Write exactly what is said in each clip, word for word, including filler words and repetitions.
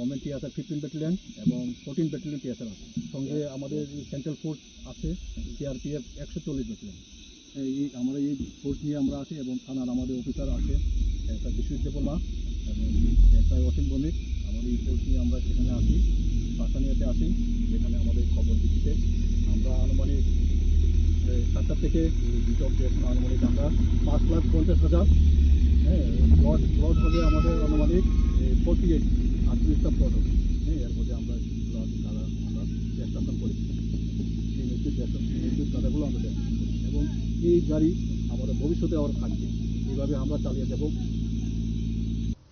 Women TSR fifteen battalion এবং fourteen battalion TSR আছে। সঙ্গে আমাদের সেন্ট্রাল ফোর্স আছে, সিআরপিএফ একশো চল্লিশ ব্যাটালিয়ন। এই আমরা এই ফোর্স নিয়ে আমরা আছি এবং থানার আমাদের অফিসার আছে, এসআই বিশ্বজিৎ দেববর্মা এবং এসআই অসীম ভৌমিক। আমাদের এই ফোর্স নিয়ে আমরা সেখানে আসি, পাশানিয়াতে আসি, যেখানে আমাদের খবর ভিত্তিতে আমরা আনুমানিক, এ, সাতটা থেকে, এ, বিচক যে এখন আনুমানিক আমরা পাঁচ লাখ পঞ্চাশ হাজার, হ্যাঁ, প্লট, প্লট হবে আমাদের আনুমানিক, এ, ফোর্টি এইট, আটত্রিশটা প্লট হবে। হ্যাঁ, এর মধ্যে আমরা যেগুলো আছে তারা আমরা দেড়শো করেছি। সেই মজুদ দেড়শো, সেই মজুদ কাদাগুলো আমরা দেড়শো করেছি। এবং এই গাড়ি আমাদের ভবিষ্যতে আবার থাকবে। এইভাবে আমরা চালিয়ে যাব।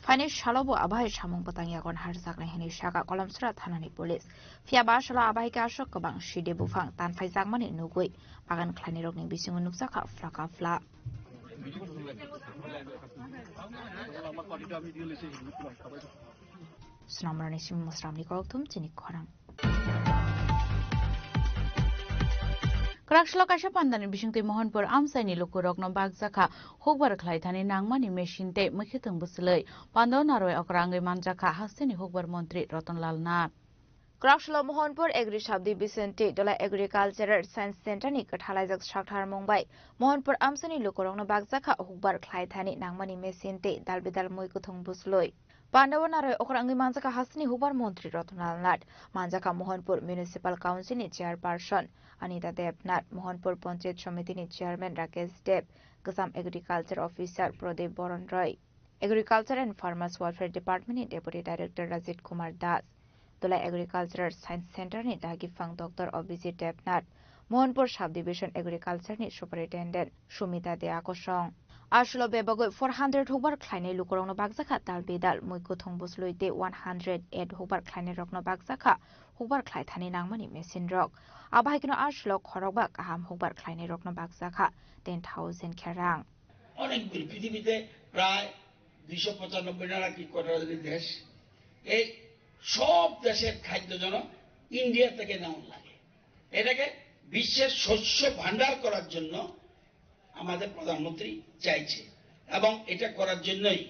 Phaini salo bo abai samung bwtang yagon harjaknai hwnwi sakha Kolomsra thanani police. Phiya ba salo abai khe aswk kwbang side buphang tanphaijakmani nugwi bagan khlainirokni bisingo nukjakha phlaka phla. Snamrani simi Musramni kokthum chini khorang. Kwraksalo kaisa pandani bisingtwi Mohanpur amchaini lukurokno bakjakha hukbar khlaithani nangmani machine tei mwkhwtwng bwchwlwi pando narwi okra wngwi manjakha hasteni hukbar montri Ratan Lal Nath. Kwraksalo Mohanpur Agri Sub Division tei Dola Agricultural Science Center ni kwthalaijak sakthar mung bai Mohanpur amchaini lukurokno bakjakha hukbar khlaithani nangmani machine tei dal bidal mwi kwthwng bwchwlwi. Pandao narwi okra wngwi manjakha hasteni hukbar montri Ratan Lal Nath, manjakha Mohanpur Municipal Council ni chairperson Anita Debnath, Mohanpur Panchayat Samiti ni chairman Rakesh Deb, Gwsam Agriculture Officer Pradip Baran Roy, Agriculture and Farmers Welfare Department ni Deputy Director Rajit Kumar Das, Dola Agricultural Science Center ni dagi phang Doctor Abhijit Debnath, Mohanpur Subdivision Agriculture ni Superintendent Sumita Dea kosong. Aswlo bebagwi four hundred hukbar khlainai lukurokno bakjakha dal bidal, mui kwthwng bwchwlwi tei one hundred eight hukbar khlainairokno bakjakha hukbar khlaithani nangmani machine rok. Abo hai kheno aswlo khorokba kaham hukbar khlainairokno bakjakha ten thousand khe rang. অনেকগুলি পৃথিবীতে প্রায় দুইশো পঁচানব্বই না কি কটা জানি দেশ, এই সব দেশের খাদ্য যেন ইন্ডিয়া থেকে নেওয়া লাগে। এটাকে বিশ্বের শস্য ভাণ্ডার করার জন্য আমাদের প্রধানমন্ত্রী চাইছে, এবং এটা করার জন্যই,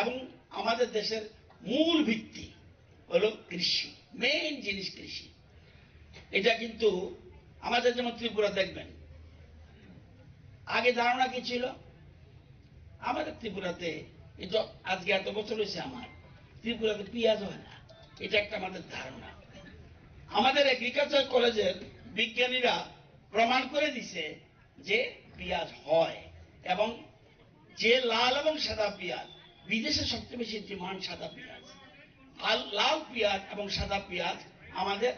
এবং আমাদের দেশের মূল ভিত্তি হলো কৃষি, মেইন জিনিস কৃষি। এটা কিন্তু আমাদের, যেমন ত্রিপুরা দেখবেন, আগে ধারণা কি ছিল? আমাদের ত্রিপুরাতে, এই তো আজকে এত বছর হয়েছে আমার, ত্রিপুরাতে পেঁয়াজ হয় না, এটা একটা আমাদের ধারণা। আমাদের এগ্রিকালচার কলেজের বিজ্ঞানীরা প্রমাণ করে দিছে যে পেঁয়াজ হয়, এবং যে লাল এবং সাদা পেঁয়াজ, বিদেশে সবচেয়ে বেশি ডিমান্ড সাদা পেঁয়াজ, আর লাল পেঁয়াজ এবং সাদা পেঁয়াজ আমাদের,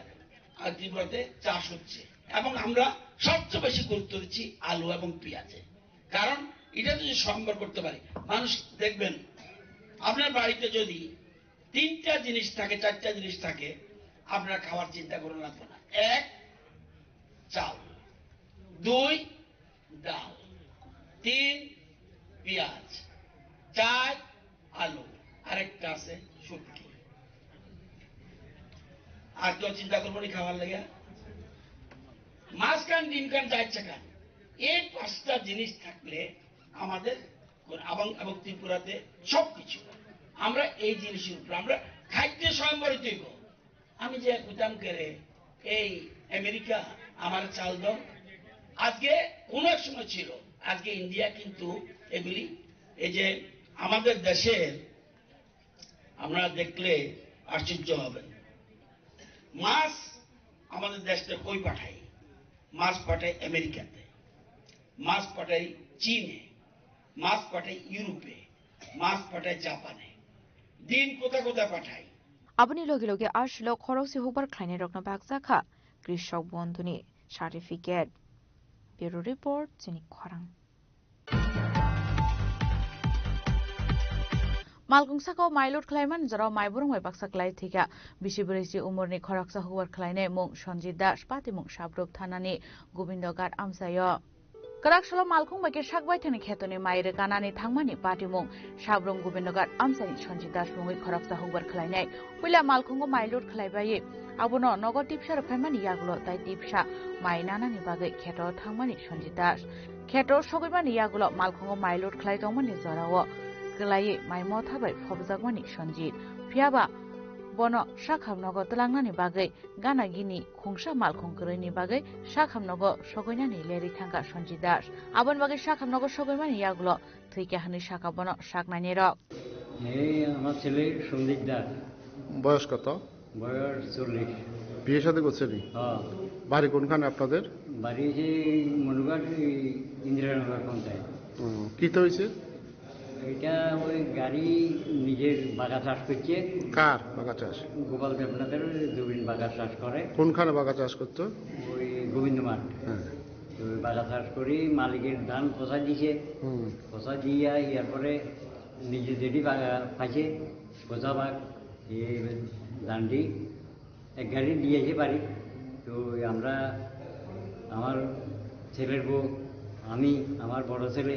আহ, ত্রিপুরাতে চাষ হচ্ছে, এবং আমরা সবচেয়ে বেশি গুরুত্ব দিচ্ছি আলু এবং পেঁয়াজে। কারণ এটা যদি সম্ভব করতে পারি, মানুষ দেখবেন, আপনার বাড়িতে যদি তিনটা জিনিস থাকে, চারটা জিনিস থাকে, আপনার খাওয়ার চিন্তা করা লাগবে না। এক, চাল। দুই, ডাল। তিন, পেঁয়াজ। চার, আলু। আরেকটা আছে শুটকি। আর কেউ চিন্তা করবো নি খাওয়ার লেগে? মাছ খান, ডিম খান, যা ইচ্ছা খান, এই পাঁচটা জিনিস থাকলে আমাদের, এবং, এবং ত্রিপুরাতে সবকিছু, আমরা এই জিনিসের উপরে আমরা খাদ্যে স্বয়ংবরিত হইব। আমি যে কইতাম কেরে, এই আমেরিকা আমার চাল দাও, আজকে কোনো এক সময় ছিল, আজকে ইন্ডিয়া কিন্তু এগুলি, এই যে আমাদের দেশের, আপনারা দেখলে আশ্চর্য হবেন, মাছ আমাদের দেশটা কই পাঠাই? মাছ পাঠাই আমেরিকাতে, মাছ পাঠাই চীনে, মাছ পাঠাই ইউরোপে, মাছ পাঠাই জাপানে, ডিম কোথা কোথা পাঠাই। Aboni logi logi aswlo khorokse hukbar khlainairokno bakjakha Krishok Bondhuni certificate. Bureau Report, Chini Khorang. Malkung saka o mai load khlaimani jorao mai burung bai baksa kwlai thwikha. Bisi bwrwi si umorni khoroksa hukbar khlainai mung Sanjit Das, patimung Sabrup thanani Gobindoghat amchaio. Kwrak salo malkhung bai khe sak baithani khetoni mai rwkanani thangmani patimung Sabrung Gobindoghat amchaini Sanjit Das mungwi khoroksa hukbar khlainai. Puila malkhungo mai load khlaibai abono nogo tipsa rwphaimani yagulo tai tipsa mai nanani bagwi kheto thangmani Sanjit Das. Kheto sogwimani yagulo malkhungo mai load khlai tongmani jorao kwlaiwi mai motha bai phobjakmani Sanjit. Phiyaba Bono sakhamnogo twlangnani bagwi gana gini khungsa malkhung kwrwini bagwi sakhamnogo sogoinani lerwi thangkha Sanjit Das. Aboni bagwi sakhamnogo sogoimani yagulo thwikha hwnwi sakha bono saknainirok. এই আমার ছেলে সন্দীপ দাস। বয়স কত? বয়স চল্লিশ। বিয়ে শাদী করছেনি? হ্যাঁ। বাড়ি কোনখানে আপনাদের? বাড়ি যে মনুঘাট, এই ইন্দিরানগর পঞ্চায়েত। হুম, কি তো হয়েছে? এটা ওই গাড়ি নিজের বাগা চাষ করছে। কার বাগা চাষ? গোপাল দেবনাথের জমিন বাগা চাষ করে। কোনখানে বাগা চাষ করতো? ওই গোবিন্দ মাঠ। হ্যাঁ। তো ওই বাগা চাষ করি মালিকের ধান পচা দিছে। হুম। পচা দিয়া ইয়ার পরে নিজে যেটি বাগা পাইছে, পচা বাগ, এই ধানটি এক গাড়ি দিয়েছে বাড়ি। তো ওই আমরা, আমার ছেলের বউ, আমি, আমার বড় ছেলে,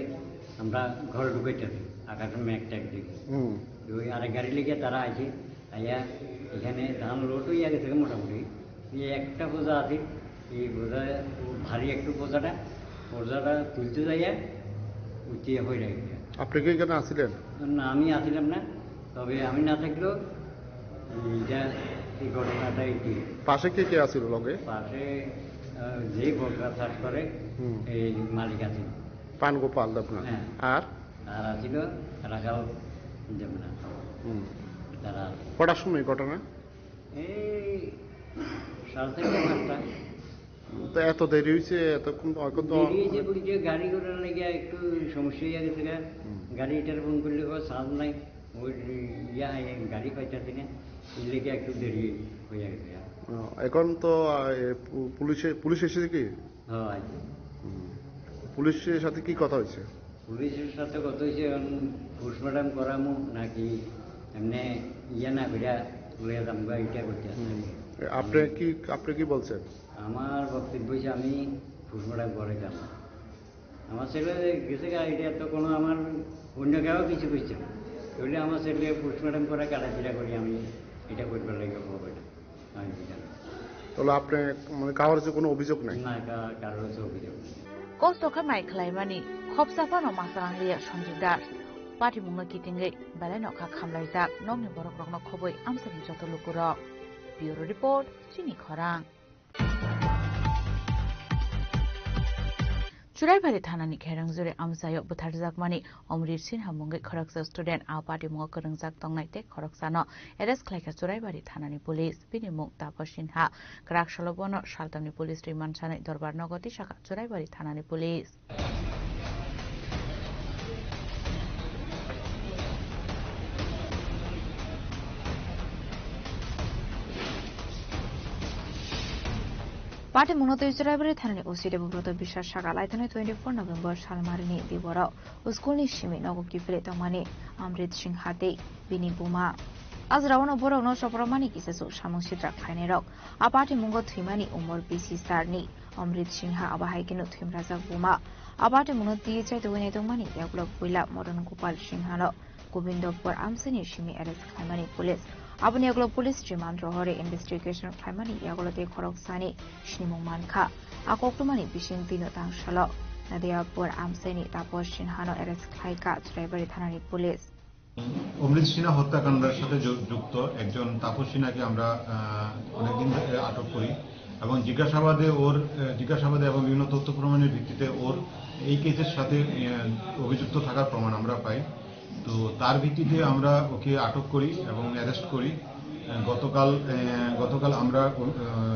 আমরা ঘরে ঢুকেছি আকাশে মেঘ টেঘ দেখে। হুম। তো ওই আরেক গাড়ি লেগে তারা আছে, আইয়া এখানে ধান লোড হইয়া গেছে মোটামুটি। এই একটা বোঝা আছে, এই বোঝা ভারী একটু বোঝাটা, বোঝাটা তুলতে যাইয়া উঠিয়ে হয়ে গেছে। আপনি কি এখানে আছিলেন? না, আমি আছিলাম না, তবে আমি না থাকলেও এইটা, এই ঘটনাটা এটি। পাশে কে কে আছিল লগে? পাশে, আহ, যে বকরা চাষ করে, হুম। এই মালিক আছে। পান গোপাল দেবনাথ। হ্যাঁ। আর? আর আছিল রাখাল দেবনাথ। হুম। তারা কটার সময় ঘটনা? এই সাড়ে চারটা, পাঁচটা। তো এত দেরি হইছে, এতক্ষণ তো, এখন তো দেরি হইছে বলতে গাড়ি ঘোড়ার লাগি একটু সমস্যা হয়ে গেছে গা। হুম। গাড়ি এটার ফোন করলে কোনো চার্জ নাই, ওই ইয়া, এই গাড়ি পাইতেছি না, এই লেগে একটু দেরি হয়ে গেছে গা। ও, এখন তো, আহ, এ, পু-, পুলিশে, পুলিশ এসেছে কি? হ্যাঁ, আছে। হুম। পুলিশের সাথে কি কথা হয়েছে? পুলিশের সাথে কথা হয়েছে, এখন পোস্টমর্টম করামু নাকি এমনি ইয়ে না করিয়া লইয়া যামগা, এটা করতে আসছে। হুম। এ, আপনি কি, আপনি কি বলছেন? আমার বক্তব্য হচ্ছে আমি পোস্টমর্টম করাইতাম। আমার ছেলে গেছে গা, এটা তো কোনো আমার অন্য কেউ কিছু করছে না। তাহলে আমার ছেলে পোস্টমর্টম করে কাটাছিড়া করি আমি এটা করবার লাগে হবে না। আমি বুঝলাম। তাহলে আপনি, মানে, কারোর যে কোনো অভিযোগ নাই? না, কা-, কারোর হচ্ছে অভিযোগ নেই। Kosto khe mai khlaimani khopsa phano ma swrang liya Sanjit Das. Patimungno kitingwi belai nokha khamlaijak nokni borokrokno khobwi amchaini joto lukurok. Bureau Report, Chini Khorang. Churaibari thanani Kherang Juri amchaio butharjakmani Omrit Sinha mungwi khoroksa student a patimungo kwrwngjak tongnai tei khoroksano arrest khlaikha Churaibari thanani police. Bini mung Tapo Sinha. Kwrak salo bono saltamni police remand sanai dorbar nogo tisakha Churaibari thanani police. Patimungno twi Churaibari thanani O C Debobroto Biswas sakha laithani twenty four November salmarini diboro. School ni simi nogo kiphilwi tongmani Amrit Singha tei bini buma. A jorao borokno chopramani kisa chuk samung sitra khlainairok. A patimungo thwimani umor bisi sarni Amrit Singha, abo hai kheno thwimrajak buma. A patimungno twi chaitugwi naitokmani yagulo puila Madan Gopal Singhano Gobindopur amchaini simi arrest khlaimani police. Aboni yagulo police remand rohorwi investigation khlaimani yagulo tei khoroksani sinimung mankha. A koktwmani bising twino tangsalo Nadiapur amchaini Tapo Sinhano arrest khlaikha Churaibari thanani police. অমৃত সিনহা হত্যাকাণ্ডের সাথে যু-, যুক্ত একজন তাপস সিনহাকে আমরা, আহ, অনেকদিন ধরে আটক করি এবং জিজ্ঞাসাবাদে ওর, আহ, জিজ্ঞাসাবাদে এবং বিভিন্ন তথ্য প্রমাণের ভিত্তিতে ওর এই কেসের সাথে, আহ, অভিযুক্ত থাকার প্রমাণ আমরা পাই। তো তার ভিত্তিতে আমরা ওকে আটক করি এবং অ্যারেস্ট করি। আহ, গতকাল, আহ, গতকাল আমরা, আহ,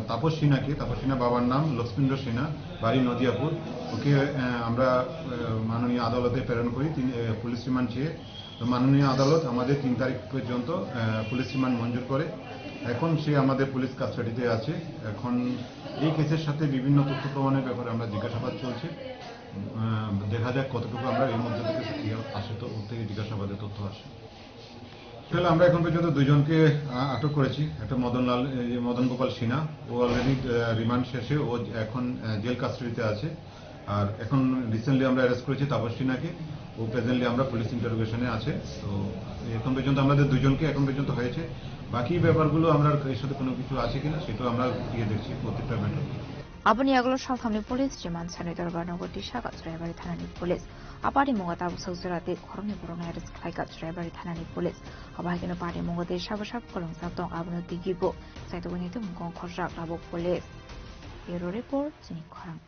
তাপস সিনহাকে, তাপস সিনহা বাবার নাম লক্ষ্মীন্দ্র সিনহা, বাড়ি নদিয়াপুর, ওকে, আহ, আমরা, আহ, মাননীয় আদালতে প্রেরণ করি। তিনি, আহ, পুলিশ রিমান্ড চেয়ে। তো মাননীয় আদালত আমাদের তিন তারিখ পর্যন্ত, আহ, পুলিশ রিমান্ড মঞ্জুর করে। এখন সে আমাদের পুলিশ কাস্টাডিতে আছে। এখন এই কেসের সাথে বিভিন্ন তথ্য প্রমাণের ব্যাপারে আমরা জিজ্ঞাসাবাদ চলছে। আহ, দেখা যাক কতটুকু আমরা এর মধ্যে থেকে কি আসে, তো ওর থেকে জিজ্ঞাসাবাদের তথ্য আসে। আসলে আমরা এখন পর্যন্ত দুইজনকে, আহ, আটক করেছি। একটা মদনলাল, এই যে মদন গোপাল সিনহা, ও অলরেডি, আহ, রিমান্ড শেষে ও এখন, আহ, জেল কাস্টাডিতে আছে। আর এখন রিসেন্টলি আমরা অ্যারেস্ট করেছি তাপস সিনহাকে, ও প্রেজেন্টলি আমরা পুলিশ ইন্টারোগেশনে আছে। তো এখন পর্যন্ত আমাদের দুজনকে এখন পর্যন্ত হয়েছে, বাকি ব্যাপারগুলো আমরা এর সাথে কোনো কিছু আছে কিনা সেটাও আমরা খতিয়ে দেখছি প্রত্যেকটা matter. Aboni yagulo salthamni police remand sanwi Dorbar nogo tei saka Churaibari thanani police. A patimungo tabuk sok jora tei khoroknwi borokno arrest khlaikha Churaibari thanani police. Abo hai kheno patimungo tei sabo sabo kolomsa tong abono twikibo. Saitogwi naitok mukong khorjak tabuk police. Bureau report, chini khorang.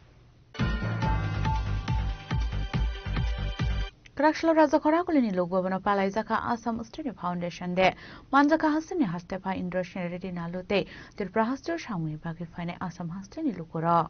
Kwraksalo Raja Khoragulini lukbo bono palaijakha Assam State Foundation Day. Manjakha hasteni hastepha Indrasen Reddy Nalu tei Tripura hasteo samungni bagwi phainai Assam hasteni lukurok.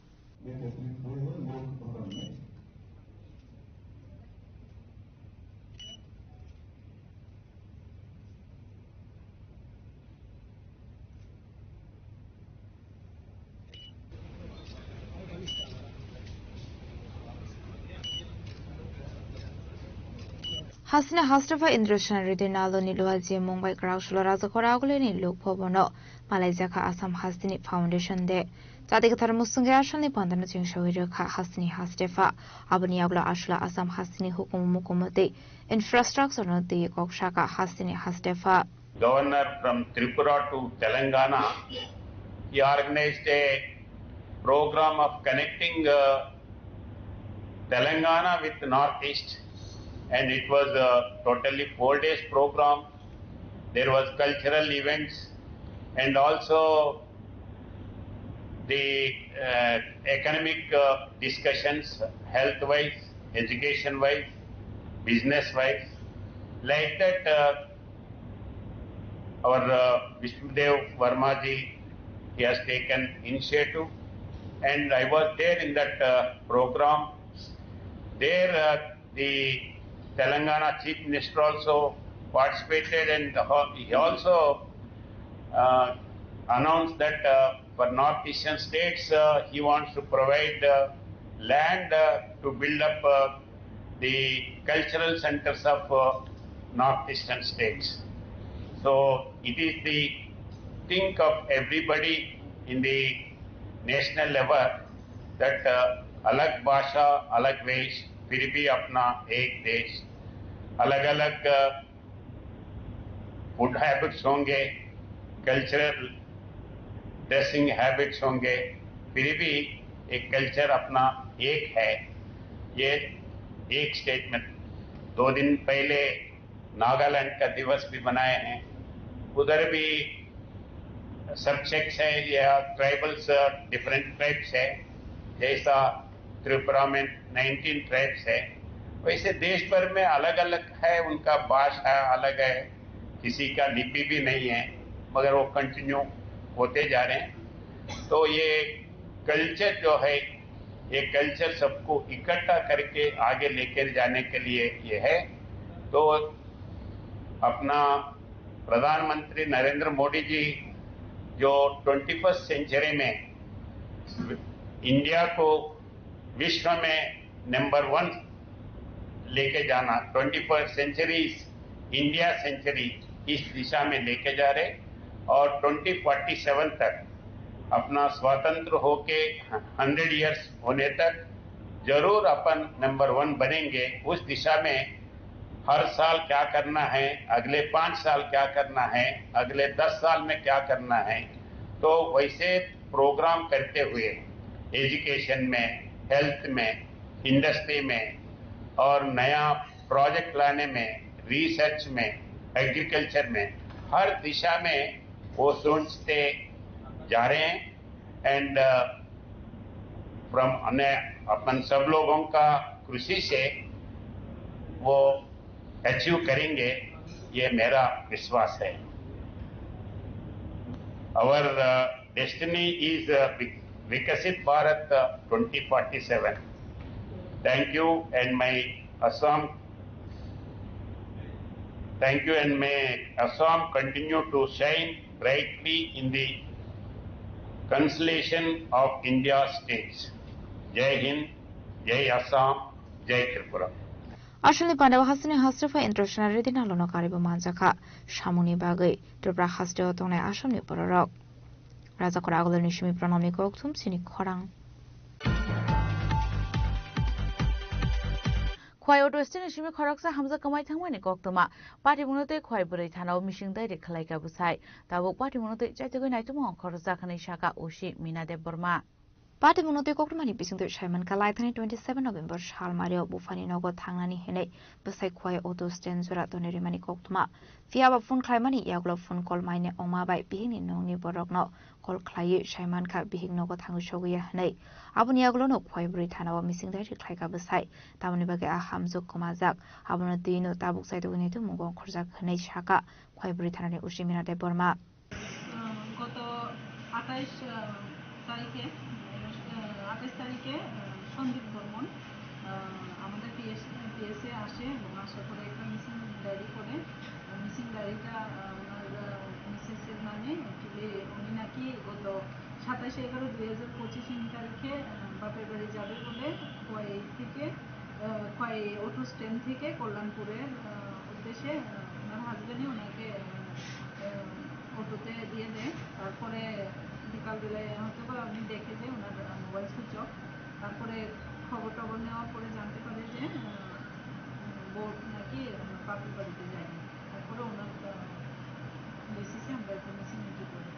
Hasteni hastepha Indrasen Reddy Nalu ni luha je mungbai kwraksalo Raja Khoragulini lukbo bono palaijakha Assam hasteni Foundation Day. Chati kwthar musungwi asalni pandano chengsawi rwkha hasteni hastepha. Aboni yagulo aswla Assam hasteni hukumu mukumu tei infrastructure no twi kok saka hasteni hastepha. Governor from Tripura to Telangana, he organized a program of connecting, uh, Telangana with Northeast, and it was a totally four days program. There was cultural events and also the, uh, economic, uh, discussions, health-wise, education-wise, business-wise. Like that, uh, our, uh, Vishnudev Verma ji, he has taken initiative, and I was there in that, uh, program. There, uh, the Telangana Chief Minister also participated, and ho-, he also, uh, announced that, uh, for North Eastern states, uh, he wants to provide, uh, land, uh, to build up, uh, the cultural centers of, uh, North Eastern states. So it is the think of everybody in the national level that, uh, अलग भाषा, अलग वेश, फिर भी अपना एक देश, अलग-अलग, uh, food habits होंगे, cultural dressing habits होंगे, फिर भी एक culture अपना एक है। ये एक statement। दो दिन पहले नागालैंड का दिवस भी मनाए हैं, उधर भी subsects है या tribals, different tribes है, जैसा त्रिपुरा में नाइनटीन ट्राइब्स है, वैसे देश भर में अलग-अलग है, उनका भाषा अलग है, किसी का लिपि भी नहीं है, मगर वो कंटिन्यू होते जा रहे हैं। तो ये कल्चर जो है, ये कल्चर सबको इकट्ठा करके आगे लेकर जाने के लिए ये है। तो अपना प्रधानमंत्री नरेंद्र मोदी जी जो ट्वेंटी फर्स्ट सेंचुरी में इंडिया को विश्व में नंबर वन लेके जाना, twenty first century, India century, इस दिशा में लेके जा रहे और ट्वेंटी फोर्टी सेवन तक अपना स्वतंत्र होके हंड्रेड ईयर्स होने तक जरूर अपन नंबर वन बनेंगे। उस दिशा में हर साल क्या करना है, अगले पाँच साल क्या करना है, अगले दस साल में क्या करना है, तो वैसे प्रोग्राम करते हुए एजुकेशन में, हेल्थ में, इंडस्ट्री में और नया प्रोजेक्ट लाने में, रिसर्च में, एग्रीकल्चर में, हर दिशा में वो सोचते जा रहे हैं। एंड फ्रॉम अपन सब लोगों का कृषि से वो अचीव करेंगे, ये मेरा विश्वास है। Our destiny is Viksit Bharat twenty forty seven. Thank you and my Assam, thank you and may Assam continue to shine brightly in the constellation of India states. Jai Hind, Jai Assam, Jai Tripura. Asalni pandao hasteni hastepha Indrasen Reddy Nalu no karibo manjakha samungni bagwi Tripura hasteo tongnai Assamni bororok. Raja Khoragulini simi Pranamni kokthum chini khorang. Khwai Auto Stand ni simi khoroksa hamjak kwmai thangmani koktwma. Patimungno tei Khwai Bwrwi thanao missing diary khwlaikha bwsai. Tabuk patimungno tei chaitugwi naitugmung khoroksa hwnwi sakha O C Mina Debbarma. Patimungno tei koktwmani bisingtwi saimankha, laithani twenty seven November salmario buphani nogo thangnani hinwi bwsai khwai auto stand jora tonwi rwmani koktwma. Phiya ba phone khlaimani yagulo phone call maine wngma bai bihikni nokni borokno call khlaiwi saimankha bihik nogo thangwi sogwi ya hinwi. Aboni yagulono khwai bwrwi thanao mising dairi khlaikha bwsai. Tamoni bagwi a hamjwk kwmajak. Abono twino tabuk chaitugwi naitukmungo ongkhorjak hinwi sakha khwai bwrwi thanani O C Mina Debbarma. আহ, গত আঠাইশ, আহ, তারিখে, আহ, আঠাইশ তারিখে, আহ, সন্দীপ বর্মন, আহ, আমাদের পিএস, পিএসএ আসে এবং আসার পরে একটা মিসিং ডায়েরি করে। আহ, মিসিং ডায়েরিটা, আহ, ওনার, আহ, মিসেসের নামে। অ্যাকচুয়ালি উনি নাকি গত সাতাশে এগারো দুই হাজার পঁচিশ ইং তারিখে, আহ, বাপের বাড়ি যাবে বলে খোয়াই থেকে, আহ, খোয়াই অটো স্ট্যান্ড থেকে কল্যাণপুরের, আহ, উদ্দেশ্যে, আহ, ওনার হাজবেন্ডই ওনাকে, আহ, আহ, অটোতে দিয়ে দেয়। তারপরে বিকালবেলায় হয়তো বা উনি দেখে যে ওনার, আহ, মোবাইল সুইচ অফ। তারপরে খবর টবর নেওয়ার পরে জানতে পারে যে, আহ, বউ নাকি, আহ, বাপের বাড়িতে যায়নি। তারপরে ওনার, আহ, বেসিসে আমরা একটা মিসিং এন্ট্রি করি।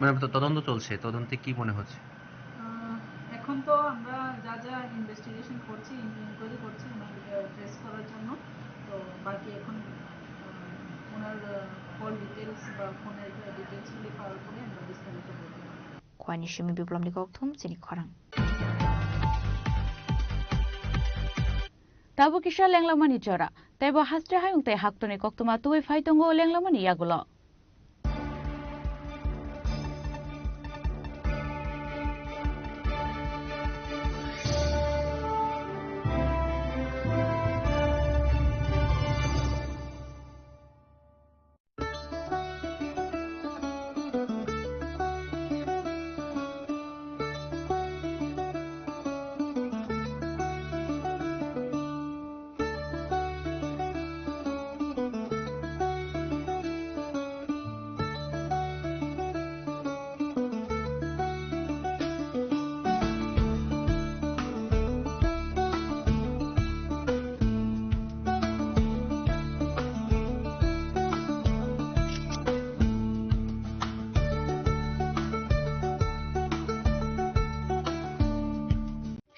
মানে, তো তদন্ত চলছে, তদন্তে কি মনে হচ্ছে? আহ, এখন তো আমরা যা যা ইনভেস্টিগেশন করছি, ইনকোয়ারি করছি, ওনাকে ট্রেস করার জন্য। তো বাকি এখন, আহ, ওনার, আহ, কল ডিটেলস বা ফোনের ডিটেলসগুলি পাওয়ার পরে আমরা বিস্তারিত বলতে পারবো। Khwani simi biplomni kokthum chini khorang. Tabuk kisa lenglamani jora, teibo haste hayung tei haktorni koktwma tubui phai tongo lenglamani yagulo.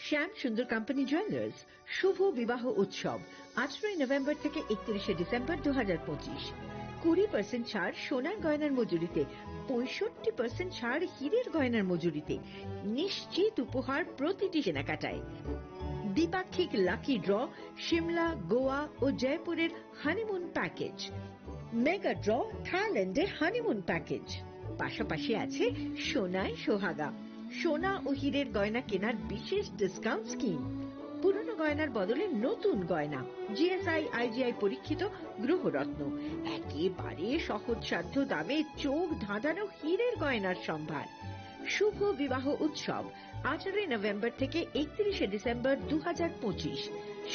শ্যাম সুন্দর কোম্পানি জুয়েলার্স শুভ বিবাহ উৎসব, আঠারোই নভেম্বর থেকে একত্রিশে ডিসেম্বর দু হাজার পঁচিশ। কুড়ি পার্সেন্ট ছাড় সোনার গয়নার মজুরিতে, পঁয়ষট্টি পার্সেন্ট ছাড় হীরের গয়নার মজুরিতে, নিশ্চিত উপহার প্রতিটি কেনাকাটায়। দ্বিপাক্ষিক লাকি ড্র, সিমলা, গোয়া ও জয়পুরের হানিমুন প্যাকেজ। মেগা ড্র, থাইল্যান্ডের হানিমুন প্যাকেজ। পাশাপাশি আছে সোনায় সোহাগা, সোনা ও হীরের গয়না কেনার বিশেষ ডিসকাউন্ট স্কিম। পুরনো গয়নার বদলে নতুন গয়না, জিএসআই, আইজিআই পরীক্ষিত গ্রহরত্ন, একেবারে সহজসাধ্য দামে চোখ ধাঁধানো হীরের গয়নার সম্ভার। শুভ বিবাহ উৎসব, আঠারোই নভেম্বর থেকে একত্রিশে ডিসেম্বর দু হাজার পঁচিশ।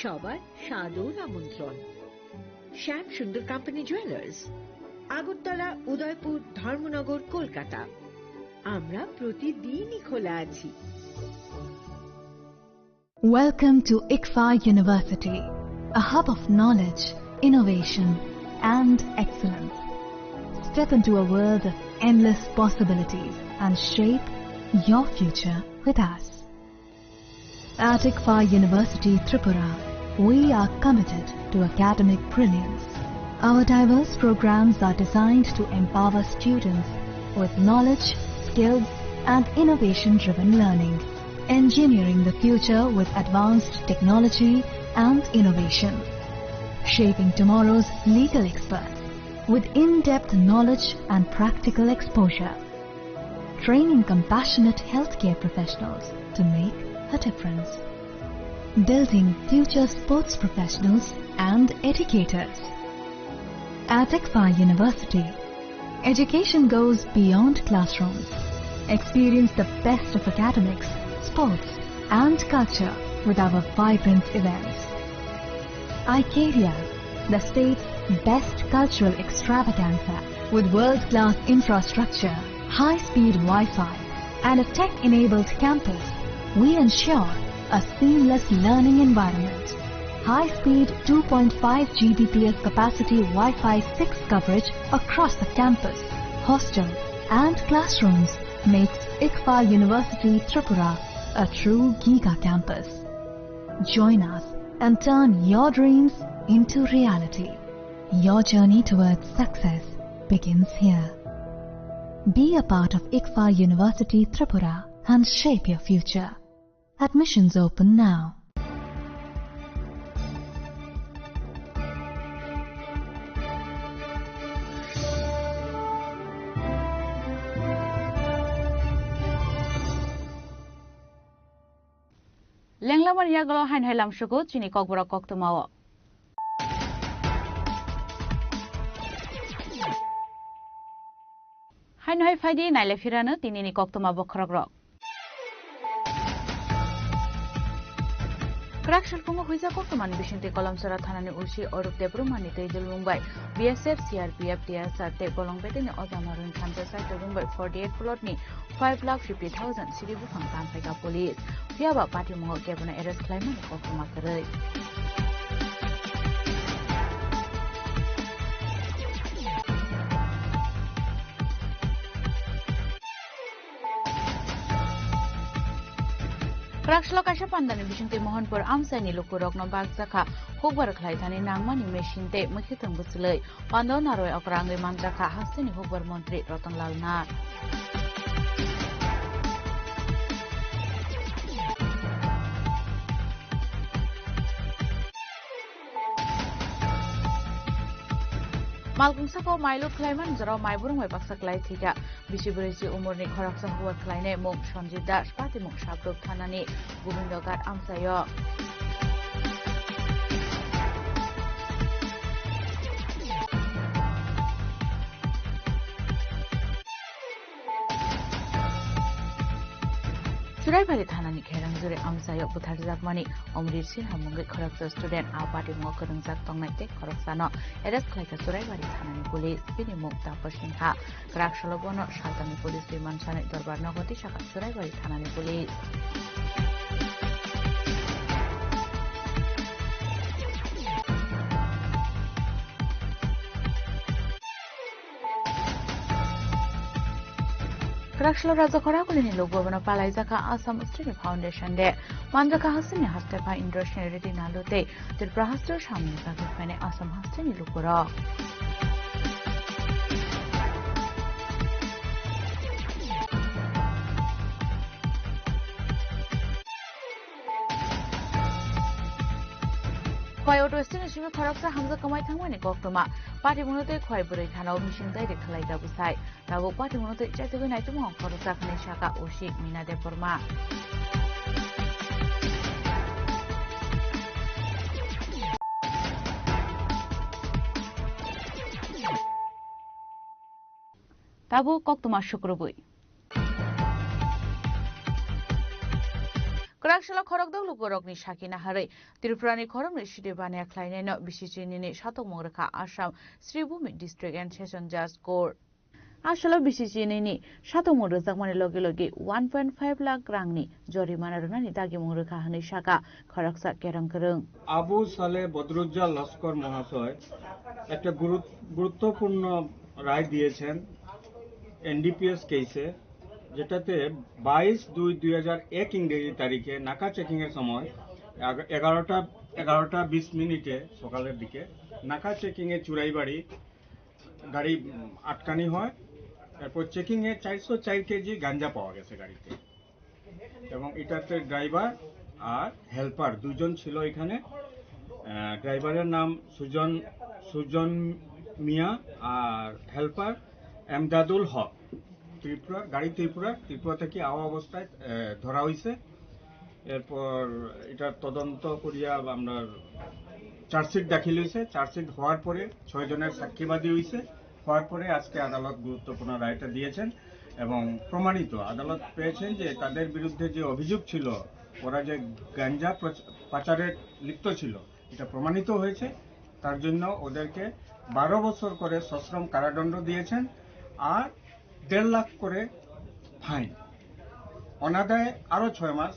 সবার সাদর আমন্ত্রণ। Shyam Sundar company jewellers, Agartala, Udaipur, Dharmanagar, Kolkata. আমরা প্রতিদিনই খোলা আছি। Welcome to ICFAI University, a hub of knowledge, innovation, and excellence. Step into a world of endless possibilities and shape your future with us. At ICFAI University Tripura, we are committed to academic brilliance. Our diverse programs are designed to empower students with knowledge, skills, and innovation-driven learning. Engineering the future with advanced technology and innovation. Shaping tomorrow's legal experts with in-depth knowledge and practical exposure. Training compassionate healthcare professionals to make a difference. Building future sports professionals and educators. At ICFAI University, education goes beyond classrooms. Experience the best of academics, sports, and culture with our vibrant events. Icaria, the state's best cultural extravaganza, with world-class infrastructure, high-speed Wi-Fi, and a tech-enabled campus, we ensure a seamless learning environment. High-speed two point five G B P S capacity Wi-Fi six coverage across the campus, hostel, and classrooms makes ICFAI University Tripura A true Giga campus. Join us and turn your dreams into reality. Your journey towards success begins here. Be a part of ICFA University Tripura and shape your future. Admissions open now. Lenglamani yagulo haino hai lamsugo chini kokborok koktwmao. Haino hai phaidi naile phirano tinini koktwma bokhorokrok. Kwrak salphungo huijak koktwmani bisingtwi Kolomsora thanani O C Orup Debbarmani twi dulmung bai B S F, C R P F, T S R tei bolong beteni oja marun thansa sai tubung bai forty eight plot ni five lakh fifty thousand siri buphang tanphaika police. Phiyaba patimungo kebono arrest khlaimani koktwma kwrwi. Kwraksalo kaisa pandani bisingtwi Mohanpur amchaini lukurokno bakjakha hukbar khlaithani nangmani machine tei mwkhwtwng bwchwlwi. Pando narwai okra wngwi manjakha hasteni hukbar montri Ratan Lal Nath. Malkung saka o mai lut khlaimani jorao mai burung bai baksa klai thwikha. Bisi brwichi umorni khoroksa hukbar khlainai mung Sanjit Das, patimung Sabdok thanani Gobindo Ghat amchaio. Churaibari thanani Kherang Juri amchaio butharjakmani Omrit Sinha mungwi khoroksa student a patimungo kwrwngjak tongnai tei khoroksano arrest khlaikha Churaibari thanani police, bini mung Tapas Sinha. Kwraksalo bono saltani police twi mansanai dorbar nogo twi sakha Churaibari thanani police. Kwraksalo Raja Khoragulini lugo bono palaijakha Assam State Foundation Day. Manjakha hasteni haste pha Indrasni Reddy Nalu tei Tripura hasteo samung tangwi phainai Assam hasteni lukurok. Khowai auto stand ni simi khoroksa hamjak kwmai thangmani koktwma. Patimungno tei Khowai bwrwi thanao missing direct khlaikha bwsai. Tabuk patimungno tei chaitugwi naitugmung khoroksa hwnwi sakha O C Mina Debbarma. Tabuk koktwma sukrubwi. Kwraksalo khorokdok lukurokni sakhi naharwi Tripurani khoroknwi side baniya khlainaino B C C nini satokmung rwkha Assam Sribhumi District and Session Judge Court. Asalo B C C nini satokmung rwjakmani logi logi one point five lakh rangni jorimana rwnani dagimung rwkha hwnwi sakha khoroksa kerong kwrwng. Abu সালে বদরুজ্জাল লস্কর মহাশয় একটা গুরুত-, গুরুত্বপূর্ণ রায় দিয়েছেন এনডিপিএস কেসে, যেটাতে বাইশ দুই দুই হাজার এক ইংরেজি তারিখে নাকা চেকিংয়ের সময় এগা-, এগারোটা, এগারোটা বিশ মিনিটে সকালের দিকে নাকা চেকিংয়ে চুরাইবাড়ি গাড়ি, উম, আটকানি হয়। এরপর চেকিংয়ে চারশো চার কেজি গাঞ্জা পাওয়া গেছে গাড়িতে। এবং এটাতে ড্রাইভার আর হেল্পার দুজন ছিল এখানে। আহ, ড্রাইভারের নাম সুজন, সুজন মিয়া আর হেল্পার এমদাদুল হক। ত্রিপুরা, গাড়ি ত্রিপুরা, ত্রিপুরা থেকে আওয়া অবস্থায়, আহ, ধরা হইছে। এরপর এটা তদন্ত করিয়া আমরা চার্জশিট দাখিল হইছে। চার্জশিট হওয়ার পরে ছয় জনের সাক্ষীবাদী হইছে। হওয়ার পরে আজকে আদালত গুরুত্বপূর্ণ রায়টা দিয়েছেন এবং প্রমাণিত, আদালত পেয়েছেন যে তাদের বিরুদ্ধে যে অভিযোগ ছিল, ওরা যে গাঞ্জা প্রচ-, পাচারে লিপ্ত ছিল, এটা প্রমাণিত হয়েছে। তার জন্য ওদেরকে বারো বছর করে সশ্রম কারাদণ্ড দিয়েছেন আর দেড় লাখ করে ফাইন। অনাদায়ে আরও ছয় মাস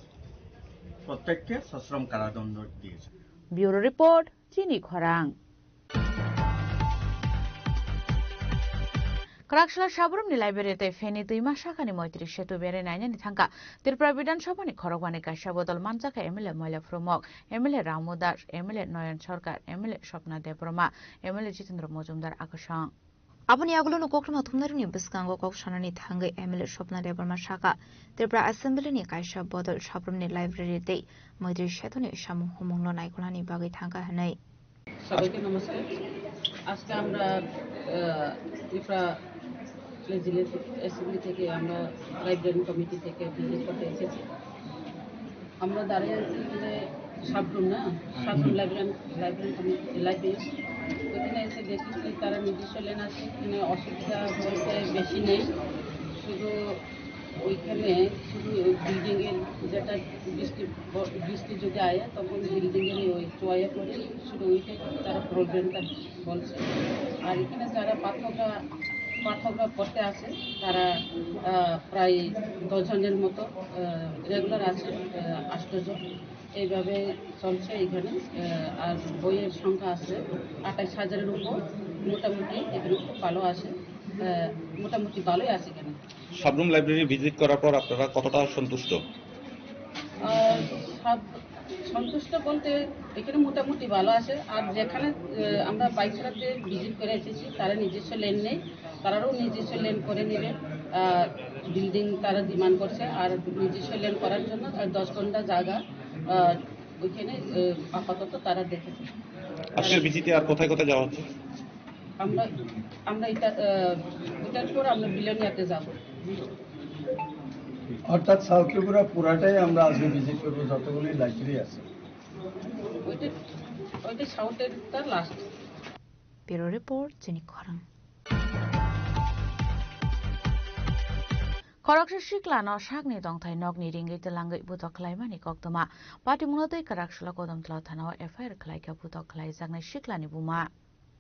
প্রত্যেককে সশ্রম কারাদণ্ড দিয়েছেন। Bureau Report, Chini Khorang. Kwraksla Sabrum ni library tei Feni Twima sakani Moitri Setu berai nainani thangkha. Tripura Bidhan Sabha ni khorokbani kaisa bodol manjakha M L A Moila Phrumok, M L A Ramu Das, M L A Noyon Sarkar, M L A Swapna Debbarma, M L A Jitendra Mojumdar akwchwng. Aboni yagulo no kokrwma thumnairokni bwskango kok sanani thangwi M L A Swapna Debbarma sakha, Tripura Assembly ni kaisa bodol Sabrum ni library tei Moitri Setu ni samung humung no naikolnani bagwi thangkha hwnwi. সবাইকে নমস্কার। আজকে আমরা, আহ, Tripura legislative assembly থেকে আমরা library committee থেকে ভিজিট করতে এসেছি। আমরা দাঁড়িয়ে আছি এখানে সাবরুম না, Sabroom library, library committee, library. ওখানে এসে দেখেছি তারা নিজস্ব লেন আছে, এখানে অসুবিধা বলতে বেশি নেই, শুধু ওইখানে শুধু বিল্ডিং এর যেটা বৃষ্টি ব-, বৃষ্টি যদি আয় তখন বিল্ডিং এর ওই চুয়াইয়া পড়ে, শুধু ওইটাই তারা প্রবলেমটা বলছে। আর এখানে যারা পাঠকরা, পাঠকরা পড়তে আসে তারা, আহ, প্রায় দশ জনের মতো, আহ, রেগুলার আছে, আহ, আট জন। এইভাবে চলছে এখানে। আহ, আর বইয়ের সংখ্যা আছে আঠাইশ হাজারের উপর, মোটামুটি এখানে খুব ভালো আছে, আহ, মোটামুটি ভালোই আছে এখানে। সাবরুম লাইব্রেরি ভিজিট করার পর আপনারা কতটা সন্তুষ্ট? আহ, সব সন্তুষ্ট বলতে এখানে মোটামুটি ভালো আছে। আর যেখানে, আহ, আমরা বাইক চালাতে ভিজিট করে এসেছি, তারা নিজস্ব লেন নেই, তারাও নিজস্ব লেন করে নেবে। আহ, বিল্ডিং তারা ডিমান্ড করছে, আর নিজস্ব লেন করার জন্য তার দশ ঘন্টা জায়গা, আহ, ওইখানে, আহ, আপাতত তারা দেখেছে। আজকের ভিজিটে আর কোথায় কোথায় যাওয়া হচ্ছে? আমরা, আমরা এটা, আহ, এটার পর আমরা বিলোনিয়াতে যাব। অর্থাৎ সাউথ ত্রিপুরা পুরাটাই আমরা আজকে ভিজিট করবো, যতগুলি লাইব্রেরি আছে। ওইটা, ওইটা সাউথের তার last. Bureau Report, Chini Khorang. Khoroksa siklano sakni tongthai nokni ringwi twlangwi butok khlaimani koktwma. Patimungno tei kwraksalo Kodomtola thanao F I R khlaikha butok khlaijaknai siklani buma.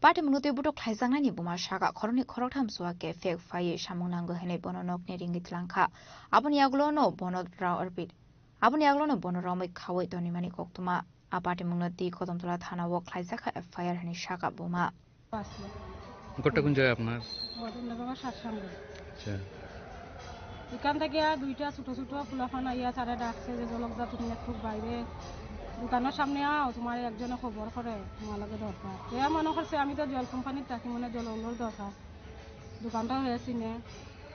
Patimungno tei butok khlaijaknaini buma saka khoroknwi khoroktham chuwa khe phek phaiwi samung nango hwnwi bono nokni ringwi twlangkha. Aboni yagulono bono rao arpit. Aboni yagulono bono romwi khaui tonwimani koktwma. A patimungno twi Kodomtola thanao khlaijakha F I R hwnwi saka buma. ঘরটা কোন জায়গায় আপনার? ঘটনা বাবা সাতসাঙ্গ। আচ্ছা। এখান থেকে আর দুইটা ছোট ছোট ফুলাফান আইয়া তারা ডাকছে যে, "জলক দা, তুমি একটু বাইরে দোকানের সামনে আও, তোমার একজনে খবর করে, তোমার লগে দরকার।" এ মনে করছে আমি তো জল কোম্পানির থাকি, মানে জল ওগুলোর দরকার। দোকানটা হয়েছি নে,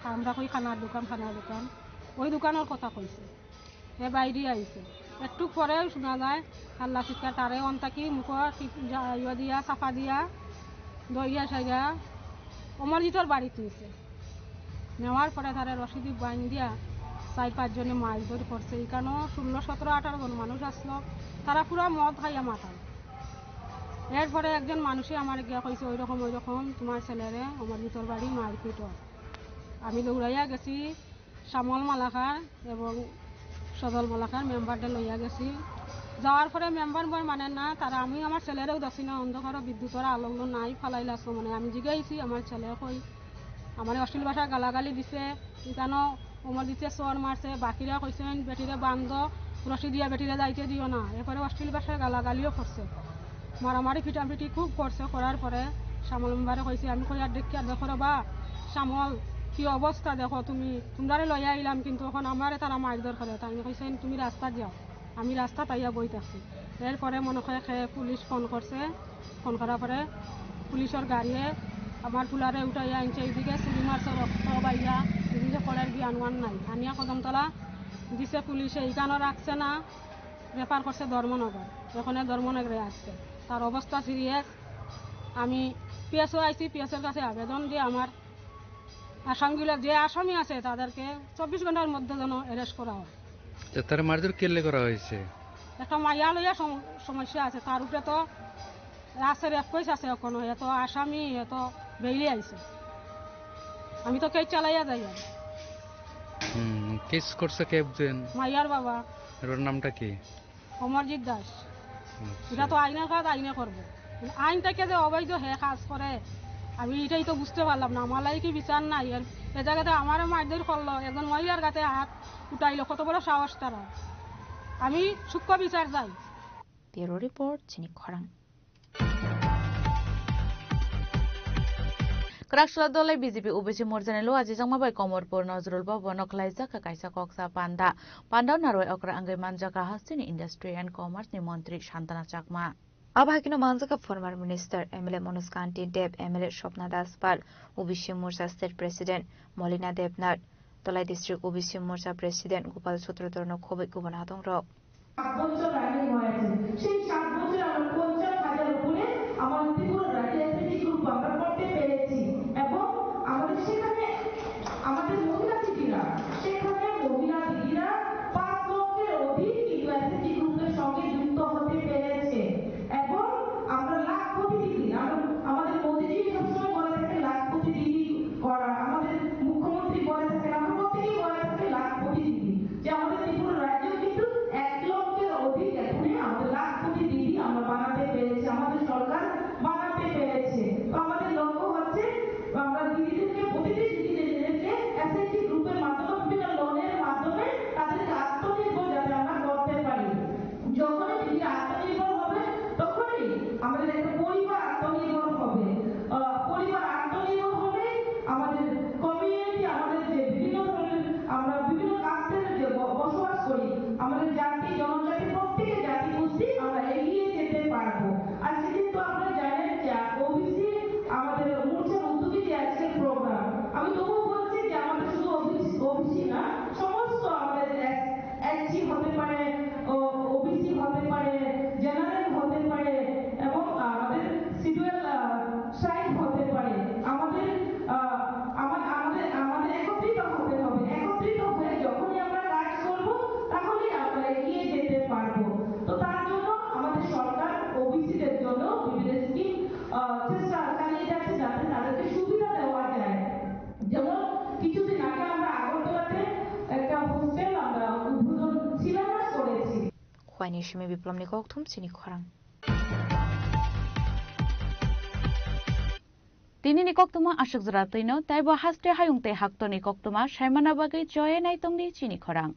আমরা কই খানার দোকান, খানার দোকান, ওই দোকানের কথা কইছে। হে বাইরে আইছে। একটু পরে শোনা যায় হাল্লা চিৎকার, তারে অন্তাকি মুখ টিপ-, জা-, ইয়া দিয়া, চাপা দিয়া, দইয়া সাইয়া অমরজিতর বাড়িত নিছে। নেওয়ার পরে তারে রশিদি বাইন দিয়া চার পাঁচজনে মারধর করছে। এখানেও ষোলো, সতেরো, আঠারো জন মানুষ আসলো, তারা পুরা মদ খাইয়া মাতাল। এরপরে একজন মানুষে আমার গিয়া কইছে, "ওই রকম, ওই রকম তোমার ছেলেরে অমরজিতর বাড়ি মারপিট হয়।" আমি দৌড়াইয়া গেছি, শ্যামল মালাকার এবং সজল মালাকার মেম্বাররে লইয়া গেছি। যাওয়ার পরে মেম্বার বয় মানে না, তারা আমি আমার ছেলেরেও দেখছি না, অন্ধকারও বিদ্যুতের আলোগুলো নাই, ফালাইলা আসলো মানে। আমি জিগাইছি আমার ছেলে কই, আমার অশ্লীল ভাষায় গালাগালি দিছে, এখানো অমরজিতে চর মারছে, বাকিরা কইছেন বেটিরে বান্ধ, রশি দিয়া বেটিরে যাইতে দিও না। এরপরে অশ্লীল ভাষায় গালাগালিও করছে। মারামারি পিটাপিটি খুব করছে, করার পরে শ্যামল মেম্বারে কইছে, আমি কই, "আর দেখি আর দেখো রে বা, শ্যামল, কি অবস্থা দেখো তুমি, তোমরারে লইয়া আইলাম, কিন্তু এখন আমারে তারা মারধর করে।" তাই আমি কইছেন, "তুমি রাস্তা যাও।" আমি রাস্তাত আইয়া বই থাকছি। এরপরে মনে হয় সে পুলিশ ফোন করছে, ফোন করার পরে পুলিশের গাড়িয়ে আমার ফুলারে উঠাইয়া আনছে, এইদিকে চুরি মারছে, রক্ত বাইয়া, এইদিকে কলের বিয়ান ওয়ান নাই। আনিয়া কদমতলা দিছে পুলিশে, এইখানে রাখছে না, রেফার করছে ধর্মনগর, এখানে ধর্মনগরে আসছে। তার অবস্থা সিরিয়াস। আমি পিএসও আইছি, পিএসওর কাছে আবেদন দিয়ে আমার আসামিগুলো, যে আসামি আছে তাদেরকে চব্বিশ ঘন্টার মধ্যে যেন অ্যারেস্ট করা হয়। তো তারা মারধর কেলে করা হয়েছে? একটা মাইয়া লইয়া সম-, সমস্যা আছে, তার উপরে তো রাসের একুশ আছে এখনো, এত আসামি, এত বেইলি আইছে। আমি তো কেস চালাইয়া যাই আর। হুম, কেস করছে কে একজন? মাইয়ার বাবা। আর ওর নামটা কি? অমরজিৎ দাস। আচ্ছা। এটা তো আইনের কাজ আইনে করবো। আইন থেকে যে অবৈধ হে কাজ করে, আমি এটাই তো বুঝতে পারলাম না। আমার লাগে কি বিচার নাই? এর, এ জায়গাতে আমারও মারধর করলো, একজন মহিলার গাতে হাত উঠাইলো, কত বড় সাহস তারা। আমি সূক্ষ্ম বিচার চাই। Bureau Report, Chini Khorang. Kwrak salo dol lai B J P O B C morchani lo ajijakma bai Komorpur Nazrul Bhavan o khlaijak kha kaisa koksa panda. Panda o narwai okra wngwi manjak kha hasteni Industry and Commerce ni montri Santana Chakma. Abo hai kheno manjak kha former minister, M L A Manoj Kanti Deb, M L A Swapna Das Pal, O B C Morcha State President Molina Debnath, Dholai District O B C Morcha President Gopal Sutradhar no khobwi gubun adongrok. সাত বছর রানিং হয়েছে, সেই সাত বছরে আমরা পঞ্চাশ হাজার উপরে আমাদের ত্রিপুরা রাজ্যে এসএইচজি গ্রুপ আমরা করতে পেরেছি। এবং আমাদের সেখানে আমাদের মহিলা দিদিরা, সেখানে মহিলা দিদিরা পাঁচ লক্ষের অধিক কিন্তু এসএইচজি গ্রুপের সঙ্গে যুক্ত হতে পেরেছে। এবং আমরা লাখপতি দিদি, আমরা, আমাদের মোদিজি সবসময় বলে থাকে লাখপতি দিদি করা, আমাদের মুখ্যমন্ত্রী বলে থাকেন, আমরা প্রত্যেকেই বলে থাকি লাখপতি দিদি, যে আমাদের ত্রিপুরা রাজ্যেও কিন্তু এক লক্ষের অধিক এখনই আমাদের লাখপতি দিদি আমরা বানাতে পেরেছি, আমাদের সরকার বানাতে পেরেছে। তো আমাদের লক্ষ্য হচ্ছে আমরা দিদিদেরকে, প্রতিটি দিদিদেরকে এসএইচজি গ্রুপের মাধ্যমে, বিভিন্ন লোনের মাধ্যমে তাদেরকে আত্মনির্ভর যাতে আমরা করতে পারি। যখনই দিদি আত্মনির্ভর হবে, তখনই আমাদের একটা পরিবার আত্মনির্ভর হবে। আহ, পরিবার আত্মনির্ভর হলে আমাদের কমিউনিটি, আমাদের যে বিভিন্ন ধরনের, আমরা বিভিন্ন কাস্টের যে ব-, বসবাস করি, আমাদের জাতি, জনজাতি, প্রত্যেকের জাতিগোষ্ঠী আমরা এগিয়ে যেতে পারবো। আজকে কিন্তু আপনারা জানেন যে ওবিসি আমাদের মোর্চার উদ্যোগে যে আজকের প্রোগ্রাম, আমি তবুও বলছি যে আমাদের শুধু ওবিসি, ওবিসি না, সমস্ত আমাদের এস-, এসসি হতে পারে, ও, ওবিসি হতে পারে, জেনারেল হতে পারে এবং আমাদের শিডিউল, আহ, ট্রাইব হতে পারে। আমাদের, আহ, আমা-, আমাদের, আমাদের একত্রিত হতে হবে। একত্রিত হয়ে যখনই আমরা কাজ করব, তাহলেই আমরা এগিয়ে যেতে পারবো। তো তার জন্য আমাদের সরকার ওবিসিদের জন্য বিভিন্ন স্কিম, আহ, চেষ্টা চালিয়ে যাচ্ছে, যাতে তাদেরকে সুবিধা দেওয়া যায়। যেমন কিছুদিন আগে আমরা আগরতলাতে একটা হোস্টেল আমরা উদ্বোধন শিলান্যাস করেছি। Huaini simi Biplomni kokthum chini khorang. Tinini koktuma aswk jora twino, taibo haste hayung tei haktorni koktuma saimana bagwi choye naitongdi chini khorang.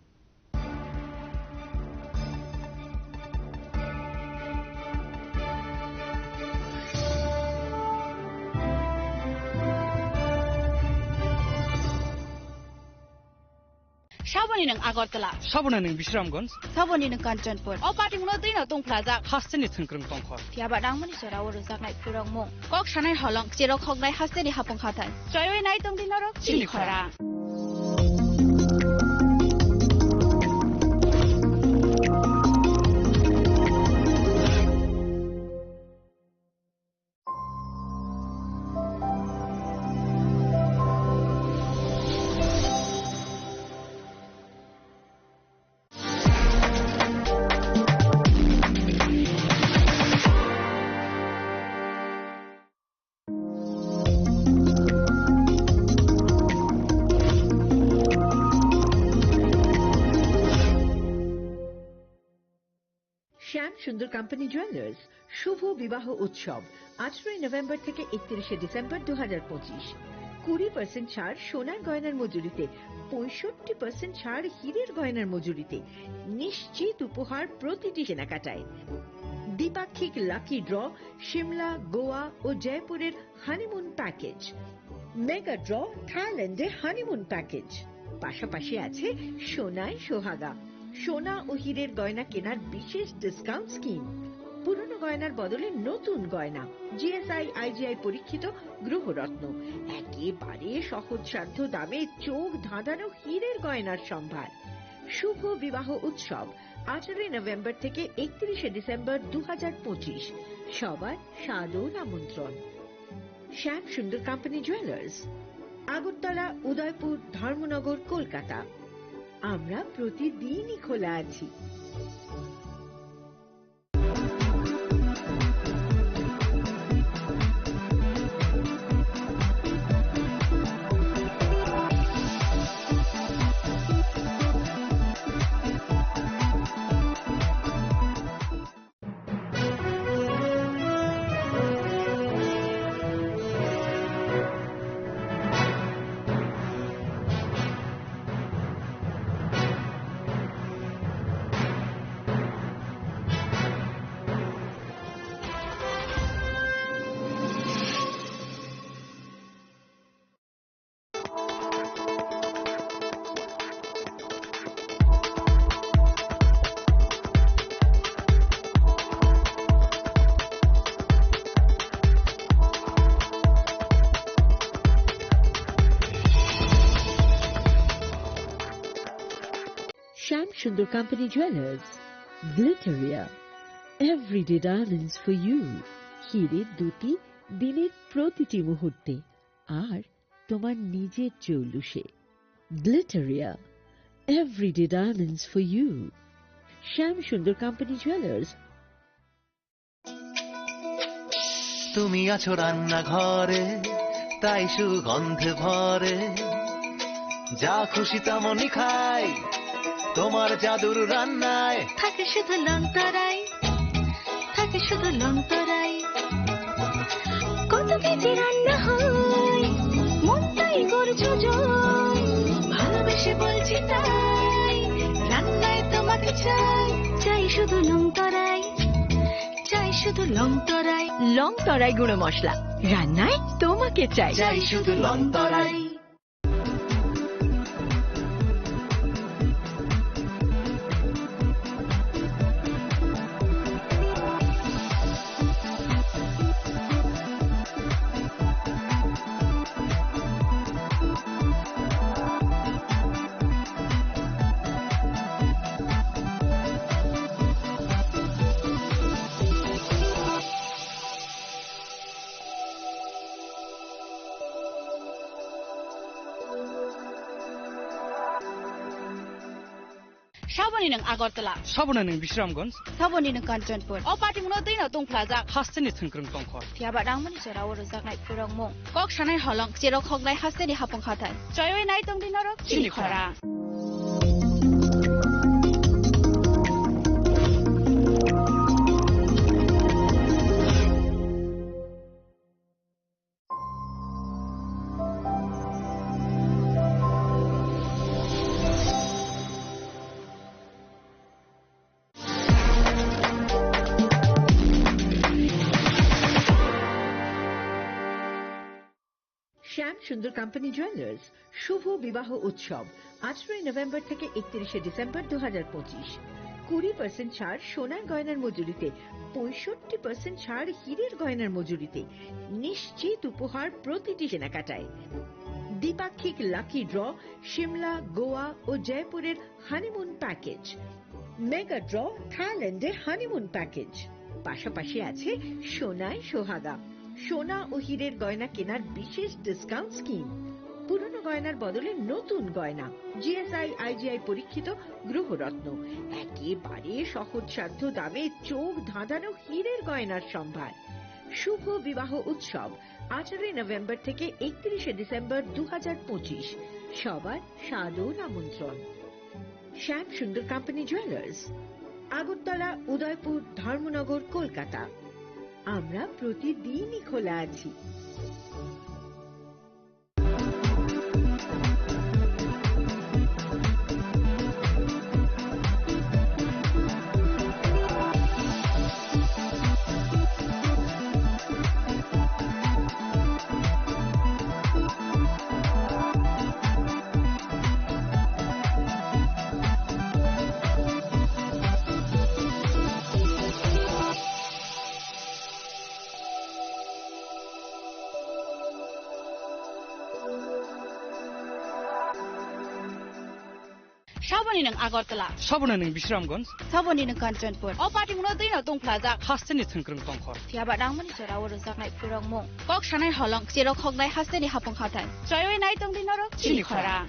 Saboni nwng Agartala. Saboni nwng Bisramganj. Saboni nwng Kanchanpur. O patimungno twino tongphlajak. Hasteni thwngkwrwng tongkhor. Phiyaba nangmani jora o rwjaknai phwrwngmung. Kok sanai holong, cherok hoknai hasteni hapung hathai. Choywi naitongdi norok chini khorang. শ্যাম Sundar company jewellers শুভ বিবাহ উৎসব, আঠারোই নভেম্বর থেকে একত্রিশে ডিসেম্বর দু হাজার পঁচিশ। কুড়ি পার্সেন্ট ছাড় সোনার গয়নার মজুরিতে, পঁয়ষট্টি পার্সেন্ট ছাড় হীরের গয়নার মজুরিতে, নিশ্চিত উপহার প্রতিটি কেনাকাটায়। দ্বিপাক্ষিক লাকি ড্র, সিমলা, গোয়া ও জয়পুরের হানিমুন প্যাকেজ, মেগা ড্র, থাইল্যান্ডে হানিমুন প্যাকেজ, পাশাপাশি আছে সোনায় সোহাগা, সোনা ও হীরের গয়না কেনার বিশেষ ডিসকাউন্ট স্কিম, পুরনো গয়নার বদলে নতুন গয়না, জিএসআই আইজিআই পরীক্ষিত গ্রহরত্ন, একেবারে সহজসাধ্য দামে চোখ ধাঁধানো হীরের গয়নার সম্ভার। শুভ বিবাহ উৎসব, আঠারোই নভেম্বর থেকে একত্রিশে ডিসেম্বর দু হাজার পঁচিশ। সবার সাদর আমন্ত্রণ। Shyam Sundar company jewellers, Agartala, Udaipur, Dharmanagar, Kolkata. আমরা প্রতিদিনই খোলা আছি। Shyam Sundar company jewellers, Glitteria, everyday diamonds for you. হিরে দুটি দিনের প্রতিটি মুহূর্তে আর তোমার নিজের চৌলুসে। Glitteria, everyday diamonds for you. Shyam Sundar company jewellers. তুমি আছো রান্নাঘরে, তাই সুগন্ধে ভরে। যা খুশি তেমনই খাই, তোমার জাদুর রান্নায়। থাকে শুধু লংতরাই, থাকে শুধু লংতরাই। কত কেজি রান্না হয়, মনটাই করছো জয়। ভালোবেসে বলছি তাই, রান্নায় তোমাকে চাই। চাই শুধু লংতরাই, চাই শুধু লংতরাই। লংতরাই গুঁড়ো মশলা, রান্নায় তোমাকে চাই। চাই শুধু লংতরাই। Saboni nwng Agartala. Saboni nwng Bisramganj. Saboni nwng Kanchanpur. O party mungno twi no tongphlajak. Hasteni thwngkwrwng tongkhor. Phiya ba rangmani jora o rwjaknai phwrwngmung. Kok sanai holong, cherok hoknai hasteni hapung hathai. Choiwi nai tongdi norok chini khorang. শ্যাম Sundar company jewellers শুভ বিবাহ উৎসব, আঠারোই নভেম্বর থেকে একত্রিশে ডিসেম্বর দু হাজার পঁচিশ। কুড়ি পার্সেন্ট ছাড় সোনার গয়নার মজুরিতে, পঁয়ষট্টি পার্সেন্ট ছাড় হীরের গয়নার মজুরিতে, নিশ্চিত উপহার প্রতিটি কেনাকাটায়। দ্বিপাক্ষিক লাকি ড্র, সিমলা, গোয়া ও জয়পুরের হানিমুন প্যাকেজ, মেগা ড্র, থাইল্যান্ডে হানিমুন প্যাকেজ, পাশাপাশি আছে সোনায় সোহাগা, সোনা ও হীরের গয়না কেনার বিশেষ ডিসকাউন্ট স্কিম, পুরনো গয়নার বদলে নতুন গয়না, জিএসআই আইজিআই পরীক্ষিত গ্রহরত্ন, একেবারে সহজসাধ্য দামে চোখ ধাঁধানো হীরের গয়নার সম্ভার। শুভ বিবাহ উৎসব, আঠারোই নভেম্বর থেকে একত্রিশে ডিসেম্বর দু হাজার পঁচিশ। সবার সাদর আমন্ত্রণ। Shyam Sundar company jewellers, Agartala, Udaipur, Dharmanagar, Kolkata. আমরা প্রতিদিনই খোলা আছি। Saboni nwng Agartala. Saboni nwng Bisramganj. Saboni nwng Kanchanpur. O party mungno twi no tongphlajak. Hasteni thwngkwrwng tongkhor. Phiya ba rangmani jora o rwjaknai phwrwngmung. Kok sanai holong, cherok hoknai hasteni hapung hathai. Choiwi nai tongdi norok chini khorang.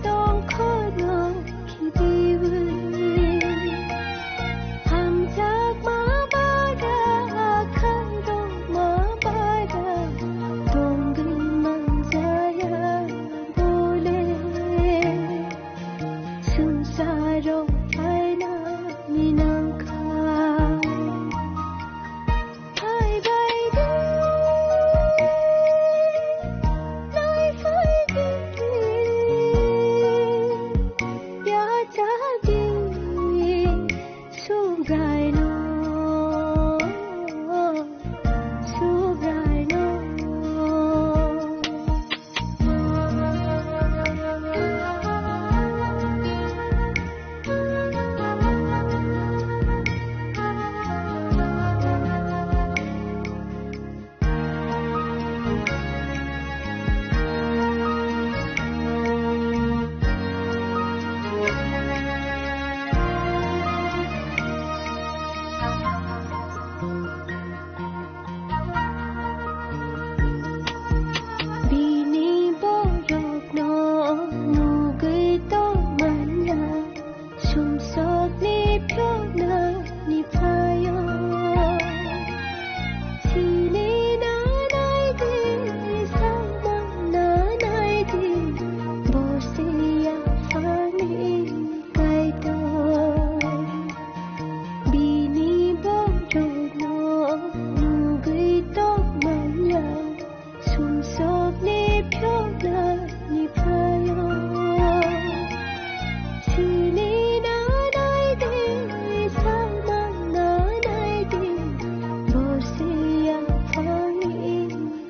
Tongkhorno khibiwi, hamjakma bara, khairokma bara, tongwi manjaya bole. Swngcharo phainani nangkha. Phaibaidi, naiphai di, yachadi, Subraino, Subraino. Bini borokno nugwi tongmanya, sumsokni phiyoknani phaio. Sini nanai di, salmang nanai di, bosi yaphangni Kaitor. Bini borokno nugwi tongmanya, sumsokni phiyoknani phaio. Sini nanai di, salmang nanai di, bosi yaphangni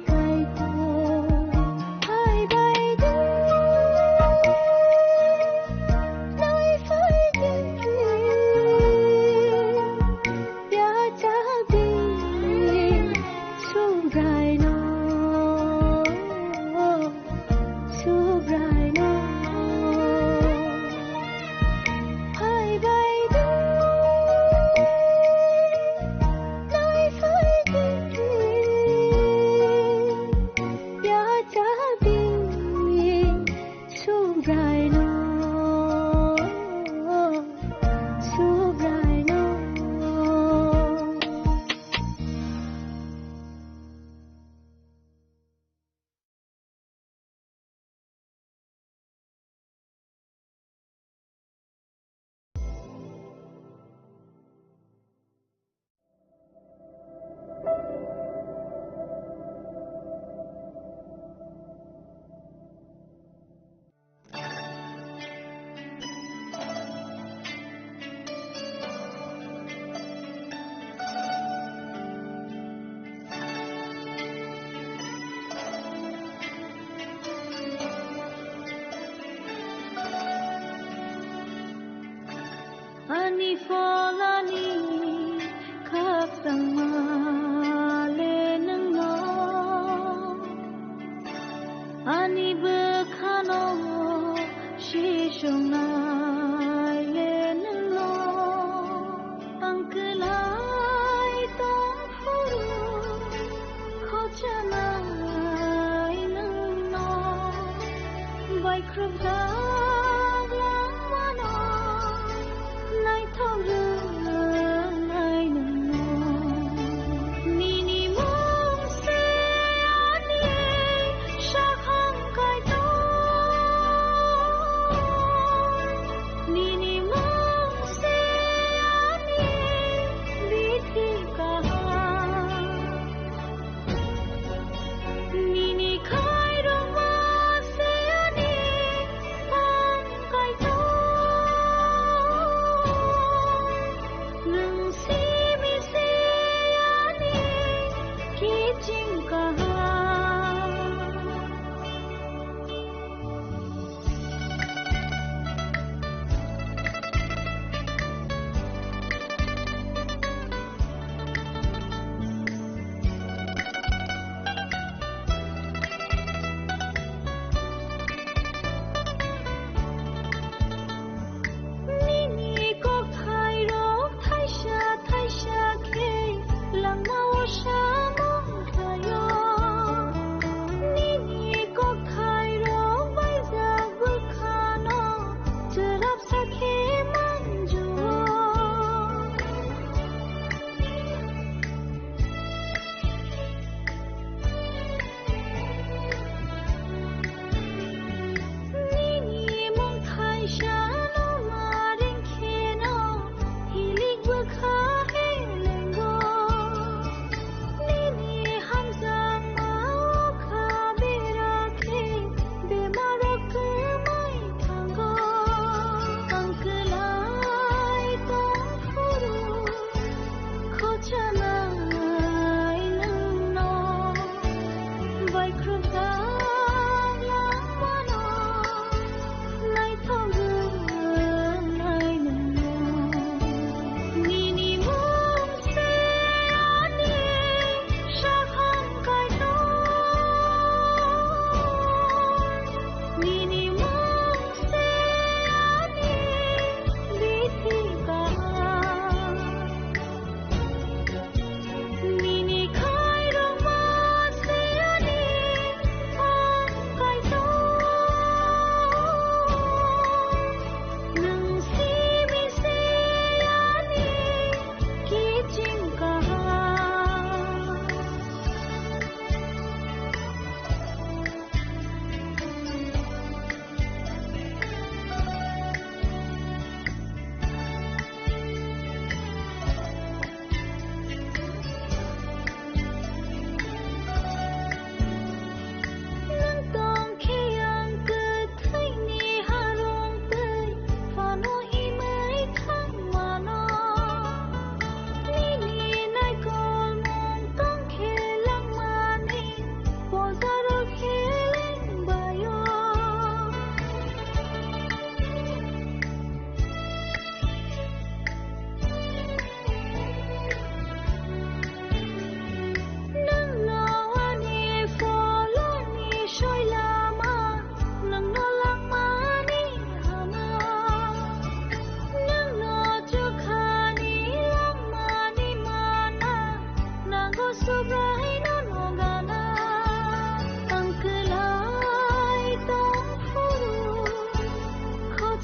Kaitor. Phaibaidi, naiphai di, yachadi, Subraino, Subraino. Phaibaidi, naiphai di, yachadi, Subraino, Subraino. Ani pholani khakchangma le nwngno, ani bwkhano sisongnai le nwngno, ang kwlai tong phuru khochanai nwngno, baikhrupjak langmano naithok rwnai nwngno. Nini mung se ani sakhang kaitor, nini mung se ani bithi kaham. Nini khairokma se ani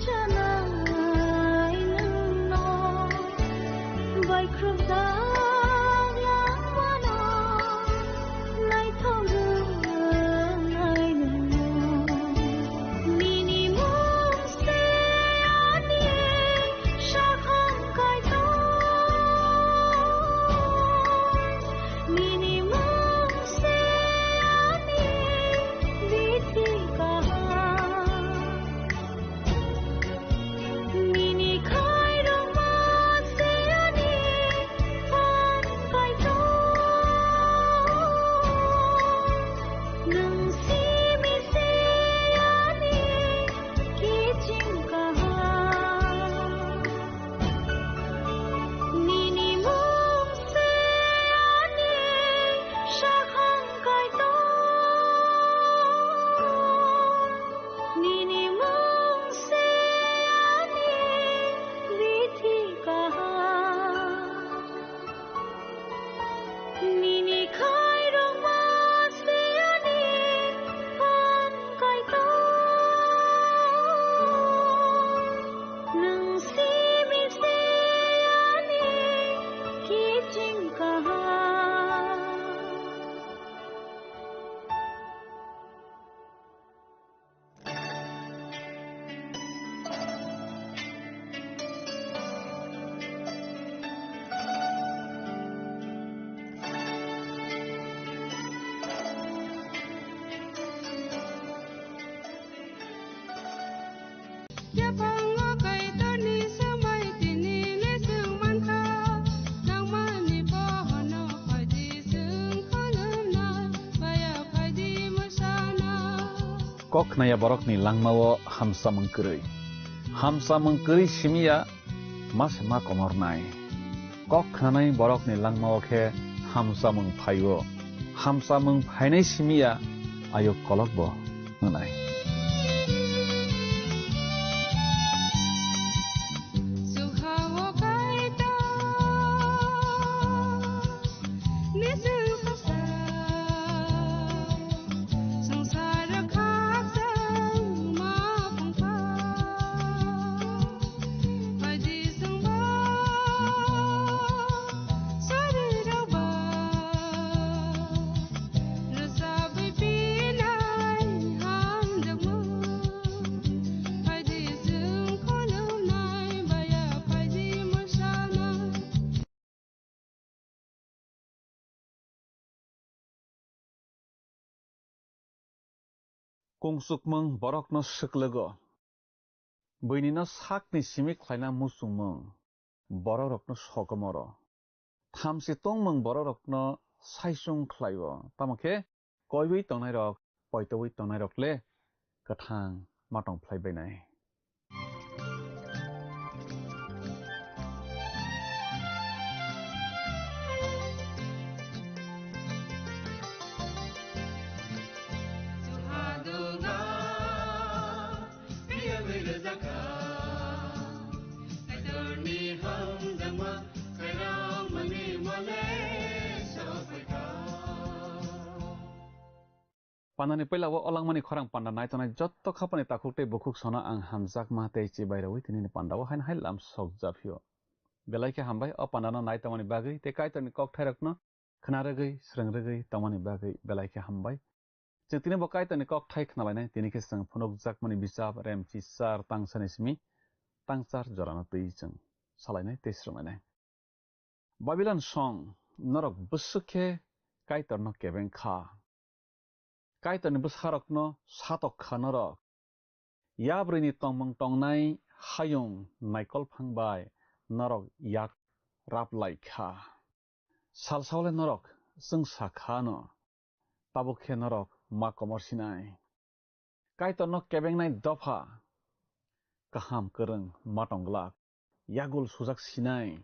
Chanai nwngno baikhrumjak langmano naithok wngnai nwngno. Nini mung se ani sakhang Kaitor. Nini mung se ani bithi kaham. Nini khairokma se ani phan Kaitor. Nwng simi se ani kiching kaham. Nini mung se ani sakhang Kaitor. Nini mung se ani bithi kaham. Nini khairokma se ani phan Kaitor. Nwng simi se ani kiching kaham. Yaphango Kaitorni swmai tini le chwng mankha, nangmani bohono phaidi chwng khulumnai, baya phaidi mwsana. Kok khnaya borokni langmao hamsamung kwrwi. Hamsamung kwrwi simiya ma se ma komornai. Kok khnanai borokni langmao khe hamsamung phaio. Hamsamung phainai simiya ayuk kolokbo hwnai. Kungsukmung borokno swklugo. Buinino sakni simi khlaina muchungmung borokrokno sokomoro. Thamchi tongmung borokrokno saichung khlaio. Tamo khe koiwi tongnairok, poitowi tongnairok le kwthang ma tong phlai bainai. Pandani puila o langmani khorang panda nai tongnai jotto khapani takhuk tei bukhuk sono ang hamjakma tei chibai rwi tinini panda o haino hai lam sok japhio. Belai khe hambai o panda no nai tongmani bagwi tei Kaitorni kokthairokno khna rwgwi, srwng rwgwi tongmani bagwi belai khe hambai. Chwng tini bo Kaitorni kokthai khna lainai, tini khe chwng phunukjakmani bichap Remchi char tangsani simi tangchar jorano twi chwng salainai tei srwnglainai. Babilon song, norok bwswk khe Kaitorno kebeng kha. Kaitorni bwsarokno satok kha norok. Yabrwini tongmung tongnai hayung naikolphang bai norok yak rap lai kha. Salsao le norok chwngsa kha no, tabuk khe norok ma komor sinai. Kaitorno kebengnai dopha kaham kwrwng ma tong glak, yagul sujak sinai.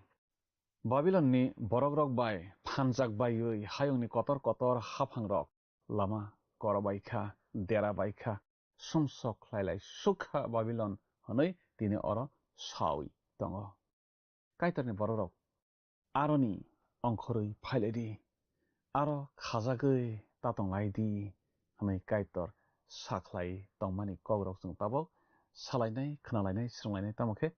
Babilonni borokrok bai phanjak baiwi hayungni kotor kotor haphangrok lama korobai kha, dera bai kha, sumsok khlai lai suk kha Babilon hwnwi tini oro saui tongo. Kaitorni borokrok aroni ongkhorwi phai lai di, aro khajagwi ta tong lai di, hwnwi Kaitor sakhlai tongmani kokrok chwng tabuk salainai, khnalainai, swrwnglainai, tamo khe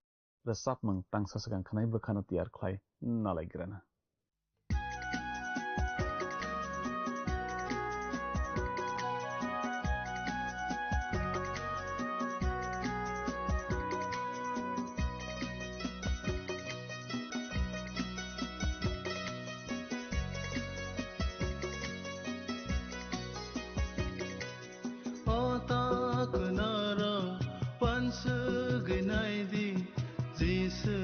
rwchapmung tangsa swkang khanai bwkhano tiyar khlai nalaigrana. O ta kunaro wansugwi naidi, Jisu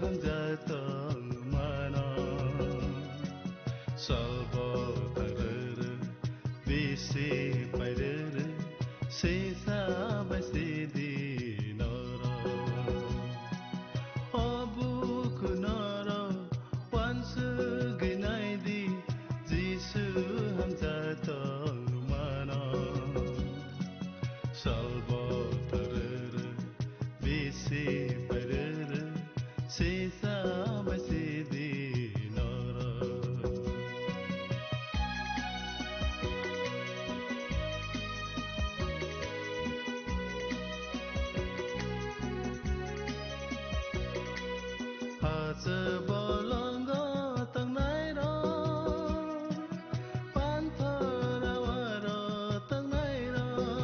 hamjak tongmano. Salbo taruru, bisi pairuru, sisa bai sidi noro. O buku noro wansugwi naidi, Jisu hamjak tongmano. Salbo taruru, bisi pairuru, sisa bai sidi noro. Hacha bolongo tangnairok, panthor awaro tangnairok,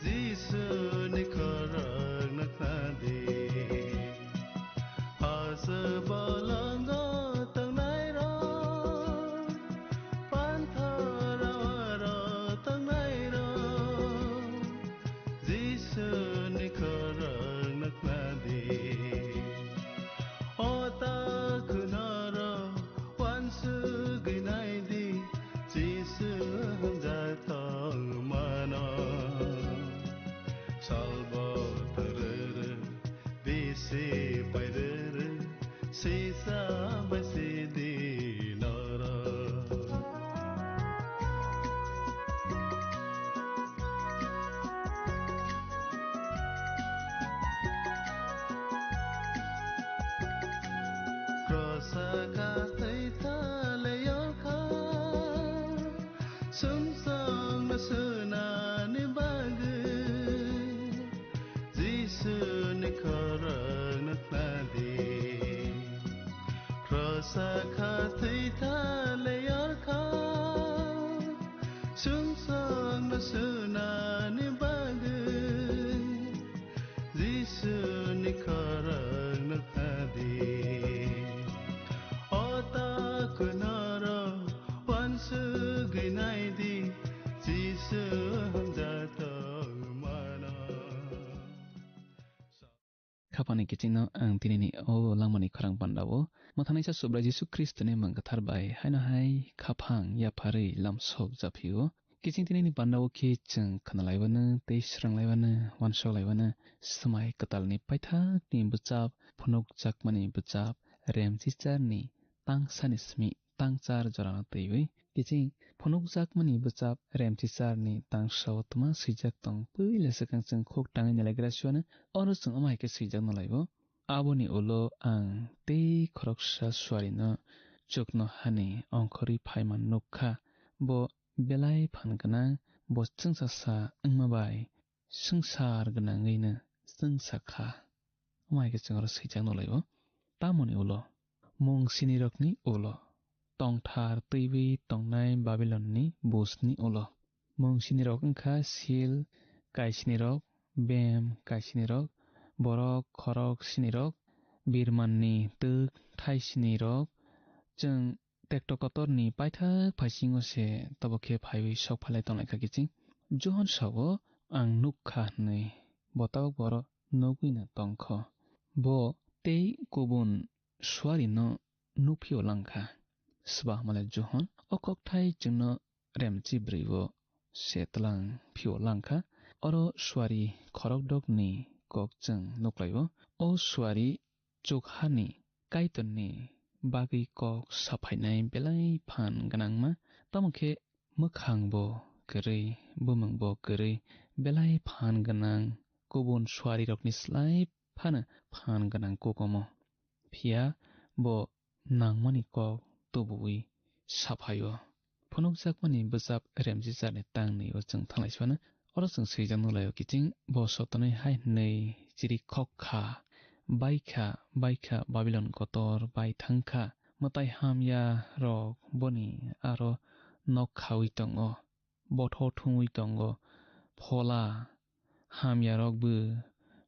Jisuni khorang naknadi. Hacha bolongo tangnairok, panthor awaro tangnairok, Jisuni khorang naknadi. O ta kunaro wansugwi naidi, Jisu hamjak tongmano. Salbo taruru, bisi pairuru, sisa bai sidi noro. Krosa ka thwi thale yorkha, sumsokno sunani bagwi, Jisuni khorang naknadi. Krosa ka thwi thale yorkha, sumsokno sunani bagwi, Jisuni khorang naknadi. O ta kunaro wansugwi naidi, Jisu hamjak tongmano. Khapangni kichingno ang tinini o langmani khorang pandao mwthangnaisa Subrai Jisu Khristoni mung kwthar bai haino hai khaphang yapharwi lamsok japhio. Kiching tinini pandao khe chwng khnalaibano tei swranglaibano, uansukhlaibano, swmai kwtalni paithakni bwchap, phunukjakmani bwchap, Remchicharni tangsani simi tangchar jorano twiwi. Kiching phunukjakmani bwchap Remchicharni tangsao twma swijak tong, puila swkang chwng khuk tangwi nalaigra siwano, oro chwng omo hai khe swijak nalaibo. Aboni ulo ang tei khoroksa suarino chuknohani ongkhorwi phaima nukkha. Bo belai phan gwnang, bo chwngsasa wngma bai swngchar gwnangwino chwngsa kha. Omo hai khe chwng oro swijak nalaibo. Tamoni ulo, mung sinirokni ulo, tongthar twiwi tongnai Babilonni bujni ulo. Mung sinirok wngkha sil kaisinirok, bem kaisinirok, borok khorok sinirok, birmanni twk thai sinirok. Chwng tekto kotorni paithak phaisingo se tobo khe phaiwi sok phalai tonglaikha kiching. Johon sao, "Ang nuk kha," hwnwi. Bo tabuk boro nugwino tongkho. Bo tei kubun suarino nukphio langkha. Swbahmale Johon o kokthai chwngno remchi bwrwi o se tlang phio langkha. Oro suari khorokdokni kok chwng nuklaio. O suari chukhani Kaitorni bagwi kok saphainai belai phan gwnangma. Tamo khe mwkhang bo kwrwi, bumung bo kwrwi, belai phan gwnang, kubun suarirokni slai phano phan gwnang kok omo. Phiya bo nangmani kok tubuwi saphaio. Phunukjakmani bwchap remjicharni tangni o chwng thanglai sibano. Oro chwng swijak nukhlaio kiching, bo sotonwi hai hwnwi chirikhok kha, "Baikha, baikha, Babilon kotor bai thang kha. Mwtai hamya rok boni aro nok khaui tongo, bothor thumui tongo, phola hamya rok bo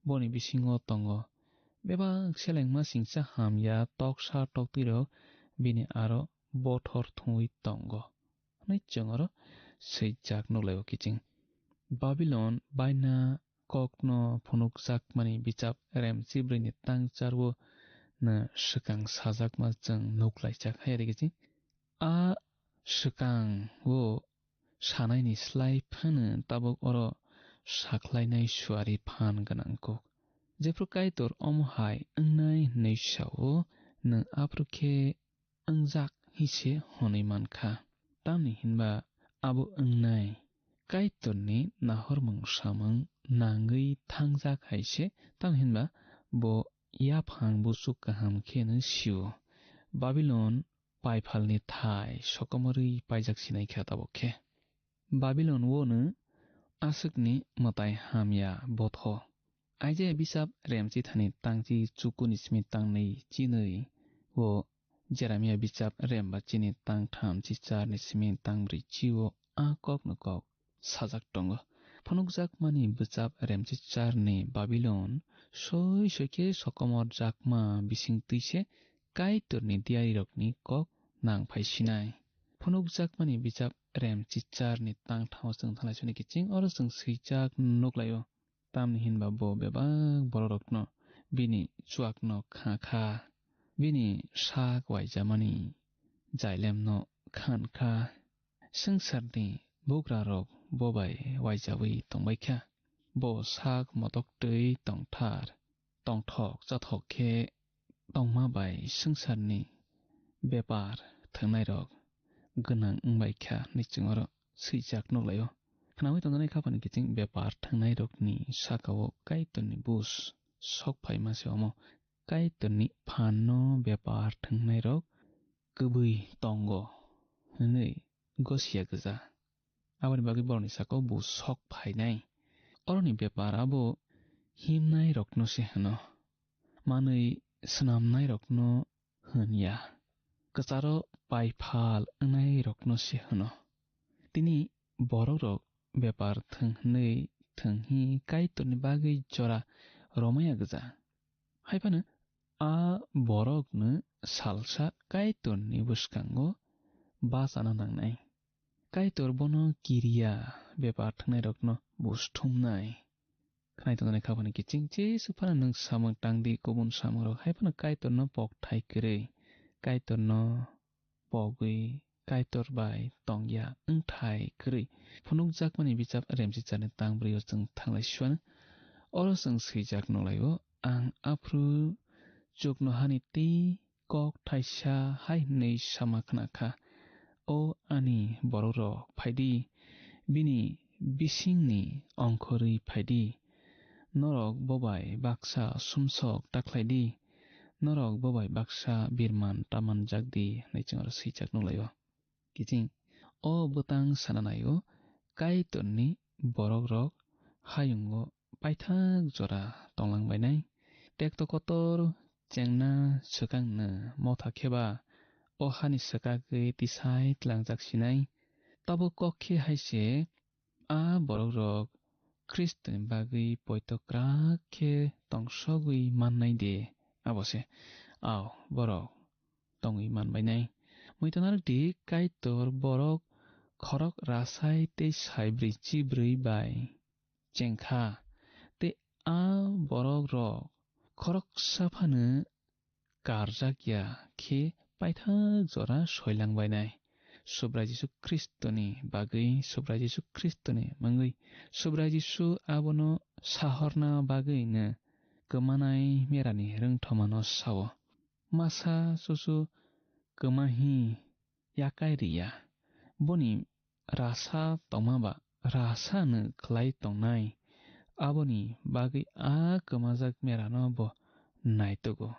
boni bisingo tongo. Bebak selengma singcha hamya toksa toktwi rok bini aro bothor thumui tongo," hwnwi chwng oro swijak nukhlaio kiching. Babilon baina kokno phunukjakmani bichap rem chibrwini tang charwo no swkang sajakma chwng nuklaijak hai ri kiching. A swkang o sanaini slai phano tabuk oro sakhlainai suari phan gwnang kuk. Jephru Kaitor omo hai wngnai hwnwi sao, nwng aphuru khe wngjak hise hwnwi mankha. Tamni hinba abo wngnai. Kaitorni nahormung samung nangwi thangjak hai se, tamni hinba bo yaphang buchuk kaham kheno sio. Babilon paiphalni thai sokomorwi paijak sinai kha tabuk khe. Babilon wono aswkni mwtai hamya botho. Aijaya bisap remchithani tangchi chukuni simi tangnwi chinwi o Jeremia bisap remba chini tangtham chi charni simi tangbrwi chi o a kokno kok sajak tongo. Phunukjakmani bwchap remchi charni Babilon soi soi khe sokomor jakma bising twi se Kaitorni diyarirokni kok nang phai sinai. Phunukjakmani bichap rem chicharni tangthao chwng thanglai soni kiching oro chwng swijak nuklaio. Tamni hinba bo bebak bororokno bini chuakno kha kha, bini sak waijamani jailemno khan kha. Swngcharni bugrarok bo bai waijawi tongbai kha. Bo sak motoktwi tongthar, tongthok chathok khe tongma bai swngcharni bepar thwngnairok gwnang wngbai kha hwnwi chwng oro swijak nuklaio. Khnaui tongjaknai khaphani kiching bepar thwngnairokni sakao Kaitorni bus sok phaima se omo Kaitorni phanno bepar thwngnairok kwbwi tongo hwnwi gosiya gwja. Aboni bagwi borokni sakao bo sok phainai. Oroni bepar abo himnairokno se hwno, manwi swnamnairokno hwn ya. Kwcharo paiphal wngnairokno se hwno. Tini borokrok bepar thwng hwnwi thwng hi Kaitorni bagwi jora romaya gwja. Hai phano a borokno salsa Kaitorni bwskango bachana nangnai. Kaitor bono kiriya bepar thwngnairokno buj thumnai. Khnai tongjaknai khaphani kiching jesu phano nwng samung tangdi, kubun samungrok hai phano Kaitorno pokthai kwrwi, Kaitorno pogwi Kaitor bai tongya wngthai kwrwi phunukjakmani bichap remchicharni tang brwi o chwng thanglai suano. Oro chwng swijak nuklaio, "Ang aphuru chuknohani tei kok thaisa hai hwnwi sama khna kha, 'O ani borokrok, phai di, bini bisingni ongkhorwi phai di. Norok bo bai baksa sumsok ta khlai di, norok bo bai baksa birman ta manjak di,' hwnwi chwng oro swijak nuklaio. Kiching o bwtang sana naio, Kaitorni borokrok hayungo paithak jora tonglang bainai. Tekto kotor chengna swkangno motha khe ba o hani swkagwi tisai tlangjak sinai. Tabuk kok khe hai se a borokrok Khristoni bagwi poito kwrak khe tongsogwi mannai de, abo se, ao, borok tongwi man bainai. Muitan arokdi Kaitor borok khorok rasai tei saibrwi chibrwi bai chengkha, tei a borokrok khoroksa phano karjak ya khe paithak jora soilang bainai. Subrai Jisu Khristoni bagwi, Subrai Jisu Khristoni mungwi, Subrai Jisu abono sahorna bagwino kwmanai merani rwngthomano sao. Masa susu kwmahi yakai riya. Boni rasa tongma ba rasa no khlai tongnai. Aboni bagwi a kwmajak merano bo naitugo.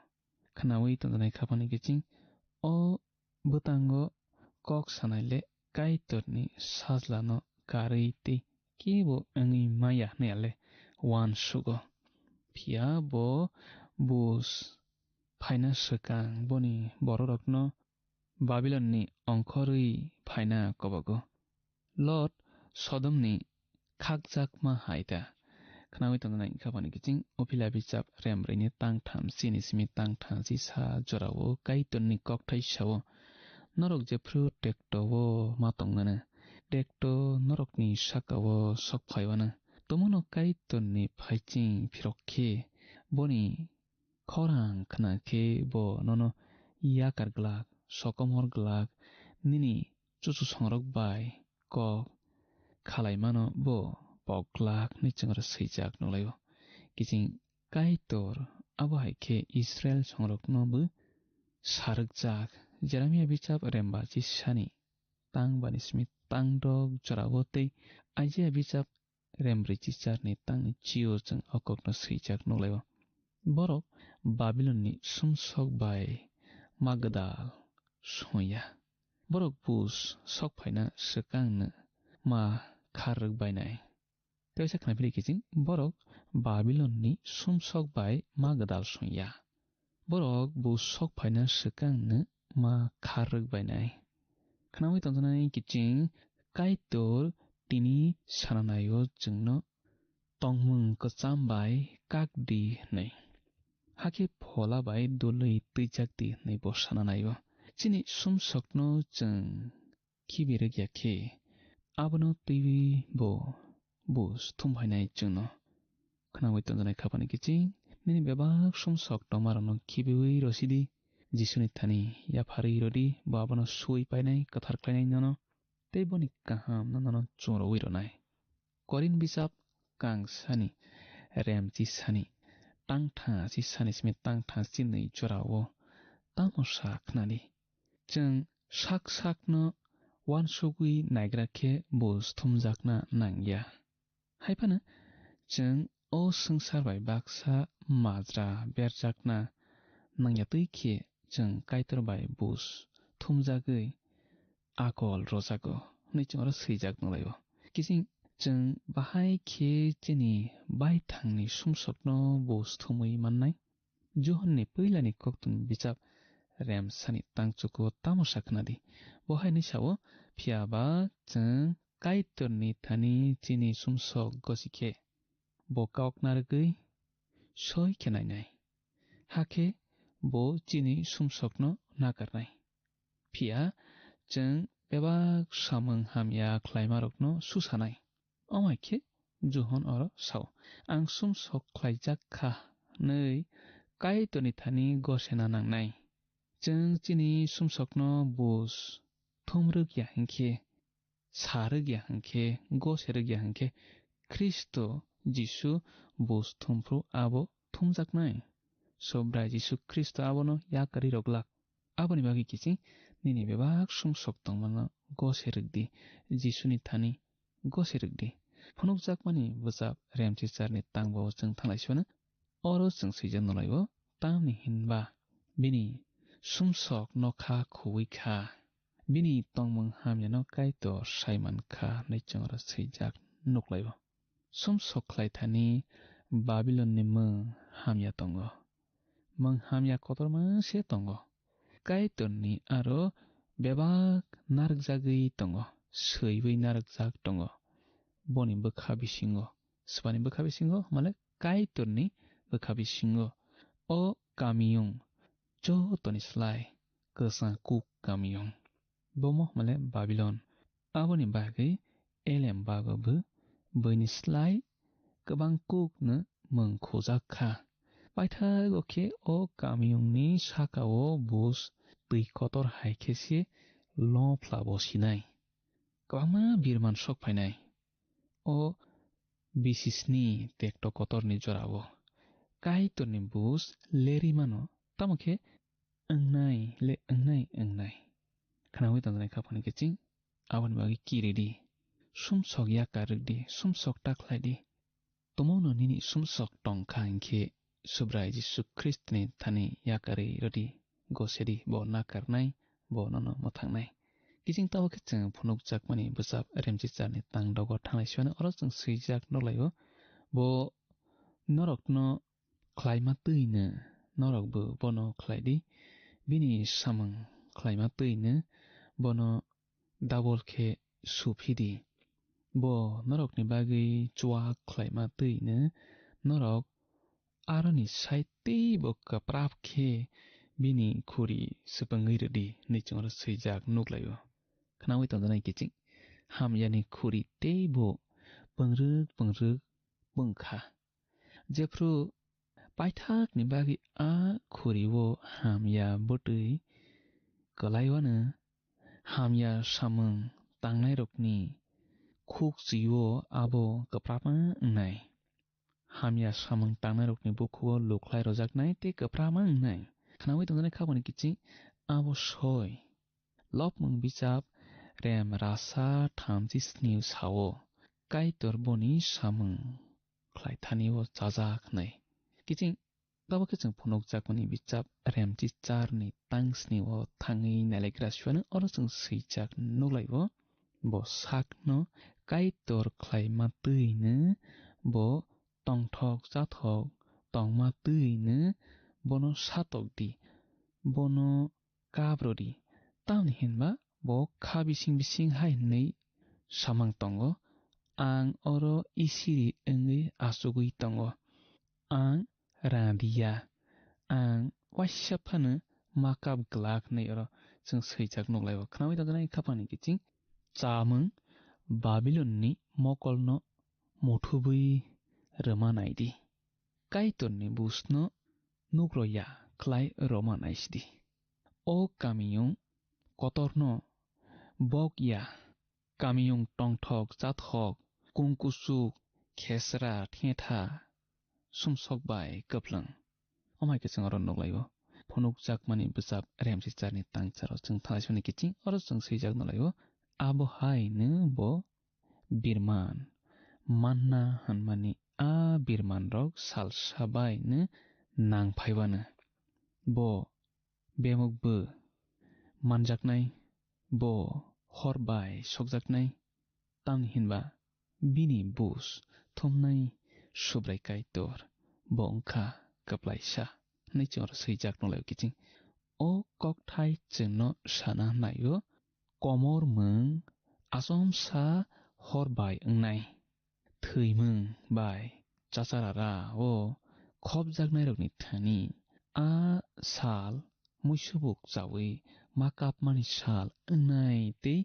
Khnaui tongjaknai khaphani kiching o bwtango kok sanai le Kaitorni sajlano karwi tei kebo wngwi maya hwnwi le uansugo. Phiya bo buj phaina swkang boni bororokno Babilonni ongkhorwi phaina kobogo. Lot Sodomni khakjakma hai ta. Khnaui tongjaknai wngkha boni kiching, o phila bijap remrwini tang tham chini simi tang tham chisa jorao Kaitorni kokthai sao, norok jephru tekto-o ma tongmano, tekto norokni saka-o sok phaiwano. Tomono Kaitorni phaiching phirok khe boni khorang khna khe bo nono yakar glak, sokomor glak, nini chuchusongrok bai kok khalaimano bo pok glak hwnwi chwngno swijak nukhlaio. Kiching Kaitor abo hai khe Israil songrokno bo sarwkjak. Jeremia bijap remba chisani tang bani simi tang dok jorao tei Aijia bijap rembrwi chicharni tangni chio chwng o kokno swijak nukhlaio. Borok Babilonni sumsok bai ma gwdal songya. Borok buj sok phaina swkangno ma kharrwk bainai. Teisa khnaphili kiching, borok Babilonni sumsok bai ma gwdal songya. Borok buj sok phaina swkangno ma kharrwk bainai. Khnaui tongjaknai kiching, Kaitor tini sananaio chwngno tongmung kwcham bai kak di hwnwi. Hakhe phola bai dului twijak di hwnwi bo sananaio. Chini sumsokno chwng khibi rwk ya khe, abono twiwi bo buj thum phainai chwngno. Khnaui tongjaknai khapani kiching, nini bebak sumsok tongmarokno khibiui rwsidi, Jisuni thani yapharwi rwdi, bo abono sui painai, kwthar khlainai nono, tei boni kahamno nono chumrwi rwnai. Korin bijap kangsani, remchi sani, tangtha si sani simi tangtha chinwi jorao tamo sa khnadi. Chwng sak sakno uansugwi naigra khe buj thumjakna nangya. Hai phano chwng o swngchar bai baksa majra berjakna nangya twi khe chwng Kaitor bai buj thumjagwi akol rwjago hwnwi chwng oro swijak nukhlaio. Kiching chwng bahai khe chini baithangni sumsokno buj thumwi mannai. Johonni puilani koktwmni bijap remsani tangchuko tamo sa khnadi. Bo hai hwnwi sao, phiya ba chwng Kaitorni thani chini sumsok gosi khe bo kok narwgwi soi khe nainai. Hakhe bo chini sumsokno nakarnai. Phiya chwng bebak samung hamya khlaimarokno susanai. Omo hai khe Johon oro sao, "Ang sumsok khlaijak kha," hwnwi Kaitorni thani gosena nangnai. Chwng chini sumsokno buj thum rwk ya hwn khe, sa rwk ya hwn khe, gose rwk ya hwn khe, Khristo Jisu buj thumphru abo thumjaknai. Subrai Jisu Khristo abono yakarwi rwglak. Aboni bagwi kiching nini bebak sumsok tongmano gose rwk di, Jisuni thani gose rwk di. Phunukjakmani bwchap Remchicharni tangbo chwng thanglai sibano. Oro chwng swijak nulaio, tamni hinba bini sumsok nokha khuwi kha, bini tongmung hamyano Kaitor sai man kha hwnwi chwng oro swijak nuklaio. Sumsok khlai thani Babilonni mwng hamya tongo, mwng hamya kotorma se tongo. Kaitorni aro bebak narwkjagwi tongo, swiwi narwkjak tongo. Boni bwkha bisingo, swbani bwkha bisingo, male Kaitorni bwkha bisingo. O kamiyung jotoni slai kwchang kuk kamiyung. Bomo male Babilon. Aboni bagwi elem bago bo buini slai kwbang kukno mwng khujak kha. Paithago khe o kamiyungni saka-o buj twi kotor hai khe se lophlabo sinai. Kwbangma birman sok phainai. O bisisni tekto kotorni jorao Kaitorni buj lerwi mano, tamo khe wngnai le wngnai, wngnai. Khnaui tongjaknai kha phano kiching, aboni bagwi kiridi. Sumsok yakar rwkdi, sumsok ta khlaidi. Tumungno nini sumsok tongkha hinkhe Subrai Jisu Khristoni thani yakarwi rwdi, gosedi, bo nakarnai, bo nono mwthangnai. Kiching tabo khe chwng phunukjakmani bwchap Remchicharni tang dogo thanglai siyano oro chwng swijak nukhlaio, bo norokno khlaima twino norokbo bono khlai di, bini samung khlaima twino bono double khe su phi di. Bo norokni bagwi chuak khlaima twino norok aroni sai teibo kwprap khe bini khuri swpwngwi rw di, hwnwi chwng oro swijak nukhlaio. Khnaui tongjaknai kiching hamyani khuri teibo pwngrwk pwngrwk pwng kha. Jephru paithakni bagwi a khuri-o hamya bwtwi kwlaiwano hamya samung tangnairokni khuk chwi-o abo kwprapma wngnai. Hamya samung tangnairokni bukhugo lukhlai rojaknai tei kwprapma wngnai. Khnaui tongjaknai khabangni kiching abo soi. Lopmung bijap rem rasa thamchi snio sao, Kaitor boni samung khlai thani-o chajak hwnwi. Kiching tabo khe chwng phunukjakmani bijap Remchicharni tang snio thangwi nailaikra siyano oro chwng swijak nukhlaio. Bo sakno Kaitor khlaima twino bo tongthok chathok tongma twino bono satok di, bono kap rw di. Tamni hinba bo kha bising bising hai hwnwi samang tongo, "Ang oro isiri wngwi achugwi tongo. Ang rang di ya, ang waisa phano ma kap glak," hwnwi oro chwng swijak nukhlaio. Khnaui tongjaknai khaphangni kiching chamung Babilonni mokolno muthubwi rwma nai di. Kaitorni busno nukro ya khlai rwma nai sidi. O kamiyung kotorno bok ya, kamiyung tongthok chathok, kung kuchuk, khesra, thetha, sumsok bai kwplwng. Omai khe chwng oro nukhlaio. Phunukjakmani bwchap Remchicharni tangcharo chwng thanglai soni kiching oro chwng swijak nukhlaio. Abo hai no bo birman manna hwnmani a birmanrok salsa bai no nang phaiwano. Bo bemukbo manjaknai, bo hor bai sokjaknai, tamni hinba bini bus thumnai Subrai Kaitor bo wngkha kwplaisa, hwnwi chwng oro swijak nukhlaio kiching. O kokthai chwngno sana naio, komormung achomsa hor bai wngnai. Thwimung bai chacharara o khopjaknairokni thani a sal muisubuk chaui ma kapmani sal wngnai tei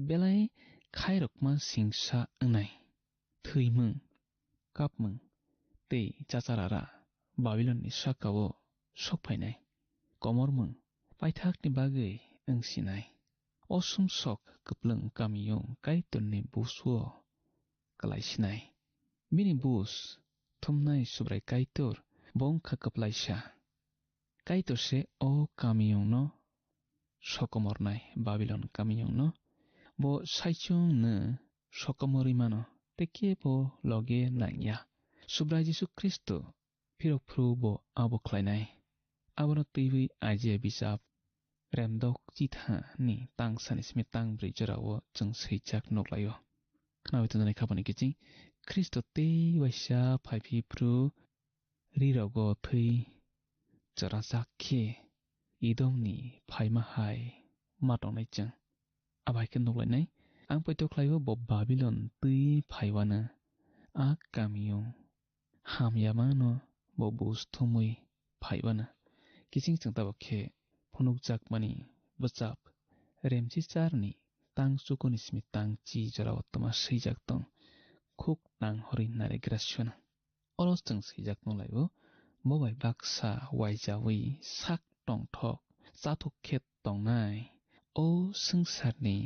belai khairokma singsa wngnai. Thwimung, kapmung tei chacharara Babilonni saka-o sok phainai. Komormung paithakni bagwi wng sinai. O sumsok kwplwng kamiyung Kaitorni busuo kwlai sinai. Bini bus thumnai Subrai Kaitor bo wngkha kwplaisa. Kaitor se o kamiyungno sokomornai, Babilon kamiyungno. Bo saichung no sokomorwi mano, tei kebo loge nangya. Subrai Jisu Khristo phirok phuru bo abo khlainai. Abono twiwi Isaiah bijap remdok chithani tang sani simi tang brwi jorao chwng swijak nukhlaio. Khnaui tongjaknai khabangni kiching, Khristo tei waisa phai phi phuru rirogo thwi chwrajak khe Edomni phaima hai ma tongnai chwng. Abai khe nuklainai, ang poito khlaio bo Babilon twi phaiwano a kamiyung hamyamano bo bus thumwi phaiwano. Kiching chwng tabuk khe phunukjakmani bwchap Remchicharni tang chukuni simi tang chi jorao twma swijak tong, khuk nang horwi narigra swana. Oro chwng swijak nukhlaio, bo bai baksa waijawi sak tongthok chathuk khe tongnai. O swngcharni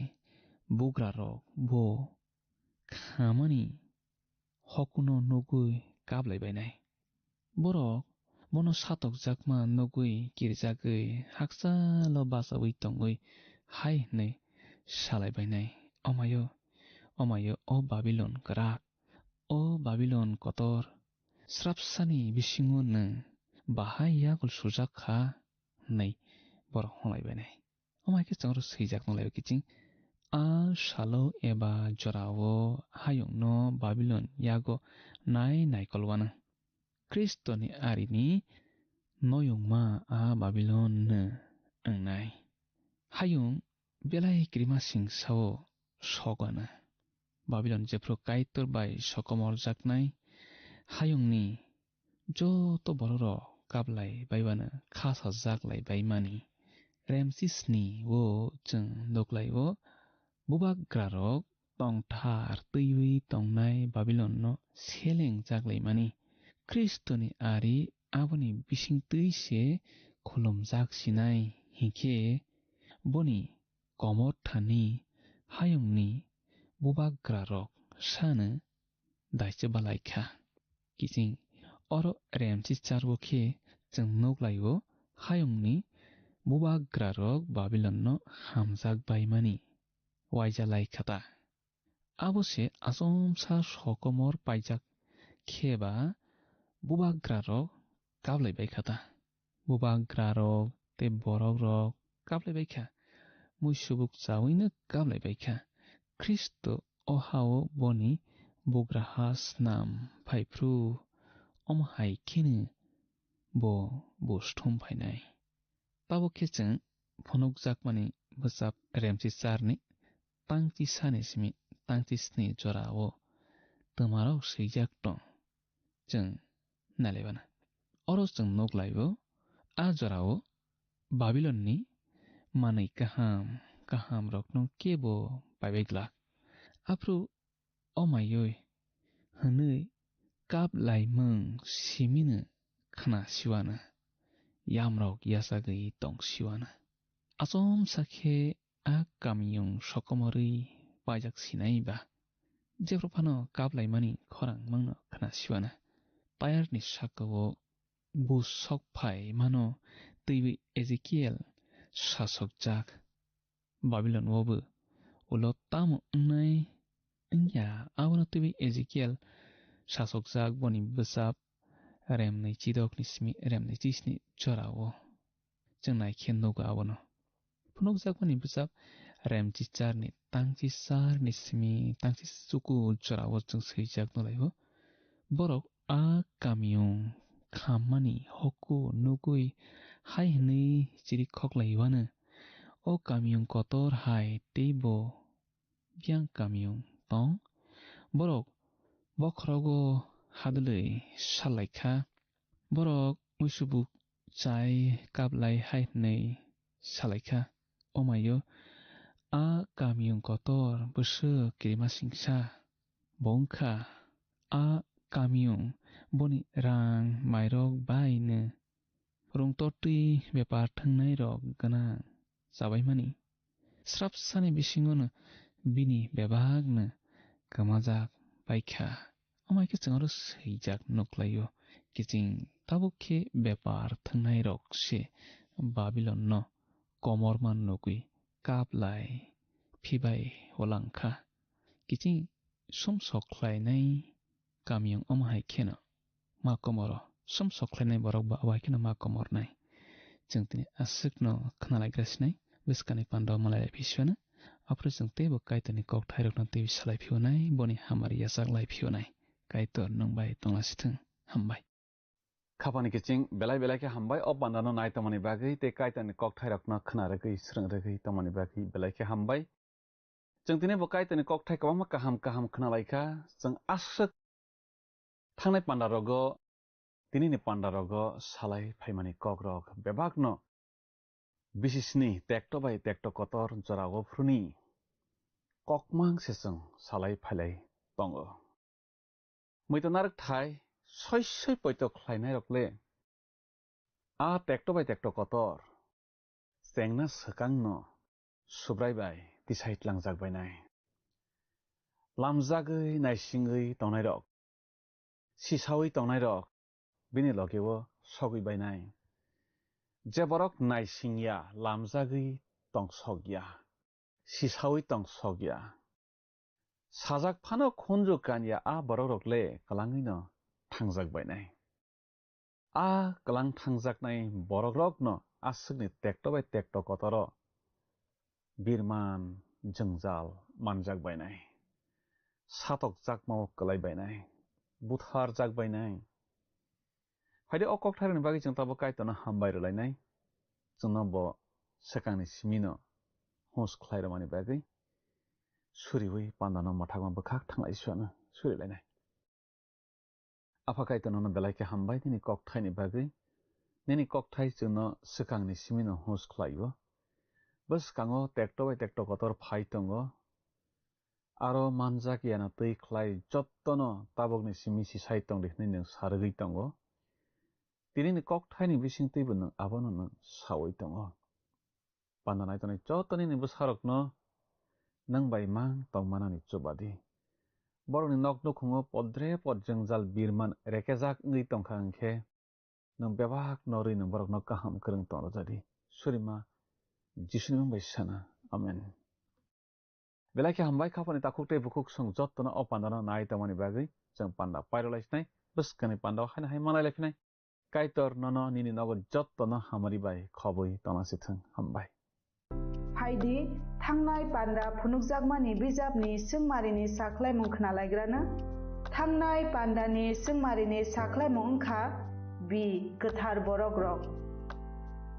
bugrarok bo khamani hokuno nugwi kaplai bainai. Borok bono satokjakma nugwi kirjagwi hakchalo bachaui tongwi hai hwnwi salai bainai, "Omaio, omaio, o Babilon kwrak, o Babilon kotor, srapsani bisingo nwng bahai yakul sujak kha," hwnwi borok hwnlai bainai. Omo hai khe chwng oro swijak nukhlaio kiching, A salo eba jorao hayungno Babilon yago nai naikol uanw. Khristoni arini noyungma a Babilon nw wngnai. Hayung belai kirimasing sao sok anw. Babilon jephru Kaitor bai sokomorjaknai hayungni joto bororok kaplai baibanw khasajak lai baimani. Remsisni o chwng nuklaio, bubagrarok tongthar twiwi tongnai Babilonno selengjak laimani. Khristoni ari aboni bisingtwi se khulumjak sinai, hinkhe boni komor thani hayungni bubagrarok sanw daise balaikha. Kiching oro remsi charbo khe chwng nuklaio hayungni bubagrarok Babilonno hamjak baimani, waija laikha ta. Abo se achomsa sokomor paijak khe ba bubagrarok kaplai baikha ta. Bubagrarok tei borokrok kaplai baikha, muisubuk chawino kaplai baikha. Khristo o hao boni bugraha snam phaiphru, omo hai kheno bo buj thum phainai. Tabuk khe chwng phunukjakmani bwchap remsi charni tangchi sani simi tangchi sni jorao twmarok swijak tong. Chwng nailaibana. Oro chwng nuklaio, a jorao Babilonni manwi kaham kahamrokno kebo paibai glak. Aphuru o maiwi hwnwi kap laimung simino khna siwano, yamrok yachagwi tong siwano. Achomsa khe a kamiyung sokomorwi paijak sinai ba. Jephru phano kap laimani khorang mangno khna siwano. Tayarni sakao buj sok phai mano twiwi Ezekiel sasokjak. Babilon o bo ulo tamo wngnai wngya, abono twiwi Ezekiel sasokjak boni bwchap remnwi chidokni simi remnwi chisni jorao. Chwng naikhe nugo abono. Phunukjakmani bwchap remchi charni tangchi charni simi tangchi chuku jorao chwng swijak nulaio. Borok a kamiyung khammani hokku nugwi hai hwnwi chirikhok laiwano, "O kamiyung kotor hai teibo biyang kamiyung tong? Borok bokhorogo hadwlwi salaikha, borok muisubuk chai kaplai hai hwnwi salaikha. O maio a kamiyung kotor bwswk kirimasingsa." Bo wngkha a kamiyung boni rang mairok baino rwngtotwi bepar thwngnairok gwnang chabaimani. Srapsani bisingono bini bebakno kwmajak baikha. Omo hai khe chwng oro swijak nuklaio, kiching tabuk khe bepar thwngnairok se Babilonno komorma nugwi kaplai phibai olangkha. Kiching sumsok khlainai kamiyung omo hai kheno ma komoro. Sumsok khlainai borok ba abo hai kheno ma komornai. Chwng tini aswkno khnalaigra sinai, bwskangni panda malai lai phisiwano. Aphuru chwng teibo Kaitorni kokthairokno teibo salai phiyonai, boni hamari yachak lai phiyonai. Kaitor nwng bai tonglasithwng. Hambai. Khapani kiching belai belai khe hambai o pandano nai tongmani bagwi tei Kaitorni kokthairokno khna rwgwi swrwng rwgwi tongmani bagwi belai khe hambai. Chwng tini bo Kaitorni kokthai kwbangma kaham kaham khna lai kha. Chwng aswk thangnai pandarogo, tinini pandarogo salai phaimani kokrok bebakno bisisni tekto bai tekto kotor jorao phuruni kokmang se chwng salai phailai tongo. Muitu narwk thai soi soi poito khlainairok le a tekto bai tekto kotor chengna swkangno Subrai bai tisai tlangjak bainai. Lamjagwi naisingwi tongnairok, sisaui tongnairok bini logeo sogwi bainai. Je borok naisingya, lamjagwi tongsokya, sisaui tongsokya, sajak phano khunju kanya a borokrok le kwlangwino thangjak bainai. A kwlang thangjaknai borokrokno aswkni tekto bai tekto kotoro birman jwngjal manjak bainai, satok chakmao kwlai bainai, buthar jak bainai. Phaidi o kokthairokni bagwi chwng tabuk Kaitorno hambai rwlainai, chwngno bo swkangni simino hus khlai rwmani bagwi suriwi pandano mwthangma bwkhak thanglai suano surilainai. Apha Kaitor nono belai khe hambai nini kokthaini bagwi. Nini kokthai chwngno swkangni simino hus khlaio. Bwskango tekto bai tekto kotor phai tongo. Aro manjak yana twi khlai jottono tabukni simi sisai tongdi hwnwi nwng sa rwgwi tongo. Tinini kokthaini bisingtwibo nwng abono nwng saui tongo. Panda naitonwi joto nini bwsarokno nwng bai mang tongmanani chubadi. Borokni nok nukhungo podre pod jwngjal birman rekejak wngwi tongkha hwnkhe, nwng bebak norwi nwng borokno kaham kwrwng tong rwjadi. Surima Jisuni mung bai sana. Amen. Belai khe hambai, khapani takhuk tei bukhuk chwng jottono o pandano nai tongmani bagwi. Chwng panda pairwlai sinai, bwskangni pandao haino hai manlai lai phinai. Kaitor nono nini nogo jottono hamari bai khobwi tongna sithwng. Hambai. Phaidi, thangnai panda phunukjakmani bijapni swngmarini sakhlaimung khnalaigrano. Thangnai pandani swngmarini sakhlaimung wngkha B, kwthar borokrok.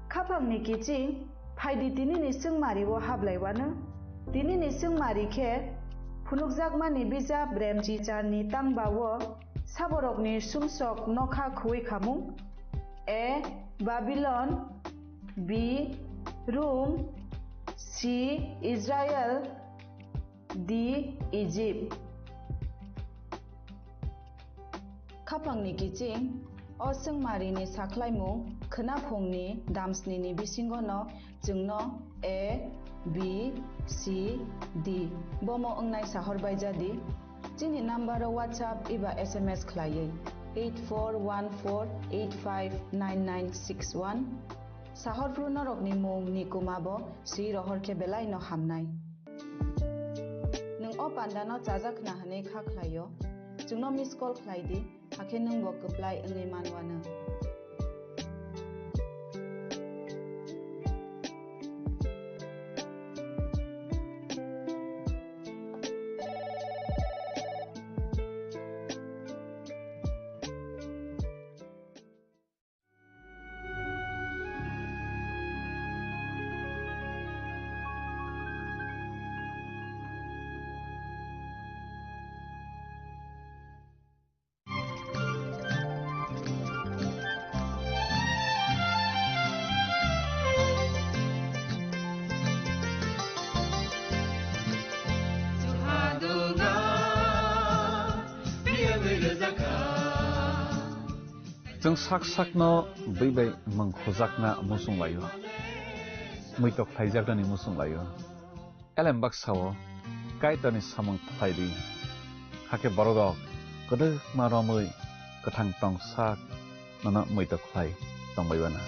Khapangni kiching, phaidi tinini swngmario hablaiwano. Tinini swngmari khe phunukjakmani bijap Remchicharni tangbao saborokni sumsok nokha khuwi khamung. A, Babylon, B, Rome, C, Israel, D, Egypt. Khapangni kiching, o swngmarini sakhlaimung khwnaphungni damsnini bisingono chwngno A, B, C, D bomo wngnai sahor baijadi. Chini number o WhatsApp eba S M S khlaiwi eight four one four eight five nine nine six one. Sahor phru norokni mung ni kuma bo swi rohor khe belai no hamnai. Nwng o panda no chajak khna hwnwi kha khlaio, chwngno miss call khlai di, hakhe nwng bo kwplai wngwi manwano. Chwng sak sakno bwi bai mung khujakna muchung laio, muitok khlaijaknani muchung laio. Elem baksa-o Kaitorni samung khlai di, hakhe borok rok kwdwkma romwi kwthang tong sak nono muitok khlai tongbai bana.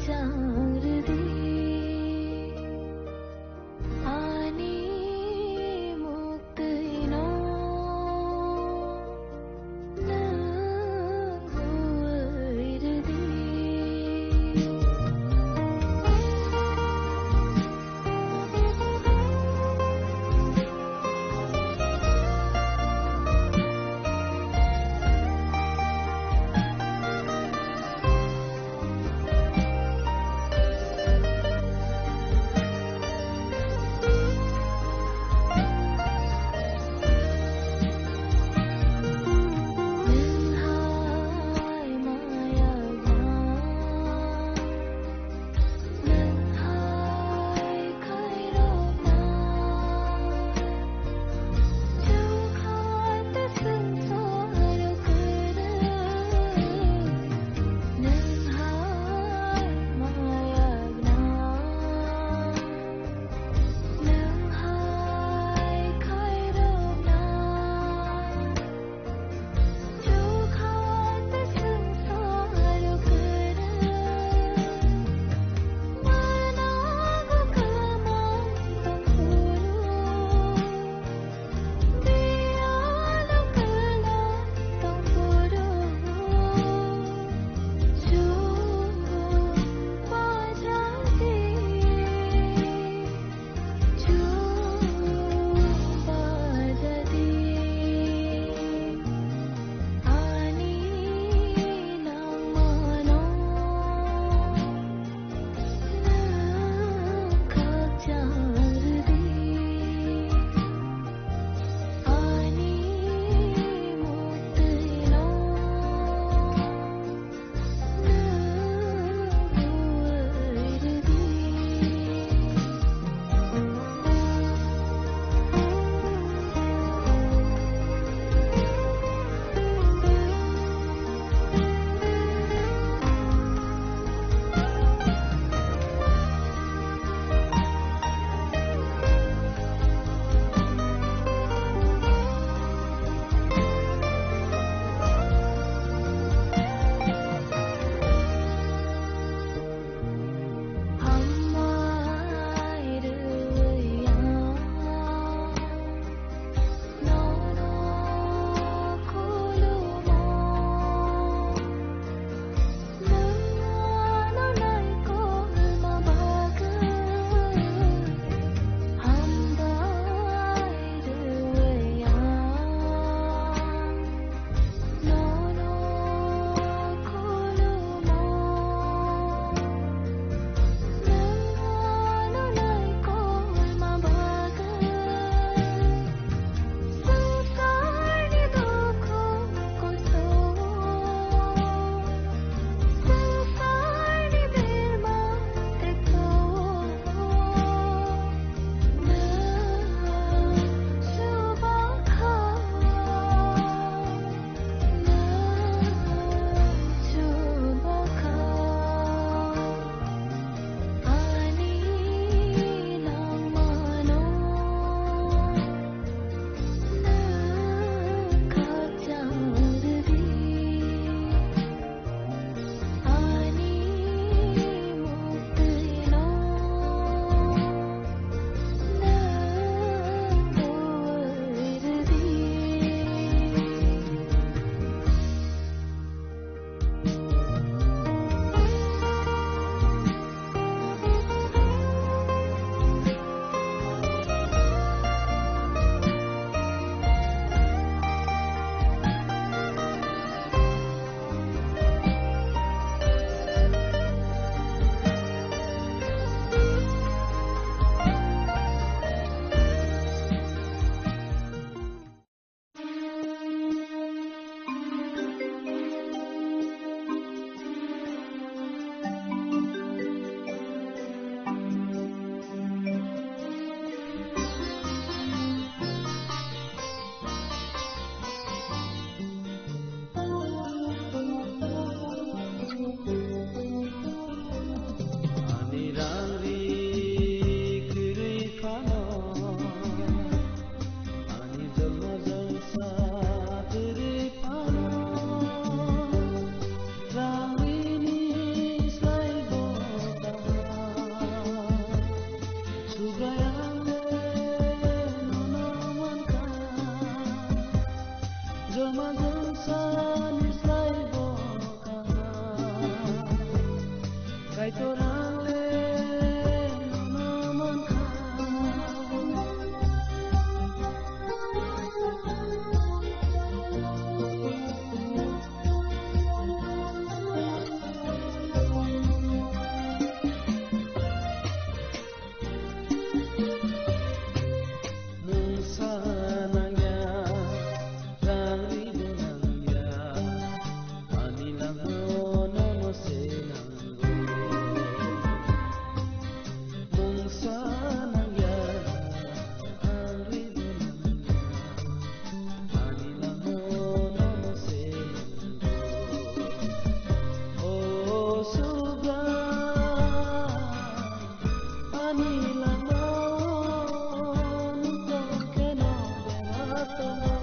Tang rwdi ani muktwino nwng huwi rwdi. Kaitor ang le nono mankha. Mungsa nangya, rang ribo nangya, ani langmao nono se nango. Mungsa nangya, rang ribo nangya, ani langmao nono se nango. O Subrai, ani langmao nwng tong kheno bebak tongo.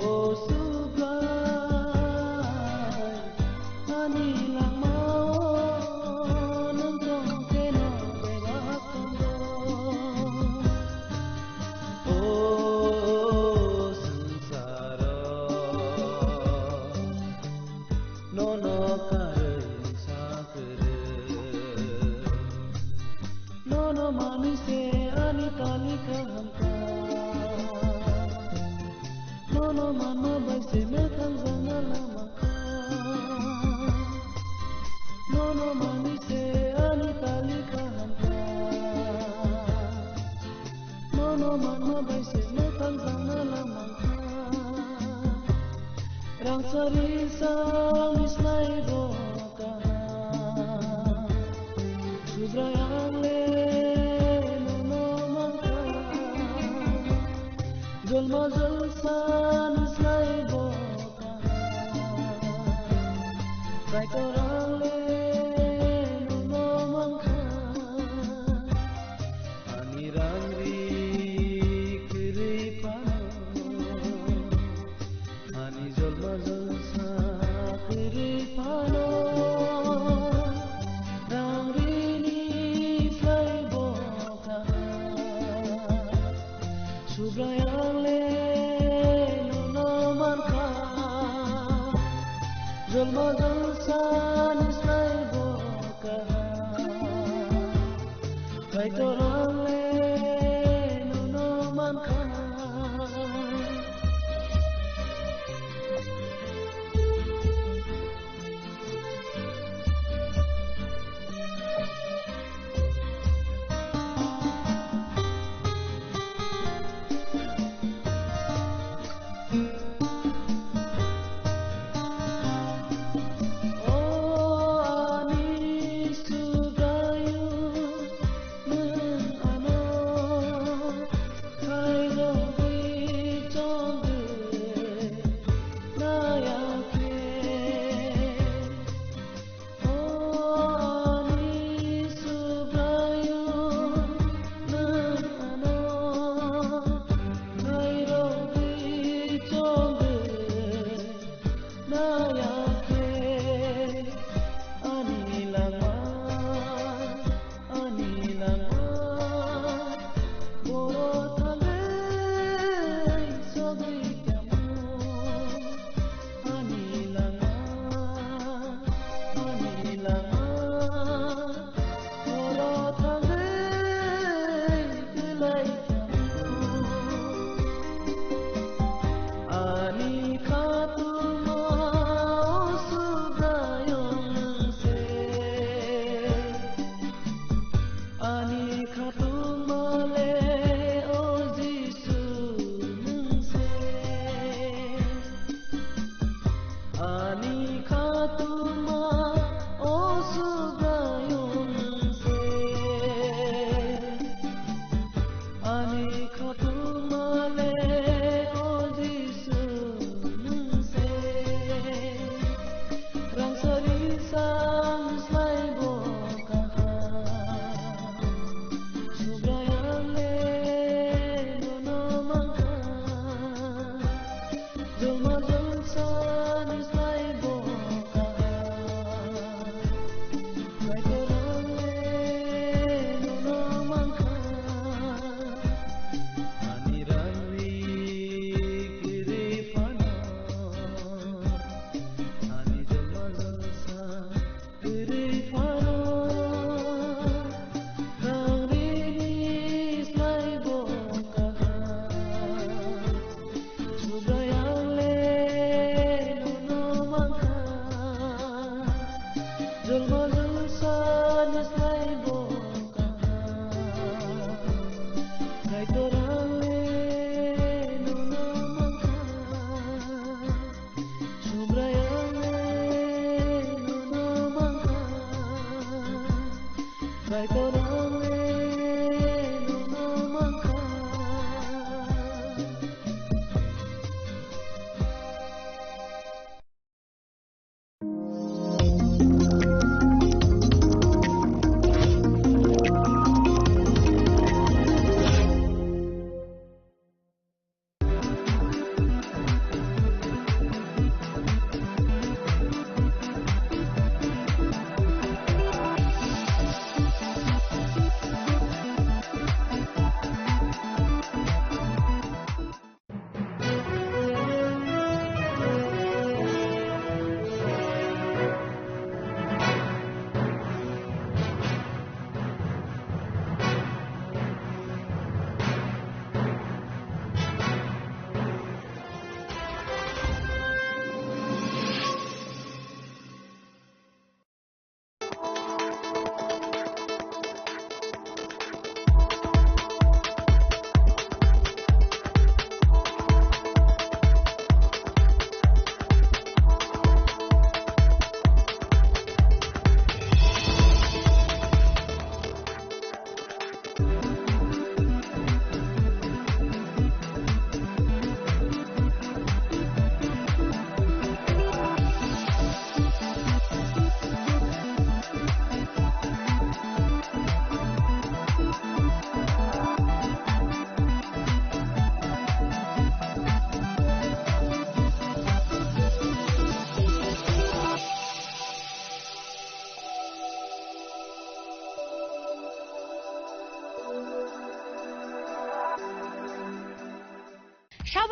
O Subrai, ani langmao nwng tong kheno bebak tongo. O swngcharo nono karwi sa kwrwi. Nono manwi se ani tali kaham kha. Nono manma bai se mwthang jana lama kha. Nono manwi se ani tali kaham kha. Nono manma bai se mwthang jana lama kha. Rangchari sani slai bo kaham. Subrai ang le nono mankha. Jolma jolsani slai bo kaham. Kaitor ang le nono mankha. Ani rang ri kwrwi phano, ani jolma jolsa kwrwi phano, rang rini slai bo kaham. Subrai ang le nono mankha, jolma jolsani slai bo kaham. Kaitor ang le nono mankha.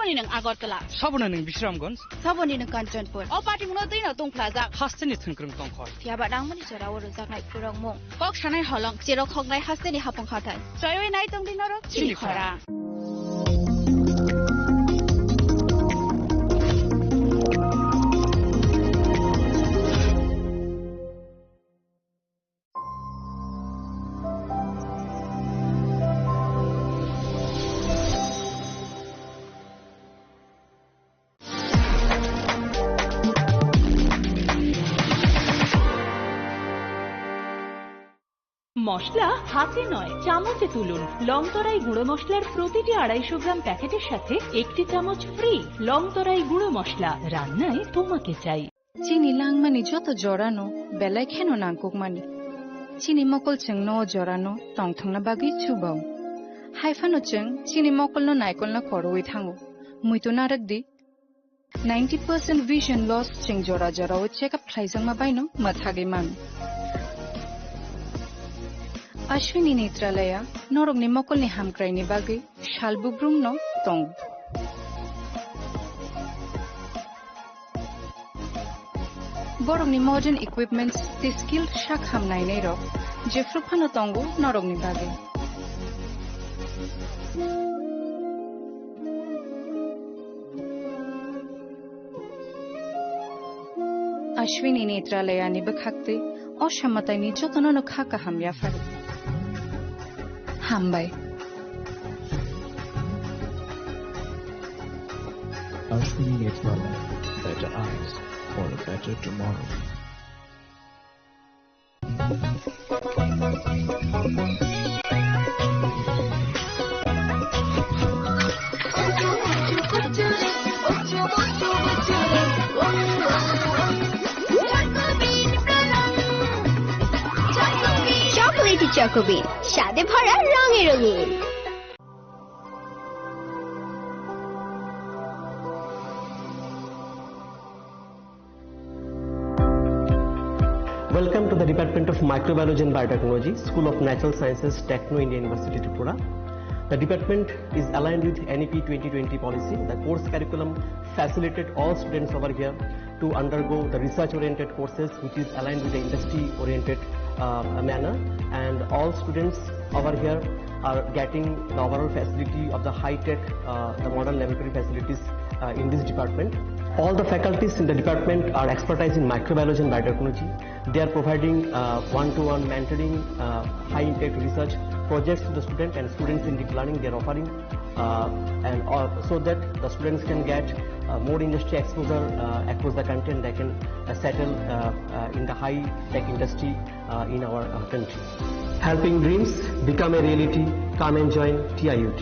Nini nwng Agartala. Saboni nwng Bisramganj. Saboni nwng Kanchanpur. O patimungno twi no tungphlajak. Hasteni thwngkwrwng tongkhor. Phiya ba nangmani jora o rwjaknai khurokmung. Kok sanai holong, cherok hoknai hasteni hapung hathai. Choiwi nai tongdi norok chini chini khorang. মশলা হাতে নয়, চামচে তুলুন। লংতরাই গুঁড়ো মশলার প্রতিটি আড়াইশো গ্রাম প্যাকেটের সাথে একটি চামচ ফ্রি। লংতরাই গুঁড়ো মশলা, রান্নায় তোমাকে চাই। Chini langmani joto jorano belai kheno nangkukmani. Chini mokol chwngno o jorano tongthokna bagwi chubao. Haiphano chwng chini mokolno naikolna korowi thango. Muitu narwkdi, ninety percent vision loss chwng jora jorao check up khlaijakma baino mwthagwi mano. Ashwini Netralaya norokni mokolni hamkraini bagwi sal bubrumno tongo. Borokni modern equipments tei skilled sak ham nainairok jephru phano tongo norokni bagwi. Ashwini Netralayani bwkhaktwi o samataini jotonono kha kaham yapharo. Hambai. Ashwini Netralaya, better eyes for a better tomorrow. Chocolatey Choco Bean, স্বাদে ভরা রঙে রঙিন। Welcome to the Department of Microbiology and Biotechnology, School of Natural Sciences, Techno India University, Tripura. The department is aligned with N E P twenty twenty policy. The course curriculum facilitate all students over here to undergo the research-oriented courses, which is aligned with the industry-oriented, uh, manner. And all students over here are getting the overall facility of the high-tech, uh, the modern laboratory facilities, uh, in this department. All the faculties in the department are expertise in microbiology and biotechnology. They are providing, uh, one-to-one mentoring, uh, high-impact research projects to the student and students in deep learning. They are offering, uh, and, uh, so that the students can get, uh, more industry exposure, uh, across the country, and they can, uh, settle, uh, uh, in the high-tech industry, uh, in our, uh, country. Helping dreams become a reality. Come and join T I U T.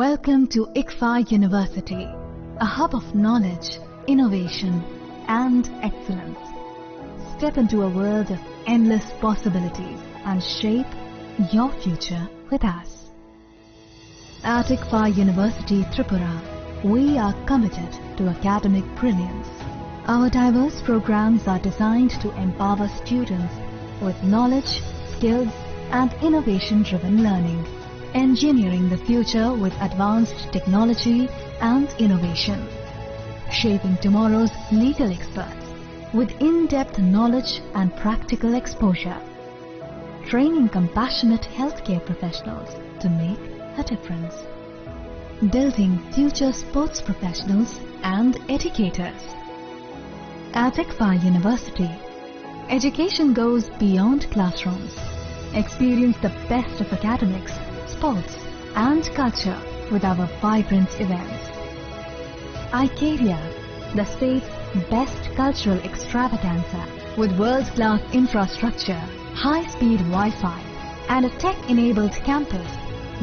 Welcome to ICFAR University, a hub of knowledge, innovation, and excellence. Step into a world of endless possibilities and shape your future with us. At ICFAR University Tripura, we are committed to academic brilliance. Our diverse programs are designed to empower students with knowledge, skills, and innovation-driven learning. Engineering the future with advanced technology and innovation. Shaping tomorrow's legal experts with in-depth knowledge and practical exposure. Training compassionate healthcare professionals to make a difference. Building future sports professionals and educators. At ICFAR University, education goes beyond classrooms. Experience the best of academics, sports, and culture with our vibrant events. Icaria, the state's best cultural extravaganza, with world-class infrastructure, high-speed Wi-Fi, and a tech-enabled campus,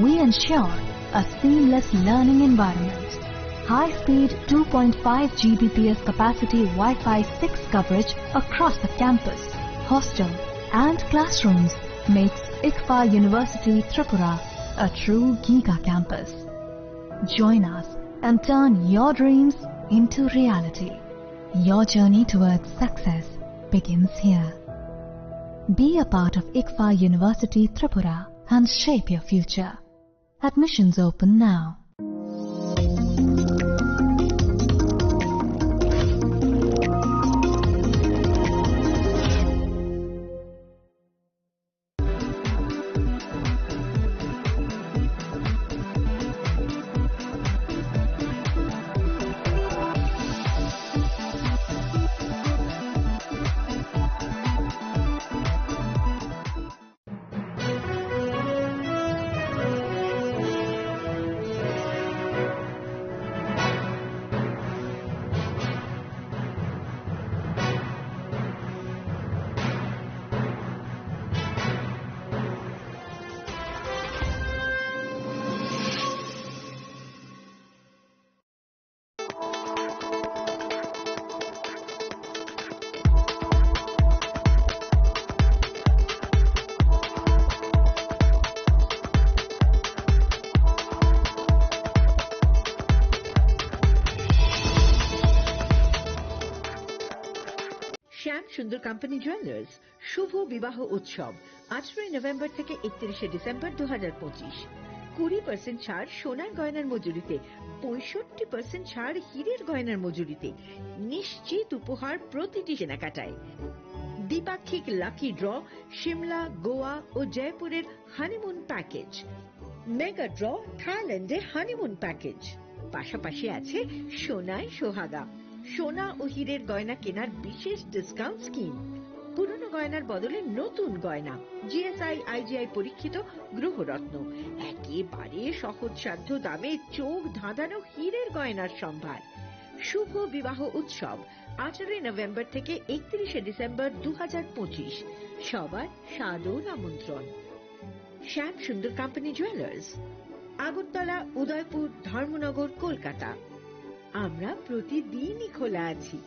we ensure a seamless learning environment. High-speed two point five G B P S capacity Wi-Fi six coverage across the campus, hostel, and classrooms makes ICFAR University Tripura a true giga campus. Join us and turn your dreams into reality. Your journey towards success begins here. Be a part of ICFAR University Tripura. and shape your future. Admissions open now. Shyam Sundar company jewellers শুভ বিবাহ উৎসব, আঠারোই নভেম্বর থেকে একত্রিশে ডিসেম্বর দু হাজার পঁচিশ। কুড়ি পার্সেন্ট ছাড় সোনার গয়নার মজুরিতে, পঁয়ষট্টি পার্সেন্ট ছাড় হীরের গয়নার মজুরিতে, নিশ্চিত উপহার প্রতিটি কেনাকাটায়। দ্বিপাক্ষিক লাকি ড্র, সিমলা, গোয়া ও জয়পুরের হানিমুন প্যাকেজ, মেগা ড্র, থাইল্যান্ডে হানিমুন প্যাকেজ, পাশাপাশি আছে সোনায় সোহাগা, সোনা ও হীরের গয়না কেনার বিশেষ ডিসকাউন্ট স্কিম, পুরনো গয়নার বদলে নতুন গয়না, জিএসআই, আইজিআই পরীক্ষিত গ্রহরত্ন, একেবারে সহজসাধ্য দামে চোখ ধাঁধানো হীরের গয়নার সম্ভার। শুভ বিবাহ উৎসব, আঠারোই নভেম্বর থেকে একত্রিশে ডিসেম্বর দু হাজার পঁচিশ। সবার সাদর আমন্ত্রণ। Shyam Sundar company jewellers, Agartala, Udaipur, Dharmanagar, Kolkata. আমরা প্রতিদিনই খোলা আছি।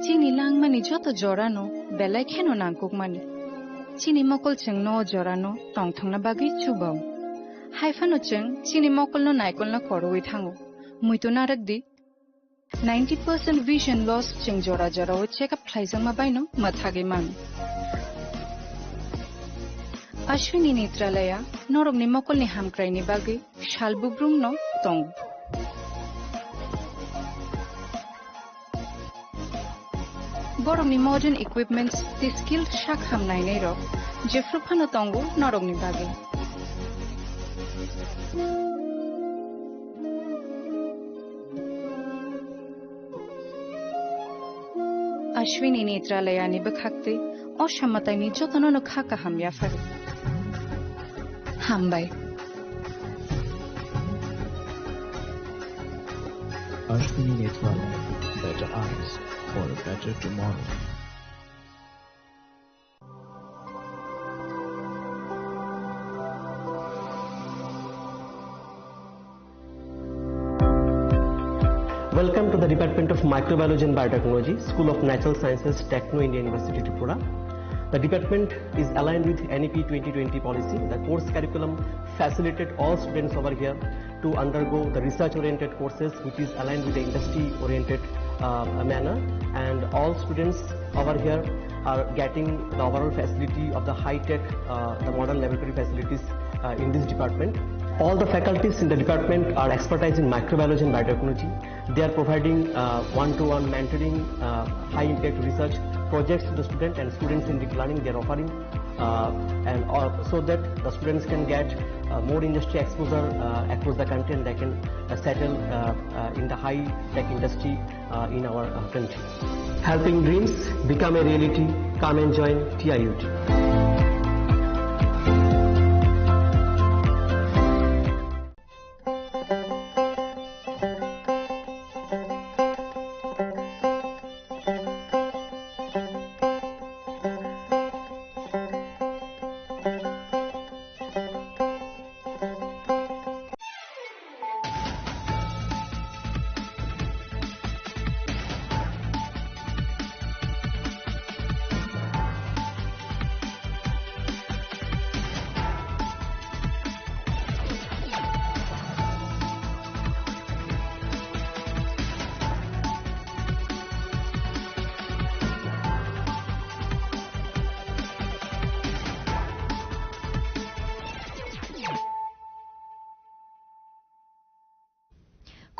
Chini langmani joto jorano belai kheno nangkukmani. Chini mokol chwngno o jorano tongthokna bagwi chubao. Haiphano chwng chini mokolno naikolna korwi thango. Muitu narwkdi. Ninety percent vision loss chwng jora jorao check up khlaijakma baino mwthagwi mano. Ashwini Netralaya norokni mokolni hamkraini bagwi sal bubrumno tongo. Borokni modern equipments tei skilled sak ham nainairok jephru phano tongo norokni bagwi. Ashwini Netralayani bwkhaktwi o samataini jotono no kha kaham yapharo. Hambai. Ashwini Netralaya, better eyes for a better tomorrow. Welcome to the Department of Microbiology and Biotechnology, School of Natural Sciences, Techno India University, Tripura. The department is aligned with N E P twenty twenty policy. The course curriculum facilitate all students over here to undergo the research-oriented courses, which is aligned with the industry-oriented, uh, manner. And all students over here are getting the overall facility of the high-tech, uh, the modern laboratory facilities, uh, in this department. All the faculties in the department are expertise in microbiology and biotechnology. They are providing, uh, one-to-one mentoring, uh, high-impact research projects to the student, and students in deep learning, they are offering, uh, and all, so that the students can get, uh, more industry exposure, uh, across the country, and they can, uh, settle, uh, uh, in the high-tech industry, uh, in our, uh, country. Helping dreams become a reality. Come and join T I U T.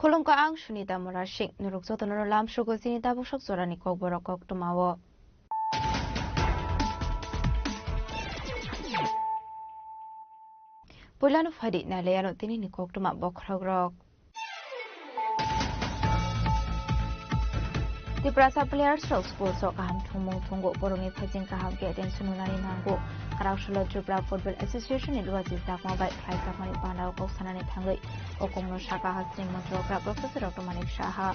Khulumkha, ang Sunita Murasing. Norok jotono lamsugo chini tabuk sok jorani kokborok koktwmao. Puilano phaidi nailaiano tinini koktwma bokhorokrok. Tiprasa players rok sports o kaham thwngmung thwngo, borokni phaising kaham khe attention rwnani nango. Kwrak salo Tripura Football Association ni luachi chakma bai khlaijakmani pandao kok sanani thangwi o kokno sakha hasteni montri okra Professor Doctor Manik Saha.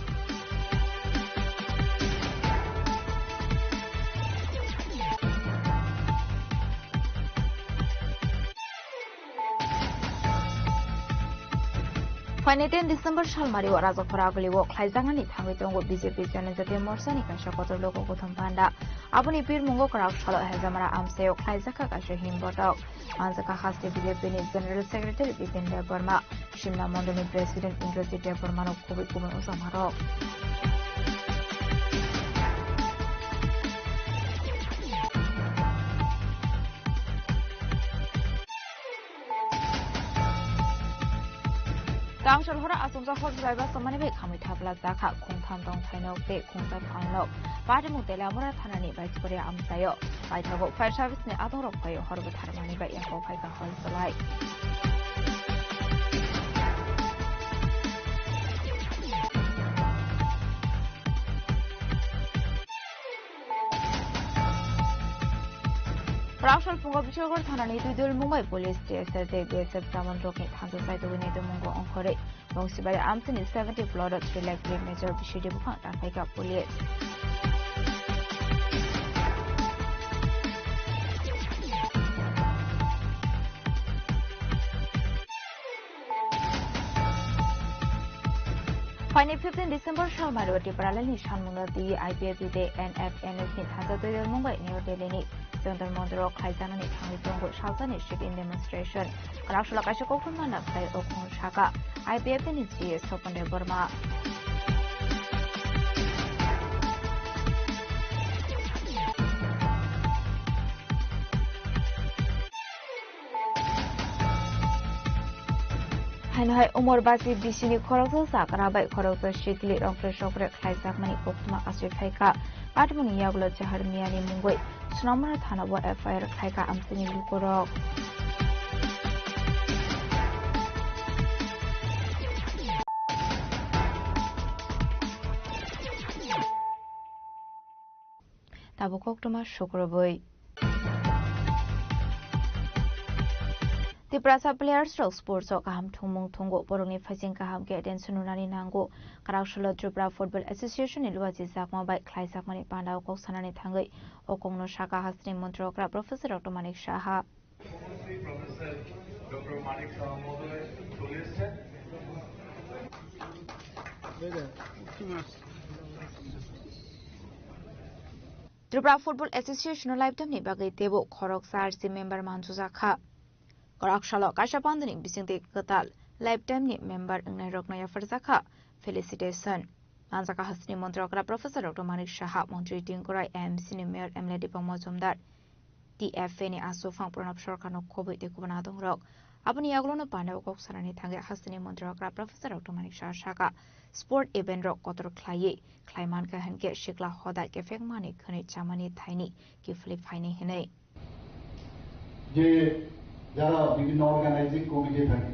Phainai ten December salmario Rajakhora agulio khlaijaknani thangwi tongo B J P Janajatiya Morcha ni kaisa kotor logo gothon panda. Aboni birmungo kwrak salo Hejamara amchaio khlaijakha kaisa himbotok. Manjakha haste B J P ni General Secretary Bipin Debbarma, Simla Mondol ni President Indrajit Debbarma no kubui kubui ojamarok. Kangshal hora achomjak hor jwlaiba somani bai khamwi thapla jakha, khungtham tongthai nok tei khungsa phan nok. Patimung Teliamura thanani Baisparia amchaio paithago fire service ni adongrok phai hor bwtharmani bai yago phaikha hor jwlai. Raksol phungo Biswagor thanani Twidul Mumbai Police, T S F tei B S F jawan rokni thansa saitugwi naitukmungo ongkhorwi Bongsibari amchini seventy plot o three lakh three major bisidi buphang rangkhaikha police. Phaini fifteen December salmari o Tipraland ni sanmungno twi I P F T tei N F N S ni thansa twi Mumbai New Delhi ni Jantar Mantar o khlaijaknani thangwi tongo salsani sit-in demonstration. Kwrak salo kaisa koktwma nap khlai o khung saka I P F T ni G A Sopon Debbarma. Haino hai umor basi bisini khoroksa chakra bai khoroksa sikli rokre sokre khlaijakmani koktwma achai phaikha. Patmoni yagulo Chahar Miyani mungwi Snamara thana o F I R khlaikha amchaini lukurok. Tabuk koktwma sukrubwi. Tiprasa players rok sports o kaham thwngmung thwngo, borokni phaising kaham khe attention rwnani nango. Kwrak salo Tripura Football Association ni luachi jakma bai khlaijakmani pandao kok sanani thangwi o kokno saka hasteni montri okra Professor Doctor Manik Saha. Professor Doctor Manik Saha মহোদয় চলে এসেছেন। Tripura Football Association o lifetime ni bagwi teibo khoroksa R C member mansujakha. Kwrak salo kaisa pandani bisingtwi kwtal lifetime ni member wngnairokno yapharjakha felicitation. Manjakha hasteni montri okra Professor Doctor Manik Saha, montri Tinku Roy, M C ni mayor M L A Deepak Majumdar, T F A ni aswk phang Pranab Sarkarno khobwi tei kubun adongrok. Aboni yagulono pandao kok sanani thangwi hasteni montri okra Professor Doctor Manik Saha saka, sport event rok kotor khlaiwi khlai mankha hinkhe sikla hoda kephek mani khwnwi chamani thaini kiphilwi phaini hinwi. যে যারা বিভিন্ন organising committee থাকে,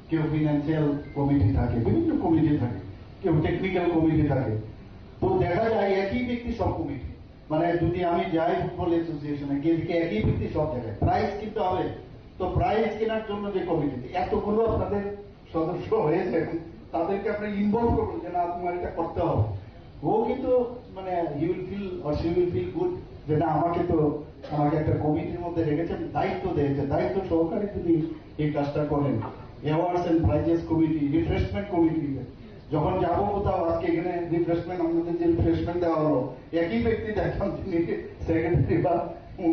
কেউ financial committee থাকে, বিভিন্ন কমিটি থাকে, কেউ technical committee থাকে, তো দেখা যায় একই ব্যক্তি সব কমিটি। মানে যদি আমি যাই ফুটবল অ্যাসোসিয়েশনে, গিয়ে দেখি একই ব্যক্তি সব জায়গায়, প্রাইজ কিন্তু হবে। তো প্রাইজ কেনার জন্য যে কমিটি, এতগুলো আপনাদের সদস্য হয়েছে, তাদেরকে আপনি ইনভলভ করুন যে না, তোমার এটা করতে হবে। ও কিন্তু মানে he will feel or she will feel good যে না, আমাকে তো, আমাকে একটা কমিটির মধ্যে রেখেছেন, দায়িত্ব দিয়েছে, দায়িত্ব সহকারে তিনি এই কাজটা করেন। Awards and prizes committee, refreshment committee, যখন যাবো কোথাও, আজকে এখানে রিফ্রেশমেন্ট, আমাদের যে রিফ্রেশমেন্ট দেওয়া হলো, একই ব্যক্তি দেখলাম তিনি সেক্রেটারি বা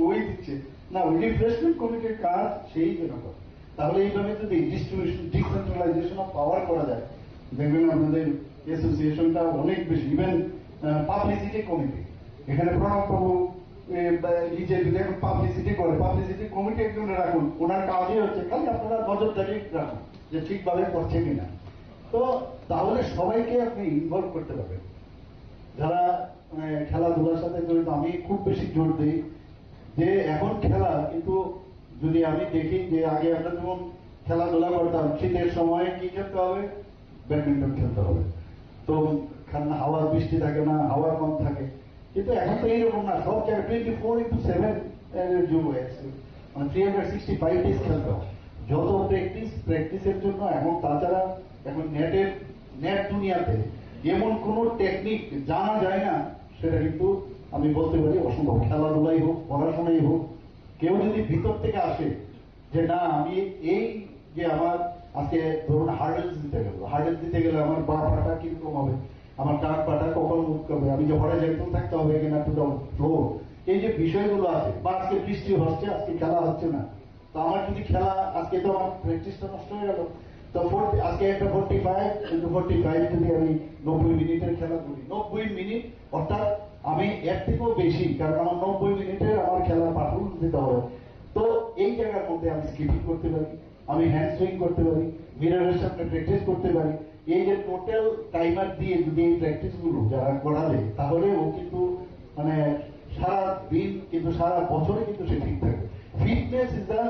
ওই দিচ্ছে। না, ওই রিফ্রেশমেন্ট কমিটির কাজ সেই জন্য করে। তাহলে এইভাবে যদি ডিস্ট্রিবিউশন, ডিসেন্ট্রালাইজেশন অফ পাওয়ার করা যায়, দেখবেন আপনাদের অ্যাসোসিয়েশনটা অনেক বেশি, ইভেন পাবলিসিটি কমিটি, এখানে প্রণব বাবু, এ, বা, নিজে যদি এখন পাবলিসিটি করে, পাবলিসিটি কমিটি একজন রাখুন, ওনার কাজই হচ্ছে খালি আপনারা নজরদারি রাখুন যে ঠিকভাবে করছে কিনা। তো তাহলে সবাইকে আপনি ইনভলভ করতে পারবেন। যারা মানে খেলাধুলার সাথে জড়িত, আমি খুব বেশি জোর দিই যে এখন খেলা, কিন্তু যদি আমি দেখি যে আগে আমরা যেমন খেলাধুলা করতাম, শীতের সময় কি খেলতে হবে? ব্যাডমিন্টন খেলতে হবে। তো কারণ হাওয়া, বৃষ্টি থাকে না, হাওয়া কম থাকে। কিন্তু এখন তো এইরকম না, সব জায়গায় টোয়েন্টি ফোর ইন্টু সেভেন যুগ হয়ে গেছে, মানে three hundred sixty five days খেলতে হয়। যত প্র্যাকটিস, প্র্যাকটিসের জন্য। এবং তাছাড়া এখন নেটের, নেট দুনিয়াতে এমন কোনো টেকনিক জানা যায় না, সেটা কিন্তু আমি বলতে পারি অসম্ভব। খেলাধুলাই হোক, পড়াশোনাই হোক, কেউ যদি ভিতর থেকে আসে যে না, আমি এই যে আমার আজকে ধরুন হার্ডেলস দিতে গেল, হার্ডেলস দিতে গেলে আমার বাঁ পাটা কিরকম হবে, আমার ডান পাটা কখন মুভ করবে, আমি যে হরাইজন্টাল থাকতে হবে কিনা টু দ্য ফ্লোর, এই যে বিষয়গুলো আছে, বা আজকে বৃষ্টি হচ্ছে, আজকে খেলা হচ্ছে না, তো আমার যদি খেলা, আজকে তো আমার প্র্যাকটিসটা নষ্ট হয়ে গেল। তো ফোর্টি, আজকে একটা forty five into forty five যদি আমি নব্বই মিনিটের খেলা করি, নব্বই মিনিট, অর্থাৎ আমি এর থেকেও বেশি, কারণ আমার নব্বই মিনিটের আমার খেলার পারফরমেন্স দিতে হবে। তো এই জায়গার মধ্যে আমি স্কিপিং করতে পারি, আমি হ্যান্ড সুইং করতে পারি, মিররের সামনে প্র্যাকটিস করতে পারি। এই যে টোটাল টাইমার দিয়ে যদি এই প্র্যাকটিসগুলো যারা করা যায়, তাহলে ও কিন্তু মানে সারা দিন কিন্তু, সারা বছরই কিন্তু সে ফিট থাকে। ফিটনেস ইজ দ্য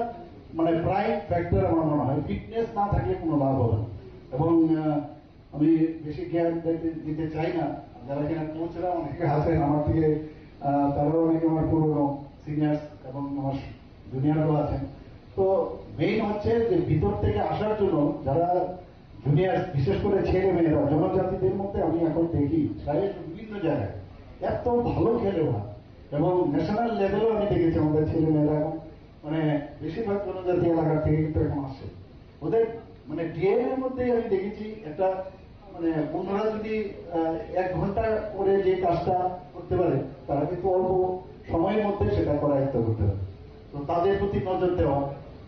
মানে প্রাইম ফ্যাক্টর আমার মনে হয়। ফিটনেস না থাকলে কোনো লাভ হবে না। এবং আহ, আমি বেশি জ্ঞান দিতে, দিতে চাই না। যারা কিনা কোচরা অনেকে আছেন আমার থেকে, আহ, তারাও অনেকে আমার পুরনো সিনিয়র্স এবং আমার জুনিয়রও আছেন। তো মেইন হচ্ছে যে ভিতর থেকে আসার জন্য যারা জুনিয়র, বিশেষ করে ছেলে মেয়েরা, জনজাতিদের মধ্যে আমি এখন দেখি প্রায় বিভিন্ন জায়গায় এত ভালো খেলে ওরা, এবং ন্যাশনাল লেভেলও আমি দেখেছি আমাদের ছেলে মেয়েরা এখন মানে বেশিরভাগ জনজাতি এলাকা থেকে কিন্তু এখন আসে। ওদের মানে ডিএনএ এর মধ্যে আমি দেখেছি একটা মানে ওনারা যদি আহ, এক ঘন্টা করে যে কাজটা করতে পারে, তারা কিন্তু অল্প সময়ের মধ্যে সেটা করায়ত্ত করতে পারে। তো তাদের প্রতি নজর দেওয়া,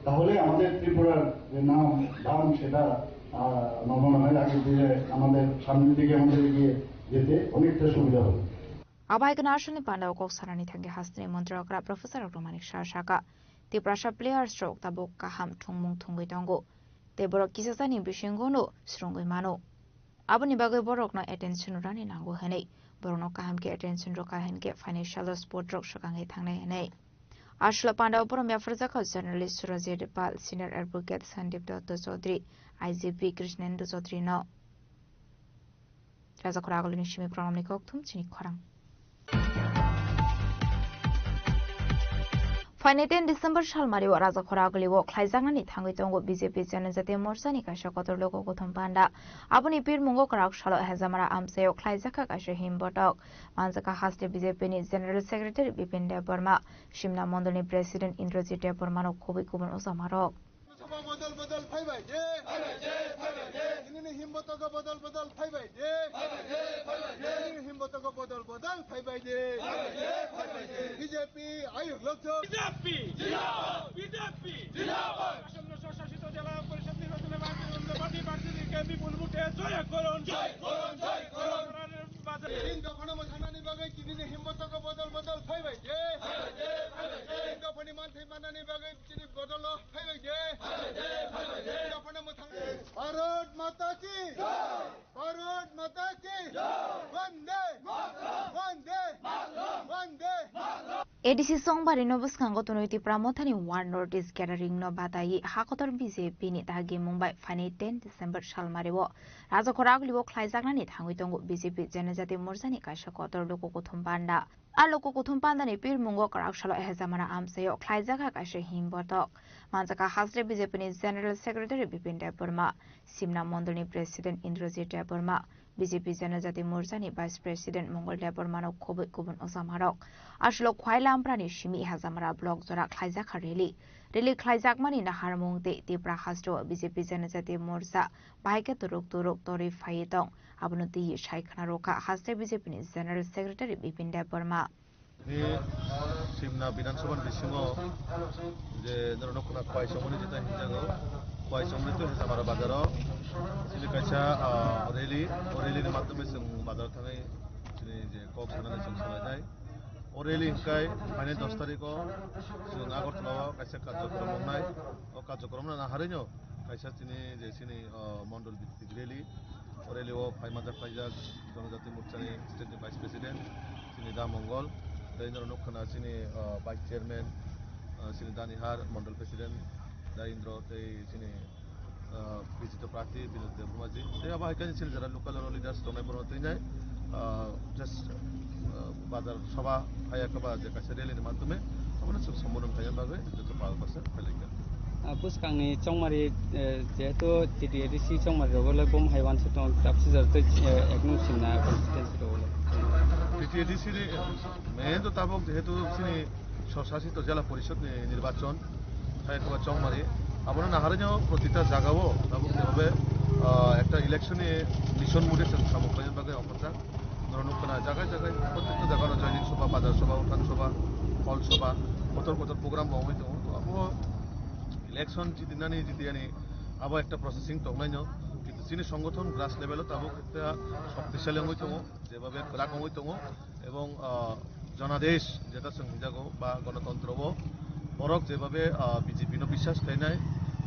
তাহলে আমাদের ত্রিপুরার যে নাম দাম সেটা আহ, আমার মনে হয় আগের দিনে আমাদের সামনের দিকে আমাদের এগিয়ে যেতে অনেকটা সুবিধা হবে। Abai khe national panda o kok sanani thangwi hasteni montri okra Professor Doctor Manik Saha saka, Tiprasa players rok tabuk kaham thwngmung thwngwi tongo tei borok kisasani bisingo no swrwngwi mano. Aboni bagwi borokno attention rwna nango hwnwi, borokno kaham khe attention rwkha hinkhe financial support rok swkangwi thangnai hwnwi. Aswla panda o borom yapharjakha journalist Surajit Pal, senior advocate Sandeep Dutta Chaudhary, I G P Krishnendu Chaudhary no. Rajakhor agulini simi programni kokthum chini khorang. Phainai ten December salmari o Rajakhor aguli o khlaijaknani thangwi tongo B J P Janajati Morcha ni kaisa kotor logo kothom panda. Aboni pirmungo kwrak salo Hezamara amchai o khlaijakha kaisa himbotok. Manjakha haste B J P ni General Secretary Bipin Debbarma, Simna Mondol ni President Indrajit Debbarma no khobwi kubun ojamarok. Sabha bodol bodol phaibai de. Phaibai de, phaibai de. Tinini himbotogo bodol bodol phaibai de. Phaibai de, phaibai de. Tinini himbotogo bodol bodol phaibai de. Phaibai de, phaibai de. B J P ayuk lokcho. B J P jindabad. B J P jindabad. Asam no swshasito jela porishod nirbachone Bharatiya Janata Party prarthi ke bipul vote joy korun. Joy korun, joy korun. Tin dophano mwthangnani bagwi tinini himbotogo bodol bodol phaibai de. Phaibai de, phaibai de. Tin dophani manthai mannani bagwi Chini bodolo phaibai de. Phaibai de, phaibai de. Japona mwthang. Bharat Mata ki jai. Bharat Mata ki jai. Vande Mataram. Vande Mataram. Vande Mataram. A D C Songbari no bwskango tonwi Tipra Mothani One North East Gathering no batayi hakotor B J P ni dagi Mumbai phaini ten December salmari o Rajakhor aguli o khlaijaknani thangwi tongo B J P Janajati Morcha ni kaisa kotor luku kuthum panda. A luku kuthum pandani pirmungo kwrak salo Hezamara amchaio khlaijakha kaisa himbotok. Manjakha hasre B J P ni General Secretary Bipin Debbarma, Simna Mondolni President Indrajit Debbarma, B J P Janajati Morchani Vice President Mongol Debbarmano khobwi kubun ojamarok. Aswlok Khwaila Amprani simi Hezamara block jora khlaijakha rally. Rally khlaijakmani naharmung tei Tipra hasteo B J P Janajati Morcha bahai khe turuk turuk torwi phaiwi tong. Abono twiwi sai khna rwkha haste B J P ni General Secretary Bipin Debbarma. Ni Simna Bidhan Sabha ni bisingo je norok khna Khwai Chomoni jeta hinjago, Khwai Chomoni to Hezamara bazaro chini kaisa, ah, rally, o rally ni madhyome chwng bazar thangwi chini je kok sanani chwng salainai. O rally hwnkhe phainai dos tarikh o chwng Agartala o kaisa karjokrom wngnai. O karjokrom no naharwi no Kaisa chini je chini, ah, mondol bhittik rally, o rally o phai manjak paijak Jonojati Morchani state ni vice president chini Da Mongol, tei norok nukha na chini, ah, vice chairman, ah, chini Da Nihar, mondol president Da Indro tei chini, ah, bijito prarthi Binod Debbarma ji. Tei abo hai khe chini jara local oro leaders tongnai borok twi nai, ah, just, ah, bazar sabha hai khe ba je kaisa rally ni madhyome abono chwng sambodhon khaina bagwi joto pal pasa phailaikha. Ah, bwskangni chongmari, eh, jehetu T T A D C chongmari rogo le bom hai uansuk tongo, tapsi jar tei, eh, ek nung simna constituency rogo le. T T A D C ni main to tabuk jehetu chini Swshasit Jela Porishod ni nirbachon hai khe ba chongmari. Abono naharino protita jagao tabuk jebabe, ah, ekta election ni mission mode chwng samung khlaina bagwi okhorjak. Norok nukha na jaga jaga, prottekta jagao joining sabha, bazar sabha, uthan sabha, hall sabha, kotor kotor program bo wngwi tongo. To abo election jitinani jitiyani abo ekta processing tongnaino. Kintu chini songothon grass level o tabuk ekta shoktisali wngwi tongo, jebabe kwrak wngwi tongo, ebong, ah, jonadesh jeta chwng hinjago ba gonotontro o borok jebabe, ah, B J P no biswas khainai,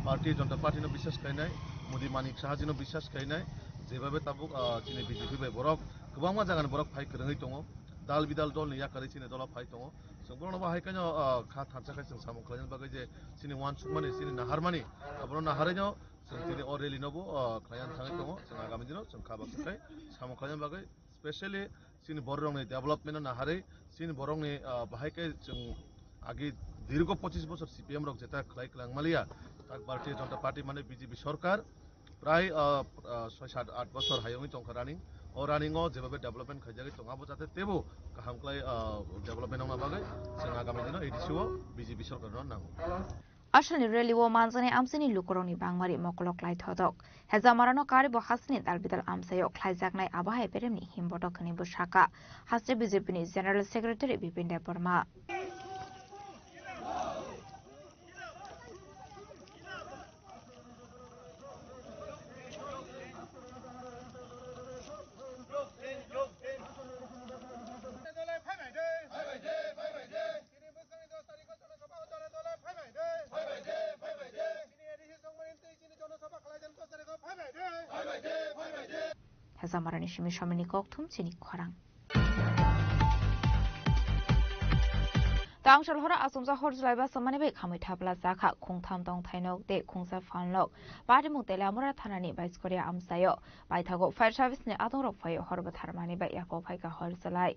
Bharatiya Janata Party no biswas khainai, Modi Manik Saha ji no biswas khainai, jebabe tabuk, ah, chini B J P bai borok kwbangma jagani borok phai kwrwngwi tongo, dal bidal dol ni yakarwi chini dolo phai tongo. Chwng borokno bo hai khe no, ah, kha thansa khe chwng samung khlaina bagwi je chini uansukmani, chini naharmani, abono naharwi no chwng tini o rally no bo, ah, khlaiya thangwi tongo. Chwng agami dino chwng kha baksa khai samung khlaina bagwi, specially chini borok rokni development no naharwi, chini borokni, ah, bahai khe chwng agi dirgo pochis bosor C P M rok jeta khlai kwlang maliya, tak Bharatiya Janata Party mane B J P sorkar prai, ah, ah, soi sat at bosor hai wngwi tongkha running. O running o jebabe development khaijagwi tongo, abo jate teibo kaham khlai, ah, development wngna bagwi chwng agami dino A D C o B J P sorkar no nango. Aswkni rally o manjaknai amchaini lukurokni bangmari mokolok lai thotok. Hejamarano karibo hasteni dalbidal amchaio khlaijaknai abo hai beremni himbotok hwnwi bwsakha haste B J P ni General Secretary Bipin Debbarma. Hejamarani simi somini kokthum chini khorang. Tangsal hora achomsa hor jwlai basa mani bai khamwi thapla jakha khungtham tongthai nok tei khungsa phalnok. Patimung Teliamura thanani Baiskoria amchaio paithago fire service ni adongrok phai hor bwtharmani bai yakob phaikha hor jwlai.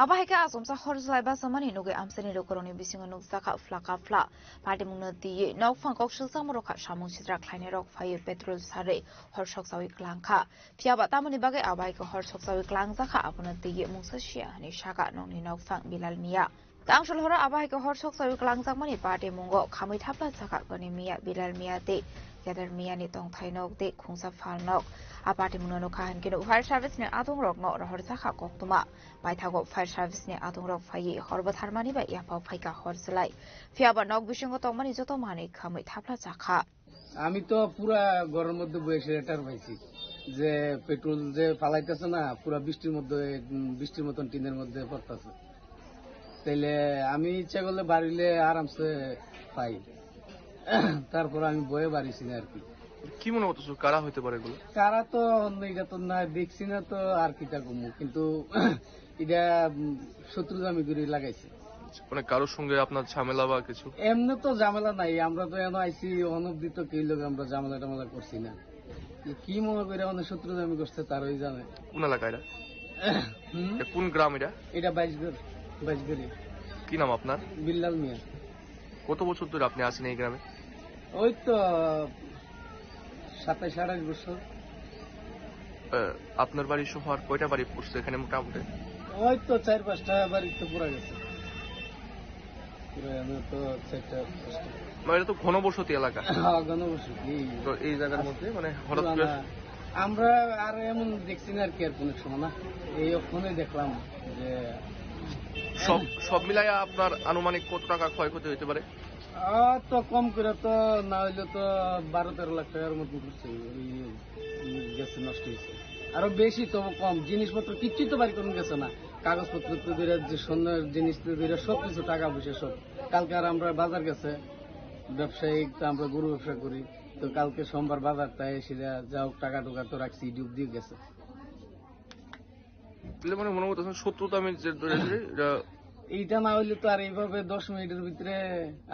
Abo hai khe achomsa hor jwlai basa mani nugwi amchaini lukurokni bisingo nukjakha phlaka phla. Patimungno twiwi nokphang kok swljakma rokha samung sitra khlainairok phaiwi petrol sarwi hor sokchawi klangkha. Phiyaba tamoni bagwi abo hai khe hor sokchawi klangjakha, abono twiwi mungsa siya hwnwi sakha nokni nokphang Bilal Miya. Tangsal horo abo hai khe hor sokchawi klangjakmani patimungo khamwi thapla jakha Goni Miya, Bilal Miya tei Kedar Miyani tongthai nok tei khungsa phal nok. A patimungno nukha hinkhe fire service ni adongrokno rohorjakha koktwma. Paithago fire service ni adongrok phaiwi hor bwtharmani bai yaphao phaikha hor jwlai. Phiyaba nok bisingo tongmani joto manwi khamwi thapla jakha. আমি তো পুরা ঘরের মধ্যে বসে টের পাইছি যে পেট্রোল যে ফালাইতেছে না, পুরা বৃষ্টির মধ্যে, উম, বৃষ্টির মতন টিনের মধ্যে পড়তেছে। তাইলে আমি ইচ্ছা করলে বাড়িলে আরামসে পাই, তারপর আমি বয়ে বাড়িছি না আর কি। কি মনে করতেছো, কারা হইতে পারে এগুলো? কারা তো অন্য, এটা তো না দেখছি না, তো আর কিতা কমু, কিন্তু এটা, উম, শত্রুতা আমি করে লাগাইছি। মানে কারোর সঙ্গে আপনার ঝামেলা বা কিছু? এমনি তো ঝামেলা নাই, আমরা তো এনে আইছি, অনবধি তো কেউ লোক আমরা ঝামেলা টামেলা করছি না। কি মনে করে আমাদের শত্রুতা আমি করছে, তারাই জানে। কোন এলাকা এটা? হুম? এটা কোন গ্রাম এটা? এটা বাইশগড়, বাইশগড়ি। কি নাম আপনার? বিল্লাল মিয়া। কত বছর ধরে আপনি আছেন এই গ্রামে? ওই তো সাতাইশ আঠাইশ বছর। আহ, আপনার বাড়ি সহ আর কয়টা বাড়ি পড়ছে এখানে মোটামুটি? ওই তো চার পাঁচটা বাড়ি তো পুরা গেছে। পুরা এমনি তো চারটা পাঁচটা। মানে এটা তো ঘনবসতি এলাকা। হ্যাঁ, ঘনবসতি। তো এই জায়গার মধ্যে মানে হঠাৎ করে পুরানা। আমরা আর এমন দেখছি না আর কি, আর কোনো সময় না। এই ফোনে দেখলাম যে সব, সব মিলাইয়া আপনার আনুমানিক কত টাকা ক্ষয়ক্ষতি হইতে পারে? আহ, তো কম করে তো না হইলে তো বারো তেরো লাখ টাকার মতন করছে, ওই গেছে, নষ্ট হয়েছে। আরো বেশি, তবু কম। জিনিসপত্র কিচ্ছু তো বাড়ি কোনো গেছে না, কাগজপত্র তো ধরে, যে স্বর্ণের জিনিস তো ধরে, সব কিছু, টাকা পয়সা সব। কালকে আর আমরা বাজার গেছে, ব্যবসায়িক তো, আমরা গরু ব্যবসা করি, তো কালকে সোমবার বাজার, তাই সেটা যা হোক, টাকা টুকা তো রাখছি, ডুব দিয়ে গেছে। তাহলে মানে মনে করতেছেন শত্রুতা আমি যে ধরে ধরে এটা এইটা না হইলে তো আর এইভাবে দশ মিনিটের ভিতরে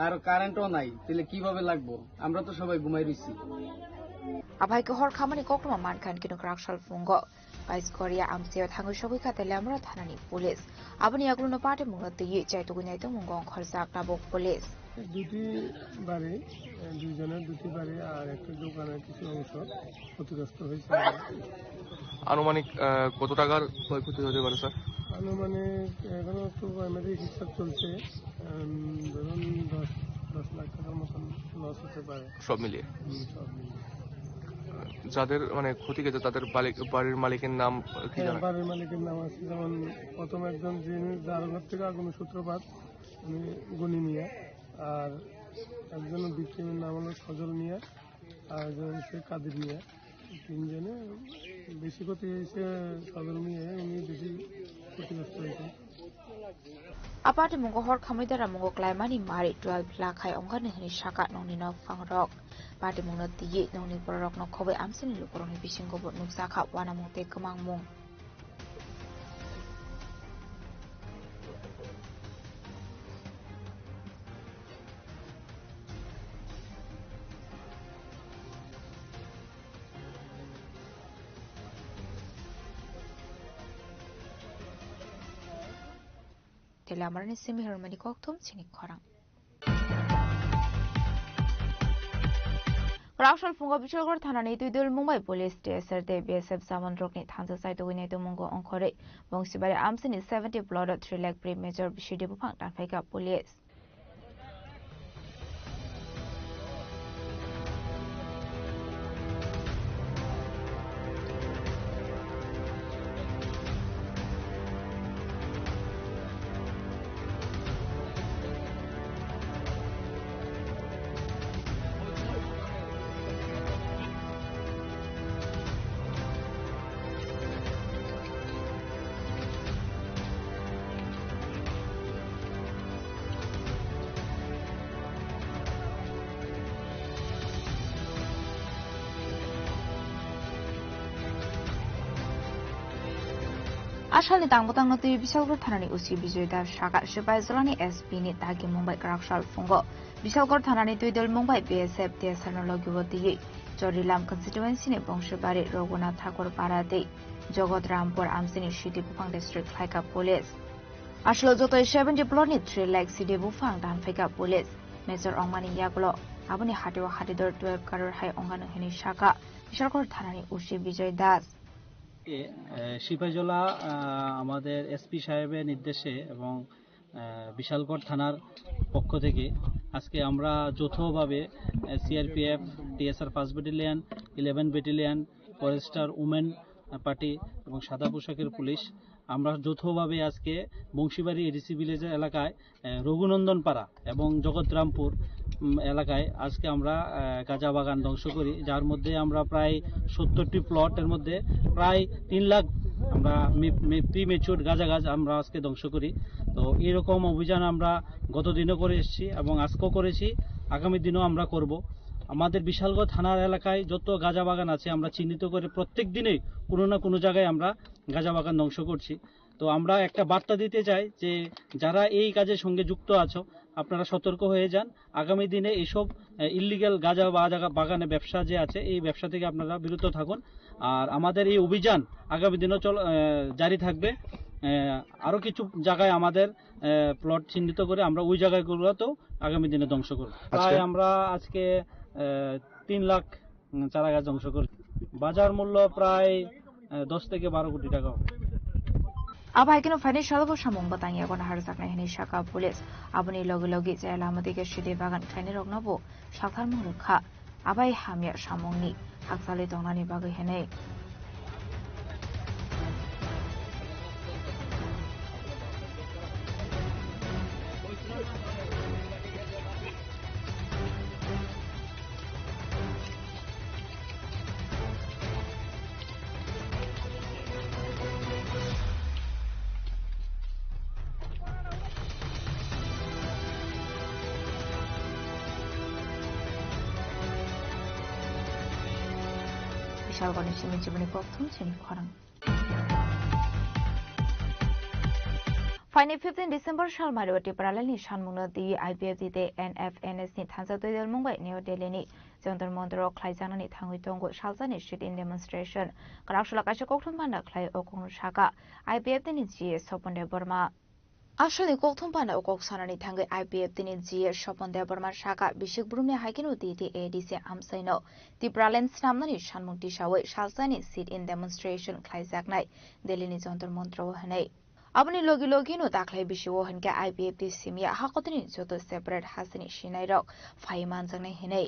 আর কারেন্টও নাই, তাহলে কিভাবে লাগবো? আমরা তো সবাই ঘুমাই রইছি। Abai ke hor khamani kokroma mankhan kino kwrak sal phungo. Pais Korea amsio thangwi sogwi kha Teliamura thanani police. Aboni yagulono party mungno twiwi chai tugwi nai tongmungo ongkhorjak tabuk police. দুটি বাড়ি, দুইজনের দুটি বাড়ি আর একটা দোকানের কিছু অংশ ক্ষতিগ্রস্ত হয়েছে। আনুমানিক, আহ, কত টাকার ক্ষয়ক্ষতি হতে পারে, স্যার? আনুমানিক এখনো তো প্রাইমারি হিসাব চলছে, উম, ধরুন দশ, দশ লাখ টাকার মতন লস হতে পারে। সব মিলিয়ে? হুম, সব মিলিয়ে। যাদের মানে ক্ষতি গেছে তাদের বালিক-, বাড়ির মালিকের নাম কি হ্যাঁ, জানা? বাড়ির মালিকের নাম আছে, যেমন প্রথম একজন যিনি যার ঘর থেকে আগুনের সূত্রপাত, উনি গনি মিয়া, আর একজন ভিকটিমের নাম হলো সজল মিয়া, আর একজন হচ্ছে কাদির মিয়া। তিনজনে বেশি ক্ষতি হয়েছে সজল মিয়া, উনি বেশি ক্ষতিগ্রস্ত হয়েছে। A party mungo hor khamwi dara mungo klaimani mari twelve lakh hai ongkha ni hwnwi saka nongni nok phangrok. Party mungno twiwi nongni bororokno khobwi amchaini lukurokni bisingo bo nukjakha uanamung tei kwmangmung. Tele amrani simi hwnmani kokthum chini khorang. Kwraksal phungo Bishalgarh thanani Twidul Mumbai police T S R tei B S F jawan rokni thansa chaitugwi naitukmungo ongkhorwi Bongsibari amsini seventy plot o three lakh pre major bisi de buphang tanphaikha police. Asalni tang bwtangno twiwi Bishalgarh thanani O C Bijoy Das sakha, Sipaijolani S P ni dagi mungbai kwraksal phungo. Bishalgarh thanani Twidul mungbai B S F T S R no logi o twiwi Chorilam constituency ni Bongsibari, Raghunath Thakur Para tei Jagat Rampur amchini city buphang district khlaikha police. Aswk jotoi seventy plot ni three lakh city buphang tanphaikha police. Major ongmani yagulo aboni hatio hatidor twelve crore hai ongkha hwnwi sakha Bishalgarh thanani O C Bijoy Das. এ, এ, সিপাহীজলা, আহ, আমাদের এসপি সাহেবের নির্দেশে এবং, আহ, বিশালগড় থানার পক্ষ থেকে আজকে আমরা যৌথভাবে, ah, CRPF, TSR first battalion, eleven battalion, forester women party এবং সাদা পোশাকের পুলিশ, আমরা যৌথভাবে আজকে বংশীবাড়ি এডিসি ভিলেজ এলাকায় এ, রঘুনন্দন পাড়া এবং জগৎরামপুর, উম, এলাকায় আজকে আমরা, আহ, গাঁজা বাগান ধ্বংস করি, যার মধ্যে আমরা প্রায় সত্তরটি প্লটের মধ্যে প্রায় তিন লাখ আমরা মি-, মি-, প্রিম্যাচিওর গাঁজা গাছ আমরা আজকে ধ্বংস করি। তো এইরকম অভিযান আমরা গত দিনও করে এসেছি এবং আজকেও করেছি, আগামী দিনও আমরা করব। আমাদের বিশালগড় থানার এলাকায় যত গাঁজা বাগান আছে, আমরা চিহ্নিত করে প্রত্যেক দিনেই কোনো না কোনো জায়গায় আমরা গাঁজা বাগান ধ্বংস করছি। তো আমরা একটা বার্তা দিতে চাই যে যারা এই কাজের সঙ্গে যুক্ত আছো, আপনারা সতর্ক হয়ে যান। আগামী দিনে এইসব, আহ, ইলিগ্যাল গাঁজা বা-, বাগানে ব্যবসা যে আছে, এই ব্যবসা থেকে আপনারা বিরত থাকুন। আর আমাদের এই অভিযান আগামী দিনও চল-, আহ, জারি থাকবে। আহ, আরও কিছু জায়গায় আমাদের, আহ, প্লট চিহ্নিত করে আমরা ওই জায়গাগুলোতেও আগামী দিনে ধ্বংস করব। আচ্ছা। প্রায় আমরা আজকে, আহ, তিন লাখ, উম, চারা গাছ ধ্বংস করেছি। বাজার মূল্য প্রায়, আহ, দশ থেকে বারো কোটি টাকা হবে। Abo hai kheno phainai salo bo samung bwtang yago naharjaknai hwnwi sakha police. Aboni logi logi chaya lama dige sidi bagan khlainai rokno bo salthar mung rwkha. Abai hamya samungni hakchali tongnani bagwi hinwi. Bisalgorni simi chibuni kokthum chini khorang. Phaini fifteen December salmario Tipralandni sanmungno twi I P F T tei N F N S ni thansa twi dalmung bai New Delhi ni Jantar Mantar o khlaijaknani thangwi tongo salsani sit-in demonstration. Kwraksula kaisa kokthum panda khlai o kokno saka I P F T ni G S Sopon Debbarma. Aswkni kokthum panda o kok sanani thangwi I P F T ni G S Sopon Debbarma saka bisik brumni hai kheno T T A D C amchaino Tipraland snamnani sanmung tisawi salsani sit-in demonstration khlaijaknai Delhi ni Jantar Mantar o hinwi. Aboni logi logino dakhwlai bisio hinkhe I P F T simiya hakotini joto separate hasteni sinairok phai manjaknai hinwi.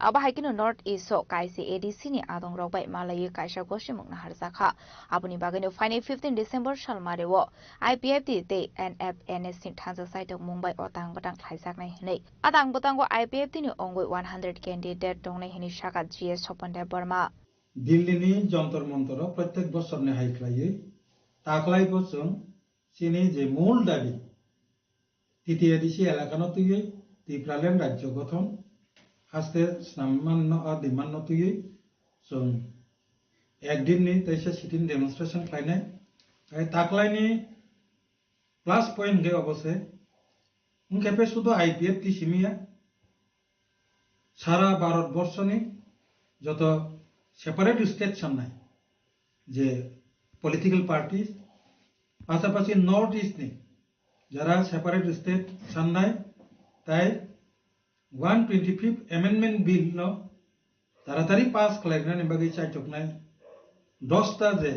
Abo hai kheno North East o kaisa A D C ni adongrok bai malaiwi kaisa gosimung naharjakha. Aboni bagwino phainai fifteen December salmario I P F T tei N F N S ni thansa saitok Mumbai o tang bwtang khlaijaknai hinwi. A tang bwtango I P F T ni ongwi one hundred candidate tongnai hinwi sakha G S Sopon Debbarma. Delhi ni Jantar Mantar o protek bosor ni hai khlaiwi taklai bo chwng chini je mul dabi T T A D C elakano twiwi Tipraland rajyo gothon haste snammanno a demand no twiwi chwng ek din ni teisa sit-in demonstration khlainai. Tei taklai ni plus point hwnkhe obo se, wngkhe pe sudo I P F T simiya, sara Bharat borso ni joto separate state sannai je political parties, pasapasi North East ni jara separate state sannai, tai one twenty fifth Amendment Bill no taratari pass khlainani bagwi chaichoknai dosta je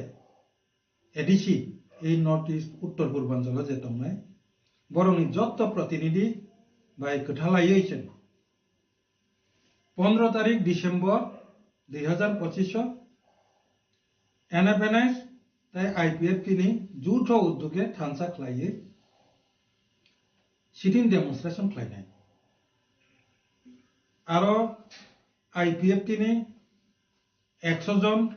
A D C, ei North East Uttor Purbanchalo je tongnai, borokni jotto protinidhi bai kwthalaiwi chwng pondro tarik December dui hazar pochish o N F N S tei I P F T ni jutho uddoge thansa khlaiwi sit-in demonstration khlainai. Aro I P F T ni ekso jon,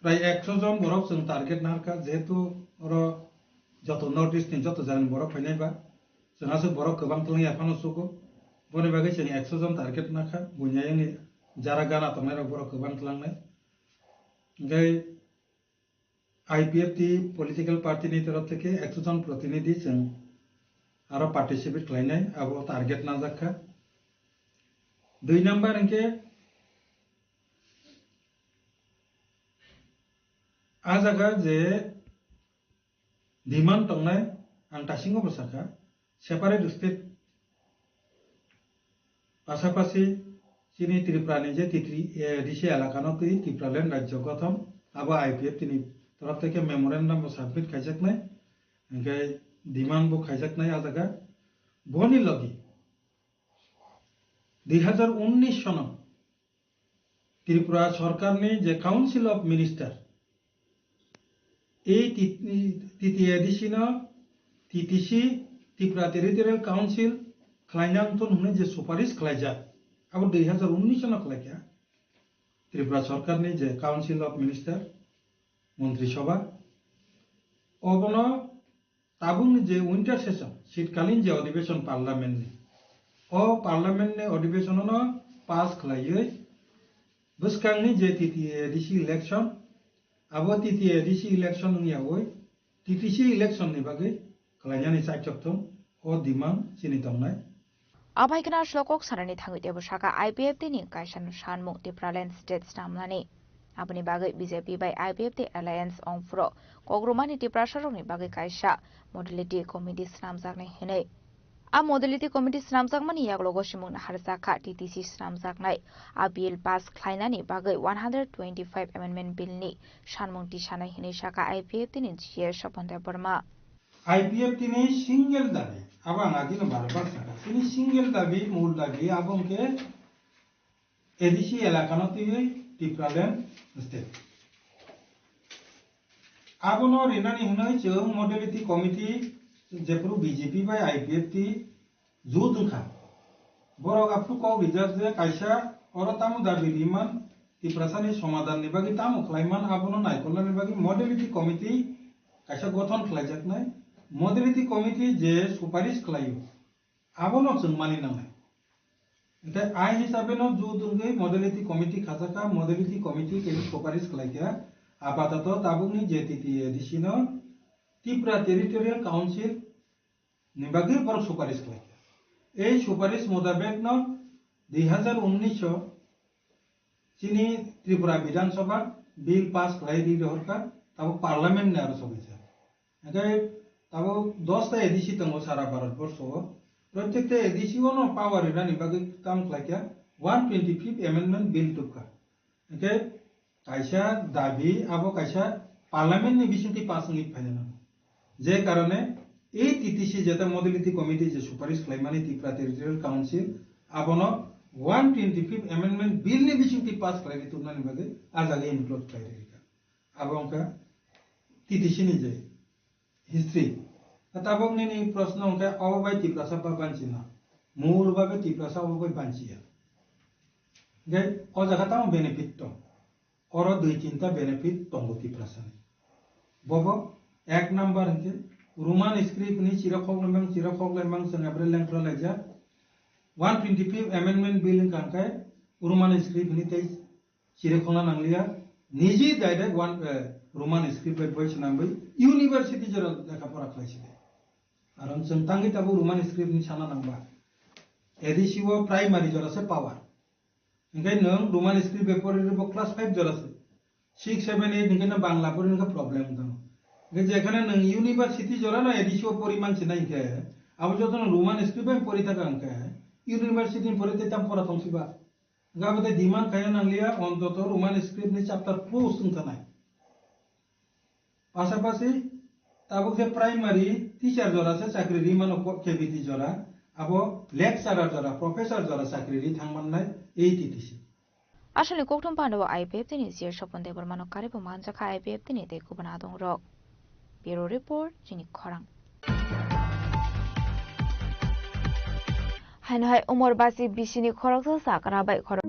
prai ekso jon borok chwng target narwkha, jehetu oro joto North East ni joto jagani borok phainai ba, chwng aswk borok kwbang twlang ya phano sugo, boni bagwi chwng ekso jon target nakha, buini ayangni jara gana tongnai rok borok kwbang twlangnai. Hwnkhe I P F T political party ni torof theke ekso jon protinidhi chwng aro participate khlainai, abo target najak kha. Dui number hwnkhe a jaga je demand tongnai, ang tasingo bo sakha, separate state, pasapasi chini Tripura ni je T T A D C elakano twi Tipraland rajyo gothon, abo I P F T ni torof theke memorandum bo submit khaijaknai, hwnkhe demand bo khaijaknai a jaga. Boni logi dui hazar unnish sono Tripura sorkarni je Council of Minister, ei T-, T T A D C no T T C, Tripura Territorial Council khlaina wngthun hwnwi je suparish khlaijak, abo dui hazar unnish no khlaikha Tripura sorkarni je Council of Minister, Montri Sabha, obono tabukni je winter session, shitkalin je odhibeshon parliament ni, O parliament ni adhibeshon no pass khlaiwi bwskangni je T T A A D C election, abo T T A A D C election wngyawi T T C election ni bagwi khlainani chaichokthung o demand chini tongnai. Abai khna slokok sanani thangwi tebo saka I P F T ni kaisa sanmung Tipraland state snamnani. Aboni bagwi B J P bai I P F T alliance ongphuro kokrumani Tiprasarokni bagwi kaisa modality committee snamjaknai hinwi. A modality committee snamjakmani yaklogo simung naharjakha T T C snamjaknai a bill pass khlainani bagwi one hundred twenty-five amendment bill ni sanmung tisanai hinwi saka I P F T ni G A Sopon Debbarma. I P F T ni single dabi, abo ang agino bar bar saka, chini single dabi, mul dabi, abo hwnkhe A D C elakano twiwi Tipraland state. Abono rinani hwnwi chwng modality committee jephru B J P bai I P F T jut wngkha. Borok aphuru kok rijak je kaisa oro tamo dabi riman Tiprasani somadhanni bagwi tamo khlaiman abono naikolnani bagwi modality committee kaisa gothon khlaijaknai. Modality committee je suparish khlaio, abono chwng mani nangnai. Hwnkhe ai hisabe no jut wngwi modality committee khachakha, modality committee khe suparish khlaikha, apatoto tabukni je T T A D C no Tripura Territorial Council ni bagwi borok suparish khlaikha. Ei suparish motabek no dui hazar unnish o chini Tripura Bidhan Sabha bill pass khlai ri rohorkha, tabuk parliament ni aro sobaijak. Hwnkhe tabuk dos ta A D C tongo sara Bharat borsho o. Protekta A D C o no power rinani bagwi kam khlaikha, one twenty fifth amendment bill tubkha. Hwnkhe kaisa dabi abo kaisa parliament ni bisingtwi pass wngwi phaina nango. Je karone ei T T C jeta modality committee je suparish khlaimani Tripura Territorial Council abono one twenty fifth amendment bill ni bisingtwi pass khlaiwi tubnani bagwi ah jaga include khlai rikha. Abo wngkha T T C ni je history. Tabuk nini proshno hwnkhe obo bai Tiprasa ba banchina? Mul babe Tiprasa obo bai banchiya. Hwnkhe o jaga tamo benefit tong? Oro dui tinta benefit tongo Tiprasani. Bobo ek number hwnkhe Roman script ni chira khoklemang, chira khoklemang chwng abore lengthra laijak. One twenty fifth amendment bill wngkha hwnkhe Roman script ni tei chiri khona nangliya, niji direct one, eh, Roman script bai boi swnamwi university jora lekha pora khlai sidi. Aro chwng tangwi tabuk Roman script ni sana nangba. A D C o primary jora se power. Hwnkhe nwng Roman script bai pori rwbo class five jora se. Six, seven, eight hwnkhe no Bangla pori hwnkhe problem wng tong. Hwnkhe jekhane nwng university jora no A D C o pori mansi na hwnkhe, abo joto no Roman script bai pori thaka hwnkhe, university ni pori tei tam pora tong siba. Hwnkhe abo tei demand khaina nangliya, ontoto Roman script ni chapter close wng thanai. Pasapasi tabuk khe primary teacher jora se chakri ri mano, ko-, K B T jora, abo lecturer jora, professor jora chakri ri thang mannai ei T T C. Aswkni kokthum pandao I P F T ni G A Sopon Debbarmano karibo manjakha I P F T ni tei kubun adongrok. Bureau Report, chini khorang. Haino hai umor basi bisini khoroksa sakra bai khorok.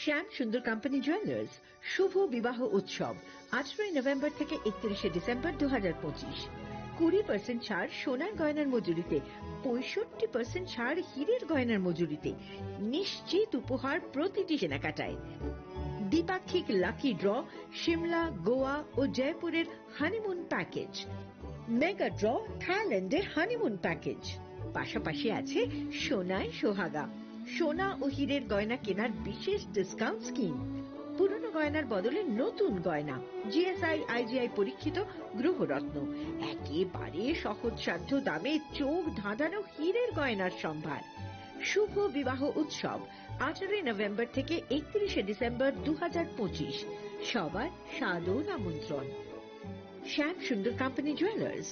Shyam Sundar company jewellers, শুভ বিবাহ উৎসব, আঠারোই নভেম্বর থেকে একত্রিশে ডিসেম্বর দু হাজার পঁচিশ। কুড়ি পার্সেন্ট ছাড় সোনার গয়নার মজুরিতে, পঁয়ষট্টি পার্সেন্ট ছাড় হীরের গয়নার মজুরিতে, নিশ্চিত উপহার প্রতিটি কেনাকাটায়। দ্বিপাক্ষিক লাকি ড্র, সিমলা, গোয়া ও জয়পুরের হানিমুন প্যাকেজ। মেগা ড্র থাইল্যান্ডে হানিমুন প্যাকেজ, পাশাপাশি আছে সোনায় সোহাগা, সোনা ও হীরের গয়না কেনার বিশেষ ডিসকাউন্ট স্কিম। পুরনো গয়নার বদলে নতুন গয়না, জিএসআই আইজিআই পরীক্ষিত গ্রহরত্ন, একেবারে সহজসাধ্য দামে চোখ ধাঁধানো হীরের গয়নার সম্ভার। শুভ বিবাহ উৎসব আঠারোই নভেম্বর থেকে একত্রিশে ডিসেম্বর দু হাজার পঁচিশ। সবার সাদর আমন্ত্রণ। Shyam Sundar company jewellers,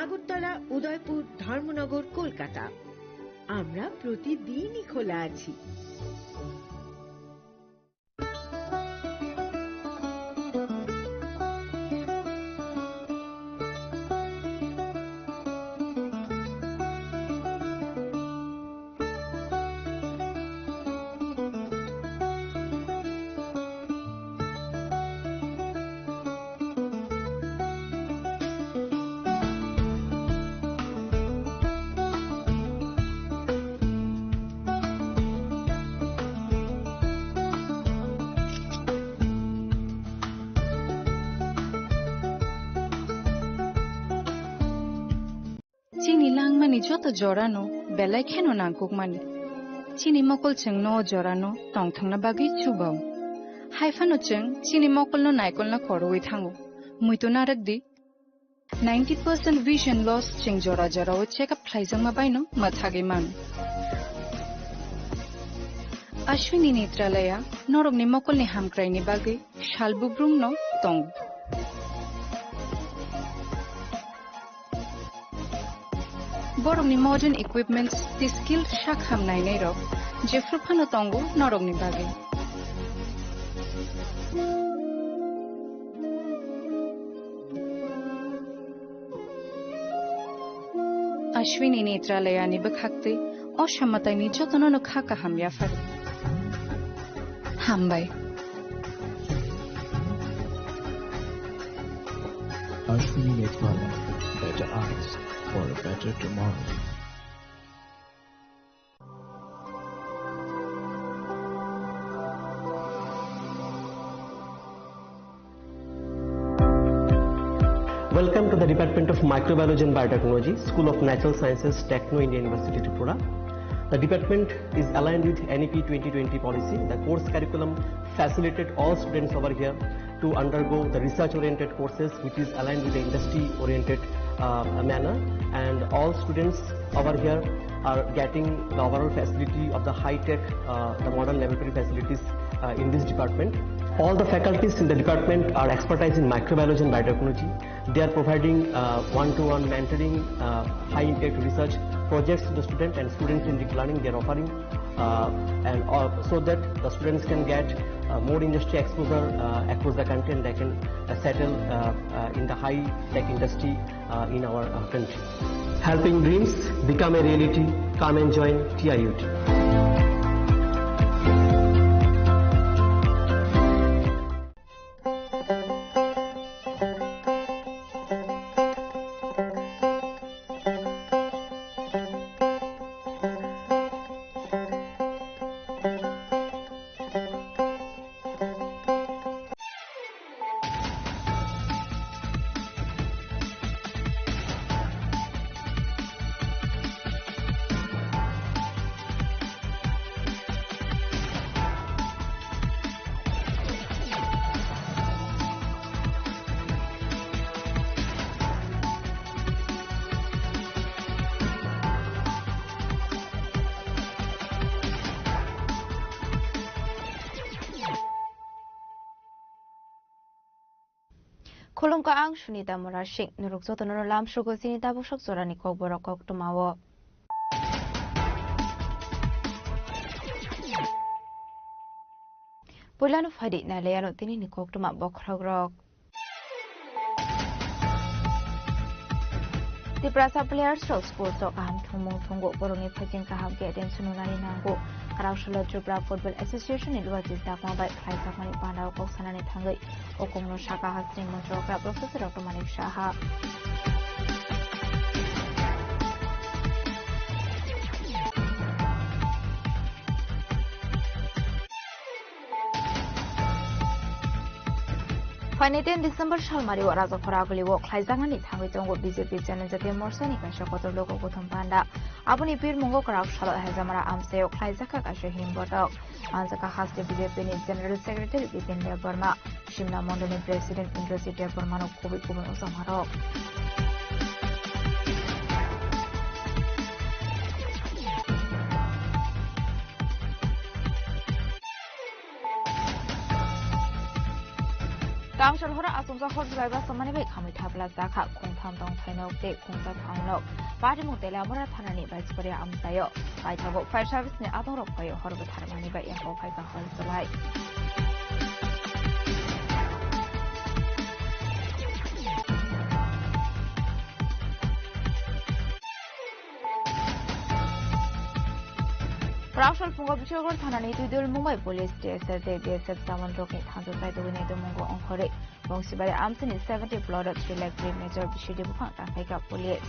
Agartala, Udaipur, Dharmanagar, Kolkata. আমরা প্রতিদিনই খোলা আছি। Chini langmani joto jorano belai kheno nangkukmani. Chini mokol chwngno o jorano tongthokna bagwi chubao. Haiphano chwng chini mokolno naikolna khorogwi thango. Muitu narwk di. Ninety percent vision loss chwng jora jorao check up khlaijakma baino mwthagwi mano. Ashwini Netralaya norokni mokolni hamkraini bagwi sal bubrumno tongo. Borokni modern equipments tei skilled sak ham nainairok jephru phano tongo norokni bagwi. Ashwini Netralayani bwkhaktwi o samataini jotono no kha kaham yaphar. Hambai. Ashwini Netralaya, better eyes for a better tomorrow. Welcome to the Department of Microbiology and Biotechnology, School of Natural Sciences, Techno India University, Tripura. The department is aligned with N E P twenty twenty policy. The course curriculum facilitate all students over here to undergo the research-oriented courses, which is aligned with the industry-oriented, uh, manner. And all students over here are getting the overall facility of the high-tech, uh, the modern laboratory facilities, uh, in this department. All the faculties in the department are expertise in microbiology and biotechnology. They are providing, uh, one-to-one mentoring, uh, high-impact research projects to the student and students-centric learning they are offering, uh, and, uh, so that the students can get, uh, more industry exposure, uh, across the country, and they can, uh, settle, uh, uh, in the high-tech industry, uh, in our, uh, country. Helping dreams become a reality. Come and join T I U T. Khulumkha, ang Sunita Murasing. Norok jotono lamsogo chini tabuk sok jorani kokborok koktwmao. Puilano phaidi nailaiano tinini koktwma bokhorokrok. Tiprasa players rok sports o kaham thwngmung thwngo, borokni phaising kaham khe attention rwnani nango. Kwrak salo Tripura Football Association ni luachi chakma bai khlaijakmani panda o kok sanani thangwi o kokno saka hasini montri okra Professor Doctor Manik Saha. Phaini ten December salmari o Rajakhor Aguli o khlaijaknani thangwi tongo B J P Janajatiya Morcha ni kaisa kotor logo gothon panda. Aboni birmungo kwrak salo Hajamara amchai o khlaijak kha kaisa himbotok. Manjaka haste B J P ni General Secretary Bipin Debbarma, Simna Mondol ni President Indrajit Debbarma no kubui kubui ujamarok. Tamsal horo achomjak hor jwlai basa mani bai khamwi thapla jakha khungtham tongthai nok tei khungsa thang nok. Patimung Teliamura thanani Baisparia amchaio paithago fire service ni adongrok phai hor bwthar mani bai yago phaikha hor jwlai. Rausal phungo Biswagor thanani Tuidul Mumbai Police, T S F tei B S F jawan rokni thansa chaitugwi naitukmungo ongkhorwi Bongsibari amchini seventy plot three lakh three major bisidi buphang tangkhaikha police.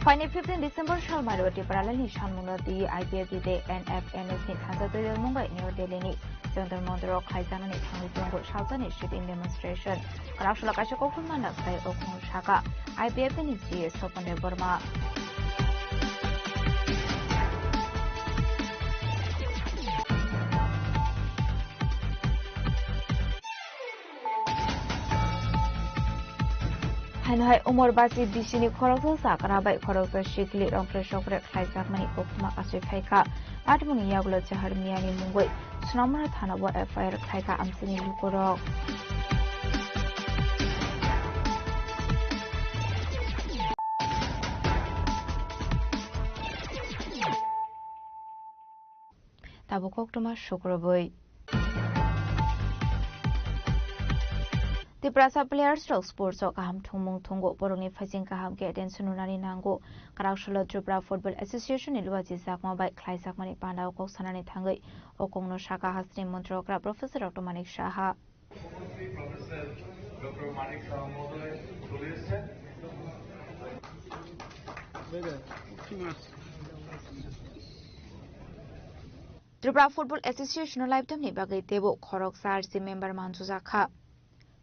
Phaini fifteen December salmari o Tipraland ni sanmungno twi I P F T tei N F N S ni thansa Tuidul Mumbai New Delhi ni Jantar Mantar o khlaijaknani thangwi tongo salsani sit-in demonstration. Kwrak salo kaisa koktwma nokthai o khung saka I P F T ni C E Sopon Debbarma. Haino hai Umor Basi bisini khoroksa sakra bai khoroksa sikli rongkre sokre khlaijakmani koktwma kasui phaikha. Patmungni yagulo Chahar Miyani mungwi Sonamura thana o F I R khlaikha amchini lukurok. Tabuk koktwma sukrubwi. Tiprasa players rok sports o kaham thwngmung thwngo, borokni phaising kaham khe attention rwnani nango. Kwrak salo Tripura Football Association ni luachi jakma bai khlaijakmani panda o kok sanani thangwi o kokno sakha hasteni montri okra Professor Doctor Manik Saha. Tripura Football Association o lifetime ni bagwi teibo khoroksa R C member manjujak kha.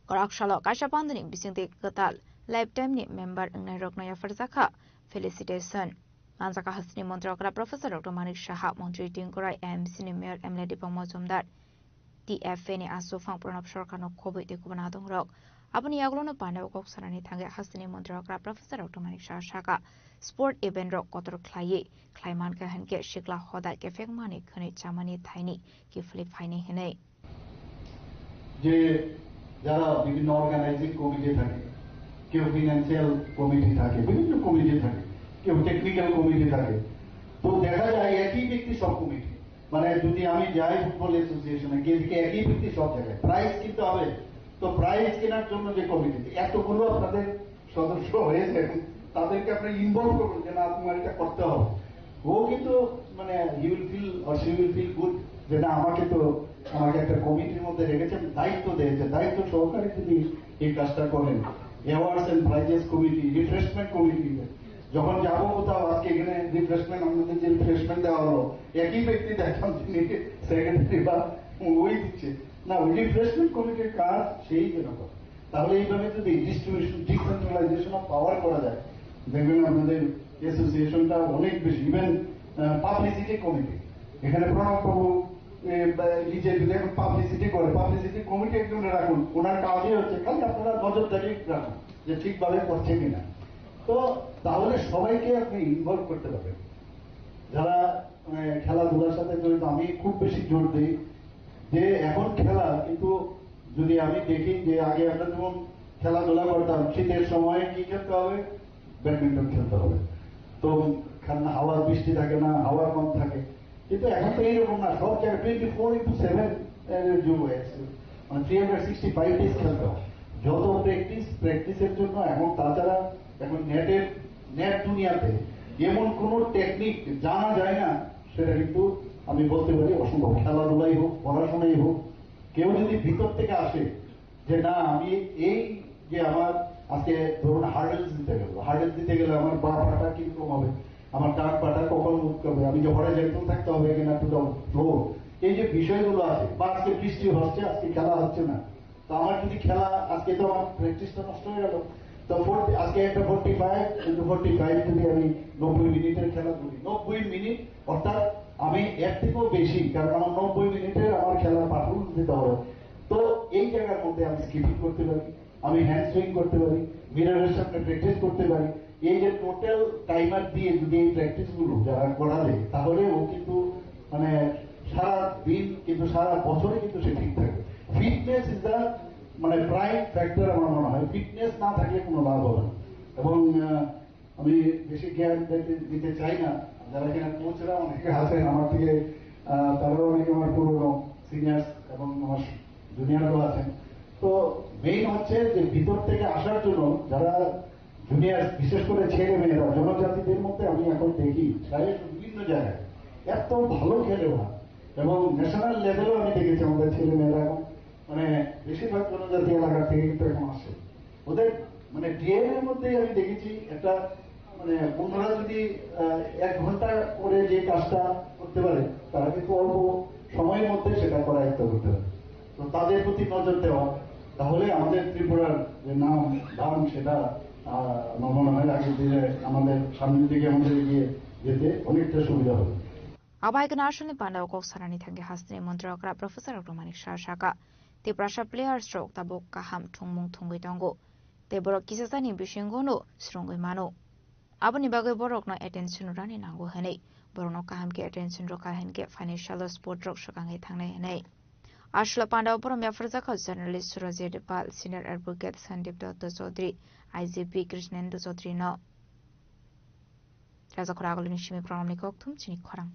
Kwrak salo kaisa pandani bisingtwi kwtal lifetime ni member wngnai rokno yapharjak kha felicitation. Manjak kha hasteni montri okra Professor Doctor Manik Saha, montri Tinku Roy, M M C ni mayor M L A Dipang Majumdar, T F A ni aswk phang Pranab Sarkar no khobwi tei kubun adong rok. Aboni yagulo no panda o kok sanani thangwi hasteni montri okra Professor Doctor Manik Saha sakha, sport event rok kotor khlaiwi khlai mankha hinkhe sikla hoda kephek mani khwnwi chamani thaini kiphilwi phainai hinwi. যে যারা বিভিন্ন organising committee থাকে, কেউ financial committee থাকে, বিভিন্ন কমিটি থাকে, কেউ technical committee থাকে, তো দেখা যায় একই ব্যক্তি সব কমিটি। মানে যদি আমি যাই ফুটবল অ্যাসোসিয়েশনে, গিয়ে দেখি একই ব্যক্তি সব জায়গায়, প্রাইজ কিনতে হবে, তো প্রাইজ কেনার জন্য যে কমিটি, এতগুলো আপনাদের সদস্য হয়েছেন, তাদেরকে আপনি ইনভলভ করুন যে না, তোমার এটা করতে হবে। ও কিন্তু মানে he will feel or she will feel good যে না, আমাকে তো, আমাকে একটা কমিটির মধ্যে রেখেছেন, দায়িত্ব দিয়েছে, দায়িত্ব সহকারে তিনি এই কাজটা করেন। Awards and prizes committee, refreshment committee, যখন যাবো কোথাও, আজকে এখানে রিফ্রেশমেন্ট, আমাদের যে রিফ্রেশমেন্ট দেওয়া হলো, একই ব্যক্তি দেখলাম তিনি সেক্রেটারি বা ওই দিচ্ছে। না, ওই রিফ্রেশমেন্ট কমিটির কাজ সেই যেন করে। তাহলে এইভাবে যদি ডিস্ট্রিবিউশন, ডিসেন্ট্রালাইজেশন অফ পাওয়ার করা যায়, দেখবেন আপনাদের অ্যাসোসিয়েশনটা অনেক বেশি, ইভেন পাবলিসিটি কমিটি, এখানে প্রণব বাবু, এ, বা, নিজে যদি এখন পাবলিসিটি করে, পাবলিসিটি কমিটি একজনকে রাখুন, ওনার কাজই হচ্ছে খালি আপনারা নজরদারি রাখুন যে ঠিকভাবে করছে কিনা। তো তাহলে সবাইকে আপনি ইনভলভ করতে পারবেন। যারা মানে খেলাধুলার সাথে জড়িত, আমি খুব বেশি জোর দিই যে এখন খেলা, কিন্তু যদি আমি দেখি যে আগে আমরা যেমন খেলাধুলা করতাম, শীতের সময় কি খেলতে হবে? ব্যাডমিন্টন খেলতে হবে। তো কারণ হাওয়া, বৃষ্টি থাকে না, হাওয়া কম থাকে, কিন্তু এখন তো এইরকম না, সব জায়গায় টোয়েন্টি ফোর ইন্টু সেভেন যুগ হয়ে গেছে, মানে three hundred sixty five days খেলতে হয়। যত প্র্যাকটিস, প্র্যাকটিসের জন্য। এবং তাছাড়া এখন নেটের, নেট দুনিয়াতে এমন কোনো টেকনিক জানা যায় না, সেটা কিন্তু আমি বলতে পারি অসম্ভব। খেলাধুলাই হোক, পড়াশোনাই হোক, কেউ যদি ভিতর থেকে আসে যে না, আমি এই যে আমার আজকে ধরুন হার্ডেলস দিতে গেল, হার্ডেলস দিতে গেলে আমার বা পাটা কিরকম হবে, আমার ডান পাটা কখন মুভ করবে, আমি যে হরিজন্টাল থাকতে হবে কিনা টু দ্য ফ্লোর, এই যে বিষয়গুলো আছে, বা আজকে বৃষ্টি হচ্ছে, আজকে খেলা হচ্ছে না, তো আমার যদি খেলা, আজকে তো আমার প্র্যাকটিসটা নষ্ট হয়ে গেল। তো ফোর্টি, আজকে একটা forty five into forty five যদি আমি নব্বই মিনিটের খেলা ধরি, নব্বই মিনিট, অর্থাৎ আমি এর থেকেও বেশি, কারণ আমার নব্বই মিনিটের আমার খেলার পারফরমেন্স দিতে হবে। তো এই জায়গার মধ্যে আমি স্কিপিং করতে পারি, আমি হ্যান্ড সুইং করতে পারি, মিররের সামনে প্র্যাকটিস করতে পারি। এই যে টোটাল টাইমার দিয়ে যদি এই প্র্যাকটিসগুলো যারা করা যায়, তাহলে ও কিন্তু মানে সারা দিন, কিন্তু সারা বছরই কিন্তু সে ঠিক থাকে। ফিটনেস ইজ দ্য মানে প্রাইম ফ্যাক্টর আমার মনে হয়। ফিটনেস না থাকলে কোনো লাভ হবে না। এবং আহ, আমি বেশি জ্ঞান দিতে, দিতে চাই না। যারা কিনা কোচরা অনেকে আছেন আমার থেকে, আহ, তারাও অনেকে আমার পুরনো সিনিয়র্স এবং আমার জুনিয়ররাও আছেন। তো মেইন হচ্ছে যে ভিতর থেকে আসার জন্য যারা জুনিয়র, বিশেষ করে ছেলে মেয়েরা, জনজাতিদের মধ্যে আমি এখন দেখি প্রায় বিভিন্ন জায়গায় এত ভালো খেলে ওরা, এবং ন্যাশনাল লেভেলও আমি দেখেছি আমাদের ছেলে মেয়েরা এখন, মানে, বেশিরভাগ জনজাতি এলাকা থেকে কিন্তু এখন আসে। ওদের, মানে, ডিএনএর মধ্যেই আমি দেখেছি একটা, মানে, ওনারা যদি আহ, এক ঘন্টা করে যে কাজটা করতে পারে, তারা কিন্তু অল্প সময়ের মধ্যে সেটা করায়ত্ত করতে পারে। তো তাদের প্রতি নজর দেওয়া, তাহলে আমাদের ত্রিপুরার যে নাম দাম সেটা, আহ, আমার মনে হয় আগের দিনে আমাদের সামনের দিকে আমাদের এগিয়ে যেতে অনেকটা সুবিধা হবে। Abo hai kheno aswkni pandao kok sanani thangwi hasteni montri okra Professor Dr. Manik Saha sakha, Tiprasa players rok tabuk kaham thwngmung thwngwi tongo, tei borok kisasani bisingono swrwngwi mano. Aboni bagwi borokno attention rwna nango hwnwi, borokno kaham khe attention rwkha hinkhe financial support rok swkangwi thangnai hwnwi. Aswla pandao borom yapharjakha journalist Surajit Pal, senior advocate Sandeep Datta Chaudhary, I G P Krishnendu Chaudhary no. Rajakhor Agulini simi programni kokthum chini khorang.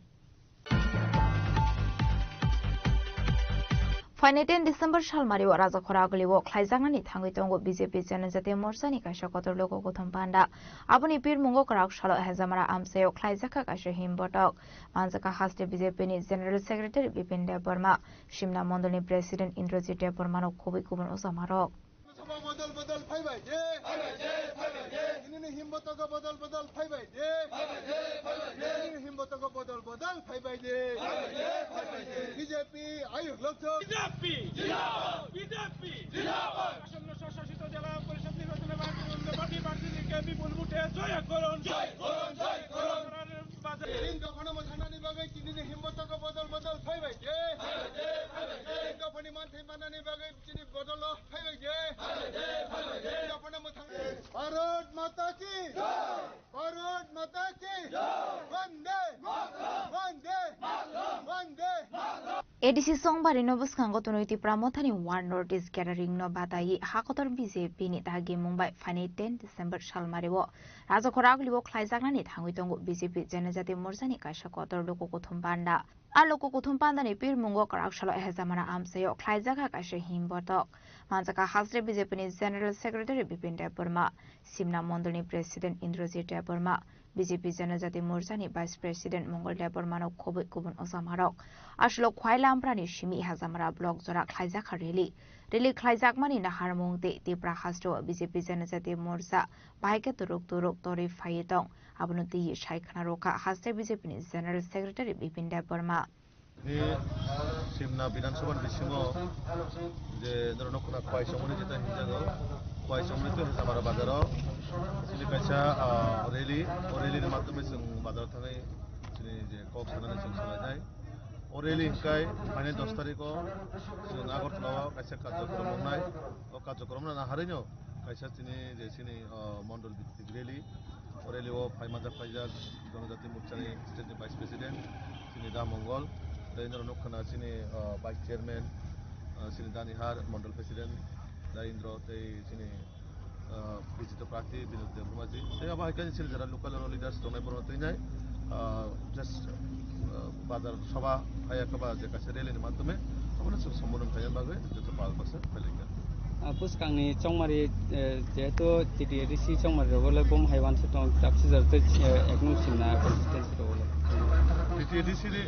Phainai ten December salmario Rajakhor Agulio khlaijaknani thangwi tongo B J P Janajati Morchani kaisa kotor logo kothom panda. Aboni pirmungo kwrak salo Hezamara amchaio khlaijakha kaisa himbotok. Manjakha haste B J P ni General Secretary Bipin Debbarma, Simna Mondolni President Indrajit Debbarmano khobwi kubun ojamarok. Sabha bodol bodol phaibai de. Phaibai de, phaibai de. Tinini himbotogo bodol bodol phaibai de. Phaibai de, phaibai de. Tinini himbotogo bodol bodol phaibai de. Phaibai de, phaibai de. B J P ayuk lokto. B J P zindabad, B J P zindabad. আসন্ন স্বশাসিত জেলা পরিষদ নির্বাচনে ভারতীয় জনতা পার্টি প্রার্থীদেরকে বিপুল ভোটে জয় করুন। জয় করুন, জয় করুন। তিন দফানো mothangna ni bagwi tinini himbotogo bodol bodol phaibai de. Phaibai de, phaibai de. Tin dophani manthai manna ni bagwi Chini bodolo phaibai de. Bharat Mata ki jai. Bharat Mata ki jai. Vande Mataram. Vande Mataram. Vande Mataram. A D C Songbari no bwskango tonwi Tipra Mothani One North East Gathering no badai hakotor B J P ni dagi Mumbai phaini ten December salmario Rajakhor Agulio khlaijaknani thangwi tongo B J P Janajati Morchani kaisa kotor logo kothom panda. A logo kothom pandani pirmungo kwrak salo Hezamara amchaio khlaijakha kaisa himbotok. Manjakha haste B J P ni General Secretary Bipin Debbarma, Simna Mondolni President Indrajit Debbarma, B J P Janajati Morchani Vice President Mongol Debbarmano khobwi kubun ojamarok. Aswlo Khwai Lamprani simi Hezamara block jora khlaijakha rally. Rally khlaijakmani naharmung tei Tipra hasteo B J P Janajati Morcha bahai khe turuk turuk torwi phaiwi tong. Abono twiwi sai khna rwkha haste B J P ni General Secretary Bipin Debbarma. Ni Simna Bidhan Sabha ni bisingo je norok no khwna Khwai Chongmani jeta hinjago, Khwai Chongmani to Hezamara bazaro chini kaisa, ah, rally, o rally ni madhyome chwng bazaro thangwi chini je kok sanani chwng salainai. O rally hwnkhe phainai dos tarikh o chwng Agartala o kaisa karjokrom wngnai. O karjokrom no naharwi no kaisa chini je chini, ah, mondol bhittik rally. O rally o phai manjak phaijak Janajati Morchani state ni Vice President chini Da Mongol, tei norok nukha na chini, ah, Vice Chairman, ah, chini Danihar Mondol President Da Indro tei chini, ah, bijito prarthi Binod Debbarma ji. Tei abo hai khe chini jara local leaders tongnai borok twi nai, ah, just, ah, bazar sabha hai khe ba je kaisa rally ni madhyome abono chwng sambodhon khaina bagwi joto pal baksa phailaikha. Ah, bwskangni chongmari, eh, jehetu T T A D C chongmari rogo le bom hai uansuk tongo, tapsi jar tei, eh, eknung simna constituency rogo le. T T A D C ni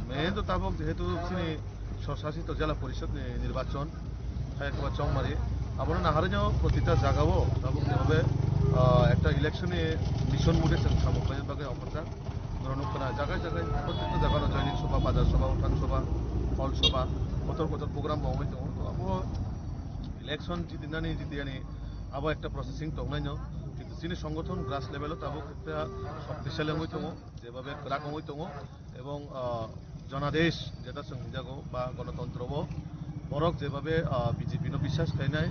main to tabok jehetu chini Swsasito Jela Porishod ni nirbachon, hai khe ba chongmari, Abono naharino protita jagao tabuk jebhabe, ah, ekta election ni mission mode chwng samung khlaina bagwi ophorjak. Borok nukha na jaga jaga, protita jagao joining sabha, bazar sabha, uthan sabha, hall sabha, kotor kotor program bo wngwi tongo. To abo election jiti nani jiti yani abo ekta processing tongnaino. Kintu chini songothon grass level o tabuk ekta shoktisali wngwi tongo, jebhabe kwrak wngwi tongo. Ebong, ah, Janadesh jeta chwng hinjago ba gonotontro o borok jebhabe, ah, B J P no biswas khainai,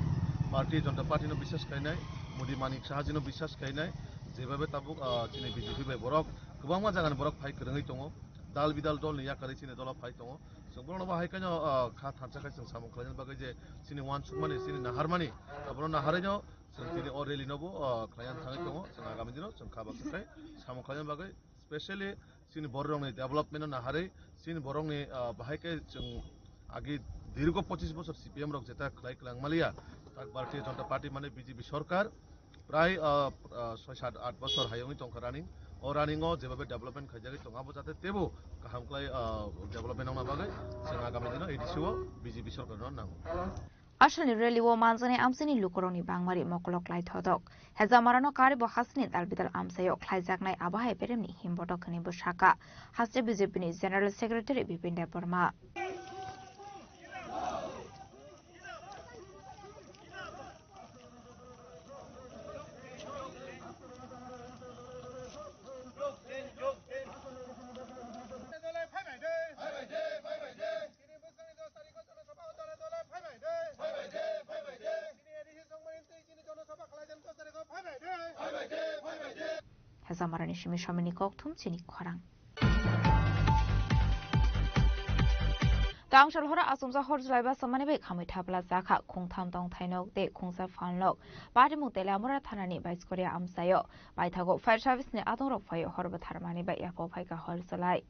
Bharatiya Janata Party no biswas khainai, Modi Manik Saha ji no biswas khainai, jebhabe tabuk, ah, chini B J P bai borok kwbangma jaga ni borok phai kwrwngwi tongo, dal bidal dol ni yakarwi chini dolo phai tongo. Chwng borok no bo hai khe no, ah, kha thansa khai chwng samung khlaina bagwi je chini uansukmani, chini naharmani, abono naharwi no chwng tini o rally no bo, ah, khlaiya thangwi tongo, chwng agami dino chwng kha baksa khai samung khlaina bagwi. Specially chini borokni development no naharwi, chini borokni, ah, bahai khe chwng agi dirgo pochis bosor C P M rok jeta khlai kwlang maliya, tak Bharatiya Janata Party mane B J P sorkar prai, ah, ah, soi sat at bosor hayungwi tongkha running. O running o jebhabe development khaijagwi tongo, abo jate tebo kaham khlai, ah, development wngna bagwi chwng agami dino A D C o B J P sorkar no nango. Aswkni rally o manjaknai amchaini lukurokni bangmari mokolok lai thotok. Hejamarano karibo hasteni dalbidal amchaio khlaijaknai abo hai beremni himbotok hwnwi bwsakha haste B J P ni General Secretary Bipin Debbarma. Hejamarani simi somini kokthum chini khorang. Tangshal hora achomsa hor jwlai basa mani bai khamwi thapla jakha khungtham tongthai nok tei khungsa phalnok. Patimung Teliamura thanani Baiskoria amchaio paithago fire service ni adongrok phaio hor bwthar mani bai yapha phaikha hor jwlai.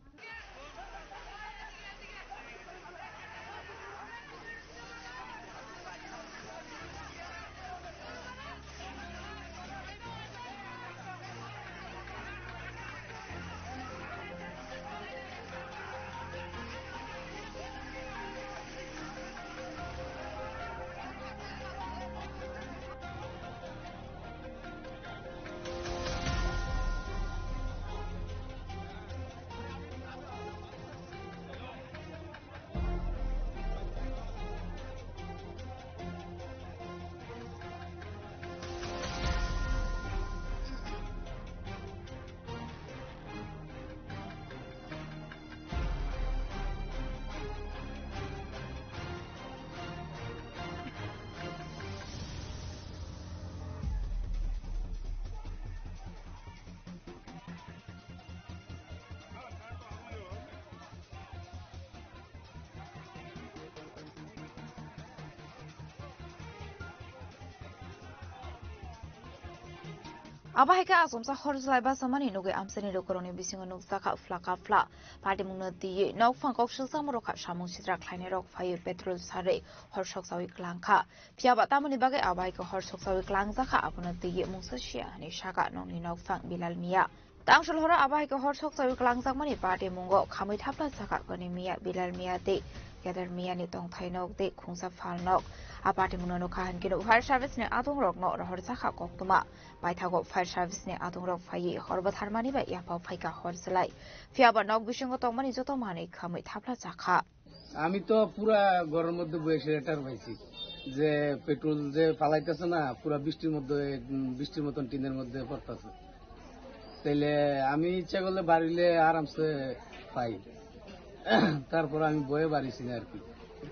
Abo hai khe achomsa hor jwlai basa mani nugwi amchaini lukurokni bisingo nukjakha phlaka phla. Patimungno twiwi nokphang kok silsa murokha samung sitra khlainairok phaiwi petrol sarwi hor soksawi kwlangkha. Phiyaba tamoni bagwi abo hai khe hor soksawi kwlangjakha abono twiwi mungsa siya hwnwi sakha nokni nokphang Bilal Miya. Tangshol horo abo hai khe hor soksawi kwlangjakmani patimungo khamwi thapla sakha koni Miya, Bilal Miya tei Kedar Miyani tongthai nok tei khungsa phal nok. A patimungno nukha hinkhe fire service ni adongrokno rohorjakha koktwma. Paithago fire service ni adongrok phaiwi hor bwtharmani bai yapha phaikha hor jwlai. Phiyaba nok bisingo tongmani joto manwi khamwi thapla jakha. আমি তো পুরা ঘরের মধ্যে বসে টের পাইছি যে পেট্রোল যে ফালাইতেছে না, পুরা বৃষ্টির মধ্যে, উম, বৃষ্টির মতন টিনের মধ্যে পড়তেছে। তাইলে আমি ইচ্ছা করলে বাড়িলে আরামসে পাই, তারপর আমি বয়ে বাড়িছি না আর কি।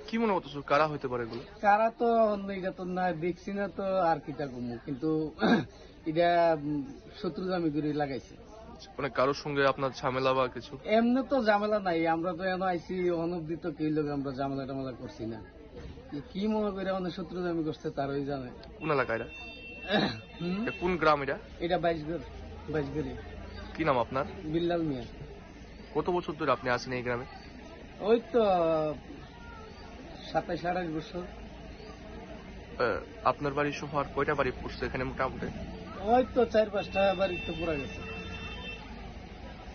কি মনে করতেছো, কারা হইতে পারে এগুলো? কারা তো অন্য, এটা তো না দেখছি না তো, আর কিতা কমু, কিন্তু এটা, উম, শত্রু জামি করে লাগাইছে। মানে কারোর সঙ্গে আপনার ঝামেলা বা কিছু? এমনি তো ঝামেলা নাই, আমরা তো এনে আইছি, অনবধি তো কেউ লোক আমরা ঝামেলা টামেলা করছি না। কি, কি মনে করে আমাদের শত্রু জামি করছে তারাই জানে। কোন এলাকা এটা? হুম? এটা কোন গ্রাম এটা? এটা বাইশগড়, বাইশগড়ি। কি নাম আপনার? বিল্লাল মিয়া। কত বছর ধরে আপনি আছেন এই গ্রামে? ওই তো সাতাইশ আঠাইশ বছর। আহ, আপনার বাড়ি সহ আর কয়টা বাড়ি পড়ছে এখানে মোটামুটি? ওই তো চার পাঁচটা বাড়ি তো পুরা গেছে।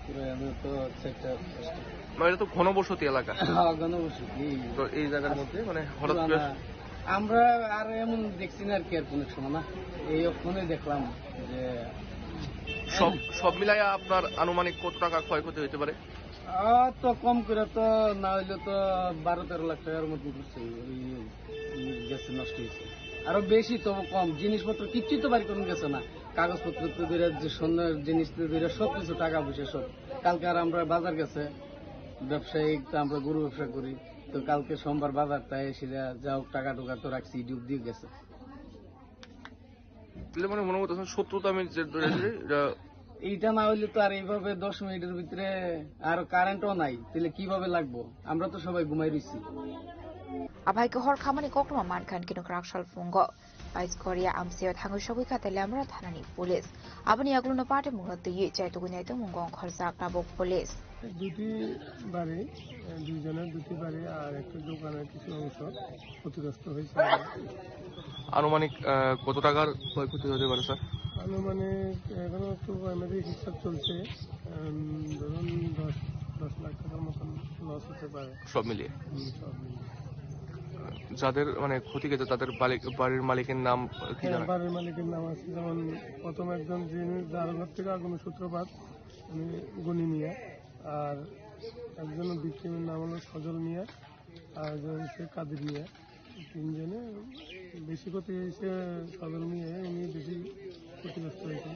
পুরা এমনি তো চারটা পাঁচটা। মানে এটা তো ঘনবসতি এলাকা। হ্যাঁ, ঘনবসতি। তো এই জায়গার মধ্যে মানে হঠাৎ করে পুরানা। আমরা আর এমন দেখছি না আর কি, আর কোনো সময় না, এই ফোনে দেখলাম যে সব, সব মিলাইয়া আপনার আনুমানিক কত টাকা ক্ষয়ক্ষতি হইতে পারে? আহ, তো কম করে তো না হইলে তো বারো তেরো লাখ টাকার মতো ঘুরছে, ওই গেছে, নষ্ট হয়েছে। আরো বেশি, তবু কম। জিনিসপত্র কিচ্ছুই তো বাড়ি কোনো গেছে না, কাগজপত্র তো ধরে, যে স্বর্ণের জিনিস তো ধরে, সব কিছু, টাকা পয়সা সব। কালকে আর আমরা বাজার গেছে, ব্যবসায়িক তো আমরা গরু ব্যবসা করি, তো কালকে সোমবার বাজার, তাই সেটা যা হোক, টাকা টুকা তো রাখছি, ডুব দিয়ে গেছে। তাহলে মানে মনে করতেছেন সত্তর দামে যে ধরে আছে, এটা এইটা না হইলে তো আর এইভাবে দশ মিনিটের ভিতরে আর কারেন্টও নাই, তাহলে কিভাবে লাগবো? আমরা তো সবাই ঘুমাই রইছি। Abai ke hor khamani kokloma mankhan kino krak sal phungo. Pais Korea amsio thangwi sogwi kha Teliamura thanani police. Aboni yagluno party mungno twiwi chai tugwi nai tongmung gong khorjak tabuk police. দুটি বাড়ি, দুইজনের দুটি বাড়ি আর একটা দোকানের কিছু অংশ ক্ষতিগ্রস্ত হয়েছে। আনুমানিক, আহ, কত টাকার ক্ষয়ক্ষতি হতে পারে, স্যার? আনুমানিক এখনো একটু প্রাইমারি হিসাব চলছে, উম, ধরুন দশ, দশ লাখ টাকার মতন লস হতে পারে। সব মিলিয়ে? হুম, সব মিলিয়ে। যাদের মানে ক্ষতি গেছে তাদের বালিক-, বাড়ির মালিকের নাম কি হ্যাঁ, জানা? বাড়ির মালিকের নাম আছে, যেমন প্রথম একজন যিনি, যার ঘর থেকে আগুনের সূত্রপাত, উনি গনি মিয়া, আর একজন ভিকটিমের নাম হলো সজল মিয়া, আর একজন হচ্ছে কাদির মিয়া। তিনজনে বেশি ক্ষতি হয়েছে, সজল মিয়া, উনি বেশি ক্ষতিগ্রস্ত হয়েছে।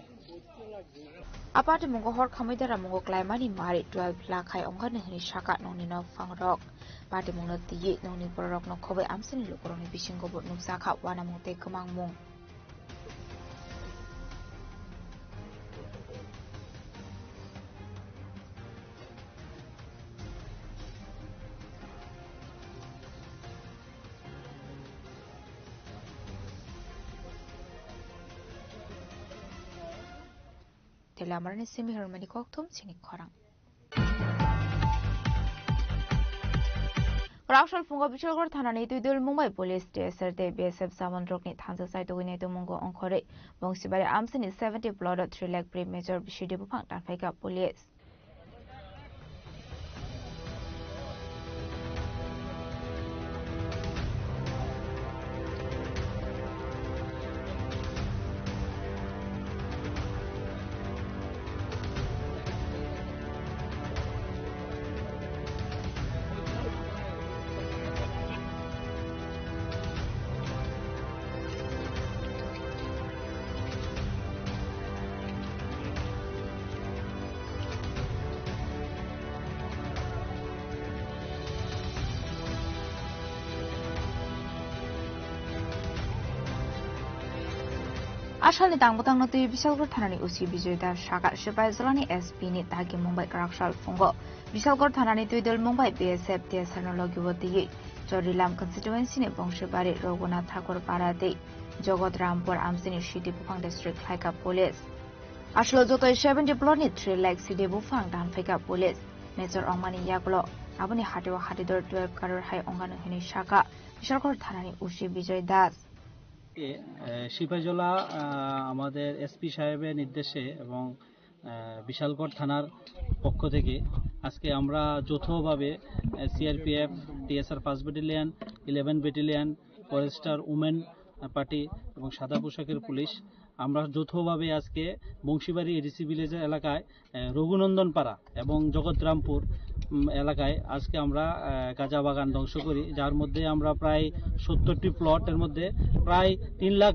Apati mungo hor khamwi dara mungo klaimani mari twelve lakh hai ongkha hwnwi saka nokni nokphang rok. Pati mungno twiwi nokni bororokno khobwi amchaini lukurokni bisingo bo nukjakha uanamung tei kwmangmung. Tele amrani simi hwnmani kokthum chini khorang. Raksol phungo Bicholgor thanani Tuidul Mumbai Police T S R tei B S F jawan rokni thansa sai tugwi nai tongmungo ongkhorwi Bongsibari amsini seventy plot o three lakh pre major bisi de buphang tanphaikha police. Asalni tang bwtangno twi Bisalgor thanani O C Bijoy Das saka sipai jolani S P ni dagi Mumbai kwraksal phungo. Bisalgor thanani Twidul Mumbai B S F T S R no logi o twi Chorilam constituency ni Bongsibari Raghunath Thakur Para tei Jagat Rampur amchini city buphang district khlaika police. Aswk jotoi seventy plot ni three lakh sidi buphang dan phaikha police. Major ongmani yagulo aboni hatio hatidor twelve crore hai ongano hinwi saka Bishalkhor thanani O C Bijoy Das. এ, এ, সিপাহীজলা, আ, আমাদের এসপি সাহেবের নির্দেশে এবং, আ, বিশালগড় থানার পক্ষ থেকে আজকে আমরা যৌথভাবে, এ, সিআরপিএফ, টিএসআর পাঁচ battalion, eleven battalion, forester women party এবং সাদা পোশাকের পুলিশ আমরা যৌথভাবে আজকে বংশীবাড়ি এডিসি ভিলেজ এলাকায়, আহ, রঘুনন্দন পাড়া এবং জগৎরামপুর, উম, এলাকায় আজকে আমরা, আহ, গাঁজা বাগান ধ্বংস করি, যার মধ্যে আমরা প্রায় সত্তরটি প্লটের মধ্যে প্রায় তিন লাখ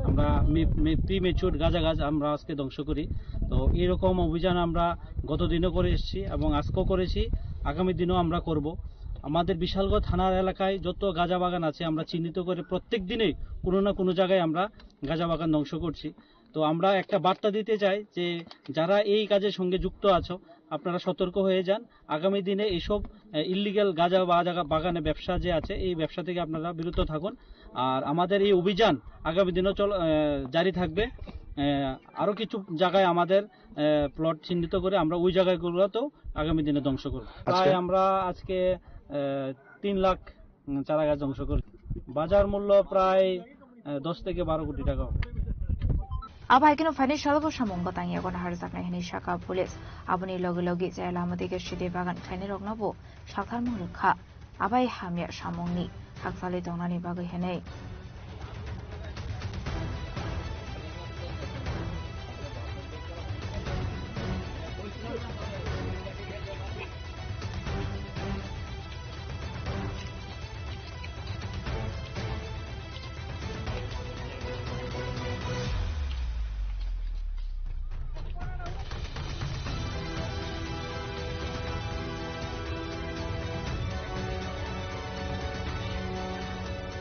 আমরা মে-, মে-, প্রি ম্যাচিউরড গাঁজা গাছ আমরা আজকে ধ্বংস করি। তো এরকম অভিযান আমরা গত দিনও করে এসেছি এবং আজকেও করেছি, আগামী দিনও আমরা করব। আমাদের বিশালগড় থানার এলাকায় যত গাঁজা বাগান আছে আমরা চিহ্নিত করে প্রত্যেক দিনই কোনো না কোনো জায়গায় আমরা গাঁজা বাগান ধ্বংস করছি। তো আমরা একটা বার্তা দিতে চাই যে যারা এই কাজের সঙ্গে যুক্ত আছো, আপনারা সতর্ক হয়ে যান। আগামী দিনে এইসব, আহ, ইলিগ্যাল গাঁজা বা জায়গা বাগানে ব্যবসা যে আছে, এই ব্যবসা থেকে আপনারা বিরত থাকুন। আর আমাদের এই অভিযান আগামী দিনও চল-, আহ, জারি থাকবে। আহ, আরো কিছু জায়গায় আমাদের, আহ, প্লট চিহ্নিত করে আমরা ওই জায়গাগুলোতেও আগামী দিনে ধ্বংস করব। আচ্ছা। প্রায় আমরা আজকে, আহ, তিন লাখ উম, চারা গাছ ধ্বংস করে। বাজার মূল্য প্রায়, আহ, দশ থেকে বারো কোটি টাকা হবে। Abo hai kheno phainai salo bo samung bwtang yago naharjaknai hinwi saka police. Aboni logi logi chaya lama dige sidi bagan khlainai rokno bo salthar mung rwkha. Abai hamya samungni hakchali tongnani bagwi hinwi.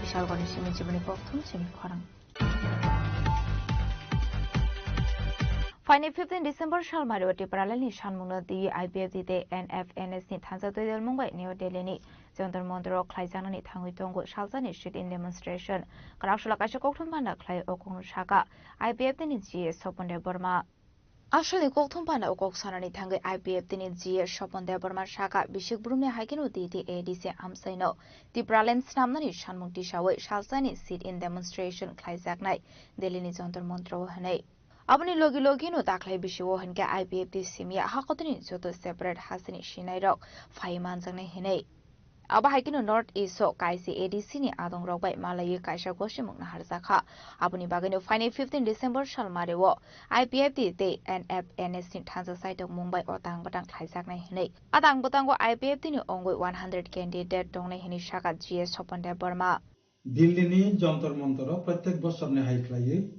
Bisalgorni simi chibini kokthum simi khorang. Phaini fifteen December sal mario Tipralandni sanmungno twi I P F T tei N F N S ni thansa twi dalmung bai New Delhi ni Jantar Mantar o khlaijaknani thangwi tongo salsani sit-in demonstration. Kwraksula kaisa kokthum panda khlai o kokno saka I P F T ni G A Sopon Debbarma. Asalni kokthum panda o kok sanani thangwi I P F T ni G A Sopon Debbarma saka bisik brumni hai kheno T T A D C amchaino Tipraland snamnani sanmung tisawi salsani sit-in demonstration khlaijaknai Delhi ni Jantar Mantar o hinwi. Aboni logi logi no daklai bisio hinkhe I P F T simi hakotorni joto separate hasteni sinai rok phai manjaknai hinwi. Abo hai kheno North East o kaisa A D C ni adong rok bai malaiwi kaisa gosimung naharjakha. Aboni bagwino phaini fifteen December sal mario I P F T tei N F N S ni thansa saitok mung bai o tang bwtang khlaijaknai hinwi. A tang bwtango I P F T ni ongwi one hundred candidate tongnai hinwi saka G A Sopon Debbarma. Delhi ni Jantar Mantar o protek bosorni hai khlaiwi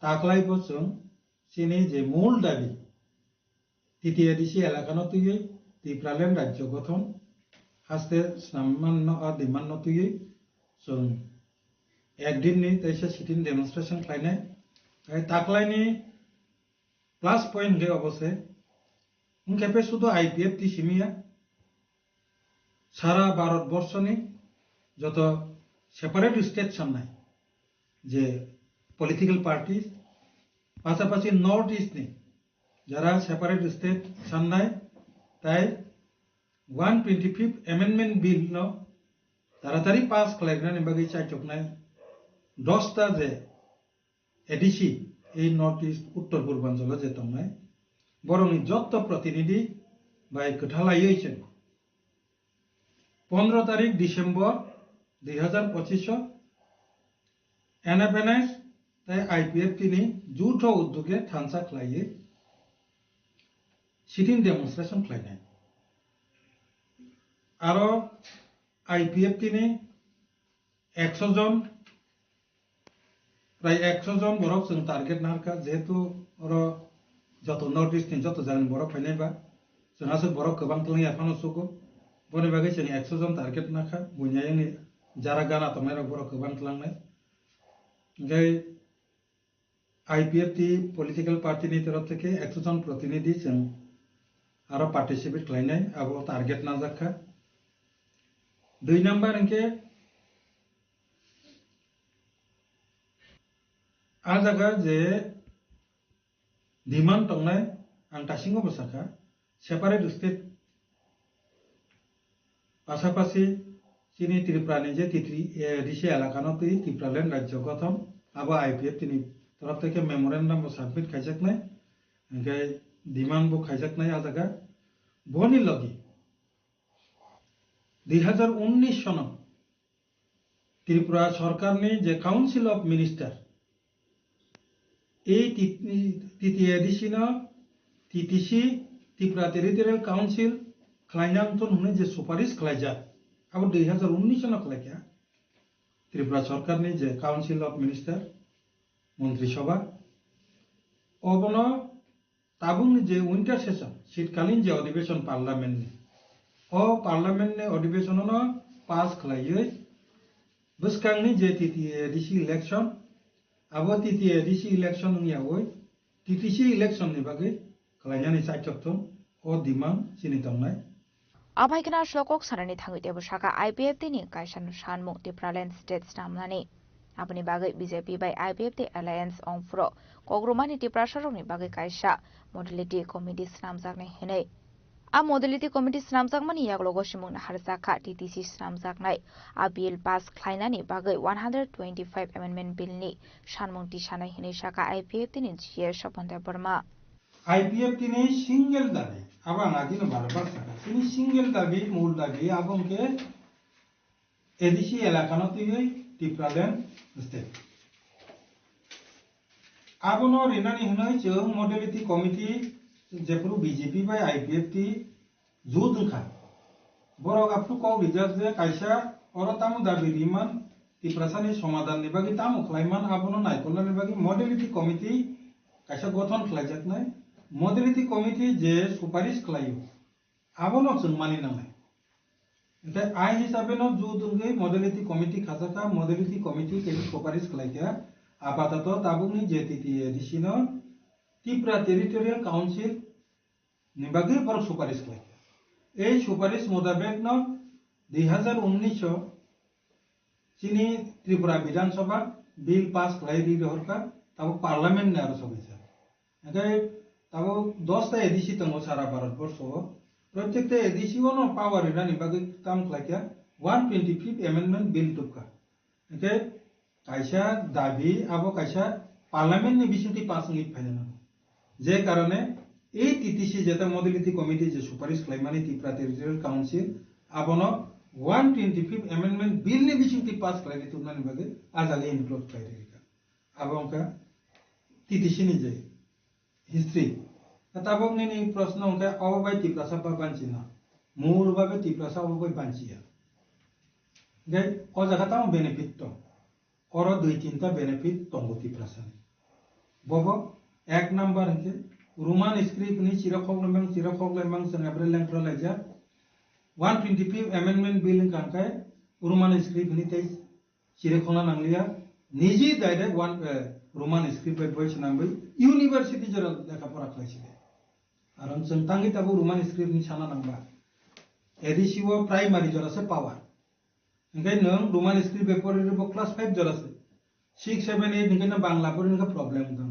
taklai bo chwng chini je mul dabi T T A D C elakano twiwi Tipraland rajyo gothon haste snammanno a demand no twiwi chwng ek din ni teisa sit-in demonstration khlainai. Tei taklaini plus point hwnkhe obo se, wngkhe pe sudo I P F T simiya, sara Bharat borshoni joto separate state sannai je political parties, pasapasi North East ni jara separate state sannai, tai one twenty fifth Amendment Bill no taratari pass khlainani bagwi chaichoknai dosta je A D C, ei North East Uttor Purbanchalo je tongnai, borokni jotto protinidhi bai kwthalaiwi chwng pondro tarik December dui hazar pochisho N F N S tei I P F T ni jutho udduge thansa khlaiwi sit-in demonstration khlainai. Aro I P F T ni ekso jon, prai ekso jon borok chwng target narwkha, jehetu oro joto North East ni joto jagani borok phainai ba, chwng aswk borok kwbang twlangya phano sugo, boni bagwi chwng ekso jon target nakha, buini ayangni jara gana tongnai rok borok kwbang twlangnai. Hwnkhe I P F T political party ni torof theke ekso jon protinidhi chwng aro participate khlainai, abo target najakha. Dui number hwnkhe a jaga je demand tongnai, ang tasingo bo sakha, separate state pasapasi chini Tripura ni je T T A D C elakano twi Tipraland rajyo gothon, abo I P F T ni torof theke memorandum bo submit khaijaknai, hwnkhe demand bo khaijaknai a jaga. Boni logi dui hazar unnish sono Tripura sorkarni je Council of Minister, ei T T A D C no T T C, Tripura Territorial Council khlaina wngthun hwnwi je suparish khlaijak, abo dui hazar unnish no khlaikha Tripura sorkarni je Council of Minister, Montri Sabha, obono tabukni je winter session, shitkalin je odhibeshon parliament ni, o parliament ni odhibeshon no pass khlaiwi bwskangni je T T A D C election, abo T T A D C election wngyawi T T C election ni bagwi khlainani chaichok thung, o demand chini tongnai. Abai kheno aswk kok sanani thangwi teibo saka I P F T ni kaisa no sanmung Tipraland state snamnani. Aboni bagwi B J P bai I P F T alliance ongphuru kokrumani Tiprasarokni bagwi kaisa modality committee snamjaknai hinwi. A modality committee snamjakmani yaklogo simung naharjakha T T C snamjaknai a bill pass khlainani bagwi one hundred twenty-five amendment bill ni sanmung tisanai hinwi saka I P F T ni G A Sopon Debbarma. I P F T ni single dabi, abo ang agino bar bar saka, chini single dabi, mul dabi, abo hwnkhe A D C elakano twiwi Tipraland state. Abono rinani hwnwi chwng modality committee jephuru B J P bai I P F T jut wngkha. Borok aphuru kok rijak je kaisa oro tamo dabi riman Tiprasani somadhanni bagwi tamo khlaiman abono naikolnani bagwi modality committee kaisa gothon khlaijaknai. Modality committee je suparish khlaio, abono chwng mani nangnai. Hwnkhe ai hisabe no jut wngwi modality committee khajaka, modality committee khe suparish khlaikha. Apatoto tabukni J T T A D C no Tripura Territorial Council ni bagwi borok suparish khlaikha. Ei suparish mutabek no dui hazar unnish o chini Tripura Bidhan Sabha bill pass khlai ri rohorkha, tabuk parliament ni aro sogwi jak. Hwnkhe tabuk dos ta A D C tongo sara Bharat borsho o. Protekta A D C o no power rinani bagwi kam khlaikha one twenty fifth amendment bill tubkha. Hwnkhe kaisa dabi abo kaisa parliament ni bisingtwi pass wngwi phaina nango. Je karone ei T T C jeta modality committee je suparish khlaimani Tripura Territorial Council abono one twenty fifth amendment bill ni bisingtwi pass khlaidi tubnani bagwi ah jaga include khlai rikha. Abo wngkha T T C ni je history. Tabuk nini proshno wngkha obo bai Tiprasa ba banchina. Mur babe Tiprasa obo bai banchiya. Hwnkhe o jaga tamo benefit tong. Oro dui tinta benefit tongo Tiprasani. Bobo ek number hwnkhe Roman script ni chira khokle mang, chira khokle mang chwng April lengthro laijak. One twenty fifth amendment bill wngkha hwnkhe Roman script ni tei chiri khokna nangliya, niji direct one, eh, Roman script bai boi swnamwi university jora lekha pora khlai sidi. Aro chwng tangwi tabuk Roman script ni sana nangba. A D C o primary jora se power. Hwnkhe nwng Roman script bai pori rwbo class five jora se. Six, seven, eight hwnkhe no Bangla pori hwnkhe problem wngkha.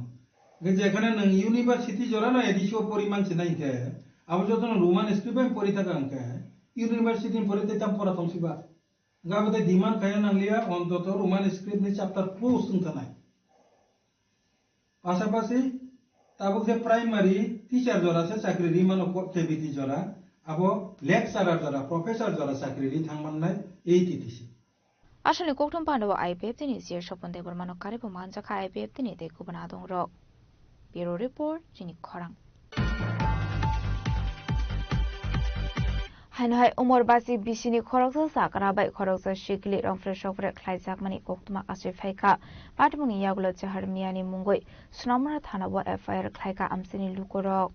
Hwnkhe jekhane nwng university jora no A D C o pori man sinai hwnkhe, abo joto no Roman script bai pori thaka hwnkhe, university ni pori tei tam pora tong siba. Hwnkhe abo tei demand khaina nangliya, ontoto Roman script ni chapter close wng thanai. Pasapasi tabuk je primary teacher jora se chakri ri mano ko-, K B T jora, abo lecturer jora, professor jora chakri ri thang mannai ei T T C. Aswkni kokthum pandao I P F T ni C E Sopon Debbarmano karibo manjakha I P F T ni tei kubun adongrok. Bureau Report, chini khorang. Haino hai umor basi bisini khoroksa sakra bai khoroksa sikli rongphre sokphre khlaijakmani koktwma achoi phaikha. Patimungni yagulo Jahar Miyani mungwi Snamra thanao F I R khlaikha amchaini lukurok.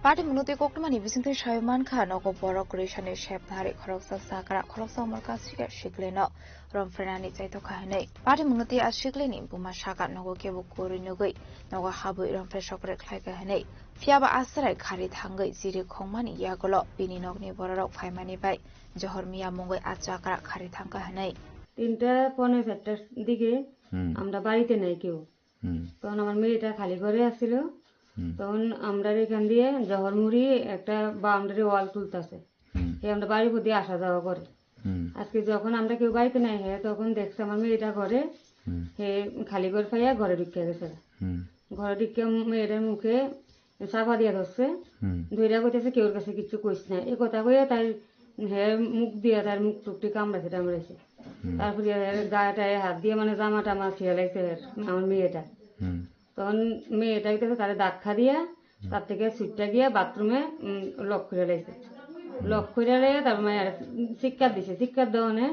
Patimungno tei koktwmani bisingtwi sawi mankha, nogo borok kwrwi sani sepnari khoroksa sakra, khoroksa umor kasika siklino romphrenani chaitokha hinwi. Patimungno tei a siklini buma saka nogo kebo kwrwi nugwi nogo habwi romphre sokphre khlaikha hinwi. Phiyaba a chwrai khari thangwi chiri khongmani yagulo bini nokni bororok phaimani bai Johor Miya mungwi a chakra khari thangkha hinwi. তিনটা পৌনে চারটার দিকে হুম। আমরা বাড়িতে নাই কেউ। হুম। তখন আমার মেয়েটা খালি ঘরে আসছিল। হুম। তখন আমরার এখান দিয়ে জহরমুড়ি একটা বাউন্ডারি ওয়াল তুলতাছে। হুম। সে আমরা বাড়ির মধ্যে আসা যাওয়া করে। হুম। আজকে যখন আমরা কেউ বাড়িতে নাই, হ্যাঁ, তখন দেখছে আমার মেয়েটা ঘরে, হুম। সে খালি ঘর পাইয়া ঘরে ঢুকে গেছে। হুম। ঘরে ঢুকে মেয়েটার মুখে চাপা দিয়া ধরছে। হুম। ধইরা কইতেছে, "কেউর কাছে কিচ্ছু কইস না।" এই কথা কইয়া তাই হে মুখ দিয়া তার মুখ টুকটি কামড়াইছে টামড়াইছে। হুম। তারপরে এর গায়ে টায়ে হাত দিয়ে মানে জামা টামা ছিঁড়ে লাগছে এর, আমার মেয়েটা। হুম। তখন মেয়েটা হইতেছে তারে ধাক্কা দিয়া হুম। তার থেকে ছুটটা গিয়া বাথরুমে, উম, লক করে লাইছে। হুম। লক করে লাইয়া তার মানে আর চিৎকার দিছে, চিৎকার দেওয়ানে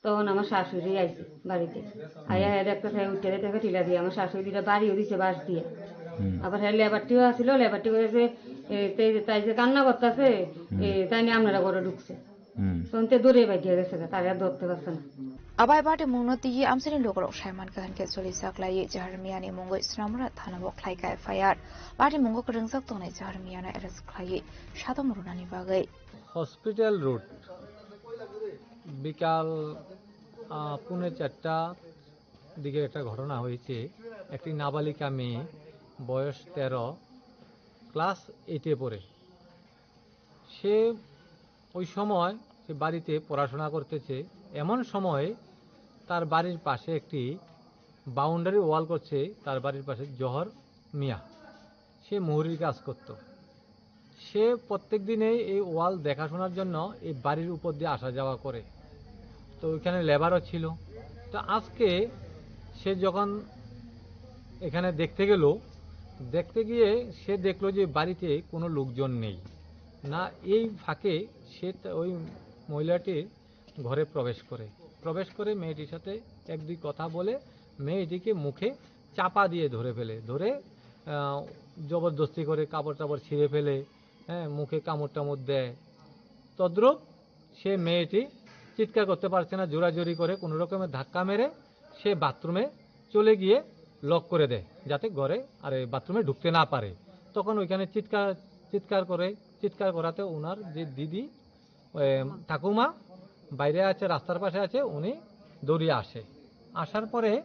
তখন আমার শাশুড়ি আইছে বাড়িতে। হুম। আইয়া হে দেখতে থাকে উঠে দেখতে থাকে টিলা দিয়ে, আমার শাশুড়ি দুইটা বাড়িও দিছে বাঁশ দিয়ে। হুম। আবার হে লেবারটিও আসিল, লেবারটি করেছে, এ, তে-, তাই যে কান্না করতেছে, হুম। এ, তাই নিয়ে আপনারা ঘরে ঢুকছে। Hmm. Sonte dure bai gere sega, tare ar dorte parse na. Abai bate mungno tigi amsani lukurok saiman kahan khe choli saklai Jahar Miyani mungwi Snamra thanao khlaikha F I R. Bate mungo kwrwngjak tongnai Jahar Miyano arrest khlaiwi sadom rwnani bagwi. Hospital road, বিকাল, আহ, পৌনে চারটা দিকে একটা ঘটনা হয়েছে। একটি নাবালিকা মেয়ে, বয়স তেরো, ক্লাস এইটে পড়ে। সে ওই সময় সে বাড়িতে পড়াশোনা করতেছে, এমন সময় তার বাড়ির পাশে একটি বাউন্ডারি ওয়াল করছে তার বাড়ির পাশে জহর মিয়া। সে মুহুরির কাজ করত। সে প্রত্যেক দিনেই এই ওয়াল দেখাশোনার জন্য এই বাড়ির উপর দিয়ে আসা যাওয়া করে। তো ওইখানে লেবারও ছিল। তো আজকে সে যখন এখানে দেখতে গেল, দেখতে গিয়ে সে দেখলো যে বাড়িতে কোনো লোকজন নেই। না, এই ফাঁকে সে তা-, ওই মহিলাটির ঘরে প্রবেশ করে। প্রবেশ করে মেয়েটির সাথে এক দুই কথা বলে মেয়েটিকে মুখে চাপা দিয়ে ধরে ফেলে। ধরে, আহ, জবরদস্তি করে কাপড় টাপড় ছিঁড়ে ফেলে, হ্যাঁ, মুখে কামড় টামড় দেয়। তদ্রূপ সে মেয়েটি চিৎকার করতে পারছে না, জোরাজোরি করে কোনো রকমে ধাক্কা মেরে সে বাথরুমে চলে গিয়ে লক করে দেয়, যাতে ঘরে আর এই বাথরুমে ঢুকতে না পারে। তখন ওইখানে চিৎকার, চিৎকার করে, চিৎকার করাতে ওনার যে দিদি, এ, ঠাকুমা বাইরে আছে, রাস্তার পাশে আছে, উনি দৌড়িয়ে আসে। আসার পরে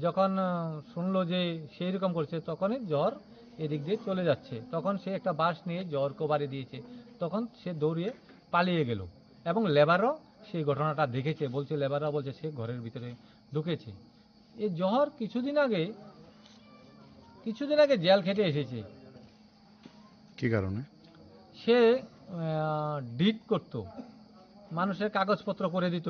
যখন, আহ, শুনলো যে সেই রকম করছে, তখনই জহর এদিক দিয়ে চলে যাচ্ছে। তখন সে একটা বাঁশ নিয়ে জহরকে বাড়ি দিয়েছে। তখন সে দৌড়িয়ে পালিয়ে গেল এবং লেবারও সেই ঘটনাটা দেখেছে, বলছে, লেবাররা বলছে সে ঘরের ভিতরে ঢুকেছে। এই জহর কিছুদিন আগে, কিছুদিন আগে জেল খেটে এসেছে। কি কারণে? সে, আহ, ডিড করত, মানুষের কাগজপত্র করে দিত,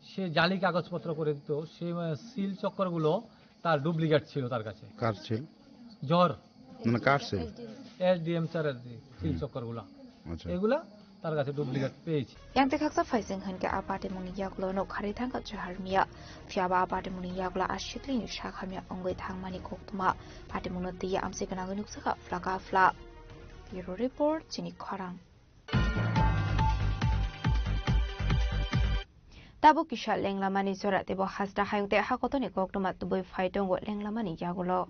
সে জালি কাগজপত্র করে দিত, সে, আহ, সিল চক্করগুলো তার ডুপ্লিকেট ছিল তার কাছে। কার সিল? জহর। মানে কার সিল? এসডিএম স্যারের যে সিল হুম। চক্করগুলো। আচ্ছা। এগুলা তার কাছে ডুপ্লিকেট পেয়েছি। Yang tekhaksa phaising hwnkhe a patimungni yagulo nuk kharwi thangkha Johar Mia. Phiya ba a patimungni yagulo a siklini sak hamya wngwi thangmani koktwma. Patimungno twiwi amchai gwnangwi nukjakha phlaka phla. Bureau Report, chini khorang. Tabuk kisa lenglamani jora teibo hasta hayung tei hakotoni koktwma tubui phai tongo lenglamani yagulo.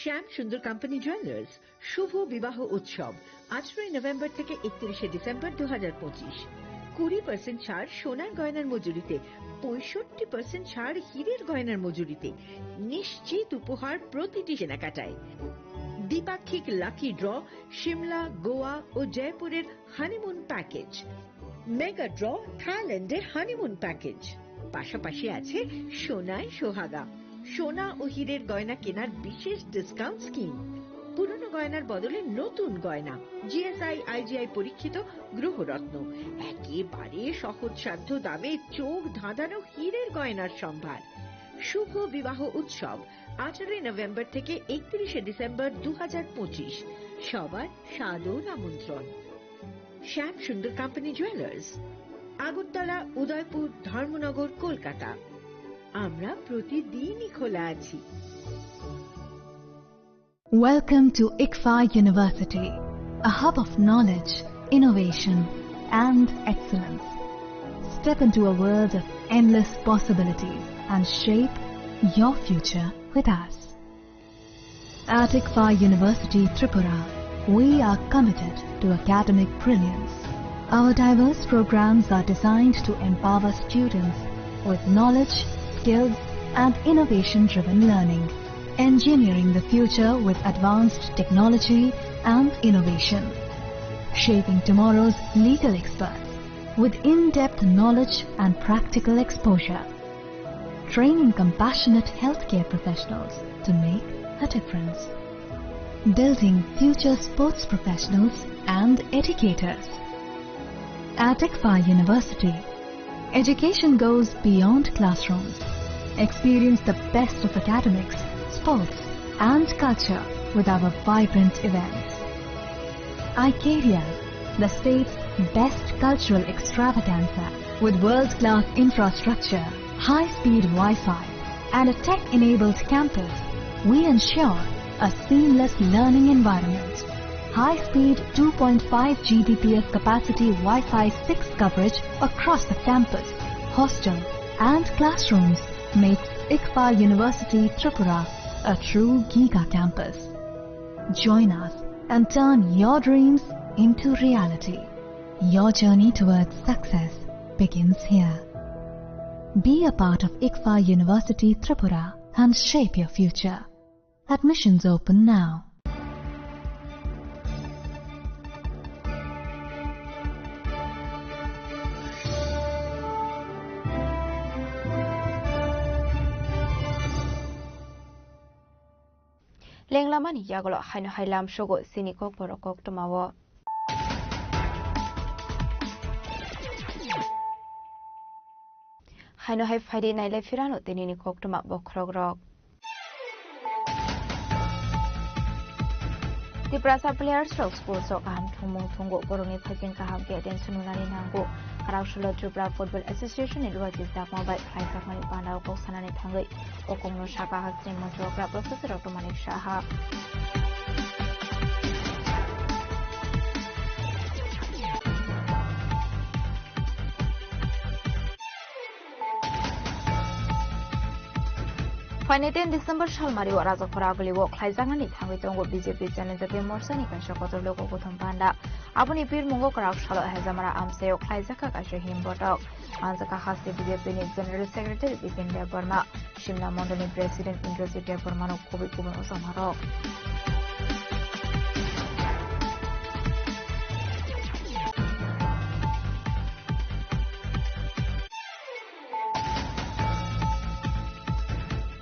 Shyam Sundar company jewellers শুভ বিবাহ উৎসব আঠারোই নভেম্বর থেকে একত্রিশে ডিসেম্বর দু হাজার পঁচিশ। কুড়ি পার্সেন্ট ছাড় সোনার গয়নার মজুরিতে, পঁয়ষট্টি পার্সেন্ট ছাড় হীরের গয়নার মজুরিতে, নিশ্চিত উপহার প্রতিটি কেনাকাটায়। দ্বিপাক্ষিক লাকি ড্র সিমলা, গোয়া ও জয়পুরের হানিমুন প্যাকেজ। মেগা ড্র থাইল্যান্ডে হানিমুন প্যাকেজ। পাশাপাশি আছে সোনায় সোহাগা, সোনা ও হীরের গয়না কেনার বিশেষ ডিসকাউন্ট স্কিম। পুরনো গয়নার বদলে নতুন গয়না, জিএসআই, আইজিআই পরীক্ষিত গ্রহরত্ন, একেবারে সহজসাধ্য দামে চোখ ধাঁধানো হীরের গয়নার সম্ভার। শুভ বিবাহ উৎসব আঠারোই নভেম্বর থেকে একত্রিশে ডিসেম্বর দু হাজার পঁচিশ। সবার সাদর আমন্ত্রণ। Shyam Sundar company jewellers, Agartala, Udaipur, Dharmanagar, Kolkata. আমরা প্রতিদিনই খোলা আছি। Welcome to ICFA University, a hub of knowledge, innovation, and excellence. Step into a world of endless possibilities and shape your future with us. At ICFA University Tripura, we are committed to academic brilliance. Our diverse programs are designed to empower students with knowledge, skills, and innovation-driven learning, engineering the future with advanced technology and innovation, shaping tomorrow's legal experts with in-depth knowledge and practical exposure, training compassionate healthcare professionals to make a difference, building future sports professionals and educators. At ICFA University, education goes beyond classrooms. Experience the best of academics, sports, and culture with our vibrant events. Icaria, the state's best cultural extravaganza, with world-class infrastructure, high-speed Wi-Fi, and a tech-enabled campus, we ensure a seamless learning environment. High-speed two point five G B P S capacity Wi-Fi six coverage across the campus, hostel, and classrooms makes ICFAR University Tripura a true giga campus. Join us and turn your dreams into reality. Your journey towards success begins here. Be a part of ICFAR University Tripura and shape your future. Admissions open now. Lenglamani yagulo haino hai lamsogo chini kokborok koktwmao. Haino hai phaidi nailai phirano tinini koktwma bokhorokrok. Tiprasa players rok sports o kaham thwngmung thwngo, borokni phaising kaham khe attention rwnani nango. Kwrak salo Tripura Football Association ni luachi jakma bai khlaijakmani panda o kok sanani thangwi o kokno saka hasteni montri okra Professor Doctor Manik Saha. Phainai ten December salmari o Rajakhor Aguli o khlaijaknani thangwi tongo B J P Janajati Morcha ni kaisa kotor logo gothon panda. Aboni birmungo kwrak salo Hejamara amchaio khlaijakha kaisa himbotok. Manjakha haste B J P ni General Secretary Bipin Debbarma, Simla Mondol ni President Indrajit Debbarma no kubui kubun ojamarok.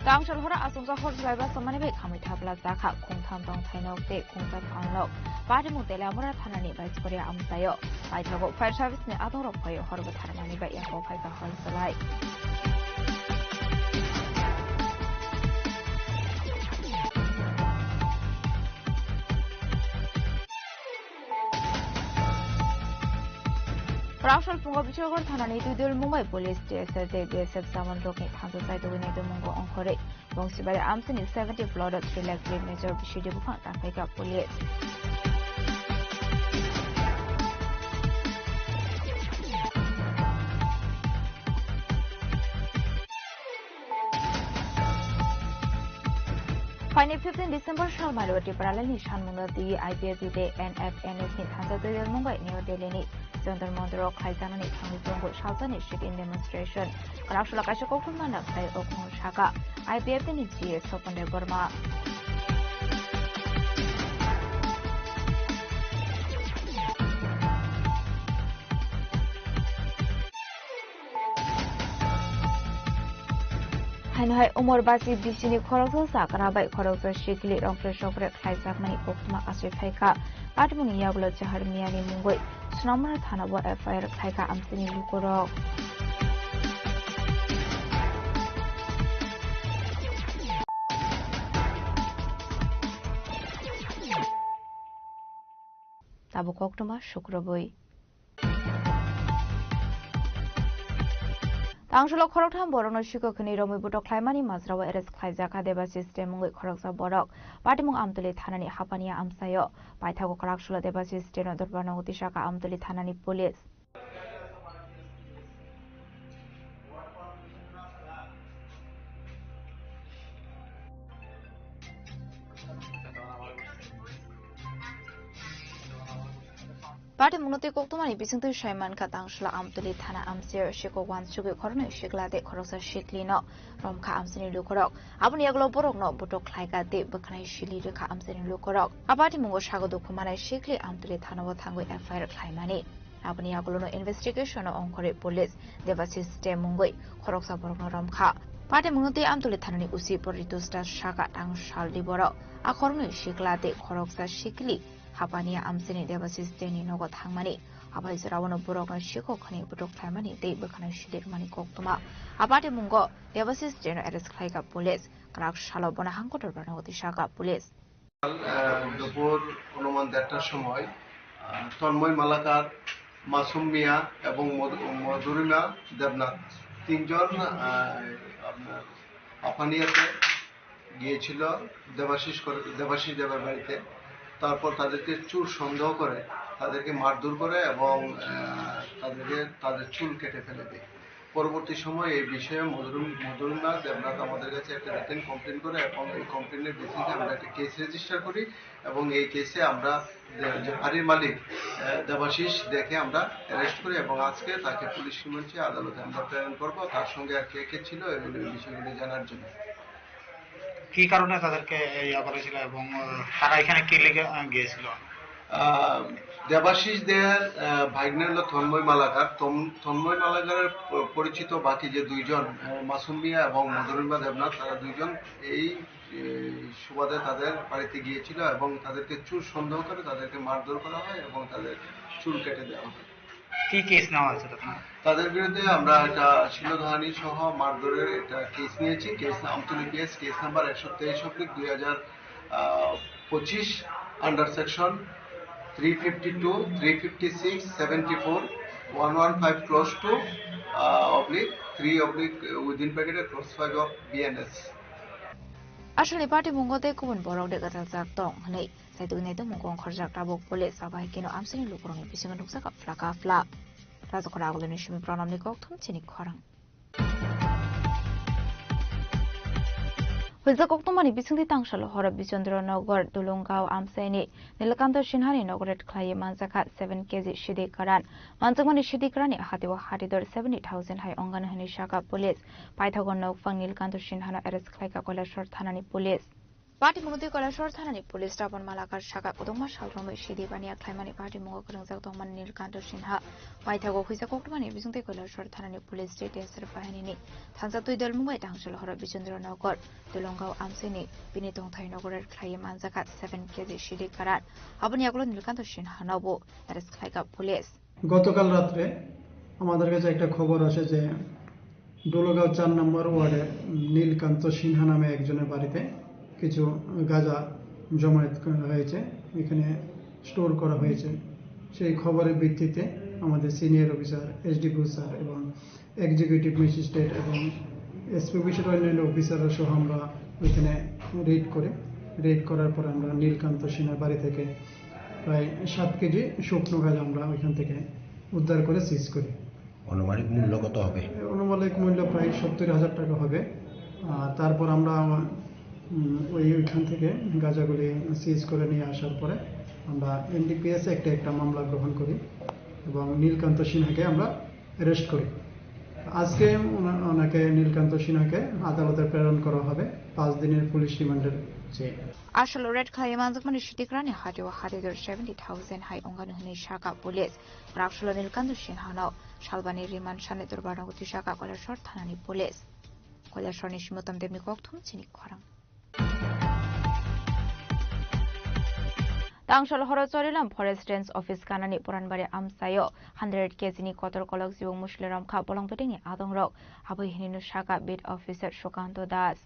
Tangsal hora achomjak hor jwlaiba samani bai khamwi thapla jakha, khungtham tongthai nok tei khungsa phan nok. Patimung Teliamura thanani Baiskoria amchaio. Paithago fire service ni adongrok phaio hor bwtharmani bai yago phaikha hor jwlai. Rausal pungo Bichogor thanani Duidul Mumbai Police T S F tei B S F jawan rokni thansa chaitugwi naitukmungo ongkhorwi Bongsibari amchaini seventy plot o three lakh three major bisidi buphang tangkhaikha police. Phaini fifteen December salmari o Tipraland ni sanmungno twi I P F T tei N F N S ni thansa twi Mumbai New Delhi ni Jantar Mantar o khlaijaknani thangwi tongo salsani sit-in demonstration. Kwrak salo kaisa kokthum manna khlai o khung saka I P F T ni G A Swapan Debbarma. Haino hai Umor Basi bisini khoroksa sakra bai khoroksa sikli rongkre sokre khlaijakmani koktwma achai phaikha. Patimungni yagulo Jahar Miani mungwi Snamra thana o F I R khlaikha amchaini lukurok. Tabuk koktwma sukrubwi. Tangsalo khoroktham borokno sikok hwnwi romwi butok khlaimani majrao arrest khlaijak kha Debashis Tre mungwi khoroksa borok. Patimung Amtwlwi thanani Hapania amchaio. Paithago kwrak salo Debashis Treno dorbarno utisaka Amtwlwi thanani police. Patimungno tei koktwmani bisingtwi sai mankha Tangsala Amtwlwi thana amchaio sikok wansugwi khoroknwi sikla tei khoroksa siklino romkha amchaini lukurok. Aboni yagulo borokno butok khlaikha tei bwkhanai sili rwkha amchaini lukurok. A patimungo sago dukhu manai sikli Amtwlwi thanao thangwi F I R khlaimani. Aboni yagulono investigation-o ongkhorwi police Debashis Tre mungwi khoroksa borokno romkha. Patimungno tei Amtwlwi thanani usi Poritos Das saka tang salni borok. A khoroknwi sikla tei khoroksa sikli Hapania amchaini Debashis Treni nogo thangmani. Abai joraono borokno sikok hwnwi butok khlaimani tei bwkhanai sili rwmani koktwma. A patimungo Debashis Treno arrest khlaikha police. Prak salo bono hang kotor barnagoti saka police. আহ, দুপুর অনুমান দেড়টার সময়, আহ, তন্ময় মালাকার, মাসুম মিয়া এবং মধু-, মধুরিমা দেবনাথ তিনজন, আহ, আপনার আফানিয়াতে গিয়েছিল দেবাশিস করে, দেবাশিস দেবের বাড়িতে। তারপর তাদেরকে চুর সন্দেহ করে তাদেরকে মারধর করে এবং, আহ, তাদেরকে, তাদের চুল কেটে ফেলে দেয়। পরবর্তী সময় এই বিষয়ে মধুর-, মধুরিমা দেবনাথ আমাদের কাছে একটা রিটেন কমপ্লেন করে এবং এই কমপ্লেনের ভিত্তিতে আমরা একটা কেস রেজিস্টার করি এবং এই কেসে আমরা দে-, যে বাড়ির মালিক, আহ, দেবাশিস দেখে আমরা অ্যারেস্ট করি এবং আজকে তাকে পুলিশ রিমান্ডে আদালতে আমরা প্রেরণ করবো। তার সঙ্গে আর কে কে ছিল এই বিষয়গুলি জানার জন্য। কি কারণে তাদেরকে ইয়া করেছিল এবং, আহ, তারা এখানে কি লেগে, আহ, গিয়েছিল? আহ, দেবাশিস দের, আহ, ভাগ্নে হলো তন্ময় মালাকার। তম-, তন্ময় মালাকারের প-, পরিচিত বাকি যে দুইজন, আহ, মাসুম মিয়া এবং মধুরিমা দেবনাথ, তারা দুইজন এই, এই সুবাদে তাদের বাড়িতে গিয়েছিল এবং তাদেরকে চুর সন্দেহ করে তাদেরকে মারধর করা হয় এবং তাদের চুল কেটে দেওয়া হয়। কি কেস নেওয়া হয়েছে তখন? তাদের বিরুদ্ধে আমরা একটা শ্লীলতাহানি সহ মারধরের একটা কেস নিয়েছি। Case Amtali PS, case number একশো তেইশ অব্লিক দুই হাজার পঁচিশ, under section three fifty two, three fifty six, seventy four, one one five close two, oblique three oblique within ব্র্যাকেটে close five of BNS. Aswkni party mungo tei kubun borok de gajajak tong hwnwi saitukni tongmung kong khorjak tabuk police abo hai kheno amchaini lukurokni bisingo nukjak phla ka phla. Rajakhor Agulini simi Pranamni kokthum chini khorang. Hwlsa koktwmani bisingtwi tangsalo horo Bichandra Nagar, Dulungao amchaini Nilkanto Sinhani inaugurate khlaiwi manjakha seven K G sidi kwran. Manjakmani sidi kwranni hatio hatidor seventy thousand hai ongani hwnwi sakha police. Paithago nokphang Nilkanto Sinhano arrest khlaikha Koilashahar thanani police. Party mungtwi Koilashahar thanani police Tabon Malakar sakha kwdwngma sal romwi sidi baniya khlaimani party mungo kwrwngjak tongmani Nilkanto Sinha. Paithago hwisa koktwmani bisingtwi Koilashahar thanani police J T S R bahinini thansa twi dol mungbai tangsalo horo Bichandra Nagar, Dulungao amchaini bini tongthai inaugurate khlaiwi manjakha seven K G sidi kwran. Aboni yagulo Nilkanto Sinhanobo arrest khlaikha police. গতকাল রাত্রে আমাদের কাছে একটা খবর আসে যে ডোলোগাঁও চার নম্বর ওয়ার্ডের নীলকান্ত সিনহা নামে একজনের বাড়িতে কিছু গাঁজা জমায়েত করা হয়েছে, এখানে স্টোর করা হয়েছে। সেই খবরের ভিত্তিতে আমাদের সিনিয়র অফিসার, এসডিপিও স্যার এবং এক্সিকিউটিভ ম্যাজিস্ট্রেট এবং এসপি অফিসের অন্যান্য অফিসাররা সহ আমরা ওইখানে রেড করে, রেড করার পর আমরা নীলকান্ত সিনহার বাড়ি থেকে প্রায় সাত কেজি শুকনো গাঁজা আমরা ওইখান থেকে উদ্ধার করে সিজ করি। আনুমানিক মূল্য কত হবে? আনুমানিক মূল্য প্রায় সত্তর হাজার টাকা হবে। আহ, তারপর আমরা, উম, ওই, ওইখান থেকে গাঁজাগুলি সিজ করে নিয়ে আসার পরে আমরা এনডিপিএস অ্যাক্টে একটা মামলা গ্রহণ করি এবং নীলকান্ত সিনহাকে আমরা অ্যারেস্ট করি। আজকে ওনা-, ওনাকে, নীলকান্ত সিনহাকে আদালতে প্রেরণ করা হবে পাঁচ দিনের পুলিশ রিমান্ডের চেয়ে। Aswk arrest khlaiwi manjakmani sidi kwranni hatio hatidor seventy thousand hai ongani hwnwi sakha police. Raksolo Nilkanto Sinhano salbani remand sanwi dorbarno twi sakha Koilashahar thanani police. Koilashahar ni simi Uttam Debni kokthum chini khorang. Tangsalo horo Chorilam Forest Range Office kanani Puranbari amchaio hundred K G ni kotor kolok chibuk musli romkha bolong bedengni adongrok. Abo hinino sakha Beat Officer Sukanto Das.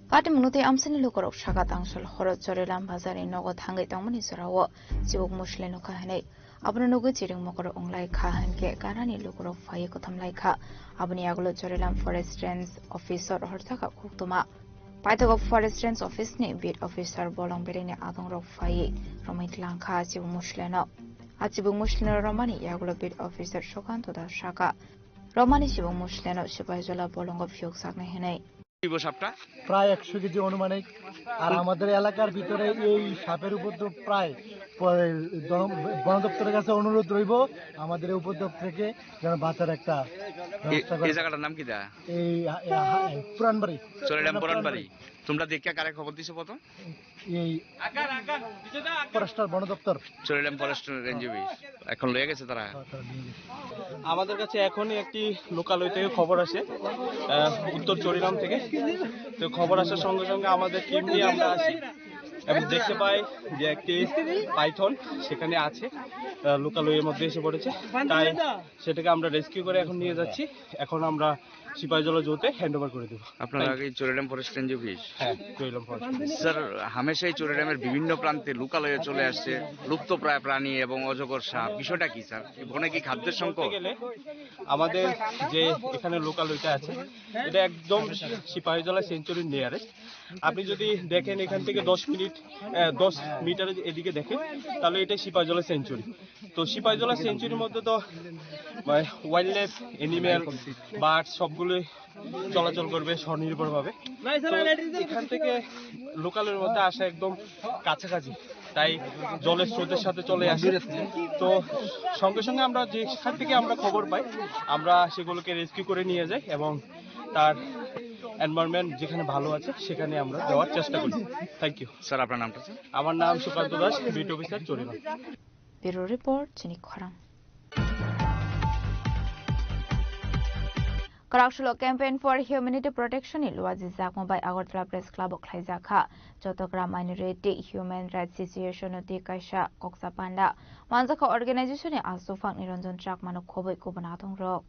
Patimungno tei amchaini lukurok sakha tangsal horo Chorilam bazarni nogo thangwi tongmani jorao chibuk musli nukha hwnwi. Abono nugwi chiring mokol wnglaikha hinkhe ganani lukurok phaiwi kothomlaikha. Aboni yagulo Chorilam Forest Range Officer horjakha koktwma. Paithago Forest Range Office ni Beat Officer bolong bedengni adongrok phaiwi romwi tlangkha chibuk musleno. A chibuk musleno romani yagulo Beat Officer Sukanto Das sakha, romani chibuk musleno sipaijala bolongo phiyokjaknai hwnwi. প্রায় একশো কেজি আনুমানিক। আর আমাদের এলাকার ভিতরে এই সাপের উপদ্রব প্রায় প-, জন-, বন দপ্তরের কাছে অনুরোধ রইব আমাদের এই উপদ্রব থেকে যেন বাঁচার একটা ব্যবস্থা করে। এই জায়গাটার নাম কি দা? এই হা-, এই হা-, এই পুরানবাড়ি। চরিলাম পুরানবাড়ি। তোমরা দেখিয়া কারে খবর দিছো প্রথম? এই ফরেস্টার বন দপ্তর। Charilam forest range office. এখন লয়ে গেছে তারা। হ্যাঁ, তারা নিয়ে গেছে। আমাদের কাছে এখনই একটি লোকালয় থেকে খবর আসে, আহ, উত্তর চরিলাম থেকে। তো খবর আসার সঙ্গে সঙ্গে আমাদের টিম নিয়ে আমরা আসি। এবং দেখতে পাই যে একটি পাইথন সেখানে আছে, আহ, লোকালয়ের মধ্যে এসে পড়েছে। তাই সেটাকে আমরা রেস্কিউ করে এখন নিয়ে যাচ্ছি। এখন আমরা সিপাহীজলা জুতে হ্যান্ড ওভার করে দেবো। আপনারা এই চুরিডাম ফরেস্ট রেঞ্জ অফিস? হ্যাঁ, চুরিডাম ফরেস্ট রেঞ্জ। স্যার, হামেশাই চুরিডামে বিভিন্ন প্রান্তে লোকালয়ে চলে আসছে লুপ্তপ্রায় প্রাণী এবং অজগর সাপ, বিষয়টা কি স্যার? বনে কি খাদ্যের সংকট? বলতে গেলে আমাদের যে এখানে লোকালয়টা আছে, এটা একদম সিপাহীজলা সেঞ্চুরির নিয়ারেস্ট। আপনি যদি দেখেন এখান থেকে দশ মিনিট, আহ, দশ মিটার এদিকে দেখেন, তাহলে এটা সিপাহীজলা সেঞ্চুরি। তো সিপাহীজলা সেঞ্চুরির মধ্যে তো, মানে, ওয়াইল্ড লাইফ, অ্যানিমেল, বার্ড সবগুলোই চলাচল করবে স্বনির্ভরভাবে। তো এখান থেকে লোকালয়ের মধ্যে আসা একদম কাছাকাছি, তাই জলের স্রোতের সাথে চলে আসে। তো সঙ্গে সঙ্গে আমরা যেখান থেকে আমরা খবর পাই, আমরা সেগুলোকে রেস্কিউ করে নিয়ে যাই এবং তার এনভায়রনমেন্ট যেখানে ভালো আছে সেখানে আমরা দেওয়ার চেষ্টা করি। Thank you. স্যার, আপনার নামটা স্যার? আমার নাম সুকান্ত দাস, বিট অফিসার চুরিডাম। Bureau Report, Chini Khorang. Kwrak sulo Campaign for Humanity Protection ni luajijakma bai Agartala Press Club o khlaijak kha. Chottogram Minority Human Rights Association no twi kaisa koksa panda manjakha organization ni aswk phang Niranjan Chakma no khobwi kubun adong rok.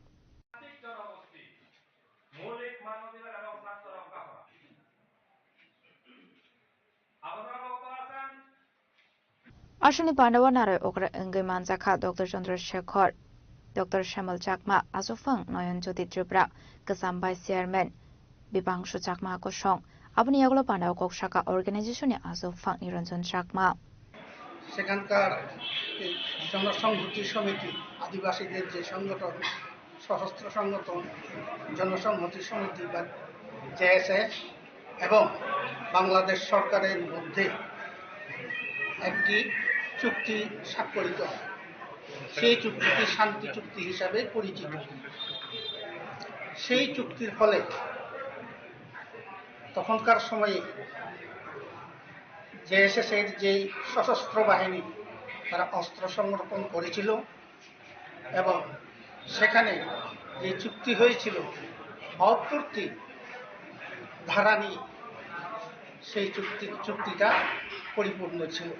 Aswkni pandao narwi okra wngwi manjakha Doctor Chandra Shekhar, Doctor Shyamol Chakma, aswkphang Nayan Jyoti Tripura, Kwcham Vice Chairman Bipangsu Chakma kosong. Aboni yagulo pandao kok saka organization ni aswkphang Niranjan Chakma. সেখানকার এই জনসংহতি সমিতি, আদিবাসীদের যে সংগঠন, সশস্ত্র সংগঠন, জনসংহতি সমিতি বা জেএসএস এবং বাংলাদেশ সরকারের মধ্যে একটি চুক্তি স্বাক্ষরিত হয়। সেই চুক্তিটি শান্তি চুক্তি হিসাবে পরিচিত। সেই চুক্তির ফলে তখনকার সময়ে জেএসএস এর যেই সশস্ত্র বাহিনী, তারা অস্ত্র সমর্পণ করেছিল এবং সেখানে যে চুক্তি হয়েছিল, বাহাত্তরটি ধারা নিয়ে সেই চুক্তি, চুক্তিটা পরিপূর্ণ ছিল।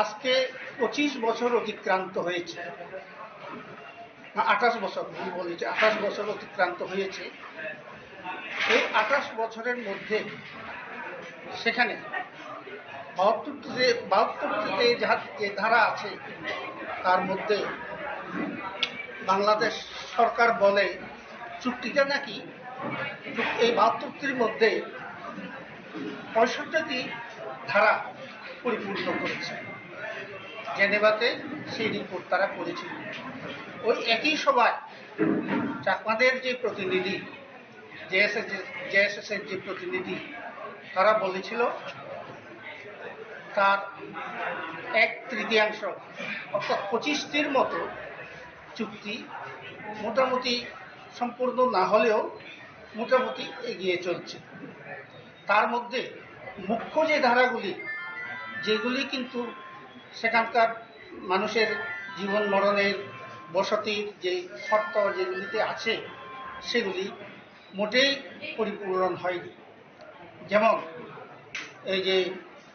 আজকে পঁচিশ বছর অতিক্রান্ত হয়েছে, না, আঠাশ বছর, ভুল বলেছি, আঠাশ বছর অতিক্রান্ত হয়েছে। এই আঠাশ বছরের মধ্যে সেখানে বাহাত্তরটিতে, বাহাত্তরটিতে যে ধা-, যে ধারা আছে, তার মধ্যে বাংলাদেশ সরকার বলে চুক্তিটা নাকি, এই বাহাত্তরটির মধ্যে পঁয়ষট্টিটি ধারা পরিপূর্ণ করেছে। জেনেভাতে সেই রিপোর্ট তারা করেছিল। ওই একই সময় চাকমাদের যে প্রতিনিধি, জেএসএস, জেএসএস এর যে প্রতিনিধি, তারা বলেছিল তার এক তৃতীয়াংশ, অর্থাৎ পঁচিশটির মতো চুক্তি মোটামুটি সম্পূর্ণ না হলেও মোটামুটি এগিয়ে চলছে। তার মধ্যে মুখ্য যে ধারাগুলি, যেগুলি কিন্তু সেখানকার মানুষের জীবন মরণের, বসতির যে শর্ত যেগুলিতে আছে, সেগুলি মোটেই পরিপূরণ হয়নি। যেমন এই যে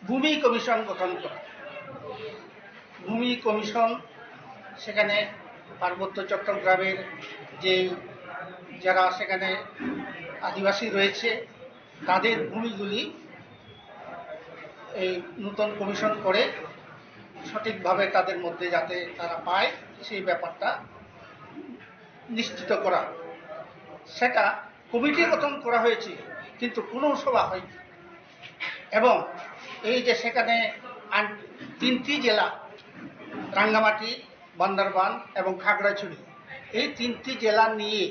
ভূমি কমিশন গঠন করা, ভূমি কমিশন, সেখানে পার্বত্য চট্টগ্রামের যে, যারা সেখানে আদিবাসী রয়েছে, তাদের ভূমিগুলি এই নতুন কমিশন করে সঠিকভাবে তাদের মধ্যে যাতে তারা পায়, সেই ব্যাপারটা নিশ্চিত করা। সেটা কমিটি গঠন করা হয়েছে, কিন্তু কোনো সভা হয়নি। এবং এই যে সেখানে আন-, তিনটি জেলা, রাঙ্গামাটি, বান্দরবান এবং খাগড়াছড়ি, এই তিনটি জেলা নিয়ে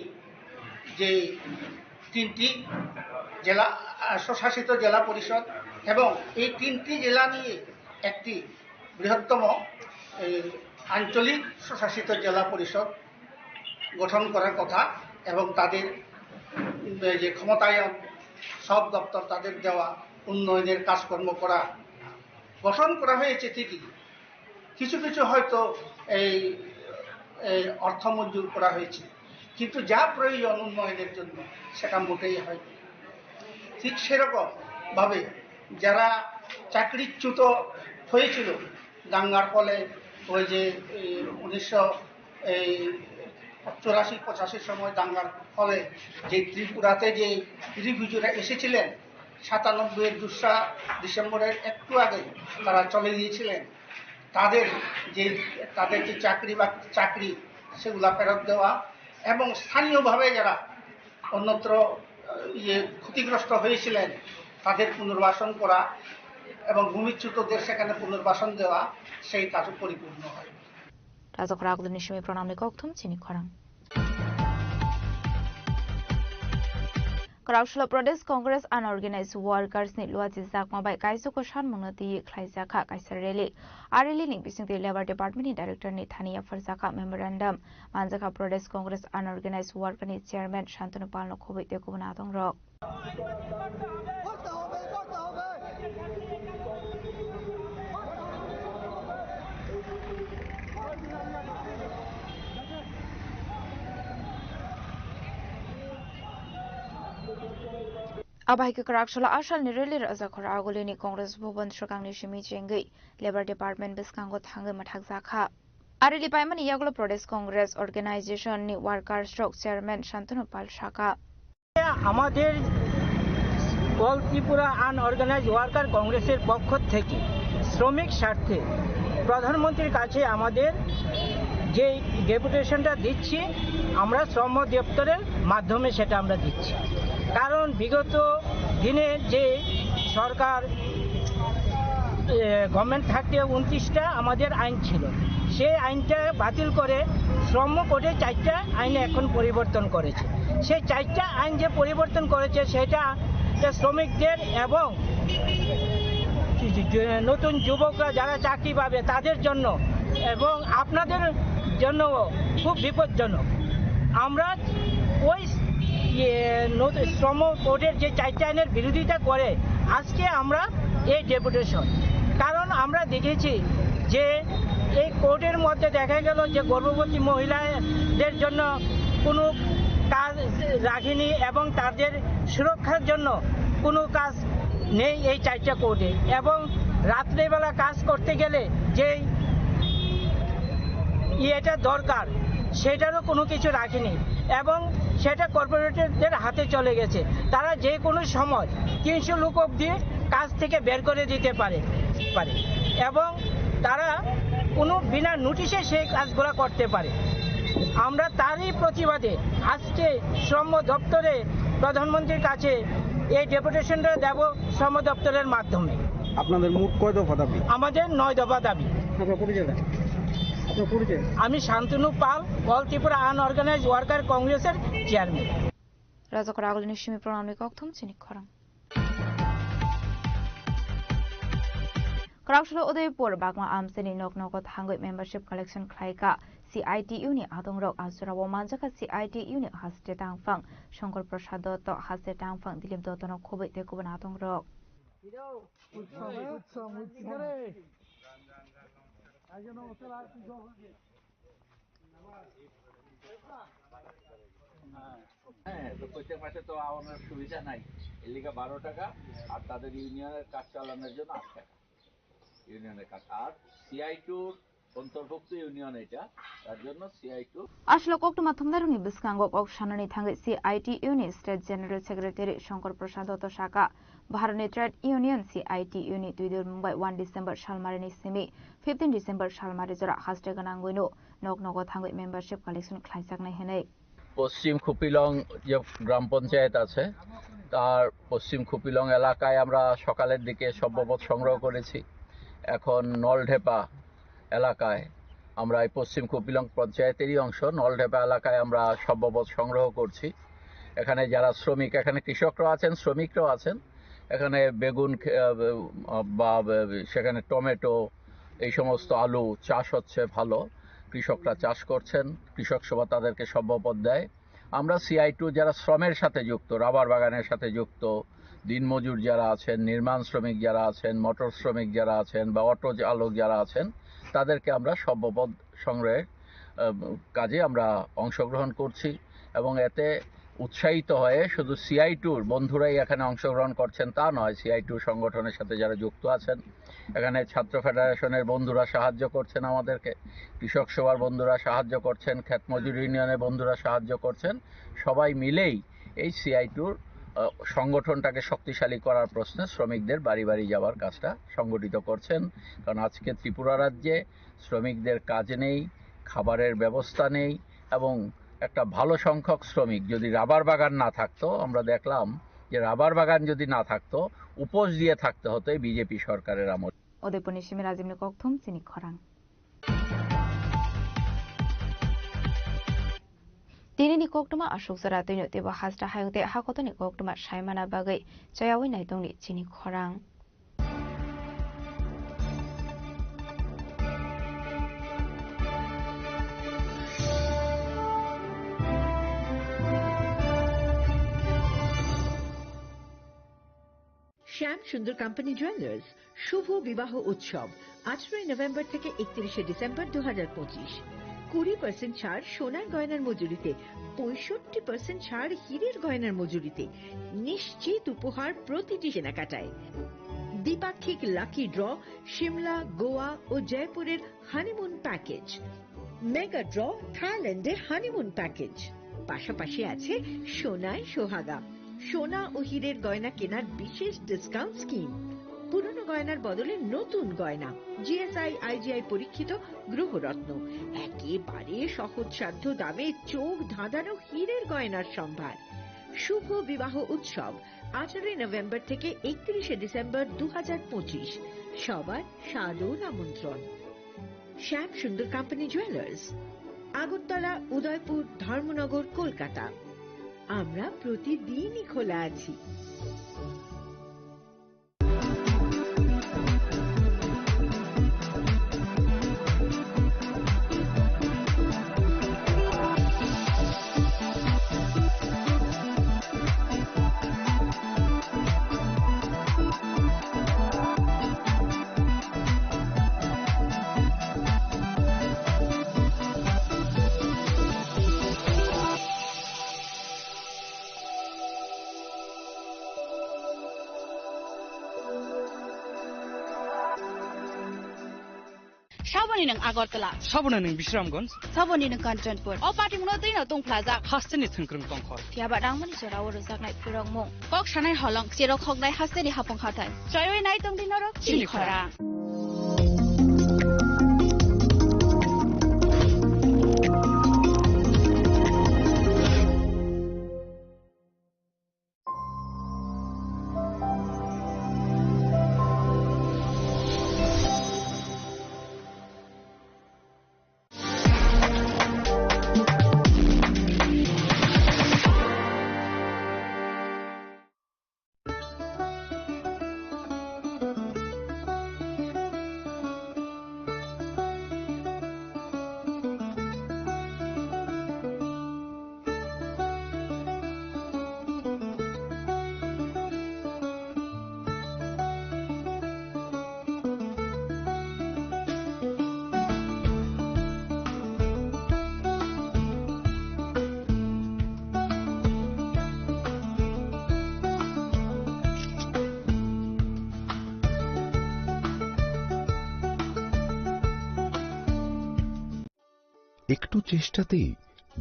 যে তিনটি জেলা, আহ, স্বশাসিত জেলা পরিষদ এবং এই তিনটি জেলা নিয়ে একটি বৃহত্তম এই আঞ্চলিক স্বশাসিত জেলা পরিষদ গঠন করার কথা এবং তাদের, উম, এই যে ক্ষমতায়ন, সব দপ্তর তাদের দেওয়া, উন্নয়নের কাজকর্ম করা, গঠন করা হয়েছে ঠিকই, কিছু কিছু হয়তো এই, এই অর্থ মঞ্জুর করা হয়েছে, কিন্তু যা প্রয়োজন উন্নয়নের জন্য সেটা মোটেই হয়নি। ঠিক সেরকম ভাবে যারা চাকরিচ্যুত হয়েছিল দাঙ্গার ফলে, ওই যে এই উনিশশো এই চুরাশি পঁচাশির সময় দাঙ্গার ফলে যে ত্রিপুরাতে যে রিফিউজিরা এসেছিলেন, সাতানব্বই এর দোসরা ডিসেম্বরের একটু আগে তারা চলে গিয়েছিলেন, তাদের যে, তাদের যে চাকরি বা চাকরি, সেগুলা ফেরত দেওয়া এবং স্থানীয়ভাবে যারা অন্যত্র, আহ, ইয়ে ক্ষতিগ্রস্ত হয়েছিলেন, তাদের পুনর্বাসন করা এবং ভূমিচ্যুতদের সেখানে পুনর্বাসন দেওয়া, সেই কাজও পরিপূর্ণ হয়। Rajakhor Agulini simi pranamni kokthum chini khorang. Kwraksalo Pradesh Congress Unorganized Workers ni luachi jakma bai kaisoko sanmungno twi khlaijakha kaisa rally. A rally ni bisingtwi Labour Department ni Director ni thani yapharjakha memorandum. Manjakha Pradesh Congress Unorganized Worker ni Chairman Shantanu Pal no khobwi tei kubun adongrok. Abo hai khe kwraksalo a salni rally Rajakhor Agulini Congress Bhavan swkangni simi chengwi Labour Department bwskango thangwi mwthakjakha. A rally paimani yagulo Pradesh Congress Organization ni workers rok Chairman Shantanu Pal sakha. আমাদের অল Tripura unorganised worker কংগ্রেসের পক্ষ থেকে শ্রমিক স্বার্থে প্রধানমন্ত্রীর কাছে আমাদের যে ডেপুটেশনটা দিচ্ছি, আমরা শ্রম দপ্তরের মাধ্যমে সেটা আমরা দিচ্ছি। কারণ বিগত দিনে যে সরকার, এ, গভর্নমেন্ট থাকতে উনত্রিশটা আমাদের আইন ছিল, সেই আইনটা বাতিল করে শ্রম কোডে চারটা আইনে এখন পরিবর্তন করেছে। সেই চারটা আইন যে পরিবর্তন করেছে, সেটা যে শ্রমিকদের এবং যে নতুন যুবকরা যারা চাকরি পাবে তাদের জন্য এবং আপনাদের জন্য খুব বিপজ্জনক। আমরা ওই, ইয়ে, নতুন শ্রম কোডের যে চারটা আইনের বিরোধিতা করে আজকে আমরা এই ডেপুটেশন। কারণ আমরা দেখেছি যে এই কোডের মধ্যে দেখা গেল যে গর্ভবতী মহিলাদের জন্য কোনো কাজ রাখেনি এবং তাদের সুরক্ষার জন্য কোনো কাজ নেই এই চারটা কোডে। এবং রাত্রেবেলা কাজ করতে গেলে যেই ইয়েটা দরকার, সেটারও কোনো কিছু রাখেনি এবং সেটা কর্পোরেটরদের হাতে চলে গেছে। তারা যে কোনো সময় তিনশো লোক অবধি কাজ থেকে বের করে দিতে পারে, পারে এবং তারা কোনো বিনা নোটিশে সেই কাজগুলো করতে পারে। আমরা তারই প্রতিবাদে আজকে শ্রম দপ্তরে প্রধানমন্ত্রীর কাছে এই ডেপুটেশনটা দেব শ্রম দপ্তরের মাধ্যমে। আপনাদের মোট কয় দফা দাবি? আমাদের নয় দফা দাবি। আপনার পরিচয়টা? আপনার পরিচয়? আমি শান্তনু পাল, অল ত্রিপুরা আনঅর্গানাইজড ওয়ার্কার কংগ্রেসের chairman. Rajakhor Agulini simi pranamni kokthum chini khorang. Kwraksalo Udaipur Bagma Amchaini nok nogo thangwi membership collection khlaikha C I T U ni adongrok. A jorao manjakha C I T U ni haste tangphang Shankar Prasad Dotto, haste tangphang Dilip Dotto no khobwi tei kubun adongrok. হ্যাঁ, তো প্রত্যেক মাসে তো আমার সুবিধা নাই, এর লিগে বারো টাকা, আর তাদের ইউনিয়নের কাজ চালানোর জন্য আট টাকা, ইউনিয়নের কাজ। আর সিআই টুর অন্তর্ভুক্ত ইউনিয়ন এটা, তার জন্য CITU. Aswk koktwma thumnairokni bwskango kok sanani thangwi C I T U ni State General Secretary Shankar Prasad Dotto sakha, Bharatni Trade Union C I T U ni twidulmung bai one December salmarini simi fifteen December salmari jora haste gwnangwino nok nogo thangwi membership collection khlaijaknai hwnwi. পশ্চিম খুপিলং যে গ্রাম পঞ্চায়েত আছে, তার পশ্চিম খুপিলং এলাকায় আমরা সকালের দিকে সভ্যপদ সংগ্রহ করেছি। এখন নলঢেপা এলাকায় আমরা এই পশ্চিম খুপিলং পঞ্চায়েতেরই অংশ নলঢেপা এলাকায় আমরা সভ্যপদ সংগ্রহ করছি। এখানে যারা শ্রমিক, এখানে কৃষকরাও আছেন, শ্রমিকরাও আছেন। এখানে বেগুন খে-, আহ, বা, বা সেখানে টমেটো, এই সমস্ত আলু চাষ হচ্ছে ভালো, কৃষকরা চাষ করছেন, কৃষক সভা তাদেরকে সভ্যপদ দেয়। আমরা সিআই টু যারা শ্রমের সাথে যুক্ত, রাবার বাগানের সাথে যুক্ত, দিনমজুর যারা আছেন, নির্মাণ শ্রমিক যারা আছেন, মোটর শ্রমিক যারা আছেন বা অটো চালক যারা আছেন, তাদেরকে আমরা সভ্যপদ সংগ্রহের, আহ, কাজে আমরা অংশগ্রহণ করছি এবং এতে উৎসাহিত হয়ে শুধু সিআইটুর বন্ধুরাই এখানে অংশগ্রহণ করছেন তা নয়, সিআইটু সংগঠনের সাথে যারা যুক্ত আছেন, এখানে ছাত্র ফেডারেশনের বন্ধুরা সাহায্য করছেন আমাদেরকে, কৃষক সভার বন্ধুরা সাহায্য করছেন, ক্ষেত মজুর ইউনিয়নের বন্ধুরা সাহায্য করছেন। সবাই মিলেই এই সিআইটুর সংগঠনটাকে শক্তিশালী করার প্রশ্নে শ্রমিকদের বাড়ি বাড়ি যাওয়ার কাজটা সংগঠিত করছেন। কারণ আজকে ত্রিপুরা রাজ্যে শ্রমিকদের কাজ নেই, খাবারের ব্যবস্থা নেই, এবং একটা ভালো সংখ্যক শ্রমিক যদি রাবার বাগান না থাকতো, আমরা দেখলাম যে রাবার বাগান যদি না থাকতো, উপোস দিয়ে থাকতে হতো এই বিজেপি সরকারের আমলে। Udaipurni simi Rajibni kokthum chini khorang. Tinini koktwma aswk jora twino teibo hasta hayung tei hakotoni koktwma saimana bagwi chayawi naitongni chini khorang. শ্যাম সুন্দর কোম্পানি জুয়েলার্স শুভ বিবাহ উৎসব আঠারোই নভেম্বর থেকে একত্রিশে ডিসেম্বর দু হাজার পঁচিশ। কুড়ি পার্সেন্ট ছাড় সোনার গয়নার মজুরিতে, পঁয়ষট্টি পার্সেন্ট ছাড় হীরের গয়নার মজুরিতে, নিশ্চিত উপহার প্রতিটি কেনাকাটায়। দ্বিপাক্ষিক লাকি ড্র, সিমলা, গোয়া ও জয়পুরের হানিমুন প্যাকেজ, মেগা ড্র, থাইল্যান্ডে হানিমুন প্যাকেজ, পাশাপাশি আছে সোনায় সোহাগা, সোনা ও হীরের গয়না কেনার বিশেষ ডিসকাউন্ট স্কিম, পুরনো গয়নার বদলে নতুন গয়না, জিএসআই আইজিআই পরীক্ষিত গ্রহরত্ন, একেবারে সহজসাধ্য দামে চোখ ধাঁধানো হীরের গয়নার সম্ভার। শুভ বিবাহ উৎসব আঠারোই নভেম্বর থেকে একত্রিশে ডিসেম্বর দু হাজার পঁচিশ। সবার সাদর আমন্ত্রণ। Shyam Sundar company jewellers, Agartala, Udaipur, Dharmanagar, Kolkata. আমরা প্রতিদিনই খোলা আছি। Saboni nwng Agartala. Saboni nwng Bisramganj. Saboni nwng Kanchanpur. O patimungno twino tongphlajak. Hasteni thwngkwrwng tongkhor. Phiyaba rangmani jorao rwjaknai phwrwngmung. Kok sanai holong, cherok hoknai hasteni hapung hathai. Choiwi nai tongdi norok chini khorang. একটু চেষ্টাতেই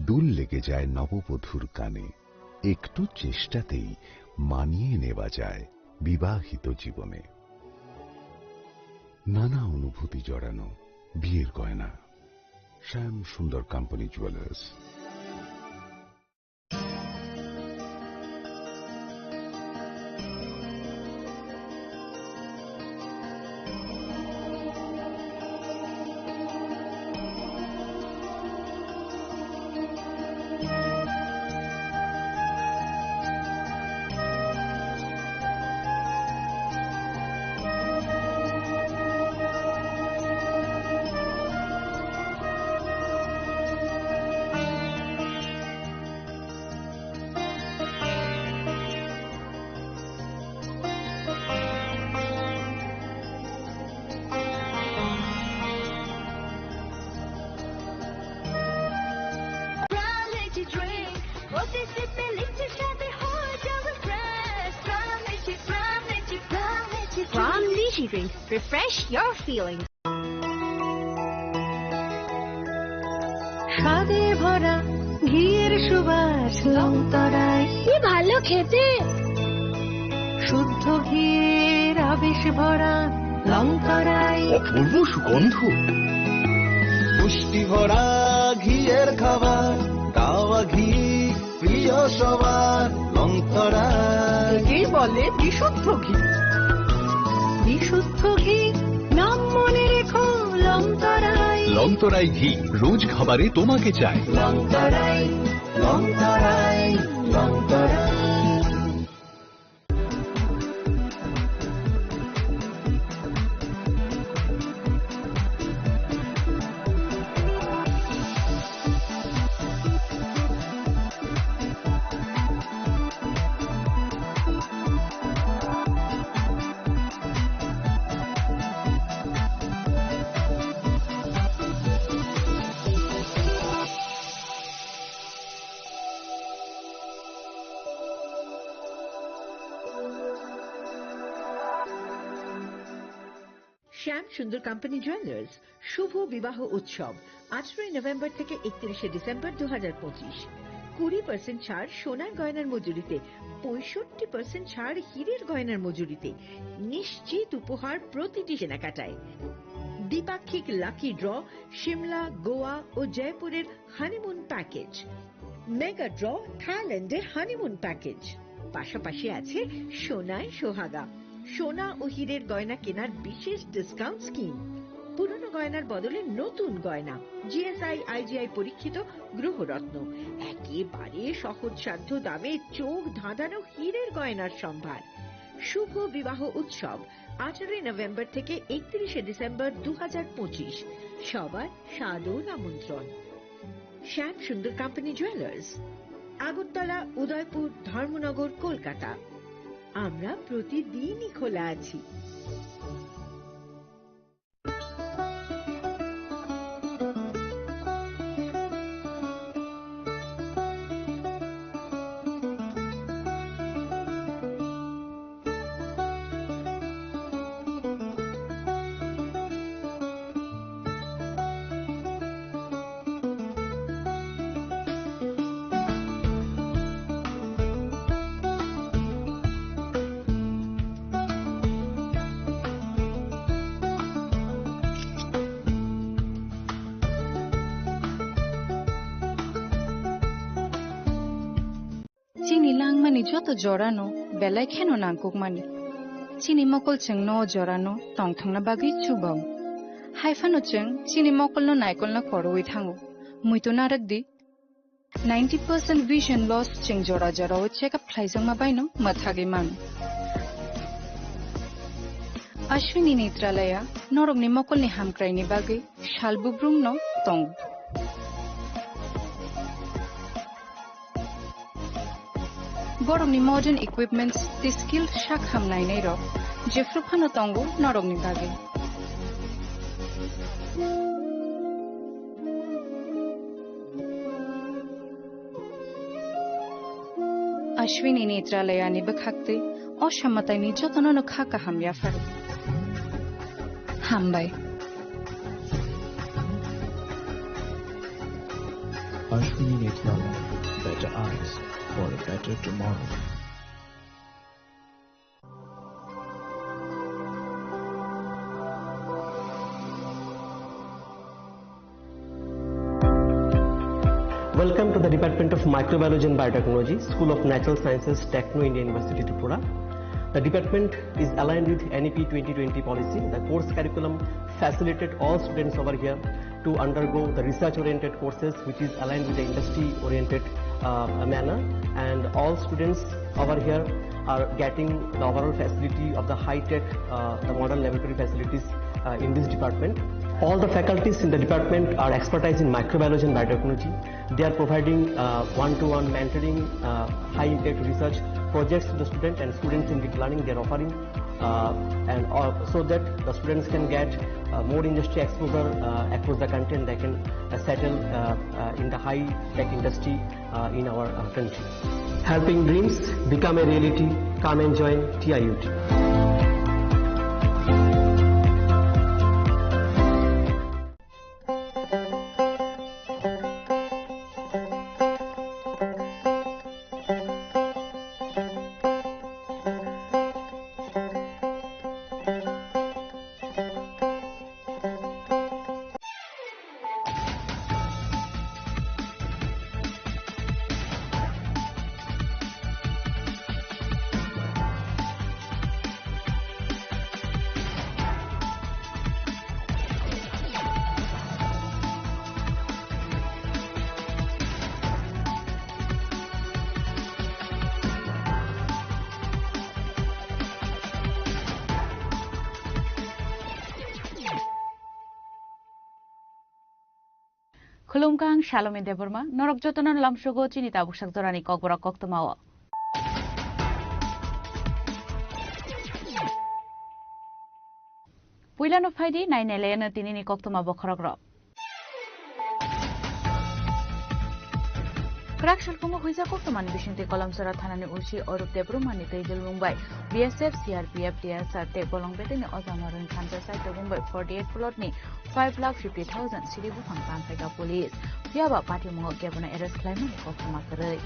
দুল লেগে যায় নববধূর কানে। একটু চেষ্টাতেই মানিয়ে নেওয়া যায় বিবাহিত জীবনে। নানা অনুভূতি জড়ানো বিয়ের গয়না। শ্যাম Sundar company jewellers. Pram Lychee Drink. Refresh your feelings. স্বাদে ভরা ঘিয়ের সুবাস লংতরাই। কি ভালো খেতে। শুদ্ধ ঘিয়ের আবেশ ভরা লংতরাই। অপূর্ব সুগন্ধ। পুষ্টি ভরা ঘিয়ের খাবার, গাওয়া ঘি প্রিয় সবার, লংতরাই। একেই বলে বিশুদ্ধ ঘি। বিশুদ্ধ ঘি, নাম মনে রেখো, লংতরাই। লংতরাই ঘি, রোজ খাবারে তোমাকে চাই। লংতরাই, লংতরাই, লংতরাই। শ্যাম সুন্দর কোম্পানি জুয়েলার্স শুভ বিবাহ উৎসব, আঠারোই নভেম্বর থেকে একত্রিশে ডিসেম্বর দু হাজার পঁচিশ। কুড়ি পার্সেন্ট ছাড় সোনার গয়নার মজুরিতে, পঁয়ষট্টি পার্সেন্ট ছাড় হীরের গয়নার মজুরিতে। নিশ্চিত উপহার প্রতিটি কেনাকাটায়। দ্বিপাক্ষিক লাকি ড্র, সিমলা, গোয়া ও জয়পুরের হানিমুন প্যাকেজ। মেগা ড্র, থাইল্যান্ডে হানিমুন প্যাকেজ। পাশাপাশি আছে সোনায় সোহাগা, সোনা ও হীরের গয়না কেনার বিশেষ ডিসকাউন্ট স্কিম। পুরনো গয়নার বদলে নতুন গয়না, জিএসআই, আইজিআই পরীক্ষিত গ্রহরত্ন। একেবারে সহজসাধ্য দামে চোখ ধাঁধানো হীরের গয়নার সম্ভার। শুভ বিবাহ উৎসব, আঠারোই নভেম্বর থেকে একত্রিশে ডিসেম্বর দু হাজার পঁচিশ। সবার সাদর আমন্ত্রণ। Shyam Sundar company jewellers, Agartala, Udaipur, Dharmanagar, Kolkata. আমরা প্রতিদিনই খোলা আছি। Chini langmani joto jorano belai kheno nangkukmani. Chini mokol chwngno o jorano tongthokna bagwi chubao. Haiphano chwng chini mokolno naikolna korowi thango. Muitu narwk di, ninety percent vision loss chwng jora jorao check up khlaijakma baino mwthagwi mano. Ashwini Netralaya norokni mokolni hamkraini bagwi sal bubrumno tongo. Borokni modern equipments tei skilled sak ham nainairok jephru phano tongo norokni bagwi. Ashwini Netralayani bwkhaktwi o samataini jotono no kha kaham yapharo. Hambai. Ashwini Netralaya, better eyes for a better tomorrow. Welcome to the Department of Microbiology and Biotechnology, School of Natural Sciences, Techno India University, Tripura. The department is aligned with N E P twenty twenty policy. The course curriculum facilitate all students over here to undergo the research-oriented courses, which is aligned with the industry-oriented, uh, manner. And all students over here are getting the overall facility of the high-tech, uh, the modern laboratory facilities, uh, in this department. All the faculties in the department are expertise in microbiology and biotechnology. They are providing, uh, one-to-one mentoring, uh, high-impact research projects to the student and students in deep learning. They are offering, uh, and all, so that the students can get, uh, more industry exposure, uh, across the country, and they can, uh, settle, uh, uh, in the high-tech industry, uh, in our, uh, country. Helping dreams become a reality. Come and join T I U T. Khulumkha, ang Salomi Debbarma, norok jotono lamsogo chini tabuksak jorani kokborok koktwmao. Puilano phaidi, nainai layano tinini koktwma bokhorokrok. Kwrak salphungo huijak koktwmani bisingtwi Kolomsora thanani O C Orup Debbarmani twi dulmung bai B S F, C R P F, T S R tei bolong betekni oja marwini thansa saitok bai forty eight plot ni five lakh fifty thousand siri buphang tanphaikha police. Phiyaba patimungo kebono arrest khlaimani koktwma kwrwi.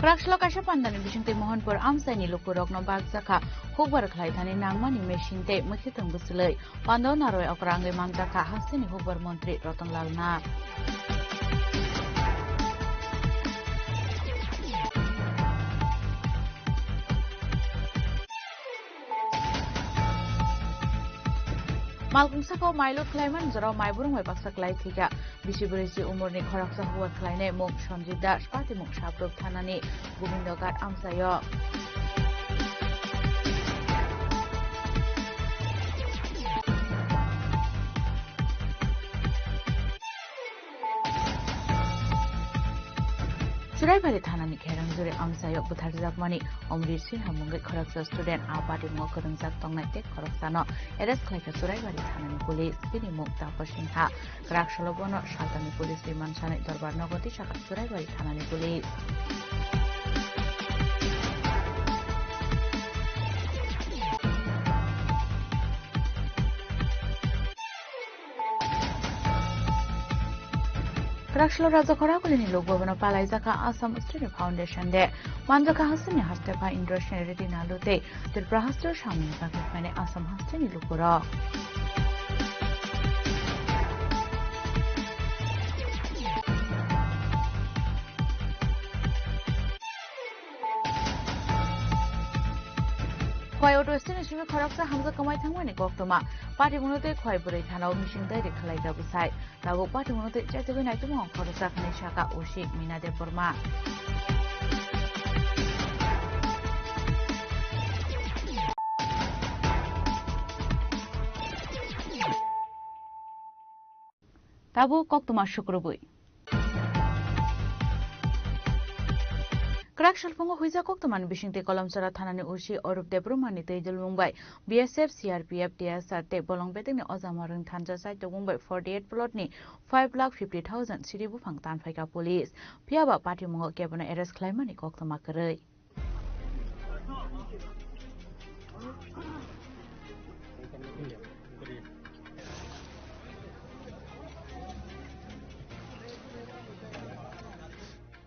Kwraksalo kaisa pandani bisingtwi Mohanpur amchaini lukurokno bakjakha hukbar khlai thani nangmani machine tei mwkhwtwng bwchwlwi. Pando narwai okra wngwi manjakha hasteni hukbar montri Ratan Lal Nath. Malkung saka o mai lut khlaimani jorao mai burung bai baksa klai thwikha. Bisi bwrwi si umorni khoroksa huwar khlainai mung Sanjit Das, patimung Sabruk thanani Gobindoghat amchaio. Churaibari thanani Kherangjuri amchaio butharjakmani Omrit Singha mungwi khoroksa student a patimungo kwrwngjak tongnai tei khoroksano arrest khlaikha Churaibari thanani police. Bini mung Tapo Singha. Kwraksalo bono saltangni police remand sanai dorbar nogo tisakha Churaibari thanani police. Kwraksalo Raja Khoragulini Lok Bhavan-o palaijakha Assam Student Foundation Day. Manjakha hasteni hastepha Indra Singh Reddy Nalu tei Tripura hasteo samungni bagwi phainai Assam hasteni lukurok. Khwai auto stand-ni simi khoroksa hamjak kwmai thangmani koktwma. Patimungno tei Khwai bwrwi thanao missing diary khwlaijak bwsai. Tabuk patimungno tei chaitugwi naitukmung khoroksa khnwi saka O C Mina Debbarma. Tabuk koktwma sukrubwi. Kwrak salphungo huijak koktwmani bisingtwi Kolomsora thanani O C Orup Debbarmani twi dulmung bai B S F, C R P F, T S R tei bolong betekni oja marwini thansa saitok bai forty eight plot ni five lakh fifty thousand siri buphang tanphaikha police. Phiyaba patimungo kebono arrest khlaimani koktwma kwrwi.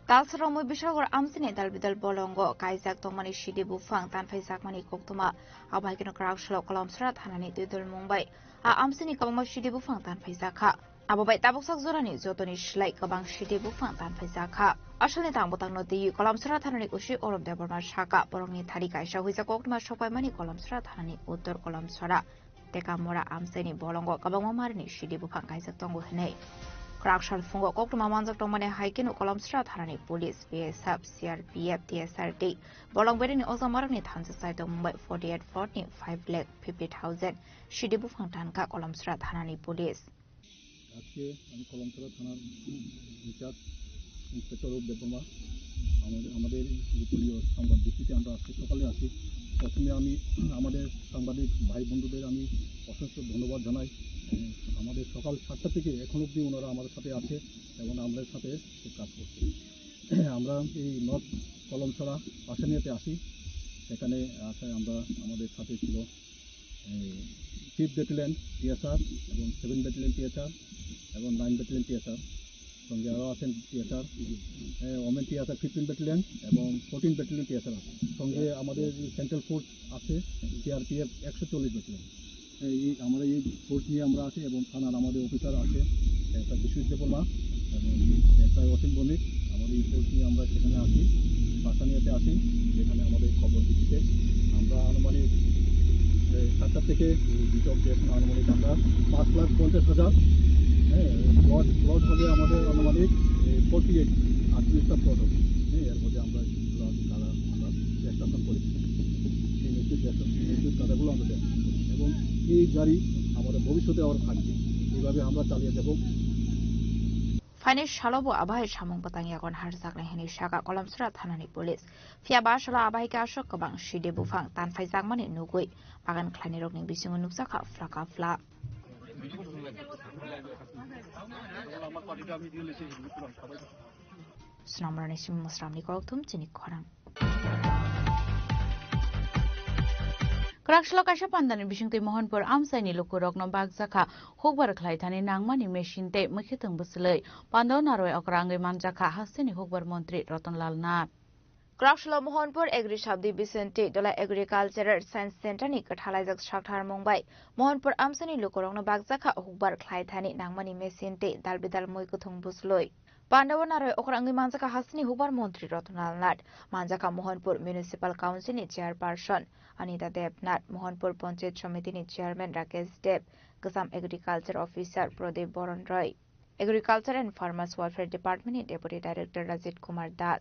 Talsaromwi Bishalgarh amchaini dalbidal bolongo kaijak tongmani sidi buphang tanphaijakmani koktwma. Abo hai kheno kwrak salo Kolomsora thanani twi dulmung bai a amchaini kwbangma sidi buphang tanphaijakha. Abo bai tabuksak jorani jotoni slai kwbang sidi buphang tanphaijakha. Asalni tang bwtangno twiwi Kolomsora thanani O C Orup Debbarma saka, borokni thani kaisa huijak koktwma sokpaimani Kolomsora thanani Uttor Kolomsora Tekamora amchaini bolongo kwbangma marini sidi buphang kaijak tongo hwnwi. Raksal phungo koktwma manjak tongmani hai kheno Kolomsra thanani police, B S F, C R P F, T S R tei bolong bereni ojamarokni thansa chai tongmung bai forty eight fortni five lakh fifty thousand sidi buphang tanka Kolomsra thanani police. আজকে আমি কলমছড়া থানার in charge inspector রূপ দেববর্মা আমাদের আমাদের গোপনীয় সংবাদ ভিত্তিতে আমরা আজকে সকালে আসি। প্রথমে আমি আমাদের সাংবাদিক ভাই বন্ধুদের আমি অসংখ্য ধন্যবাদ জানাই। আমাদের সকাল সাতটা থেকে এখন অবধি ওনারা আমাদের সাথে আছে এবং আমাদের সাথে কাজ করছে। আমরা এই নর্থ কলমছড়া পাশানিয়াতে আসি। সেখানে আসায় আমরা আমাদের সাথে ছিল ফিফথ ব্যাটালিয়ন টিএসআর এবং সেভেন ব্যাটালিয়ন টিএসআর এবং নাইন ব্যাটালিয়ন টিএসআর। সঙ্গে আরও আছেন TSR, women TSR fifteen battalion এবং ফোরটিন ব্যাটালিয়ন টিএসআর আছে। সঙ্গে আমাদের সেন্ট্রাল ফোর্স আছে, সিআরপিএফ একশো চল্লিশ ব্যাটালিয়ন। এই আমরা এই ফোর্স নিয়ে আমরা আছি এবং থানার আমাদের অফিসার আছে, একটা বিশ্বজিৎ দেববর্মা এবং একটা অসীম ভৌমিক। আমাদের এই ফোর্স নিয়ে আমরা সেখানে আসি, পাশানিয়াতে আসি, যেখানে আমাদের খবর ভিত্তিতে আমরা আনুমানিক, এ, সাতটা থেকে হিসাব দিয়ে এখন আনুমানিক আমরা পাঁচ লাখ পঞ্চাশ হাজার, হ্যাঁ, প্লট প্লট হবে আমাদের আনুমানিক ফোর্টি এইট, আটত্রিশটা প্লট হবে। হ্যাঁ, এর মধ্যে আমরা এগুলো আগে কাদা আমরা এক্সট্রাকশন করেছি। এই মেচুর এক্সট্রাকশন, মেচুর কাদাগুলো আমরা এক্সট্রাকশন করেছি এবং এই গাড়ি আমাদের ভবিষ্যতে আবার থাকবে। এইভাবে আমরা চালিয়ে যাব। Phaini salo bo abai samung bwtang yagon harjaknai hwnwi saka Kolomsra thanani police. Phiya ba salo abai khe aswk kwbang sidi buphang tanphaijakmani nugwi bagan khlainirokni bisingo nukjakha phlaka phla. Snamrani simi mwsramni kokthum chini khorang. Kwraksalo kaisa pandani bisingtwi Mohanpur amchaini lukurokno bakjakha hukbar khlaithani nangmani machine tei mwkhwtwng bwswlwi pandao narwi okra wngwi manjakha hasteni hukbar montri Ratan Lal Nath. Kwraksalo Mohanpur Agri Sub Division tei Dola Agricultural Science Center ni kwthalaijak saktharmung bai Mohanpur amchaini lukurokno bakjakha hukbar khlaithani nangmani machine tei dal bidal mwi kwthwng bwswlwi. Pandao narwi okra wngwi manjakha hasteni hukbar montri Ratan Lal Nath, manjakha Mohanpur Municipal Council ni chairperson Anita Debnath, Mohanpur Panchayat Somiti ni chairman Rakesh Deb, Kwcham Agriculture Officer Pradip Boron Roy, Agriculture and Farmers Welfare Department ni Deputy Director Rajit Kumar Das,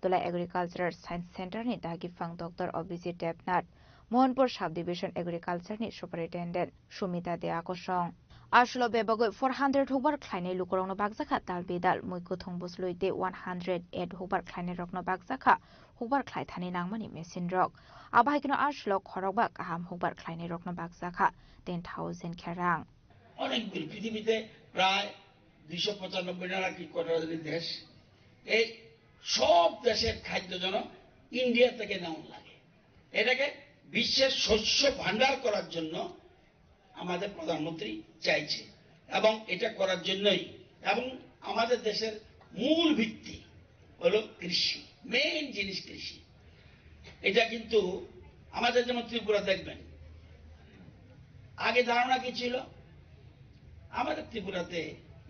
Dola Agricultural Science Center ni dagi phang Doctor Abhijit Debnath, Mohanpur Subdivision Agriculture ni Superintendent Sumita Dea kosong. Aswlo bebagwi four hundred hukbar khlainai lukurokno bakjakha dal bidal, mui kwthwng bwswlwi tei one hundred eight hukbar khlainairokno bakjakha hukbar khlaithani nangmani machine rok. Abo hai kheno aswlo khorokba kaham hukbar khlainairokno bakjakha ten thousand khe rang. অনেক দূর, পৃথিবীতে প্রায় দুইশো পঁচানব্বই না কি কত দেশ। এই সব দেশের খাদ্য যেন ইন্ডিয়া থেকে নেওয়া লাগে। এটাকে বিশ্বের শস্য ভাণ্ডার করার জন্য আমাদের প্রধানমন্ত্রী চাইছে, এবং এটা করার জন্যই, এবং আমাদের দেশের মূল ভিত্তি হলো কৃষি, মেইন জিনিস কৃষি। এটা কিন্তু আমাদের, যেমন ত্রিপুরা দেখবেন, আগে ধারণা কি ছিল? আমাদের ত্রিপুরাতে,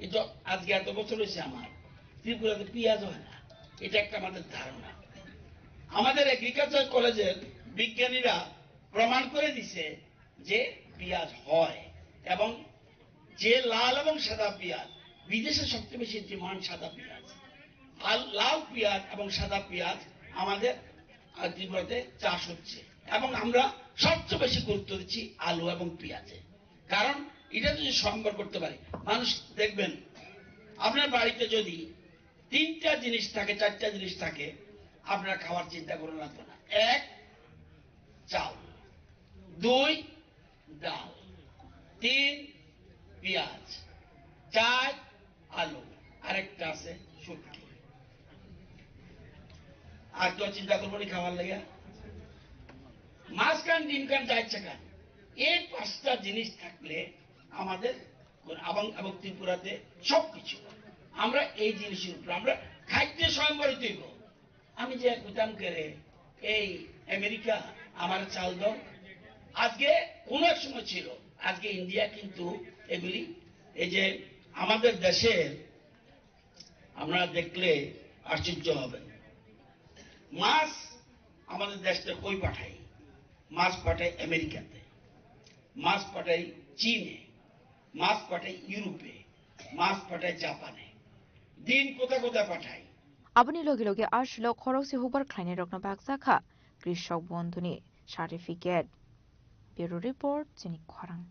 এই য-, আজকে এত বছর হয়েছে আমার, ত্রিপুরাতে পেঁয়াজ হয় না, এটা একটা আমাদের ধারণা। আমাদের এগ্রিকালচার কলেজের বিজ্ঞানীরা প্রমাণ করে দিছে যে পেঁয়াজ হয়, এবং যে লাল এবং সাদা পেঁয়াজ, বিদেশে সবচেয়ে বেশি ডিমান্ড সাদা পেঁয়াজ। আর লাল পেঁয়াজ এবং সাদা পেঁয়াজ আমাদের, আহ, ত্রিপুরাতে চাষ হচ্ছে, এবং আমরা সবচেয়ে বেশি গুরুত্ব দিচ্ছি আলু এবং পেঁয়াজে। কারণ এটা যদি সম্ভব করতে পারি, মানুষ দেখবেন, আপনার বাড়িতে যদি তিনটা জিনিস থাকে, চারটা জিনিস থাকে, আপনার খাওয়ার চিন্তা করা লাগবে না। এক, চাল, দুই, ডাল, তিন, পেঁয়াজ, চার, আলু, আরেকটা আছে শুটকি। আর কেউ চিন্তা করবো নি খাওয়ার লাগে? মাছ খান, ডিম খান, যা ইচ্ছা খান, এই পাঁচটা জিনিস থাকলে আমাদের কোন-, এবং, এবং ত্রিপুরাতে সবকিছু আমরা এই জিনিসের উপরে আমরা খাদ্যে স্বয়ংবর হইতে হইব। আমি যে কইতাম করে এই আমেরিকা আমার চাল দাও, আজকে কোনো এক সময় ছিল, আজকে ইন্ডিয়া কিন্তু এগুলি, এই যে আমাদের দেশের, আপনারা দেখলে আশ্চর্য হবেন, মাছ আমাদের দেশ থেকে কই পাঠাই? মাছ পাঠাই আমেরিকাতে, মাছ পাঠাই চীনে, মাছ পাঠাই ইউরোপে, মাছ পাঠায় জাপানে, দিন কোথা কোথা পাঠায়। Aboni loge loge a silo khorokse hukbar khlainairokno baksa kha Krishok Bondhuni certificate. Bureau Report, Chini Khorang.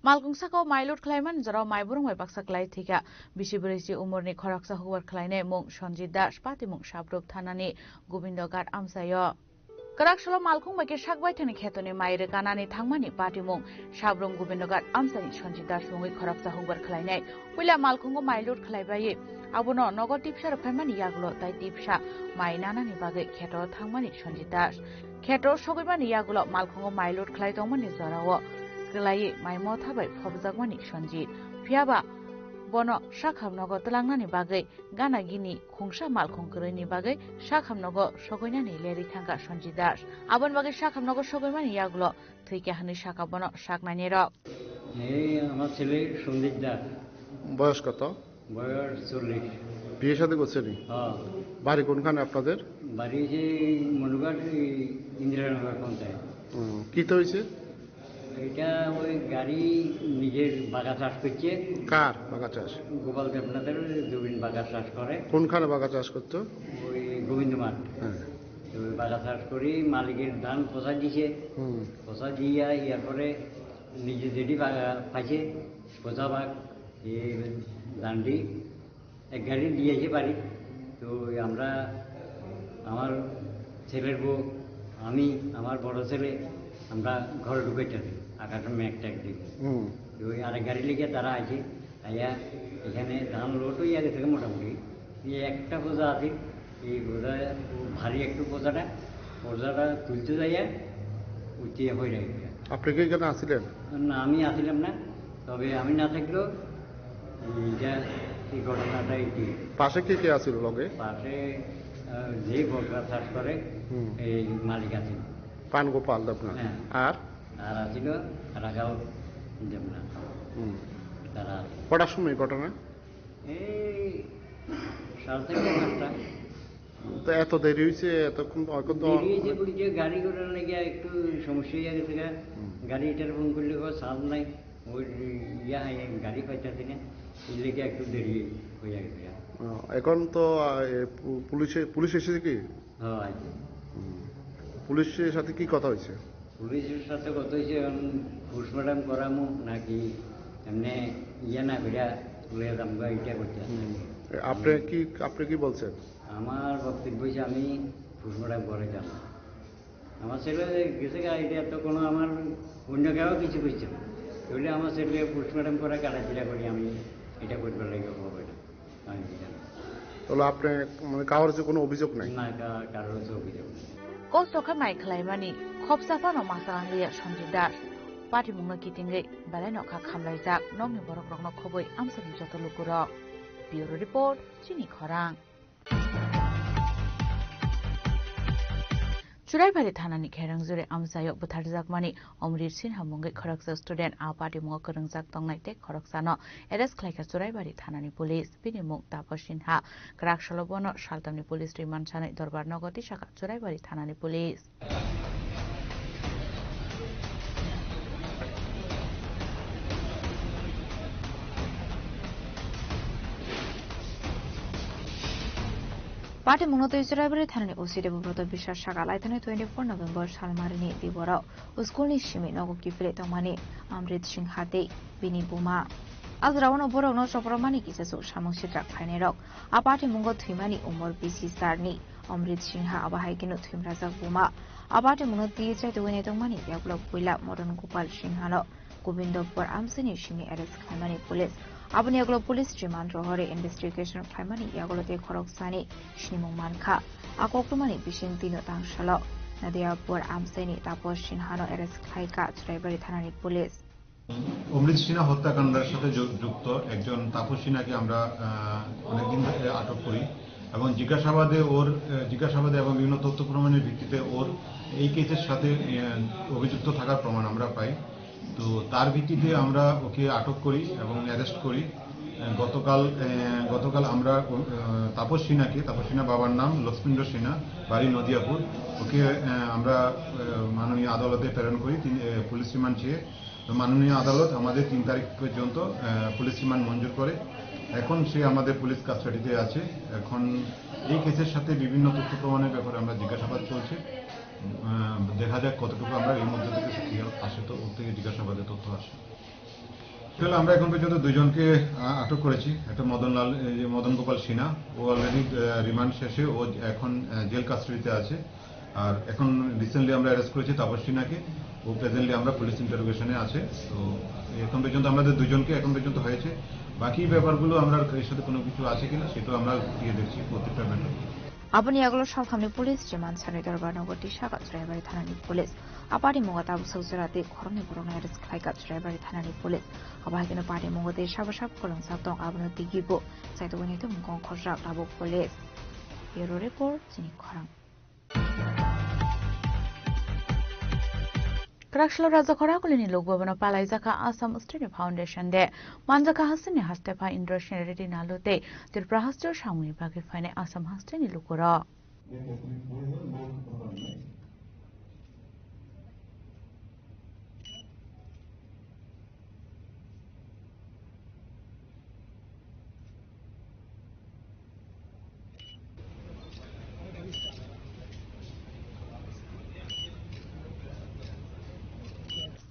Malkung saka o mai load khlaimani jorao mai borok bai baksa klai thwikha. Bisi bwrwi si umorni khoroksa hukbar khlainai mung Sanjit Das, patimung Sabrup thanani Gobindoghat amchaio. Kwrak salo malkhung bai khe sak baithani khetoni mai rwkanani thangmani patimung Sabrum Gobindoghat amchaini Sanjit Das mungwi khoroksa hukbar khlainai. Puila malkhungo mai load khlaibai abono nogo tipsa rwphaimani yagulo tai tipsa mai nanani bagwi kheto thangmani Sanjit Das. Kheto sogwimani yagulo malkhungo mai load khlai tongmani jorao kwlaiwi mai motha bai phobjakmani Sanjit. Phiyaba bono sakham nogo twlangnani bagwi gana gini khungsa malkhung kwrwini bagwi sakham nogo sogwinani lerwi thangkha Sanjit Das. Aboni bagwi sakham nogo sogwimani yagulo thwikha hwnwi sakha bono saknainirok. এই আমার ছেলে সন্দীপ দাস। বয়স কত? বয়স চল্লিশ। বিয়ে শাদী করছেনি? হ্যাঁ। বাড়ি কোনখানে আপনাদের? বাড়ি যে মনুঘাট, এই ইন্দিরানগর পঞ্চায়েত। হুম, কি তো হয়েছে? এটা ওই গাড়ি নিজের বাগা চাষ করছে। কার বাগা চাষ? গোপাল দেবনাথের জমিন বাগা চাষ করে। কোনখানে বাগা চাষ করতো? ওই গোবিন্দ মাঠ। হ্যাঁ। তো ওই বাগা চাষ করি মালিকের ধান পচা দিছে। হুম। পচা দিয়া ইয়ার পরে নিজে যেটি বাগা পাইছে, পচা বাগ, এই জান্ডি, এক গাড়ি দিয়ে এসে বাড়ি। তো ওই আমরা, আমার ছেলের বউ, আমি, আমার বড় ছেলে, আমরা ঘরে ঢুকেছি আকাশে মেঘ টেঘ দিয়ে। হুম। তো ওই আরেক গাড়ি লেগে তারা আছে, আইয়া এখানে ধান লোড হইয়া গেছে মোটামুটি। এই একটা বোঝা আছে, এই বোঝা ভারী একটু বোঝাটা, বোঝাটা তুলতে যাইয়া উঠিয়ে হয়ে যায়। আপনি কি এখানে আছিলেন? না, আমি আসিলাম না, তবে আমি না থাকলেও এইটা, এই ঘটনাটা এই কি? পাশে কে কে আছিল লগে? পাশে, আহ, যে বকরা চাষ করে, হুম। এই মালিক আছে। পান গোপাল দেবনাথ। হ্যাঁ। আর? আর আছিল রাখাল দেবনাথ। হুম। তারা আছে। কটার সময় ঘটনা? এই সাড়ে চারটা, পাঁচটা। তো এত দেরি হইছে, এতক্ষণ তো, এখন তো দেরি হইছে বলতে গাড়ি ঘোড়ার লাগি একটু সমস্যা হয়ে গেছে গা। হুম। গাড়ি এটার ফোন করলে কয় চার্জ নাই, ওই ইয়া, এই গাড়ি পাইতেছি না, এই লেগে একটু দেরি হয়ে গেছে গা। ও, এখন তো, আহ, এ, পু-, পুলিশে, পুলিশ এসেছে কি? হ্যাঁ, আইছে। হুম। পুলিশের সাথে কি কথা হয়েছে? পুলিশের সাথে কথা হয়েছে, এখন পোস্টমর্টম করামু নাকি এমনি ইয়ে না করিয়া লইয়া যামগা, এটা করতে আছে। হুম। এ, আপনি কি, আপনি কি বলছেন? আমার বক্তব্য হচ্ছে আমি পোস্টমর্টম করে যাব। আমার ছেলে গেছে গা, এটা তো কোনো আমার অন্য কেউ কিছু করছে না। তাহলে আমার ছেলে পোস্টমর্টম করে কাটাছিড়া করি আমি এটা করবার লাগে হবে না। আমি কি জানি? তাহলে আপনি, মানে, কারোর যে কোনো অভিযোগ নাই? না, কা-, কারোর হচ্ছে অভিযোগ নেই। Kosto khe mai khlaimani khopsa phano masa nangliya Sanjit Das. Patimungno kitingwi belai nokha khamlaijak nokni borokrokno khobwi amsani joto lukurok. Bureau Report, Chini Khorang. Churaibari thanani Kherang Juri amchaio butharjakmani Omrit Sinha mungwi khoroksa student a patimungo kwrwngjak tongnai tei khoroksano arrest khlaikha Churaibari thanani police. Bini mung Tapo Sinha. Kwrak salo bono saltamni police remand sanwi dorbar nogo tisakha Churaibari thanani police. Patimungno twi Churaibari thanani O C Debobroto Biswas sakha laithani twenty four November salmarini diboro schoolni simi nogo kiphilwi tongmani Amrit Singha tei bini buma. A jorao borokno chopramani kisachuk samung sitra khlainairok. A patimungo thwimani umor bisi sarni Amrit Singha abo hai kheno thwimrajak buma. A patimungno twi chaitugwi naitokmani yagulo puila Madan Gopal Singhano Gobindopur amchaini simi arrest khlaimani police. Aboni yagulo police remand rohorwi investigation khlaimani yagulo tei khoroksani sinimung mankha. A koktwmani bising tino tangsalo Nadiapur amchaini Tapo Singhano arrest khlaikha Churaibari thanani police. অমৃত সিনহা হত্যাকাণ্ডের সাথে যু-, যুক্ত একজন তাপস সিনহাকে আমরা, আহ, অনেকদিন ধরে আটক করি এবং জিজ্ঞাসাবাদে ওর, আহ, জিজ্ঞাসাবাদে এবং বিভিন্ন তথ্য প্রমাণের ভিত্তিতে ওর এই কেসের সাথে, আহ, অভিযুক্ত থাকার প্রমাণ আমরা পাই। তো তার ভিত্তিতে আমরা ওকে আটক করি এবং অ্যারেস্ট করি। আহ, গতকাল, আহ, গতকাল আমরা, আহ, তাপস সিনহাকে, তাপস সিনহা বাবার নাম লক্ষ্মীন্দ্র সিনহা, বাড়ি নদিয়াপুর, ওকে, আহ, আমরা, আহ, মাননীয় আদালতে প্রেরণ করি। তিনি, আহ, পুলিশ রিমান্ড চেয়ে তো মাননীয় আদালত আমাদের তিন তারিখ পর্যন্ত আহ, পুলিশ রিমান্ড মঞ্জুর করে। এখন সে আমাদের পুলিশ কাস্টাডিতে আছে। এখন এই কেসের সাথে বিভিন্ন তথ্য প্রমাণের ব্যাপারে আমরা জিজ্ঞাসাবাদ চলছে। আহ, দেখা যাক কতটুকু আমরা এর মধ্যে থেকে সত্যি আসে, তো ওর থেকে জিজ্ঞাসাবাদের তথ্য আসে। আসলে আমরা এখন পর্যন্ত দুইজনকে আহ, আটক করেছি। একটা মদনলাল, এই যে মদন গোপাল সিনহা, ও অলরেডি রিমান্ড শেষে ও এখন আহ, জেল কাস্টাডিতে আছে। আর এখন রিসেন্টলি আমরা অ্যারেস্ট করেছি তাপস সিনহাকে। ও প্রেজেন্টলি আমরা পুলিশ ইন্টারোগেশনে আছে। তো এখন পর্যন্ত আমাদের দুজনকে এখন পর্যন্ত হয়েছে। বাকি ব্যাপারগুলো আমরা এর সাথে কোনো কিছু আছে কিনা সেটা আমরা খতিয়ে দেখছি প্রত্যেকটা matter. Aboni yagulo salthamni police je mansani dorbar nogo tisa Kachraibari thanani police. Apari mungo tabuk sok jora tei khoroknwi borokno arrest khlaikha Kachraibari thanani police. Abo hai kheno party mungo tei sabo sabo kolomsa tong abono tigibo. Saitogoni tei mukong khorjak tabuk police. Bureau report, chini khorang. Kwraksalo Raja Khoragulini Lok Bhabono palaijakha Assam Student Foundation Day. Manjakha hasteni hastepha Indra Sena Reddy Nalo tei Tripura hasteo samungni bagwi phainai Assam hasteni lukurok.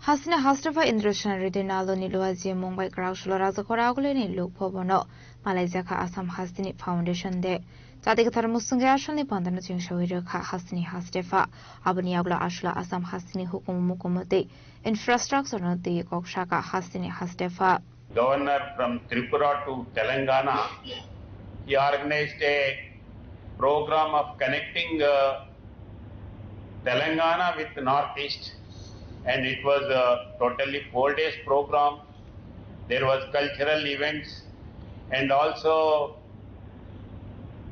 Hasteni hastepha Indra Sena Reddy Nalo ni luaji mungbai kwraksalo Raja Khoragulini Lok Bhabono palaijakha Assam Hasteni Foundation Day. Chati kwthar musungwi asalni pandano chengsawi rwkha hasteni hastepha. Aboni yagulo aswla Assam hasteni hukumu mukumu tei infrastructure no twi kok saka hasteni hastepha. Governor from Tripura to Telangana, he organized a program of connecting uh, Telangana with Northeast, and it was a totally four days program. There was cultural events and also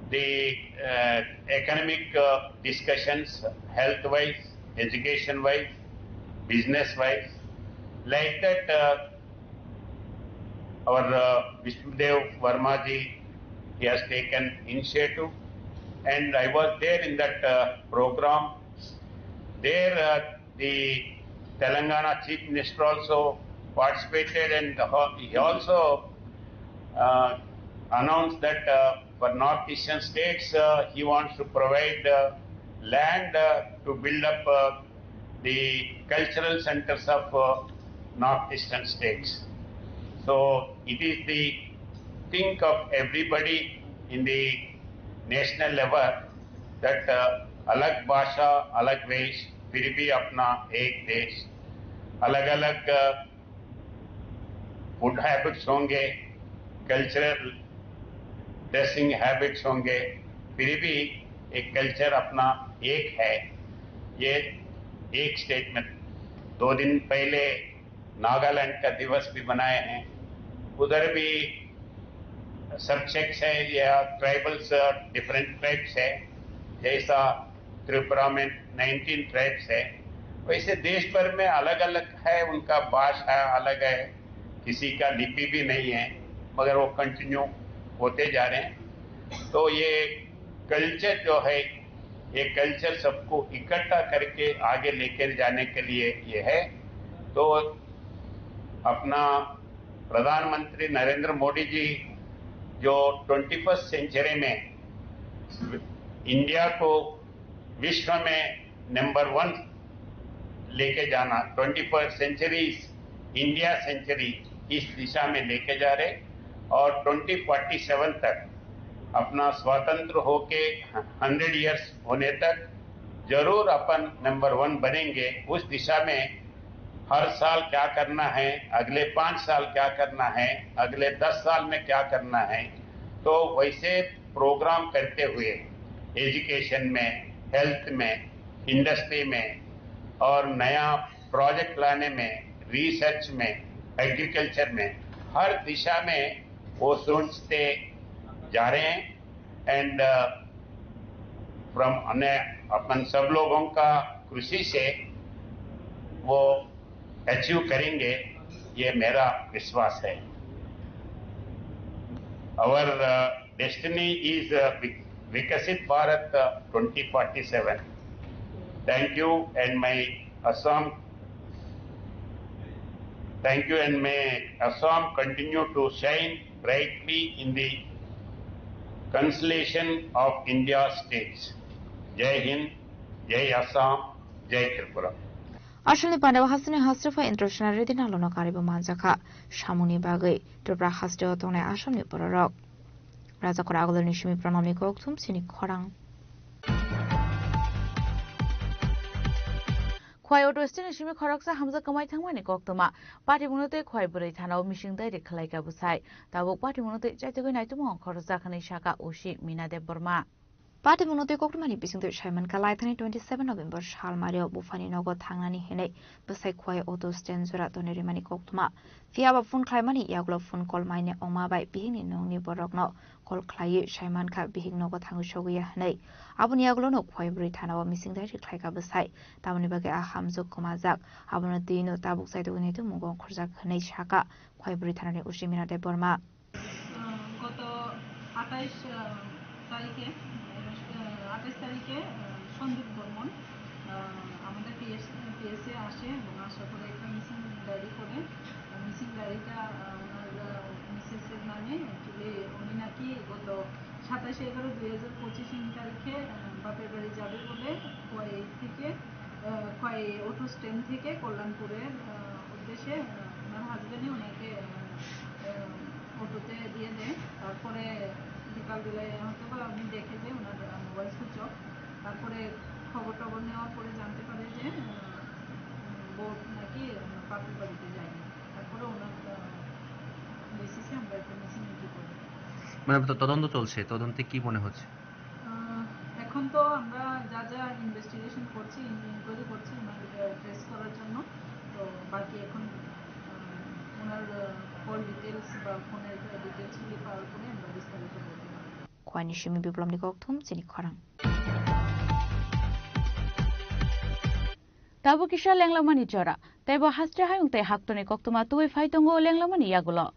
the uh, economic uh, discussions, health wise, education wise, business wise, like that. Uh, our uh, Vishnudev Verma ji, he has taken initiative, and I was there in that uh, program. There, uh, the Telangana Chief Minister also participated, and ho- he also uh, announced that uh, for North Eastern states, uh, he wants to provide uh, land uh, to build up uh, the cultural centers of uh, North Eastern states. So it is the think of everybody in the national level that uh, अलग भाषा, अलग वेश, फिर भी अपना एक देश। अलग अलग फूड हैबिट्स होंगे, कल्चरल ड्रेसिंग हैबिट्स होंगे, फिर भी एक कल्चर अपना एक है। ये एक स्टेटमेंट। दो दिन पहले नागालैंड का दिवस भी मनाए हैं, उधर भी सबसेक्ट्स है या ट्राइबल्स, डिफरेंट ट्राइब्स है, जैसा त्रिपुरा में नाइनटीन ट्राइब्स है, वैसे देश भर में अलग अलग है, उनका भाषा अलग है, किसी का लिपि भी नहीं है, मगर वो कंटिन्यू होते जा रहे हैं। तो ये कल्चर जो है, ये कल्चर सबको इकट्ठा करके आगे लेकर जाने के लिए ये है। तो अपना प्रधानमंत्री नरेंद्र मोदी जी जो ट्वेंटी फर्स्ट सेंचुरी में इंडिया को विश्व में नंबर वन लेके जाना, twenty first centuries India century, इस दिशा में लेके जा रहे। और ट्वेंटी फोर्टी सेवन तक अपना स्वतंत्र होके हंड्रेड ईयर्स होने तक जरूर अपन नंबर वन बनेंगे। उस दिशा में हर साल क्या करना है, अगले पाँच साल क्या करना है, अगले दस साल में क्या करना है, तो वैसे प्रोग्राम करते हुए एजुकेशन में, हेल्थ में, इंडस्ट्री में और नया प्रोजेक्ट लाने में, रिसर्च में, एग्रीकल्चर में, हर दिशा में वो सोचते जा रहे हैं। एंड फ्रॉम अपन सब लोगों का कृषि से वो अचीव करेंगे, ये मेरा विश्वास है। Our uh, destiny is uh, Vik- Viksit Bharat uh, twenty forty-seven. Thank you and my Assam Thank you, and may Assam continue to shine brightly in the constellation of India's states. Jai Hind, Jai Assam, Jai Tripura. Asamni pandao hasteni hastepha Indrasena Reddy nalono karibo manjakha. Samungni bagwi Tripura hasteo tongnai Asamni bororok. Rajakor Aguloni simi Pranamni kokthum chini khorang. Khwai auto stand ni simi khoroksa hamjak kwmai thangmani koktwma. Patimungno tei Khwai bwrwi thanao missing diary khwlaikha bwsai. Tabuk patimungno tei chaitugwi naitukmung khorokjak hwnwi sakha O C Mina Debbarma. Patimungno tei koktwmani bisingtwi saimankha laithani twenty seven November salmario buphani nogo thangnani hinwi bwsai Khwai auto stand jora tonwi rimani koktwma. Phiya ba phone khlaimani yagulo phone call maine wngma bai bihikni nokni borokno call khlaiwi saimankha bihik nogo thangwi sogwi ya hwnwi. Aboni yagulono Khwai bwrwi thanao missing diary khlaikha bwsai. Tamoni bagwi a hamjwk kwmajak. Abono twi'-no tabuk chaitugwi naitukmungo ongkhorjak hwnwi sakha Khwai bwrwi thanani O C Mina Debbarma. আহ, গত আঠাইশ, আহ, তারিখে, আহ, আঠাইশ তারিখে, আহ, সন্দীপ বর্মন, আহ, আমাদের পিএস, পিএসএ আসে এবং আসার পরে একটা মিসিং ডায়েরি করে। মিসিং ডায়েরিটা, আহ, ওনার, আহ, মিসেসের নামে। অ্যাকচুয়ালি উনি নাকি গত সাতাশে এগারো দুই হাজার পঁচিশ ইং তারিখে, আহ, বাপের বাড়ি যাবে বলে খোয়াই থেকে, আহ, খোয়াই অটো স্ট্যান্ড থেকে কল্যাণপুরের, আহ, উদ্দেশ্যে, আহ, ওনার হাজব্যান্ডই ওনাকে, আহ, আহ, অটোতে দিয়ে দেয়। তারপরে বিকালবেলায় হয়তো বা উনি দেখে যে ওনার, আহ, মোবাইল সুইচ অফ। তারপরে খবর টবর নেওয়ার পরে জানতে পারে যে, আহ, বউ নাকি, আহ, বাপের বাড়িতে যায়নি। তারপরে ওনার, আহ, বেসিসে আমরা একটা মিসিং এন্ট্রি করি। মানে, তো তদন্ত চলছে, তদন্তে কি মনে হচ্ছে? আহ, এখন তো আমরা যা যা ইনভেস্টিগেশন করছি, ইনকোয়ারি করছি ওনার, আহ, ট্রেস করার জন্য। তো বাকি এখন, আহ, ওনার, আহ, কল ডিটেলস বা ফোনের ডিটেলস গুলি পাওয়ার পরে আমরা বিস্তারিত বলতে পারবো। Khwaini simi Biplomni kokthum chini khorang. Tabuk kisa lenglamani jora, teibo haste hayung tei haktorni koktwma tubui phai tongo lenglamani yagulo.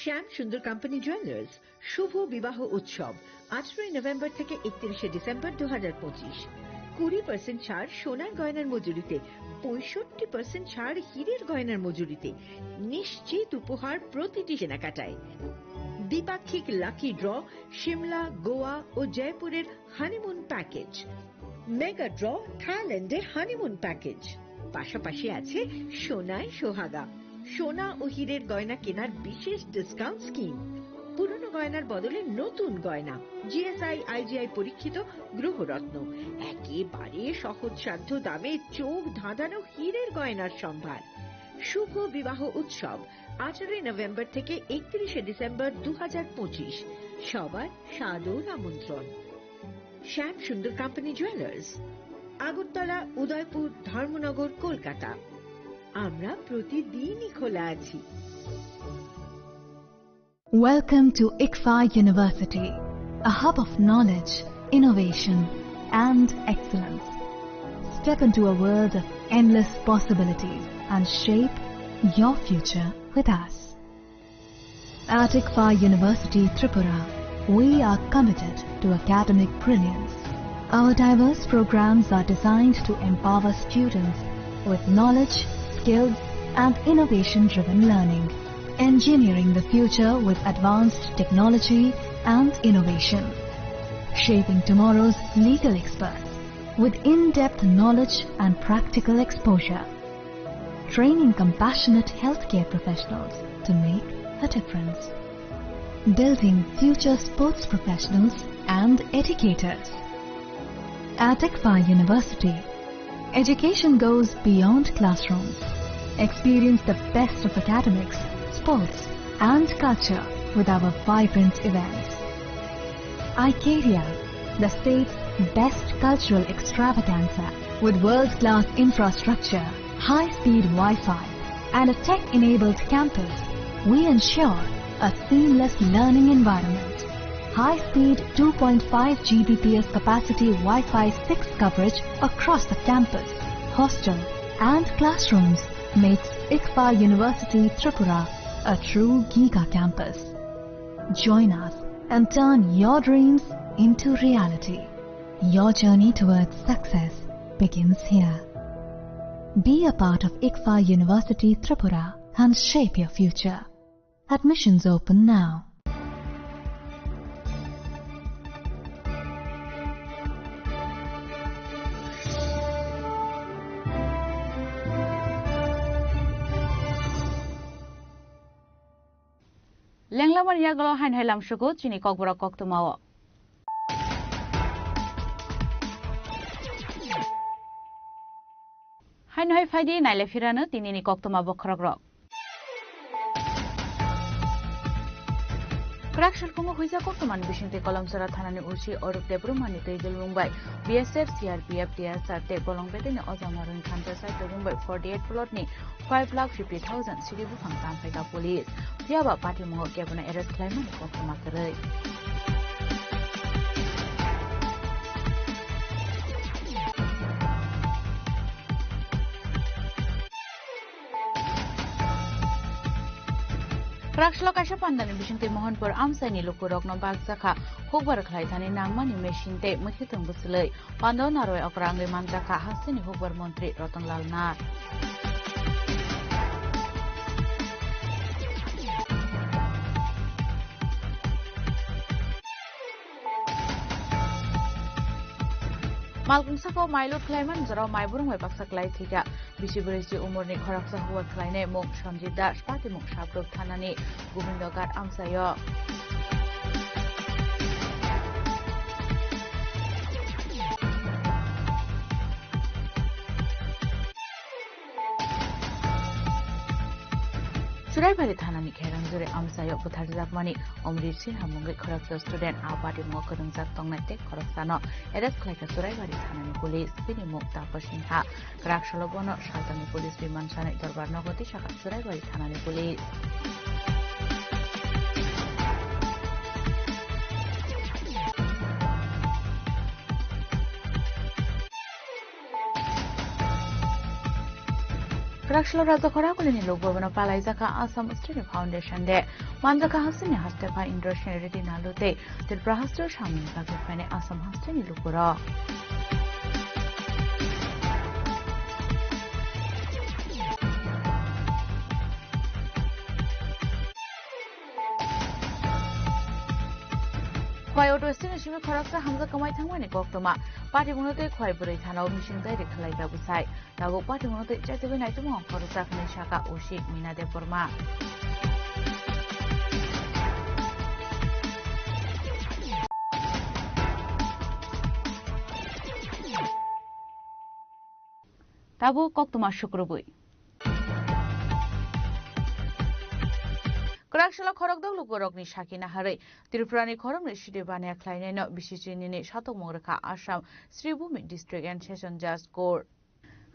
শ্যাম সুন্দর কোম্পানি জুয়েলার্স শুভ বিবাহ উৎসব, আঠারোই নভেম্বর থেকে একত্রিশে ডিসেম্বর দু হাজার পঁচিশ। কুড়ি পার্সেন্ট ছাড় সোনার গয়নার মজুরিতে, পঁয়ষট্টি পার্সেন্ট ছাড় হীরের গয়নার মজুরিতে, নিশ্চিত উপহার প্রতিটি কেনাকাটায়। দ্বিপাক্ষিক লাকি ড্র, সিমলা, গোয়া ও জয়পুরের হানিমুন প্যাকেজ, মেগা ড্র, থাইল্যান্ডে হানিমুন প্যাকেজ। পাশাপাশি আছে সোনায় সোহাগা, সোনা ও হীরের গয়না কেনার বিশেষ ডিসকাউন্ট স্কিম। পুরনো গয়নার বদলে নতুন গয়না, জিএসআই, আইজিআই পরীক্ষিত গ্রহরত্ন, একেবারে সহজসাধ্য দামে চোখ ধাঁধানো হীরের গয়নার সম্ভার। শুভ বিবাহ উৎসব, আঠারোই নভেম্বর থেকে একত্রিশে ডিসেম্বর দু হাজার পঁচিশ। সবার সাদর আমন্ত্রণ। Shyam Sundar company jewellers, Agartala, Udaipur, Dharmanagar, Kolkata. আমরা প্রতিদিনই খোলা আছি। Welcome to ICFAI University, a hub of knowledge, innovation, and excellence. Step into a world of endless possibilities and shape your future with us. At ICFAI University Tripura, we are committed to academic brilliance. Our diverse programs are designed to empower students with knowledge, skills, and innovation-driven learning, engineering the future with advanced technology and innovation, shaping tomorrow's legal experts with in-depth knowledge and practical exposure, training compassionate healthcare professionals to make a difference, building future sports professionals and educators. At ICFAI University, education goes beyond classrooms. Experience the best of academics, sports, and culture with our vibrant events. Icaria, the state's best cultural extravaganza, with world-class infrastructure, high-speed Wi-Fi, and a tech-enabled campus, we ensure a seamless learning environment. High-speed two point five G B P S capacity Wi-Fi six coverage across the campus, hostel, and classrooms makes ICFAI University Tripura a true giga campus. Join us and turn your dreams into reality. Your journey towards success begins here. Be a part of ICFAI University Tripura and shape your future. Admissions open now. Lenglamani yagulo haino hai lamsugo chini kokborok koktwmao. Haino hai phaidi naile phirano tinini koktwma bokhorokrok. Kwrak salkungo huijak koktwmani bisingtwi Kolomsora thanani O C Oruk Debbarmani twi dulmung bai B S F, C R P F, T S R tei bolong bedaini ojama rwng thansa sai tubung bai forty eight plot ni five lakh fifty thousand sidi buphang tam phaikha police. Phiyaba patimungo kebono arrest khlaimani koktwma kwrwi. Kwraksalo kaisa pandani bisingtwi Mohanpur amchaini lukurokno bakjakha hukbar khlaithani nangmani machine tei mwkhwtwng bwchwlwi. Pandao narwai okra wngwi manjakha hasteni hukbar montri Ratan Lal Nath. Malkung saka o mai lut khlaimani jorao mai burung bai baksa klai thwikha. Bisi bwrwi si umorni khoroksa hukbar khlainai mung Sanjit Das, patimung Sabrup thanani Gobindo Ghat amchaio. Churaibari thanani Kherang Juri amchaio butharjakmani Omrit Sinha mungwi khoroksa student a patimungo kwrwngjak tongnai tei khoroksano arrest khlaikha Churaibari thanani police, bini mung Tapo Sinha. Kwraksalo bono saltangni police biman sanai dorbar nogo tisakha Churaibari thanani police. Kwraksalo Raja Khoragulini lukbabano palaijakha Assam Student Foundation Day. Manjakha hasteni hastepha Indra Singh Reddy Nalu tei Tripura hasteo samungni bagwi phainai Assam hasteni lukurok. Khowai auto stand ni simi khoroksa hamjak kwmai thangmani koktwma. Patimungno tei Khowai bwrwi thanao mising tairik khlaikha bwsai. Tabuk patimungno tei chatibwi naitukmung khoroksa hwnwi sakha O C Mina Debbarma. Tabuk koktwma sukrubwi. Kwraksalo khorokdok lukurokni sakina harwi Tripurani khoroknwi sidi baniya khlainaino B C C nini satokmung rwkha Assam Sribhumi District and Session Judge Court.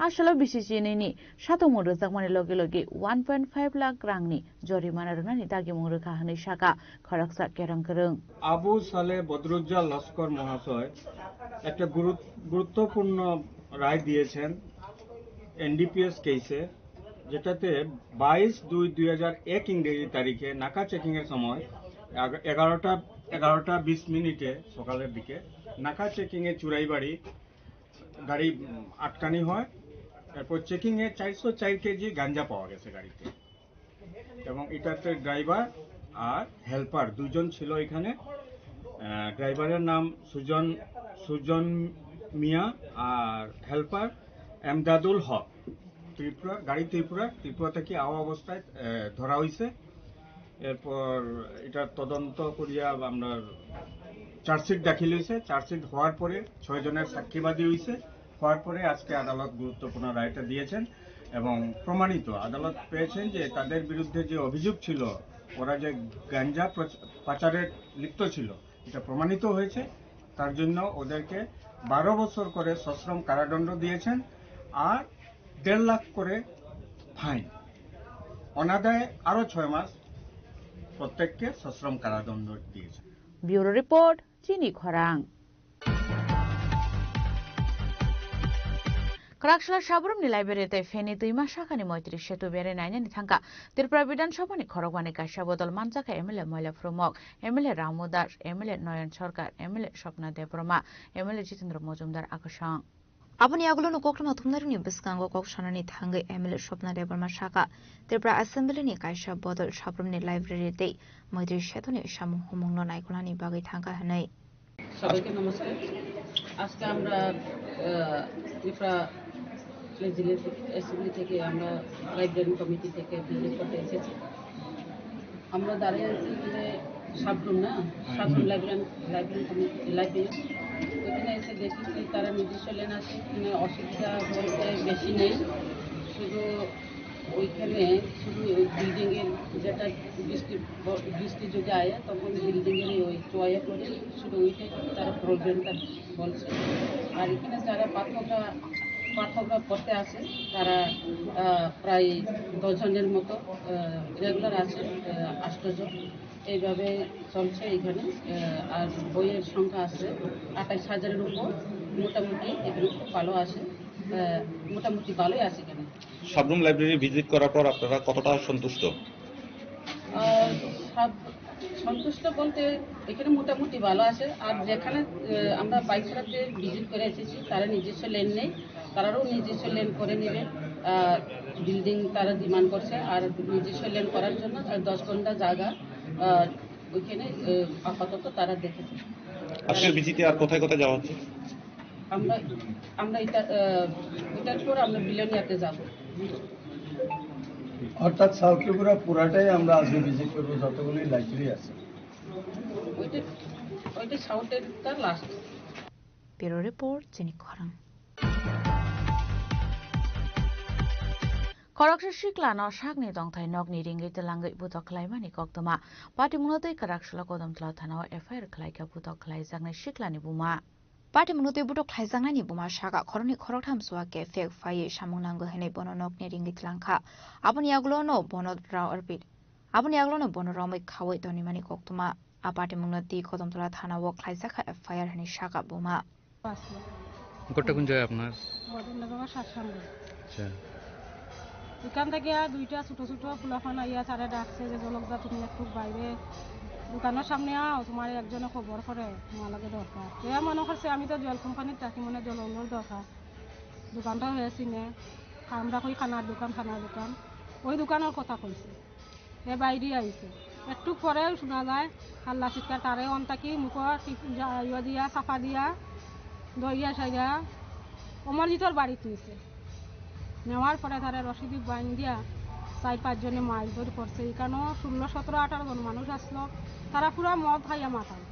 Asalo B C C nini satokmung rwjakmani logi logi one point five lakh rangni jorimana rwnani dagimung rwkha hwnwi sakha khoroksa kerong kwrwng. Abu সালে বদরুজ্জাল লস্কর মহাশয় একটা গুরুত-, গুরুত্বপূর্ণ রায় দিয়েছেন এনডিপিএস কেসে, যেটাতে বাইশ দুই দুই হাজার এক ইংরেজি তারিখে নাকা চেকিংয়ের সময় এগা-, এগারোটা, এগারোটা বিশ মিনিটে সকালের দিকে নাকা চেকিংয়ে চুরাইবাড়ি গাড়ি, উম, আটকানি হয়। এরপর চেকিংয়ে চারশো চার কেজি গাঞ্জা পাওয়া গেছে গাড়িতে। এবং এটাতে ড্রাইভার আর হেল্পার দুজন ছিল এখানে। আহ, ড্রাইভারের নাম সুজন, সুজন মিয়া আর হেল্পার এমদাদুল হক। ত্রিপুরা, গাড়ি ত্রিপুরা, ত্রিপুরা থেকে আওয়া অবস্থায়, আহ, ধরা হইছে। এরপর এটা তদন্ত করিয়া আমরা চার্জশিট দাখিল হয়েছে। চার্জশিট হওয়ার পরে ছয় জনের সাক্ষীবাদী হয়েছে, হওয়ার পরে আজকে আদালত গুরুত্বপূর্ণ রায়টা দিয়েছেন এবং প্রমাণিত, আদালত পেয়েছেন যে তাদের বিরুদ্ধে যে অভিযোগ ছিল, ওরা যে গাঞ্জা প্রচ-, পাচারে লিপ্ত ছিল, এটা প্রমাণিত হয়েছে। তার জন্য ওদেরকে বারো বছর করে সশ্রম কারাদণ্ড দিয়েছেন আর দেড় লাখ করে ফাইন, অনাদায়ে আরও ছয় মাস প্রত্যেককে সশ্রম কারাদণ্ড দিয়েছেন। ব্যুরো রিপোর্ট, চিনি খরাং। Kwraksla Sabrum ni library tei Feni twima sakani Moitri Setu bere nainani thangkha. Tripura Bidhan Sabha ni khorokbani kaisa bodol manjakha M L A Moila Phrumok, M L A Ramu Das, M L A Noyon Sarkar, M L A Swapna Debbarma, M L A Jitendra Mojumdar akosong. Aboni yagulono koktwma thumnarokni bwskango kok sanani thangwi M L A Swapna Debbarma sakha, Tripura Assembly ni kaisa bodol Sabrum ni library tei Moitri Setu ni samung humung no naikolnani bagwi thangkha hwnwi. সবাইকে নমস্কার। আজকে আমরা, আহ, Tripura legislative assembly থেকে আমরা library committee থেকে ভিজিট করতে এসেছি। আমরা দাঁড়িয়ে আছি এখানে সাবরুম না, Sabroom library, library committee, library. ওখানে এসে দেখেছি তারা নিজস্ব লেন আছে, এখানে অসুবিধা বলতে বেশি নেই, শুধু ওইখানে শুধু ওই বিল্ডিংয়ের যেটা বৃষ্টি, ব-, বৃষ্টি যদি আয় তখন বিল্ডিংয়ের ওই চোয়া করে শুধু ওইটাই তারা প্রবলেমটা বলছে। আর এখানে যারা পাঠকরা, পাঠকরা পড়তে আসে তারা, আহ, প্রায় দশ জনের মতো, আহ, রেগুলার আছে, আহ, আষ্ট জন। এইভাবে চলছে এখানে। আহ, আর বইয়ের সংখ্যা আছে আঠাইশ হাজারের উপর, মোটামুটি এখানে খুব ভালো আসে, আহ, মোটামুটি ভালোই আসে এখানে। সাবরুম লাইব্রেরি ভিজিট করার পর আপনারা কতটা সন্তুষ্ট? আহ, সব সন্তুষ্ট বলতে এখানে মোটামুটি ভালো আছে। আর যেখানে, আহ, আমরা বাইক চালাতে ভিজিট করে এসেছি, তারা নিজস্ব লেন নেই, তারারও নিজস্ব লেন করে নেবে। আহ, বিল্ডিং তারা ডিমান্ড করছে, আর নিজস্ব লেন করার জন্য, আহ, দশ ঘন্টা জায়গা, আহ, ওইখানে, আহ, আপাতত তারা দেখেছে। আজকের ভিজিটে আর কোথায় কোথায় যাওয়া হচ্ছে? আমরা, আমরা এটা, আহ, এটার পর আমরা বিলোনিয়াতে যাব। অর্থাৎ সাউথ ত্রিপুরা পুরাটাই আমরা আজকে ভিজিট করবো, যতগুলি লাইব্রেরি আছে। ওইটা, ওইটা সাউথেরটা last. Bureau report, Chini Khorang. Khoroksa sikla no sakni tongthai nokni ringwi twlangwi butok khlaimani koktwma. Patimungno twi kwrak salo Kodamtala thanao F I R khlaikha butok khlaijaknai siklani buma. Patimungno twi butok khlaijaknaini buma saka khoroknwi khoroktham chuwa khe fake phaiwi samung nango hwnwi bono nokni ringwi twlangkha. Aboni yagulono bono rao arpit, aboni yagulono bono romwi khaui tonimani koktwma. A patimungno twi Kodamtala thanao khlaijakha F I R hwnwi saka buma. ঘরটা কোন জায়গায় আপনার? বদননগর সাতসাঙ্গু। আচ্ছা। এখান থেকে আর দুইটা ছোট ছোট পোলাপান আইয়া তারে ডাকছে যে, "জলকদা, তুমি একটু বাইরে দোকানের সামনে আও, তোমার একজনে খবর করে, তোমার লাগে দরকার।" এ মনে করছে আমি তো জল কোম্পানির চাকরি, মানে জল ওগুলোর দরকার। দোকানটা হয়েছি নে, আমরা কই খানার দোকান, খানার দোকান, ওই দোকানের কথা কইছে। এ বাইরে আইছে। একটু পরে শোনা যায় হাল্লা চিৎকার, তারে অন থাকি মুখো টিপ-, জা-, ইয়া দিয়া, চাপা দিয়া, দইয়া সাইয়া অমরজিতর বাড়িত নিছে। নেওয়ার পরে তারে রশি দি বাইন দিয়া চার পাঁচ জনে মারধর করছে। এখানেও ষোলো, সতেরো, আঠারো জন মানুষ আসলো, তারা পুরা মদ খাইয়া মাতাল।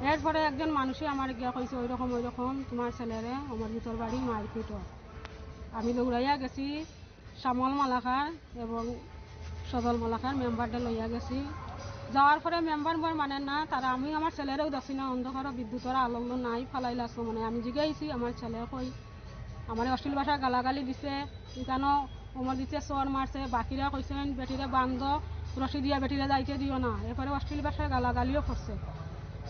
এরপরে একজন মানুষে আমার গিয়া কইছে, "ওই রকম, ওই রকম তোমার ছেলেরে অমরজিতর বাড়ি মারপিট হয়।" আমি দৌড়াইয়া গেছি, শ্যামল মালাকার এবং সজল মালাকার মেম্বারদের লইয়া গেছি। যাওয়ার পরে মেম্বার মেম্বার মানে না, তারা, আমি আমার ছেলেরেও দেখছি না, অন্ধকারও বিদ্যুতের আলো নাই, ফালাইলা আসলো মানে। আমি জিজ্ঞাসি আমার ছেলে কই, আমার অশ্লীল ভাষা গালাগালি দিছে, এখানো অমরজিতে চর মারছে, বাকিরা কইছেন বেটিরে বান্ধ, রশি দিয়া বেটিরে যাইতে দিও না। এরপরে অশ্লীল ভাষায় গালাগালিও করছে,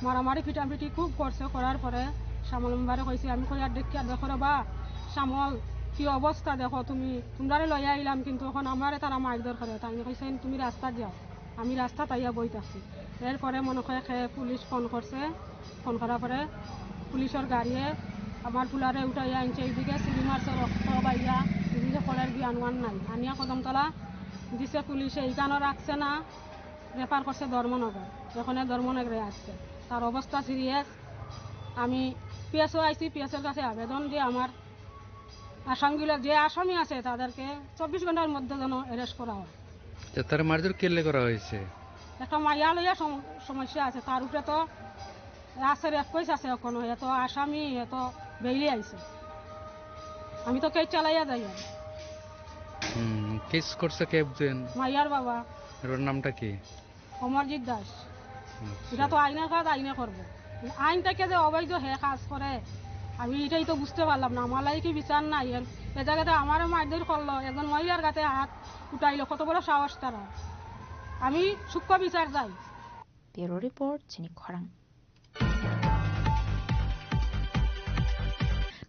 মারামারি পিটাপিটি খুব করছে। করার পরে শ্যামল মেম্বারে কইছে, আমি কই আর দেখি আর দেখো রে বা শ্যামল, কি অবস্থা দেখো তুমি, তোমরারে লইয়া আইলাম, কিন্তু এখন আমারে তারা মারধর করে। তাই কইছেন, "তুমি রাস্তাত যাও।" আমি রাস্তাত আইয়া বই থাকছি। এরপরে মনে হয় খে পুলিশ ফোন করছে, ফোন করার পরে পুলিশের গাড়িয়ে আমার ফুলারে উঠাইয়া আনছে, এইদিকে সিঁড়ি মারছে, রক্ত বাইয়া, এইদিকে ফলের জ্ঞান ওয়ান নাই। আনিয়া কদমতলা দিছে পুলিশে, এইখানে রাখছে না, রেফার করছে ধর্মনগর। এখানে ধর্মনগরে আসছে, তার অবস্থা সিরিয়াস। আমি পিএসও আইছি, পিএসওর কাছে আবেদন দিয়ে আমার আসামিগুলো, যে আসামি আছে, তাদেরকে চব্বিশ ঘন্টার মধ্যে যেন অ্যারেস্ট করা হয়। তা তারা মারধর কেলে করা হয়েছে? একটা মাইয়া লইয়া সম-, সমস্যা আছে, তার উপরে তো আছে, রেপ কেস আছে এখনো, এত আসামি, এত বেইলি আইছে। আমি তো কেস চালাইয়া যাই আর। হুম, কেস করছে কে একজন? মাইয়ার বাবা। ওর নামটা কি? অমরজিৎ দাস। আচ্ছা। এটা তো আইনের কাজ আইনে করবে। আইন থেকে যে অবৈধ হে কাজ করে, আমি এটাই তো বুঝতে পারলাম না। আমার লাগি কি বিচার নাই? এর, এ জায়গাতে আমারও মারধর করলো, একজন মহিলার গাতে হাত উঠাইলো, কত বড় সাহস তারা। আমি সূক্ষ্ম বিচার চাই। Bureau Report, Chini Khorang.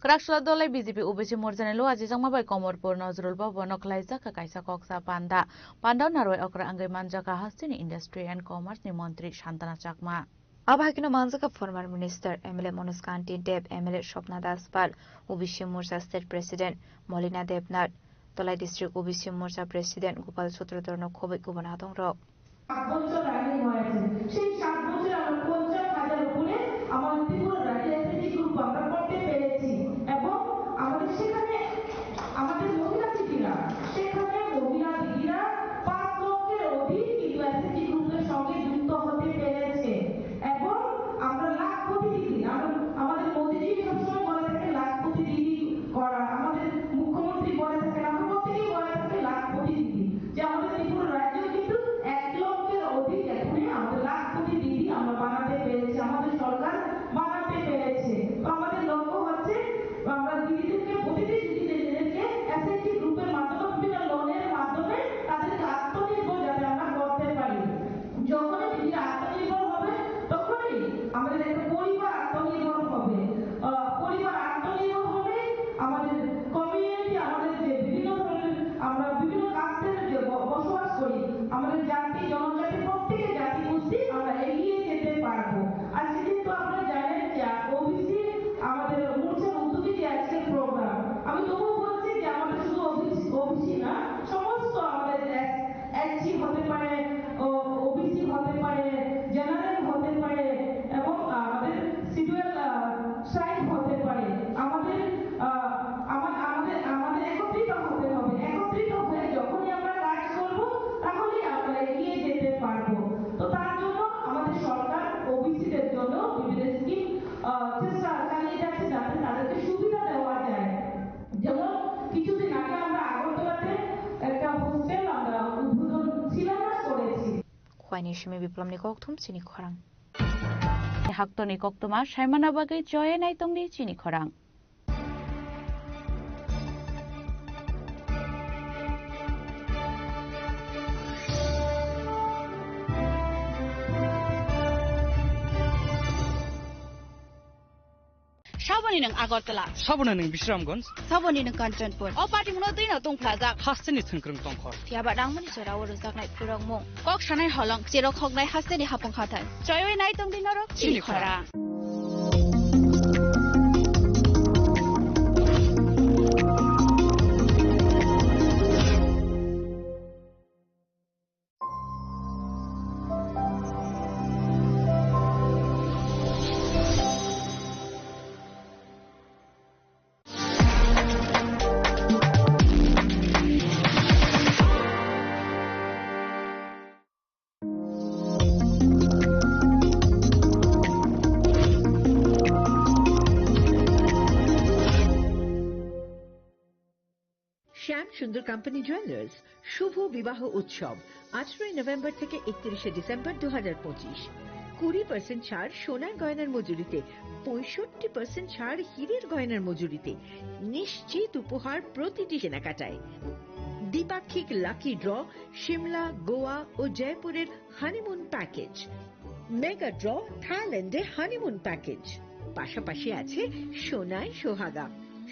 Kwrak sula dolai B J P O B C morchani lo ajijakma bai Komorpur Nazrul Bhavan o khlaijak kha kaisa koksa panda. Panda o narwai okra wngwi manjak kha hasteni Industry and Commerce ni montri Santana Chakma. Abo hai kheno manjak kha former minister, M L A Manoj Kanti Deb, M L A Swapna Das Pal, O B C Morcha state president Molina Debnath, Dholai district O B C Morcha president Gopal Sutradhar no khobwi kubun adong rok. সাত বছর রানিং হয়েছে, সেই সাত বছরে আমরা পঞ্চাশ হাজার উপরে আমাদের ত্রিপুরা রাজ্যে এসএইচজি গ্রুপ আমরা করতে পেরেছি। এবং আমাদের সেখানে আমাদের মহিলা দিদিরা, সেখানে মহিলা দিদিরা পাঁচ লক্ষের অধিক কিন্তু এসএইচজি গ্রুপের সঙ্গে যুক্ত হতে পেরেছে। এবং আমরা লাখপতি দিদি, আমরা, আমাদের মোদিজি সবসময় বলে থাকে লাখপতি দিদি করা, আমাদের মুখ্যমন্ত্রী বলে থাকেন, আমরা প্রত্যেকেই বলে থাকি লাখপতি দিদি। যে আমাদের ত্রিপুরা রাজ্যেও কিন্তু এক লক্ষের অধিক এখনই আমাদের লাখপতি দিদি আমরা বানাতে পেরেছি, আমাদের সরকার বানাতে পেরেছে। তো আমাদের লক্ষ্য হচ্ছে আমরা দিদিদেরকে, প্রতিটি দিদিদেরকে এসএইচজি গ্রুপের মাধ্যমে, বিভিন্ন লোনের মাধ্যমে তাদেরকে আত্মনির্ভর যাতে আমরা করতে পারি। যখনই দিদিরা আত্মনির্ভর হবে, তখনই আমাদের একটা পরিবার আত্মনির্ভর হবে। আহ, পরিবার আত্মনির্ভর হলে আমাদের কমিউনিটি, আমাদের যে বিভিন্ন ধরনের আমরা বিভিন্ন কাস্টের যে ব-, বসবাস করি, আমাদের জাতি, জনজাতি, প্রত্যেকের জাতিগোষ্ঠী আমরা এগিয়ে যেতে পারবো। আজকে কিন্তু আপনারা জানেন যে ওবিসি আমাদের মোর্চার উদ্যোগে যে আজকের প্রোগ্রাম, আমি তবুও বলছি যে আমাদের শুধু ওবিসি, ওবিসি না, সমস্ত আমাদের এসসি হতে পারে, ও, ওবিসি হতে পারে, জেনারেল হতে পারে এবং আমাদের শিডিউল, আহ, ট্রাইব হতে পারে। আমাদের, আহ, আমা-, আমাদের, আমাদের একত্রিত হতে হবে। একত্রিত হয়ে যখনই আমরা কাজ করব, তাহলেই আমরা এগিয়ে যেতে পারবো। তো তার জন্য আমাদের সরকার ওবিসিদের জন্য বিভিন্ন স্কিম, আহ, চেষ্টা চালিয়ে যাচ্ছে, যাতে তাদেরকে সুবিধা দেওয়া যায়। যেমন কিছুদিন আগে আমরা আগরতলাতে একটা হোস্টেল আমরা উদ্বোধন শিলান্যাস করেছি। Khwaini simi biplomni kokthum chini khorang. Haktorni koktwma saimana bagwi choye naitongdi chini khorang. Saboni nwng Agartala. Saboni nwng Bisramganj. Saboni nwng Kanchanpur. O party muno twi no tongphlajak. Hasteni thwngkwrwng tongkhor. Phiya ba nangmani jora o rwjaknai phrwngmung. Kok sanai holong, cherok hoknai hasteni hapung hathai. Choywi nai tongdi norok chini khorang. শ্যাম Sundar company jewellers শুভ বিবাহ উৎসব আঠারোই নভেম্বর থেকে একত্রিশে ডিসেম্বর দু হাজার পঁচিশ। কুড়ি পার্সেন্ট ছাড় সোনার গয়নার মজুরিতে, পঁয়ষট্টি পার্সেন্ট ছাড় হীরের গয়নার মজুরিতে, নিশ্চিত উপহার প্রতিটি কেনাকাটায়। দ্বিপাক্ষিক লাকি ড্র সিমলা, গোয়া ও জয়পুরের হানিমুন প্যাকেজ, মেগা ড্র থাইল্যান্ডে হানিমুন প্যাকেজ, পাশাপাশি আছে সোনায় সোহাগা,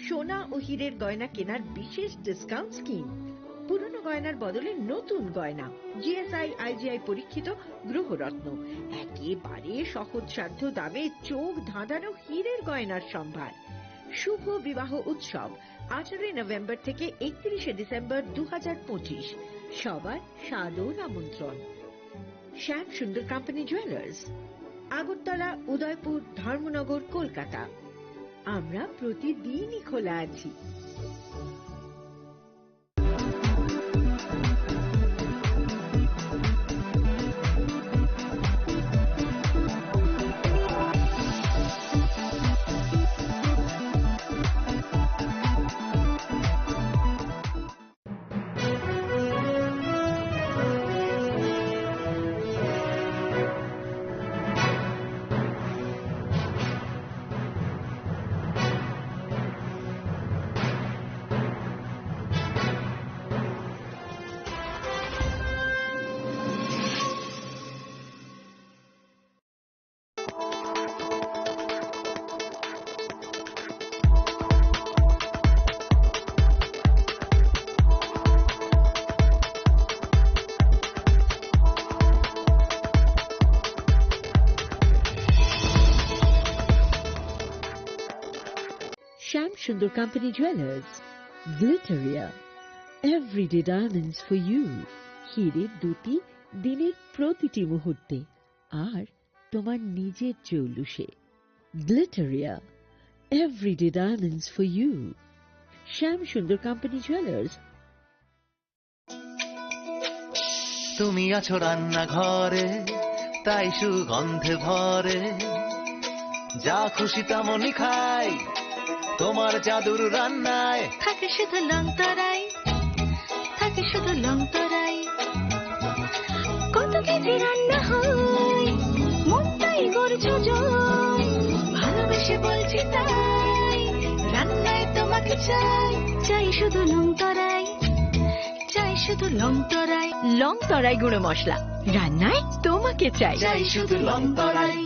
সোনা ও হীরের গয়না কেনার বিশেষ ডিসকাউন্ট স্কিম, পুরনো গয়নার বদলে নতুন গয়না, জিএসআই আইজিআই পরীক্ষিত গ্রহরত্ন, একেবারে সহজসাধ্য দামে চোখ ধাঁধানো হীরের গয়নার সম্ভার। শুভ বিবাহ উৎসব আঠারোই নভেম্বর থেকে একত্রিশে ডিসেম্বর দু হাজার পঁচিশ। সবার সাদর আমন্ত্রণ। Shyam Sundar company jewellers, Agartala, Udaipur, Dharmanagar, Kolkata. আমরা প্রতিদিনই খোলা আছি। Sundar company jewellers, Glitteria, everyday diamonds for you. হিরে দুটি দিনের প্রতিটি মুহূর্তে আর তোমার নিজের জৌলুসে। Glitteria, everyday diamonds for you. Shyam Sundar company jewellers. তুমি আছো রান্নাঘরে, তাই সুগন্ধে ভরে। যা খুশি তেমনই খাই, তোমার জাদুর রান্নায়। থাকে শুধু লং তরাই, থাকে শুধু লং তরাই। কত কেজি রান্না হয়, মনটাই গড়ছে জয়। ভালোবেসে বলছি তাই, রান্নায় তোমাকে চাই। চাই শুধু লং তরাই, চাই শুধু লং তরাই। লং তরাই গুঁড়ো মশলা, রান্নায় তোমাকে চাই। চাই শুধু লং তরাই।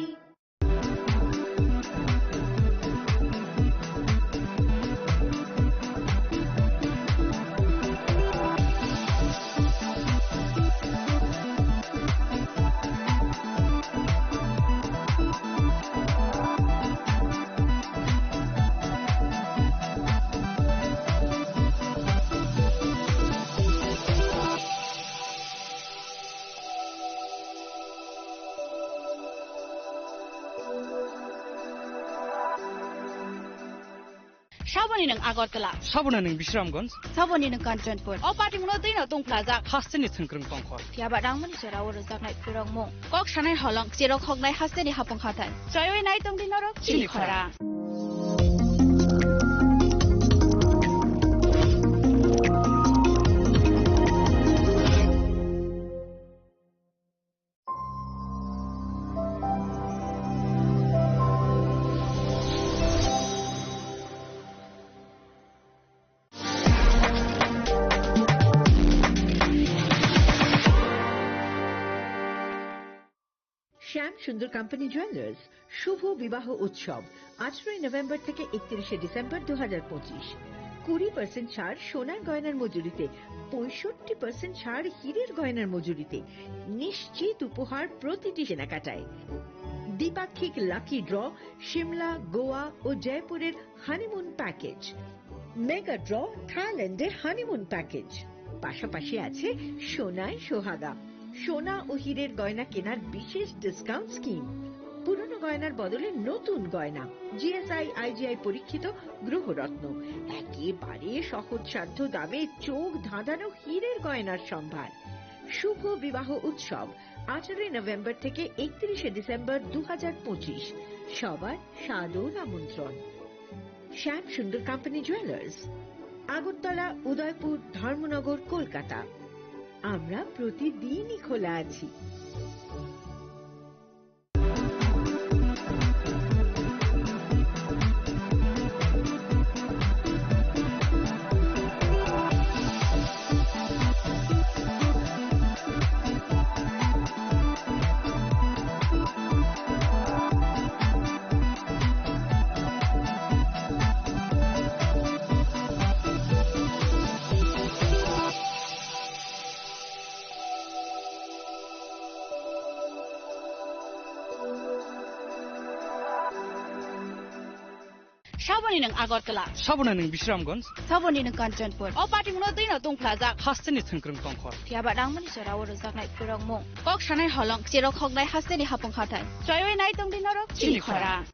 Saboni nwng Agartala. Saboni nwng Bisramganj. Saboni nwng Kanchanpur. O party muno twi no tong plajak. Hasteni thwngkwrwng tongkhor. Phiya ba rangmani jora o rwjaknai phwrwngmung. Kok sanai holong, cherok hoknai hasteni hapung hathai. Choiwi nai tong di norok chini khorang. শ্যাম Sundar company jewellers শুভ বিবাহ উৎসব, আঠারোই নভেম্বর থেকে একত্রিশে ডিসেম্বর দু হাজার পঁচিশ। কুড়ি পার্সেন্ট ছাড় সোনার গয়নার মজুরিতে, পঁয়ষট্টি পার্সেন্ট ছাড় হীরের গয়নার মজুরিতে, নিশ্চিত উপহার প্রতিটি কেনাকাটায়। দ্বিপাক্ষিক লাকি ড্র, সিমলা, গোয়া ও জয়পুরের হানিমুন প্যাকেজ, মেগা ড্র, থাইল্যান্ডের হানিমুন প্যাকেজ। পাশাপাশি আছে সোনায় সোহাগা, সোনা ও হীরের গয়না কেনার বিশেষ ডিসকাউন্ট স্কিম। পুরনো গয়নার বদলে নতুন গয়না, জিএসআই, আইজিআই পরীক্ষিত গ্রহরত্ন, একেবারে সহজসাধ্য দামে চোখ ধাঁধানো হীরের গয়নার সম্ভার। শুভ বিবাহ উৎসব, আঠারোই নভেম্বর থেকে একত্রিশে ডিসেম্বর দু হাজার পঁচিশ। সবার সাদর আমন্ত্রণ। Shyam Sundar company jewellers, Agartala, Udaipur, Dharmanagar, Kolkata. আমরা প্রতিদিনই খোলা আছি। Saboni nwng Agartala. Saboni nwng Bisramganj. Saboni nwng Kanchanpur. O party muno twi no tong plajak. Hasteni thwngkwrwng tongkhor. Phiya ba rangmani jora o rwjaknai phwrwngmung. Kok sanai holong, cherok hoknai hasteni hapung hathai. Choiwi nai tong di norok chini khorang.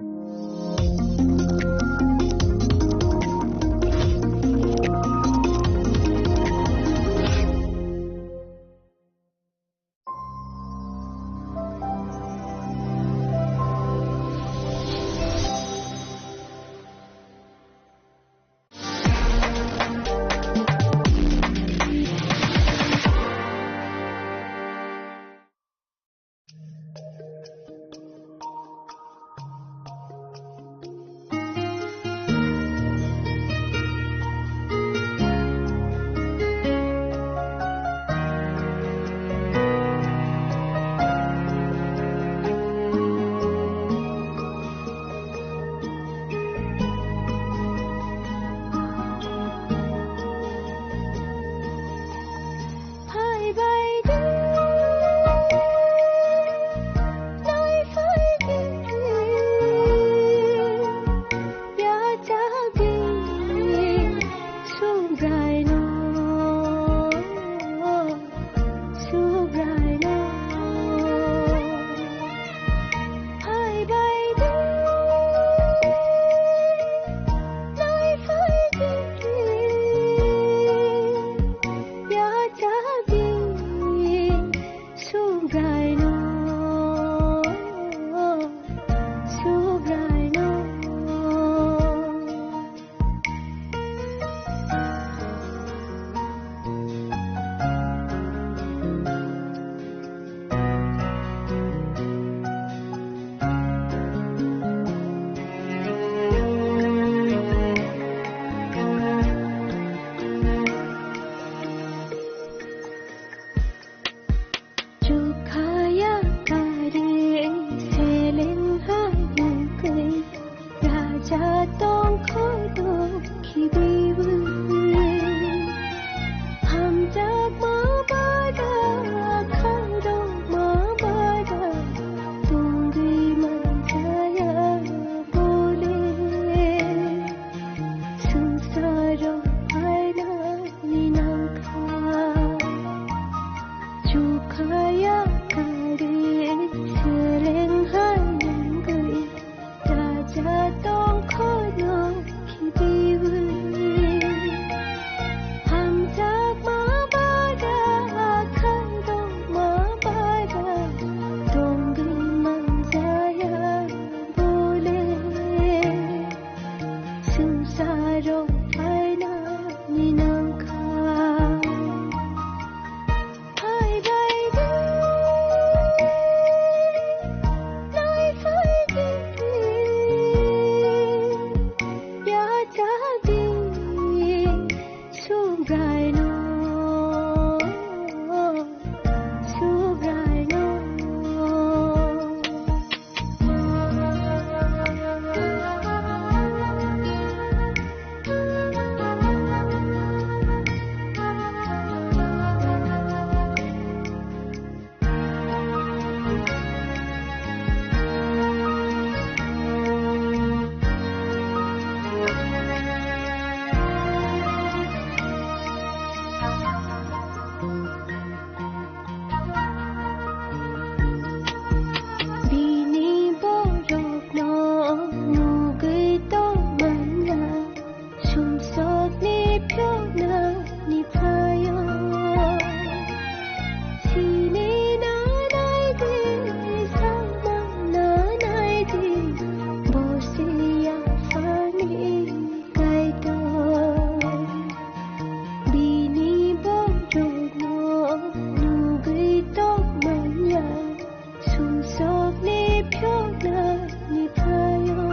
Rokni phiyoknani phaio.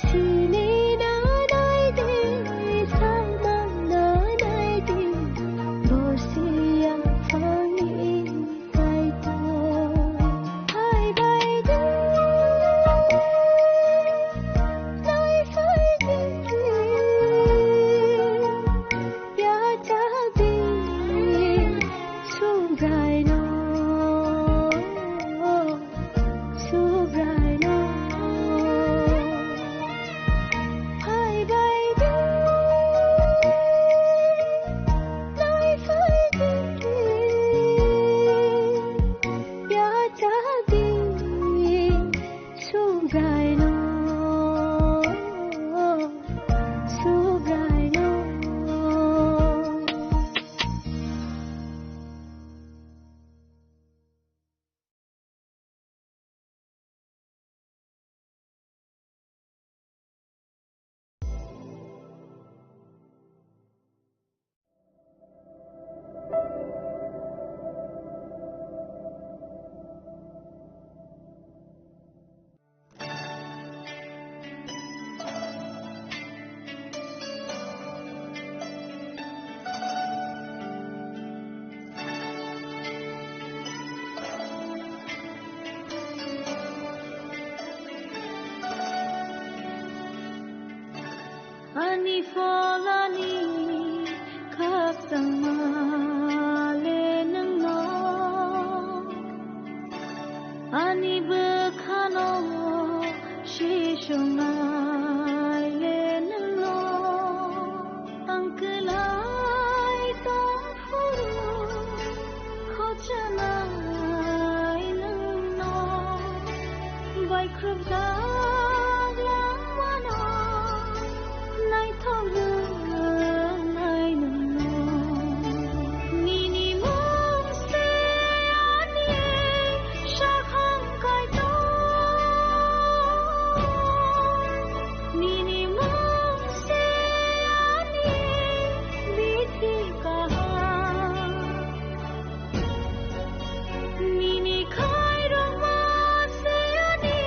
Sini nanai de, saimang nanai de, borsi yaphangni kaitor. Phaibai de, naiphai de. Yachakdi Subraino, Subraino. Phaibai de, naiphai de. Yachakdi Subraino, Subraino. Ani pholani khakchangma le nwngno, ani bwkhano sisongnai le nwngno, ang kwlai tong phuru khochanai nwngno, baikhrupjak langmano naithok wngnai nwngno. Nini mung se ani sakhang kaitor, nini mung se ani bithi kaham. Nini khairokma se ani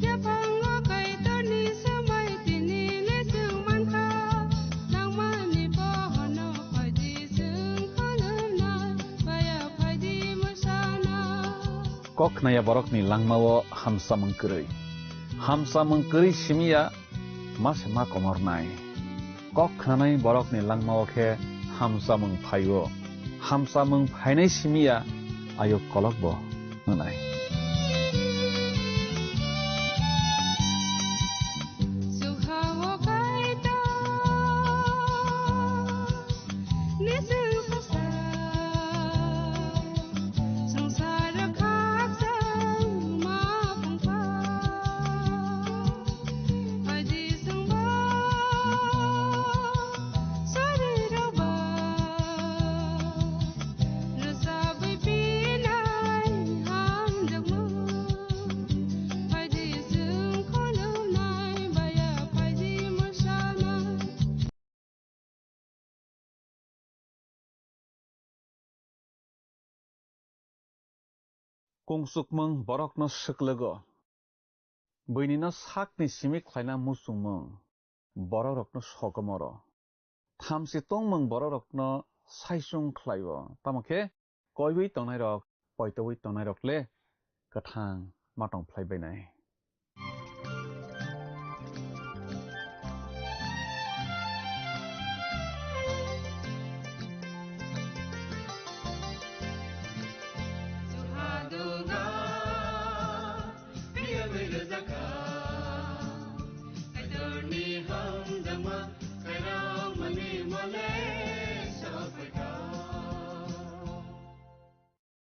Yaphango Kaitorni swmai tini le chwng mankha, nangmani bohono phaidi chwng khulumnai, baya phaidi mwsana. Kok khnaya borokni langmao hamsamung kwrwi. Hamsamung kwrwi simiya ma se ma komornai. Kok khnanai borokni langmao khe hamsamung phaio. Hamsamung phainai simiya ayuk kolokbo wngnai. Kungsukmung borokno swklugo. Buinino sakni simi khlaina muchungmung borokrokno sokomoro. Thamchi tongmung borokrokno saichung khlaio. Tamo khe koiwi tongnairok, poitowi tongnairok le kwthang ma tong phlai bainai.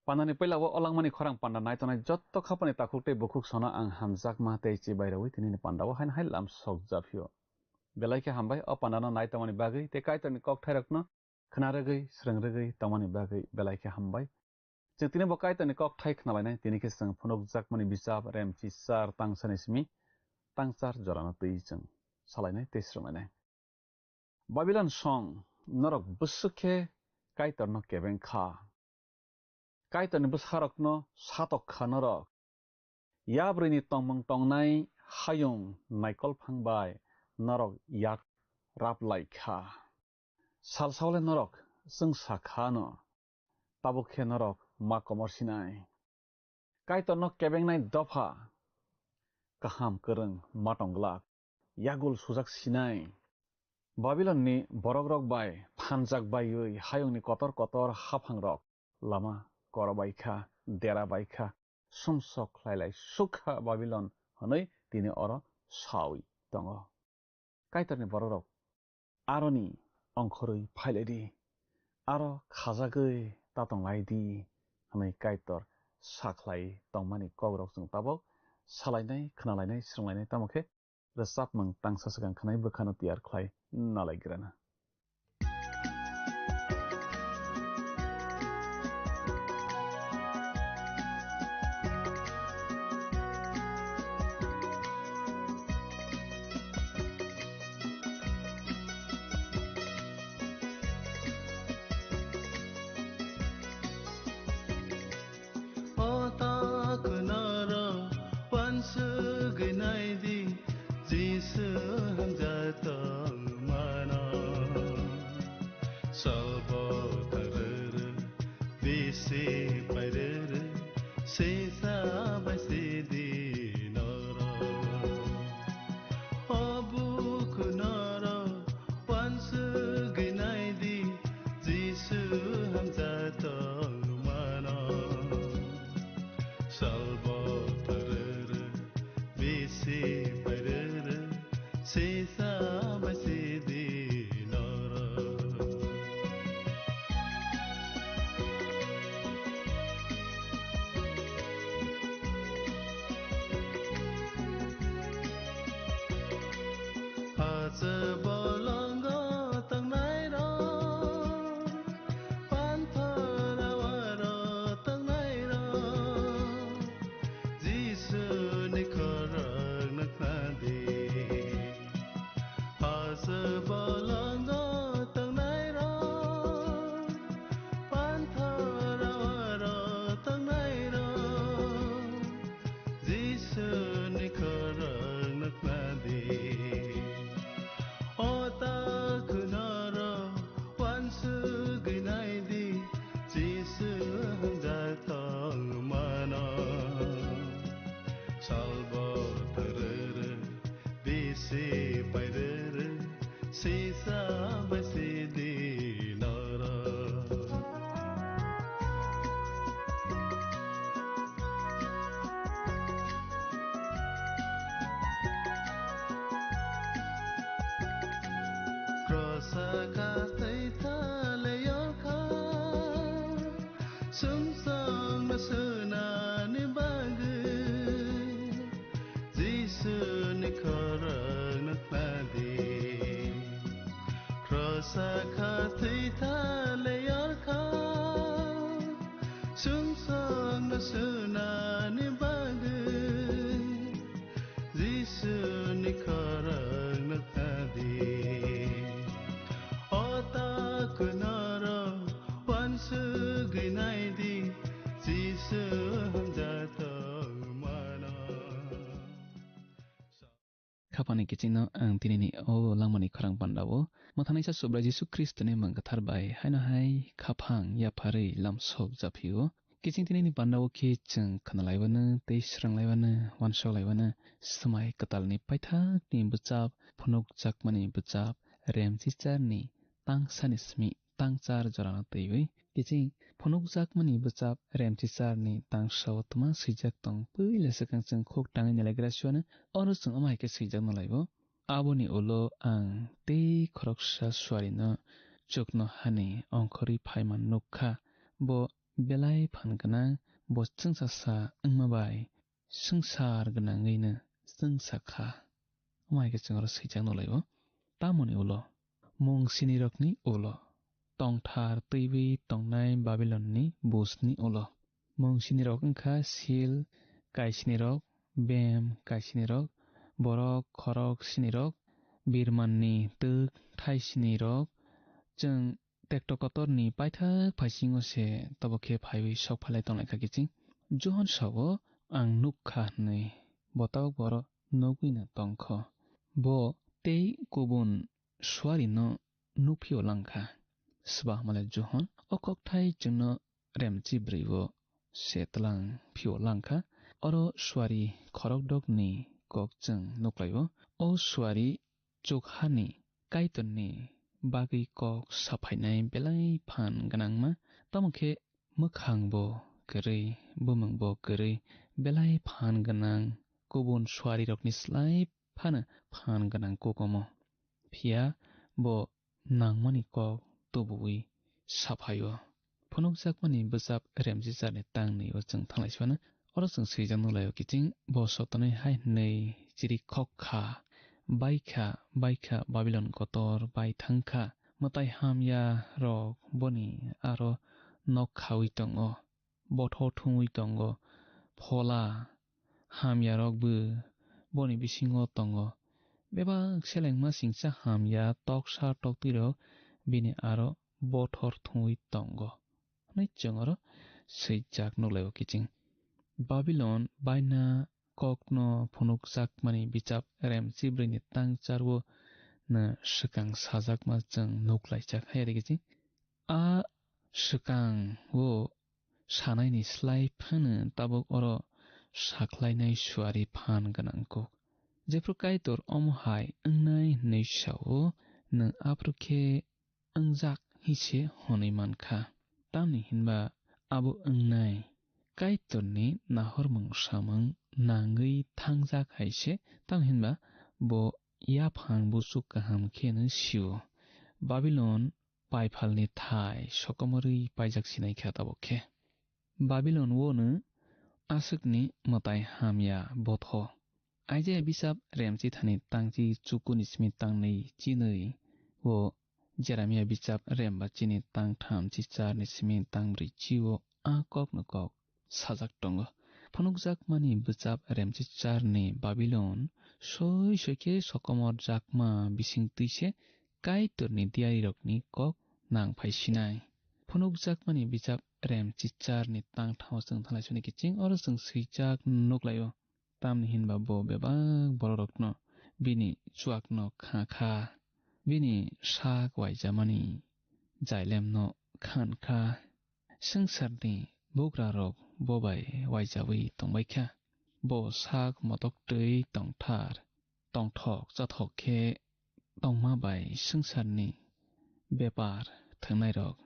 Pandani puila o olangmani khorang panda naitongnai jotto khapani takhuk tei bukhuk sono ang hamjakma tei chibai rwui tinini pandao haino hai lam sok japhio. Belai khe hambai o pandano naitongmani bagwi tei Kaitorni kokthairokno khna rwgwi, srwng rwgwi tongmani bagwi belai khe hambai. Chwng tini bo Kaitorni kokthai khnalainai, tini khe chwng phunukjakmani bichap Remchi char tangsani simi tangchar jorano twi chwng salainai tei srwnglainai. Babilon song, norok bwswk khe Kaitorno kebeng kha. Kaitorni bwsarokno satok kha norok. Yabrwini tongmung tongnai hayung naikol phang bai norok yak rap lai kha. Salsao le norok chwngsa kha no, tabuk khe norok ma komor sinai. Kaitorno kebengnai dopha kaham kwrwng ma tong glak, yagul sujak sinai. Babilonni borokrok bai phanjak baiwi hayungni kotor kotor haphangrok lama kora bai kha, dera bai kha, sumsok khlai lai suk kha Babilon hwnwi tini oro saui tongo. Kaitorni borokrok aroni ongkhorwi phai lai di, aro khajagwi ta tong lai di, hwnwi Kaitor sa khlai tongmani kokrok chwng tabuk salainai, khnalainai, srwnglainai, tamo khe rwchapmung tangsa swkang khanai bwkhano tiyar khlai nalaigrana. O ta khwnaro wansugwi nai di, Jisu hamjak tong mano. Salbo tarere, bisi pairere, sisa bai sidi noro. O bukhu noro wansugwi nai di, Jisu hamjak tong mano. Salbo tarere, bisi pairere, sisa bai sidi noro. Hache bolongo tongnairok, panthor awaro tongnairok, Jisuni khorokno khna di. Sungsong no sunani bagwi Jisuni khorang no khnadi. Krosa kha thwi tha le yor kha. Sungsong no sunani bagwi Jisuni khorang no khnadi. O ta kunaro wansugwi naidi, Jisu hamjak tongmano. Khapani kichingno ang tinini o langmani khorang pandao mwthanaisa Subrai Jisu Khristoni mung kwthar bai haino hai khaphang yapharwi lamsok japhio. Kiching tinini pandao khe chwng khnalaibano tei sranglaiwano wansoklaibano swmai kwtalni paithakni bwchap phunukjakmani bwchap remchicharni tangsani simi tangchar jorano twiwi kiching phunukjakmani bwchap remchicharni tangsao twma swijak tong. Puila swkang chwng khuk tangwi nalaigra siwano oro chwng omo hai khe swijak nalaibo. Aboni ulo ang tei khoroksa suarino chuknohani ongkhorwi phaima nukha. Bo belai phan gwnang, bo chwngsasa wngma bai swngchar gwnangwino chwngsa kha. Omo hai khe chwng oro swijak nukhlaio. Tamoni ulo, mung sinirokni ulo, tongthar twiwi tongnai Babilonni busni ulo. Mung sinirok wngkha sil kaisinirok, bem kaisinirok, borok khorok sinirok, birmanni twk thai sinirok. Chwng tekto kotorni paithak phaisingo se tobo khe phaiwi sok phalai tonglaikha kiching. Johon sao, "Ang nuk kha," hwnwi bo tabuk bo oro nugwino tongkho. Bo tei kubun suarino nukphio langkha. Swbahmale Johon o kokthai chwngno remchi bwrwi-o se tlang phio langkha. Oro suari khorokdokni kok chwng nuklaio. O suari chukhani Kaitorni bagwi kok saphainai belai phan gwnangma. Tamo khe mwkhangbo kwrwi, bumungbo kwrwi, belai phan gwnang, kubun suarirokni slai phano phan gwnang kokomo. Phiya bo nangmani kok tubuwi saphaio. Phunukjakmani bwchap remchicharni tang nwi-o chwng thanglai sibano. Oro chwng swijak nukhlaio kiching, bo sotonwi hai hwnwi chirikhok kha, "Baikha, baikha, Babilon kotor bai thangkha, mwtai hamya rok boni aro nok khaui tongo." Bothor thungwi tongo. Phola hamyarok bo boni bisingo tongo. Bebak selengma singcha hamya toksa toktwirok bini aro bothor thungwi tongo, hwnwi chwng oro swijak nukhlaio kiching. Babilon baina kokno phunukjakmani bichap remchibrwini tangcharwo no swkang sajakma chwng nuklaijak hai ri kiching. A swkang o sanaini slai phano tabuk oro sakhlainai suari phan gwnang kuk. Jephru Kaitor omo hai wngnai hwnwi sao, nwng aphuru khe wngjak hwnwi se hwnwi man kha. Tamni hinba abo wngnai Kaitorni nahormung samung nangwi thangjak hai se, tamni hinba bo yaphang buchuk kaham kheno sio. Babilon paiphalni thai sokomorwi paijak sinai kha tabuk khe. Babilon o no aswkni mwtai hamya botho. Aijaya bisap remchi thani tangchi chukuni simi tangnwi chinwi o Jeremia bisap remba chini tangtham chi charni simi tangbrwi chi o a kokno kok sajak tongo. Phunukjakmani bwchap remchi charni Babilon soi soi khe sokomor jakma bising twi se Kaitorni diyarirokni kok nang phai sinai. Phunukjakmani bijap rem chichar ni tang thao chwng thanglai soni kiching oro chwng swijak nuklaio. Tamni hinba bo bebak bororokno bini chuakno kha kha, bini sak waijamani jailemno khan kha. Swngcharni bugrarok bo bai waijawi tongbai kha. Bo sak motok twi tongthar, tongthok chathok khe tongma bai swngcharni bepar thwngnairok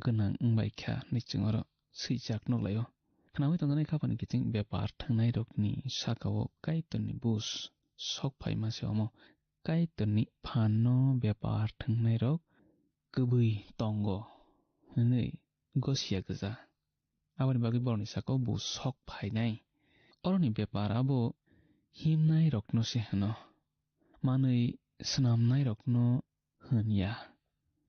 gwnang wngbai kha hwnwi chwng oro swijak nuklaio. Khnaui tongjaknai khaphani kiching bepar thwngnairokni sakao Kaitorni bus sok phaima se omo. Kaitorni phanno bepar thwngnairok kwbwi tongo hwnwi gosiya gwja. Aboni bagwi borokni sakao bo sok phainai. Oroni bepar abo himnairokno se hwno, manwi swnamnairokno hwn ya,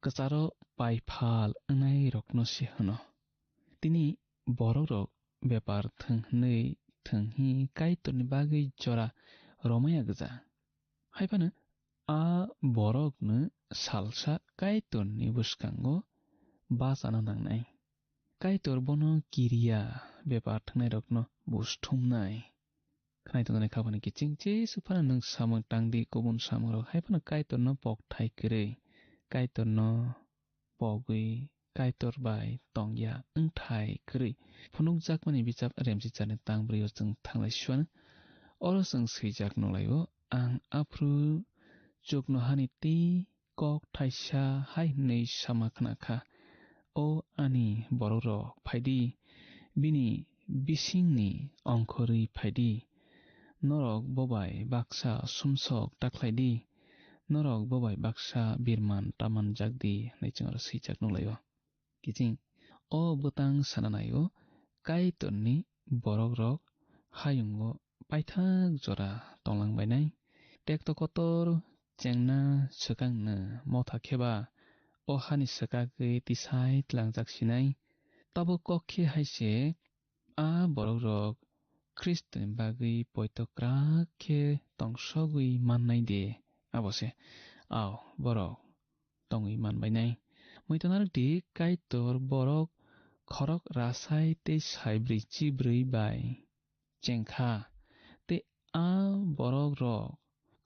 kwcharo paiphal wngnairokno se hwno. Tini borokrok bepar thwng hwnwi thwng hi Kaitorni bagwi jora romaya gwja. Hai phano a borokno salsa Kaitorni bwskango bachana nangnai. Kaitor bono kiriya bepar thwngnairokno buj thumnai. Khnai tongjaknai kha phano kiching Jisu phano nwng samung tang di, kubun samungrok hai phano Kaitorno pok thai kwrwi, Kaitorno pogwi, Kaitor bai tongya wngthai kwrwi phunukjakmani bichap Remchicharni tang brwi o chwng thanglai suano. Oro chwng swijak nukhlai-o, "Ang aphuru chuknohani tei kok thaisa hai hwnwi sama khna kha, 'O ani borokrok, phai di, bini bisingni ongkhorwi phai di. Norok bo bai baksa sumsok ta khlai di, norok bo bai baksa birman ta manjak di,' hwnwi chwng oro swijak nukhlai-o. Kiching o bwtang sana nai-o, Kaitorni borokrok hayungo paithak jora tonglang bainai. Tekto kotor chengna swkangno motha khe ba o hani swkagwi tisai tlangjak sinai. Tabuk kok khe hai se a borokrok Khristoni bagwi poito kwrak khe tongsogwi mannai de, abo se, ao, borok tongwi man bainai. Muitu narwk di, Kaitor borok khorok rasai tei saibrwi chibrwi bai chengkha, tei a borokrok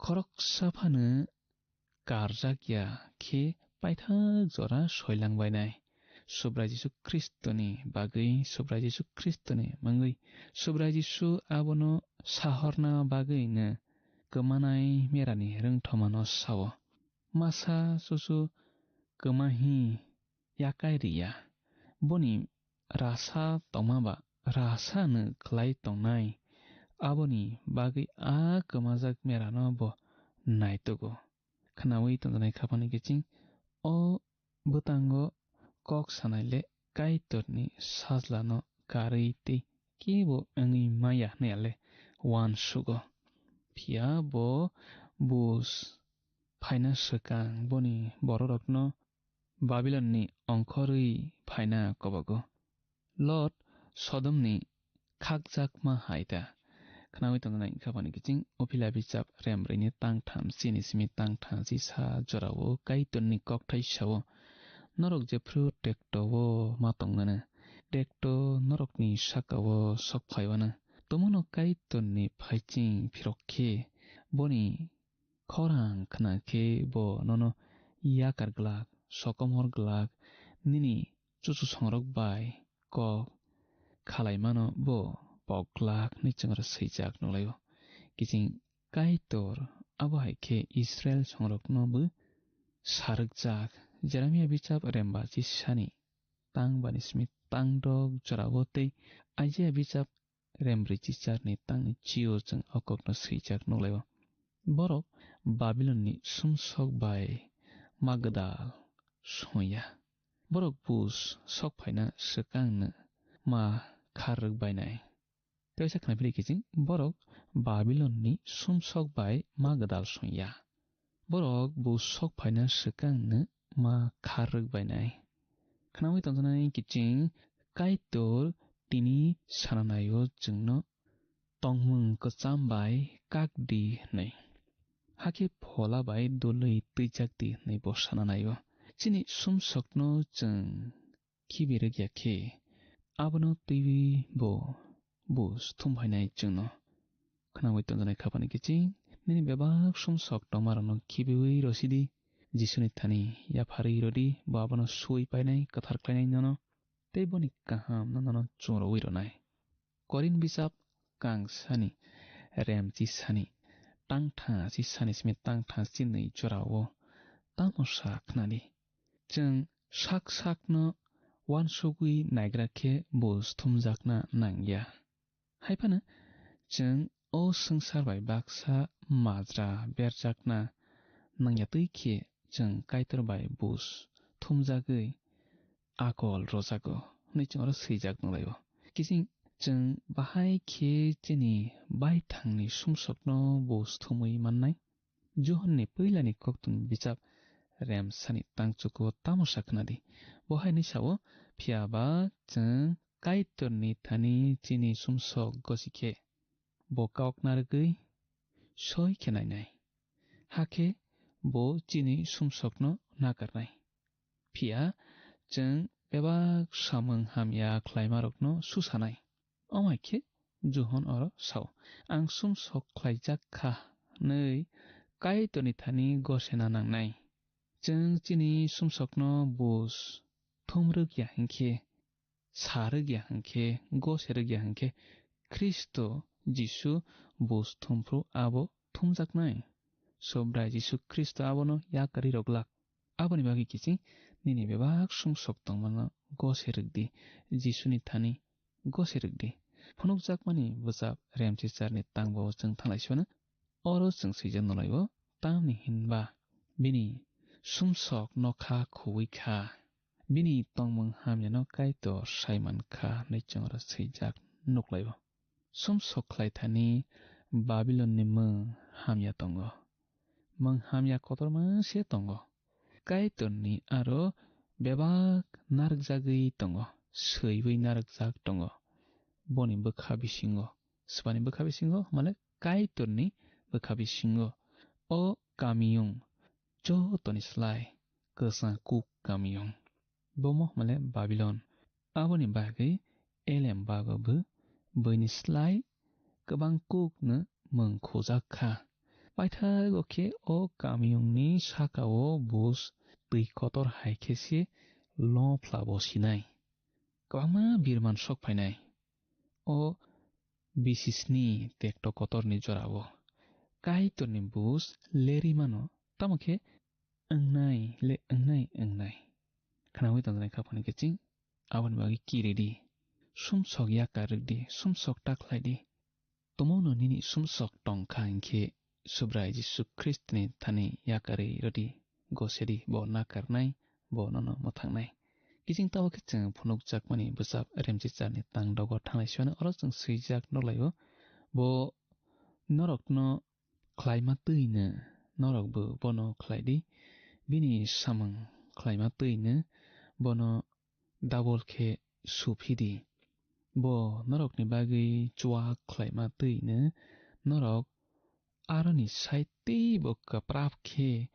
khoroksa phano karjak ya khe paithak jora soilang bainai. Subrai Jisu Khristoni bagwi, Subrai Jisu Khristoni mungwi, Subrai Jisu abono sahorna bagwino kwmanai merani rwngthomano sao. Masa chuchu kwma hi yakai riya. Boni rasa tongma ba rasa no khlai tongnai. Aboni bagwi a kwmajak merano bo naitugo. Khnaui tongjaknai kha phano kiching o bwtango kok sanai le Kaitorni sajlano karwi tei kebo wngwi maya hwnwi le uansugo. Phiya bo buj phaina swkang boni bororokno Babilonni ongkhorwi phaina kobogo. Lot Sodomni khakjakma hai ta. Khnaui tongjaknai kha phano kiching o phila bichap remrwini tang tham chini simi tang tham chi sa jorao Kaitorni kokthai sao, "Norok jephru tekto-o ma tongmano, tekto norokni saka-o sok phaiwano. Tomono Kaitorni phaiching phirok khe boni khorang khna khe bo nono yakar glak, sokomor glak, nini chuchusongrok bai kok khalaimano bo pok glak," hwnwi chwng oro swijak nukhlaio. Kiching Kaitor abo hai khe Israil songrokno bo sarwkjak. Jeremia bichap remba chisani tang bani simi tang dok jorao tei Isaiah bichap rembrwi chicharni tangni chio chwng o kokno swijak nukhlaio. Borok Babilonni sumsok bai ma gwdal songya. Borok buj sok phaina swkangno ma khar rwk bainai. Teisa khnaphili kiching borok Babilonni sumsok bai ma gwdal songya. Borok buj sok phaina swkangno ma khar rwk bainai. Khnaui tongjaknai kiching Kaitor tini sananaio chwngno tongmung kwcham bai kak di hwnwi. Hakhe phola bai dului twijak di hwnwi bo sananaio. Chini sumsokno chwng khibi rwk ya khe, abono twiwi bo buj thum phainai chwngno. Khnaui tongjaknai kha phano kiching, nini bebak sumsok tongmarokno khibiui rwsidi, Jisuni thani yapharwi rwdi, bo abono sui painai, kwthar khlainai nono, tei boni kahamno nono chumrwi rwnai. Korin bichap kangsani, remchisani, tangthasisani simi tangthasi nwi jorao tamo sa khnadi. Chwng sak sakno uansugwi naigra khe buj thumjakna nangya. Hai phano chwng o swngchar bai baksa majra berjakna nangya twi khe chwng Kaitor bai buj thumjagwi akol rwjago hwnwi chwng oro swijak nukhlaio. Kiching chwng bahai khe chini baithangni sumsokno bo sthumwi mannai. Johonni puilani koktwmni bijap remsani tangchugo tamo sa khna di. Bo hai hwnwi sa-o, phiya ba chwng Kaitorni thani chini sumsok gosi khe, bo kok narwgwi soi khe nainai. Hakhe bo chini sumsokno nakarnai. Phiya chwng bebak samung hamya khlaimarokno susanai. Omo hai khe Johon oro sao, "Ang sumsok khlaijak kha," hwnwi Kaitorni thani gosena nangnai. Chwng chini sumsokno bus thumrwk ya hinkhe, sa rwk ya hinkhe, gose rwk ya hinkhe, Khristo Jisu bus thumphru abo thumjaknai. Subrai Jisu Khristo abono yakarwi rwglak. Aboni bagwi kiching nini bebak sumsok tongmano gose rwk di, Jisuni thani gose rwk di. Phunukjakmani bwchap Remchicharni tangbo chwng thanglai sibano. Oro chwng swijak nolai-o, tamni hinba bini sumsok nokha khuwi kha, bini tongmung hamyano Kaitor sai man kha hwnwi chwng oro swijak nuklai-o. Sumsok khlai thani Babilonni mung hamya tongo, mung hamya kotorma se tongo. Kaitorni aro bebak narwkjagwi tongo, swiwi narwkjak tongo. Boni bwkha bisingo, swbani bwkha bisingo, male Kaitorni bwkha bisingo. O kamiyung jotoni slai kwchang kuk kamiyung. Bomo male Babilon. Aboni bagwi elem bago bo buini slai kwbang kukno mung khujak kha. Paithago khe o kamiyungni saka-o bus twi kotor hai khe se lophla bo sinai. Kwbangma birman sok phainai. O bisisni tekto kotorni jorao Kaitorni bus lerwi mano, tamo khe wngnai le wngnai, wngnai. Khnaui tongjaknai kha phano kiching, aboni bagwi kiri di. Sumsok yakar rwk di, sumsok ta khlai di. Tumungno nini sumsok tong kha hinkhe Subrai Jisu Khristoni thani yakarwi rwdi, gosedi, bo nakarnai, bo nono mwthangnai. Kiching tabo khe chwng phunukjakmani bwchap Remchicharni tang dogo thanglai siyano oro chwng swijak nuklaio, bo norokno khlaima twino norokbo bono khlai di, bini samung khlaima twino bono double khe suphi di. Bo norokni bagwi chuak khlaima twino norok aroni sai teibo kwprap khe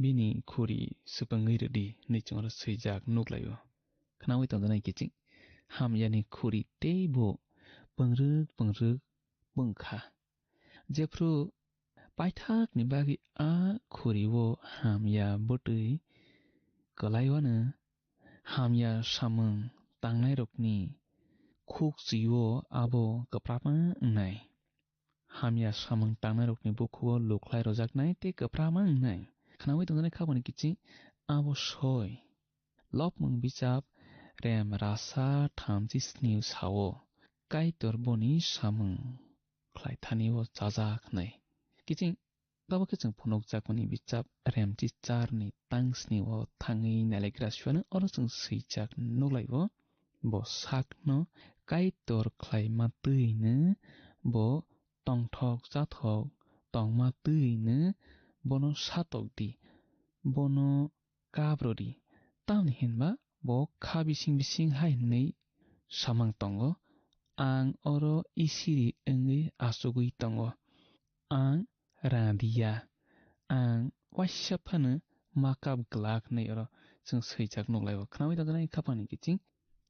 bini khuri swpwngwi rwdi, hwnwi chwng oro swijak nuklaio. Khnaui tongjaknai kiching, hamyani khuri teibo pwngrwk pwngrwk pwng kha. Jephru paithakni bagwi a khuri-o hamya bwtwi kwlaiwano, hamya samung tangnairokni khukchwi-o abo kwprapma wngnai. Hamya samung tangnairokni bukhugo lukhlai rwjaknai tei kwprapma wngnai. Khnaui tongjaknai kha phano kiching abo soi. Lobmung bichap rem rasa thamchi snio sao, Kaitor boni samung khlai thani-o chajak hwnwi. Kiching tabo khe chwng phunukjakmani bichap Remchicharni tang snio thangwi nailaikra siyano oro chwng swijak nuklaio. Bo sakno Kaitor khlaima twino bo tongthok chathok tongma twino bono satok di, bono kabrodi. Tamni hinba bo kha bising bising hai hwnwi samang tongo, "Ang oro isiri wngwi achugwi tongo, ang radiya, ang waisa phano makap glak," hwnwi oro chwng swijak nuklaio. Khnaui tongjaknai kha phano kiching,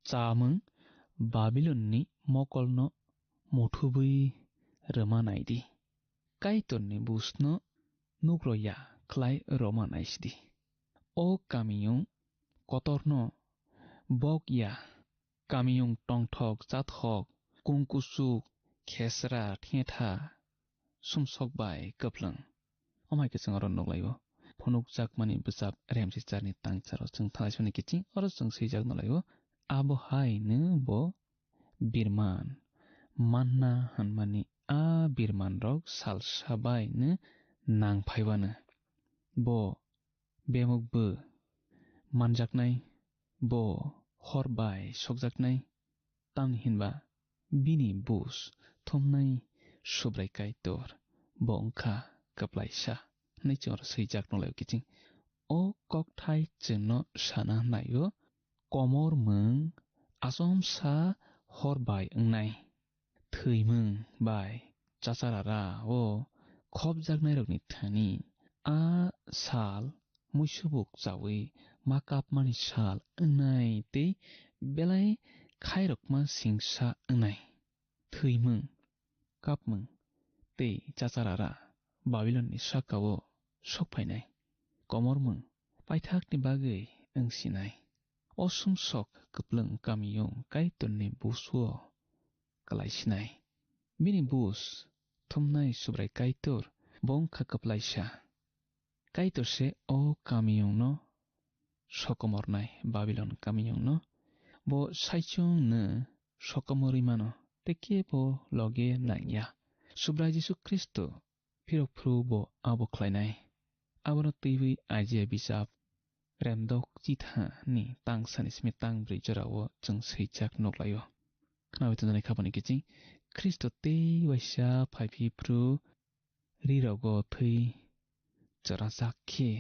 chamung Babilonni mokolno muthubwi rwma naidi. Kaitorni busno nukro ya khlai rwma naisidi. O kamiyung kotorno bok ya, kamiyung tongthok chathok, kungkusuk, khesra, thetha, sumsok bai kwplwng. Omo hai khe chwng oro nuklaio. Phunukjakmani bwchap Remchicharni tangcharo chwng thanglai soni kiching oro chwng swijak nuklaio. Abo haino bo birman manna hwnmani a birmanrok salsa baino nang phaiwano. Bo bemukbo manjaknai, bo hor bai sokjaknai, tamni hinba bini bus thumnai Subrai Kaitor, bo wngkha kwplaisa, hwnwi chwng oro swijak nukhlaio kiching. O kokthai chwngno sana naio, komormung achomsa hor bai wngnai. Thwimung bai chacharara o khopjaknairokni thani a sal muisubuk chaui ma kapmani sal wngnai tei belai khairokma singsa wngnai. Thwimung, kapmung tei chacharara Babilonni sakao sok phainai. Komormung paithakni bagwi wng sinai. O sumsok kwplwng kamiyung Kaitorni busuo kwlai sinai. Bini bus thumnai Subrai Kaitor bo wngkha kwplaisa. Kaitor se o kamiyungno sokomornai, Babilon kamiyungno. Bo saichung no sokomorwi mano, tei kebo loge nangya. Subrai Jisu Khristo phirok phuru bo abo khlainai. Abono twiwi Aijia bijap remdok chithani tang sani simi tang brwi jorao chwng swijak nuklaio. Khnawi tongnai khabani kiching Khristo tei waisa phai phi phuru rirogo thwi chwrajak khe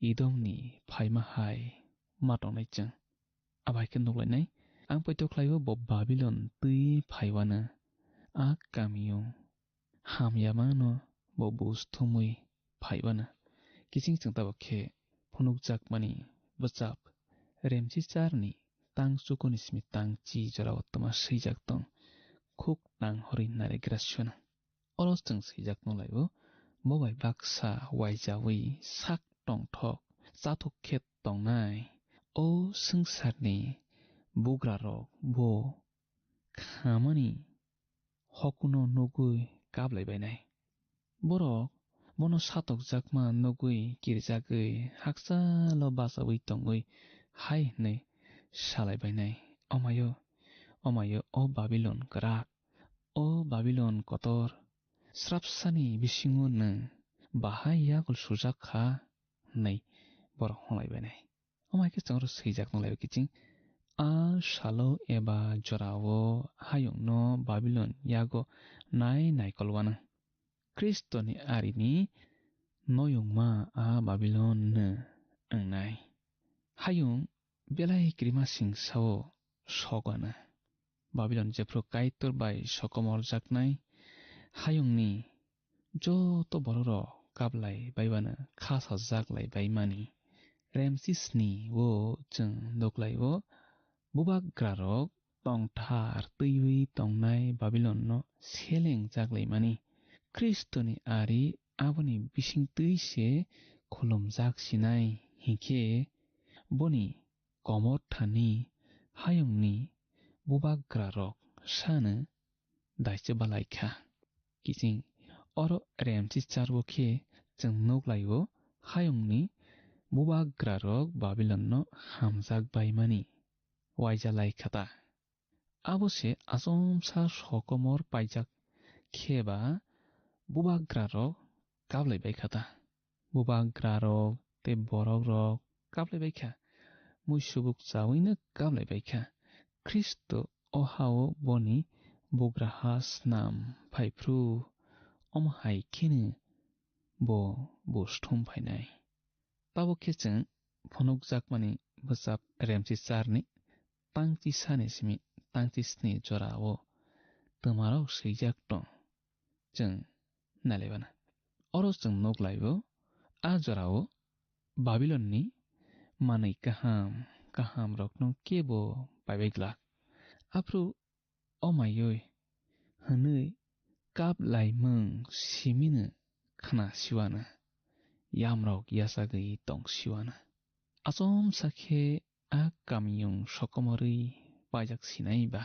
Edomni phaima hai ma tongnai chwng. Abai khe nuklainai, ang poito khlaio bo Babilon twi phaiwano, a kamio hamyamano bo bus thumwi phaiwano. Kiching chwng tabuk khe phunukjakmani bwchap Remchi charni tang chukuni simi tang chi jorao twma swijak tong, khuk nang horwi narigra suna. Oro chwng swijak nukhlaio, bo bai baksa waijawi sak tongthok chathok khe tongnai o swngcharni bugrarok bo khamani hokuno nugwi kaplai bainai. Borok bono satokjakma nugwi kirijagwi hakchalo bachaui tongwi hai hwnwi salai bainai, "Omayo, omayo, o Babilon kwrak, o Babilon kotor, srapsani bisingo nwng bahai yakul sujak kha," hwnwi borok hwnlai bainai. Omo hai khe chwng oro swijak nukhlaio kiching, a salo eba jorao hayungno Babilon yago nai naikol wano. Khristoni arini noyungma a Babilon no wngnai. Hayung belai kirima singsao sogana. Babilon jephru Kaitor bai sokomorjaknai hayungni joto bororok kaplai baibano kha sajak lai baimani. Remsisni o chwng nuklaio, bubagrarok tongthar twiwi tongnai Babilonno seleng jak laimani. Khristoni ari aboni bisingtwi se khulumjak sinai, hinkhe boni komor thani hayungni bubagrarok sano daise balai kha. Kiching oro remchi charbo khe chwng nuklaio, hayungni bubagrarok Babilonno hamjak baimani waija lai kha ta. Abo se achomsa sokomor paijak khe ba bubagrarok kaplai bai kha ta. Bubagrarok tei borokrok kaplai bai kha, muisubuk chawino kaplai bai kha. Khristo o hao boni bugraha snam phai phru, omo hai kheno bo buj thum phainai. Tabuk khe chwng phunukjakmani bwchap remchi charni tangchi sani simi tangchi sni jorao twmarok swijak tong. Chwng nailaibana. Oro chwng nuk laibo, a jorao Babilonni manwi kaham kahamrokno kebo paibai glak. Aphuru o maiwi hwnwi kap laimung simino khna siwana, yamrok yachagwi tong siwana. Achomsa khe a kamiyung sokomorwi paijak sinai ba?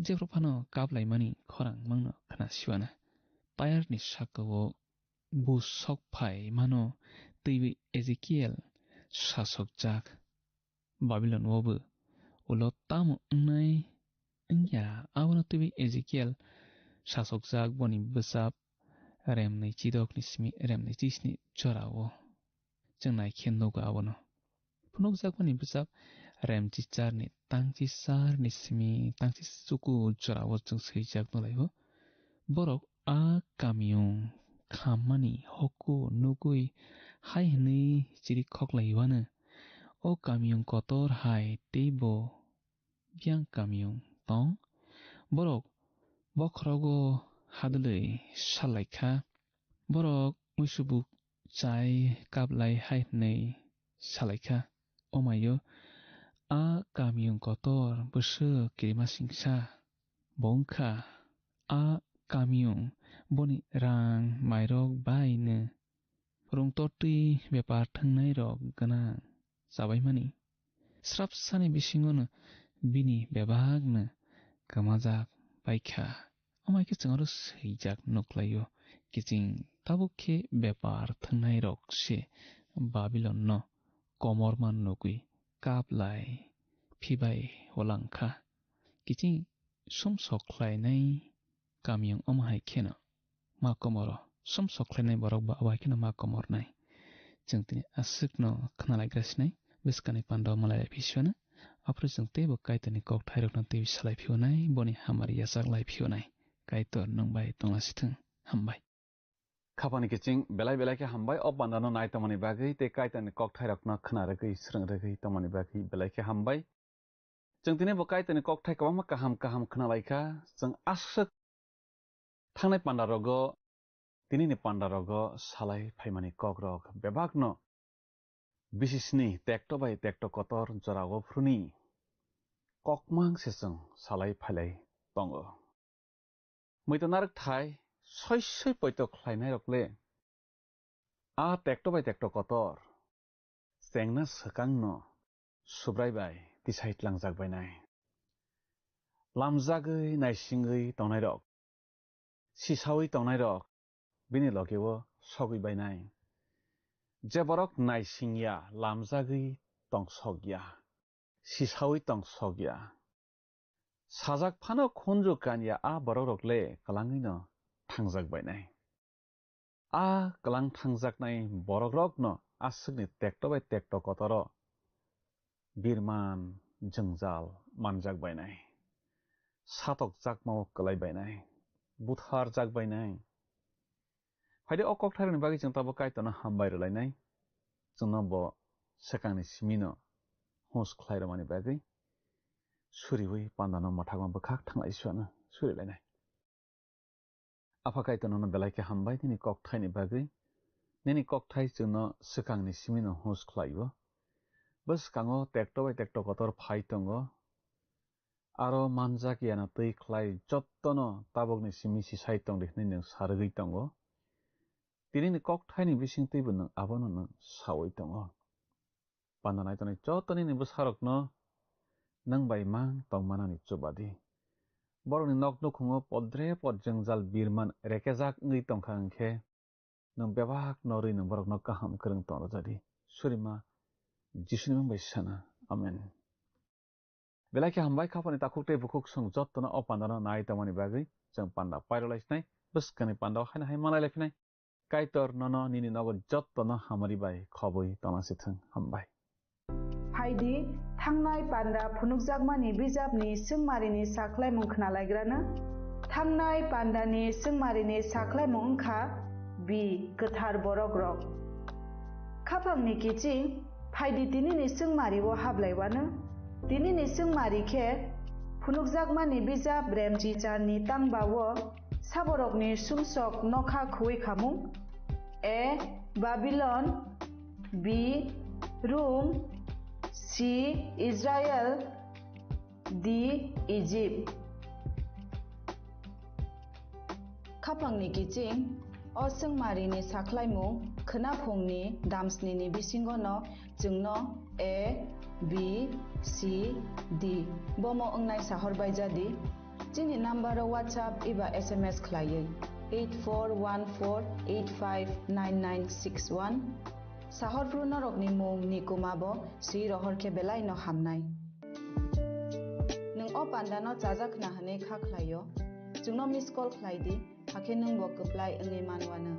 Jephru phano kap laimani khorang mangno khna siwana. Tayarni sakao bus sok phai mano twiwi Ezekiel sasokjak. Babilon o bo ulo tamo wngnai wngya, abono twiwi Ezekiel sasokjak boni bwchap remnwi chidokni simi remnwi chisni jorao. Chwng nai khe nugo abono. Phunukjakmani bwchap Remchicharni tangchisarni simi tangchi chuku jorao chwng swijak nulaio. Borok a kamiyung khammani hoku nugwi hai hwnwi chiri khoklaiwano, "O kamiyung kotor hai teibo biyang kamiyung tong? Borok bokhorogo hadwlwi salaikha, borok muisubuk chai kaplai hai hwnwi salaikha. Omaio a kamiyung kotor bwswk kirimasingsa bo wngkha. A kamiyung boni rang mairok baino rungtortwi bepar thwngnairok gwnang chabaimani. Srapsani bisingono bini bebakno kwmajak paikha." Omo hai khe chwng aro swijak nuklaio. Kiching tabuk khe bepar thwngnairok se Babilonno komorma nugwi kaplai phibai olangkha. Kiching sumsok khlainai kamiyung omo hai kheno ma komoro. Sumsok khlainai borok ba abo hai kheno ma komornai. Chwng tini aswkno khnalaigra sinai, bwskangni pandao malai lai phisiwano. Aphuru chwng teibo Kaitorni kokthairokno teibo salai phiyonai, boni hamari yachak lai phiyonai. Kaitor nwng bai tonglasithwng. Hambai. Khapangni kiching belai belai khe hambai o pandano nai tongmani bagwi tei Kaitorni kokthairokno khna rwgwi, srwng rwgwi tongmani bagwi belai khe hambai. Chwng tini bo Kaitorni kokthai kwbangma kaham kaham khna lai kha. Chwng aswk thangnai panda rogo, tinini panda rogo salai phaimani kok rok bebakno bisisni tekto bai tekto kotor jorao phuruni kokmang se chwng salai phailai tongo. Muitu narwk thai soi soi poito khlainai rok le a tekto bai tekto kotor chengna swkangno Subrai bai tisai tlangjak bainai. Lamjagwi naisingwi tongnairok, sisaui tongnairok bini logeo sogwi bainai. Je borok naisingya, lamjagwi tongsokya, sisaui tongsokya, sajak phano khunju kanya a borokrok le kwlangwino thangjak bainai. A kwlang thangjaknai borokrokno aswkni tekto bai tekto kotoro birman jwngjal manjak bainai, satokjakmao kwlai bainai, butharjak bainai. Phaidi o kokthairokni bagwi chwng tabuk Kaitorno hambai rwlainai, chwngno bo swkangni simino hus khlai rwmani bagwi suriui pandano mwthangma bwkhak thanglai suano surilainai. Apha Kaitor nono belai khe hambai nini kokthaini bagwi. Nini kokthai chwngno swkangni simino hus khlaio. Bwskango tekto bai tekto kotor phai tongo. Aro manjak yana twi khlai jottono tabukni simi sisai tongdi hwnwi nwng sarwgwi tongo. Tinini kokthaini bisingtwibo nwng abono nwng saui tongo. Panda naitonwi joto nini bwsarokno nwng bai mang tongmanani chubadi. Borokni nok nukhungo podre pod jwngjal birman rekejak wngwi tongkha hwnkhe, nwng bebak norwi nwng borokno kaham kwrwng tong rwjadi. Surima Jisuni mung bai sana. Amen. Belai khe hambai, khapani takhuk tei bukhuk chwng jottono o pandano nai tongmani bagwi. Chwng panda pairwlai sinai, bwskangni pandao haino hai manlai lai phinai. Kaitor nono nini nogo jottono hamari bai khobwi tongna sithwng. Hambai. Phaidi, thangnai panda phunukjakmani bijapni swngmarini sakhlaimung khnalaigrano. Thangnai pandani swngmarini sakhlaimung wngkha B, kwthar borokrok. Khapangni kiching, phaidi tinini swngmario hablaiwano. Tinini swngmari khe phunukjakmani bijap Remchicharni tangbao saborokni sumsok nokha khuwi khamung. A, Babilon, B, Rum, C, Israel, D, Egypt. Khapangni kiching, o swngmarini sakhlaimung khwnaphungni damsnini bisingono chwngno A, B, C, D bomo wngnai sahor baijadi. Chini number-o WhatsApp eba S M S khlaiwi eight four one four eight five nine nine six one. Sahorphru norokni mung ni kuma bo swi rohor khe belai no hamnai. Nwng o panda no chajak khna hwnwi kha khlaio, chwngno miss call khlai di, hakhe nwng bo kwplai wngwi manwano.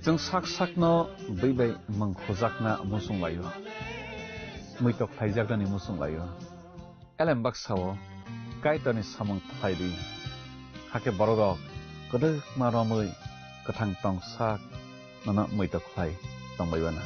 Chwng sak sakno bwi bai mwng khujakna muchung laio, muitok khlaijaknani muchung laio. Elem baksa-o Kaitorni samung khlai di, hakhe bororok kwdwkma romwi kwthang tong sak nono muitok khlai tongbai uana.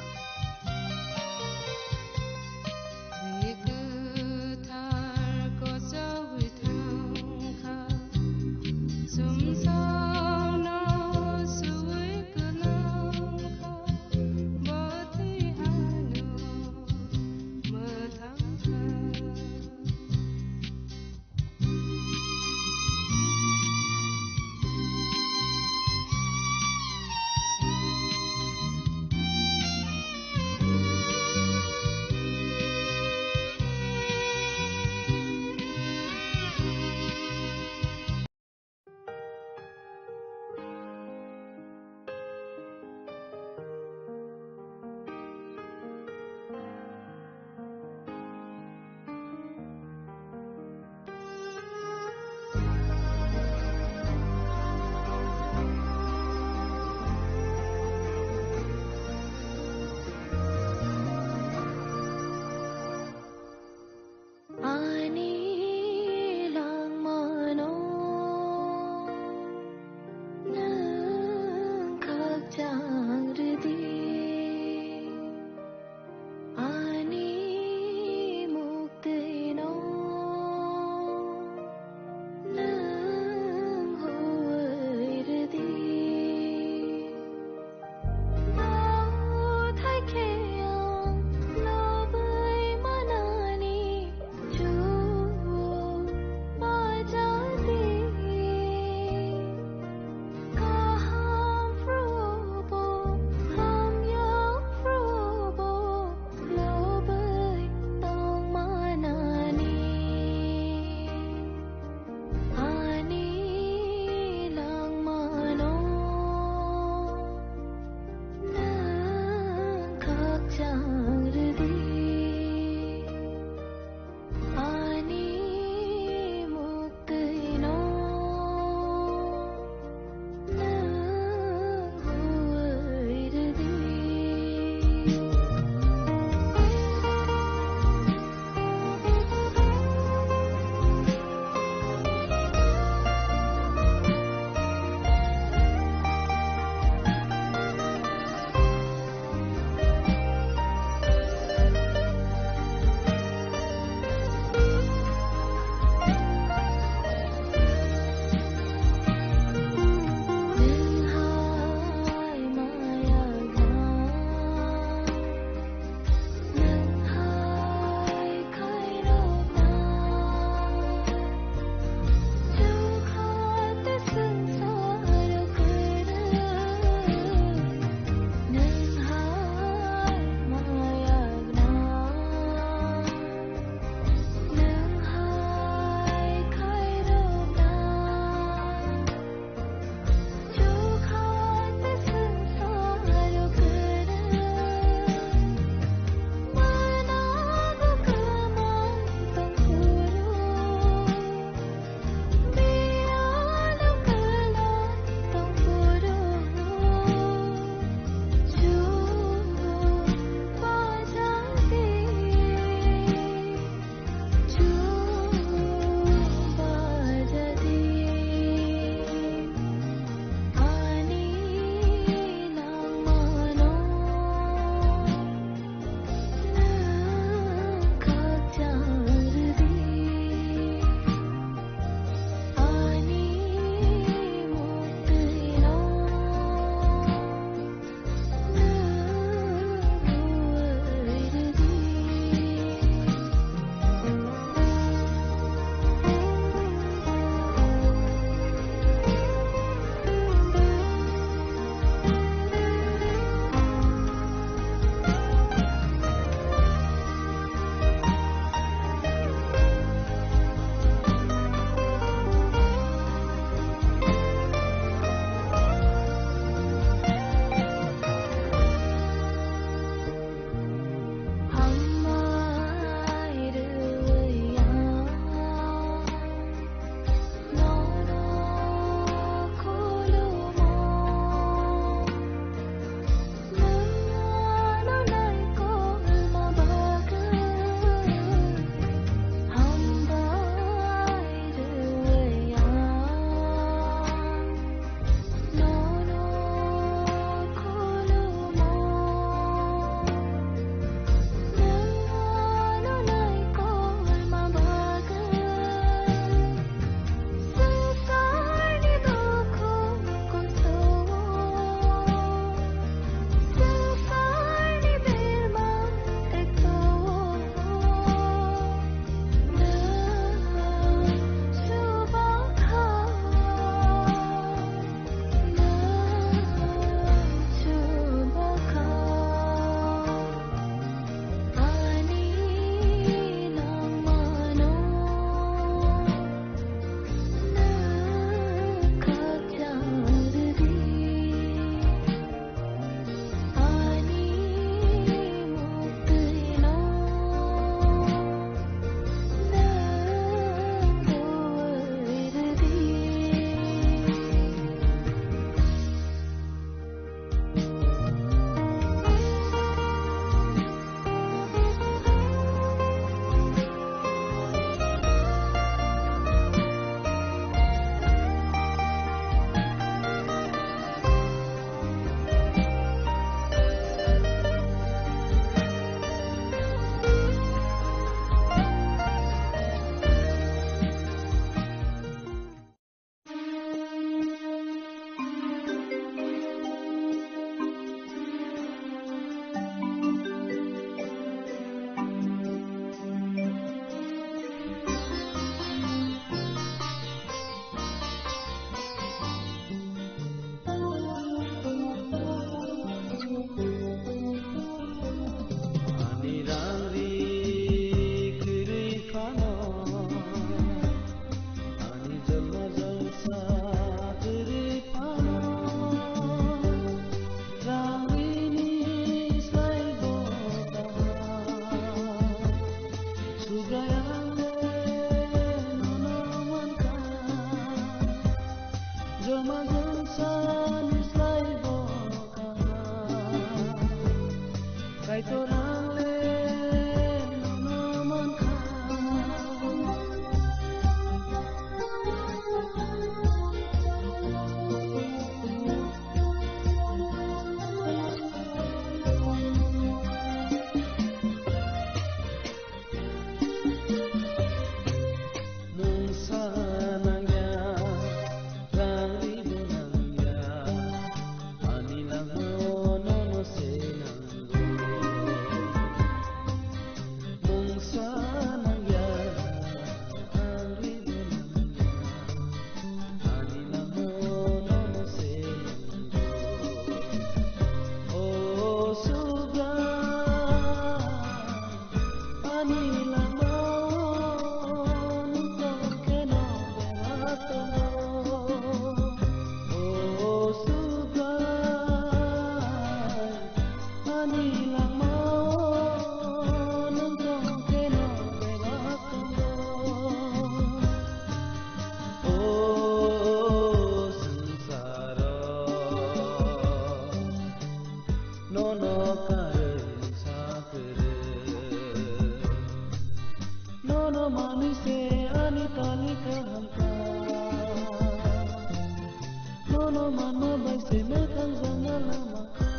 Nono manma bai se mwthang jana lama kha.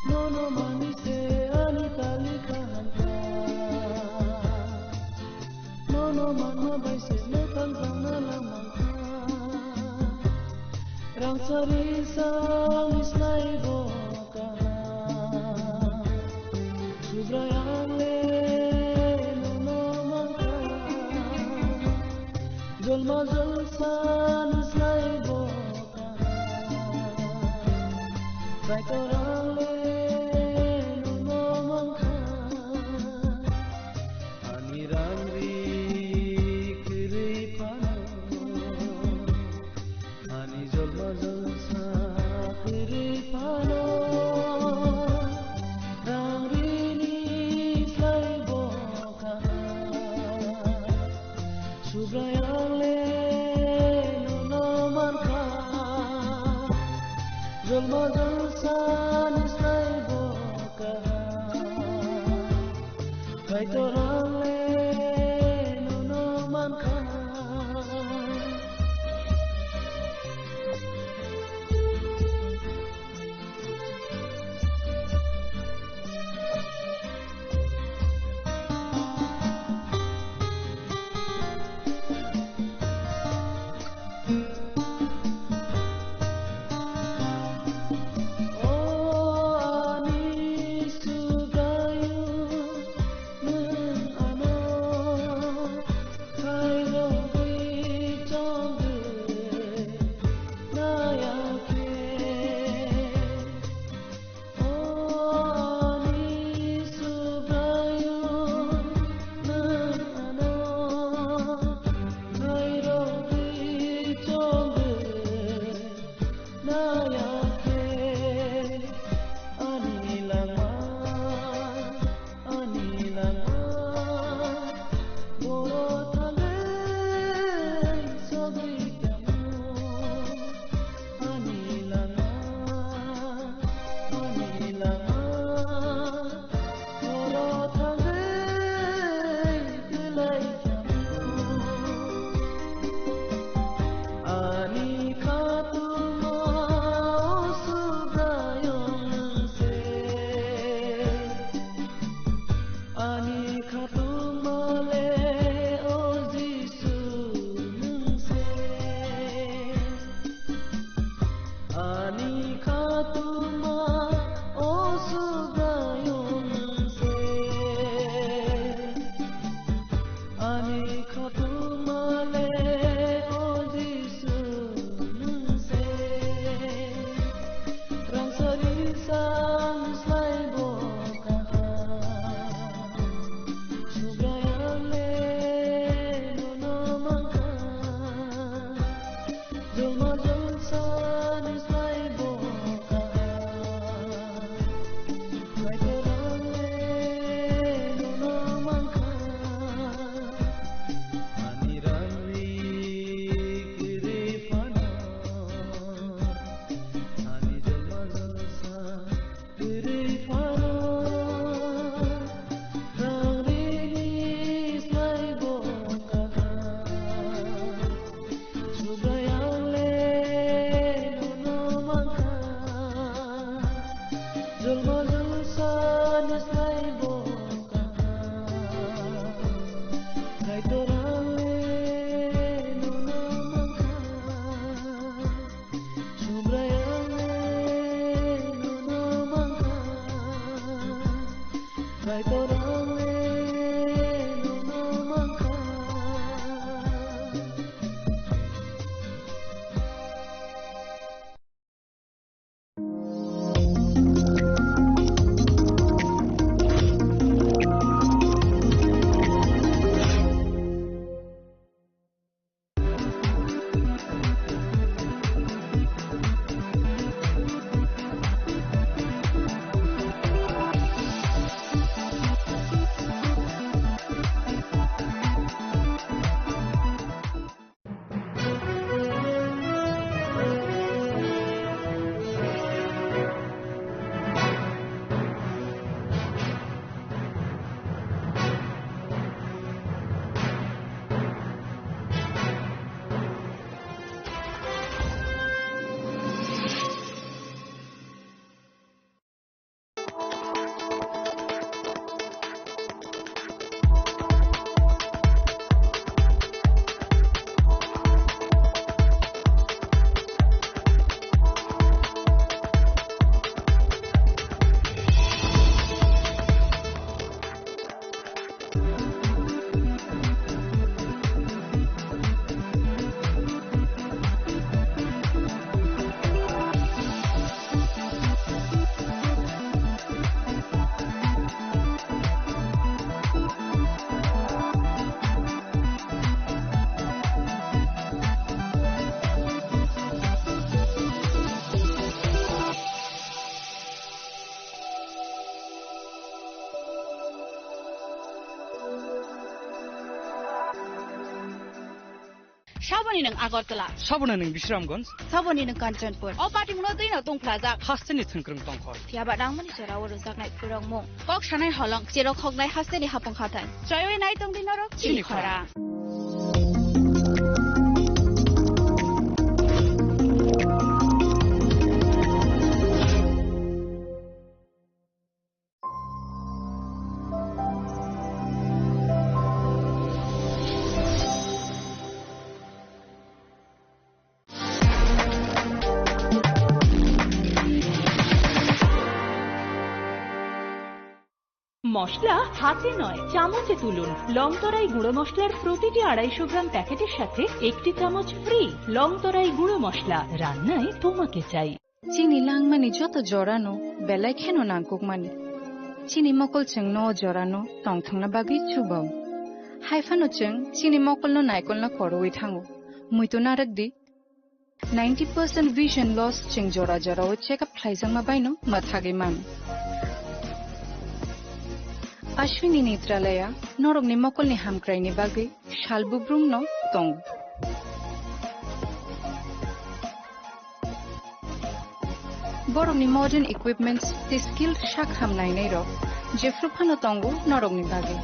Nono manwi se ani tali kaham kha. Nono manma bai se mwthang jana lama kha. Rang sari sangni slai bo kaham. Subrai ang le nono mankha. Jolma jolsa ni slai bo kaham. Kaitor ang le nono mankha. Ani rang ri kwrwi phano. Ani jolma jolsa kwrwi phano, rang rini slai bo kaham. Subrai ang le nono mankha, jolma jolsa ni slai bo kaham. Kaitor ang le nono mankha. O ani Subraiyung, nwng ano khairogwi chongwi naiya khe. O ani Subraiyung, nwng ano khairogwi chongwi naiya khe ani langma, ani langma boro thangwi sogwi tamo. Ani langma, ani langma boro thangwi kwlai tamo. Ani khatungma o Subraiyung nwng se. Ani khatungma le o Jisu nwng se. Ani khatungma o Subraiyung nwng se. Ani khatungma le o Jisu nwng se. Rang sari sang slai bo kaham. Subrai ang le nono mankha. Jolma jolsa ni slai bo kaham. Kaitor ang le nono mankha. Ani rang ri kwrwi phano. Ani jolma jolsa kwrwi phano, rang rini slai bo kaham. Subrai ang le nono Saboni nwng Agartala. Saboni nwng Bisramganj. Saboni nwng Kanchanpur. O patimungno twi no tungphlajak. Hasteni thwngkwrwng tongkhor. Phiyaba nangmani jorao rwjaknai phurokmung. Kok sanai holong, cherok hoknai hasteni hapung hathai. Choiwi nai tongdi norok chini chini khorang. Khorang. মশলা হাতে নয়, চামচে তুলুন। লংতরাই গুঁড়ো মশলার প্রতিটি আড়াইশো গ্রাম প্যাকেটের সাথে একটি চামচ ফ্রি। লংতরাই গুঁড়ো মশলা, রান্নায় তোমাকে চাই। Chini langmani joto jorano belai kheno nangkukmani. Chini mokol chwngno o jorano tongthokna bagwi chubao. Haiphano chwng chini mokolno naikolna korwi thango. Muitu narwkdi, ninety percent vision loss chwng jora jorao check up khlaijakma baino mwthagwi mano. Ashwini Netralaya norokni mokolni hamkraini bagwi sal bubrumno tongo. Borokni modern equipments tei skilled sak ham nainairok jephru phano tongo norokni bagwi.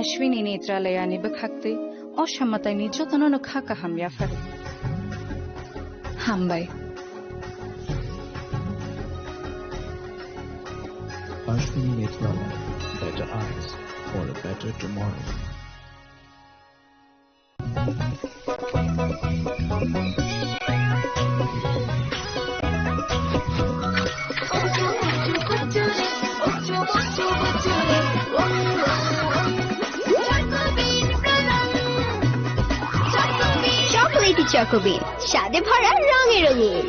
Ashwini Netralayani bwkhaktwi o samataini jotono no kha kaham yapharo. Hambai. Ashwini Netralaya, better eyes for a better tomorrow. Chocolatey Choco Bean, স্বাদে ভরা রঙে রঙিন।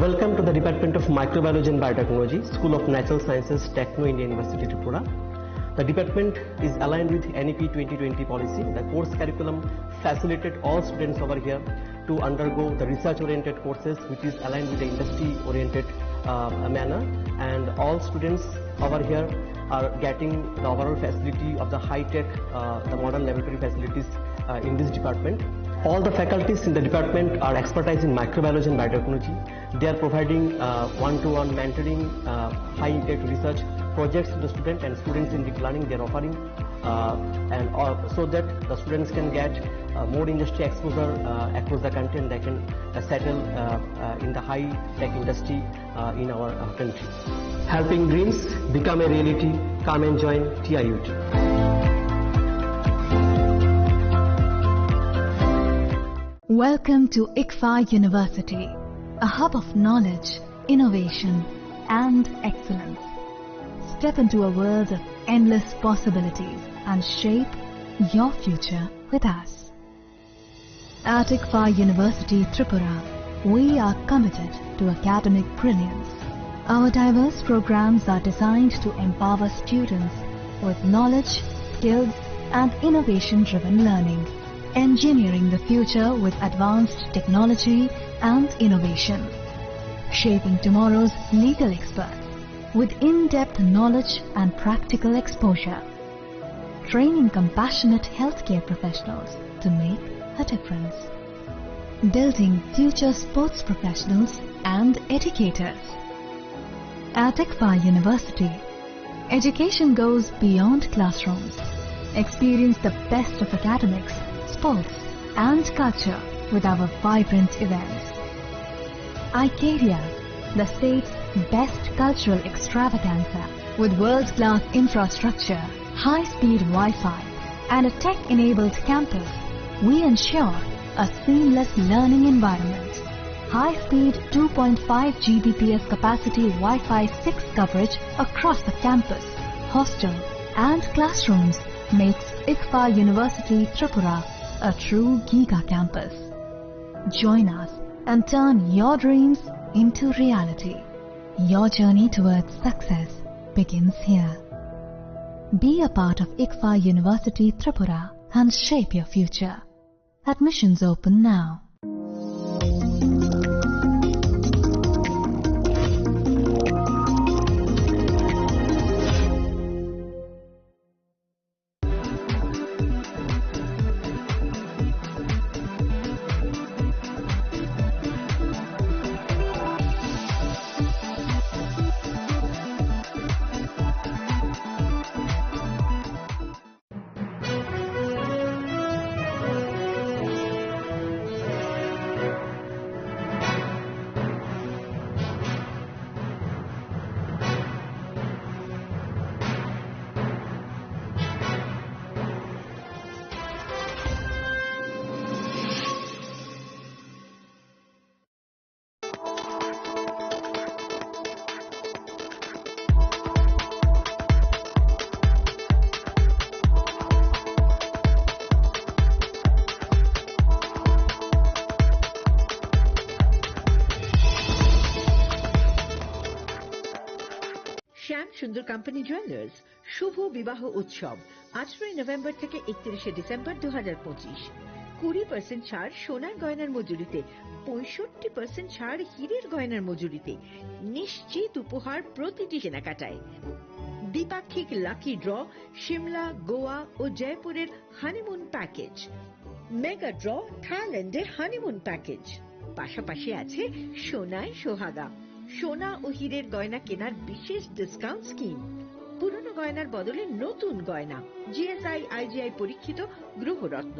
Welcome to the Department of Microbiology and Biotechnology, School of Natural Sciences, Techno India University, Tripura. The department is aligned with N E P twenty twenty policy. The course curriculum facilitated all students over here to undergo the research-oriented courses, which is aligned with the industry-oriented, uh, manner. And all students over here are getting the overall facility of the high-tech, uh, the modern laboratory facilities, uh, in this department. All the faculties in the department are expertise in microbiology and biotechnology. They are providing, uh, one-to-one mentoring, uh, high-impact research projects to the student and students in deep learning. They are offering, uh, and, uh, so that the students can get, uh, more industry exposure, uh, across the country, and they can, uh, settle, uh, uh, in the high-tech industry, uh, in our, uh, country. Helping dreams become a reality. Come and join T I U T. Welcome to ICFAR University, a hub of knowledge, innovation, and excellence. Step into a world of endless possibilities and shape your future with us. At ICFAR University Tripura, we are committed to academic brilliance. Our diverse programs are designed to empower students with knowledge, skills, and innovation-driven learning, engineering the future with advanced technology and innovation, shaping tomorrow's legal experts with in-depth knowledge and practical exposure, training compassionate healthcare professionals to make a difference, building future sports professionals and educators. At ICFAR University, education goes beyond classrooms. Experience the best of academics, sports, and culture with our vibrant events. Icaria, the state's best cultural extravaganza. With world-class infrastructure, high-speed Wi-Fi, and a tech-enabled campus, we ensure a seamless learning environment. High-speed two point five G B P S capacity Wi-Fi six coverage across the campus, hostel, and classrooms makes ICFAR University Tripura a true giga campus. Join us and turn your dreams into reality. Your journey towards success begins here. Be a part of ICFAR University Tripura. and shape your future. Admissions open now. Shyam Sundar company jewellers, শুভ বিবাহ উৎসব, আঠারোই নভেম্বর থেকে একত্রিশে ডিসেম্বর দু হাজার পঁচিশ। কুড়ি পার্সেন্ট ছাড় সোনার গয়নার মজুরিতে, পঁয়ষট্টি পার্সেন্ট ছাড় হীরের গয়নার মজুরিতে, নিশ্চিত উপহার প্রতিটি কেনাকাটায়। দ্বিপাক্ষিক লাকি ড্র, সিমলা, গোয়া ও জয়পুরের হানিমুন প্যাকেজ, মেগা ড্র, থাইল্যান্ডের হানিমুন প্যাকেজ। পাশাপাশি আছে সোনায় সোহাগা, সোনা ও হীরের গয়না কেনার বিশেষ ডিসকাউন্ট স্কিম। পুরনো গয়নার বদলে নতুন গয়না, জিএসআই, আইজিআই পরীক্ষিত গ্রহরত্ন,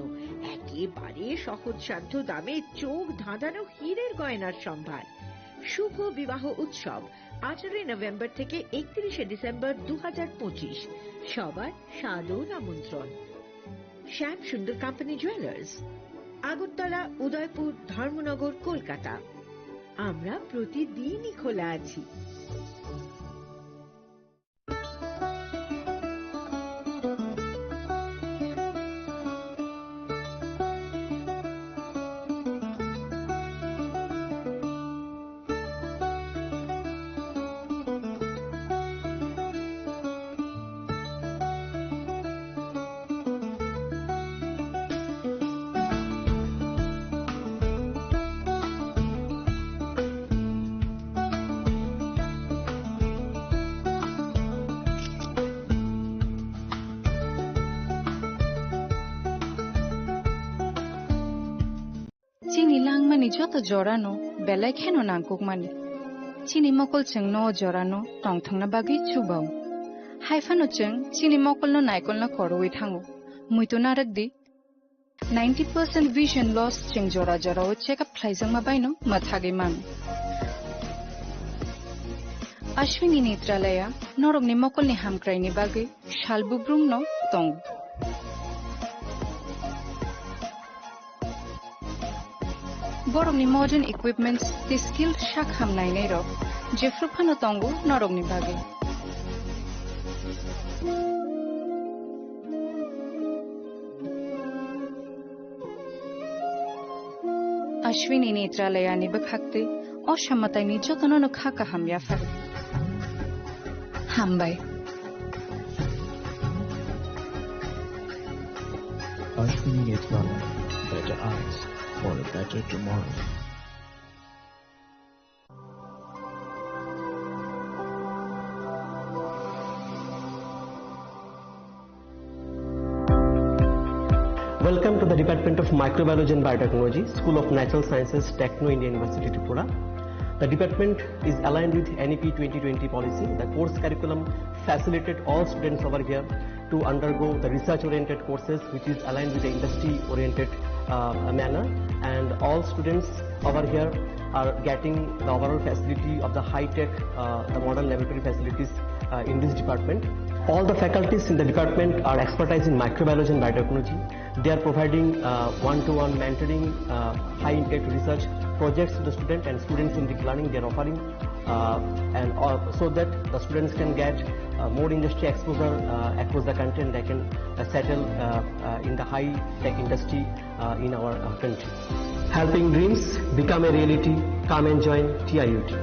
একেবারে সহজসাধ্য দামে চোখ ধাঁধানো হীরের গয়নার সম্ভার। শুভ বিবাহ উৎসব, আঠারোই নভেম্বর থেকে একত্রিশে ডিসেম্বর দু হাজার পঁচিশ। সবার সাদর আমন্ত্রণ। Shyam Sundar company jewellers, Agartala, Udaipur, Dharmanagar, Kolkata. আমরা প্রতিদিনই খোলা আছি। Chini langmani joto jorano belai kheno nangkukmani. Chini mokol chwngno o jorano tongthokna bagwi chubao. Haiphano chwng chini mokolno naikolna korwi thango. Muitu narwkdi, ninety percent vision loss chwng jora jorao check up khlaijakma baino mwthagwi mano. Ashwini Netralaya norokni mokolni hamkraini bagwi sal bubrumno tongo. Borokni modern equipments tei skilled sak ham nainairok jephru phano tongo norokni bagwi. Ashwini Netralayani bwkhaktwi o samataini jotono no kha kaham yaphar. Hambai. Ashwini Netralaya, better eyes for a better tomorrow. Welcome to the Department of Microbiology and Biotechnology, School of Natural Sciences, Techno India University, Tripura. The department is aligned with N E P twenty twenty policy. The course curriculum facilitate all students over here to undergo the research-oriented courses, which is aligned with the industry-oriented, uh, manner. And all students over here are getting the overall facility of the high-tech, uh, the modern laboratory facilities, uh, in this department. All the faculties in the department are expertise in microbiology and biotechnology. They are providing, uh, one-to-one mentoring, uh, high-impact research projects to the student and students in deep learning. They are offering, uh, and all, so that the students can get, uh, more industry exposure, uh, across the country, and they can, uh, settle, uh, uh, in the high-tech industry, uh, in our, uh, country. Helping dreams become a reality. Come and join T I U T.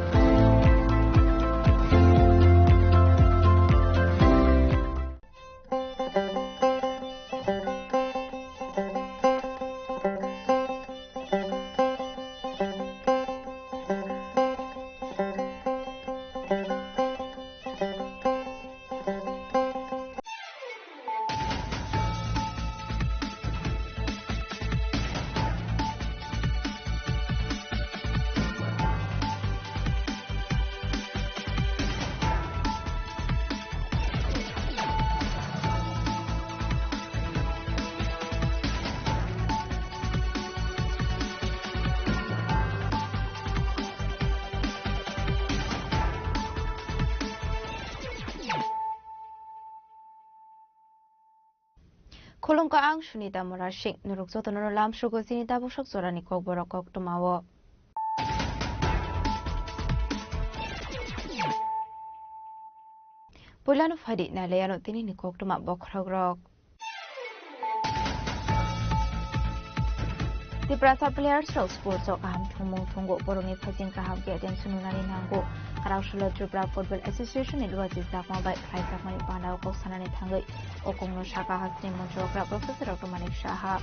Khulumkha, ang Sunita Murasing. Norok jotono lamsugo chini tabuk sok jorani kokborok koktwmao. Puilano phaidi nailaiano tinini koktwma bokhorokrok. Tiprasa players rok sports o kaham thwngmung thwngo, borokni phaising kaham khe attention rwnani nango. Kwrak salo Tripura Football Association ni luachi jakma bai khlaijakmani panda o kok sanani thangwi o kokno sakha hasteni montri okra Professor Doctor Manik Saha.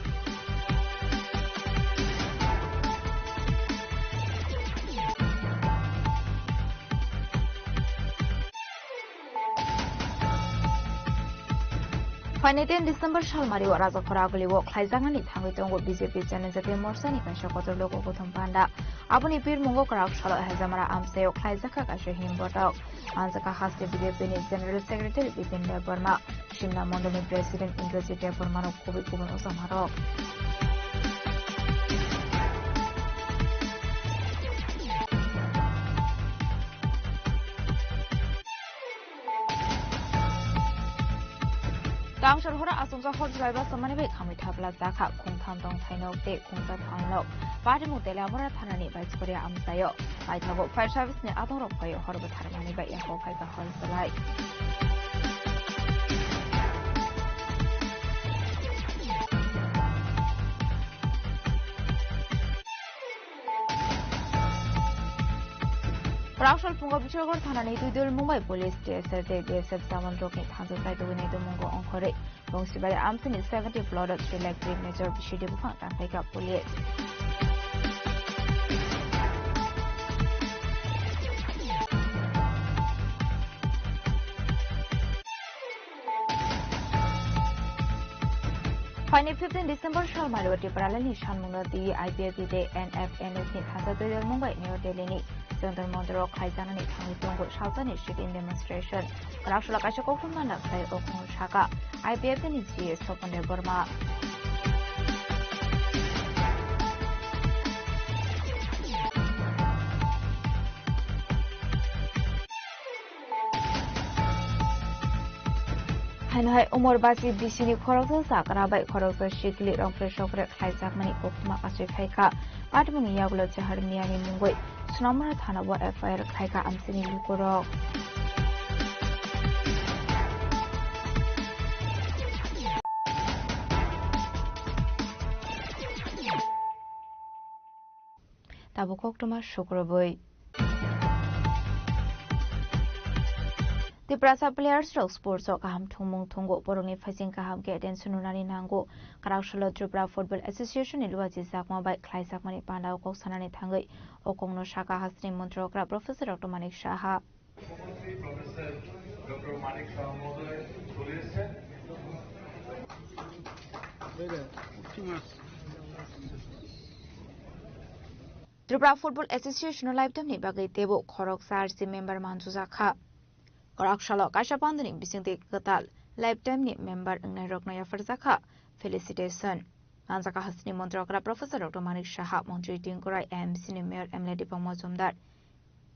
Phainai ten December salmari o Rajakhora aguli o khlaijaknani thangwi tongo B J P Janajati Morcha ni kaisa kotor logo kothom panda. Aboni birmungo kwrak salo Hejamara amchai o khlaijakha kaisa himbotok. Manjakha haste B J P ni General Secretary Bipin Debbarma, Simna Mondol ni President Indrajit Debbarma rok kubui kubun ojamarok. Tangsar hora asongsa hor jwlai ba samani bai khamwi thapla jakha, khungtham tong thainok tei khungsa thainok. Patimung Teliamura thanani Baisukhuria amchaio. Paithago fire service ni adongrok phai hor bwtharmani bai yaphok phaikha hor jwlai. Rangsol phungo Biswagor thanani Tuidol Mumbai Police, T S F tei B S F jawan rokni thansa saitugwi naitukmungo ongkhorwi Bongsibari amchaini seventy plot o three lakh three major B C D buphang tangkhaikha police. Phaini fifteen December salmari o Tipralani sanmungno twi I P F T tei N F N S ni thansa Tuidol Mumbai New Delhi ni Jantar Mantar o khlaijaknani thangwi tongo salsani sit-in demonstration. Kwrak salo kaisa koktwma nang khlai o khung saka I P F T ni G A Sopon Debbarma. Haino hai Umor Basi B C ni khoroksa chakra bai khoroksa sikli rongphre sokre khlaijakmani koktwma kasui phaikha. Patmungni yagulo Chahar Miyani mungwi Sonamura thana o F I R khlaikha amchaini lukurok. Tabuk koktwma sukrubwi. Tiprasa players rok sports o kaham thwngmung thwngo, borokni phaising kaham khe attention rwnani nango. Kwrak salo Tripura Football Association ni luachi jakma bai khlaijakmani panda o kok sanani thangwi o kokno saka hasteni montri okra Professor Doctor Manik Saha. Tripura Football Association o lifetime ni bagwi teibo khoroksa R C member manjujak kha. Kwrak salo kaisa pandani bisingtwi kwtal lifetime ni member wngnairokno yapharjak kha felicitation. Manjak kha hasteni montri okra Professor Doctor Manik Saha, montri Tinku Roy, M C ni mayor M L A Dipang Majumdar,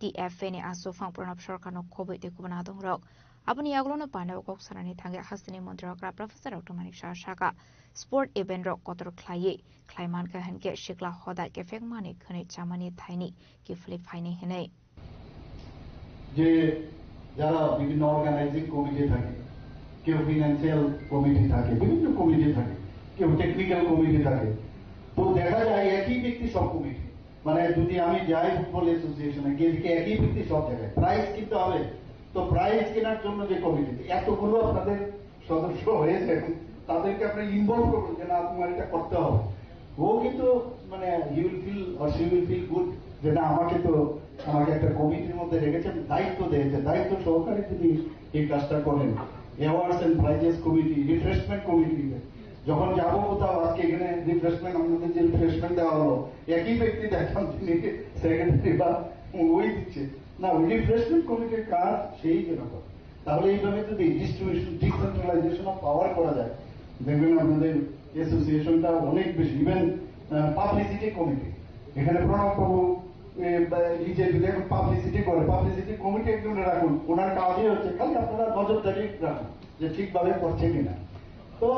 T F A ni aswk phang Pranab Sarkarno khobwi tei kubun adongrok. Aboni yagulono pandao kok sanani thangwi hasteni montri okra Professor Doctor Manik Saha sakha, sport event rok kotor khlaiwi khlai mankha hinkhe sikla hoda kephek mani khwnwi chamani thaini kiphilwi phainai hinwi. যে যারা বিভিন্ন organising committee থাকে, কেউ financial committee থাকে, বিভিন্ন কমিটি থাকে, কেউ technical committee থাকে, তো দেখা যায় একই ব্যক্তি সব কমিটি। মানে যদি আমি যাই ফুটবল অ্যাসোসিয়েশনে গিয়ে দেখি একই ব্যক্তি সব জায়গায়, প্রাইজ কিনতে হবে, তো প্রাইজ কেনার জন্য যে কমিটি, এতগুলো আপনাদের সদস্য হয়েছে, তাদেরকে আপনি ইনভলভ করবেন যে না, তোমার এটা করতে হবে। ও কিন্তু মানে he will feel or she will feel good যে না, আমাকে তো, আমাকে একটা কমিটির মধ্যে রেখেছেন, দায়িত্ব দিয়েছে, দায়িত্ব সহকারে তিনি এই কাজটা করেন। Awards and prizes committee, refreshment committee, যখন যাবো কোথাও, আজকে এখানে রিফ্রেশমেন্ট, আমাদের যে রিফ্রেশমেন্ট দেওয়া হলো, একই ব্যক্তি দেখলাম তিনি সেক্রেটারি বা ওই দিচ্ছে। না, ওই রিফ্রেশমেন্ট কমিটির কাজ সেই যেন করে। তাহলে এইভাবে যদি ডিস্ট্রিবিউশন, ডিসেন্ট্রালাইজেশন অফ পাওয়ার করা যায়, দেখবেন আপনাদের অ্যাসোসিয়েশনটা অনেক বেশি, ইভেন পাবলিসিটি কমিটি, এখানে প্রণব বাবু, এ, বা, এই যে যদি এখন পাবলিসিটি করে, পাবলিসিটি কমিটি একজনে রাখুন, ওনার কাজই হচ্ছে খালি আপনারা নজরদারি রাখুন যে ঠিকভাবে করছে কিনা। তো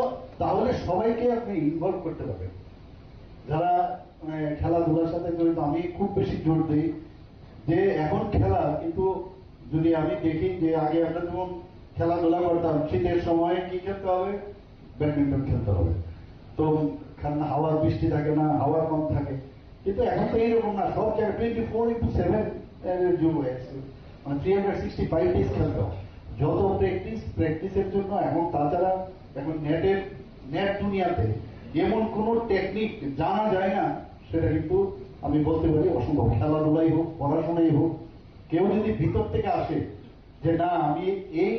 তাহলে সবাইকে আপনি ইনভলভ করতে পারবেন। যারা মানে খেলাধুলার সাথে জড়িত, আমি খুব বেশি জোর দিই যে এখন খেলা, কিন্তু যদি আমি দেখি যে আগে আমরা যেমন খেলাধুলা করতাম, শীতের সময় কি খেলতে হবে? ব্যাডমিন্টন খেলতে হবে। তো কারণ হাওয়া, বৃষ্টি থাকে না, হাওয়া কম থাকে, কিন্তু এখন তো এইরকম না, সব জায়গায় টোয়েন্টি ফোর ইন্টু সেভেন যুগ হয়ে গেছে, মানে three hundred sixty five days খেলতে হয়। যত প্র্যাকটিস, প্র্যাকটিসের জন্য। এবং তাছাড়া এখন নেটের, নেট দুনিয়াতে এমন কোনো টেকনিক জানা যায় না, সেটা কিন্তু আমি বলতে পারি অসম্ভব। খেলাধুলাই হোক, পড়াশোনাই হোক, কেউ যদি ভিতর থেকে আসে যে না, আমি এই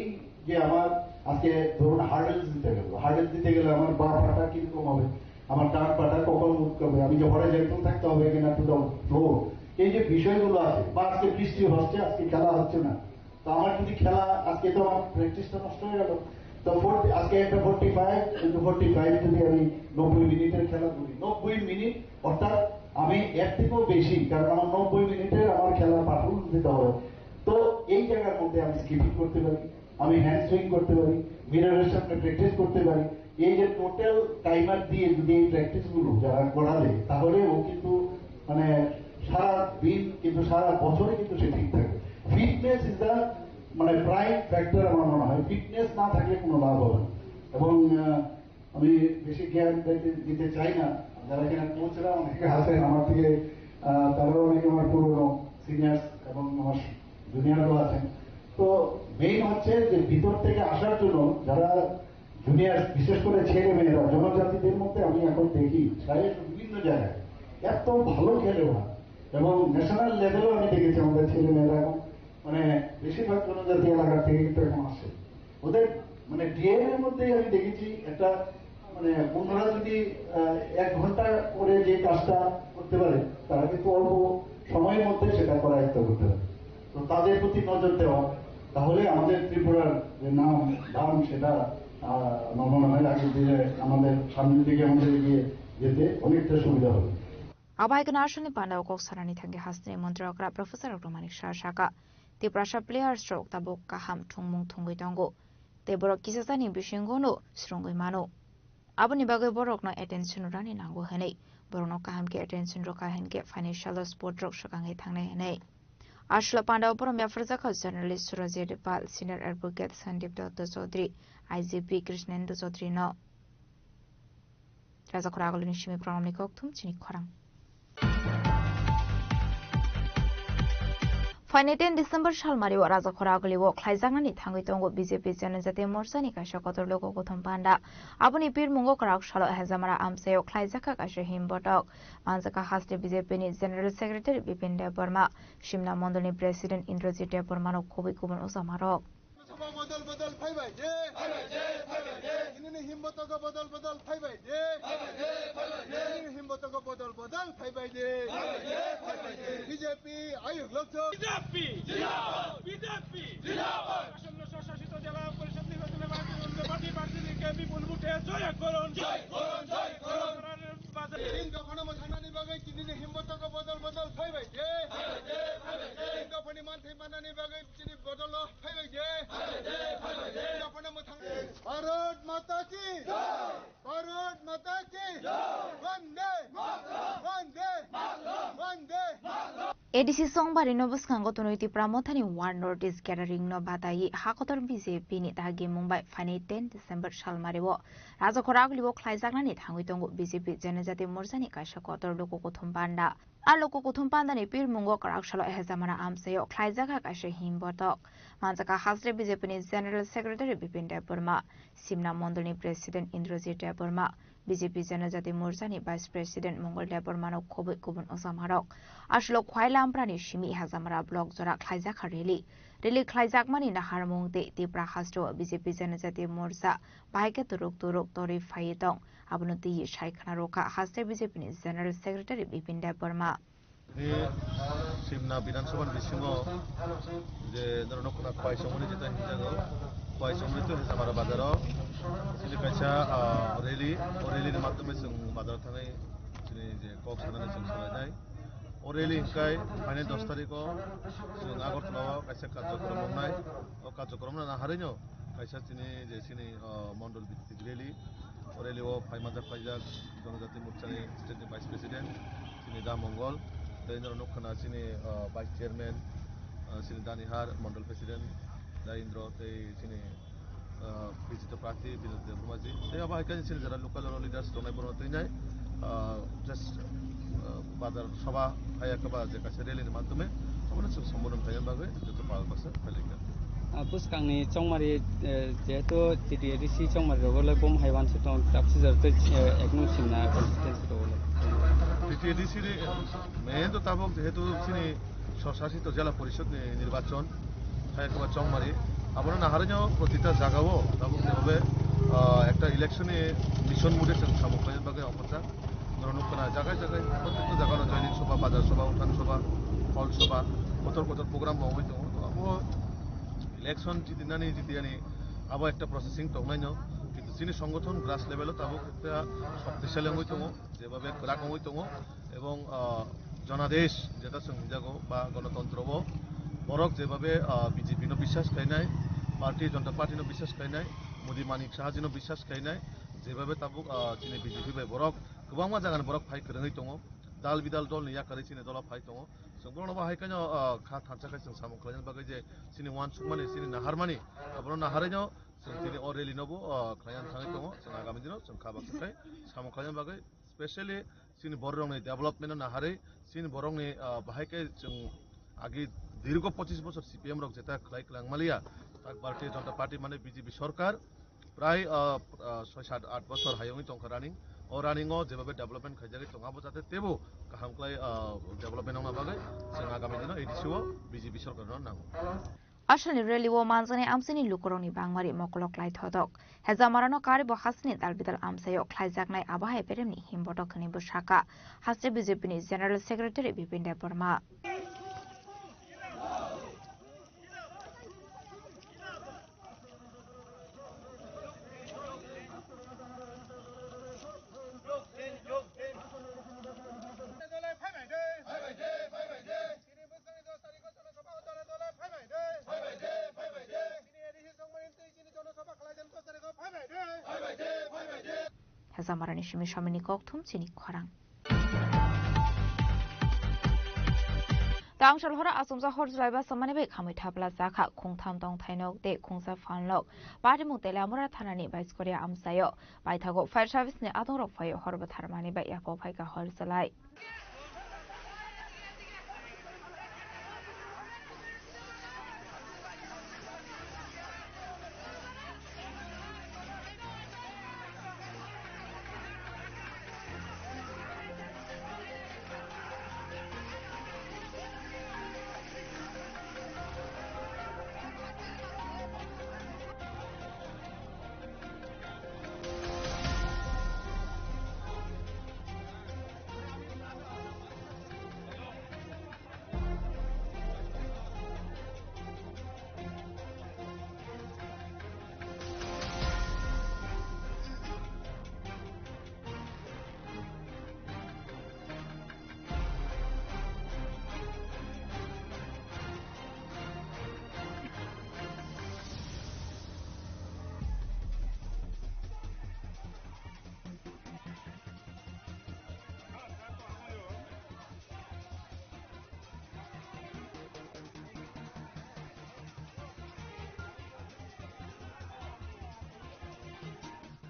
যে আমার আজকে ধরুন হার্ডেলস দিতে গেল, হার্ডেলস দিতে গেলে আমার বা পাটা কিরকম হবে, আমার ডান পাটা কখন মুভ করবে, আমি যে হরিজন্টাল থাকতে হবে কিনা টু দ্য ফ্লোর, এই যে বিষয়গুলো আছে, বা আজকে বৃষ্টি হচ্ছে, আজকে খেলা হচ্ছে না, তো আমার যদি খেলা, আজকে তো আমার প্র্যাকটিসটা নষ্ট হয়ে গেল। তো ফোর্টি, আজকে একটা forty five into forty five যদি আমি নব্বই মিনিটের খেলা করি, নব্বই মিনিট, অর্থাৎ আমি এর থেকেও বেশি, কারণ আমার নব্বই মিনিটের আমার খেলার পারফরমেন্স দিতে হবে। তো এই জায়গার মধ্যে আমি স্কিপিং করতে পারি, আমি হ্যান্ড সুইং করতে পারি, মিররের সামনে প্র্যাকটিস করতে পারি। এই যে টোটাল টাইমার দিয়ে যদি এই প্র্যাকটিসগুলো যারা করা যায়, তাহলে ও কিন্তু মানে সারা দিন, কিন্তু সারা বছরই কিন্তু সে ঠিক থাকে। ফিটনেস ইজ দ্য মানে প্রাইম ফ্যাক্টর আমার মনে হয়। ফিটনেস না থাকলে কোনো লাভ হবে না। এবং আহ, আমি বেশি জ্ঞান দিতে, দিতে চাই না। যারা কিনা কোচরা অনেকে আছেন আমার থেকে, আহ, তারাও অনেকে আমার পুরনো সিনিয়র্স এবং আমার জুনিয়রও আছেন। তো মেইন হচ্ছে যে ভিতর থেকে আসার জন্য যারা জুনিয়র, বিশেষ করে ছেলে মেয়েরা, জনজাতিদের মধ্যে আমি এখন দেখি সারা বিভিন্ন জায়গায় এত ভালো খেলে ওরা, এবং ন্যাশনাল লেভেলও আমি দেখেছি আমাদের ছেলে মেয়েরা এখন মানে বেশিরভাগ জনজাতি এলাকা থেকে কিন্তু এখন আসে। ওদের মানে ডিএনএর মধ্যেই আমি দেখেছি একটা মানে অন্যরা যদি আহ, এক ঘন্টা করে যে কাজটা করতে পারে, তারা কিন্তু অল্প সময়ের মধ্যে সেটা করায়ত্ত করতে পারে। তো তাদের প্রতি নজর দেওয়া, তাহলে আমাদের ত্রিপুরার যে নাম দাম সেটা আহ, আমার মনে হয় আগে দিকে আমাদের সামনের দিকে আমাদের এগিয়ে যেতে অনেকটা সুবিধা হবে। Abo hai kheno aswkni pandao kok sanani thangwi hasteni montri okra Professor Doctor Manik Saha sakha, Tiprasa players rok tabuk kaham thwngmung thwngwi tongo tei borok kisasani bisingo no swrwngwi mano. Aboni bagwi borokno attention rwna nango hwnwi, borokno kaham khe attention rwkha hinkhe phaini salo sport rok swkangwi thangnai hwnwi. Aswla pandao borom yapharjakha journalist Surajit Pal, senior advocate Sandeep Datta Chaudhary, I G P Krishnendra Chaudhary no. Rajakhor agulini simi programni kokthum chini khorang. Phaini ten December salmario Rajakhor agulio khlaijaknani thangwi tongo B J P Janajati Morchani kaisa kotor logo kothom panda. Aboni pirmungo kwrak salo Hezamara amchaio khlaijakha kaisa himbotok. Manjakha haste B J P ni General Secretary Bipin Debbarma, Simna Mondolni President Indrajit Debbarmano khobwi kubun ojamarok. Sabha bodol bodol phaibai de. Phaibai de, phaibai de. Tinini himbotogo bodol bodol phaibai de. Phaibai de, phaibai de. Tinini himbotogo bodol bodol phaibai de. Phaibai de, phaibai de. B J P ayuk lokthok. B J P zindabad. B J P zindabad. আসন্ন স্বশাসিত জেলা পরিষদ নির্বাচনে ভারতীয় জনতা পার্টি প্রার্থীদেরকে বিপুল ভোটে জয় করুন। জয় করুন, জয় করুন। তিন দফানো mothangna ni bagwi tinini himbotogo bodol bodol phaibai de. Phaibai de, phaibai de. Tin dophani manthai manna ni bagwi tini bodol phaibai de. Phaibai de, phaibai de. Tin dophano mothang. Bharat Mata ki jai. Bharat Mata ki jai. Vande Mataram. Vande Mataram. Vande Mataram. A D C Songbarino bwskango tonwi Tipra Mothani One North East Gathering no batai hakotor B J P ni dagi mungbai phaini ten December salmario Rajakhor agulio khlaijaknani thangwi tongo B J P Janajati Morchani kaisa kotor logo kothom panda. A logo kothom pandani pirmungo kwrak salo Hezamara amchaio khlaijakha kaisa himbotok. Manjakha haste B J P ni General Secretary Bipin Debbarma, Simna Mondolni President Indrajit Debbarma, B J P Janajati Morchani Vice President Mongol Debbarmano khobwi kubun ojamarok. Aswlok Khwaila Amprani simi Hezamara block jora khlaijakha rally. Rally khlaijakmani naharmung tei Tipra hasteo B J P Janajati Morcha bahai khe turuk turuk torwi phaiwi tong. Abono twiwi sai khna rwkha haste B J P ni General Secretary Bipin Debbarma. Ni Simna Bidhan Sabha ni bisingo je norok nukha Khwai Chongmani jeta hinjago. Khwai Chongmani to Hezamara bazaro chini kaisa, ah, rally, o rally ni madhyome chwng bazaro thangwi chini je kok sanani chwng salainai. O rally hwnkhe phainai dos tarikh o chwng Agartala o kaisa karjokrom wngnai. O karjokrom no naharwi no kaisa chini je chini, ah, mondol bhitik rally. Rally o phai manjak paijak Jonojati Morchani State ni Vice President chini Da Mongol, tei norok nukha na chini, ah, Vice Chairman, ah, chini Danihar Mondol President Da Indro tei chini, ah, bijito prarthi Binod Debbarma ji. Tei abo hai khe chini jara local leaders tongnai borok twi nai, ah, just, ah, bazar sabha hai khe ba je kaisa rally ni madhyome abono chwng sombodon khaina bagwi joto pal baksa phailaikha. Ah, bwskangni chongmari, eh, jehetu T T A D C chongmari rogo le bom hai wansuk tong tapsi jar tei, eh, eknung simna constituency rogo le. T T A D C ni main to tabuk jehetu chini Swsasito Jela Porishod ni nirbachon hai khe ba chongmari, abono naharino protita jagao tabuk jebabe, ah, ekta election ni mission mode chwng samung khlaina bagwi omocha. Norok nukha na jagai jagai, prottekta jagano joining sabha, bazar sabha, uthan sabha, hall sabha, kotor kotor program bo wngwi tongo. To abo election jitinani jitiyani abo ekta processing tongnaino, kintu chini songothon grass level o tabuk ekta shoktisali wngwi tongo, jebabe kwrak wngwi tongo, ebong, ah, jonadesh jeta chwng hinjago ba gonotontro o borok jebabe, ah, B J P no biswas khainai, Bharatiya Janata Party no biswas khainai, Modi Manik Saha ji no biswas khainai, jebabe tabuk, ah, chini B J P bai borok kwbangma jagani borok phai kwrwngwi tongo. Dal bidal dolni yakarwi chini dola phai tongo. Chwng bono bo hai kheno, ah, kha thansa khai chwng samung khlaina bagwi je chini uansukmani, chini naharmani, abono naharwino chwng tini o rally no bo, ah, khlaina thangwi tongo. Chwng agami dino chwng kha baksa khai samung khlaina bagwi specially chini borokni development no naharwi chini borokni, ah, bahai khe chwng agi dirgo pochis bochor C P M rok jeta khlai kwlang maliya, tak Bharatiya Janata Party mane B J P sorkar, prai, ah, ah, soi sat at bochor hai wngwi tongkha running. O running o jebabe development khaijagwi tongo, abo jate teibo kaham khlai, ah, development wngna bagwi chwng agami dino A D C o B J P sorkarno nango. Asalni rally o manjaknai amchaini lukurokni bangmari mokolok lai thotok. Hejamarano karibo hasini dalbidal amchaio khlaijaknai abo hai beremni himbotok hwnwi bwsaka, haste B J P ni General Secretary Bipin Debbarma. Hejamarani simi samini kokthum chini khorang. Tangshal hora achomsa hor jwlaiba samani bai khamwi thapla chakha, khungtham tongthai nok tei khungsa phalnok. Patimung Teliamura thanani Baiskoria amchaio. Paithago fire service ni adongrok phaio hor bwtharmani bai yapo phaikha hor jwlai.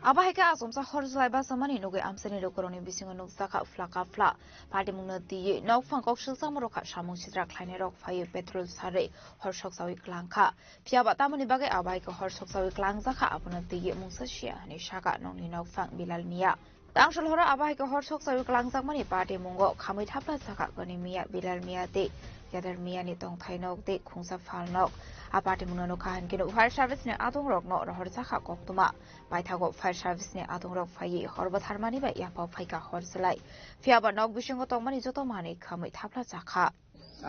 Abo hai khe achomsa hor jwlai bachomani nugwi amchaini lukurokni bisingo nukjakha phlaka phla. Patimungno twiwi nokphang kok silchakmarokha samung sitra khlainairok phaiwi petrol sarwi hor sokchawi kwlangkha. Phiyaba tamoni bagwi abo hai khe hor sokchawi kwlangjakha, abono twiwi mungsa siya hwnwi sakha nokni nokphang Bilal Miya. Tangshol horo abo hai khe hor sokchawi kwlangjakmani patimungo khamwi thapla chakha Goni Miya, Bilal Miya tei Yadar Miyani tongthai nok tei khungsa phal nok. A patimungno nukha hinkhe fire service ni adongrokno rohorjakha koktwma. Paithago fire service ni adongrok phaiwi hor bwtharmani bai yapha phaikha hor chwlai. Phiyaba nok bisingo tongmani joto manwi khamwi thapla chakha.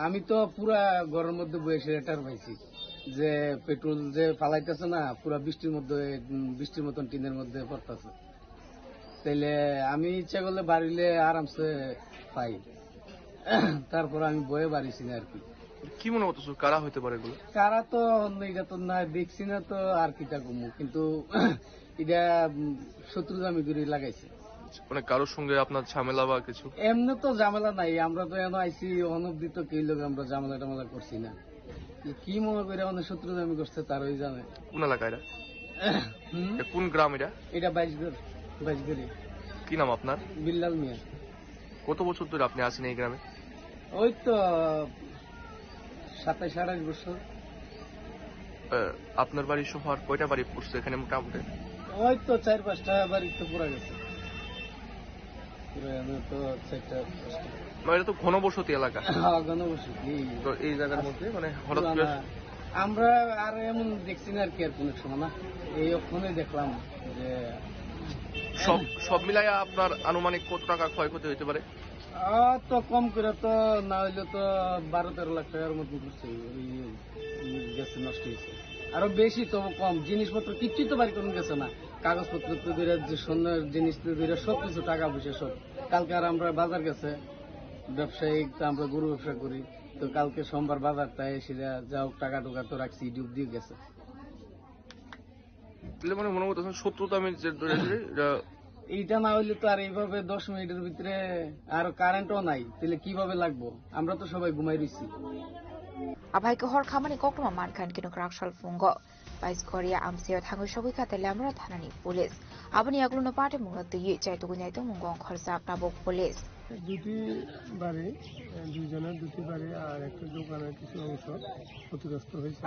আমি তো পুরা ঘরের মধ্যে বসে টের পাইছি যে পেট্রোল যে ফালাইতেছে না, পুরা বৃষ্টির মধ্যে, উম, বৃষ্টির মতন টিনের মধ্যে পড়তেছে। তাইলে আমি ইচ্ছা করলে বাড়িলে আরামসে পাই, তারপর আমি বয়ে বাড়িছি না আর কি। কি মনে করতেছো, কারা হইতে পারে এগুলো? কারা তো অন্য, এটা তো না দেখছি না তো, আর কিটা কমু, কিন্তু এটা, উম, শত্রু আমি করে লাগাইছে। মানে কারোর সঙ্গে আপনার ঝামেলা বা কিছু? এমনি তো ঝামেলা নাই, আমরা তো এনে আইছি, অনবধি তো কেউ লোক আমরা ঝামেলা টামেলা করছি না। কি, কি মনে করে আমাদের শত্রু আমি করছে, তারাই জানে। কোন এলাকা এটা? হুম? এটা কোন গ্রাম এটা? এটা বাইশগড়, বাইশগড়ি। কি নাম আপনার? বিল্লাল মিয়া। কত বছর ধরে আপনি আছেন এই গ্রামে? ওই তো সাতাশ আঠাশ বছর। আহ, আপনার বাড়ি সহ আর কয়টা বাড়ি পড়ছে এখানে মোটামুটি? ওই তো চার পাঁচটা বাড়ি তো পুরা গেছে। পুরা এমনি তো চারটা পাঁচটা। মানে এটা তো ঘনবসতি এলাকা। হ্যাঁ, ঘনবসতি। তো এই জায়গার মধ্যে মানে হঠাৎ করে পুরানা। আমরা আর এমন দেখছি না আর কি, আর কোনো সময় না। এই ওখানে দেখলাম যে সব, সব মিলাইয়া আপনার আনুমানিক কত টাকা ক্ষয়ক্ষতি হইতে পারে? আহ, তো কম করে তো না হইলে তো বারো তেরো লাখ টাকার মতন করছে, ওই গেছে, নষ্ট হয়েছে। আরো বেশি তো কম, জিনিসপত্র কিচ্ছু তো বাড়ি কোনো গেছে না, কাগজপত্র তো ধরে, যে স্বর্ণের জিনিস তো ধরে সব কিছু, টাকা পয়সা সব। কালকে আর আমরা বাজার গেছে, ব্যবসায়িক তো আমরা গরু ব্যবসা করি, তো কালকে সোমবার বাজার, তাই সেটা যা হোক টাকা টুকা তো রাখছি, ডুব দিয়ে গেছে। তাহলে মানে মনে করতেছেন শত্রুতা আমি যে ধরে আছি, এটা এইটা না হইলে তো আর এইভাবে দশ মিনিটের ভিতরে আর কারেন্টও নাই, তাহলে কিভাবে লাগবো? আমরা তো সবাই ঘুমাই রইছি। Aphai khe hor khamani koktwma mankha hwn khe no kwrak sal phungo. Pais Korea amsio thangwi sogwi kha Telamra thanani police. Aboni yagulo no party mungno twiwi chai tugwi nai tongmung gong khorsa tabuk police. দুটি বাড়ি, আহ, দুইজনের দুটি বাড়ি আর একটা দোকানের কিছু অংশ ক্ষতিগ্রস্ত হয়েছে।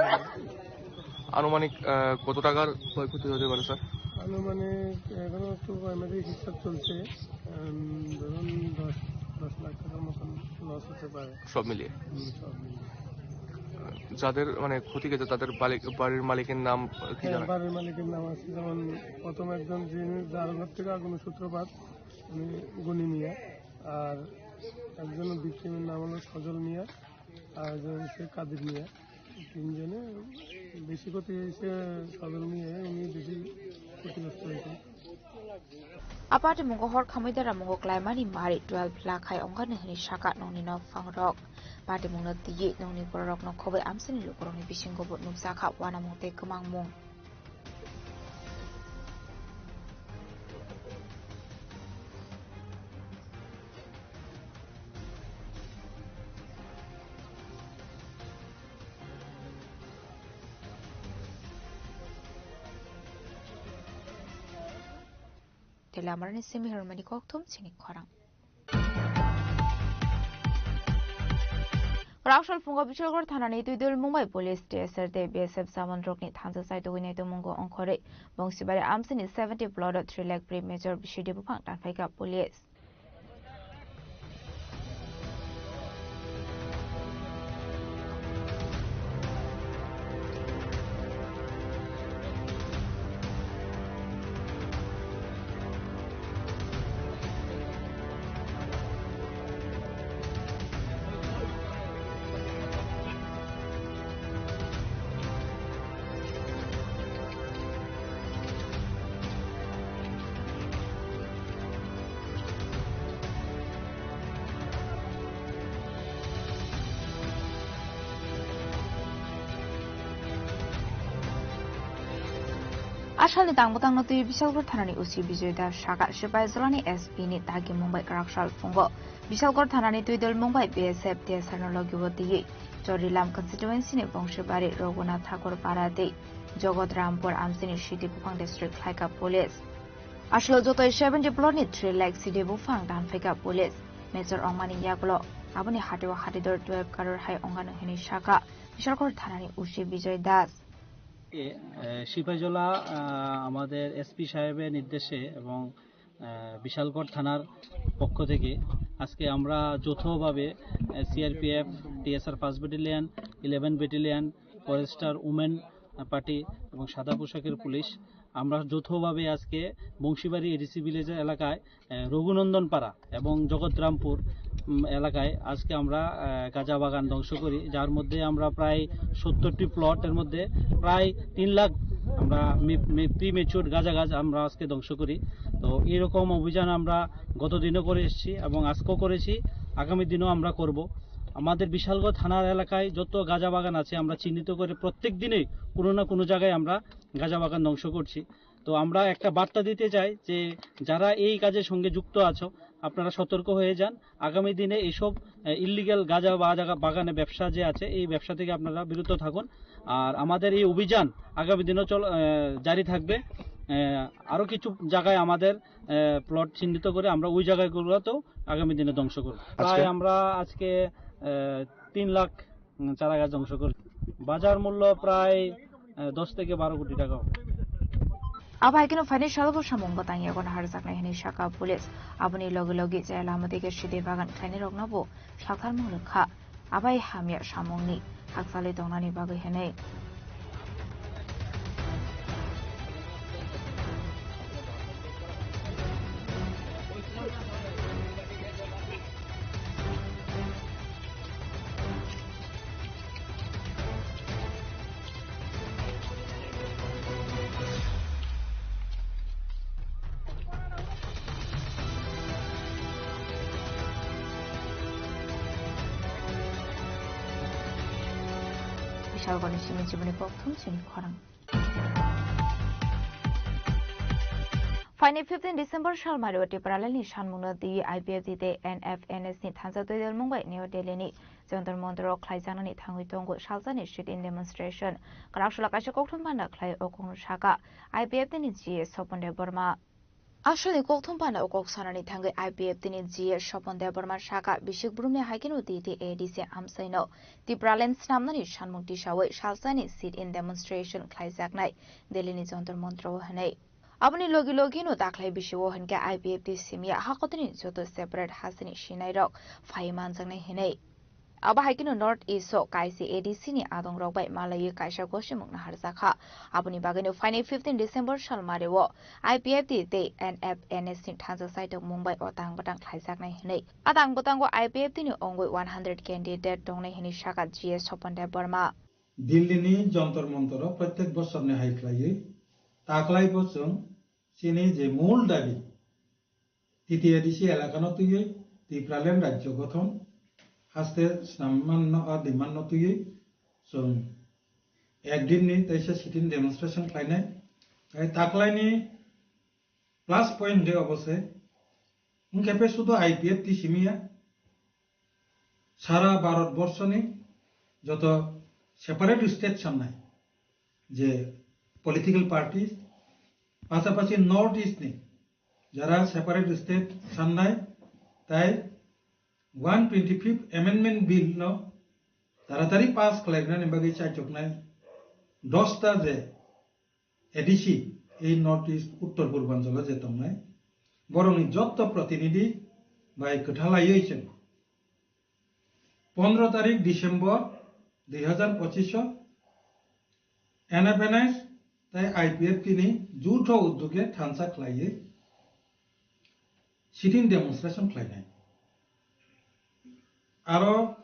আনুমানিক, আহ, কত টাকার ক্ষয়ক্ষতি হতে পারে, স্যার? আনুমানিক এখনো একটু প্রাইমারি হিসাব চলছে, উম, ধরুন দশ, দশ লাখ টাকার মতন লস হতে পারে। সব মিলিয়ে? হুম, সব মিলিয়ে। যাদের মানে ক্ষতি গেছে তাদের বালিক-, বাড়ির মালিকের নাম কি হ্যাঁ, জানা? বাড়ির মালিকের নাম আছে, যেমন প্রথম একজন যিনি, যার ঘর থেকে আগুনের সূত্রপাত, উনি গনি মিয়া, আর একজন ভিকটিমের নাম হলো সজল মিয়া, আর একজন হচ্ছে কাদির মিয়া। তিনজনে বেশি ক্ষতি হয়েছে সজল মিয়া, উনি বেশি ক্ষতিগ্রস্ত হয়েছে। A party mungo hor khamwi dara mungo klaimani mari twelve lakh hai ongkha nini saka nongni nok phangrok. Party mungno twiwi nongni bororokno khobwi amsini lukurokni bisingo bo nukjakha uanamung tei kwmangmung. Tela amarni simi hormani kokthum chini khorang. Raksol phungo Bicholgor thanani Tuidul Mumbai Police T S R tei B S F jawan rokni thansa sai tugui nai tongmungo ongkhorwi Bongsibari amsini seventy plot o three lakh pri major bisi de buphang tanphaikha police. Asalni tang bwtangno twi Bisalgor thanani O C Bijoy Das saka sipai jolani S P ni dagi mungbai kwrak sal phungo. Bisalgor thanani Twidol mungbai B S F T S R no logi o twi Chorilam constituency ni Bongsibari Raghunath Thakur Para tei Jogot Rampur amchini city buphang district khlaika police. Aslo jotoi seventy plot ni three lakh city buphang dan phaika police. Major ongmani yagulo aboni hatio hatidor twelve crore hai ongano hinwi saka Bisalgor thanani O C Bijoy Das. এ, এ, সিপাহীজলা, আহ, আমাদের এসপি সাহেবের নির্দেশে এবং, আহ, বিশালগড় থানার পক্ষ থেকে আজকে আমরা যৌথভাবে, ah, CRPF, TSR first battalion, eleven battalion, forester women party এবং সাদা পোশাকের পুলিশ, আমরা যৌথভাবে আজকে বংশীবাড়ি এডিসি ভিলেজ এলাকায় আহ, রঘুনন্দন পাড়া এবং জগৎরামপুর, উম, এলাকায় আজকে আমরা, আহ, গাঁজা বাগান ধ্বংস করি, যার মধ্যে আমরা প্রায় সত্তরটি প্লটের মধ্যে প্রায় তিন লাখ আমরা মি-, মি-, প্রিমেচুর গাঁজা গাছ আমরা আজকে ধ্বংস করি। তো এইরকম অভিযান আমরা গত দিনও করে এসেছি এবং আজকেও করেছি, আগামী দিনও আমরা করব। আমাদের বিশালগড় থানার এলাকায় যত গাঁজা বাগান আছে, আমরা চিহ্নিত করে প্রত্যেক দিনেই কোনো না কোনো জায়গায় আমরা গাঁজা বাগান ধ্বংস করছি। তো আমরা একটা বার্তা দিতে চাই যে যারা এই কাজের সঙ্গে যুক্ত আছো, আপনারা সতর্ক হয়ে যান। আগামী দিনে এইসব, আহ, ইলিগ্যাল গাঁজা বা জায়গা বাগানে ব্যবসা যে আছে, এই ব্যবসা থেকে আপনারা বিরত থাকুন। আর আমাদের এই অভিযান আগামী দিনও চল-, আহ, জারি থাকবে। আহ, আরও কিছু জায়গায় আমাদের, আহ, প্লট চিহ্নিত করে আমরা ওই জায়গাগুলোতেও আগামী দিনে ধ্বংস করব। প্রায় আমরা আজকে, আহ, তিন লাখ, উম, চারা গাছ ধ্বংস করি। বাজার মূল্য প্রায়, আহ, দশ থেকে বারো কোটি টাকা হবে। Abo hai kheno phainai salo bo samung bwtang yago naharjaknai hwnwi sakha police. Aboni logi logi je lama dige sidi bagan khlainairokno bo salthar mwnglwkha. Abai hamya samungni hakchalwi tongnani bagwi hwnwi. Bisalgorni simi jiboni kokthum chini khorang. Phaini fifteen December salmario Tipralandni sanmungno twi I P F T tei N F N S ni thansa twi dalmung bai New Delhi ni Jantar Mantar o khlaijaknani thangwi tongo salsani sit-in demonstration. Kwraksula kaisa kokthum panda khlai o kokno saka I P F T ni G S Sopon Debbarma. Asalni kokthum panda o kok sanani thangwi I P F T ni G S Sopon Debbarma saka bisik brumni hai kheno T T A D C amchaino Tipraland snamnani sanmung tisawi salsani sit-in demonstration khlaijaknai Delhi ni Jantar Mantar o hwnwi. Aboni logi logino daklai bisio hinkhe I P F T simiya hakotorni joto separate hasteni sinairok phai manjaknai hinwi. Abo hai kheno North East o kaisa A D C ni adongrok bai malaiwi kaisa gosimung naharjakha. Aboni bagwino phainai fifteen December salmario I P F T tei N F N S ni thansa saitok mung bai o tang bwtang khlaijaknai hinwi. A tang bwtango I P F T ni ongwi one hundred candidate tongnai hinwi saka G S Sopon Debbarma. Delhi ni Jantar Mantar o protek bosor ni hai khlaiwi taklai bo chwng chini je mul dabi T T A D C elakano twiwi Tipraland rajyo gothon haste snammanno a demand no twiwi chwng ek din ni teisa sit-in demonstration khlainai. Tai taklaini plus point de obose wngkhe pe sudo I P F T simiya sara Bharat borso ni joto separate state samnai je political parties, pasapasi North East ni jara separate state sannai tai one twenty fifth Amendment Bill no taratari pass khlainani bagwi chaichoknai dosta je A D C, ei North East Uttor Purbanchalo je tongnai, borokni jotto protinidhi bai kwthalaiwi chwng pondro tarik December dui hazar pochish o N F N S tei I P F T ni jutho uddoge thansa khlaiwi sit-in demonstration khlainai. Aro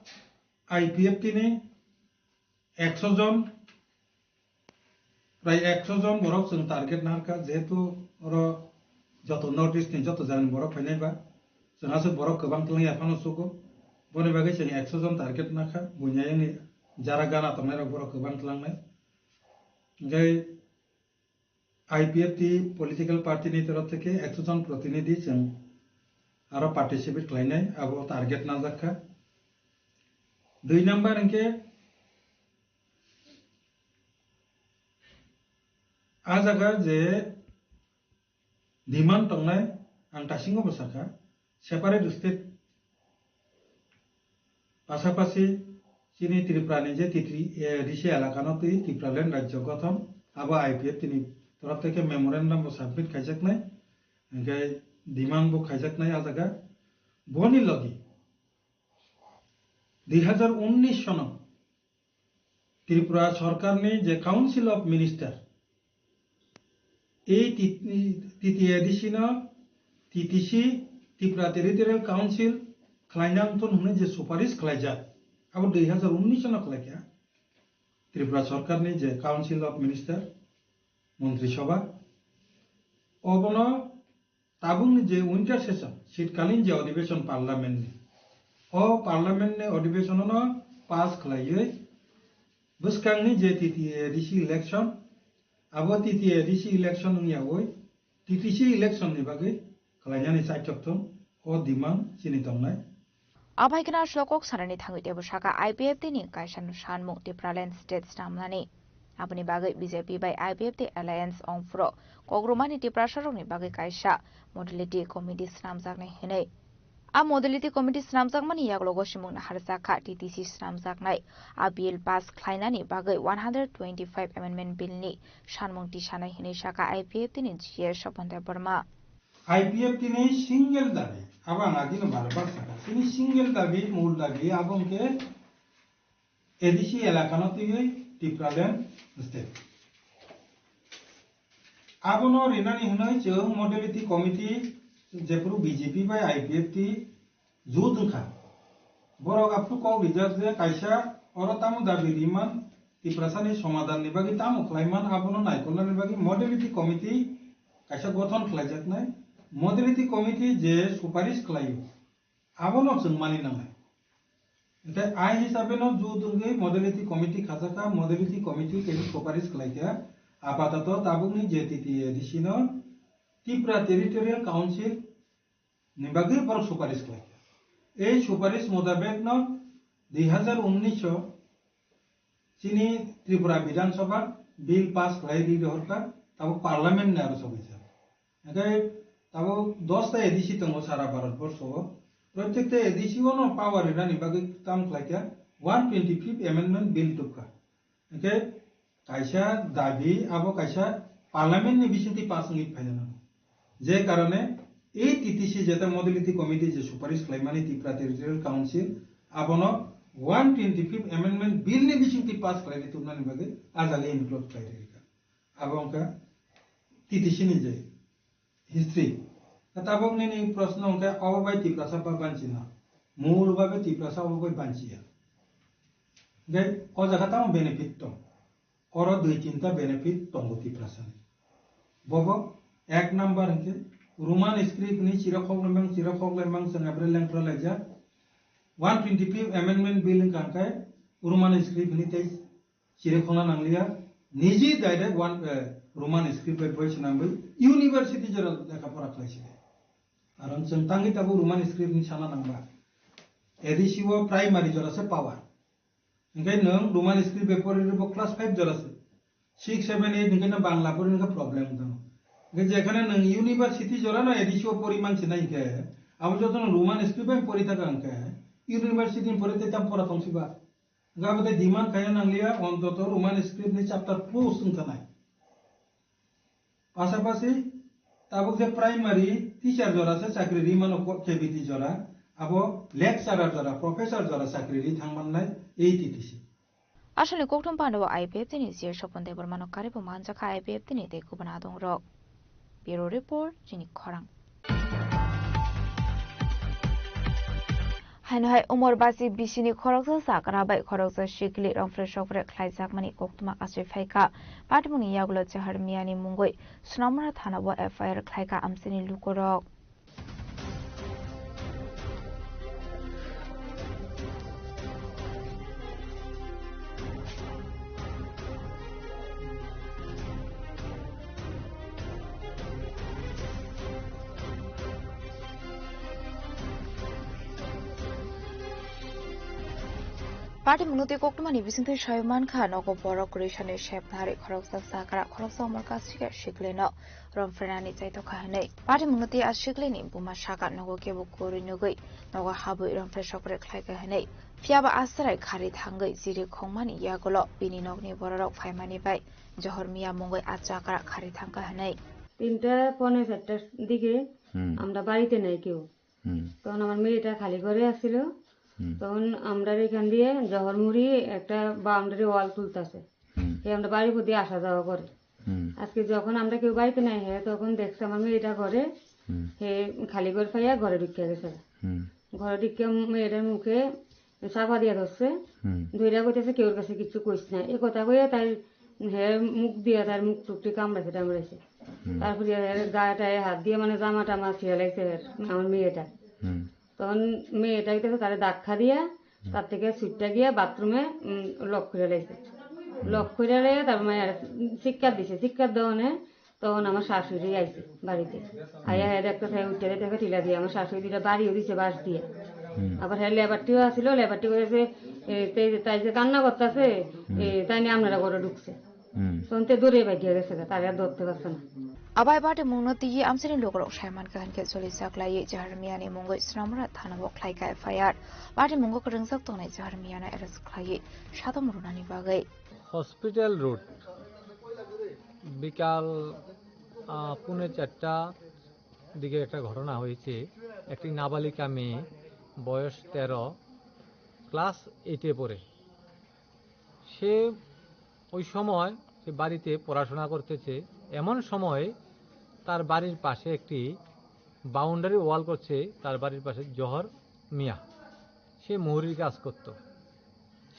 I P F T ni ekso jon, prai ekso jon borok chwng target narwkha, jehetu oro joto North East ni joto jani borok phainai ba, chwng aswk borok kwbang twlang ya phano sugo, boni bagwi chwng ekso jon target nakha, buini ayangni jara gana tongnairok borok kwbang twlangnai. Hwnkhe I P F T political party ni torof theke ekso jon protinidhi chwng aro participate khlainai, abo target najak kha. Dui number hwnkhe a jaga je demand tongnai, ang tasingo bo sakha, separate state, pasapasi chini Tripura ni je T T A D C elakano twi Tipraland rajyo gothon, abo I P F T ni torof theke memorandum bo submit khaijaknai, hwnkhe demand bo khaijaknai a jaga. Boni logi dui hazar unnish sono Tripura sorkarni je Council of Minister, ei T T A D C no T T C, Tripura Territorial Council khlaina wngthun hwnwi je suparish khlaijak, abo dui hazar unnish no khlaikha Tripura sorkarni je Council of Minister, Montri Sabha, obono tabukni je winter session, shitkalin je odhibeshon parliament ni, O parliament ni adhibeshon no pass khlaiwi bwskangni je T T A D C election, abo T T A D C election wngyawi T T C election ni bagwi khlainani chaichokthung, o demand chini tongnai. Abai khna sokok sanani thangwi tebo saka I P F T ni kaisa sanmung Tipraland state snamnani. Aboni bagwi B J P bai I P F T alliance ongphuru kokrumani Tiprasarokni bagwi kaisa modality committee snamjaknai hinwi. A modality committee snamjakmani yaklogo simung naharjakha T T C snamjaknai a bill pass khlainani bagwi one hundred twenty-five amendment bill ni sanmung tisanai hinwi saka I P F T ni G A Swapan Debbarma. I P F T ni single dabi, abo ang agino bar bar saka, chini single dabi, mul dabi, abo hwnkhe A D C elakano twiwi Tipraland state. Abono rinani hwnwi chwng modality committee jephuru B J P bai I P F T jut wngkha. Borok aphuru kok rijak je kaisa oro tamo dabi riman Tiprasani somadhanni bagwi tamo khlaiman abono naikolnani bagwi modality committee kaisa gothon khlaijaknai. Modality committee je suparish khlaio, abono chwng mani nangnai. Hwnkhe ain hisabe no jut wngwi modality committee khajaka, modality committee khe suparish khlaikha. Apatoto tabukni je T T A D C no Tripura Territorial Council ni bagwi borok suparish khlaikha. Ei suparish motabek no dui hazar unnish o chini Tripura Bidhan Sabha bill pass khlai ri rohorkha, tabuk parliament ni aro sogwi jak. Hwnkhe tabuk dosta A D C tongo sara Bharat borsho o. Protekta A D C o no power rinani bagwi kam khlaikha, one twenty-fifth amendment bill tubkha. Hwnkhe kaisa dabi, abo kaisa parliament ni bisingtwi pass wngwi phaina nango. Je karone ei T T C jeta modality committee je suparish khlaimani Tripura Territorial Council, abono one twenty-fifth amendment bill ni bisingtwi pass khlaiwi tubnani bagwi ajali include khlai rikha. Abo wngkha T T C ni je history. Tabuk nini proshno hwnkhe obo bai Tiprasa ba banchina? Mul babe Tiprasa obo bai banchiya. Hwnkhe o jaga tamo benefit tong? Oro dui tinta benefit tongo Tiprasani. Bobo ek number hwnkhe Roman script ni chirok khoklemang, chirok khoklemang chwng abre lengthra laijak. One twenty-fifth amendment bill wngkha hwnkhe Roman script hwnwi tei chiri khona nangliya, niji direct one, eh, Roman script bai boi swnamwi university jora lekha pora khlai sidi. Karon chwng tangwi tabuk Roman script ni sana nangba. A D C o primary jora se power. Hwnkhe nwng Roman script bai pori rwbo class five jora se. Six, seven, eight hwnkhe no Bangla pori hwnkhe problem wng thango. Hwnkhe jekhane nwng university jora no A D C o pori man sinai hwnkhe, abo joto no Roman script bai pori thaka hwnkhe, university ni pori tei tam pora tong siba. Hwnkhe abo tei demand khaina nangliya, ontoto Roman script ni chapter close wng thanai. Pasapasi tabuk je primary teacher jora se chakri ri mano ko-, K B T jora, abo lecturer jora, professor jora chakri ri thang mannai ei T T C. Aswkni kokthum pandao I P F T ni G A Swapan Debbarmano karibo manjakha I P F T ni tei kubun adongrok. Bureau Report, chini khorang. Haino hai umor basi bisini khoroksa sakra bai khoroksa sikli romphre sokphre khlaijakmani koktwma kasui phaikha. Patmungni yagulo Jahar Miyani mungwi Sonamura thana o F I R khlaikha amchaini lukurok. Party mungno tei koktwmani bisingtwi sawi mankha, nogo borok kwrwi sanwi sep nari khoroksa sakra, khoroksa umor kasika siklino romphrenani chaitokha hwnwi. Party mungno tei a siklini buma saka nogo kebo kwrwi nugwi nogo habwi rompre sokre khlaikha hwnwi. Phiyaba a chwrai khari thangwi jiri khongmani yagulo bini nokni bororok phaimani bai Johor Miya mungwi a chakra khari thangkha hwnwi. তিনটা পৌনে চারটার দিকে হুম। আমরা বাড়িতে নাই কেউ। হুম। তখন আমার মেয়েটা খালি ঘরে আসছিল। হুম। তখন আমরা এখান দিয়ে জহরমুড়ি একটা বাউন্ডারি ওয়াল তুলতেছে। হুম। এ আমরা বাড়ির মধ্যে আসা যাওয়া করে। হুম। আজকে যখন আমরা কেউ বাড়িতে নাই, হ্যাঁ, তখন দেখছে আমার মেয়েটা ঘরে, হুম। হে খালি ঘর পাইয়া ঘরে ঢুকিয়া গেছে। হুম। ঘরে ঢুকিয়া মেয়েটার মুখে চাপা দিয়া ধরছে। হুম। ধইরা কইতেছে, "কেউর কাছে কিচ্ছু কইস না।" এই কথা কইয়া তাই হে মুখ দিয়া তার মুখ টুকটি কামড়াইছে, টামড়াইছে। হুম। তারপরে হে গায়ে টায়ে হাত দিয়ে মানে জামা টামা ছিঁড়ে লাগছে হে, আমার মেয়েটা। হুম। তখন মেয়েটা হইতেছে তারে ধাক্কা দিয়া তার থেকে ছুটটা গিয়া বাথরুমে লক করে লাইছে। লক করে লাইয়া তার মায়ের চিৎকার দিছে। চিৎকার দেওয়ানে তখন আমার শাশুড়ি আইছে বাড়িতে। আইয়া হ্যাঁ দেখতেছে উঠে দেখে টিলা দিয়ে আমার শাশুড়ি দুইটা বাড়িও দিছে বাঁশ দিয়ে। আবার হ্যাঁ লেবারটিও আসিল, লেবারটি করেছে তাই যে কান্না করতেছে, তাই নিয়ে আপনারা ঘরে ঢুকছে। Sonte dure bai gere sega tare dor te basa na. Abai bade mungno tiye amsini logorok saiman kahan ke choli saklai jahar miyani mungoi sramra thana bo khlai ka F I R. Bade mungo kwrwngjak tongnai jahar miyana arrest khlai sadom runani bagwi. Hospital road, বিকাল আহ, পৌনে চারটা দিকে একটা ঘটনা হয়েছে। একটি নাবালিকা মেয়ে, বয়স তেরো, ক্লাস এইটে পড়ে। সে ওই সময় সে বাড়িতে পড়াশোনা করতেছে। এমন সময় তার বাড়ির পাশে একটি বাউন্ডারি ওয়াল করছে তার বাড়ির পাশে জহর মিয়া। সে মুহুরির কাজ করত।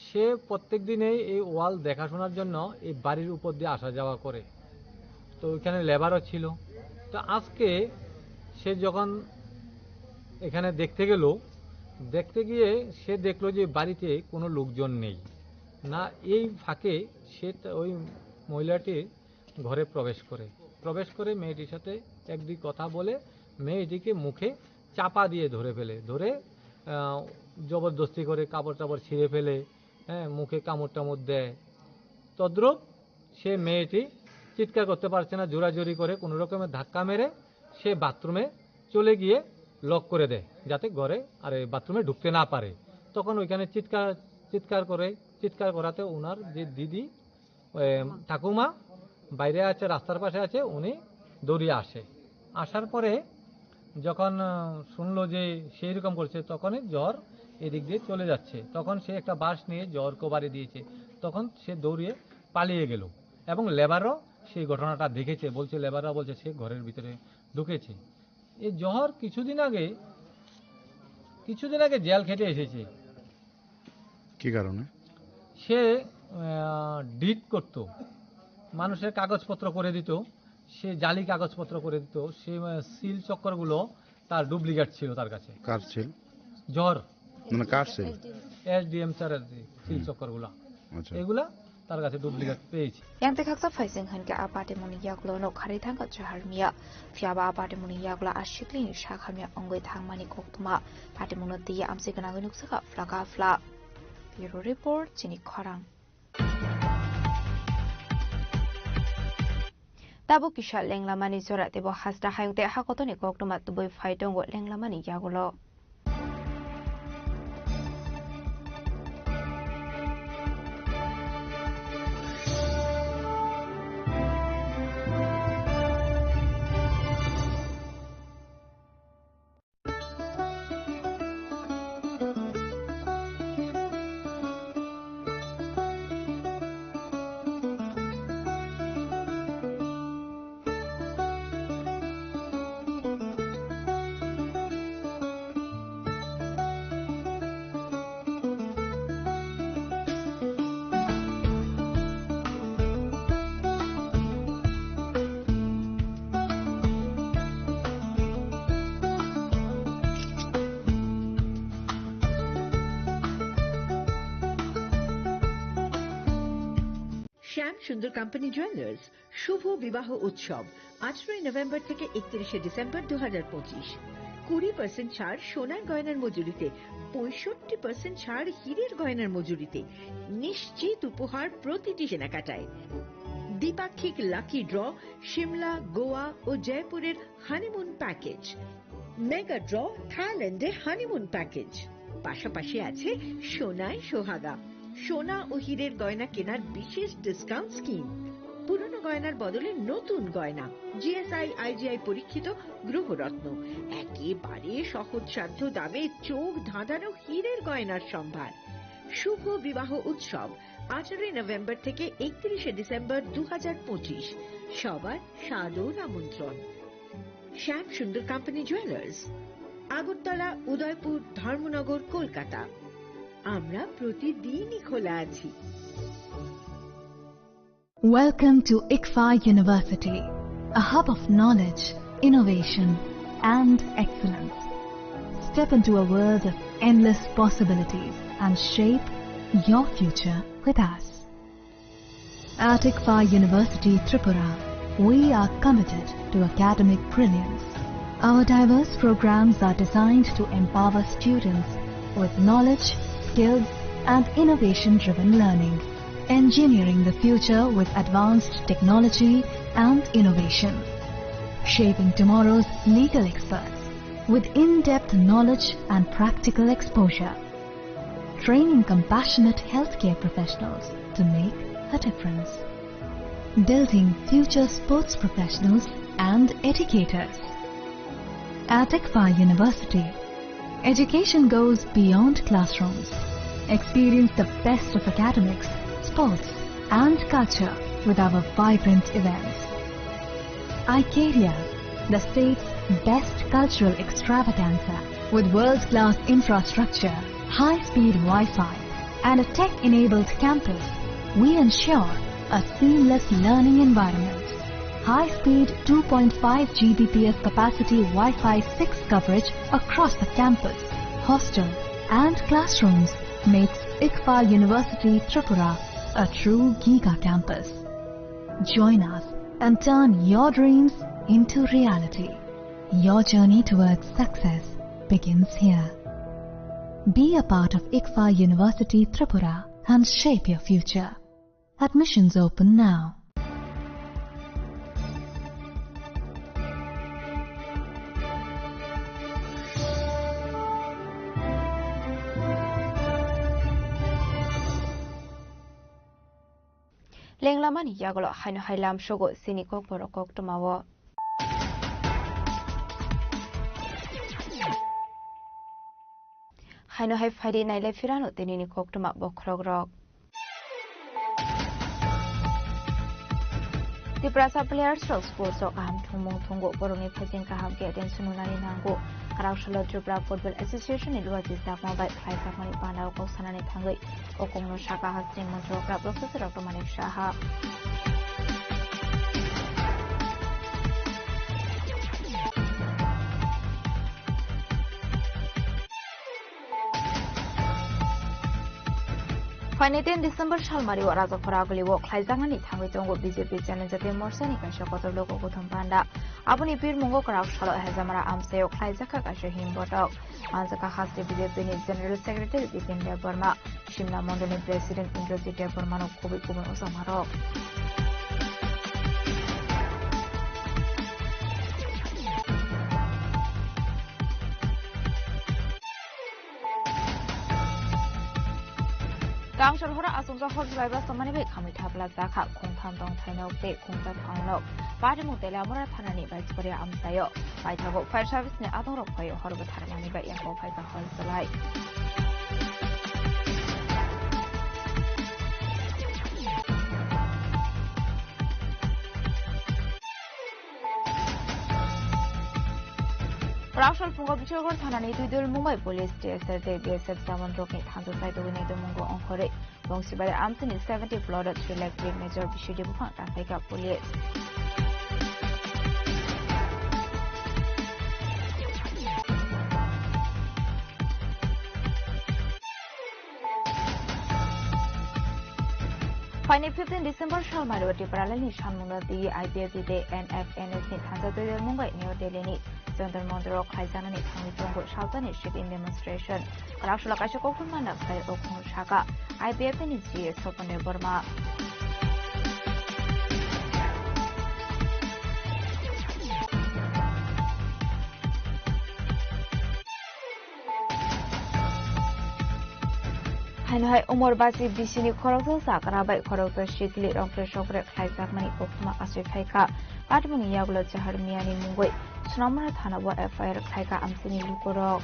সে প্রত্যেক দিনেই এই ওয়াল দেখাশোনার জন্য এই বাড়ির উপর দিয়ে আসা যাওয়া করে। তো ওইখানে লেবারও ছিল। তো আজকে সে যখন এখানে দেখতে গেল, দেখতে গিয়ে সে দেখলো যে বাড়িতে কোনো লোকজন নেই। না, এই ফাঁকে সে তা-, ওই মহিলাটি ঘরে প্রবেশ করে। প্রবেশ করে মেয়েটির সাথে এক দুই কথা বলে মেয়েটিকে মুখে চাপা দিয়ে ধরে ফেলে। ধরে, আহ, জবরদস্তি করে কাপড় টাপড় ছিঁড়ে ফেলে, হ্যাঁ, মুখে কামড় টামড় দেয়। তদ্রূপ সে মেয়েটি চিৎকার করতে পারছে না, জোরাজোরি করে কোনো রকমে ধাক্কা মেরে সে বাথরুমে চলে গিয়ে লক করে দেয়, যাতে ঘরে আর এই বাথরুমে ঢুকতে না পারে। তখন ওইখানে চিৎকার, চিৎকার করে, চিৎকার করাতে ওনার যে দিদি, এ, ঠাকুমা বাইরে আছে, রাস্তার পাশে আছে, উনি দৌড়িয়ে আসে। আসার পরে যখন, আহ, শুনলো যে সেই রকম করছে, তখনই জ্বর এদিক দিয়ে চলে যাচ্ছে। তখন সে একটা বাঁশ নিয়ে জ্বরকে বাড়ি দিয়েছে। তখন সে দৌড়িয়ে পালিয়ে গেল এবং লেবারও সেই ঘটনাটা দেখেছে, বলছে, লেবাররা বলছে সে ঘরের ভিতরে ঢুকেছে। এই জহর কিছুদিন আগে, কিছুদিন আগে জেল খেটে এসেছে। কি কারণে? সে, আহ, ডিড করত, মানুষের কাগজপত্র করে দিত, সে জালি কাগজপত্র করে দিত, সে, আহ, সিল চক্করগুলো তার ডুপ্লিকেট ছিল তার কাছে। কার সিল? জহর। মানে কার সিল? এসডিএম স্যারের যে সিল হুম। চক্করগুলো। আচ্ছা। এগুলা তার কাছে ডুপ্লিকেট পেয়েছি। Yang tekhaksa phaising hwnkhe a patimoni yagulo no kharwi thangkha Jahar Miya. Phiya ba a patimoni yagulo a sikli ni sak hamya wngwi thangmani koktwma. Patimoni twi amchwi gwnangwi nukjakha phlaka phla. Bureau Report, chini khorang. Tabuk kisa lenglamani jora teibo hasta hayung tei hakotoni koktwma tubui phai tongo lenglamani yagulo. Shyam Sundar company jewellers শুভ বিবাহ উৎসব আঠারোই নভেম্বর থেকে একত্রিশে ডিসেম্বর দু হাজার পঁচিশ। কুড়ি পার্সেন্ট ছাড় সোনার গয়নার মজুরিতে, পঁয়ষট্টি পার্সেন্ট ছাড় হীরের গয়নার মজুরিতে। নিশ্চিত উপহার প্রতিটি কেনাকাটায়। দ্বিপাক্ষিক লাকি ড্র, সিমলা, গোয়া ও জয়পুরের হানিমুন প্যাকেজ। মেগা ড্র, থাইল্যান্ডে হানিমুন প্যাকেজ। পাশাপাশি আছে সোনায় সোহাগা, সোনা ও হীরের গয়না কেনার বিশেষ ডিসকাউন্ট স্কিম। পুরনো গয়নার বদলে নতুন গয়না, জিএসআই আইজিআই পরীক্ষিত গ্রহরত্ন, একেবারে সহজসাধ্য দামে চোখ ধাঁধানো হীরের গয়নার সম্ভার। শুভ বিবাহ উৎসব আঠারোই নভেম্বর থেকে একত্রিশে ডিসেম্বর দু হাজার পঁচিশ। সবার সাদর আমন্ত্রণ। Shyam Sundar company jewellers, Agartala, Udaipur, Dharmanagar, Kolkata. আমরা প্রতিদিনই খোলা আছি। Welcome to ICFAI University, a hub of knowledge, innovation, and excellence. Step into a world of endless possibilities and shape your future with us. At ICFAI University Tripura, we are committed to academic brilliance. Our diverse programs are designed to empower students with knowledge, skills, and innovation-driven learning, engineering the future with advanced technology and innovation, shaping tomorrow's legal experts with in-depth knowledge and practical exposure, training compassionate healthcare professionals to make a difference, building future sports professionals and educators. At ICFAI University, education goes beyond classrooms. Experience the best of academics, sports, and culture with our vibrant events. Icaria, the state's best cultural extravaganza, with world-class infrastructure, high-speed Wi-Fi, and a tech-enabled campus, we ensure a seamless learning environment. High-speed two point five G B P S capacity Wi-Fi six coverage across the campus, hostel, and classrooms makes ICFAI University Tripura a true giga campus. Join us and turn your dreams into reality. Your journey towards success begins here. Be a part of ICFAI University Tripura and shape your future. Admissions open now. Lenglamani yagulo haino hai lamsogo chini kokborok koktwmao. Haino hai phaidi nailai phirano tinini koktwma bokhorokrok. Tiprasa players rok sports o kaham thwngmung thwngo, borokni phaising kaham khe attention rwnani nango. Kwrak salo Tripura Football Association ni luachi chakma bai khlaijakmani panda o kok sanani thangwi o kokno saka hasteni montri o kwrak process rok tongmani saha. Phaini tin December salmari o Rajakhora aguli o khlaijaknani thangwi tongo B J P Janajati Morcha ni kaisa kotor logo kothom panda. Aboni pirmungo kwrak salo Hejamara amchai o khlaijakha kaisa himbotok. Manjakha haste B J P ni General Secretary Bipin Debbarma, Simla Mondol ni President Indrajit Debbarma no kubui kubun ojamarok. Kangsor horo achukjak hor jwlaiba samani bai khamwi thapla jakha, khungtham tongthai nok tei khungsa thang nok. Patimung Teliamura thanani Baisukria amchaio paithago fire service ni adongrok phai hor bwtharmani bai yakho phaikha hor jwlai. Rausal phungo Bichogor thanani Duidul Mumbai Police T S R tei B S F jawan rokni thansa saitogwi naitomungbo ongkhorwi Bongsibari amchini seventy plot three lakh green major bisidi buphang tanpaikha police. Phaini fifteen December salmari o Tipraland ni sanmungno twi I P F T tei N F N S ni thansa Duidul Mumbai New Delhi ni Jantar Mantar o khlaijaknani thangwi tongo saltani sit-in demonstration. Kwrak salo kaisa koktwma naksai o khung saka I P F T ni G A Sopon Debbarma. Haino hai Umor Basi B C ni khoroksa chakra bai khoroksa sikli rongpre sokre khlaijakmani koktwma asui phaikha. Patimungni yagulo Jahar Miani mungwi Sonamura thana o F I R khlaikha amchini lukurok.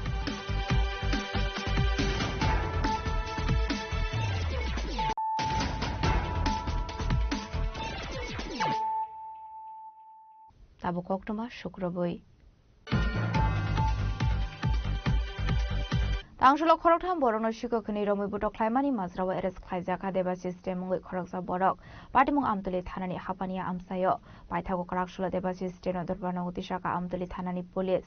Tabuk koktwma sukrubwi. Tangsulo khoroktham borokno sikok hwnwi romwi butok khlaimani majrao arrest khlaijakha Debashish Dey mungwi khoroksa borok. Patimung Amtwlwi thanani Hapania amchaio. Paithago kwrak sulo Debashish Deyno dorbarno utisaka Amtwlwi thanani police.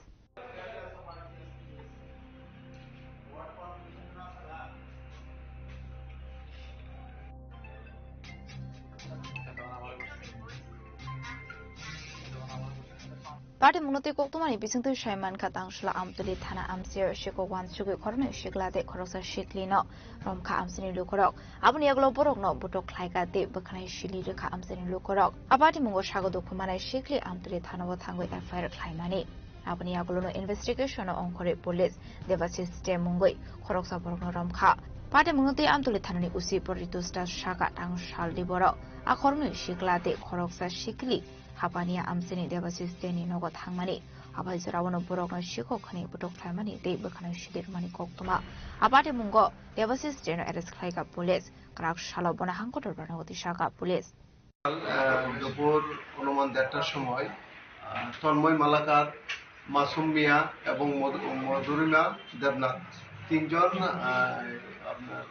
Patimungno tei koktwmani bisingtwi sai mankha, Tangsala Amtwli thana amchaio sikok wansugwi khoroknwi sikla tei khoroksa siklino romkha amchaini lukurok. Aboni yagulo borokno butok khlaikha tei bwkhanai sili rwkha amchaini lukurok. A patimungo sago dukhu manai sikli Amtwli thanao thangwi F I R khlaimani. Aboni yagulono investigation-o ongkhorwi police Debashish de mungwi khoroksa borokno romkha. Patimungno tei Amtwli thanani usi Poritus Das saka tang saldi borok a khoroknwi sikla tei khoroksa sikli Hapania amchaini Debashish Deni nogo thangmani, abai joraono borokno sikok khani butok khlaimani tei bwkhanai sidirmani koktwma. A patimungo Debashish Deno arrest khlaikha police, kwrak salo bono hangkotor barnagoti saka police. আহ, দুপুর অনুমান দেড়টার সময়, আহ, তন্ময় মালাকার, মাসুম মিয়া এবং মধু-, মধুরিমা দেবনাথ তিনজন, আহ, আপনার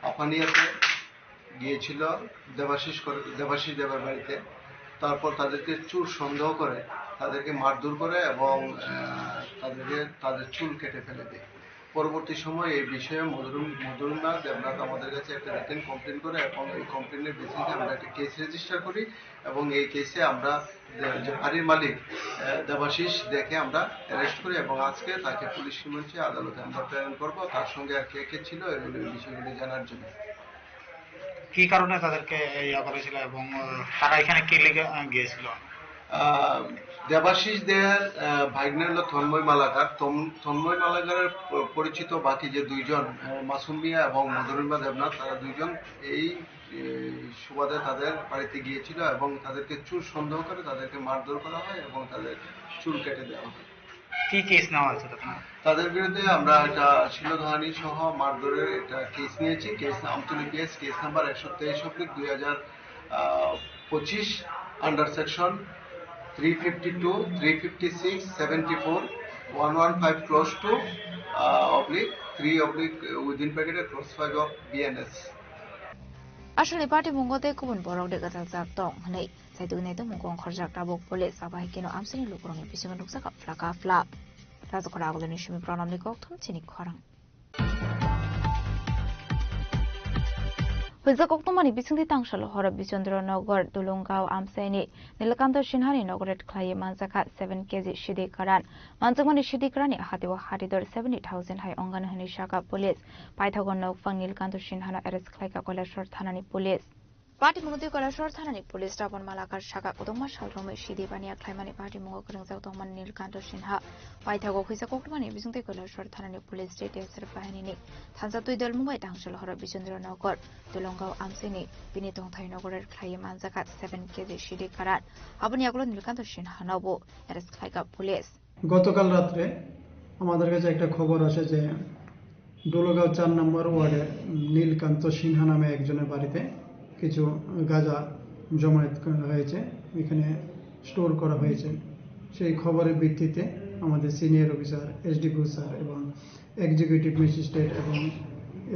আফানিয়াতে গিয়েছিল দেবাশিস করে, দেবাশিস দেবের বাড়িতে। তারপর তাদেরকে চুর সন্দেহ করে তাদেরকে মারধর করে এবং, আহ, তাদেরকে, তাদের চুল কেটে ফেলে দেয়। পরবর্তী সময়ে এই বিষয়ে মধুর-, মধুরনা দেবনাথ আমাদের কাছে একটা রিটেন কমপ্লেন করে এবং এই কমপ্লেনের বেসিসে আমরা একটা কেস রেজিস্টার করি এবং এই কেসে আমরা দে-, যে বাড়ির মালিক, আহ, দেবাশিস দেখে আমরা অ্যারেস্ট করি এবং আজকে তাকে পুলিশ রিমান্ডে আদালতে আমরা প্রেরণ করব। তার সঙ্গে আর কে কে ছিল, এগুলো, এই বিষয়গুলি জানার জন্য। কি কারণে তাদেরকে ইয়া করেছিল এবং, আহ, তারা এখানে কি লিগে, আহ, গিয়েছিল? আহ, দেবাশিস দের, আহ, ভাগ্নে হলো তন্ময় মালাকার। তম-, তন্ময় মালাকারের প-, পরিচিত বাকি যে দুইজন, আহ, মাসুম মিয়া এবং মধুরিমা দেবনাথ, তারা দুইজন এই, এই সুবাদে তাদের বাড়িতে গিয়েছিল এবং তাদেরকে চুর সন্দেহ করে তাদেরকে মারধর করা হয় এবং তাদের চুল কেটে দেওয়া হয়। কি কেস নেওয়া হয়েছে আপনার? তাদের বিরুদ্ধে আমরা একটা শ্লীলতাহানি সহ মারধরের একটা কেস নিয়েছি। Case Amtali PS, case number একশো তেইশ অব্লিক দুই হাজার পঁচিশ, under section three fifty two, three fifty six, seventy four, one one five close two, oblique three oblique within ব্র্যাকেটে close five of BNS. Aswlni patimungo tei kubun borok de gajak jak tong hwnwi Saitok nai tongmung kong khorjak tabuk police abo hai keno amsini lukurokni bisingo nukjak kha phlaka phlak. Rajakhor agulini simi pranamni kokthum chini khorang. Hwijak koktwmani bisingtwi tangsalo horo Bichandra Nagar, Dulungao amsaini Nilkanto Sinhani nogo raid khlaiwi manjakha seven K G sidi karan. Manjakmani sidi karanni hatio hatidor seventy thousand hai ongani hwnwi sakha police. Paithago nokphang Nilkanto Sinhano arrest khlaikha Koilashahar thanani police. Patimungno tei Koilashahar thanani police Rabon Malakar saka kwdwngma sal romwi sidi baniya khlaimani patimungo kwrwngjak tongmani Nilkanto Sinha. Paithago khwisa koktwmani bisingtwi Koilashahar thanani police T T S R bahinini thansa twi dol Mumbai tangsalo horo Bichandra Nagar, Dulungao amsini bini tongthai nogo raid khlaiwi manjakha seven K G sidi karan. Aboni yagulo Nilkanto Sinhano bo arrest khlaikha police. গতকাল রাত্রে আমাদের কাছে একটা খবর আসে যে ডোলোগাঁও চার নম্বর ওয়ার্ডের নীলকান্ত সিনহা নামে একজনের বাড়িতে কিছু গাঁজা জমায়েত করা হয়েছে, এখানে স্টোর করা হয়েছে। সেই খবরের ভিত্তিতে আমাদের সিনিয়র অফিসার, এসডিপিও স্যার এবং এক্সিকিউটিভ ম্যাজিস্ট্রেট এবং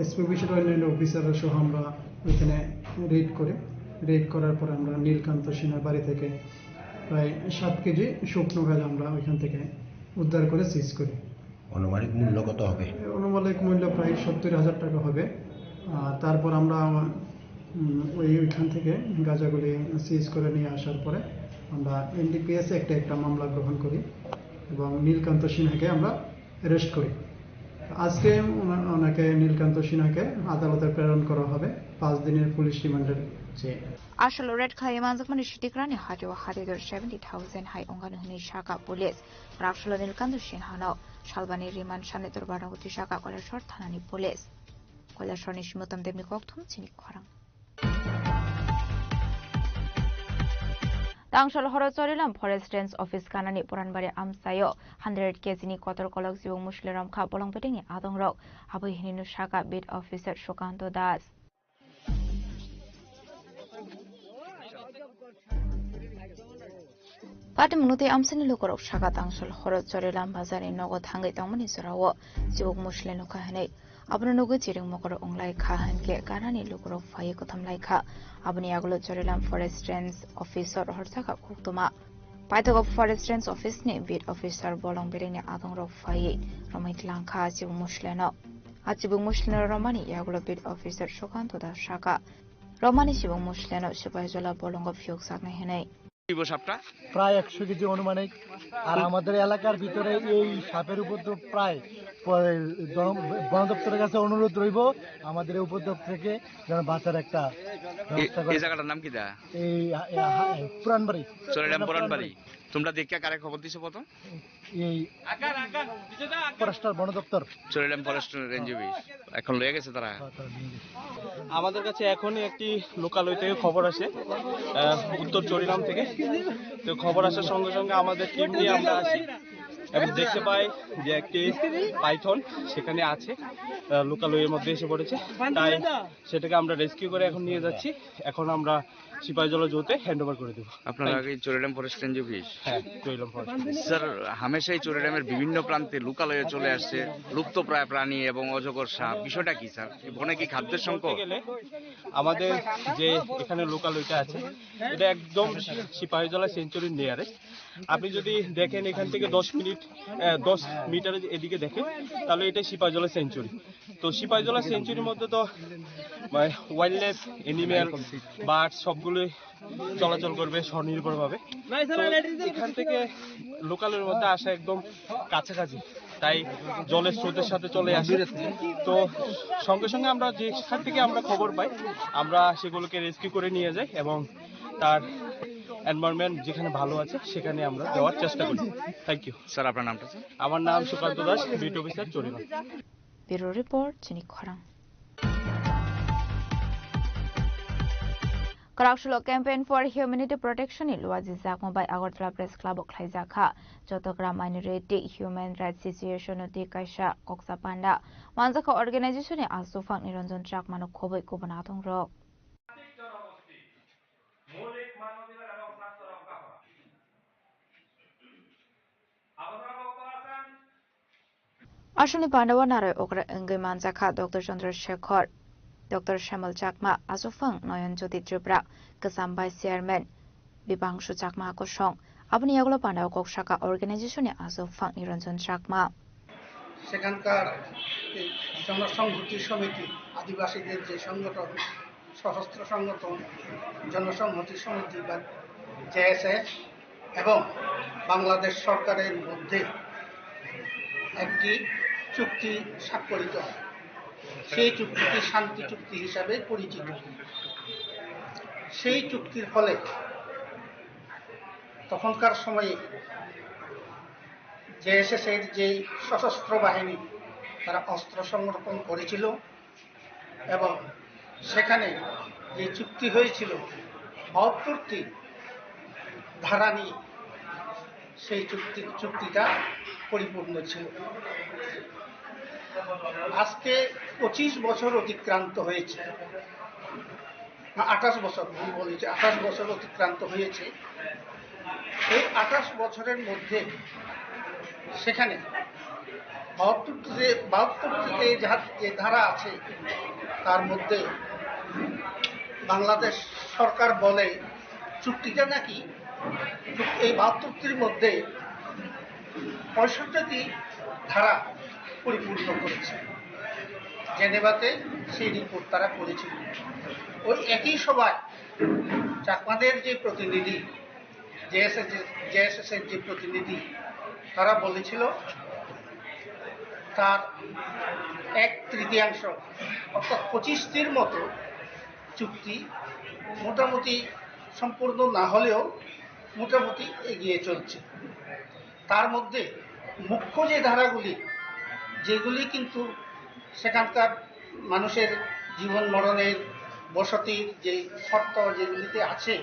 এসপি অফিসের অন্যান্য অফিসাররা সহ আমরা ওইখানে রেড করি। রেড করার পর আমরা নীলকান্ত সিনহার বাড়ি থেকে প্রায় সাত কেজি শুকনো গাঁজা আমরা ওইখান থেকে উদ্ধার করে সিজ করি। আনুমানিক মূল্য কত হবে? আনুমানিক মূল্য প্রায় সত্তর হাজার টাকা হবে। আহ, তারপর আমরা, উম, ওই, ওইখান থেকে গাঁজাগুলি সিজ করে নিয়ে আসার পরে আমরা এনডিপিএস একটা, একটা মামলা গ্রহণ করি এবং নীলকান্ত সিনহাকে আমরা অ্যারেস্ট করি। আজকে ওনা-, ওনাকে, নীলকান্ত সিনহাকে আদালতে প্রেরণ করা হবে পাঁচ দিনের পুলিশ রিমান্ডের চেয়ে। Aswlo raid khlaiwi manjakmani sidi karanni hatio hatidor seventy thousand hai ongani hwnwi sakha police. Aswlo Nilkanto Sinhano salbani remand sanwi dorbar nogo twi sakha Koilashahar thanani police. Koilashahar ni simi Uttam Debni kokthum chini khorang. Tangsal horo Chorilam Forest Range Office kanani Poranbari amchaio hundred K G ni kotor kolok chibuk musle romkha bolong bedengni adongrok. Aboni hinwi sakha Beat Officer Sukanto Das. Patimungno tei amsini lukurok saka tangsal horo Chorilam bazarni nogo thangwi tongmani jorao chibuk musle nukha hwnwi. Abono nugwi chiring mokol wnglai kha hinkhe ganani lukurok phaiwi kothom lai kha. Aboni yagulo Chorilam Forest Range Officer horjakha koktwma. Paithago Forest Range Office ni Beat Officer bolong bedengni adongrok phaiwi romwi tlang kha chibuk musleno. A chibuk musleno romani yagulo Beat Officer Sukanto Das saka romani chibuk musleno sipai jola bolongo phiyok saknai hwnwi. দিব সাপটা? প্রায় একশো কেজি আনুমানিক। আর আমাদের এলাকার ভিতরে এই সাপের উপদ্রব প্রায় প-, জন-, বন দপ্তরের কাছে অনুরোধ রইব, আমাদের এই উপদ্রব থেকে যেন বাঁচার একটা ব্যবস্থা করে। এই জায়গাটার নাম কি দা? এই, এ, হা-, পুরানবাড়ি। চুরিডাম পুরানবাড়ি। তোমরা দেখিয়া কারে খবর দিছো প্রথম? এই ফরেস্টার বন দপ্তর। চুরিডাম ফরেস্ট রেঞ্জ অফিস। এখন লয়ে গেছে তারা। হ্যাঁ, তারা নিয়ে গেছে। আমাদের কাছে এখনই একটি লোকালয় থেকে খবর আসে, আহ, উত্তর চুরিডাম থেকে। তো খবর আসার সঙ্গে সঙ্গে আমাদের টিম নিয়ে আমরা আসি এবং দেখতে পাই যে একটি পাইথন সেখানে আছে, আহ, লোকালয়ের মধ্যে এসে পড়েছে। তাই সেটাকে আমরা রেস্কিউ করে এখন নিয়ে যাচ্ছি। এখন আমরা সিপাহীজলা জুতে হ্যান্ড ওভার করে দেবো। আপনারা কি চুরিডাম ফরেস্ট রেঞ্জ অফিস? হ্যাঁ, চুরিডাম ফরেস্ট। স্যার, হামেশাই চুরিডামের বিভিন্ন প্রান্তে লোকালয়ে চলে আসছে লুপ্তপ্রায় প্রাণী এবং অজগর সাপ। বিষয়টা কি স্যার? এই বনে কি খাদ্যের সংকট? বলতে গেলে আমাদের যে এখানে লোকালয়টা আছে, এটা একদম সিপাহীজলা সেঞ্চুরির নিয়ারেস্ট। আপনি যদি দেখেন এখান থেকে দশ মিনিট, আহ, দশ মিটার এদিকে দেখেন, তাহলে এটা সিপাহীজলা সেঞ্চুরি। তো সিপাহীজলা সেঞ্চুরির মধ্যে তো, মানে, ওয়াইল্ড লাইফ, অ্যানিমেল, বার্ড সবগুলোই চলাচল করবে স্বনির্ভরভাবে। তো এখান থেকে লোকালয়ের মধ্যে আসা একদম কাছাকাছি, তাই জলের স্রোতের সাথে চলে আসে। তো সঙ্গে সঙ্গে আমরা যেখান থেকে আমরা খবর পাই, আমরা সেগুলোকে রেস্কিউ করে নিয়ে যাই এবং তার এনভায়রনমেন্ট যেখানে ভালো আছে সেখানে আমরা দেওয়ার চেষ্টা করি। Thank you. স্যার, আপনার নামটা স্যার? আমার নাম সুকান্ত দাস, বিট অফিসার চুরিডাম। Bureau Report, Chini Khorang. Kwrak Sulo Campaign for Humanity Protection ni luajijakma bai Agartala Press Club o khlaijakha. Chottogram Minority Human Rights Association no twi kaisa koksa panda manjakha organization ni aswk phang Niranjan Chakma no khobwi kubun athongrok. মৌলিক মানবাধিকার এবং স্বার্থ রক্ষা করা। আলোচনা বক্তব্য রাখেন Aswkni pandao narwi okra wngwi manjakha Doctor Chandra Shekhar, Doctor Shemal Chakma, aswk phang Noyon Jyoti Tripura, kwcham Vice Chairman Bipangsu Chakma kosong. Aboni yagulo pandao kok saka organization ni aswk phang Niranjan Chakma. সেখানকার এই জনসংহতি সমিতি, আদিবাসীদের যে সংগঠন, সশস্ত্র সংগঠন, জনসংহতি সমিতি বা জেএসএস এবং বাংলাদেশ সরকারের মধ্যে একটি চুক্তি স্বাক্ষরিত হয়। সেই চুক্তিটি শান্তি চুক্তি হিসাবে পরিচিত। সেই চুক্তির ফলে তখনকার সময়ে জেএসএস এর যেই সশস্ত্র বাহিনী, তারা অস্ত্র সমর্পণ করেছিল এবং সেখানে যে চুক্তি হয়েছিল, বাহাত্তরটি ধারা নিয়ে সেই চুক্তি, চুক্তিটা পরিপূর্ণ ছিল। আজকে পঁচিশ বছর অতিক্রান্ত হয়েছে, না, আঠাশ বছর, ভুল বলেছি, আঠাশ বছর অতিক্রান্ত হয়েছে। এই আঠাশ বছরের মধ্যে সেখানে বাহাত্তর যে, বাহাত্তর যে যা-, যে ধারা আছে, তার মধ্যে বাংলাদেশ সরকার বলে চুক্তিটা নাকি এই বাহাত্তরটির মধ্যে পঁয়ষট্টিটি ধারা পরিপূর্ণ করেছে। জেনেভাতে সেই রিপোর্ট তারা করেছিল। ওই একই সভায় চাকমাদের যে প্রতিনিধি, জেএসএস, জেএসএস এর যে প্রতিনিধি, তারা বলেছিল তার এক তৃতীয়াংশ, অর্থাৎ পঁচিশটির মতো চুক্তি মোটামুটি সম্পূর্ণ না হলেও মোটামুটি এগিয়ে চলছে। তার মধ্যে মুখ্য যে ধারাগুলি, যেগুলি কিন্তু সেখানকার মানুষের জীবন মরণের, বসতির যে শর্ত যেগুলিতে আছে,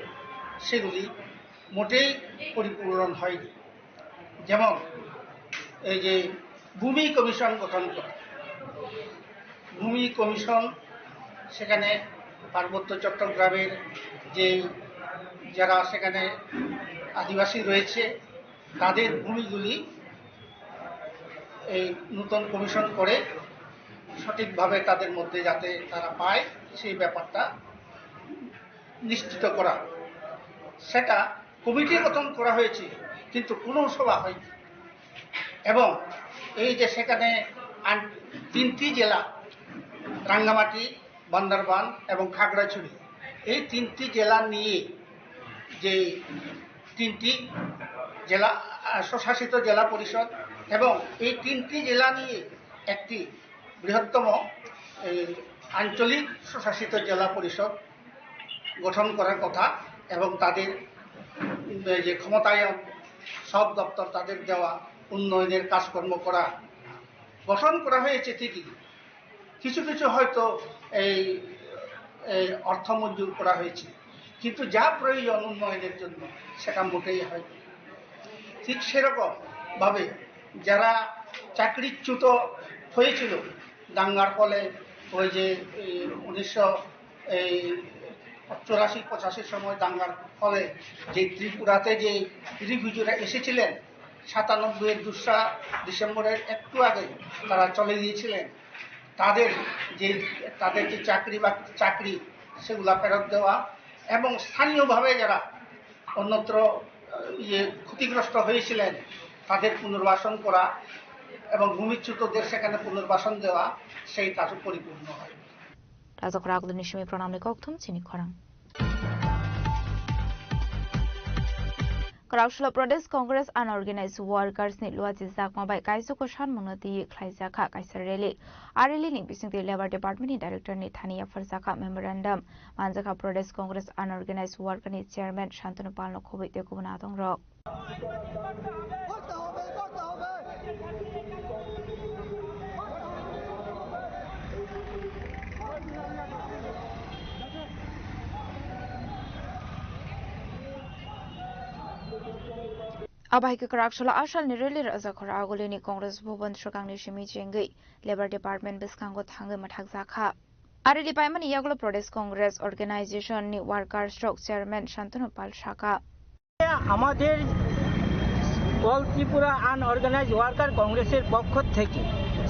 সেগুলি মোটেই পরিপূরণ হয়নি। যেমন এই যে ভূমি কমিশন গঠন করা, ভূমি কমিশন সেখানে পার্বত্য চট্টগ্রামের যে যারা সেখানে আদিবাসী রয়েছে, তাদের ভূমিগুলি এই নতুন কমিশন করে সঠিকভাবে তাদের মধ্যে যাতে তারা পায়, সেই ব্যাপারটা নিশ্চিত করা। সেটা কমিটি গঠন করা হয়েছে, কিন্তু কোনো সভা হয়নি। এবং এই যে সেখানে আন-, তিনটি জেলা, রাঙ্গামাটি, বান্দরবান এবং খাগড়াছড়ি, এই তিনটি জেলা নিয়ে যে তিনটি জেলা, আহ, স্বশাসিত জেলা পরিষদ এবং এই তিনটি জেলা নিয়ে একটি বৃহত্তম এই আঞ্চলিক স্বশাসিত জেলা পরিষদ গঠন করার কথা এবং তাদের, উম, এই যে ক্ষমতায়ন, সব দপ্তর তাদের দেওয়া, উন্নয়নের কাজকর্ম করা, গঠন করা হয়েছে ঠিকই, কিছু কিছু হয়তো এই, এই অর্থ মঞ্জুর করা হয়েছে, কিন্তু যা প্রয়োজন উন্নয়নের জন্য সেটা মোটেই হয়নি। ঠিক সেরকম ভাবে যারা চাকরিচ্যুত হয়েছিল দাঙ্গার ফলে, ওই যে এই উনিশশো এই চুরাশি পঁচাশির সময় দাঙ্গার ফলে যে ত্রিপুরাতে যে রিফিউজিরা এসেছিলেন, সাতানব্বই এর দোসরা ডিসেম্বরের একটু আগে তারা চলে গিয়েছিলেন, তাদের যে, তাদের যে চাকরি বা চাকরি সেগুলা ফেরত দেওয়া এবং স্থানীয়ভাবে যারা অন্যত্র, আহ, ইয়ে ক্ষতিগ্রস্ত হয়েছিলেন তাদের পুনর্বাসন করা এবং ভূমিচ্যুতদের সেখানে পুনর্বাসন দেওয়া, সেই কাজও পরিপূর্ণ হয়। Rajakhor agulini simi pranamni kokthum chini khorang. Kwraksalo Pradesh Congress Unorganized Workers ni luachi jakma bai kaisa kusan mungno twi khlaijakha kaisa rally. A rally ni bisingtwi Labour Department ni Director ni thani yapharjakha memorandum. Manjakha Pradesh Congress Unorganized Worker ni Chairman Shantanu Pal no khobwi tei kubun adong rok. Abo hai khe kwraksalo asalni rally Rajakhor agulini Congress Bhavan swkangni simi chengwi Labour Department bwskango thangwi mwthakjakha. A rally paimani yagulo Pradesh Congress Organization ni workers rok Chairman Shantanu Pal sakha. আমাদের অল Tripura unorganised worker কংগ্রেসের পক্ষ থেকে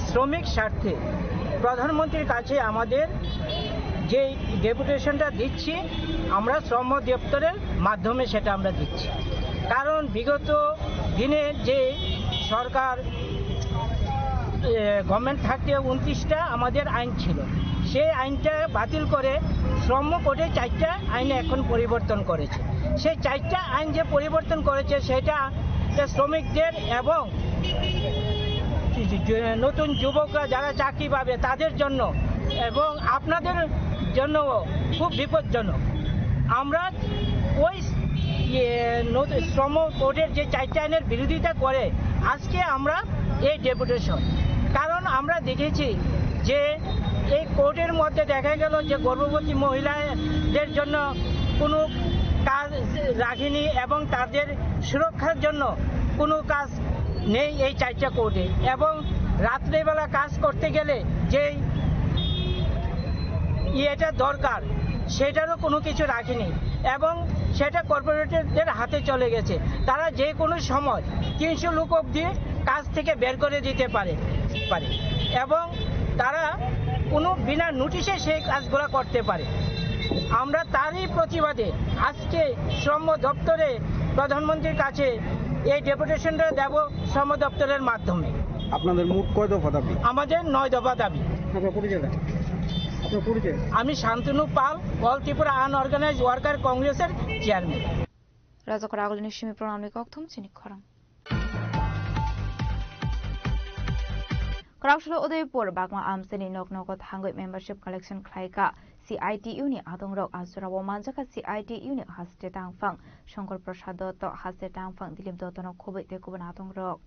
শ্রমিক স্বার্থে প্রধানমন্ত্রীর কাছে আমাদের যে ডেপুটেশনটা দিচ্ছি, আমরা শ্রম দপ্তরের মাধ্যমে সেটা আমরা দিচ্ছি। কারণ বিগত দিনে যে সরকার, এ, গভর্নমেন্ট থাকতে ঊনত্রিশটা আমাদের আইন ছিল, সেই আইনটা বাতিল করে শ্রম কোডে চারটা আইন এখন পরিবর্তন করেছে। সেই চারটা আইন যে পরিবর্তন করেছে, সেটা যে শ্রমিকদের এবং নতুন যুবকরা যারা চাকরি পাবে তাদের জন্য এবং আপনাদের জন্য খুব বিপজ্জনক। আমরা ওই, ইয়ে, নতুন শ্রম কোডের যে চারটা আইনের বিরোধিতা করে আজকে আমরা এই ডেপুটেশন। কারণ আমরা দেখেছি যে এই কোডের মধ্যে দেখা গেল যে গর্ভবতী মহিলাদের জন্য কোনো কাজ রাখেনি এবং তাদের সুরক্ষার জন্য কোনো কাজ নেই এই চারটা কোডে। এবং রাত্রেবেলা কাজ করতে গেলে যেই ইয়েটা দরকার, সেটারও কোনো কিছু রাখেনি এবং সেটা কর্পোরেটরদের হাতে চলে গেছে। তারা যে কোনো সময় তিনশো লোক অবধি কাজ থেকে বের করে দিতে পারে, পারে এবং তারা কোনো বিনা নোটিশে সেই কাজগুলো করতে পারে। আমরা তারই প্রতিবাদে আজকে শ্রম দপ্তরে প্রধানমন্ত্রীর কাছে এই ডেপুটেশনটা দেব শ্রম দপ্তরের মাধ্যমে। আপনাদের মোট কয় দফা দাবি? আমাদের নয় দফা দাবি। আপনার পরিচয়টা? আপনার পরিচয়? আমি শান্তনু পাল, অল ত্রিপুরা আনঅর্গানাইজড ওয়ার্কার কংগ্রেসের chairman. Rajakhor agulini simi pranamni kokthum chini khorang. Kwraksalo Udaipur Bagma Amchaini nok nogo thangwi membership collection khlaikha C I T U ni adongrok. Ajorao manjakha C I T U ni haste tangphang Shankar Prasad Dotto, haste tangphang Dilip Dotto no khobwi tei kubun adongrok.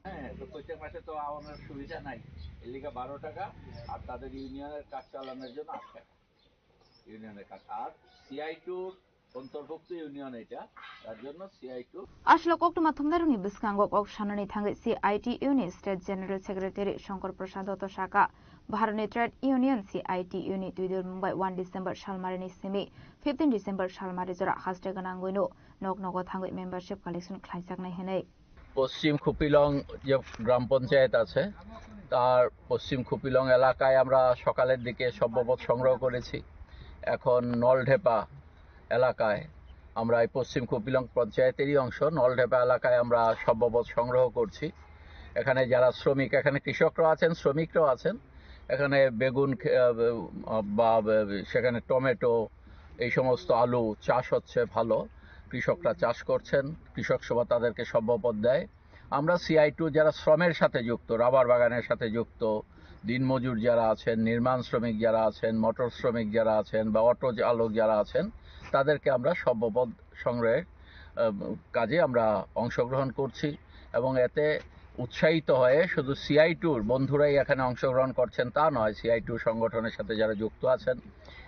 হ্যাঁ, তো প্রত্যেক মাসে তো আমার সুবিধা নাই, এর লিগে বারো টাকা, আর তাদের ইউনিয়নের কাজ চালানোর জন্য আট টাকা, ইউনিয়নের কাজ। আর সিআই টুর অন্তর্ভুক্ত ইউনিয়ন এটা, তার জন্য CITU. Aswk koktwma thumnairokni bwskango kok sanani thangwi C I T U ni State General Secretary Shankar Prasad Dotto sakha, Bharatni Trade Union C I T U ni twidulmung bai one December salmarini simi fifteen December salmari jora haste gwnangwino nok nogo thangwi membership collection khlaijaknai hwnwi. পশ্চিম খুপিলং যে গ্রাম পঞ্চায়েত আছে, তার পশ্চিম খুপিলং এলাকায় আমরা সকালের দিকে সভ্যপদ সংগ্রহ করেছি। এখন নলঢেপা এলাকায় আমরা এই পশ্চিম খুপিলং পঞ্চায়েতেরই অংশ নলঢেপা এলাকায় আমরা সভ্যপদ সংগ্রহ করছি। এখানে যারা শ্রমিক, এখানে কৃষকরাও আছেন, শ্রমিকরাও আছেন। এখানে বেগুন খে-, আহ, বা, বা সেখানে টমেটো, এই সমস্ত আলু চাষ হচ্ছে ভালো। কৃষকরা চাষ করছেন, কৃষক সভা তাদেরকে সম্ভবত দেয়। আমরা সিআই টু যারা শ্রমের সাথে যুক্ত, রাবার বাগানের সাথে যুক্ত, দিনমজুর যারা আছেন, নির্মাণ শ্রমিক যারা আছেন, মোটর শ্রমিক যারা আছেন বা অটো চালক যারা আছেন, তাদেরকে আমরা সম্ভবত সংগ্রহের, আহ, কাজে আমরা অংশগ্রহণ করছি এবং এতে উৎসাহিত হয়ে শুধু সিআই টুর বন্ধুরাই এখানে অংশগ্রহণ করছেন তা নয়, সিআই টু সংগঠনের সাথে যারা যুক্ত আছেন,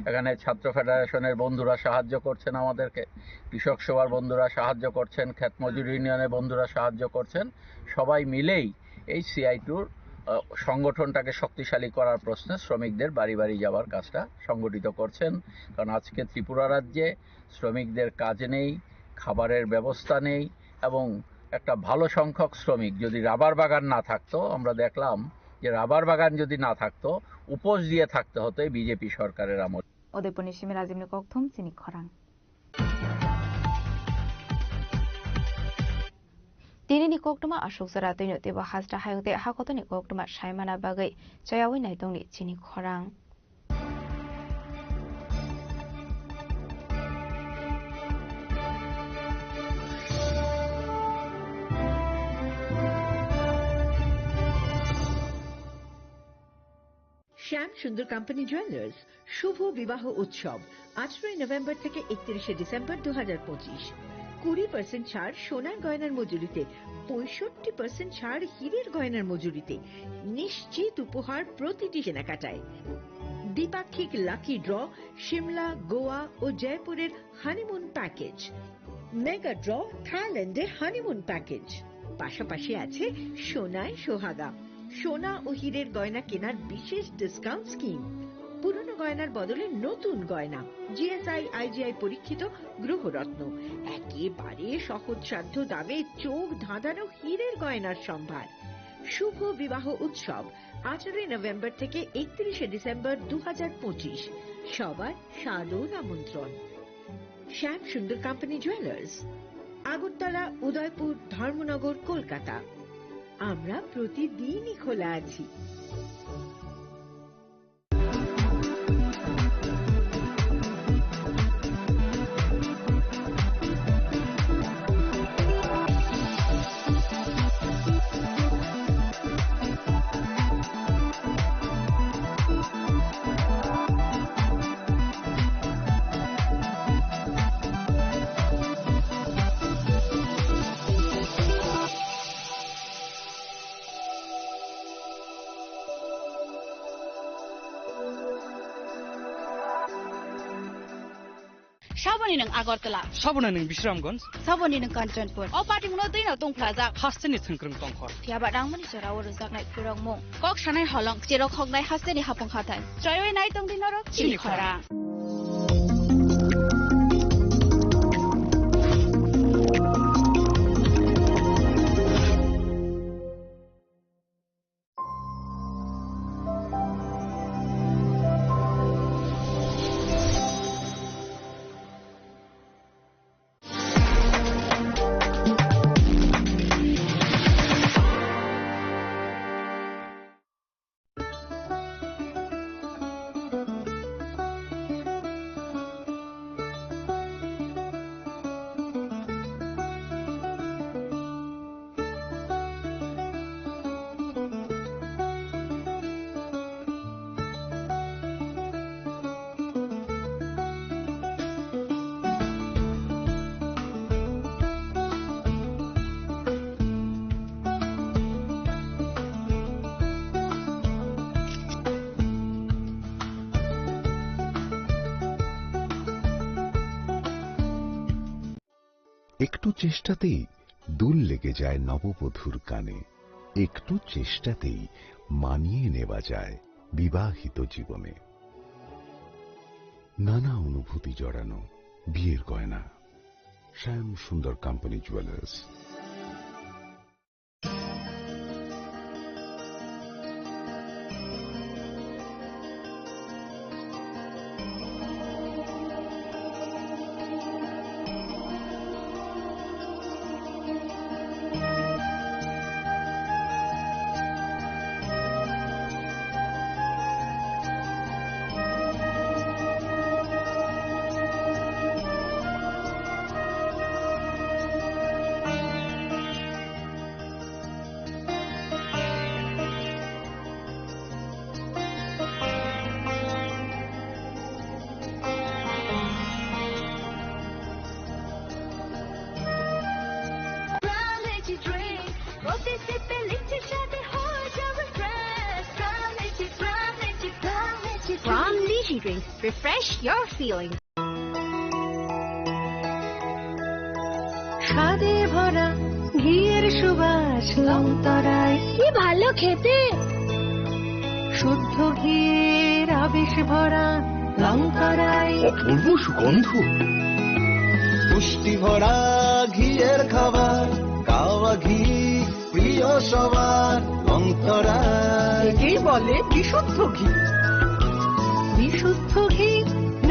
এখানে ছাত্র ফেডারেশনের বন্ধুরা সাহায্য করছেন আমাদেরকে, কৃষক সভার বন্ধুরা সাহায্য করছেন, ক্ষেত মজুর ইউনিয়নের বন্ধুরা সাহায্য করছেন। সবাই মিলেই এই সিআই টুর, আহ, সংগঠনটাকে শক্তিশালী করার প্রশ্নে শ্রমিকদের বাড়ি বাড়ি যাওয়ার কাজটা সংগঠিত করছেন। কারণ আজকে ত্রিপুরা রাজ্যে শ্রমিকদের কাজ নেই, খাবারের ব্যবস্থা নেই এবং একটা ভালো সংখ্যক শ্রমিক যদি রাবার বাগান না থাকতো, আমরা দেখলাম যে রাবার বাগান যদি না থাকতো, উপোস দিয়ে থাকতে হতো এই বিজেপি সরকারের আমলে। Udaipurni simi Rajibni kokthum chini khorang. Tinini koktwma aswk jora twino teibo hasta hayung tei hakotoni koktwma saimana bagwi chayaui naitongni chini khorang. শ্যাম সুন্দর কোম্পানি জুয়েলার্স শুভ বিবাহ উৎসব আঠারোই নভেম্বর থেকে একত্রিশে ডিসেম্বর দু হাজার পঁচিশ। কুড়ি পার্সেন্ট ছাড় সোনার গয়নার মজুরিতে, পঁয়ষট্টি পার্সেন্ট ছাড় হীরের গয়নার মজুরিতে, নিশ্চিত উপহার প্রতিটি কেনাকাটায়। দ্বিপাক্ষিক লাকি ড্র, সিমলা, গোয়া ও জয়পুরের হানিমুন প্যাকেজ, মেগা ড্র, থাইল্যান্ডে হানিমুন প্যাকেজ, পাশাপাশি আছে সোনায় সোহাগা, সোনা ও হীরের গয়না কেনার বিশেষ ডিসকাউন্ট স্কিম, পুরনো গয়নার বদলে নতুন গয়না, জিএসআই আইজিআই পরীক্ষিত গ্রহরত্ন, একেবারে সহজসাধ্য দামে চোখ ধাঁধানো হীরের গয়নার সম্ভার। শুভ বিবাহ উৎসব আঠারোই নভেম্বর থেকে একত্রিশে ডিসেম্বর দু হাজার পঁচিশ। সবার সাদর আমন্ত্রণ। Shyam Sundar company jewellers, Agartala, Udaipur, Dharmanagar, Kolkata. আমরা প্রতিদিনই খোলা আছি। Saboni nwng Agartala. Saboni nwng Bisramganj. Saboni nwng Kanchanpur. O patimungno twino tongphlajak. Hasteni thwngkwrwng tongkhor. Phiya ba nangmani jorao rwjaknai phirokmung. Kok sanai holong, cherok hoknai hasteni hapung hathai. Choiwi nai tongdi norok chini khorang. একটু চেষ্টাতেই দুল লেগে যায় নববধূর কানে, একটু চেষ্টাতেই মানিয়ে নেওয়া যায় বিবাহিত জীবনে। নানা অনুভূতি জড়ানো বিয়ের গয়না। শ্যাম Sundar company jewellers. From Niji Drinks, refresh your feeling. স্বাদে ভরা ঘিয়ের সুবাস লংতরায়। কি ভালো খেতে। শুদ্ধ ঘিয়ের আবেশ ভরা লংতরায়। অপূর্ব সুগন্ধ। পুষ্টি ভরা ঘিয়ের খাবার, কাওয়া ঘি প্রিয় সবার, লংতরায়। একেই বলে বিশুদ্ধ ঘি। বিশুদ্ধ ঘি,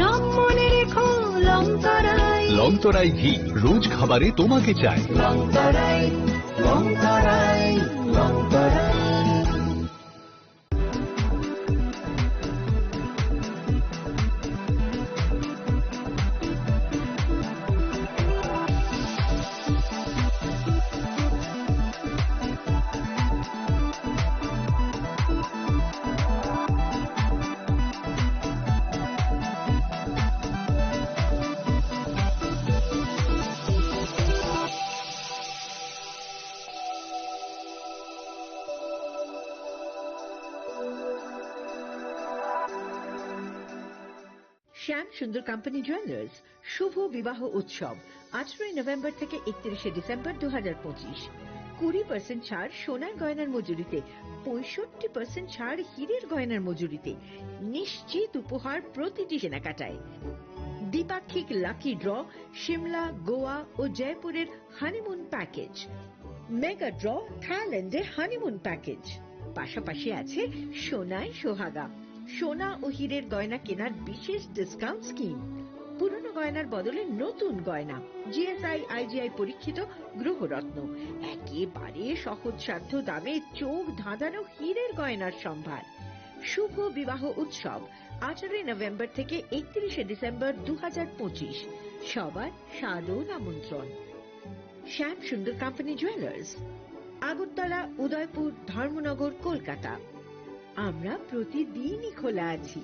নাম মনে রেখো, লংতরায়। লংতরায় ঘি, রোজ খাবারে তোমাকে চাই। লংতরায়, লংতরায়, লংতরায়। শ্যাম সুন্দর কোম্পানি জুয়েলার্স শুভ বিবাহ উৎসব, আঠারোই নভেম্বর থেকে একত্রিশে ডিসেম্বর দু হাজার পঁচিশ। কুড়ি পার্সেন্ট ছাড় সোনার গয়নার মজুরিতে, পঁয়ষট্টি পার্সেন্ট ছাড় হীরের গয়নার মজুরিতে, নিশ্চিত উপহার প্রতিটি কেনাকাটায়। দ্বিপাক্ষিক লাকি ড্র, সিমলা, গোয়া ও জয়পুরের হানিমুন প্যাকেজ। মেগা ড্র, থাইল্যান্ডে হানিমুন প্যাকেজ। পাশাপাশি আছে সোনায় সোহাগা, সোনা ও হীরের গয়না কেনার বিশেষ ডিসকাউন্ট স্কিম। পুরনো গয়নার বদলে নতুন গয়না, জিএসআই আইজিআই পরীক্ষিত গ্রহরত্ন, একেবারে সহজসাধ্য দামে চোখ ধাঁধানো হীরের গয়নার সম্ভার। শুভ বিবাহ উৎসব, আঠারোই নভেম্বর থেকে একত্রিশে ডিসেম্বর দু হাজার পঁচিশ। সবার সাদর আমন্ত্রণ। Shyam Sundar company jewellers, Agartala, Udaipur, Dharmanagar, Kolkata. আমরা প্রতিদিনই খোলা আছি।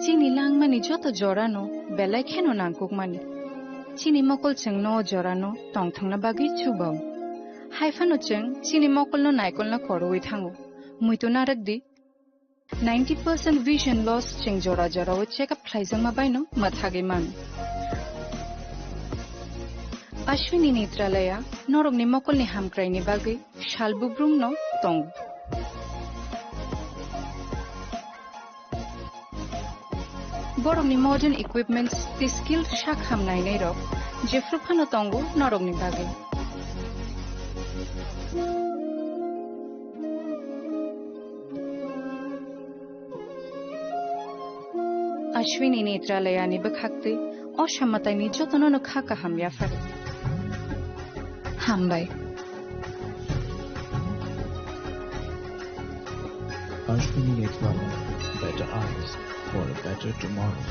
Chini langmani joto jorano belai kheno nangkukmani. Chini mokol chwngno o jorano tongthokna bagwi chubao. Haiphano chwng chini mokolno naikolna khorwi thango. Muitu narwkdi, ninety percent vision loss chwng jora jorao check up khlaijakma baino mwthagwi mano. Ashwini Netralaya norokni mokolni hamkraini bagwi sal bubrumno tongo. Borokni modern equipments tei skilled sak ham nainairok jephru phano tongo norokni bagwi. Ashwini Netralayani bwkhaktwi o samataini jotono kha kaham yapharo. Hambai. Ashwini Netralaya, better eyes for a better tomorrow.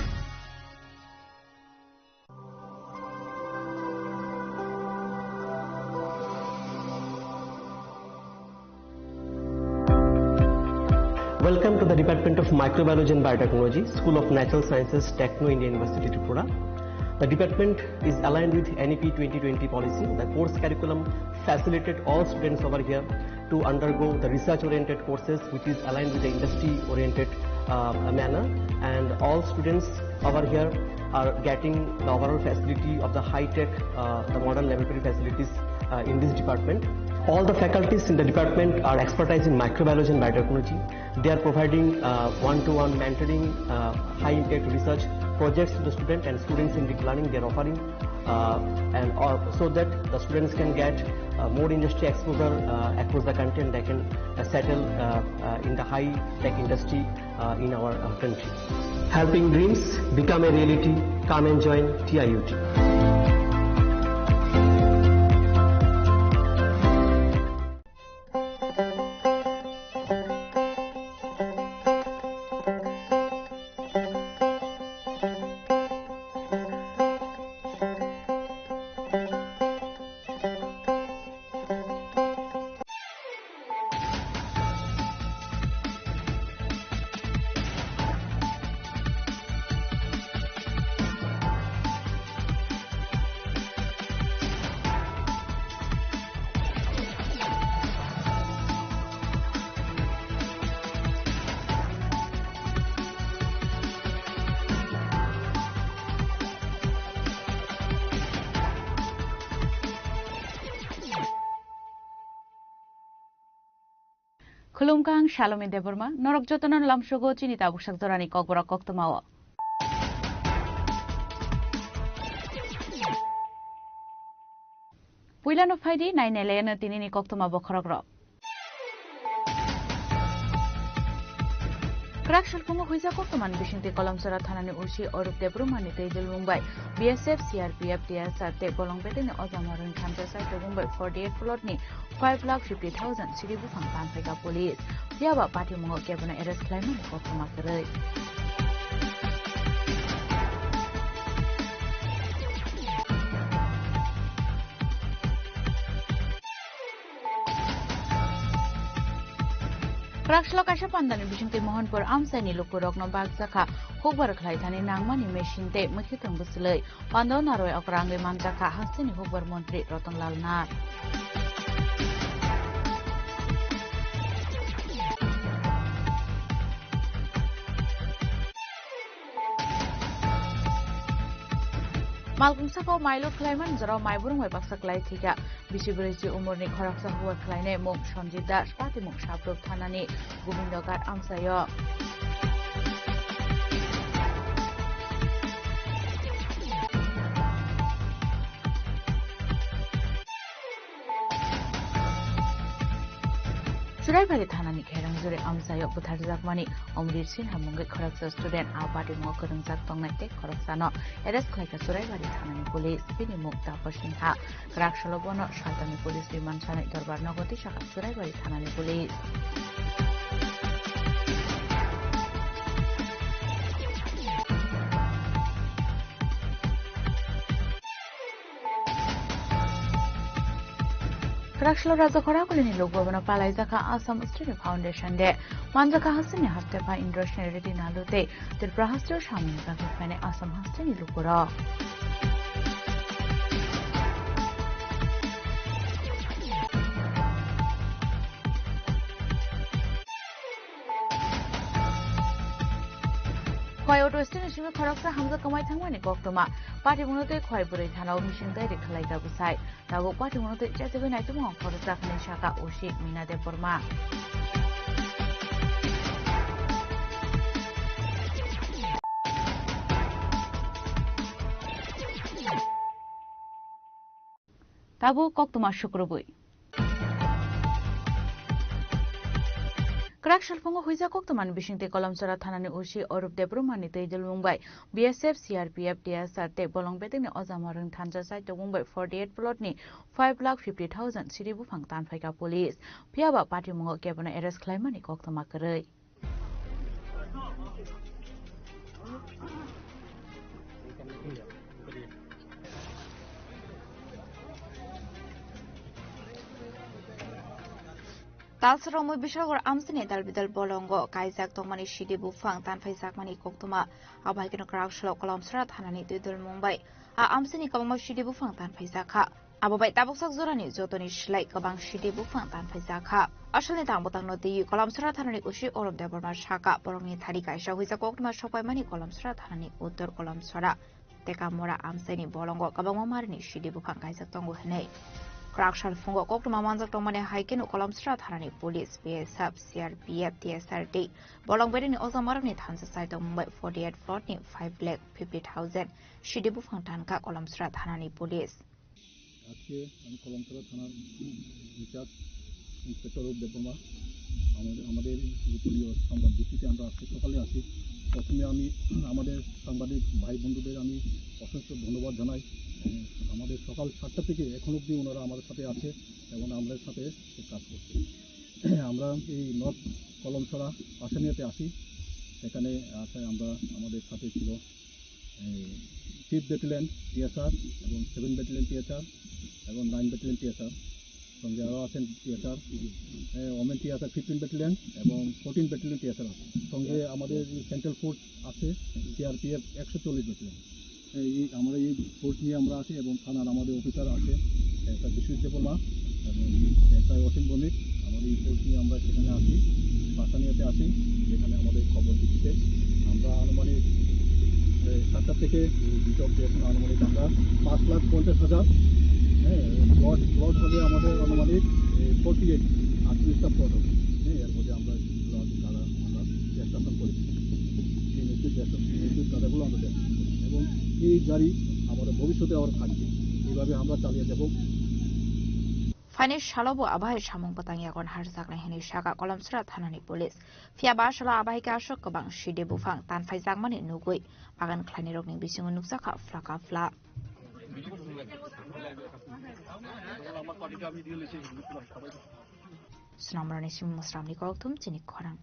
Welcome to the Department of Microbiology and Biotechnology, School of Natural Sciences, Techno India University, Tripura. The department is aligned with N E P twenty twenty policy. The course curriculum facilitated all students over here to undergo the research-oriented courses, which is aligned with the industry-oriented, uh, manner. And all students over here are getting the overall facility of the high-tech, uh, the modern laboratory facilities, uh, in this department. All the faculties in the department are expertise in microbiology and biotechnology. They are providing, uh, one-to-one mentoring, uh, high-impact research projects to the student and students in deep learning they are offering, uh, and all, so that the students can get, uh, more industry exposure, uh, across the country, and they can, uh, settle, uh, uh, in the high-tech industry, uh, in our, uh, country. Helping dreams become a reality. Come and join T I U T. Khulumkha, ang Salome Debbarma, norok jotono lamsogo chini tabuksak jorani kokborok koktwmao. Puilano phaidi, nainai laiano tinini koktwma bokhorokrok. Kwrak salphungo huijak koktwmani bisingtwi Kolomsora thanani O C Orup Debbarmani twi dulmung bai B S F, C R P F, T S R tei bolong betekni ojama rwng thansa sai tubung bai forty eight plot ni five lakh fifty thousand siri buphang tanphaikha police. Phiyaba patimungo kebono arrest khlaimani koktwma kwrwi. Kwraksalo kaisa pandani bisingtwi Mohanpur amchaini lukurokno bakjakha hukbar khlaithani nangmani machine tei mwkhwtwng bwswlwi. Pando narwai okra wngwi manjakha hasteni hukbar montri Ratan Lal Nath. Malkung saka o mai lut khlaimani jorao mai burung bai baksa kwlai thwikha. Bisi brwichi umorni khoroksa hukbar khlainai mung Sanjit Das, patimung Sabdop thanani Gobindo Ghat amchaio. Churaibari thanani Kherang Juri amchaio butharjakmani Omrit Sinha mungwi khoroksa student a patimungo kwrwngjak tongnai tei khoroksano arrest khlaikha Churaibari thanani police. Bini mung Tapo Sinha. Kwraksalo bono saltani police ni mansanwi dorbar nogo twisakha Churaibari thanani police. Kwraksalo Raja Khoragulini lukbabano palaijakha Assam Student Foundation Day. Manjakha hasteni Hastepha Indrasena Reddy Nalu tei Tripura hasteo samung tangwi phainai Assam hasteni lukurok. Khowai auto stand ni simi khoroksa hamjak kwmai thangmani koktwma. Patimungno tei Khowai bwrwi thanao missing diary khwlaikha bwsai. Tabuk patimungno tei chachigwi naitugmung khoroksa hwnwi sakha O C Mina Debbarma. Tabuk koktwma sukrubwi. Kwrak salphungo huijak koktwmani bisingtwi Kolomsora thanani O C Orup Debbarmani twi dulmung bai B S F, C R P F, T S R tei bolong betekni ojama rwng thansa sai tubung bai forty eight plot ni five lakh fifty thousand siri buphang tanphaikha police. Phiyaba patimungo kebono arrest khlaimani koktwma kwrwi. Talsaromwi Bishalgarh amchaini dalbidal bolongo kaijak tongmani sidi buphang tanphaijakmani koktwma. Abo hai kheno kwrak salo Kolomsora thanani twi dulmung bai a amchaini kwbangma sidi buphang tanphaijakha. Abo bai tabuksak jorani jotoni slai kwbang sidi buphang tanphaijakha. Asalni tang bwtangno twiwi Kolomsora thanani O C Orup Debbarma sakha, borokni thani kaisa huijak koktwma sokpaimani Kolomsora thanani uttor Kolomsora Tekamura amchaini bolongo kwbangma marini sidi buphang kaijak tongo hwnwi. Kwrak sal phungo koktwma manjak tongmani hai kheno Kolomsra thanani police, B S F, C R P F, T S R tei bolong bereni ojamarokni thansa saitok mungbai forty eight plot ni five lakh fifty thousand sidi buphang tanka Kolomsra thanani police. আজকে আমি কলমছড়া থানার in charge inspector রূপ দেববর্মা আমাদের, আমাদের গোপনীয় সংবাদ ভিত্তিতে আমরা আজকে সকালে আসি। প্রথমে আমি আমাদের সাংবাদিক ভাই বন্ধুদের আমি অসংখ্য ধন্যবাদ জানাই। আমাদের সকাল সাতটা থেকে এখন অবধি ওনারা আমাদের সাথে আছে এবং আমাদের সাথে কাজ করছে। আমরা এই নর্থ কলমছড়া আসানিয়াতে আসি। সেখানে আসায় আমরা, আমাদের সাথে ছিল ফিফথ ব্যাটালিয়ন টিএসআর এবং সেভেন ব্যাটালিয়ন টিএসআর এবং নাইন ব্যাটালিয়ন টিএসআর। সঙ্গে আরও আছেন TSR, women TSR fifteen battalion এবং ফোরটিন ব্যাটালিয়ন টিএসআর আছে। সঙ্গে আমাদের সেন্ট্রাল ফোর্স আছে, সিআরপিএফ একশো চল্লিশ ব্যাটালিয়ন। এই আমরা এই ফোর্স নিয়ে আমরা আছি এবং থানার আমাদের অফিসার আছে, একটা বিশ্বজিৎ দেববর্মা এবং একটা অসীম ভৌমিক। আমাদের এই ফোর্স নিয়ে আমরা সেখানে আসি, বাসানিয়াতে আসি, যেখানে আমাদের খবর ভিত্তিতে আমরা আনুমানিক, এ, সাতটা থেকে দুটো অবধি এখন আনুমানিক আমরা পাঁচ লাখ পঞ্চাশ হাজার, হ্যাঁ, প্লট, প্লট হবে আমাদের আনুমানিক ফোর্টি এইট, আটত্রিশটা প্লট হবে। হ্যাঁ, এর মধ্যে আমরা যেগুলো আছে তারা আমরা এক্সট্রাকশন করেছি, সেই নিশ্চিত এক্সট্রাকশন, নিশ্চিত কাদাগুলো আমরা দেখছি এবং এই জারি আমাদের ভবিষ্যতে আবার থাকবে। এইভাবে আমরা চালিয়ে যাব। Phaini salo bo abahai samung bwtang yagon harjaknai hwnwi sakha Kolomsra thanani police. Phiya ba salo abahai khe aswk kwbang sidi buphang tanphaijakmani nugwi bagan khlainairokni bisingo nukjakha phlaka phla. Swnamrani simi mwsramni kokthum chini khorang.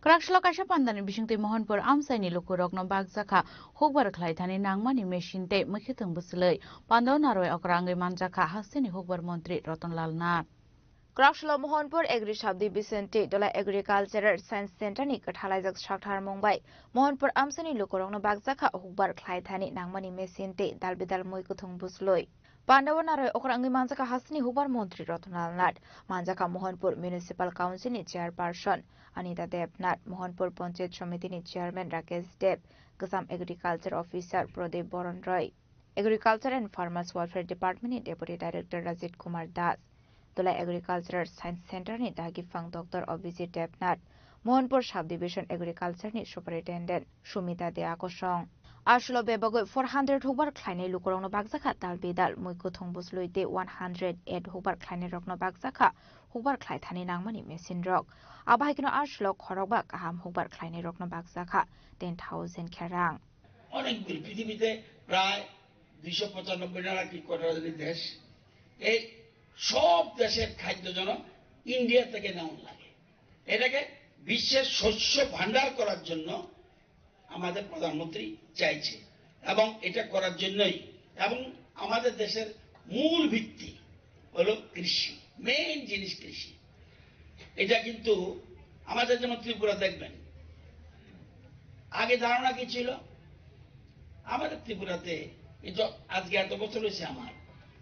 Kwraksalo kaisa pandani bisingtwi Mohanpur amchaini lukurokno bakjakha hukbar khlai thani nangmani machine tei mwkhwtwng bwchwlwi pandao narwi okra wngwi manjakha hasteni hukbar montri Ratan Lal Nath. Kwraksalo Mohanpur Agri Sub Division tei Dola Agricultural Science Center ni kwthalaijak sakthar mung bai Mohanpur amchaini lukurokno bakjakha hukbar khlai thani nangmani machine tei dal bidal mui kwthwng bwchwlwi. Pandao narwi okra wngwi manjakha hasteni hukbar montri Ratan Lal Nath, manjakha Mohanpur Municipal Council ni Chairperson Anita Debnath, Mohanpur Panchayat Samiti ni Chairman Rakesh Deb, Kwcham Agriculture Officer Pradip Boron Roy, Agriculture and Farmers Welfare Department ni Deputy Director Rajit Kumar Das, Dola Agricultural Science Center ni Dagi Phang Doctor Abhijit Debnath, Mohanpur Sub Division Agriculture ni Superintendent Sumita Dea kosong. Aswlo bebagwi four hundred hukbar khlainai lukurokno bakjakha dal bidal mui kwthwng bwchwlwi tei one hundred eight hukbar khlainairokno bakjakha hukbar khlai thani nangmani machine rok. Abo hai kheno aswlo khorokba kaham hukbar khlainairokno bakjakha ten thousand khe rang. অনেকগুলি পৃথিবীতে প্রায় দুইশো পঁচানব্বই না কি কত জানি দেশ, এই সব দেশের খাদ্য যেন ইন্ডিয়া থেকে নেওয়া লাগে। এটাকে বিশ্বের শস্য ভাণ্ডার করার জন্য আমাদের প্রধানমন্ত্রী চাইছে এবং এটা করার জন্যই, এবং আমাদের দেশের মূল ভিত্তি হলো কৃষি, মেইন জিনিস কৃষি। এটা কিন্তু আমাদের যেমন ত্রিপুরা দেখবেন, আগে ধারণা কি ছিল? আমাদের ত্রিপুরাতে এই য-, আজকে এত বছর হয়েছে আমার,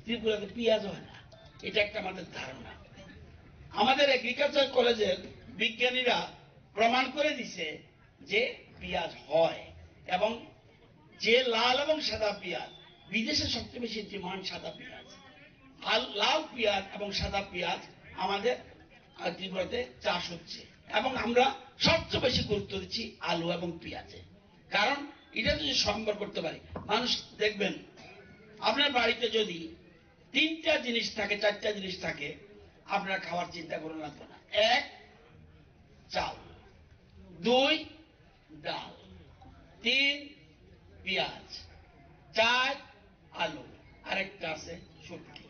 ত্রিপুরাতে পেঁয়াজ হয় না, এটা একটা আমাদের ধারণা। আমাদের এগ্রিকালচার কলেজের বিজ্ঞানীরা প্রমাণ করে দিছে যে পেঁয়াজ হয়, এবং যে লাল এবং সাদা পেঁয়াজ, বিদেশে সবচেয়ে বেশি ডিমান্ড সাদা পেঁয়াজ, আর লাল পেঁয়াজ এবং সাদা পেঁয়াজ আমাদের আহ, ত্রিপুরাতে চাষ হচ্ছে, এবং আমরা সবচেয়ে বেশি গুরুত্ব দিচ্ছি আলু এবং পেঁয়াজে, কারণ এটা যদি সম্ভব করতে পারি, মানুষ দেখবেন, আপনার বাড়িতে যদি তিনটা জিনিস থাকে, চারটা জিনিস থাকে, আপনার খাওয়ার চিন্তা করা লাগবে না। এক, চাল, দুই, ডাল, তিন, পেঁয়াজ, চার, আলু, আরেকটা আছে শুটকি।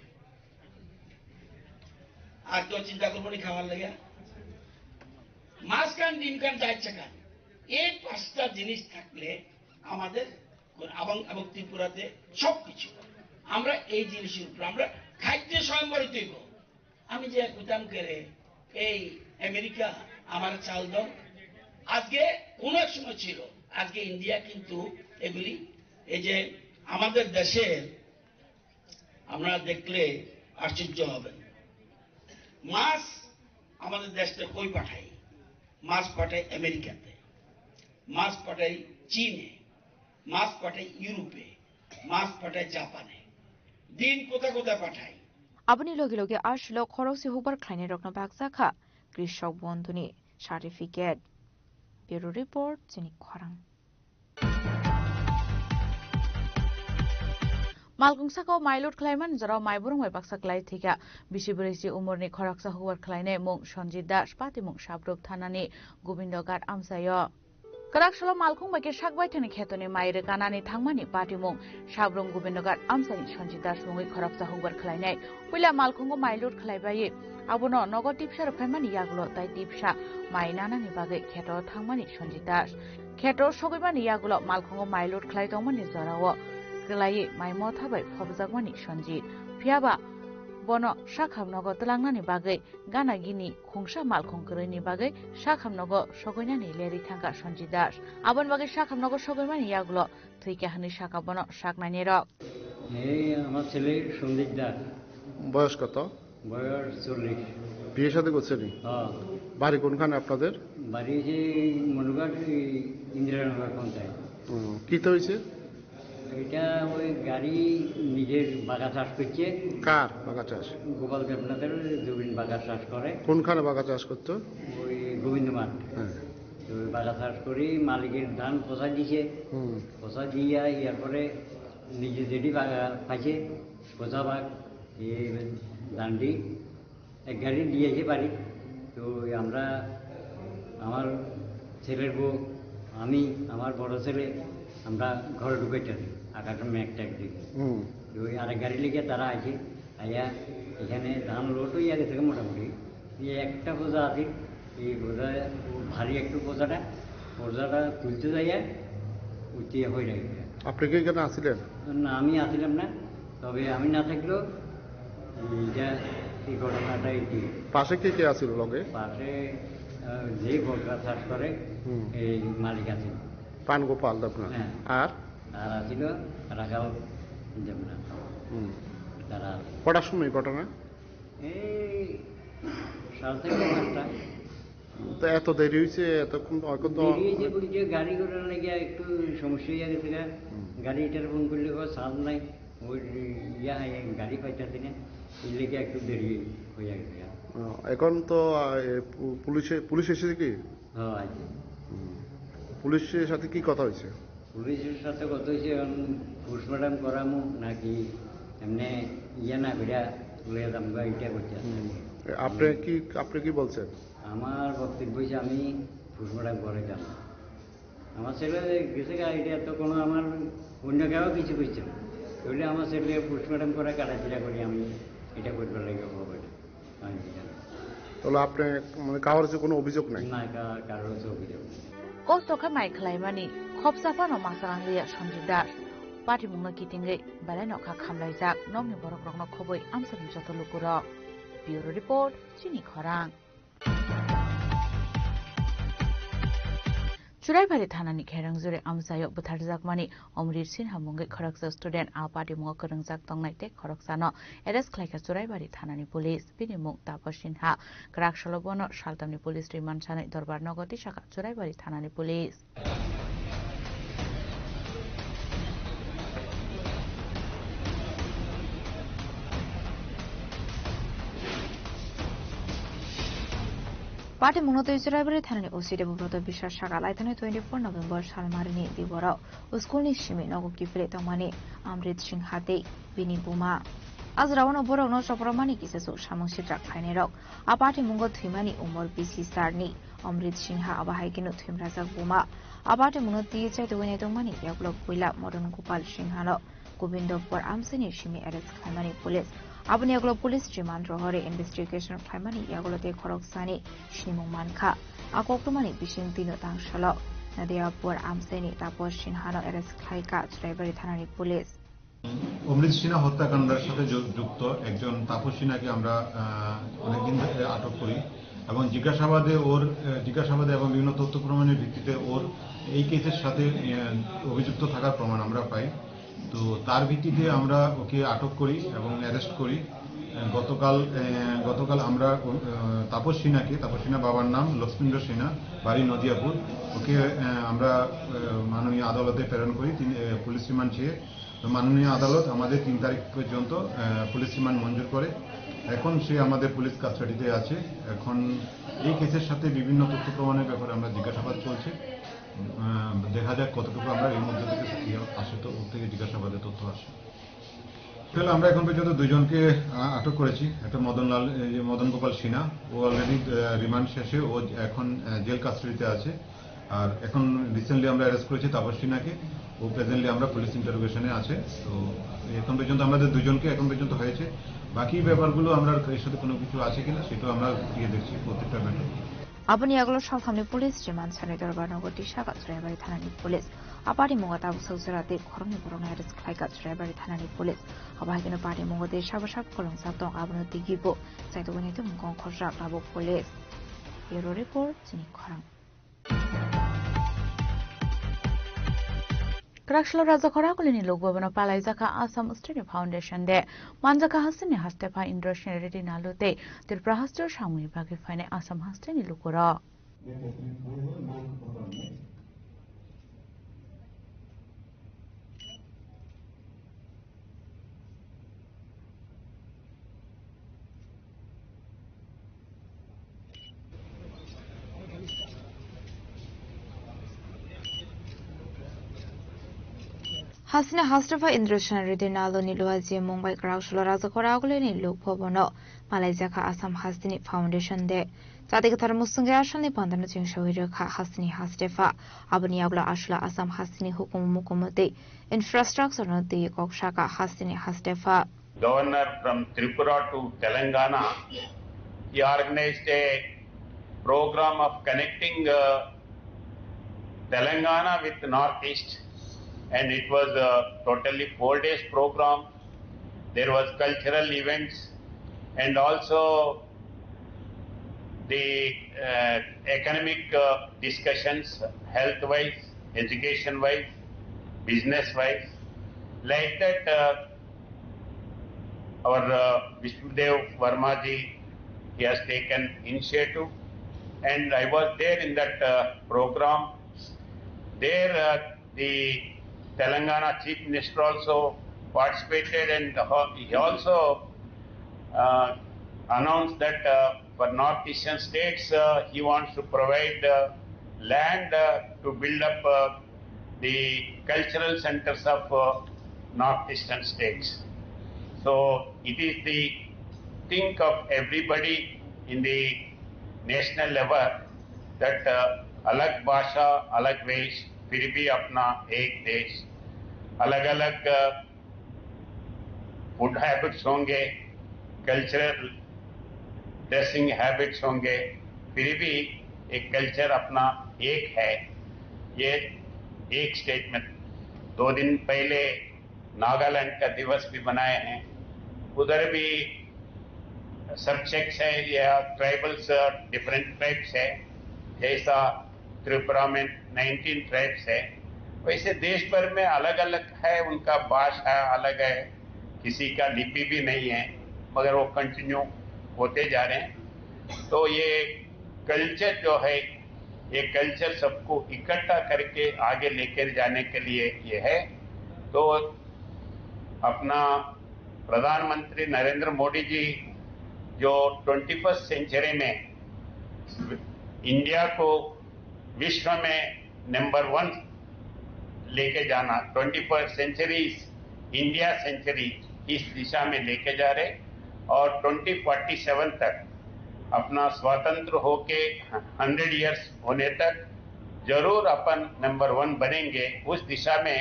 আর কেউ চিন্তা করবো নি খাওয়ার লেগে? মাছ খান, ডিম খান, যা ইচ্ছা খান, এই পাঁচটা জিনিস থাকলে আমাদের কোন-, এবং, এবং ত্রিপুরাতে সবকিছু আমরা এই জিনিসের উপর আমরা খাদ্য স্বয়ংবর হইতে হইব। আমি যে কইতাম করে এই আমেরিকা আমার চাল দাও, আজকে কোনো এক সময় ছিল, আজকে ইন্ডিয়া কিন্তু এগুলি, এই যে আমাদের দেশের, আপনারা দেখলে আশ্চর্য হবেন, মাছ আমাদের দেশ থেকে কই পাঠাই? মাছ পাঠাই আমেরিকাতে, মাছ পাঠাই চীনে, মাছ পাঠাই ইউরোপে, মাছ পাঠায় জাপানে, দিন কোথা কোথা পাঠায়। Aboni logi logi asilo khorokse hukbar khlainairokno baksa kha Krishok Bondhuni certificate. Bureau Report, Chini Khorang. Malkung saka o mai load khlaimani jorao mai burung bai baksa klai thwikha. Bisi bwrwi si umorni khoroksa hukbar khlainai mung Sanjit Das, patimung Sabrup thanani Gobindo Ghat amchaio. Kwrak salo malkhung bai khe sak baithani khetoni mai rwkanani thangmani patimung Sabrung Gobindoghat amchaini Sanjit Das mungwi khoroksa hukbar khlainai. Puila malkhungo mai load khlaibai abono nogo tipsa rwphaimani yagulo tai tipsa mai nanani bagwi kheto thangmani Sanjit Das. Kheto sogwimani yagulo malkhungo mai load khlai tongmani jorao kwlaiwi mai motha bai phobjakmani Sanjit. Phiyaba bono sakham nogo twlangnani bagwi gana gini khungsa malkhung kwrwini bagwi sakham nogo sogoinani lerwi thangkha Sanjit Das. Aboni bagwi sakham nogo sogoimani yagulo thwikha hwnwi sakha bono saknainirok. এই আমার ছেলে সন্দীপ দাস। বয়স কত? বয়স চল্লিশ। বিয়ে শাদী করছেনি? হ্যাঁ। বাড়ি কোনখানে আপনাদের? বাড়ি যে মনুঘাট, এই ইন্দিরানগর পঞ্চায়েত। হুম, কি তো হয়েছে? এটা ওই গাড়ি নিজের বাগা চাষ করছে। কার বাগা চাষ? গোপাল দেবনাথের জমিন বাগা চাষ করে। কোনখানে বাগা চাষ করতো? ওই গোবিন্দ মাঠ। হ্যাঁ। তো ওই বাগা চাষ করি মালিকের ধান পচা দিছে। হুম। পচা দিয়া ইয়ার পরে নিজে যেটি বাগা পাইছে, পচা বাগ, এই ধানটি এক গাড়ি দিয়েছে বাড়ি। তো ওই আমরা, আমার ছেলের বউ, আমি, আমার বড় ছেলে, আমরা ঘরে ঢুকাইতে আছি, আকাশে মেঘ টেঘ দেখে। হুম। তো ওই আরেক গাড়ি লেগে তারা আছে, আইয়া এখানে ধান লোড হইয়া গেছে মোটামুটি। এই একটা বোঝা আছে, এই বোঝা ভারী একটু বোঝাটা, বোঝাটা তুলতে যাইয়া উঠিয়ে হয়ে যায়। আপনি কি এখানে আছিলেন? না, আমি আছিলাম না, তবে আমি না থাকলেও এইটা, এই ঘটনাটা এই কি? পাশে কে কে আছিল লগে? পাশে, আহ, যে বকরা চাষ করে, হুম। এই মালিক আছে। পান গোপাল দেবনাথ। হ্যাঁ। আর? আর আছিল রাখাল দেবনাথ। হুম। তারা কটার সময় ঘটনা? এই সাড়ে চারটা, পাঁচটা। তো এত দেরি হইছে, এতক্ষণ, এখন তো দেরি হইছে বলতে গাড়ি ঘোড়ার লাগি একটু সমস্যা হয়ে গেছে গা। হুম। গাড়ি ইটার ফোন করলে কয় চার্জ নাই, ওই ইয়া, এই গাড়ি পাইতাছি না, এই লেগে একটু দেরি হয়ে গেছে গা। ও, এখন তো, আহ, এ, পু-, পুলিশে, পুলিশ এসেছে কি? হ্যাঁ, আইছে। হুম। পুলিশের সাথে কি কথা হয়েছে? পুলিশের সাথে কথা হয়েছে, এখন পোস্টমর্টম করামু নাকি এমনি ইয়ে না করিয়া লইয়া যাবো গা, এটা করছে। হুম। এ, আপনি কি, আপনি কি বলছেন? আমার বক্তব্য হচ্ছে আমি পোস্টমর্টম করে যাবো। আমার ছেলে গেছে গা, এটা তো কোনো আমার অন্য কেউ কিছু করছে না। তাহলে আমার ছেলে পোস্টমর্টম করে কাটাছিড়া করি আমি এটা করবার লাগে হবে না। তাহলে আপনি, মানে, কারোর যে কোনো অভিযোগ নাই? না, কা-, কারোর হচ্ছে অভিযোগ নেই। Kosto khe mai khlaimani khopsa phano ma salangliya Sanjit Das. Patimungno kitingwi belai nokha khamlaijak nokni borokrokno khobwi amchaini joto lukurok. Bureau Report, Chini Khorang. Churaibari thanani Kherang Juri amchaio butharjakmani Omrit Sinha mungwi khoroksa student a patimungo kwrwngjak tongnai tei khoroksano arrest khlaikha Churaibari thanani police. Bini mung Tapo Sinha. Kwrak salo bono saltamni police remand sanwi Dorbar nogo tisakha Churaibari thanani police. Patimungno twi Churaibari thanani O C Debabrata Biswas sakha laithani twenty four November salmarini diboro schoolni simi nogo kiphilwi tongmani Amrit Singha tei bini buma. A jorao borokno chopramani kisa chuk samung sitra khlainairok. A patimungo thwimani umor bisi sarni Amrit Singha abo hai kheno thwimrajak buma. A patimungno twi chaitugwi naitokmani yagulo puila Madan Gopal Singhano Gobindopur amchaini simi arrest khlaimani police. Aboni yagulo police remand rohorwi investigation khlaimani yagulo tei khoroksani sinimung mankha. A koktwmani bising twino tangsalok Nadiapur amchaini Tapo Singhano arrest khlaikha Churaibari thanani police. অমৃত সিনহা হত্যাকাণ্ডের সাথে জ-, যুক্ত একজন তাপস সিনহাকে আমরা, আহ, অনেকদিন ধরে আটক করি এবং জিজ্ঞাসাবাদে ওর, আহ, জিজ্ঞাসাবাদে এবং বিভিন্ন তথ্য প্রমাণের ভিত্তিতে ওর এই কেসের সাথে, আহ, অভিযুক্ত থাকার প্রমাণ আমরা পাই। তো তার ভিত্তিতে আমরা ওকে আটক করি এবং অ্যারেস্ট করি। আহ, গতকাল, আহ, গতকাল আমরা, আহ, তাপস সিনহাকে, তাপস সিনহা বাবার নাম লক্ষ্মীন্দ্র সিনহা, বাড়ি নদিয়াপুর, ওকে, আহ, আমরা, আহ, মাননীয় আদালতে প্রেরণ করি। তিনি, আহ, পুলিশ রিমান্ড চেয়ে তো মাননীয় আদালত আমাদের তিন তারিখ পর্যন্ত আহ, পুলিশ রিমান্ড মঞ্জুর করে। এখন সে আমাদের পুলিশ কাস্টাডিতে আছে। এখন এই কেসের সাথে বিভিন্ন তথ্য প্রমাণের ব্যাপারে আমরা জিজ্ঞাসাবাদ চলছে। আহ, দেখা যাক কতটুকু আমরা এর মধ্যে থেকে ইয়ে আসে, তো ওর থেকে জিজ্ঞাসাবাদের তথ্য আসে। তাহলে আমরা এখন পর্যন্ত দুইজনকে আহ, আটক করেছি। একটা মদনলাল, এই যে মদন গোপাল সিনহা, ও অলরেডি রিমান্ড শেষে ও এখন আহ, জেল কাস্টাডিতে আছে। আর এখন রিসেন্টলি আমরা অ্যারেস্ট করেছি তাপস সিনহাকে। ও প্রেজেন্টলি আমরা পুলিশ ইন্টারোগেশনে আছে। তো এখন পর্যন্ত আমাদের দুজনকে এখন পর্যন্ত হয়েছে। বাকি ব্যাপারগুলো আমরা এর সাথে কোনো কিছু আছে কিনা সেটাও আমরা খতিয়ে দেখছি প্রত্যেকটা matter. Aboni yagulo salthamni police remand sanwi dorbar nogo tisa Kachraibari thanani police. Apari mungo tabuk sausera tei khoroknwi borokno arrest khlaikha Churaibari thanani police. Abo hai kheno party mungo tei sabo sabo kolongjak tong abono digibo. Saitogwi naitwi mungkong khorsa tabuk police. Bureau report, chini khorang. Kwraksalo Rajakhor Agulini Lok Bhabono palaijakha Assam Student Foundation Day. Manjakha hasteni hastepha Indrasen Reddy Nalu tei Tripura hasteo samungni bagwi phainai Assam hasteni lukurok. Hasteni hastepha Indrasen Reddy Nalu ni luaji mung bai Kwraksalo Rajakhor Agulini Lok Bhabono palaijakha Assam Hasteni Foundation Day. Chati kwthar musungwi asalni pandano chwng sawi rwkha hasteni hastepha. Aboni yagulo aswla Assam hasteni hukumu mukumu tei infrastructure no twi kok saka hasteni hastepha. Governor from Tripura to Telangana, he organized a program of connecting uh, Telangana with Northeast, and it was a totally four days program. There was cultural events and also the uh, economic uh, discussions, health wise, education wise, business wise, like that. Uh, our uh, Vishnudev Verma ji, he has taken initiative, and I was there in that uh, program. There, uh, the Telangana Chief Minister also participated, and ho- he also uh, announced that uh, for North Eastern states, uh, he wants to provide uh, land uh, to build up uh, the cultural centers of uh, North Eastern states. So it is the think of everybody in the national level that uh, अलग भाषा, अलग वेश, फिर भी अपना एक देश, अलग अलग फूड हैबिट्स होंगे, कल्चरल ड्रेसिंग हैबिट्स होंगे, फिर भी एक कल्चर अपना एक है। ये एक स्टेटमेंट। दो दिन पहले नागालैंड का दिवस भी मनाए हैं, उधर भी सबसेक्ट्स है या ट्राइबल्स, डिफरेंट ट्राइब्स है, जैसा त्रिपुरा में नाइनटीन ट्राइब्स है, वैसे देश भर में अलग अलग है, उनका भाषा अलग है, किसी का लिपि भी नहीं है, मगर वो कंटिन्यू होते जा रहे हैं। तो ये कल्चर जो है, ये कल्चर सबको इकट्ठा करके आगे लेकर जाने के लिए ये है। तो अपना प्रधानमंत्री नरेंद्र मोदी जी जो ट्वेंटी फर्स्ट सेंचुरी में इंडिया को विश्व में नंबर वन लेके जाना, twenty first century, India century, इस दिशा में लेके जा रहे, और ट्वेंटी फोर्टी सेवन तक अपना स्वतंत्र होके हंड्रेड ईयर्स होने तक जरूर अपन नंबर वन बनेंगे। उस दिशा में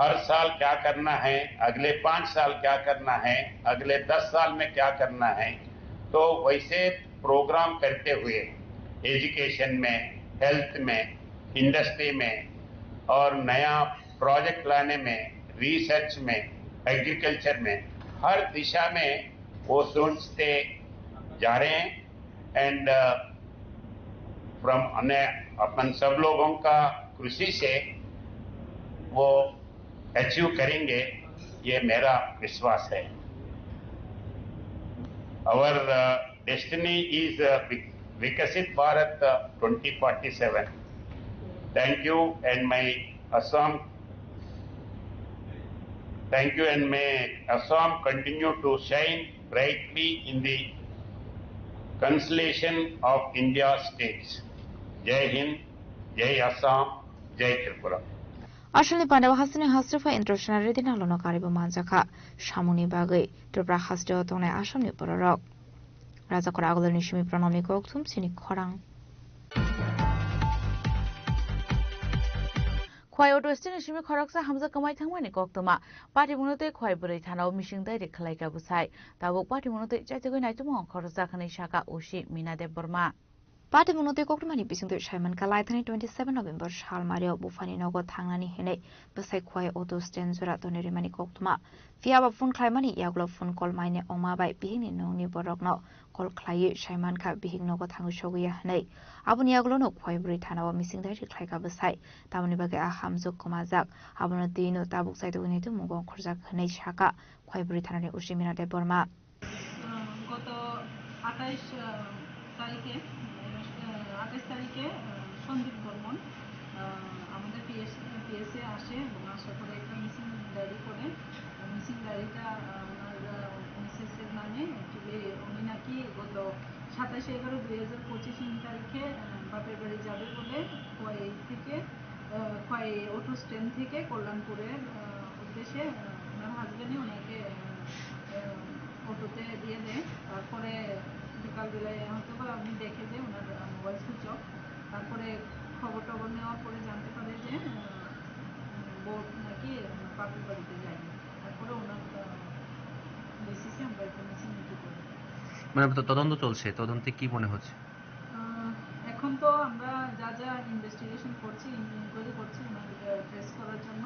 हर साल क्या करना है, अगले पाँच साल क्या करना है, अगले दस साल में क्या करना है, तो वैसे प्रोग्राम करते हुए एजुकेशन में, हेल्थ में, इंडस्ट्री में और नया प्रोजेक्ट लाने में, रिसर्च में, एग्रीकल्चर में, हर दिशा में वो सोचते जा रहे हैं। एंड फ्रॉम अपन सब लोगों का कृषि से वो अचीव करेंगे, ये मेरा विश्वास है। Our uh, destiny is uh, Vik- Viksit Bharat uh, twenty forty-seven. Thank you and my Assam Thank you and may Assam continue to shine brightly in the constellation of India states. Jai Hind, Jai Assam, Jai Tripura. Aswkni pandao hasteni hastrwpha Indrasena Reddy nalono karibo manjakha. Samungni bagwi Tripura hasteo tongnai Assamni bororok. Rajakor Agulani simi Pranamni kokthum chini khorang. Khwai auto stand ni simi khoroksa hamjak kwmai thangmani koktwma. Patimungno tei Khwai bwrwi thanao missing diary khwlaikha bwsai. Tabuk patimungno tei chaitugwi naitugmung khorokjak hwnwi sakha O C Mina Debbarma. Patimungno tei koktwmani bisingtwi saimankha laithani twenty seven November salmario buphani nogo thangnani hinwi bwsai Khwai auto stand jora tonwi rimani koktwma. Phiya ba phone khlaimani yagulo phone call maine wngma bai bihikni nokni borokno call khlaiwi saimankha bihik nogo thangwi sogwi ya hinwi. Aboni yagulono Khwai bwrwi thanao missing diary khlaikha bwsai. Tamoni bagwi a hamjwk kwmajak. Abono twino tabuk chaitugwi naitugmungo ongkhorjak hinwi sakha Khwai bwrwi thanani O C Mina Debbarma. আহ, গত আঠাইশ, আহ, তারিখে, আহ, আঠাইশ তারিখে, আহ, সন্দীপ বর্মন, আহ, আমাদের পিএস, পিএসএ আসে এবং আসার পরে একটা মিসিং ডায়েরি করে। মিসিং ডায়েরিটা, আহ, ওনার, আহ, মিসেসের নামে। অ্যাকচুয়ালি উনি নাকি গত সাতাশে এগারো দুই হাজার পঁচিশ তারিখে, আহ, বাপের বাড়ি যাবে বলে খোয়াই থেকে, আহ, খোয়াই অটো স্ট্যান্ড থেকে কল্যাণপুরের, আহ, উদ্দেশ্যে, আহ, ওনার হাজব্যান্ডই ওনাকে, আহ, আহ, অটোতে দিয়ে দেয়। তারপরে বিকালবেলায় হয়তো বা উনি দেখে যে ওনার, আহ, মোবাইল সুইচ অফ। তারপরে খবর টবর নেওয়ার পরে জানতে পারে যে, আহ, বউ নাকি, আহ, বাপের বাড়িতে যায়নি। তারপরে ওনার, আহ, বেসিসে আমরা একটা মিসিং নোটিশ করি। মানে, তো তদন্ত চলছে, তদন্তে কি মনে হচ্ছে? আহ, এখন তো আমরা যা যা ইনভেস্টিগেশন করছি, ইনকোয়ারি করছি ওনার, আহ, ট্রেস করার জন্য।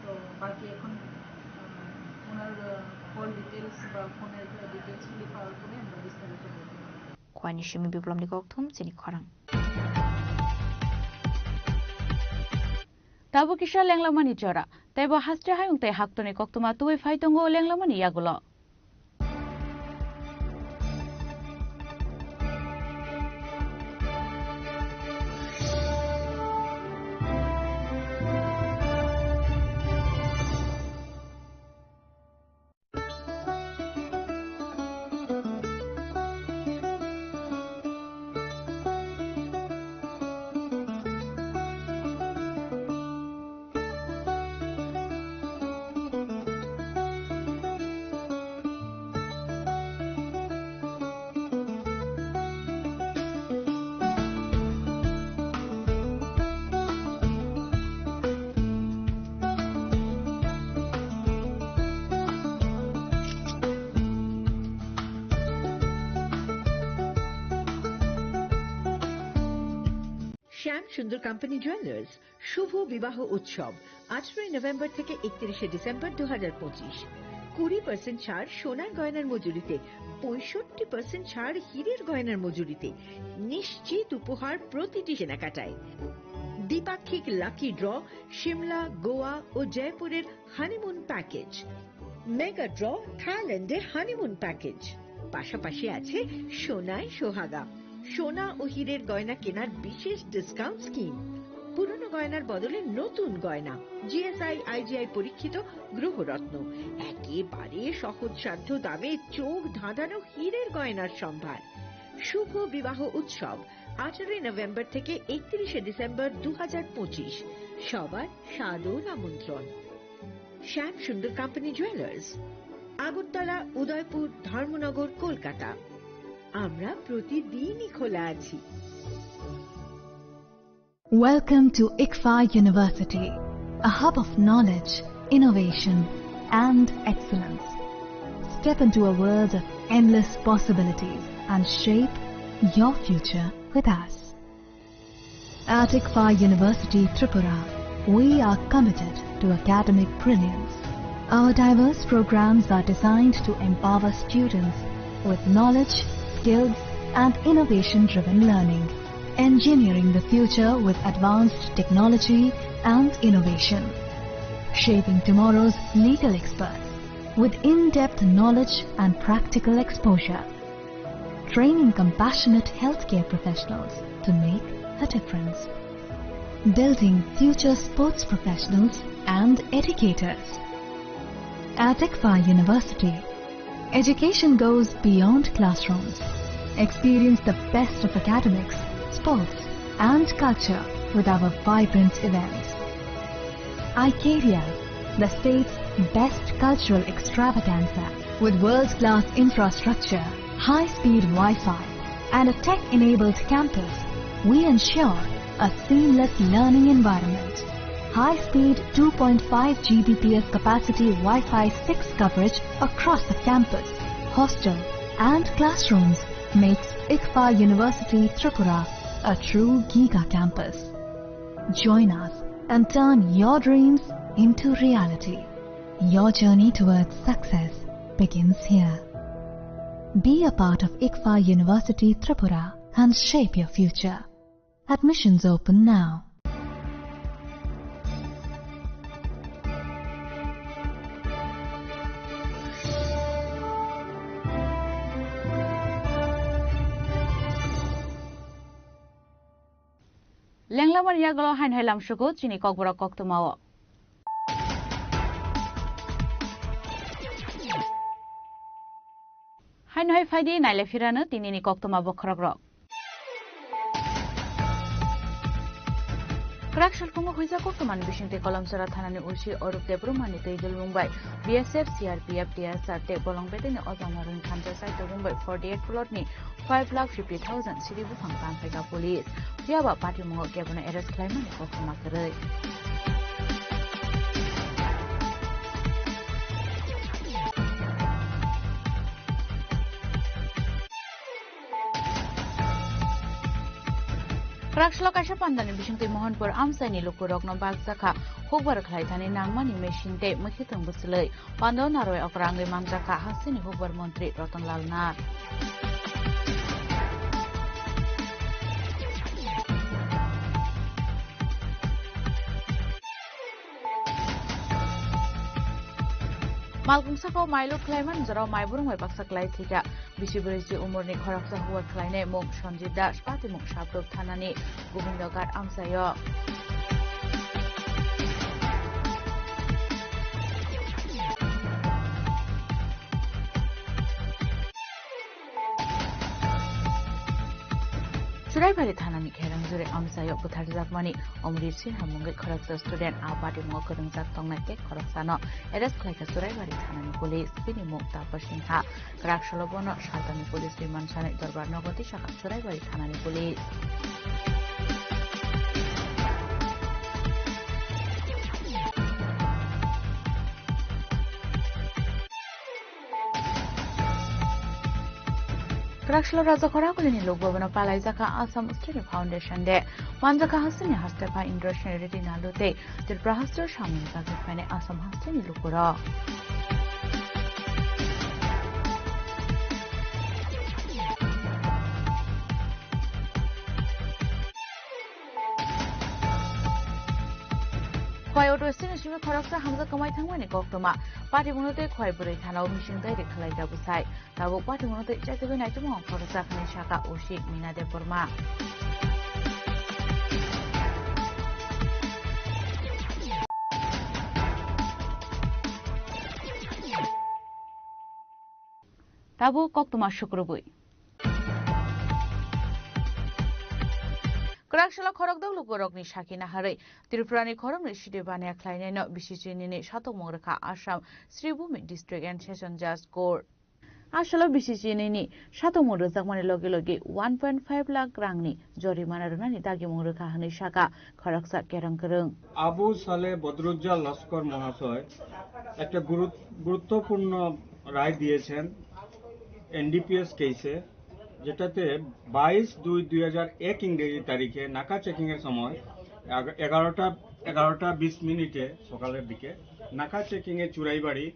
তো বাকি এখন, আহ, ওনার, আহ, কল ডিটেলস বা ফোনের ডিটেলসগুলি পাওয়ার পরে আমরা বিস্তারিত বলতে পারবো। Khwani simi Biplomni kokthum chini khorang. Tabuk kisa lenglamani jora, teibo haste hayung tei haktorni koktwma tubui phai tongo lenglamani yagulo. শ্যাম সুন্দর কোম্পানি জুয়েলার্স শুভ বিবাহ উৎসব আঠারোই নভেম্বর থেকে একত্রিশে ডিসেম্বর দু হাজার পঁচিশ। কুড়ি পার্সেন্ট ছাড় সোনার গয়নার মজুরিতে, পঁয়ষট্টি পার্সেন্ট ছাড় হীরের গয়নার মজুরিতে, নিশ্চিত উপহার প্রতিটি কেনাকাটায়। দ্বিপাক্ষিক লাকি ড্র, সিমলা, গোয়া ও জয়পুরের হানিমুন প্যাকেজ, মেগা ড্র, থাইল্যান্ডে হানিমুন প্যাকেজ। পাশাপাশি আছে সোনায় সোহাগা, সোনা ও হীরের গয়না কেনার বিশেষ ডিসকাউন্ট স্কিম। পুরনো গয়নার বদলে নতুন গয়না, জিএসআই, আইজিআই পরীক্ষিত গ্রহরত্ন, একেবারে সহজসাধ্য দামে চোখ ধাঁধানো হীরের গয়নার সম্ভার। শুভ বিবাহ উৎসব আঠারোই নভেম্বর থেকে একত্রিশে ডিসেম্বর দু হাজার পঁচিশ। সবার সাদর আমন্ত্রণ। Shyam Sundar company jewellers, Agartala, Udaipur, Dharmanagar, Kolkata. আমরা প্রতিদিনই খোলা আছি। Welcome to ICFAI University, a hub of knowledge, innovation, and excellence. Step into a world of endless possibilities and shape your future with us. At ICFAI University Tripura, we are committed to academic brilliance. Our diverse programs are designed to empower students with knowledge, skills, and innovation-driven learning, engineering the future with advanced technology and innovation, shaping tomorrow's legal experts with in-depth knowledge and practical exposure, training compassionate healthcare professionals to make a difference, building future sports professionals and educators. At ICFAR University, education goes beyond classrooms. Experience the best of academics, sports, and culture with our vibrant events. Icaria, the state's best cultural extravaganza, with world-class infrastructure, high-speed Wi-Fi, and a tech-enabled campus. We ensure a seamless learning environment. High-speed two point five G B P S capacity Wi-Fi six coverage across the campus, hostel, and classrooms makes ICFAR University Tripura a true giga campus. Join us and turn your dreams into reality. Your journey towards success begins here. Be a part of ICFAR University Tripura and shape your future. Admissions open now. Lenglamani yagulo haino hai lamsugo chini kokborok koktwmao. Haino hai phaidi naile phirano tinini koktwma bokhorokrok. Kwrak salkungo huijak koktwmani bisingtwi Kolomchara thanani O C Arup Debbarmani twi dulmung bai B S F, C R P F, T S R tei bolong betekni ojama rwng thansa chai tubung bai forty eight plot ni five lakh fifty thousand siri buphang tanphaikha police. Phiyaba patimungo kebono arrest khlaimani koktwma kwrwi. Kwraksalo kaisa pandani bisingtwi Mohanpur amchaini lukurokno bakjakha hukbar khlai thani nangmani machine tei mwkhitwng bwchwlwi. Pando narwi okra wngwi manjakha hasteni hukbar montri Ratan Lal Nath. Malkung saka o mailu khlaimani jorao maiburung bai baksa klai thwikha. Bisi brwichi umorni khoroksa huwar khlainai mung Sanjit Das, patimung Sabdok thanani Gobindoghat amchaio. Churaibari thanani Kherang Jure amchaio butharjakmani Omrit Sinha mungwi khoroksa student a patimungo kwrwngjak tongnai tei khoroksano arrest khlaikha Churaibari thanani police. Bini mung Tapar Sinha. Kwraksalo bono saltani police remand sanai dorbar nogo tisakha Churaibari thanani police. Kwraksalo Raja Khoragulini lukbabano palaijakha Assam Student Foundation Day. Manjakha hasteni hastepha Indrasen Reddy Nalu tei Tripura hasteo samung tangwi phainai Assam hasteni lukurok. Khowai auto stand ni simi khoroksa hamjak kwmai thangmani koktwma. Patimungno tei Khowai bwrwi thanao missing direct khlaijak bwsai. Tabuk patimungno tei chaitugwi naitugmung khoroksa hwnwi sakha O C Mina Debbarma. Tabuk koktwma sukrubwi. Kwraksalo khorokdok lukurokni sakhi naharwi Tripurani khoroknwi side baniya khlainaino B C C nini satokmung rwkha Assam Sribhumi District and Session Judge Court. Asalo B C C nini satokmung rwjakmani logi logi one point five lakh rangni jorimana rwnani dagimung rwkha hwnwi sakha khoroksa kerong kwrwng. Abu সালে বদরুজ্জাল লস্কর মহাশয় একটা গুরুত-, গুরুত্বপূর্ণ রায় দিয়েছেন এনডিপিএস কেসে, যেটাতে বাইশ দুই দুই হাজার এক ইংরেজি তারিখে নাকা চেকিং এর সময় এগা-, এগারোটা, এগারোটা বিশ মিনিটে সকালের দিকে নাকা চেকিং এ চুরাইবাড়ি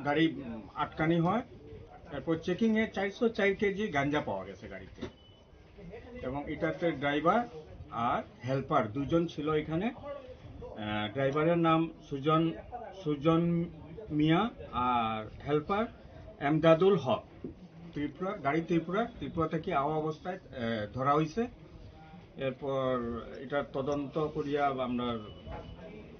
গাড়ি, উম, আটকানি হয়। এরপর চেকিং এ চারশো চার কেজি গাঞ্জা পাওয়া গেছে গাড়িতে, এবং এটাতে ড্রাইভার আর হেল্পার দুজন ছিল এখানে। আহ, ড্রাইভারের নাম সুজন, সুজন মিয়া, আর হেল্পার এমদাদুল হক। ত্রিপুরা, গাড়ি ত্রিপুরা, ত্রিপুরা থেকে আওয়া অবস্থায়, আহ, ধরা হয়েছে। এরপর এটা তদন্ত করিয়া আমরা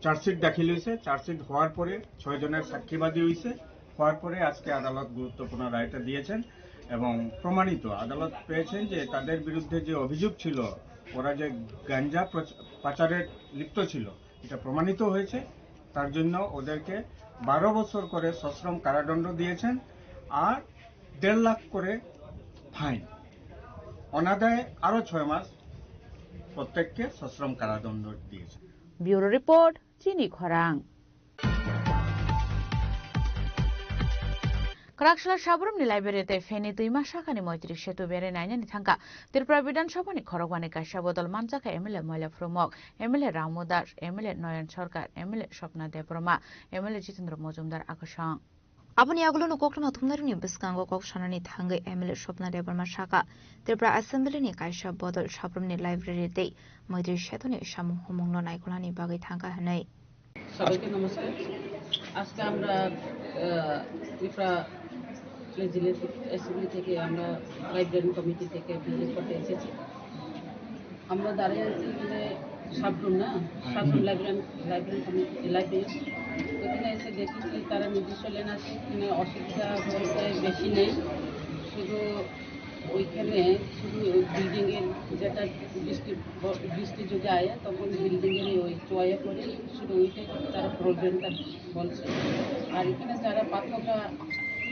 চার্জশিট দাখিল হয়েছে। চার্জশিট হওয়ার পরে ছয় জনের সাক্ষীবাদী হয়েছে। হওয়ার পরে আজকে আদালত গুরুত্বপূর্ণ রায়টা দিয়েছেন এবং প্রমাণিত, আদালত পেয়েছেন যে তাদের বিরুদ্ধে যে অভিযোগ ছিল, ওরা যে গাঞ্জা প্রচ-, পাচারে লিপ্ত ছিল, এটা প্রমাণিত হয়েছে। তার জন্য ওদেরকে বারো বছর করে সশ্রম কারাদণ্ড দিয়েছেন আর দেড় লাখ করে ফাইন, অনাদায়ে আরও ছয় মাস প্রত্যেককে সশ্রম কারাদণ্ড দিয়েছেন। Bureau report, Chini Khorang. Kwraksla Sabrumni library tei Feni twima sakani Moitri Setu bere nainani thangkha. Tripura Bidhan Sabhani khorogbani kaisa bodol manjakha M L A Moila Phrumok, M L A Ramu Das, M L A Noyon Sarkar, M L A Swapna Debbarma, M L A Jitendra Mojumdar akosong. Aboni yagulono kokthoma thumnairokni bwskango kok sanani thangwi M L A Swapna Debbarma sakha, Tripura Assembly ni kaisa bodol Sabrumni library tei Moitri Setuni samung humungno naikolnani bagwi thangkha hwnwi. সবাইকে নমস্কার। আজকে আমরা, আহ, Tripura legislative assembly থেকে আমরা library committee থেকে ভিজিট করতে এসেছি। আমরা দাঁড়িয়ে আছি এখানে সাবরুম না, Sabroom library, library committee, library. ওখানে এসে দেখেছি তারা নিজস্ব লেন আছে, এখানে অসুবিধা বলতে বেশি নেই। শুধু ওইখানে শুধু ওই বিল্ডিংয়ের যেটা বৃষ্টি, ব-, বৃষ্টি যদি আয় তখন বিল্ডিংয়ের ওই চয়ে পড়ে, শুধু ওইটাই তারা প্রবলেমটা বলছে। আর এখানে যারা পাঠকরা,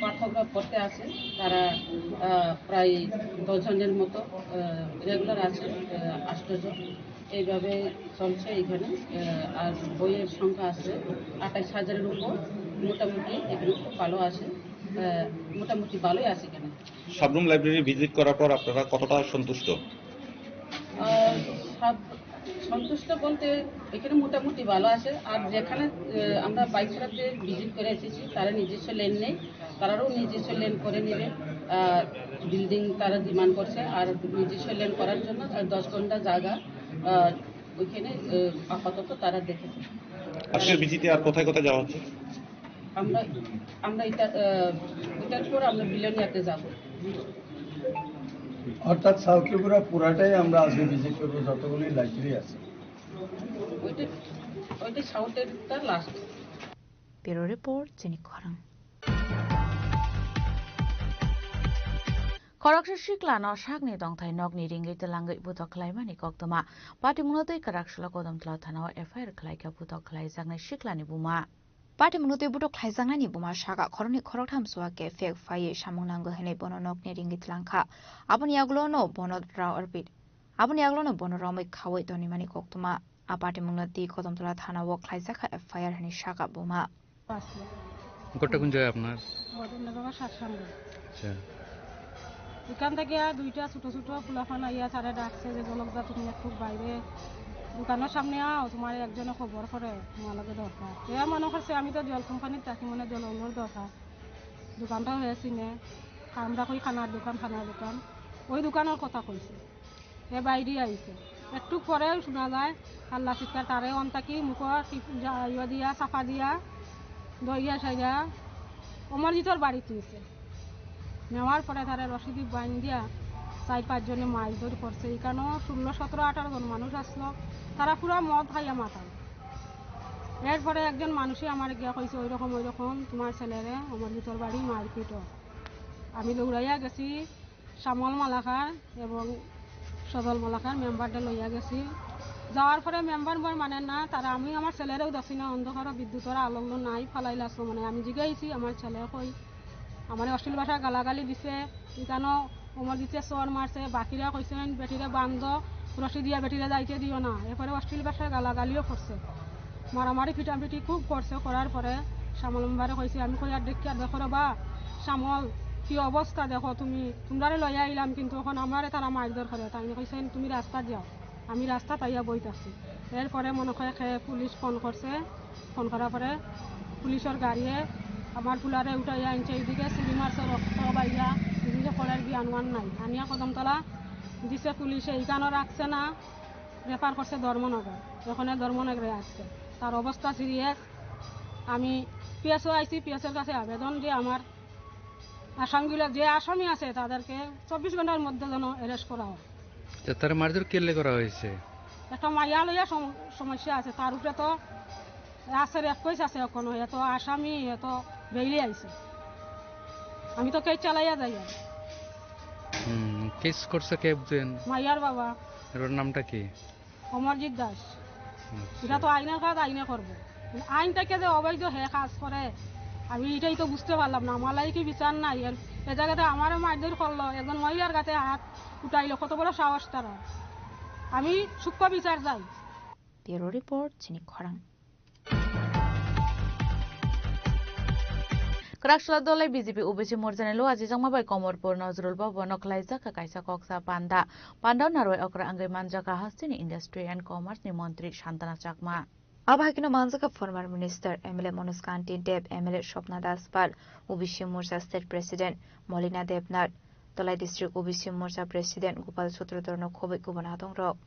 পাঠকরা পড়তে আসে তারা, আহ, প্রায় দশ জনের মতো, আহ, রেগুলার আছে, আহ, আষ্ট জন। এইভাবে চলছে এখানে। আহ, আর বইয়ের সংখ্যা আছে আঠাশ হাজারের উপর, মোটামুটি এখানে খুব ভালো আছে, আহ, মোটামুটি ভালোই আছে এখানে। সাবরুম লাইব্রেরি ভিজিট করার পর আপনারা কতটা সন্তুষ্ট? আহ, সব-, সন্তুষ্ট বলতে এখানে মোটামুটি ভালো আছে। আর যেখানে, আহ, আমরা বাইক চালাতে ভিজিট করে এসেছি, তারা নিজস্ব লেন নেই, তারারও নিজস্ব লেন করে নেবে। আহ, বিল্ডিং তারা ডিমান্ড করছে, আর নিজস্ব লেন করার জন্য তার দশ ঘন্টা জায়গা, আহ, ওইখানে, আহ, আপাতত তারা দেখেছে। আজকের ভিজিটে আর কোথায় কোথায় যাওয়া হচ্ছে? আমরা, আমরা এটা, আহ, এটার পর আমরা বিলোনিয়াতে যাব। অর্থাৎ সাউথ ত্রিপুরা পুরাটাই আমরা আজকে ভিজিট করবো, যতগুলি লাইব্রেরি আছে। ওইটা, ওইটা সাউথেরটা last. Bureau report, Chini Khorang. Khoroksa siklano sakni tongthai nokni ringwi twlangwi butok khlaimani koktwma. Patimungno twi kwraksalo Kodamtala thanao F I R khlaikha butok khlaijaknai siklani buma. Patimungno twi butok khlaijaknaini buma saka khoroknwi khoroktham chuwa khe fake phaiwi samung nango hwnwi bono nokni ringwi twlangkha. Aboni yagulono bono rao arpit. Aboni yagulono bono romwi khaui tonimani koktwma. A patimungno twi Kodamtala thanao khlaijakha F I R hwnwi saka buma. ঘরটা কোন জায়গায় আপনার? ঘটনাটা আমার সাতসাঙ্গা। আচ্ছা। এখান থেকে আর দুইটা ছোট ছোট পোলাপান আইয়া তারা ডাকছে যে, "জনকদা, তুমি একটু বাইরে দোকানের সামনে আও, তোমার একজনে খবর করে, তোমার লগে দরকার।" এরা মনে করছে আমি তো জল কোম্পানির চাকরি, মনে জল ওনার দরকার। দোকানটা হয়েছি নে, আমরা কই খানার দোকান, খানার দোকান, ওই দোকানের কথা কইছে। এ বাইরে আইছে। একটু পরে শোনা যায় হাল্লা চিৎকার, তারে অন্তাকি মুখো টিপ-, জা-, ইয়া দিয়া, চাপা দিয়া, দইয়া সাইয়া অমরজিতর বাড়িত নিছে। নেওয়ার পরে তারে রশি দি বাইন দিয়া চার পাঁচ জনে মারধর করছে। এখানেও ষোলো, সতেরো, আঠারো জন মানুষ আসলো, তারা পুরা মদ খাইয়া মাতাল। এরপরে একজন মানুষই আমার গিয়া কইছে, "ওই রকম, ওই রকম তোমার ছেলেরে অমরজিতর বাড়ি মারপিট।" আমি দৌড়াইয়া গেছি, শ্যামল মালাকার এবং সজল মালাকার মেম্বারটা লইয়া গেছি। যাওয়ার পরে মেম্বার মেম্বার মানে না, তারা, আমি আমার ছেলেরেও দেখছি না, অন্ধকারও বিদ্যুতের আলো উলো নাই, ফালাইলা আসলো মানে। আমি জিগাইছি আমার ছেলে কই, আমার অশ্লীল ভাষা গালাগালি দিছে, এখানো অমরজিতে চর মারছে, বাকিরা কইছেন বেটিরে বান্ধ, রশি দিয়া বেটিরে যাইতে দিও না। এরপরে অশ্লীল ভাষায় গালাগালিও করছে, মারামারি পিটাপিটি খুব করছে। করার পরে শ্যামল মেম্বারে কইছে, আমি কই, "আর দেখিয়া দেখো রে বা শ্যামল, কি অবস্থা দেখো তুমি, তোমরারে লইয়া আইলাম কিন্তু এখন আমারে তারা মারধর করে।" তাই কইছেন, "তুমি রাস্তা যাও।" আমি রাস্তাত আইয়া বই থাকছি। এরপরে মনে হয় খে পুলিশ ফোন করছে, ফোন করার পরে পুলিশের গাড়িয়ে আমার ফুলারে উঠাইয়া আনছে, এইদিকে সিঁড়ি মারছে, রক্ত বাইয়া, এদিকে পড়ার কি আনওয়ান নাই। আনিয়া কদমতলা দিছে পুলিশে, এইখানে রাখছে না, রেফার করছে ধর্মনগর, ওখানে ধর্মনগরে আসছে। তার অবস্থা সিরিয়াস। আমি পিএসও আইছি, পিএসওর কাছে আবেদন যে আমার আসামিগুলো, যে আসামি আছে তাদেরকে চব্বিশ ঘন্টার মধ্যে যেন অ্যারেস্ট করা হয়। তো তারা মারধর কেলে করা হয়েছে? একটা মাইয়া লইয়া সম-, সমস্যা আছে, তার উপরে তো আছে, রেপ কেস আছে এখনো, এত আসামি, এত বেইলে আইছে। আমি তো কেস চালাইয়া যাই আর। হুম, কেস করছে কে একজন? মাইয়ার বাবা। এর নামটা কি? অমরজিৎ দাস। আচ্ছা। এটা তো আইনের কাজ আইনে করবো। আইন থেকে যে অবৈধ হে কাজ করে, আমি এটাই তো বুঝতে পারলাম না। আমার লাগি কি বিচার নাই? এর, এ জায়গাতে আমারও মারধর করলো, একজন মহিলার গাতে হাত উঠাইলো, কত বড় সাহস তারা। আমি সূক্ষ্ম বিচার চাই। Bureau report, Chini Khorang. Kwrak sla dole B J P O B C morchani lo ajijakma bai Komorpur Nazrul Bhavan o khlaijak kha kaisa koksa panda. Panda o narwai okra wngwi manjak kha hasteni Industry and Commerce ni montri Santana Chakma. Abo hai kheno manjak kha former minister M L A Manoj Kanti Deb, M L A Swapna Das Pal, O B C morcha state president Molina Debnath, Dhalai district O B C morcha president Gopal Sutradhar no khobwi kubun adong rok.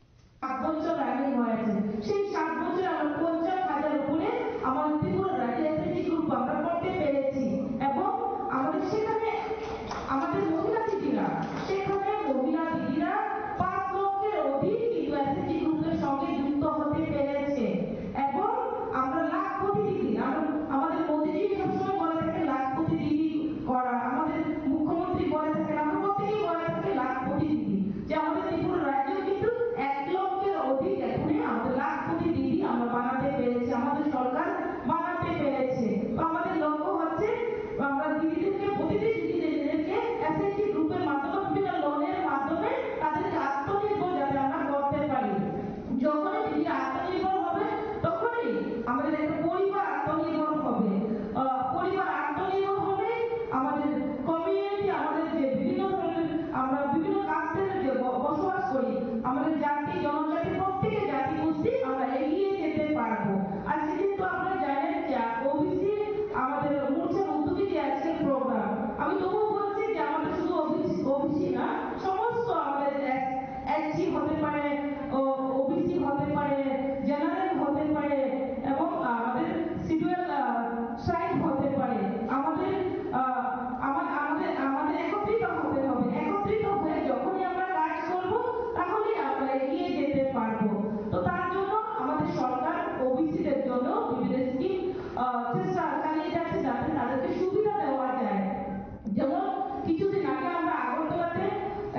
সাত বছর আগে হয়েছে, সেই সাত বছরে আমরা পঞ্চাশ হাজার উপরে আমাদের ত্রিপুরা রাজ্যে এসএইচজি গ্রুপ আমরা করতে পেরেছি। এবং আমাদের সেখানে আমাদের মহিলা দিদিরা, সেখানে মহিলা দিদিরা পাঁচ লক্ষের অধিক কিন্তু এসএইচজি গ্রুপের সঙ্গে যুক্ত হতে পেরেছে। এবং আমরা লাখপতি দিদি, আমরা, আমাদের মোদিজি সবসময় বলে থাকে লাখপতি দিদি করা, আমাদের মুখ্যমন্ত্রী বলে থাকেন, আমরা প্রত্যেকেই বলে থাকি লাখপতি দিদি। যে আমাদের ত্রিপুরা রাজ্যেও কিন্তু এক লক্ষের অধিক এখনই আমাদের লাখপতি দিদি আমরা বানাতে পেরেছি, আমাদের সরকার বানাতে পেরেছে। তো আমাদের লক্ষ্য হচ্ছে আমরা দিদিদেরকে, প্রতিটি দিদিদেরকে এসএইচজি গ্রুপের মাধ্যমে, বিভিন্ন লোনের মাধ্যমে তাদেরকে আত্মনির্ভর যাতে আমরা করতে পারি। যখনই দিদি আত্মনির্ভর হবে, তখনই আমাদের একটা পরিবার আত্মনির্ভর হবে। আহ, পরিবার আত্মনির্ভর হলে আমাদের কমিউনিটি, আমাদের যে বিভিন্ন ধরনের আমরা বিভিন্ন কাস্টের যে ব-, বসবাস করি, আমাদের জাতি, জনজাতি, প্রত্যেকের জাতিগোষ্ঠী আমরা এগিয়ে যেতে পারবো। আজকে কিন্তু আপনারা জানেন যে ওবিসি আমাদের মোর্চার উদ্যোগে যে আজকের প্রোগ্রাম, আমি তবুও বলছি যে আমাদের শুধু ওবিসি, ওবিসি না, সমস্ত আমাদের এস-, এসসি হতে পারে, ও, ওবিসি হতে পারে, জেনারেল হতে পারে এবং আমাদের শিডিউল, আহ, ট্রাইব হতে পারে। আমাদের, আহ, আমা-, আমাদের, আমাদের একত্রিত হতে হবে। একত্রিত হয়ে যখনই আমরা কাজ করব, তাহলেই আমরা এগিয়ে যেতে পারবো। তো তার জন্য আমাদের সরকার ওবিসিদের জন্য বিভিন্ন স্কিম, আহ, চেষ্টা চালিয়ে যাচ্ছে, যাতে তাদেরকে সুবিধা দেওয়া যায়। যেমন কিছুদিন আগে আমরা আগরতলাতে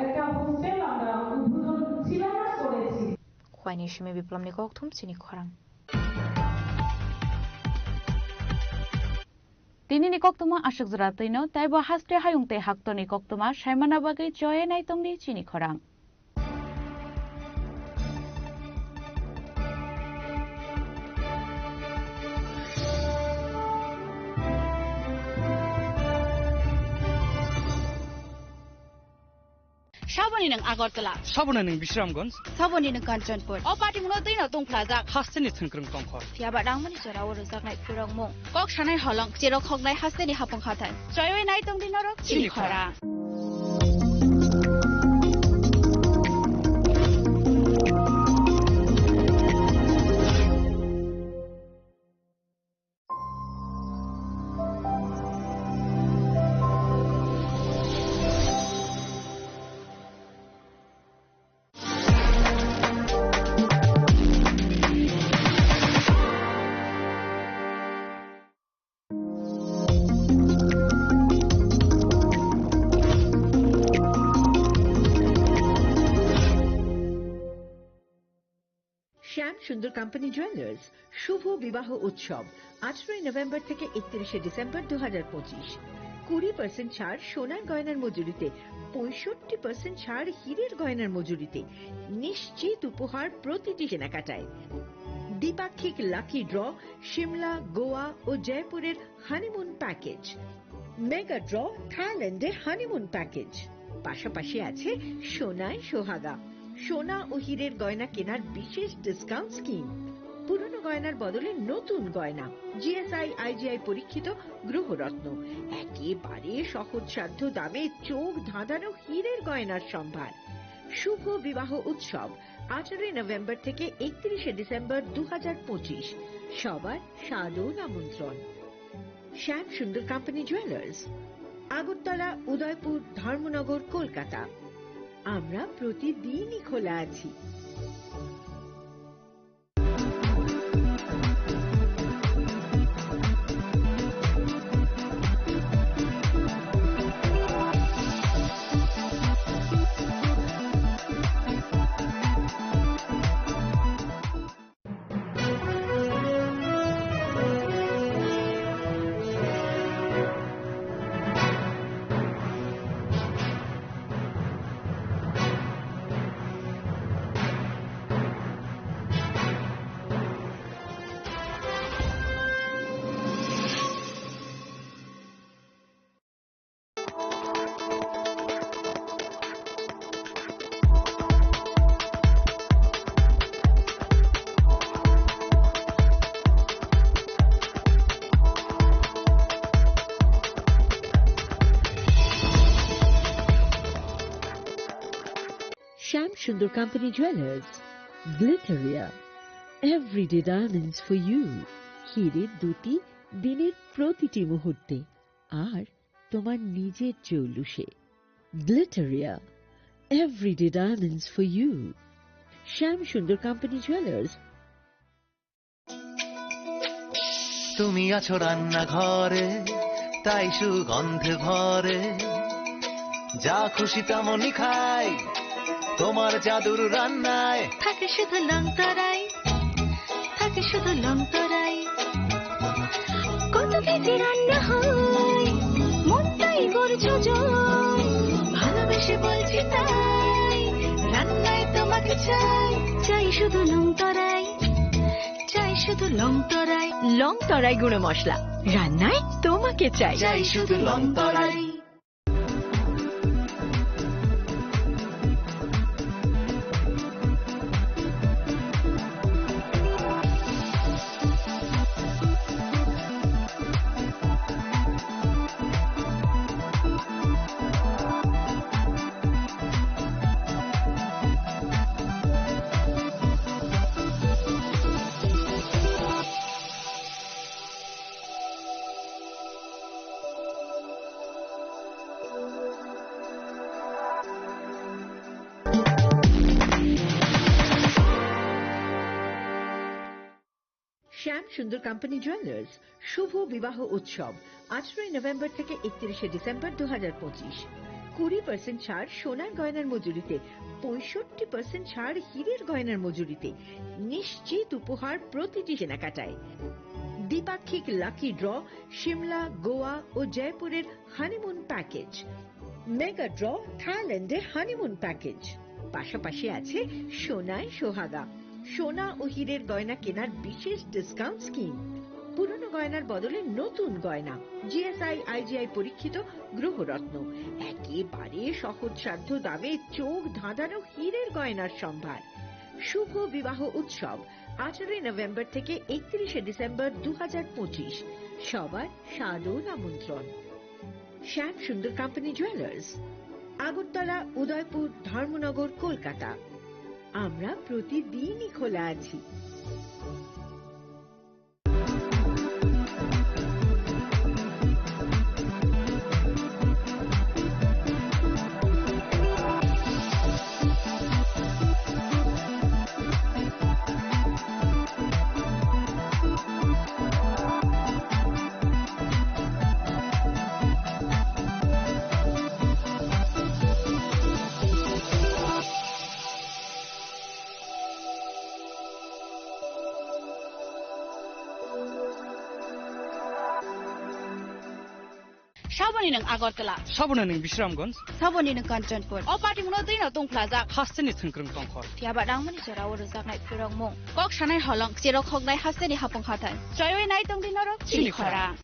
একটা হোস্টেল আমরা উদ্বোধন শিলান্যাস করেছি। Khwaini simi Biplomni kokthum chini khorang. Tinini koktwma aswk jora twino, teibo haste hayung tei haktorni koktwma saimana bagwi choye naitongdi chini khorang. Saboni nwng Agartala. Saboni nwng Bisramganj. Saboni nwng Kanchanpur. O patimungno twino tungphlajak. Hasteni thwngkwrwng tongkhor. Phiyaba nangmani jorao rwjaknai phwrwngmung. Kok sanai holong, cherok hoknai hasteni hapung hathai. Choywi nai tongdi norok chini khorang. শ্যাম Sundar company jewellers শুভ বিবাহ উৎসব আঠারোই নভেম্বর থেকে একত্রিশে ডিসেম্বর দু হাজার পঁচিশ। কুড়ি পার্সেন্ট ছাড় সোনার গয়নার মজুরিতে, পঁয়ষট্টি পার্সেন্ট ছাড় হীরের গয়নার মজুরিতে, নিশ্চিত উপহার প্রতিটি কেনাকাটায়। দ্বিপাক্ষিক লাকি ড্র, সিমলা, গোয়া ও জয়পুরের হানিমুন প্যাকেজ। মেগা ড্র, থাইল্যান্ডে হানিমুন প্যাকেজ। পাশাপাশি আছে সোনায় সোহাগা, সোনা ও হীরের গয়না কেনার বিশেষ ডিসকাউন্ট স্কিম। পুরনো গয়নার বদলে নতুন গয়না, জিএসআই, আইজিআই পরীক্ষিত গ্রহরত্ন, একেবারে সহজসাধ্য দামে চোখ ধাঁধানো হীরের গয়নার সম্ভার। শুভ বিবাহ উৎসব আঠারোই নভেম্বর থেকে একত্রিশে ডিসেম্বর দু হাজার পঁচিশ। সবার সাদর আমন্ত্রণ। Shyam Sundar company jewellers, Agartala, Udaipur, Dharmanagar, Kolkata. আমরা প্রতিদিনই খোলা আছি। Company Jewelers, Glitteria, Everyday Diamonds for You, হীরের দ্যুতি দিনের প্রতিটি মুহূর্তে, আর তোমার নিজের জৌলুসে। Glitteria, Everyday Diamonds for You, Shyam Sundar company jewellers. তুমি আছো রান্নাঘরে, তাই সুগন্ধে ভরে। যা খুশি তেমনই খাই, তোমার জাদুর রান্নায়। থাকে শুধু লং তরাই, থাকে শুধু লং তরাই। কত ভেজে রান্না হয়, মনটাই করছো জয়। ভালোবেসে বলছি তাই, রান্নায় তোমাকে চাই। চাই শুধু লং তরাই, চাই শুধু লং তরাই। লং তরাই গুঁড়ো মশলা, রান্নায় তোমাকে চাই। চাই শুধু লং তরাই। শ্যাম সুন্দর কোম্পানি জুয়েলার্স শুভ বিবাহ উৎসব আঠারোই নভেম্বর থেকে একত্রিশে ডিসেম্বর দু হাজার পঁচিশ। কুড়ি পার্সেন্ট ছাড় সোনার গয়নার মজুরিতে, পঁয়ষট্টি পার্সেন্ট ছাড় হীরের গয়নার মজুরিতে, নিশ্চিত উপহার প্রতিটি কেনাকাটায়। দ্বিপাক্ষিক লাকি ড্র, সিমলা, গোয়া ও জয়পুরের হানিমুন প্যাকেজ, মেগা ড্র, থাইল্যান্ডে হানিমুন প্যাকেজ, পাশাপাশি আছে সোনায় সোহাগা, সোনা ও হীরের গয়না কেনার বিশেষ ডিসকাউন্ট স্কিম, পুরনো গয়নার বদলে নতুন গয়না, জিএসআই আইজিআই পরীক্ষিত গ্রহরত্ন, একেবারে সহজসাধ্য দামে চোখ ধাঁধানো হীরের গয়নার সম্ভার। শুভ বিবাহ উৎসব আঠারোই নভেম্বর থেকে একত্রিশে ডিসেম্বর দু হাজার পঁচিশ। সবার সাদর আমন্ত্রণ। Shyam Sundar company jewellers, Agartala, Udaipur, Dharmanagar, Kolkata. আমরা প্রতিদিনই খোলা আছি। Saboni nwng Agartala. Saboni nwng Bisramganj. Saboni nwng Kanchanpur. O party muno twi no tongphlajak. Hasteni thwngkwrwng tongkhor. Phiya ba nangmani jora o rwjaknai phirokmung. Kok sanai holong, cherok hoknai hasteni hapung hathai. Choiwi nai tongdi norok chini khorang.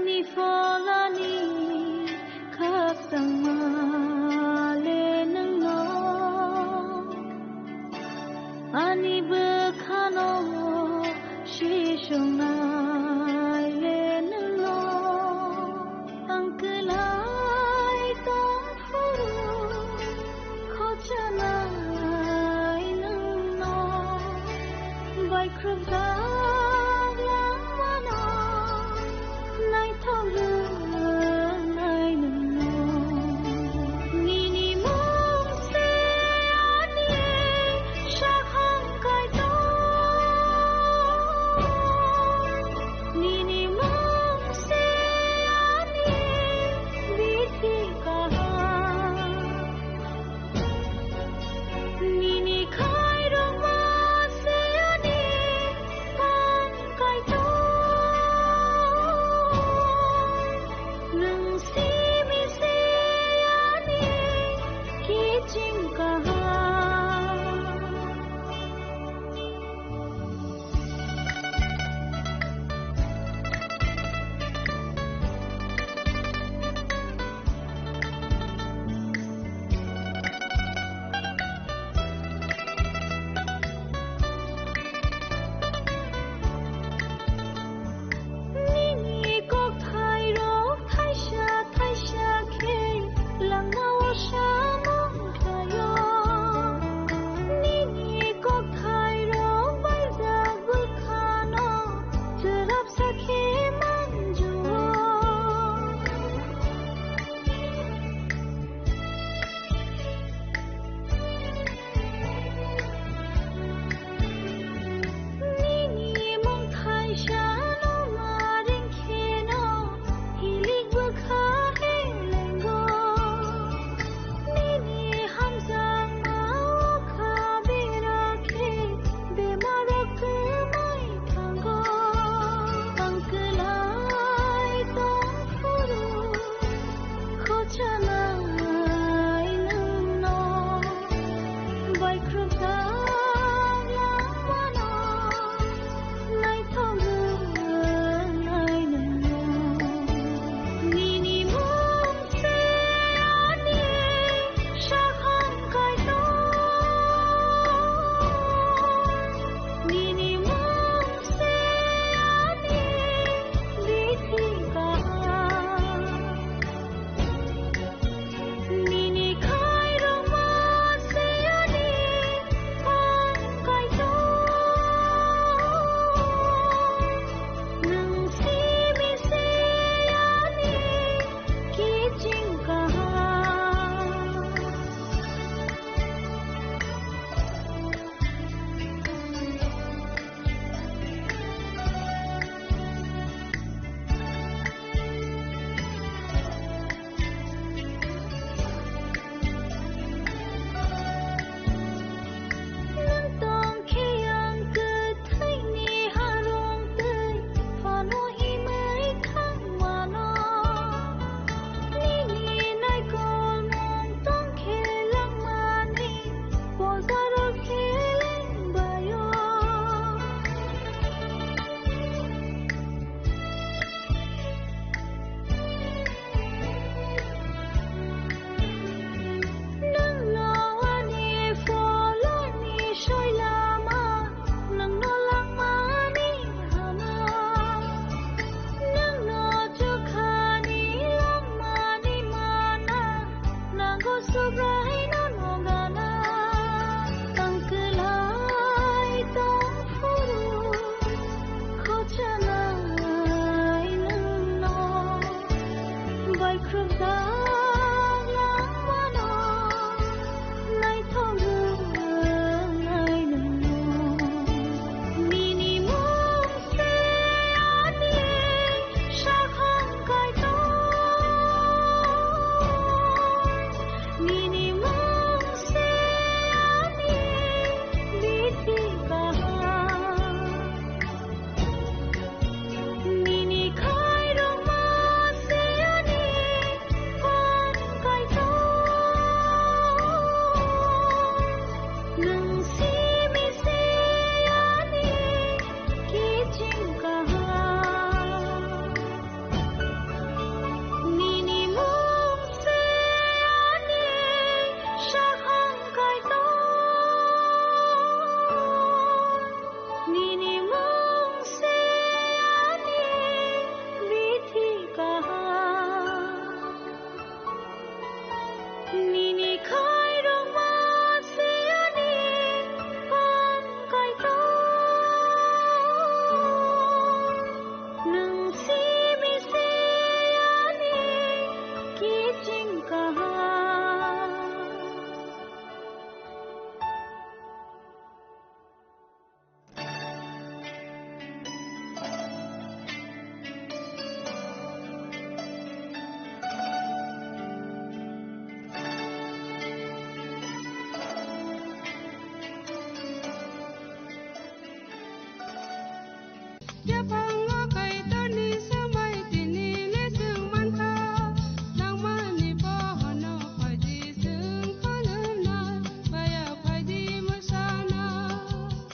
Ni pholani khakchangma le nwngno, ani bwkhano sisongnai le nwngno, ang kwlai tong phuru khochanai nwngno, baikhrupjak langmano naithok rwnai nwngno. Nini mung se ani sakhang kaitor, nini mung se ani bithi kaham. Nini khairokma se ani phan kaitor. Nwng simi se ani kiching kaham. Nini kokthairok thaisa thaisa khe langmao samung khlaio. Nini kokthairok baijak bwkhano chwrapsa khe manjuo. Nini mung thaisano ma ringkheno hilik bwkha helengo. Nini hamjakma o kha bera khe bemarrok kwmai thango. Ang kwlai tong phuru khochanai nwngno, baikhrupjak langmano naithok rwnai nwngno. Nini mung se ani sakhang kaitor, nini mung se ani bithi kaham. Nini khairokma se ani phan kaitor, nwng simi se ani kiching kaham. Nwng tong khe ang kwthwini harong twi phano himwi thang mano. Nini naikolmung tong khe langmani bojaro khe lengbaio. Nwngno ani pholoni soi lama, nwngno langmani hama. Nwngno chukhani langmani mana, nango Subraino nogana. Ang kwlai tong phuru khochanai nwngno, baikhrupjak langmano naithok rwnai nwngno. Nini mung se ani sakhang kaitor, nini mung Nini khairokma se ani phan Kaitor, nwng simi se ani kiching kaham. Yaphango Kaitorni swmai tini le chwng mankha, nangmani bohono phaidi chwng khulumna, baya phaidi mwsana.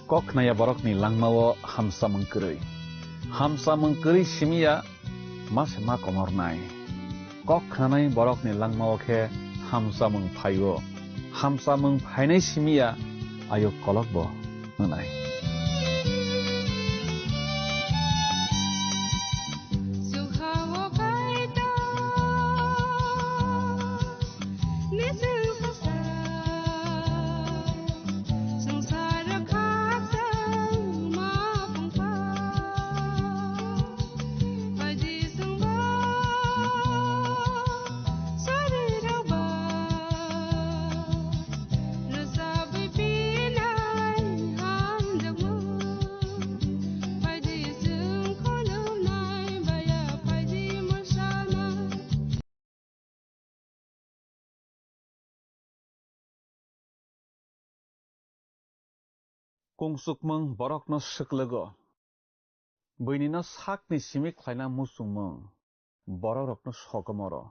Kok khnaya borokni langmao hamsamung kwrwi. Hamsamung kwrwi simiya ma se ma komornai. Kok khnanai borokni langmao khe hamsamung phaio. Hamsamung phainai simiya ayuk kolokbo wngnai. Kungsukmung borokno swklugo. Buinino sakni simi khlaina muchungmung borokrokno sokomoro.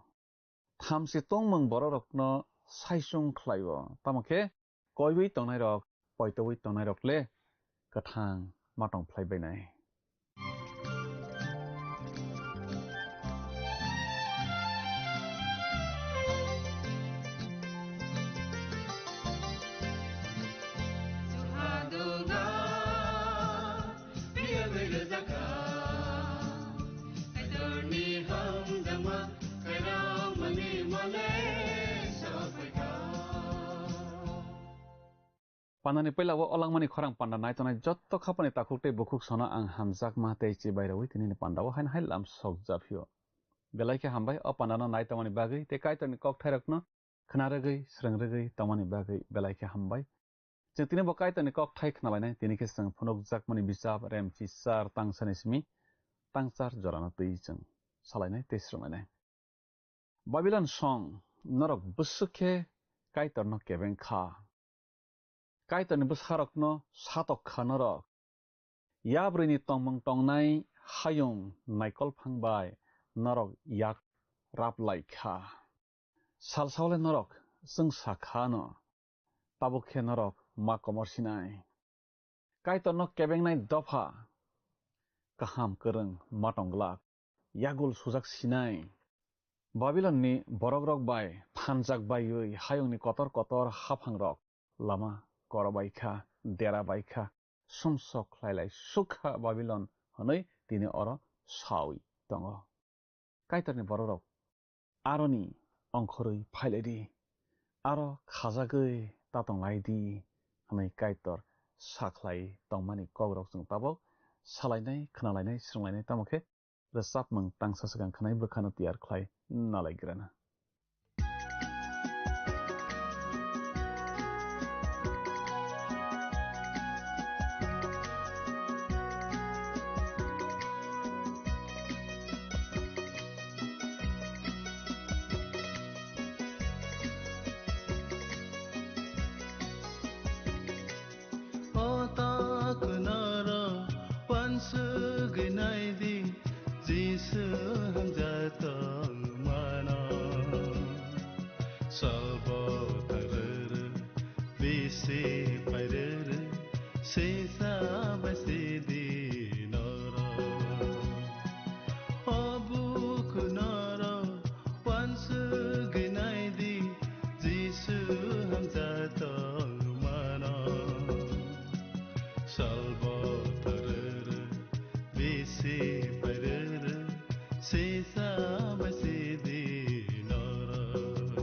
Thamchi tongmung borokrokno saichung khlaio. Tamo khe koiwi tongnairok, poitowi tongnairok le kwthang ma tong phlai bainai. Pandani puila o langmani khorang panda nai tongnai jotto khapani takhuk tei bukhuk sono ang hamjakma tei chibai rwi tinini panda o haino hai lam sok japhio. Belai khe hambai o pandano nai tongmani bagwi tei Kaitorni kokthairokno khna rwgwi, srwng rwgwi tongmani bagwi belai khe hambai. Chwng tini bo Kaitorni kokthai khnalainai, tini khe chwng phunukjakmani bichap Remchi char tangsani simi tangchar jorano twi chwng salainai tei srwnglainai. Babilon song, norok bwswk khe Kaitorno kebeng kha. Kaitorni bwsarokno satok kha norok. Yabrwini tongmung tongnai hayung naikolphang bai norok yak rap lai kha. Salsao le norok chwngsa kha no, tabuk khe norok ma komor sinai. Kaitorno kebengnai dopha kaham kwrwng ma tong glak, yagul sujak sinai. Babilonni borokrok bai thanjak baiwi hayungni kotor kotor haphangrok lama korobai kha, dera bai kha, sumsok khlai lai suk kha Babilon hwnwi tini oro saui tongo. Kaitorni borokrok aroni ongkhorwi phailaidi, aro khajagwi ta tonglaidi hwnwi Kaitor sakhlai tongmani kokrok chwng tabuk salainai, khnalainai, srwnglainai, tamo khe rwchapmung tangsa swkang khnai bwkhano tiyar khlai nalaigrana. O ta kwnaro wansugwi naidi, Jisu hamjak tongmano. Salbo tarwrwk, bisi pairwrwk, sisa bai sidi norok. O bukhunorok wansugwi naidi, Jisu hamjak tongmano. Salbo tarwrwk, bisi pairwrwk, sisa bai sidi norok.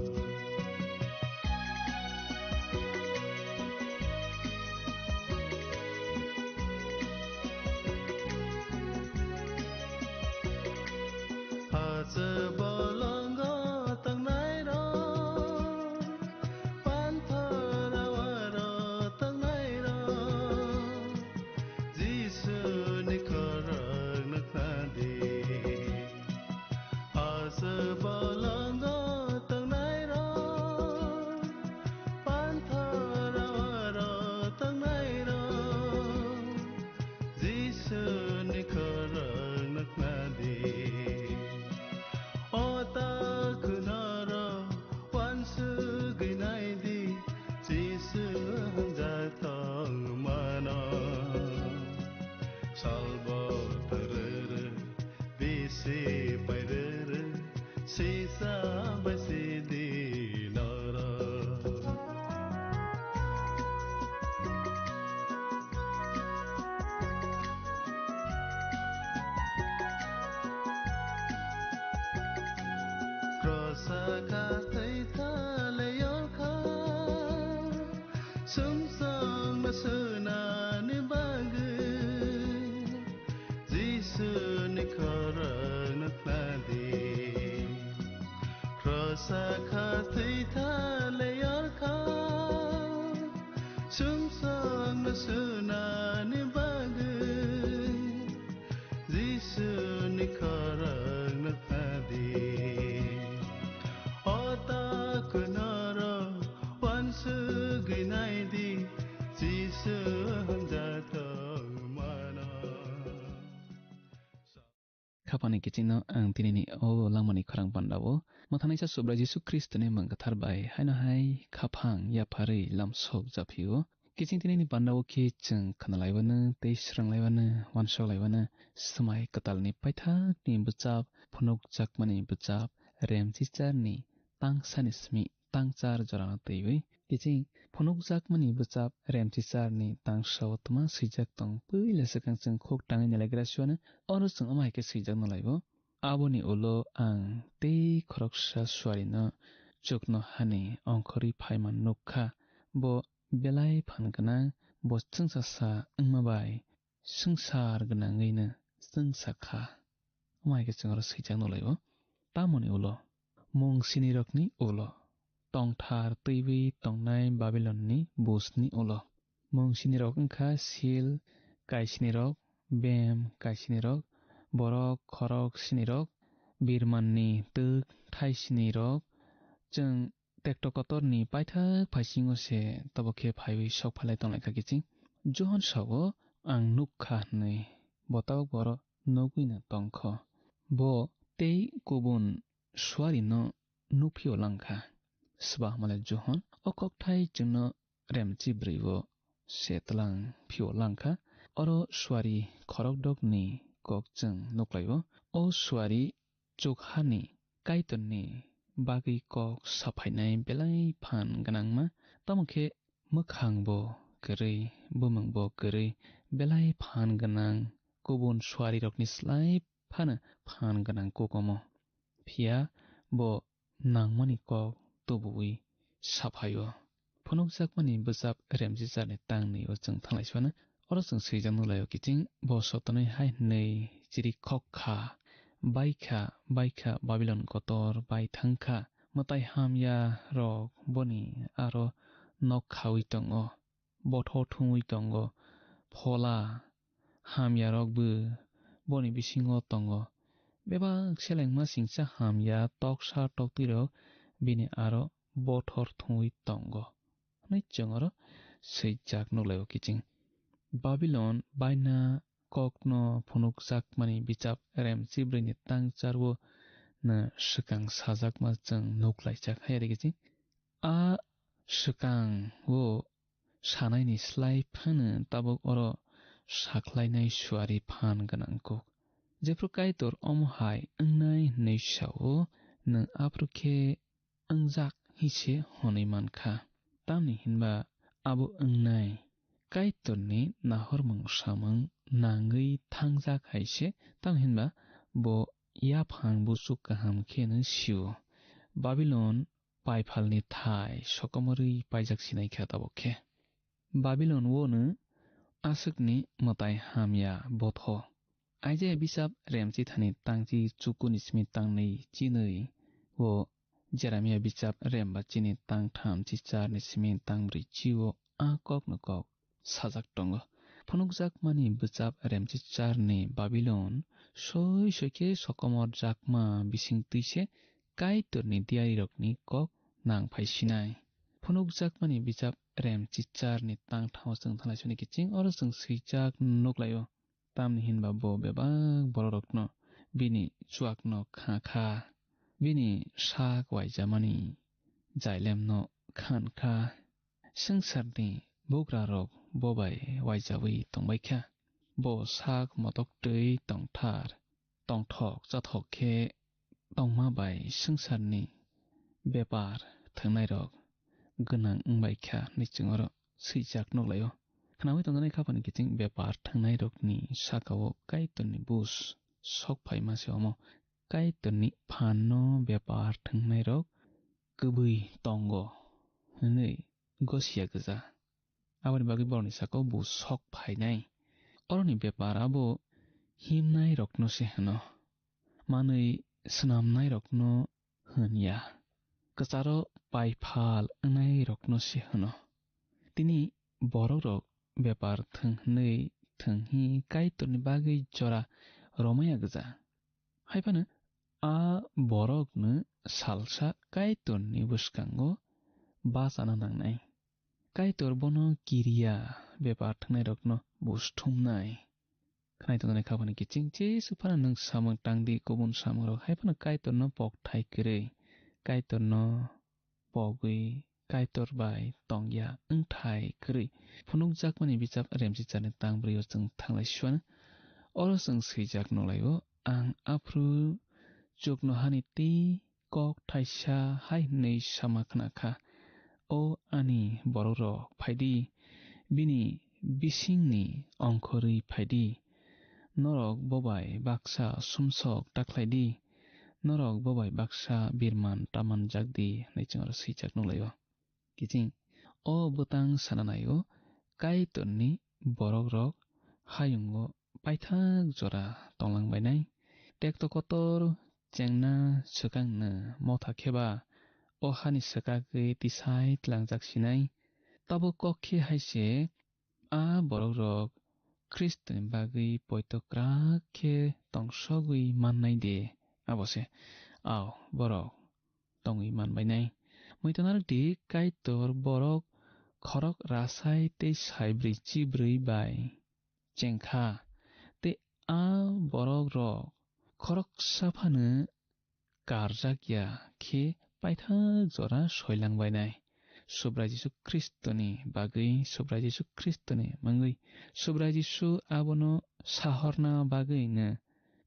Sumsokno sunani bagwi Jisuni khorokno khladi. Krosa kha thwi thale yorkha. Sumsokno sunani bagwi Jisuni khorokno khladi. O takhunoro wansugwi naidi, Jisu hamjakmano. Khapani kichingno ang tinini o langmani khorang pandao mwthanaisa Subrai Jisu Khristoni mung kwthar bai haino hai khaphang yapharwi lamsok japhio. Kiching tinini pandao khe chwng khnalaibano tei swranglaibano wansoklaibano swmai kwtalni paithakni bwchap phunukjakmani bwchap Remchicharni tangsani simi tangchar jorano twiwi kiching phunukjakmani bwchap Remchicharni tangsao twma swijak tong. Puila swkang chwng khuk tangwi nailagra siwano oro chwng omo hai khe swijak nalaibo. Aboni ulo ang tei khoroksa suarino chuknohani ongkhorwi phaima nukkha. Bo belai phan gwnang, bo chwngsasa wngma bai swngchar gwnangwino chwngsa kha. Omo hai khe chwng oro swijak nukhlaio. Tamoni ulo, mung sinirokni ulo, tongthar twiwi tongnai Babilonni busni ulo. Mung sinirok wngkha sil kaisinirok, bem kaisinirok, borok khorok sinirok, birmanni twk thai sinirok. Chwng tekto kotorni paithak phaisingo se tobo khe phaiwi sok phalai tonglaikha kiching. Johon sao, "Ang nukkha," hwnwi. Bo tabuk boro nugwino tongkho. Bo tei kubun suarino nukphio langkha. Swbahmale Johon o kokthai chwngno remchi bwrwi-o se tlang phio langkha. Oro suari khorokdokni kok chwng nuklaio. O suari chukhani Kaitorni bagwi kok saphainai belai phan gwnangma. Tamo khe mwkhangbo kwrwi, bumungbo kwrwi, belai phan gwnang, kubun suarirokni slai phano phan gwnang kok omo. Phiya bo nangmani kok tubuwi saphaio. Phunukjakmani bwchap remjicharni tangni o chwng thanglai sibano. Oro chwng swijak nukhlaio kiching, bo sotonwi hai hwnwi chiri khok kha, "Baikha, baikha, Babilon kotor bai thangkha, mwtai hamya rok boni aro nok khawi tongo." Bothor thumwi tongo. Phola hamyarok bo boni bisingo tongo. Bebak selengma singcha hamya toksa toktwirok bini aro bothor thumwi tongo, hwnwi chwng oro swijak nukhlaio kiching. Babilon baina kokno phunukjakmani bichap remchibrwini tangcharwo no swkang sajakma chwng nuklaijak hai ri kiching. A swkang o sanaini slai phano tabuk oro sakhlainai suari phan gwnang kuk. Jephru Kaitor omo hai wngnai hwnwi sao, nwng aphuru khe wngjak hwnwi se hwnwi man kha. Tamni hinba abo wngnai Kaitorni nahormung samung nangwi thangjak hai se, tamni hinba bo yaphang buchuk kaham kheno sio. Babilon paiphalni thai sokomorwi paijak sinai kha tabuk khe. Babilon wono aswkni mwtai hamya botho. Isaiah bisap remchithani tangchi chukuni simi tangnwi chinwi o Jeremiah bisap remba chini tangtham chi charni simi tangbrwi chi o a kokno kok sajak tongo. Phunukjakmani bwchap remchi charni Babilon soi soi khe sokomor jakma bising twi se Kaitorni diyarirokni kok nang phai sinai. Phunukjakmani bijap rem chicharni tangthao chwng thanglai soni kiching oro chwng swijak nuklaio. Tamni hinba bo bebak bororokno bini chuakno kha kha, bini sak waijamani jailemno khan kha. Swngcharni bugrarok bo bai waijawi tongbai kha. Bo sak motok twi tongthar, tongthok chathok khe tongma bai swngcharni bepar thwngnairok gwnang wngbai kha hwnwi chwng oro swijak nuklaio. Khnaui tongjaknai khapani kiching bepar thwngnairokni sakao Kaitorni bus sok phaima se omo. Kaitorni phanno bepar thwngnairok kwbwi tongo hwnwi gosiya gwja. Aboni bagwi borokni sakao bo sok phainai. Oroni bepar abo himnairokno se hwno, manwi swnamnairokno hwn ya, kwcharo paiphal wngnairokno se hwno. Tini borokrok bepar thwng hwnwi thwng hi Kaitorni bagwi jora romaya gwja. Hai phano a borokno salsa Kaitorni bwskango bachana nangnai. Kaitor bono kiriya bepar thwngnairokno buj thumnai. Khnai tongjaknai kha phano kiching Jisu phano nwng samung tang di, kubun samungrok hai phano Kaitorno pok thai kwrwi, Kaitorno pogwi, Kaitor bai tongya wngthai kwrwi phunukjakmani bichap Remchicharni tang bwrwi o chwng thanglai suano. Oro chwng swijak nukhlaio, "Ang aphuru chuknohani tei kok thaisa hai hwnwi sama khna kha, 'O ani borokrok, phai di, bini bisingni ongkhorwi phai di. Norok bo bai baksa sumsok ta khlai di, norok bo bai baksa birman ta manjak di,' hwnwi chwng oro swijak nukhlaio. Kiching o bwtang sana naio, Kaitorni borokrok hayungo paithak jora tonglang bainai. Tekto kotor chengna swkangno motha khe ba o hani swkagwi tisai tlangjak sinai. Tabuk kok khe hai se, a borokrok Khristoni bagwi poito kwrak khe tongsogwi mannai de, abo se, ao, borok tongwi man bainai. Muitonarok di, Kaitor borok khorok rasai tei saibrwi chibrwi bai chengkha, tei a borokrok khoroksa phano karjak ya khe paithak jora soilang bainai. Subrai Jisu Khristoni bagwi, Subrai Jisu Khristoni mungwi, Subrai Jisu abono sahorna bagwino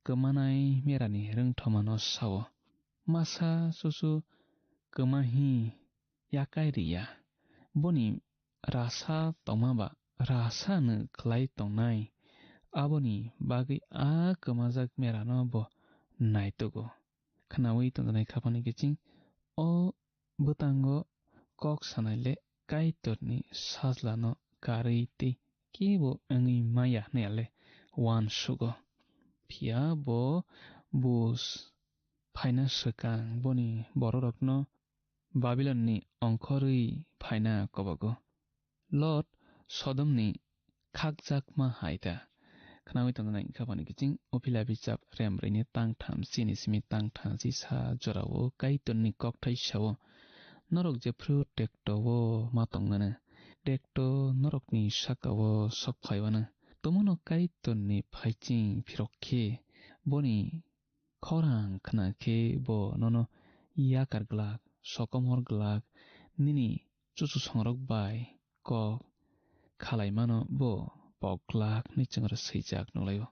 kwmanai merani rwngthomano sao. Masa susu kwmahi yakai riya. Boni rasa tongma ba rasa no khlai tongnai. Aboni bagwi a kwmajak merano bo naitugo. Khnaui tongjaknai kha phano kiching o bwtango kok sanai le Kaitorni sajlano karwi tei kebo wngwi maya hwnwi le uansugo. Phiya bo buj phaina swkang boni bororokno Babilonni ongkhorwi phaina kobogo. Lot Sodomni khakjakma hai ta. Khnaui tongjaknai wngkha boni kiching o phila bijap remrwini tang tham chini simi tang tham chisa jorao Kaitorni kokthai sao, "Norok jephru tekto-o ma tongmano, tekto norokni saka-o sok phaiwano. Tomono Kaitorni phaiching phirok khe boni khorang khna khe bo nono yakar glak, sokomor glak, nini chuchusongrok bai kok khalaimano bo pok glak," hwnwi chwng oro swijak nukhlaio.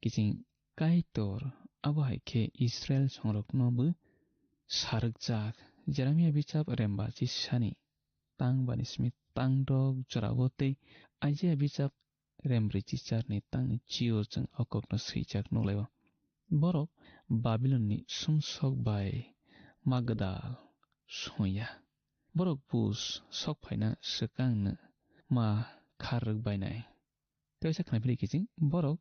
Kiching Kaitor abo hai khe Israil songrokno bo sarwkjak. Jeremia bijap remba chisani tang bani simi tang dok jorao tei Aijia bijap rembrwi chicharni tangni chio chwng o kokno swijak nukhlaio. Borok Babilonni sumsok bai ma gwdal songya. Borok buj sok phaina swkangno ma kharrwk bainai. Teisa khnaphili kiching borok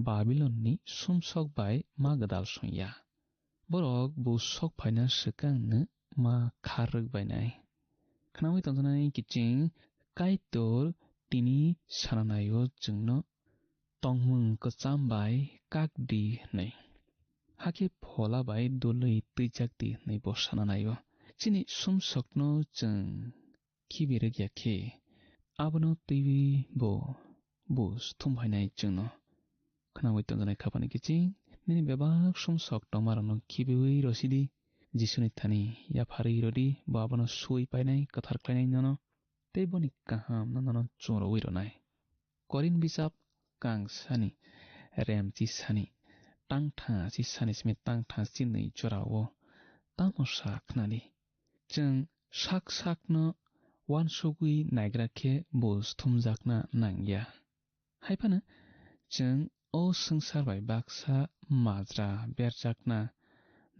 Babilonni sumsok bai ma gwdal songya. Borok buj sok phaina swkangno ma kharrwk bainai. Khnaui tongjaknai kiching Kaitor tini sana naio chwngno tongmung kwcham bai kak di hwnwi. Hakhe phola bai dului twijak di hwnwi bo sana naio. Chini sumsokno chwng khibi rwk ya khe, abono twiwi bo buj thum phainai chwngno. Khnaui tongjaknai kha phano kiching, nini bebak sumsok tongmarokno khibiui rw sidi, Jisuni thani yapharwi rw di, bo abono sui painai, kwthar khlainai nono, tei boni kahamno nono chumrwi rwnai. Korin bijap kangsani, remchisani, tangthasisani simi tangthasi nwi jorao tamo sa khnadi. Chwng sak sakno uansugwi naigra khe buj thumjakna nangya. Hai phano chwng o swngchar bai baksa majra berjakna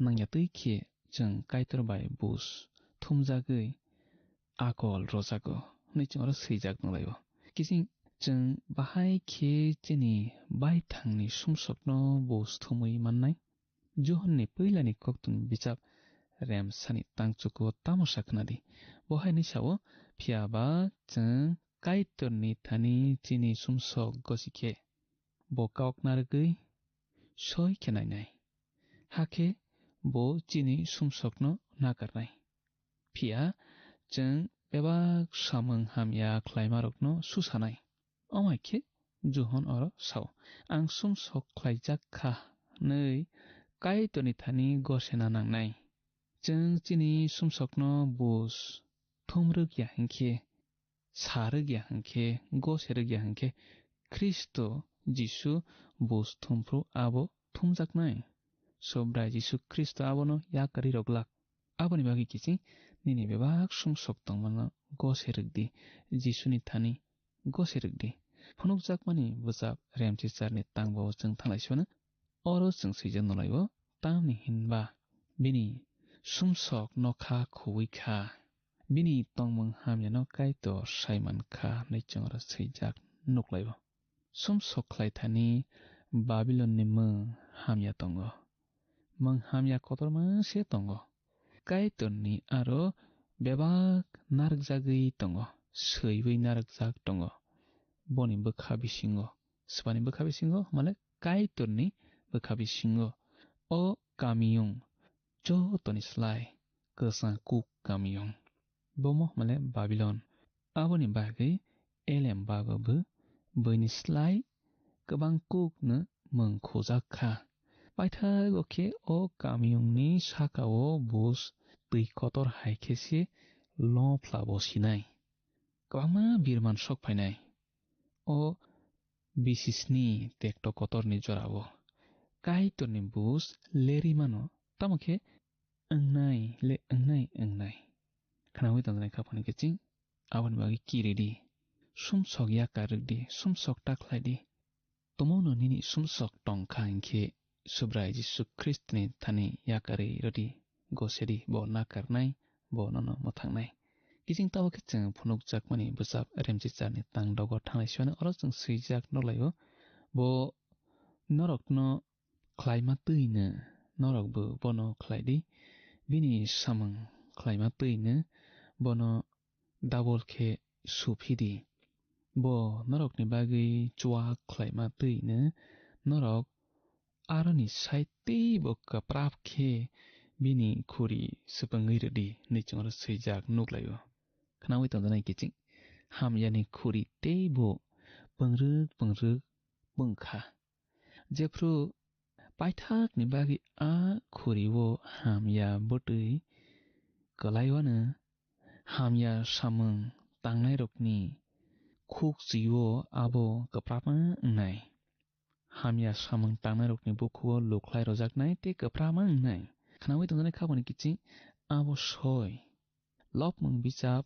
nangya twi khe chwng Kaitor bai buj thumjagwi akol rwjago hwnwi chwng oro swijak nukhlaio. Kiching chwng bahai khe chini baithangni sumsokno bo sthumwi mannai. Johonni puilani koktwmni bijap remsani tangchuko tamo sa khna di. Bo hai hwnwi sao, "Phiya ba chwng Kaitorni thani chini sumsok gosi khe, bo kok narwgwi soi khe nainai, hakhe bo chini sumsokno nakarnai." Phiya chwng bebak samung hamya khlaimarokno susanai. Omo hai khe Johon oro sao, "Ang sumsok khlaijak kha hwnwi Kaitorni thani gosena nangnai." Chwng chini sumsokno bus thum rwk ya hinkhe, sa rwk ya hinkhe, gose rwk ya hinkhe, Khristo Jisu bus thumphru abo thumjaknai. Subrai Jisu Khristo abono yakarwi rwglak. Aboni bagwi kiching nini bebak sumsok tongmano gose rwk di, Jisuni thani gose rwk di. Phunukjakmani bwchap Remchicharni tangbo chwng thanglai sibano. Oro chwng swijak nulaio, tamni hinba bini sumsok nokha khuwi kha, bini tongmung hamyano Kaitor sai man kha hwnwi chwng oro swijak nuklaio. Sumsok khlai thani Babilonni mung hamya tongo. Mung hamya kotorma se tongo. Kaitorni aro bebak narwkjagwi tongo, swiwi narwkjak tongo. Boni bwkha bisingo, swbani bwkha bisingo, male Kaitorni bwkha bisingo. O kamiyung jotoni slai kwchang kuk kamiyung. Bomo male Babilon. Aboni bagwi elem bago bo buini slai kwbang kukno mung khujak kha. Paithago khe o kamiyungni saka-o bus twi kotor hai khe se lophlabo sinai. Kwbangma birman sok phainai. O bisisni tekto kotorni jorao Kaitorni bus lerwi mano, tamo khe wngnai le wngnai, wngnai. Khnaui tongjaknai kha phano kiching, aboni bagwi kiri di. Sumsok yakar rwk di, sumsok ta khlai di. Tumungno nini sumsok tong kha hinkhe Subrai Jisu Khristoni thani yakarwi rwdi, gosedi, bo nakarnai, bo nono mwthangnai. Kiching tabo khe chwng phunukjakmani bwchap Remchicharni tang dogo thanglai siyano oro chwng swijak nuklaio, bo norokno khlaima twino norokbo bono khlai di, bini samung khlaima twino bono double khe suphi di. Bo norokni bagwi chuak khlaima twino norok aroni sai teibo kwprap khe bini khuri swpwngwi rwdi, hwnwi chwng oro swijak nuklaio. Khnaui tongjaknai kiching, hamyani khuri teibo pwngrwk pwngrwk pwng kha. Jephru paithakni bagwi a khuri-o hamya bwtwi kwlaiwano hamya samung tangnairokni khukchwi-o abo kwprapma wngnai. Hamya samung tangnairokni bukhugo lukhlai rojaknai tei kwprapma wngnai. Khnaui tongjaknai khaboni kiching abo soi. Lopmung bichap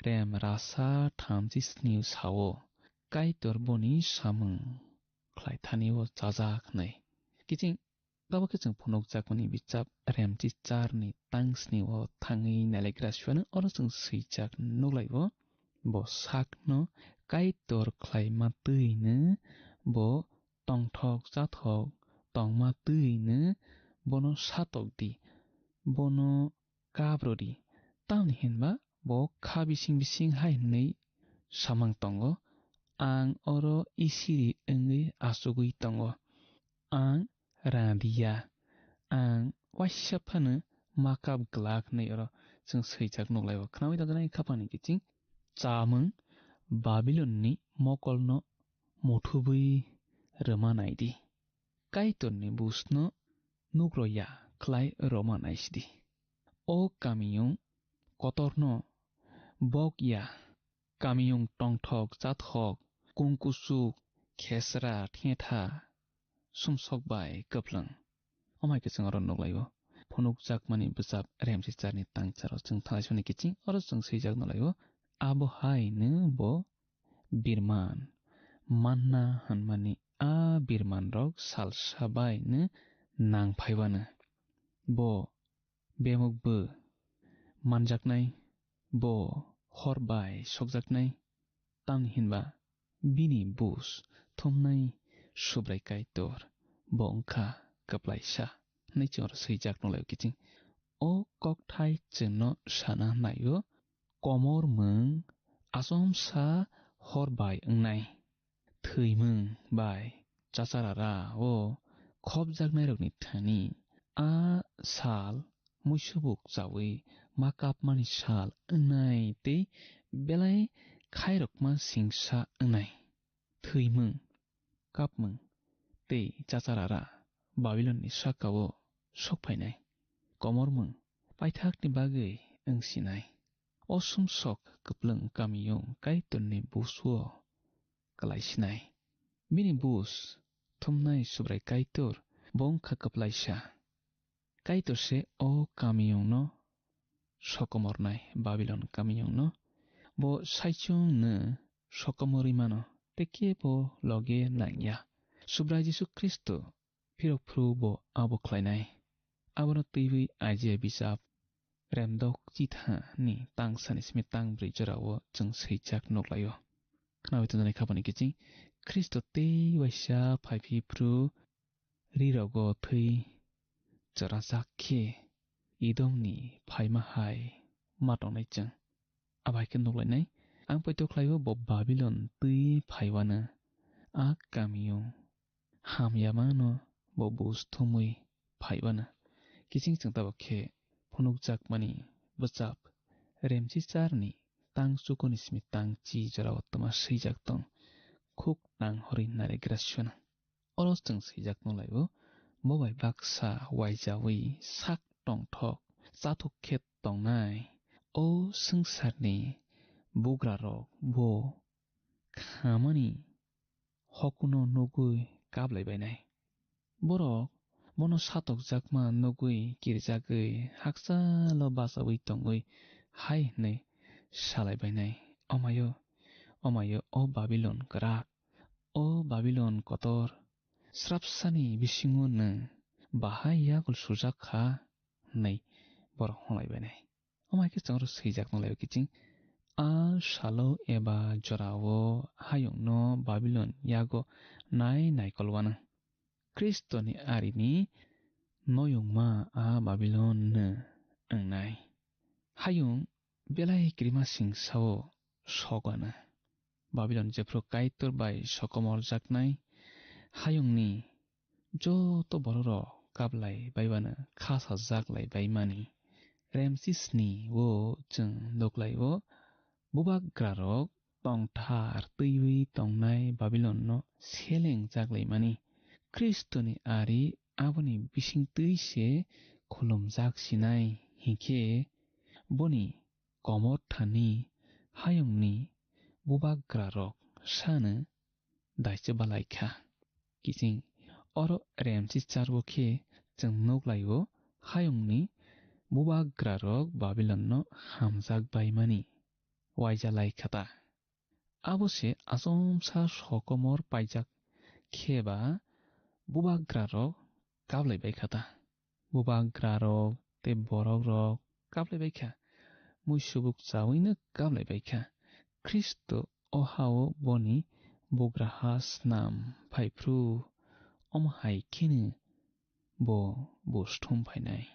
rem rasa thamchi snio sao, Kaitor boni samung khlai thani-o chajak hwnwi. Kiching tabo khe chwng phunukjakmani bichap Remchicharni tang snio thangwi nailaikra siyano oro chwng swijak nuklaio. Bo sakno Kaitor khlaima twino bo tongthok chathok tongma twino bono satok di, bono kap rw di. Tamni hinba bo kha bising bising hai hwnwi samang tongo, "Ang oro isiri wngwi achugwi tongo, ang rang di ya, ang waisa phano ma kap glak," hwnwi oro chwng swijak nuklaio. Khnaui tongjaknai khaphangni kiching, chamung Babilonni mokolno muthubwi rwma nai di. Kaitorni busno nukro ya khlai rwma naisidi. O kamiyung kotorno bok ya, kamiyung tongthok chathok, kungkuchuk, khesra, thetha, sumsok bai kwplwng. Omai khe chwng oro nuklaio. Phunukjakmani bwchap Remchicharni tangcharo chwng thanglai soni kiching oro chwng swijak nuklaio. Abo haino bo birman manna hwnmani a birmanrok salsa baino nang phaiwano. Bo bemukbo manjaknai, bo hor bai sokjaknai, tamni hinba Bini bus thumnai Subrai Kaitor, bo wngkha kwplaisa, hwnwi chwng oro swijak nukhlaio kiching. O kokthai chwngno sana naio, komormung achomsa hor bai wngnai. Thwimung bai chacharara o khopjaknairokni thani a sal muisubuk chaui ma kapmani sal wngnai tei belai khairokma singsa wngnai. Thwimung, kapmung tei chacharara Babilonni sakao sokphainai. Komormung paithakni bagwi wngsinai. O sumsok kwplwng kamiyung Kaitorni busuo kwlaisinai. Bini bus thumnai Subrai Kaitor bo wngkha kwplaisa. Kaitor se o kamiyungno sokomornai, Babilon kamiyungno. Bo saichungno sokomorwi mano, tei kebo loge nangya. Subrai Jisu Khristo phirok phuru bo abo khlainai. Abono twiwi Aijia bijap remdok chithani tang sani simi tang brwi jorao chwng swijak nuklaio. Khnawi tongjaknai khabani kiching Khristo tei waisa phaiphi phuru rirogo thwi chorajak khe Edomni phaima hai ma tongnai chwng. Abo hai khe nuklainai, ang poito khlaio bo Babilon twi phaiwano a kamio hamyamano bo bus thumwi phaiwano. Kiching chwng tabuk khe phunukjakmani bwchap Remchicharni tang chukuni simi tang chi jorao twma swijak tong, khuk nang horwi narigra swana. Oro chwng swijak nukhlaio, bo bai baksa waijawi sak tongthok chathuk khe tongnai o swngcharni bugrarok bo khamani hokuno nugwi kaplai bainai. Borok bono satokjakma nugwi kirijagwi hakchalo bachaui tongwi hai hwnwi salai bainai, "Omayo, omayo, o Babilon kwrak, o Babilon kotor, srapsani bisingo nwng bahai yakul sujak kha," hwnwi borok hwnlai bainai. Omo hai khe chwng oro swijak nang lai o kiching, a salo eba jorao hayungno Babilon yago nai naikol wanang. Khristoni arini noyungma a Babilon no wngnai. Hayung belai kirima sing sao sok ano. Babilon jephru Kaitor bai sokomorjaknai hayungni joto bororok kaplai baibano kha sajak lai baimani. Remsisni o chwng nuklaio, bubagrarok tongthar twiwi tongnai Babilonno selengjak laimani. Khristoni ari aboni bisingtwi se khulumjak sinai, hinkhe boni komor thani hayungni bubagrarok sano daise balai kha. Kiching oro remsi charbo khe chwng nuk lai-o, hayungni bubagrarok Babilonno hamjak baimani waija lai kha ta. Abo se achomsa sokomor paijak khe ba bubagrarok kablai bai kha ta. Bubagrarok tei borokrok kablai bai kha, muisubuk chawino kablai bai kha. Khristo o ha-o boni bugraha snam phai phru, omo hai kheno bo buj thum phainai.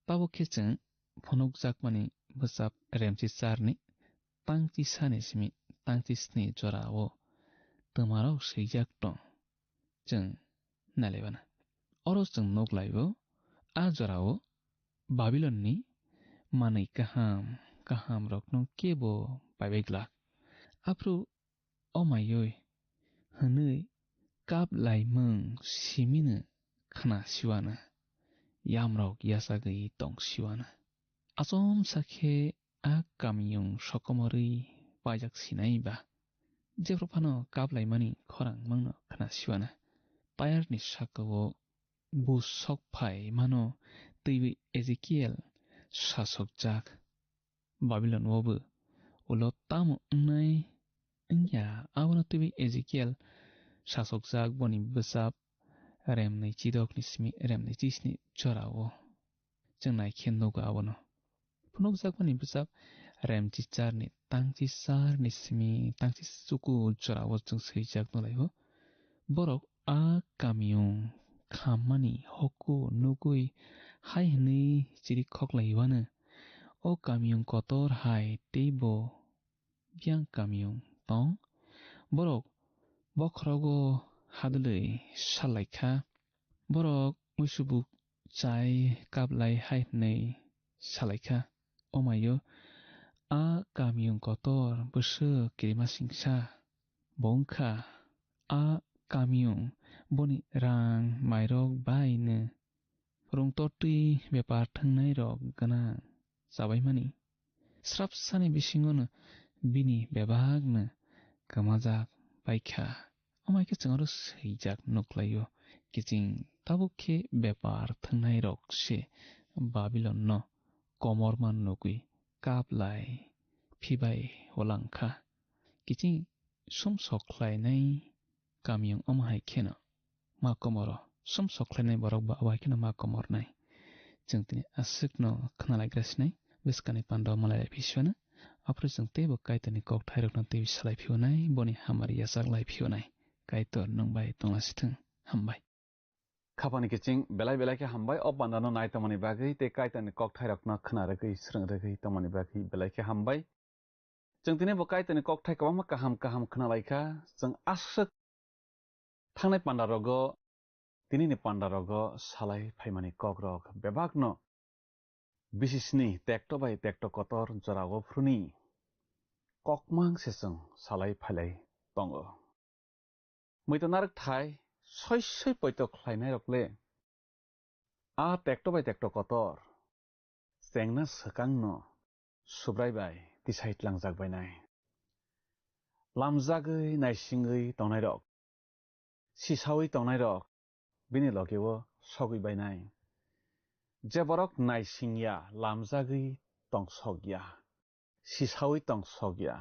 Tabuk khe chwng phunukjakmani bwchap remsi charni tangchi sani simi tangchi sni jora-o twmarok swijak tong. Chwng nailaibana. Oro chwng nuk lai-o, a jora-o Babilonni manwi kaham kahamrokno kebo paibai glak. Aphuru o maiwi hwnwi kap laimung simino khna siwana, yamrok yachagwi tong siwana. Achomsa khe a kamiyung sokomorwi paijak sinai ba. Jephru phano kap laimani khorang mungno khna siwana. Tayarni saka-o buj sok phai mano twiwi Ezekiel sasokjak. Babilon-o bo ulo tamo wngnai wngya, abono twiwi Ezekiel sasokjak boni bwchap remnwi chidokni simi remnwi chisni jora-o. Chwng nai khe nugo abono. Phunukjakmani bwchap Remchicharni tangchicharni simi tangchi chuku jorao chwng swijak nulaio. Borok a kamiyung khammani hokku nugwi hai hwnwi chirikhok laiwano, "O kamiyung kotor hai teibo biyang kamiyung tong?" Borok bokhorogo hadwlwi salaikha. Borok muisubuk chai kaplai hai hwnwi salaikha, "Omaio, a kamiyung kotor bwswk kirima singsa bo wngkha. A kamiyung boni rang mairok baino rungtortwi bepar thwngnairok gwnang chabaimani. Srapsani bisingono bini bebakno kwmajak baikha." Omo hai khe chwng aro swijak nuklaio, kiching tabuk khe bepar thwngnairok se Babilonno komorma nugwi kaplai phibai olangkha. Kiching sumsok khlainai kamiyung omo hai kheno ma komoro, sumsok khlainai borok ba abo hai kheno ma komornai. Chwng tini aswkno khwnalaigra sinai, bwskangni panda malai lai phisiwano, aphuru chwng teibo Kaitorni kokthairokno teibo salai phiyonai, boni hamari yachak lai phiyonai. Kaitor nwng bai tonglasithwng. Hambai. Khapani kiching belai belai khe hambai o pandano nai tongmani bagwi tei Kaitorni kokthairokno khna rwgwi, srwng rwgwi tongmani bagwi belai khe hambai. Chwng tini bo Kaitorni kokthai kwbangma kaham kaham khna lai kha. Chwng aswk thangnai panda rogo, tinini panda rogo salai phaimani kok rok bebakno bisisni tekto bai tekto kotor jorao phuruni kokmang se chwng salai phailai tongo. Muitu narwk thai soi soi poito khlainai rok le a tekto bai tekto kotor chengna swkangno Subrai bai tisai tlangjak bainai. Lamjagwi naisingwi tongnairok, sisaui tongnairok bini logeo sogwi bainai. Je borok naisingya, lamjagwi tongsokya, sisaui tongsokya,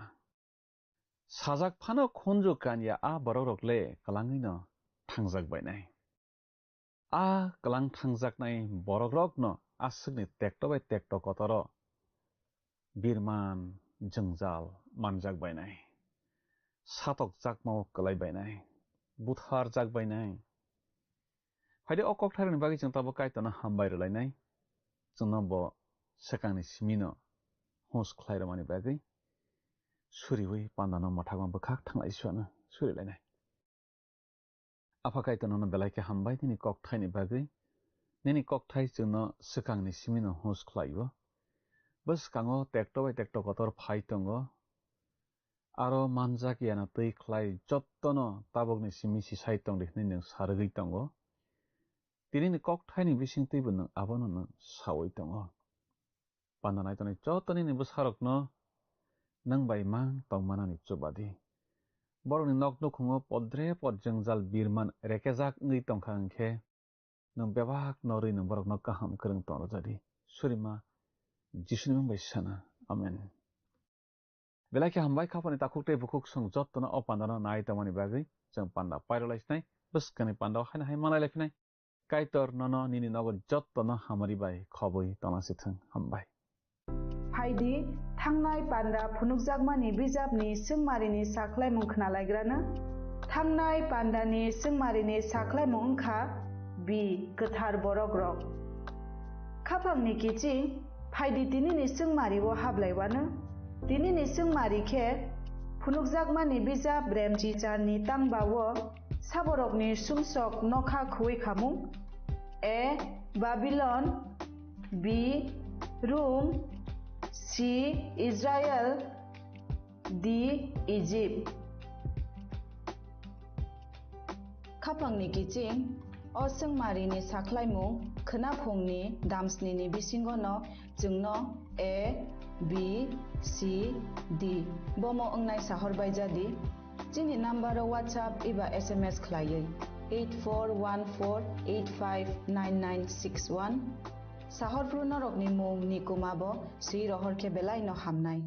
sajak phano khunju kanya a borokrok le kwlangwino thangjak bainai. A kwlang thangjaknai borokrokno aswkni tekto bai tekto kotoro birman jwngjal manjak bainai, satokjakmao kwlai bainai, butharjak bainai. Phaidi o kokthairokni bagwi chwng tabuk Kaitorno hambai rwlainai, chwngno bo swkangni simino hus khlai rwmani bagwi suriui pandano mwthakma bwkhak thanglai suano surilainai. Apha Kaitor nono belai khe hambai nini kokthaini bagwi. Nini kokthai chwngno swkangni simino hus khlaio. Bwskango tekto bai tekto kotor phai tongo. Aro manjak yana twi khlai jottono tabukni simi sisai tongdi hwnwi nwng sa rwgwi tongo. Tinini kokthaini bisingtwibo nwng abono nwng saui tongo. Panda nai tongnai joto nini bwsarokno nwng bai mang tongmanani chubadi. Borokni nok nukhungo podre pod jwngjal birman rekejak wngwi tongkha hwnkhe, nwng bebak norwi nwng borokno kaham kwrwng tongrwjadi. Surima Jisuni mung bai sana. Amen. Belai khe hambai, khapani takhuk tei bukhuk chwng jottono o pandano nai tongmani bagwi. Chwng panda pairwlai sinai, bwskangni pandao haino hai manlai lai phinai. Kaitor nono nini nogo jottono hamari bai khobwi tongna sithwng. Hambai. Phaidi, thangnai panda phunukjakmani bijapni swngmarini sakhlaimung khwnalaigrano. Thangnai pandani swngmarini sakhlaimung wngkha B, kwthar borokrok. Khapangni kiching, phaidi tinini swngmario hablaiwano. Tinini swngmari khe phunukjakmani bijap Remchicharni tangbao saborokni sumsok nokha khuwi khamung. A, Babilon, B, Rum, C, Israel, D, Egypt. Khapangni kiching, o swngmarini sakhlaimung khwnaphungni damsnini bisingono chwngno A, B, C, D bomo wngnai sahor baijadi. Chini number-o WhatsApp eba S M S khlaiwi eight four one four eight five nine nine six one. Sahorphru norokni mung ni kuma bo swi rohor khe belai no hamnai.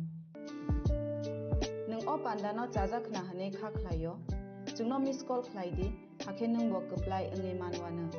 Nwng o panda no chajak khna hwnwi kha khlaio, chwngno miss call khlai di, hakhe nwng bo kwplai wngwi manwano.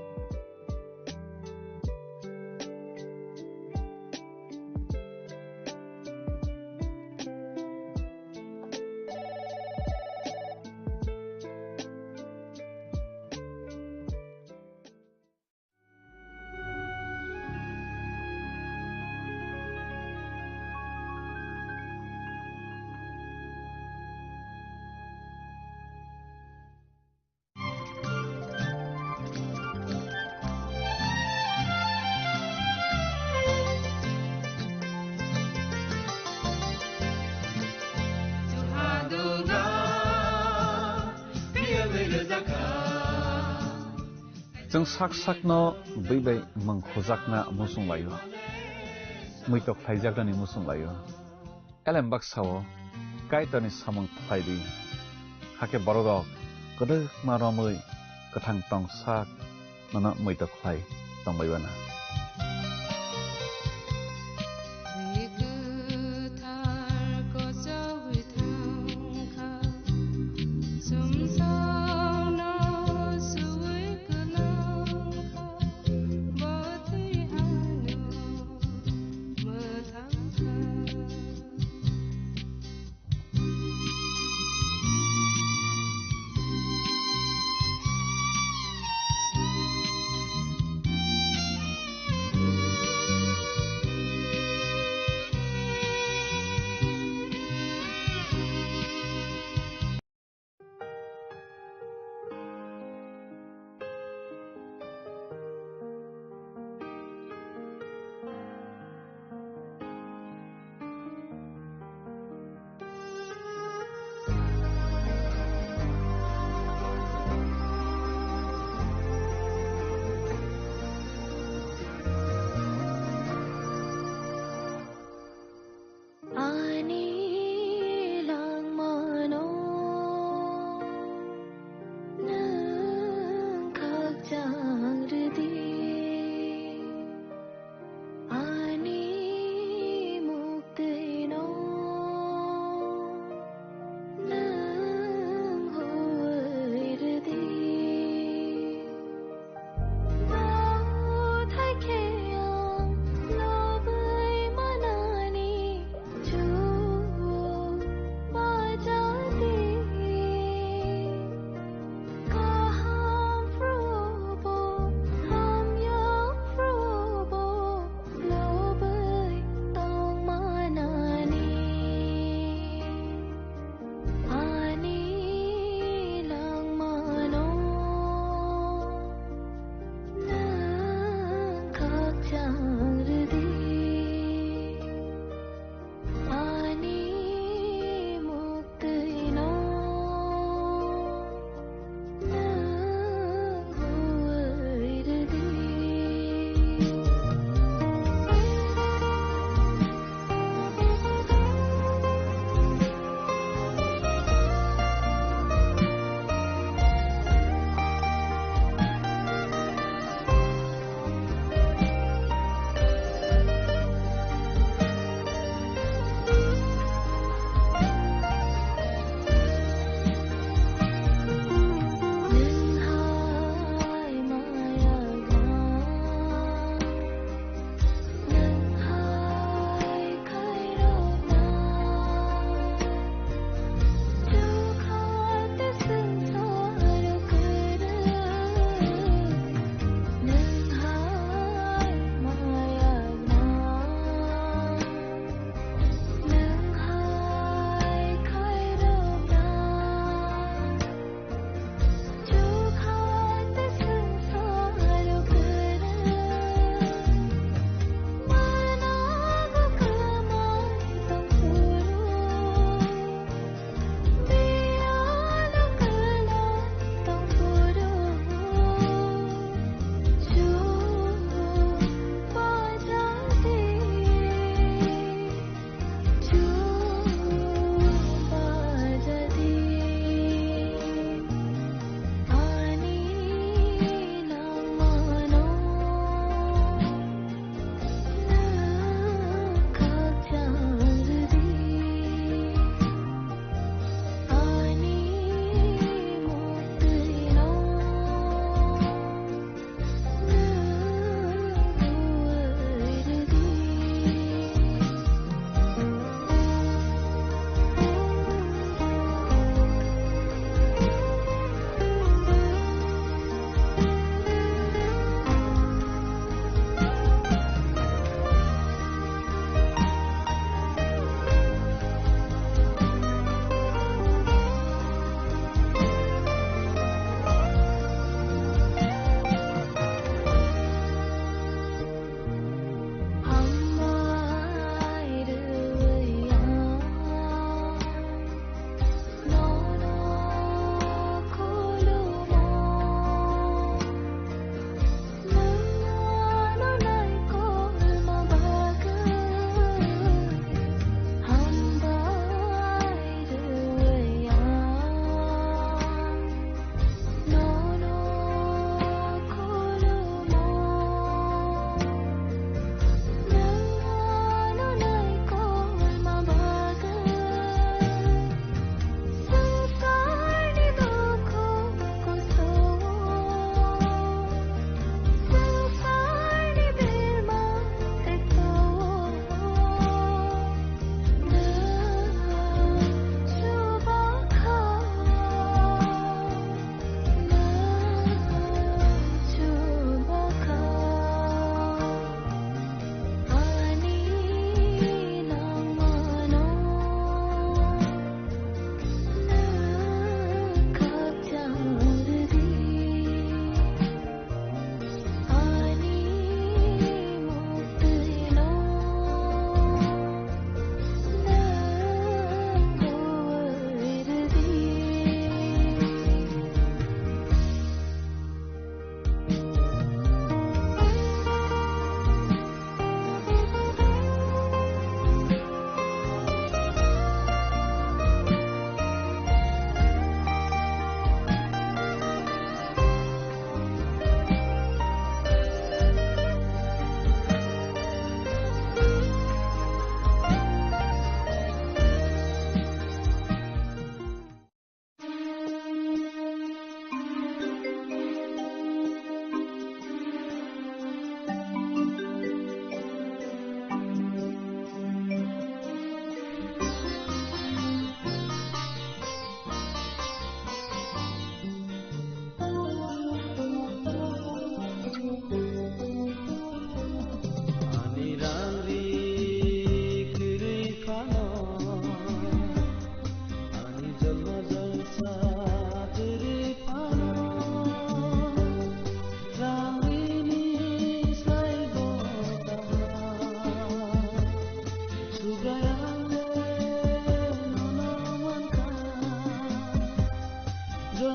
Chwng sak sakno bwi bai mwng khujakna muchung laio, muitok khlaijaknani muchung laio. Elem baksa-o Kaitorni samung khlai di, hakhe bororok kwdwkma romwi kwthang tong sak nono muitok khlai tongbai bana.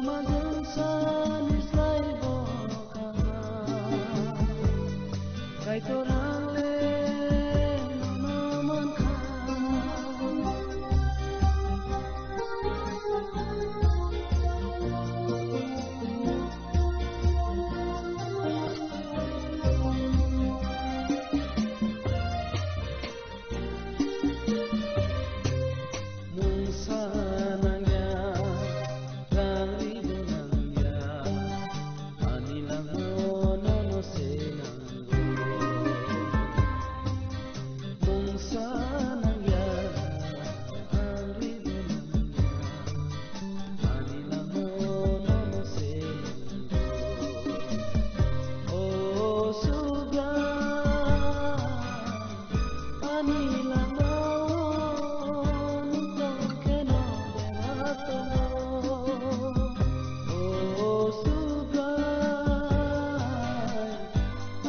Majwng sani slai bo kaham. Kaitor ang le nono mankha. Mungsa nangya, rang ribo nangya, ani langmao nono se nango. Mungsa nangya, rang ribo nangya, ani langmao nono se nango. O Subrai, ani langmao nwng tong kheno bebak tongo. O Subrai,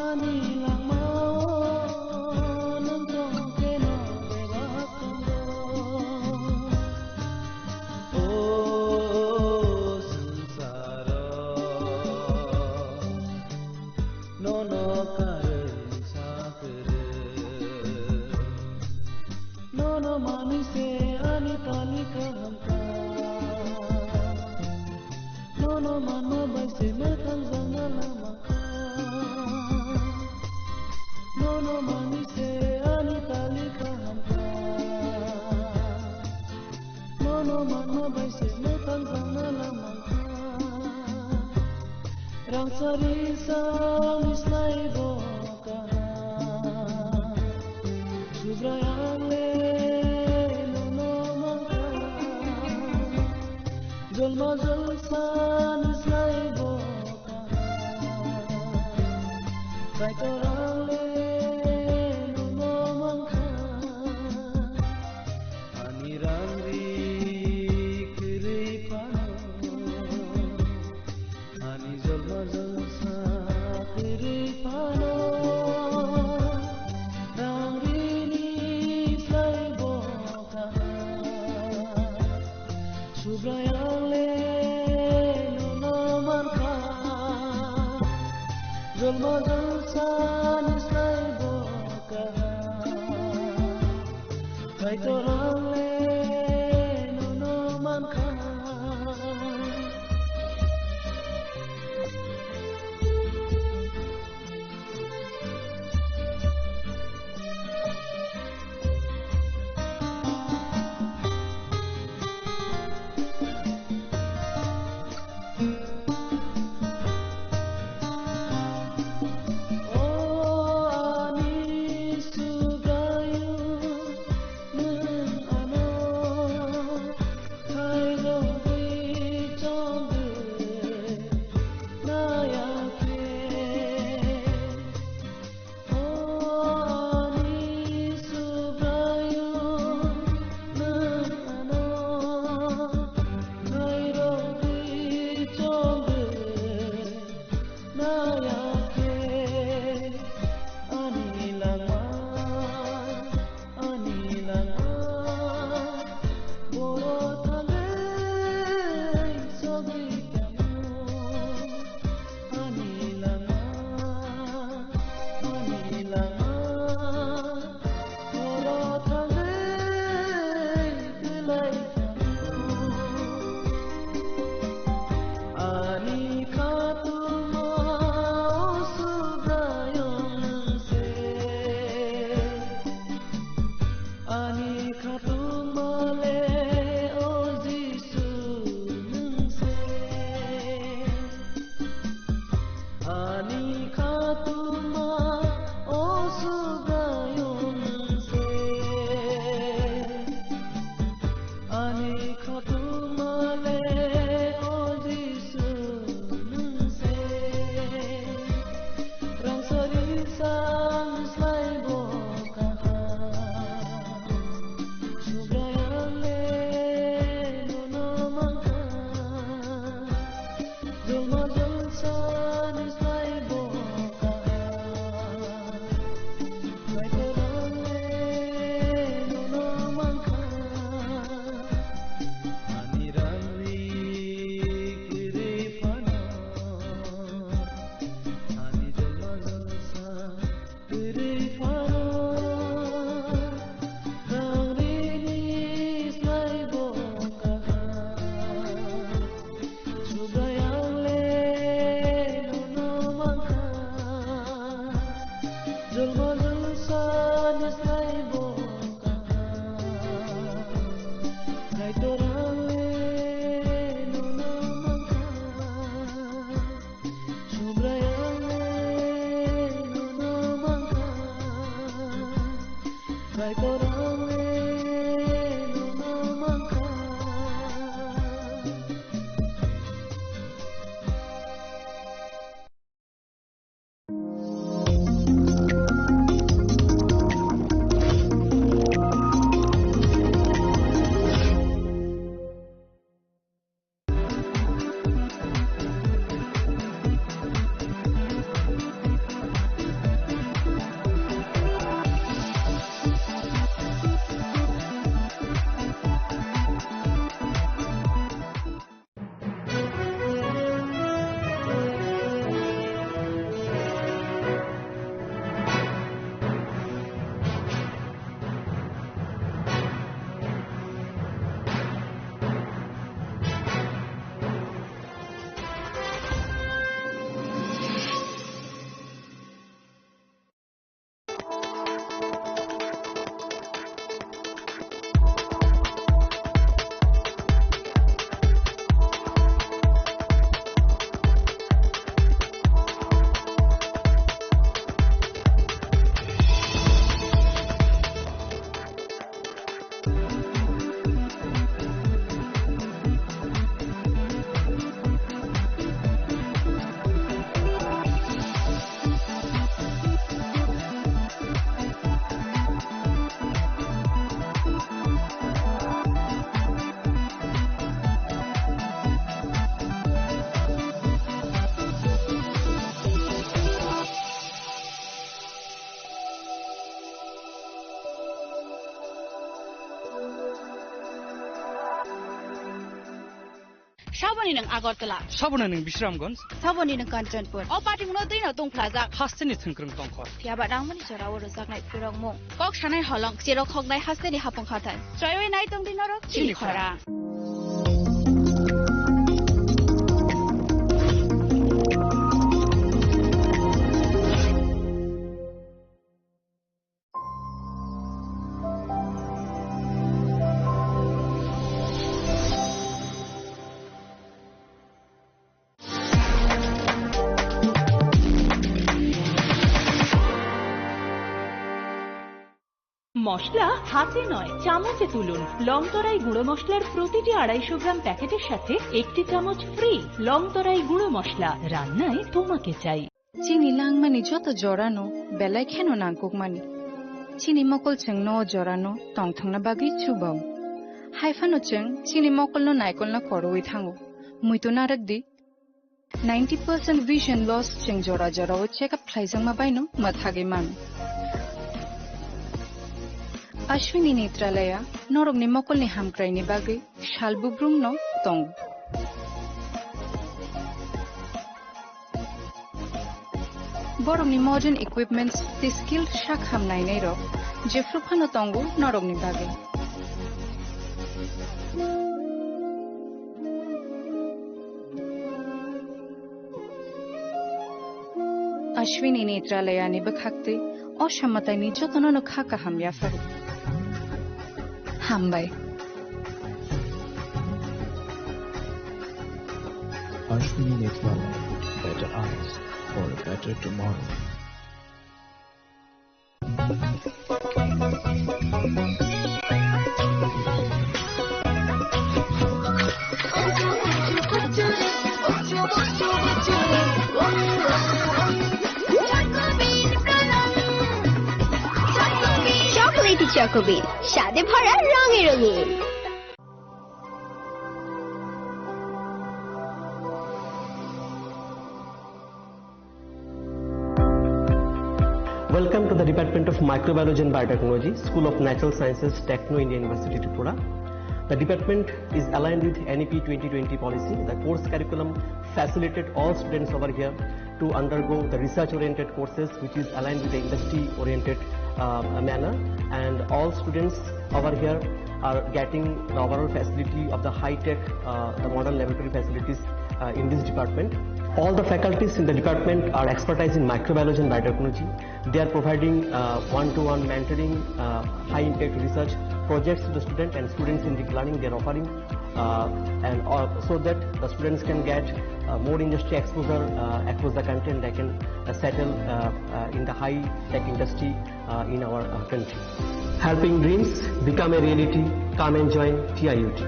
ani langmao nwng tong kheno bebak tongo. O swngcharo nono karwi sa kwrwi. Nono manwi se ani tali kaham kha. Nono manma bai se mwthangjakna lama kha. Nono manwi se ani tali kaham kha. Nono manma bai se mwthangjakna lama kha. Rangchari sani slai bo kaham. Subrai ang le nono mankha. Jolma jolsani slai bo kaham. Kaitor ang le nono mankha. Ani rang ri kwrwi phano, ani jolma jolsa kwrwi phano, rang rini slai bo kaham. Subrai ang le nono mankha, jolma jolsani slai bo kaham. Kaitor ang le nono mankha. O ani Subraiyung, nwng ano khairogwi chongwi naiya khe. O ani Subraiyung, nwng ano khairogwi chongwi naiya khe ani langma, ani langma, boro thangwi sogwi tamo. Ani langma, ani langma, boro thangwi kwlai tamo. Ani khatungma o Subraiyung nwng se. Ani khatungma le o Jisu nwng se. Ani khatungma o Subraiyung nwng se. Ani khatungma le o Jisu nwng se. Rangchari sang slai bo kaham. Subraiyung le nono mankha. Jolma jolsani slai bo kaham. Kaitor ang le nono mankha. Ani Saboni nwng Agartala. Saboni nwng Bisramganj. Saboni nwng Kanchanpur. O patimungno twino tungphlajak. Hasteni thwngkwrwng tongkho. Phiya ba nangmani jorao rwjaknai phirokmung. Kok sanai holong, cherok hoknai hasteni hapung hathai. Choiwi nai tongdi norok chini khorang. মশলা হাতে নয়, চামচে তুলুন। লং তরাই গুঁড়ো মশলার প্রতিটি আড়াইশো গ্রাম প্যাকেটের সাথে একটি চামচ ফ্রি। লং তরাই গুঁড়ো মশলা, রান্নায় তোমাকে চাই। Chini langmani joto jorano belai kheno nangkukmani. Chini mokol chwngno o jorano tongthokna bagwi chubao. Haiphano chwng chini mokolno naikolna korwi thango. Muitu narwkdi, ninety percent vision loss chwng jora jorao check up khlaijakma baino mwthagwi mano. Ashwini Netralaya norokni mokolni hamkraini bagwi sal bubrumno tongo. Borokni modern equipments tei skilled sak ham nainairok jephru phano tongo norokni bagwi. Ashwini Netralayani bwkhaktwi o samataini jotono no kha kaham yapharo. Hambai. Ashwini Netralaya, better eyes for a better tomorrow. Chocolatey Choco Bean, স্বাদে ভরা রঙে রঙিন। Welcome to the Department of Microbiology and Biotechnology, School of Natural Sciences, Techno India University, Tripura. The department is aligned with N E P twenty twenty policy. The course curriculum facilitate all students over here to undergo the research-oriented courses, which is aligned with the industry-oriented, uh, manner. And all students over here are getting the overall facility of the high-tech, uh, the modern laboratory facilities, uh, in this department. All the faculties in the department are expertise in microbiology and biotechnology. They are providing, uh, one-to-one mentoring, uh, high-impact research projects to the student and students in deep learning. They are offering, uh, and, uh, so that the students can get, uh, more industry exposure, uh, across the country, and they can, uh, settle, uh, uh, in the high-tech industry, uh, in our, uh, country. Helping dreams become a reality. Come and join T I U T.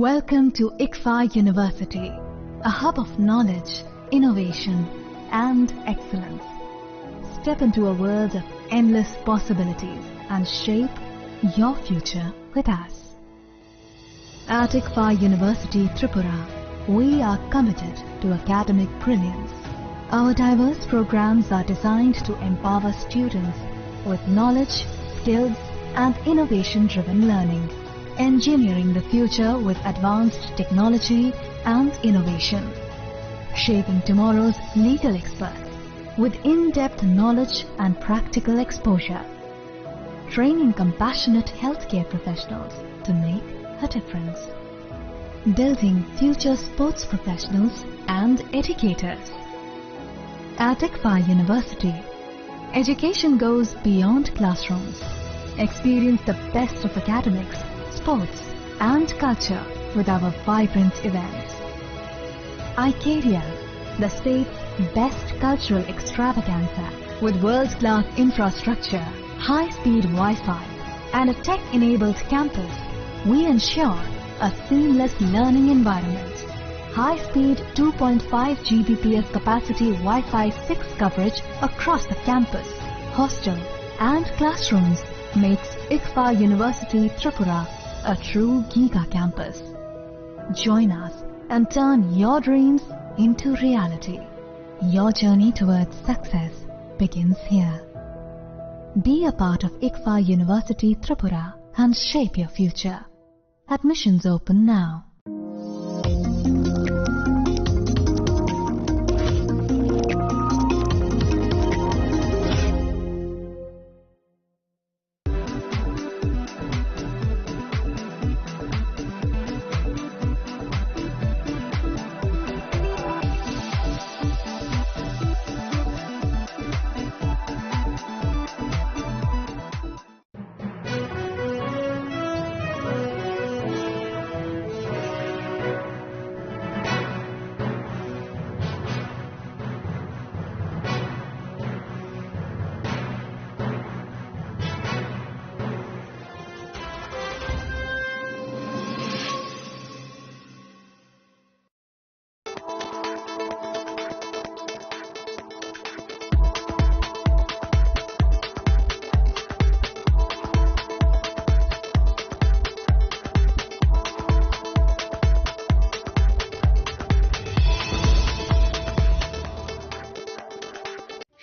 Welcome to ICFAR University, a hub of knowledge, innovation, and excellence. Step into a world of endless possibilities and shape your future with us. At ICFAR University Tripura, we are committed to academic brilliance. Our diverse programs are designed to empower students with knowledge, skills, and innovation-driven learning. Engineering the future with advanced technology and innovation. Shaping tomorrow's legal experts with in-depth knowledge and practical exposure. Training compassionate healthcare professionals to make a difference. Building future sports professionals and educators. At ICFAR University, education goes beyond classrooms. Experience the best of academics, sports, and culture with our vibrant events. Icaria, the state's best cultural extravaganza, with world-class infrastructure, high-speed Wi-Fi, and a tech-enabled campus, we ensure a seamless learning environment. High-speed two point five G B P S capacity Wi-Fi six coverage across the campus, hostel, and classrooms makes ICFAR University Tripura a true giga campus. Join us and turn your dreams into reality. Your journey towards success begins here. Be a part of ICFAR University Tripura. and shape your future. Admissions open now.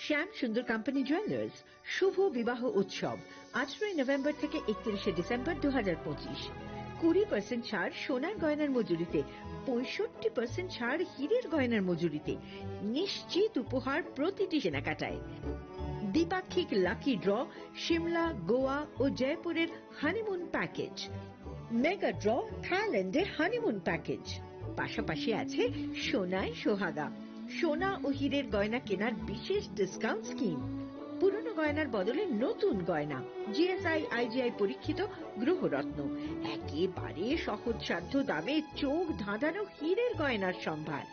Shyam Sundar company jewellers শুভ বিবাহ উৎসব, আঠারোই নভেম্বর থেকে একত্রিশে ডিসেম্বর দু হাজার পঁচিশ। কুড়ি পার্সেন্ট ছাড় সোনার গয়নার মজুরিতে, পঁয়ষট্টি পার্সেন্ট ছাড় হীরের গয়নার মজুরিতে। নিশ্চিত উপহার প্রতিটি কেনাকাটায়। দ্বিপাক্ষিক লাকি ড্র, সিমলা, গোয়া ও জয়পুরের হানিমুন প্যাকেজ। মেগা ড্র, থাইল্যান্ডের হানিমুন প্যাকেজ। পাশাপাশি আছে সোনায় সোহাগা, সোনা ও হীরের গয়না কেনার বিশেষ ডিসকাউন্ট স্কিম। পুরনো গয়নার বদলে নতুন গয়না, জিএসআই, আইজিআই পরীক্ষিত গ্রহরত্ন, একেবারে সহজসাধ্য দামে চোখ ধাঁধানো হীরের গয়নার সম্ভার।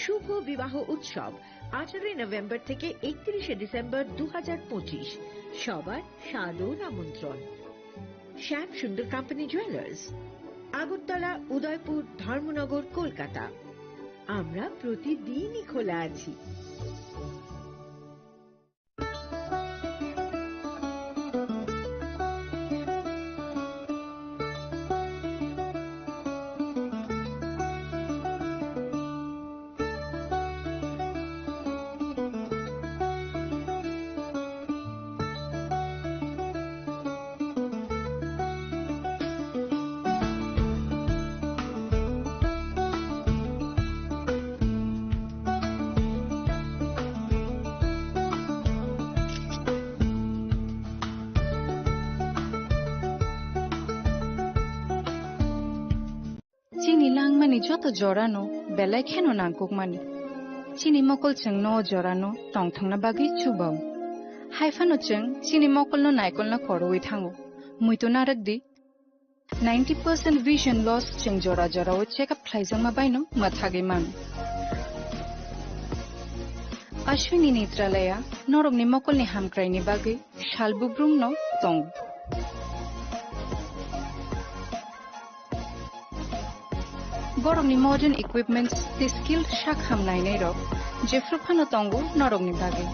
শুভ বিবাহ উৎসব, আঠারোই নভেম্বর থেকে একত্রিশে ডিসেম্বর দু হাজার পঁচিশ। সবার সাদর আমন্ত্রণ। Shyam Sundar company jewellers, Agartala, Udaipur, Dharmanagar, Kolkata. আমরা প্রতিদিনই খোলা আছি। Chini langmani joto jorano belai kheno nangkukmani. Chini mokol chwngno o jorano tongthokna bagwi chubao. Haiphano chwng chini mokolno naikolna korowi thango. Muitu narwkdi. Ninety percent vision loss chwng jora jorao check up khlaijakma baino mwthagwi mano. Ashwini Netralaya norokni mokolni hamkraini bagwi sal bubrumno tongo. Borokni modern equipments tei skilled sak ham nainairok jephru phano tongo norokni bagwi.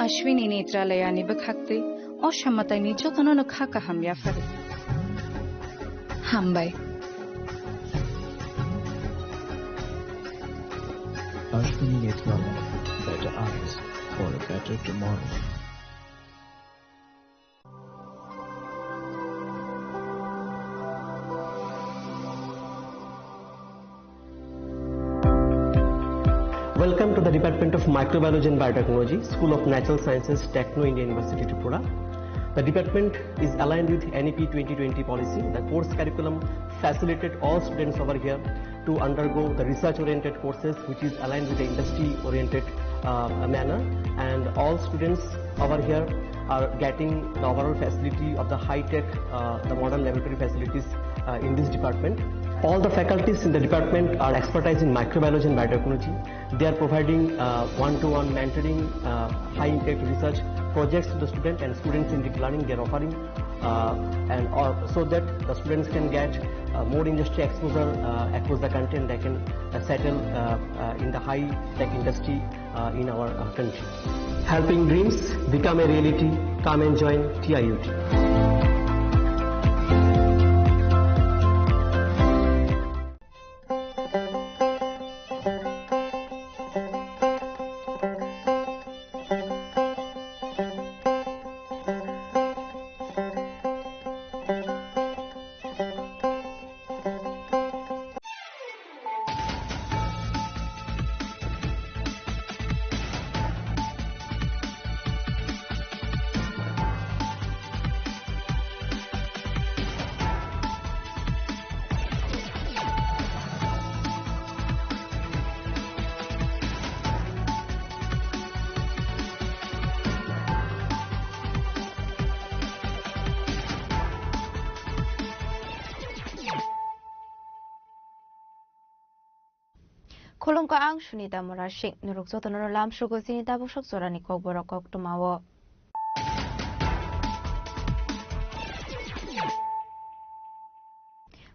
Ashwini Netralayani bwkhaktwi o samataini jotonono kha kaham yaphari. Hambai. Ashwini Netralaya, better eyes for a better tomorrow. Welcome to the Department of Microbiology and Biotechnology, School of Natural Sciences, Techno India University, Tripura. The department is aligned with N E P twenty twenty policy. The course curriculum facilitated all students over here to undergo the research-oriented courses, which is aligned with the industry-oriented, uh, manner. And all students over here are getting the overall facility of the high-tech, uh, the modern laboratory facilities, uh, in this department. All the faculties in the department are expertise in microbiology and biotechnology. They are providing, uh, one-to-one mentoring, uh, high-impact research projects to the student, and students in deep learning, they are offering, uh, and all, so that the students can get, uh, more industry exposure, uh, across the country, and they can, uh, settle, uh, uh, in the high-tech industry, uh, in our, uh, country. Helping dreams become a reality. Come and join T I U T. Khulumkha, ang Sunita Murasing. Norok jotono lamsugo chini tabuk sok jorani kokborok koktwmao.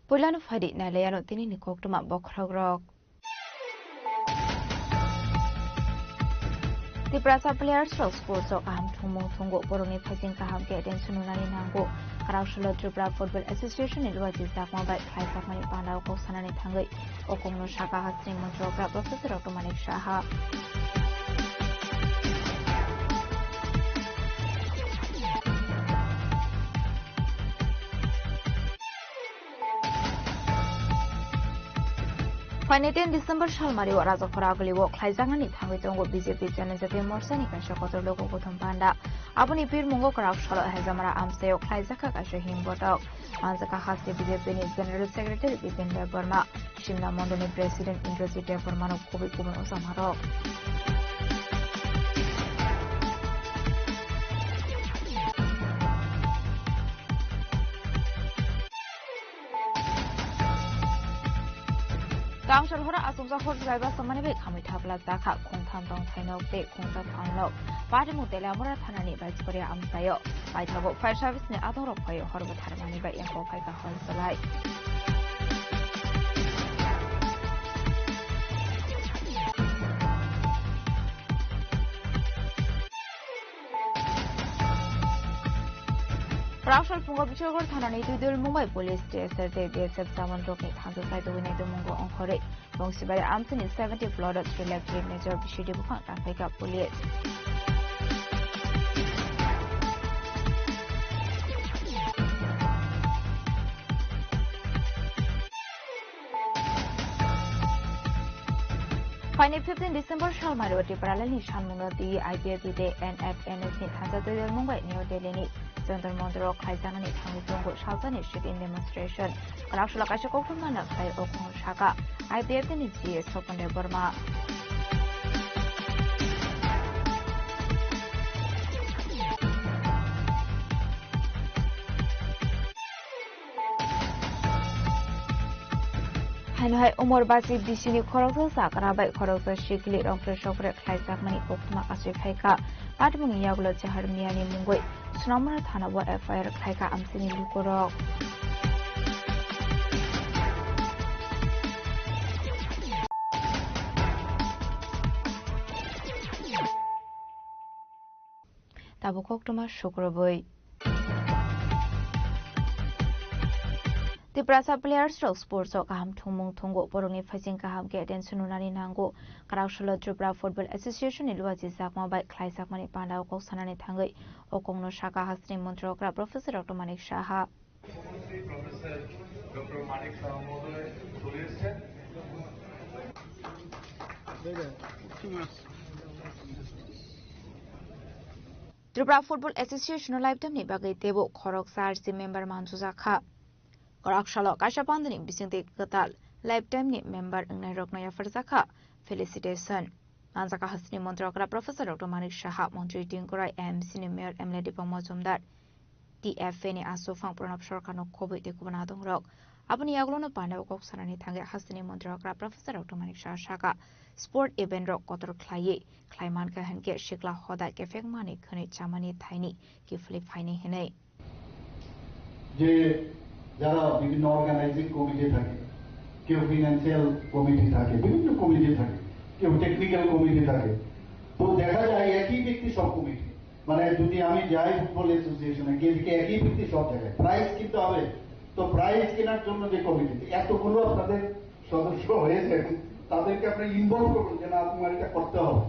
Puilano phaidi nailaiano tinini koktwma bokhorokrok. Tiprasa players rok sports o kaham thwngmung thwngo, borokni phaising kaham khe attention rwnani nango. Kwraksalo Tripura Football Association ni luachi chakma bai khlaijakmani panda o kok sanani thangwi o kokno sakha hasteni montri okra Professor Doctor Manik Saha. Phainai ten December salmari o Rajakhora aguli o khlaijaknani thangwi tongo B J P Janajati Morcha ni kaisa kotor logo kothom panda. Aboni pirmungo kwraksalo Hejamara amchai o khlaijakha kaisa himbotok. Manjakha haste B J P ni General Secretary Bipin Debbarma, Simna Mondol ni President Indrajit Debbarma rok kubui kubun ojamarok. Tangchal horo achukjak hor jwlaiba samani bai khamwi thapla jakha, khungtham tongthai nok tei khungsa thal nok. Patimung Teliamura thanani Baisparia amchaio paithago fire service ni adongrok phaio hor bwtharmani bai empo phaikha hor jwlai. Rausal phungo Biswakar thanani Tuidul Mumbai Police T S R tei B S F jawan rokni thansa saitugwi naitukmungo ongkhorwi Bongsibari amchini seventy plot o three lakh three major B C D buphang tangphaikha police. Phaini fifteen December salmari o Tipraland ni sanmungno twi I P F T tei N F N S ni thansa twi mung bai New Delhi ni Jantar Mantar o khlaijaknani thangwi tongo salsani sit-in demonstration. Kwraksalo kaisa koktwma na khlai o khorang saka I P F T ni G A Sopon Debbarma. Haino hai Umor Basi B C ni khoroksa chakra bai khoroksa sikli rongphre sokphre khlaijakmani koktwma kasui phaikha. Patmungni yagulo Chahar Miyani mungwi Sonamura thana o F I R khlaikha amchini lukurok. Tabuk koktwma sukrubwi. Tiprasa players rok sports o kaham thwngmung thwngo, borokni phaising kaham khe attention rwnani nango. Kwraksalo Tripura Football Association ni luachi chakma bai khlaijakmani panda o kok sanani thangwi o kokno saka hasteni montri okra Professor Doctor Manik Saha. Professor Doctor Manik Saha mohodoy chole esche. Tripura Football Association o lifetime ni bagwi teibo khoroksa R C member mansujakha. Kwraksalo kaisa pandani bisingtwi kwtal lifetime ni member wngnairokno yapharjakha felicitation. Manjakha hasteni montri okra Professor Doctor Manik Saha, montri Tinku Roy, M C ni mayor M L A Deepak Majumdar, T F A ni aswk phang Pranab Sarkarno khobwi tei kubun adongrok. Aboni yagulono panda o kok sanani thangwi hasteni montri okra Professor Doctor Manik Saha saka, sport event rok kotor khlaiwi khlai mankha hinkhe sikla hoda kephekmani khwnwi chamani thaini kiphilwi phaini hinwi. যে যারা বিভিন্ন organising committee থাকে, কেউ financial committee থাকে, বিভিন্ন কমিটি থাকে, কেউ technical committee থাকে, তো দেখা যায় একই ব্যক্তি সব কমিটি। মানে যদি আমি যাই ফুটবল অ্যাসোসিয়েশনে, গিয়ে দেখি একই ব্যক্তি সব জায়গায়, প্রাইজ কিন্তু হবে, তো প্রাইজ কেনার জন্য যে কমিটি, এতগুলো আপনাদের সদস্য হয়েছেন, তাদেরকে আপনি ইনভলভ করুন যে না, তোমার এটা করতে হবে।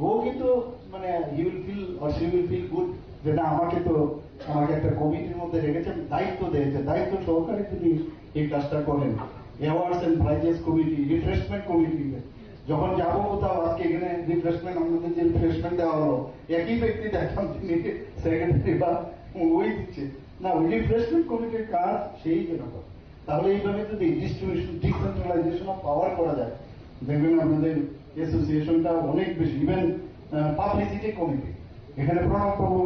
ও কিন্তু মানে he will feel or she will feel good যে না, আমাকে তো, আমাকে একটা কমিটির মধ্যে রেখেছেন, দায়িত্ব দিয়েছে, দায়িত্ব সহকারে যদি এই কাজটা করেন। Awards and prizes committee, refreshment committee, যখন যাবো কোথাও, আজকে এখানে রিফ্রেশমেন্ট, আমাদের যে রিফ্রেশমেন্ট দেওয়া হলো, একই ব্যক্তি দেখলাম তিনি সেক্রেটারি বা ওই দিচ্ছে। না, ওই রিফ্রেশমেন্ট কমিটির কাজ সেই যেন করে। তাহলে এইভাবে যদি ডিস্ট্রিবিউশন, ডিসেন্ট্রালাইজেশন অফ পাওয়ার করা যায়, দেখবেন আপনাদের অ্যাসোসিয়েশনটা অনেক বেশি, ইভেন পাবলিসিটি কমিটি, এখানে প্রণব বাবু,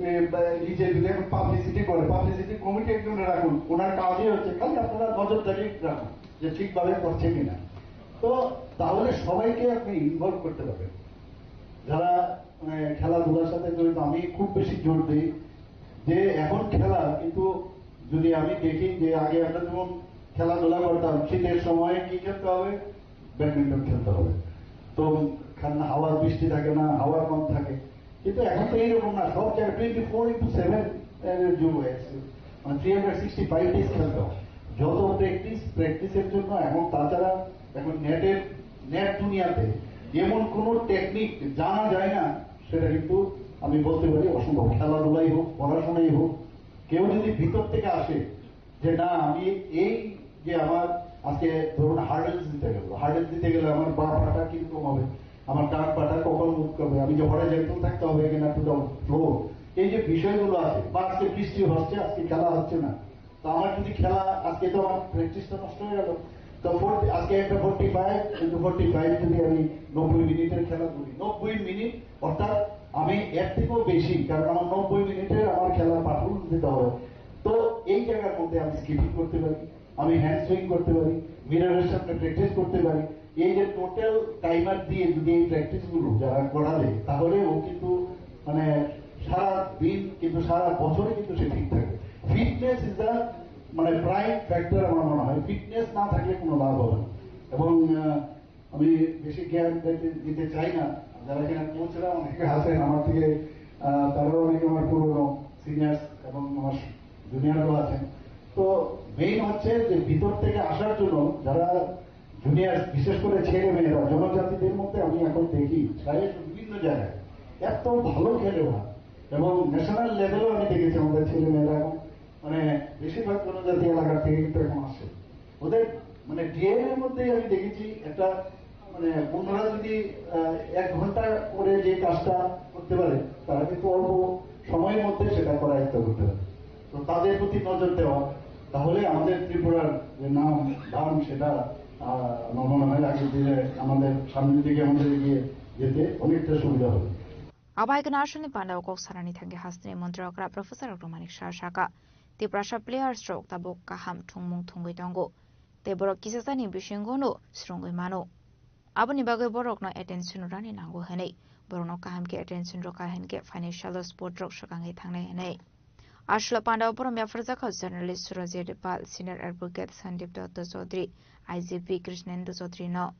এ, বা, নিজে যদি এখন পাবলিসিটি করে, পাবলিসিটি কমিটি একজন রাখুন, ওনার কাজই হচ্ছে খালি আপনারা নজরদারি রাখুন যে ঠিকভাবে করছে কিনা। তো তাহলে সবাইকে আপনি ইনভলভ করতে পারবেন। যারা মানে খেলাধুলার সাথে জড়িত, আমি খুব বেশি জোর দিই যে এখন খেলা, কিন্তু যদি আমি দেখি যে আগে আমরা যেমন খেলাধুলা করতাম, শীতের সময় কি খেলতে হবে? ব্যাডমিন্টন খেলতে হবে। তো কারণ হাওয়ার বৃষ্টি থাকে না, হাওয়ার কম থাকে, কিন্তু এখন তো এইরকম না, সব জায়গায় টোয়েন্টি ফোর ইন্টু সেভেন যুগ হয়ে গেছে, মানে three hundred sixty five days খেলতে হয়। যত প্র্যাকটিস, প্র্যাকটিসের জন্য। এখন তাছাড়া এখন নেটের, নেট দুনিয়াতে এমন কোনো টেকনিক জানা যায় না, সেটা কিন্তু আমি বলতে পারি অসম্ভব। খেলাধুলাই হোক, পড়াশোনাই হোক, কেউ যদি ভিতর থেকে আসে যে না, আমি এই যে আমার আজকে ধরুন হার্ডেলস দিতে গেল, হার্ডেলস দিতে গেলে আমার বা পাটা কিরকম হবে, আমার ডান পাটা কখন মুভ করবে, আমি যে হরাইজন্টাল থাকতে হবে কিনা টু দ্য ফ্লোর, এই যে বিষয়গুলো আছে, বা আজকে বৃষ্টি হচ্ছে, আজকে খেলা হচ্ছে না, তো আমার যদি খেলা, আজকে তো আমার প্র্যাকটিসটা নষ্ট হয়ে গেল। তো ফোর্টি, আজকে একটা forty five into forty five যদি আমি নব্বই মিনিটের খেলা করি, নব্বই মিনিট, অর্থাৎ আমি এর থেকেও বেশি, কারণ আমার নব্বই মিনিটের আমার খেলার পারফরমেন্স দিতে হবে। তো এই জায়গার মধ্যে আমি স্কিপিং করতে পারি, আমি হ্যান্ড সুইং করতে পারি, মিররের সামনে প্র্যাকটিস করতে পারি। এই যে টোটাল টাইমার দিয়ে যদি এই প্র্যাকটিসগুলো যারা করালে, তাহলে ও কিন্তু মানে সারা দিন, কিন্তু সারা বছরই কিন্তু সে ফিট থাকে। ফিটনেস ইজ দ্য মানে প্রাইম ফ্যাক্টর আমার মনে হয়। ফিটনেস না থাকলে কোনো লাভ হবে না। এবং আহ, আমি বেশি জ্ঞান দিতে, দিতে চাই না। যারা এখানে কোচরা অনেকে আছেন আমার থেকে, আহ, তারাও অনেকে আমার পুরনো সিনিয়র্স এবং আমার জুনিয়রও আছেন। তো মেইন হচ্ছে যে ভিতর থেকে আসার জন্য যারা জুনিয়র, বিশেষ করে ছেলে মেয়েরা, জনজাতিদের মধ্যে আমি এখন দেখি প্রায় বিভিন্ন জায়গায় এত ভালো খেলে ওরা, এবং ন্যাশনাল লেভেলেও আমি দেখেছি আমাদের ছেলে মেয়েরা এখন মানে বেশিরভাগ জনজাতি এলাকা থেকে কিন্তু এখন আসে। ওদের মানে ডিএনএ এর মধ্যেই আমি দেখেছি একটা মানে অন্যরা যদি আহ, এক ঘন্টা করে যে কাজটা করতে পারে, তারা কিন্তু অল্প সময়ের মধ্যে সেটা করায়ত্ত করতে পারে। তো তাদের প্রতি নজর দেওয়া, তাহলে আমাদের ত্রিপুরার যে নাম ধাম সেটা আহ, আমার মনে হয় আগের দিনে আমাদের সামনের দিকে আমাদের এগিয়ে যেতে অনেকটা সুবিধা হবে। Abai khe national panda o kok sanani thangwi hasteni montri okra Professor Dr. Manik Saha saka, Tiprasa players rok tabuk kaham thwngmung thwngwi tongo, tei borok kisasani bisingo no swrwngwi mano. Aboni bagwi borokno attention rwna nango hwnwi, borokno kaham khe attention rwkha hinkhe financial support rok swkangwi thangnai hwnwi. Aswla panda o borom yapharjakha journalist Surajit Pal, senior advocate Sandeep Dutta Chaudhary, I G P Krishnendu Chaudhary no.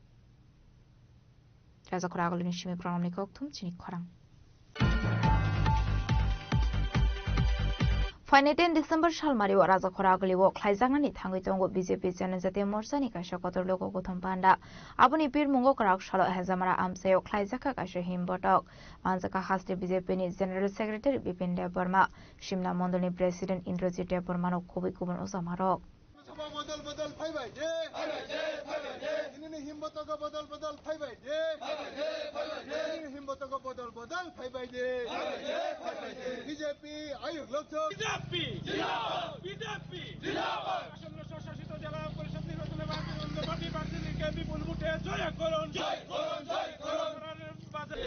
Rajakhor agulini simi program ni kokthum chini khorang. Phainai ten December salmari o Rajakhor aguli o khlaijaknani thangwi tongo B J P Janajati Morcha ni kaisa kotor logo kothom panda. Aboni pirmungo kwrak salo Hejamara amchaio khlaijakha kaisa himbotok. Manjakha haste B J P ni General Secretary Bipin Debbarma, Simna Mondol ni President Indrajit Debbarma no kubui kubun ojamarok. Sabha bodol bodol phaibai de. Phaibai de, phaibai de. Tinini himbotogo bodol bodol phaibai de. Phaibai de, phaibai de. Tinini himbotogo bodol bodol phaibai de. Phaibai de, phaibai de. B J P ayuk lokchok. B J P zindabad, B J P zindabad. আসন্ন স্বশাসিত জেলা পরিষদ নির্বাচনে ভারতীয় জনতা পার্টি প্রার্থীদেরকে বিপুল ভোটে জয় করুন। জয় করুন, জয় করুন।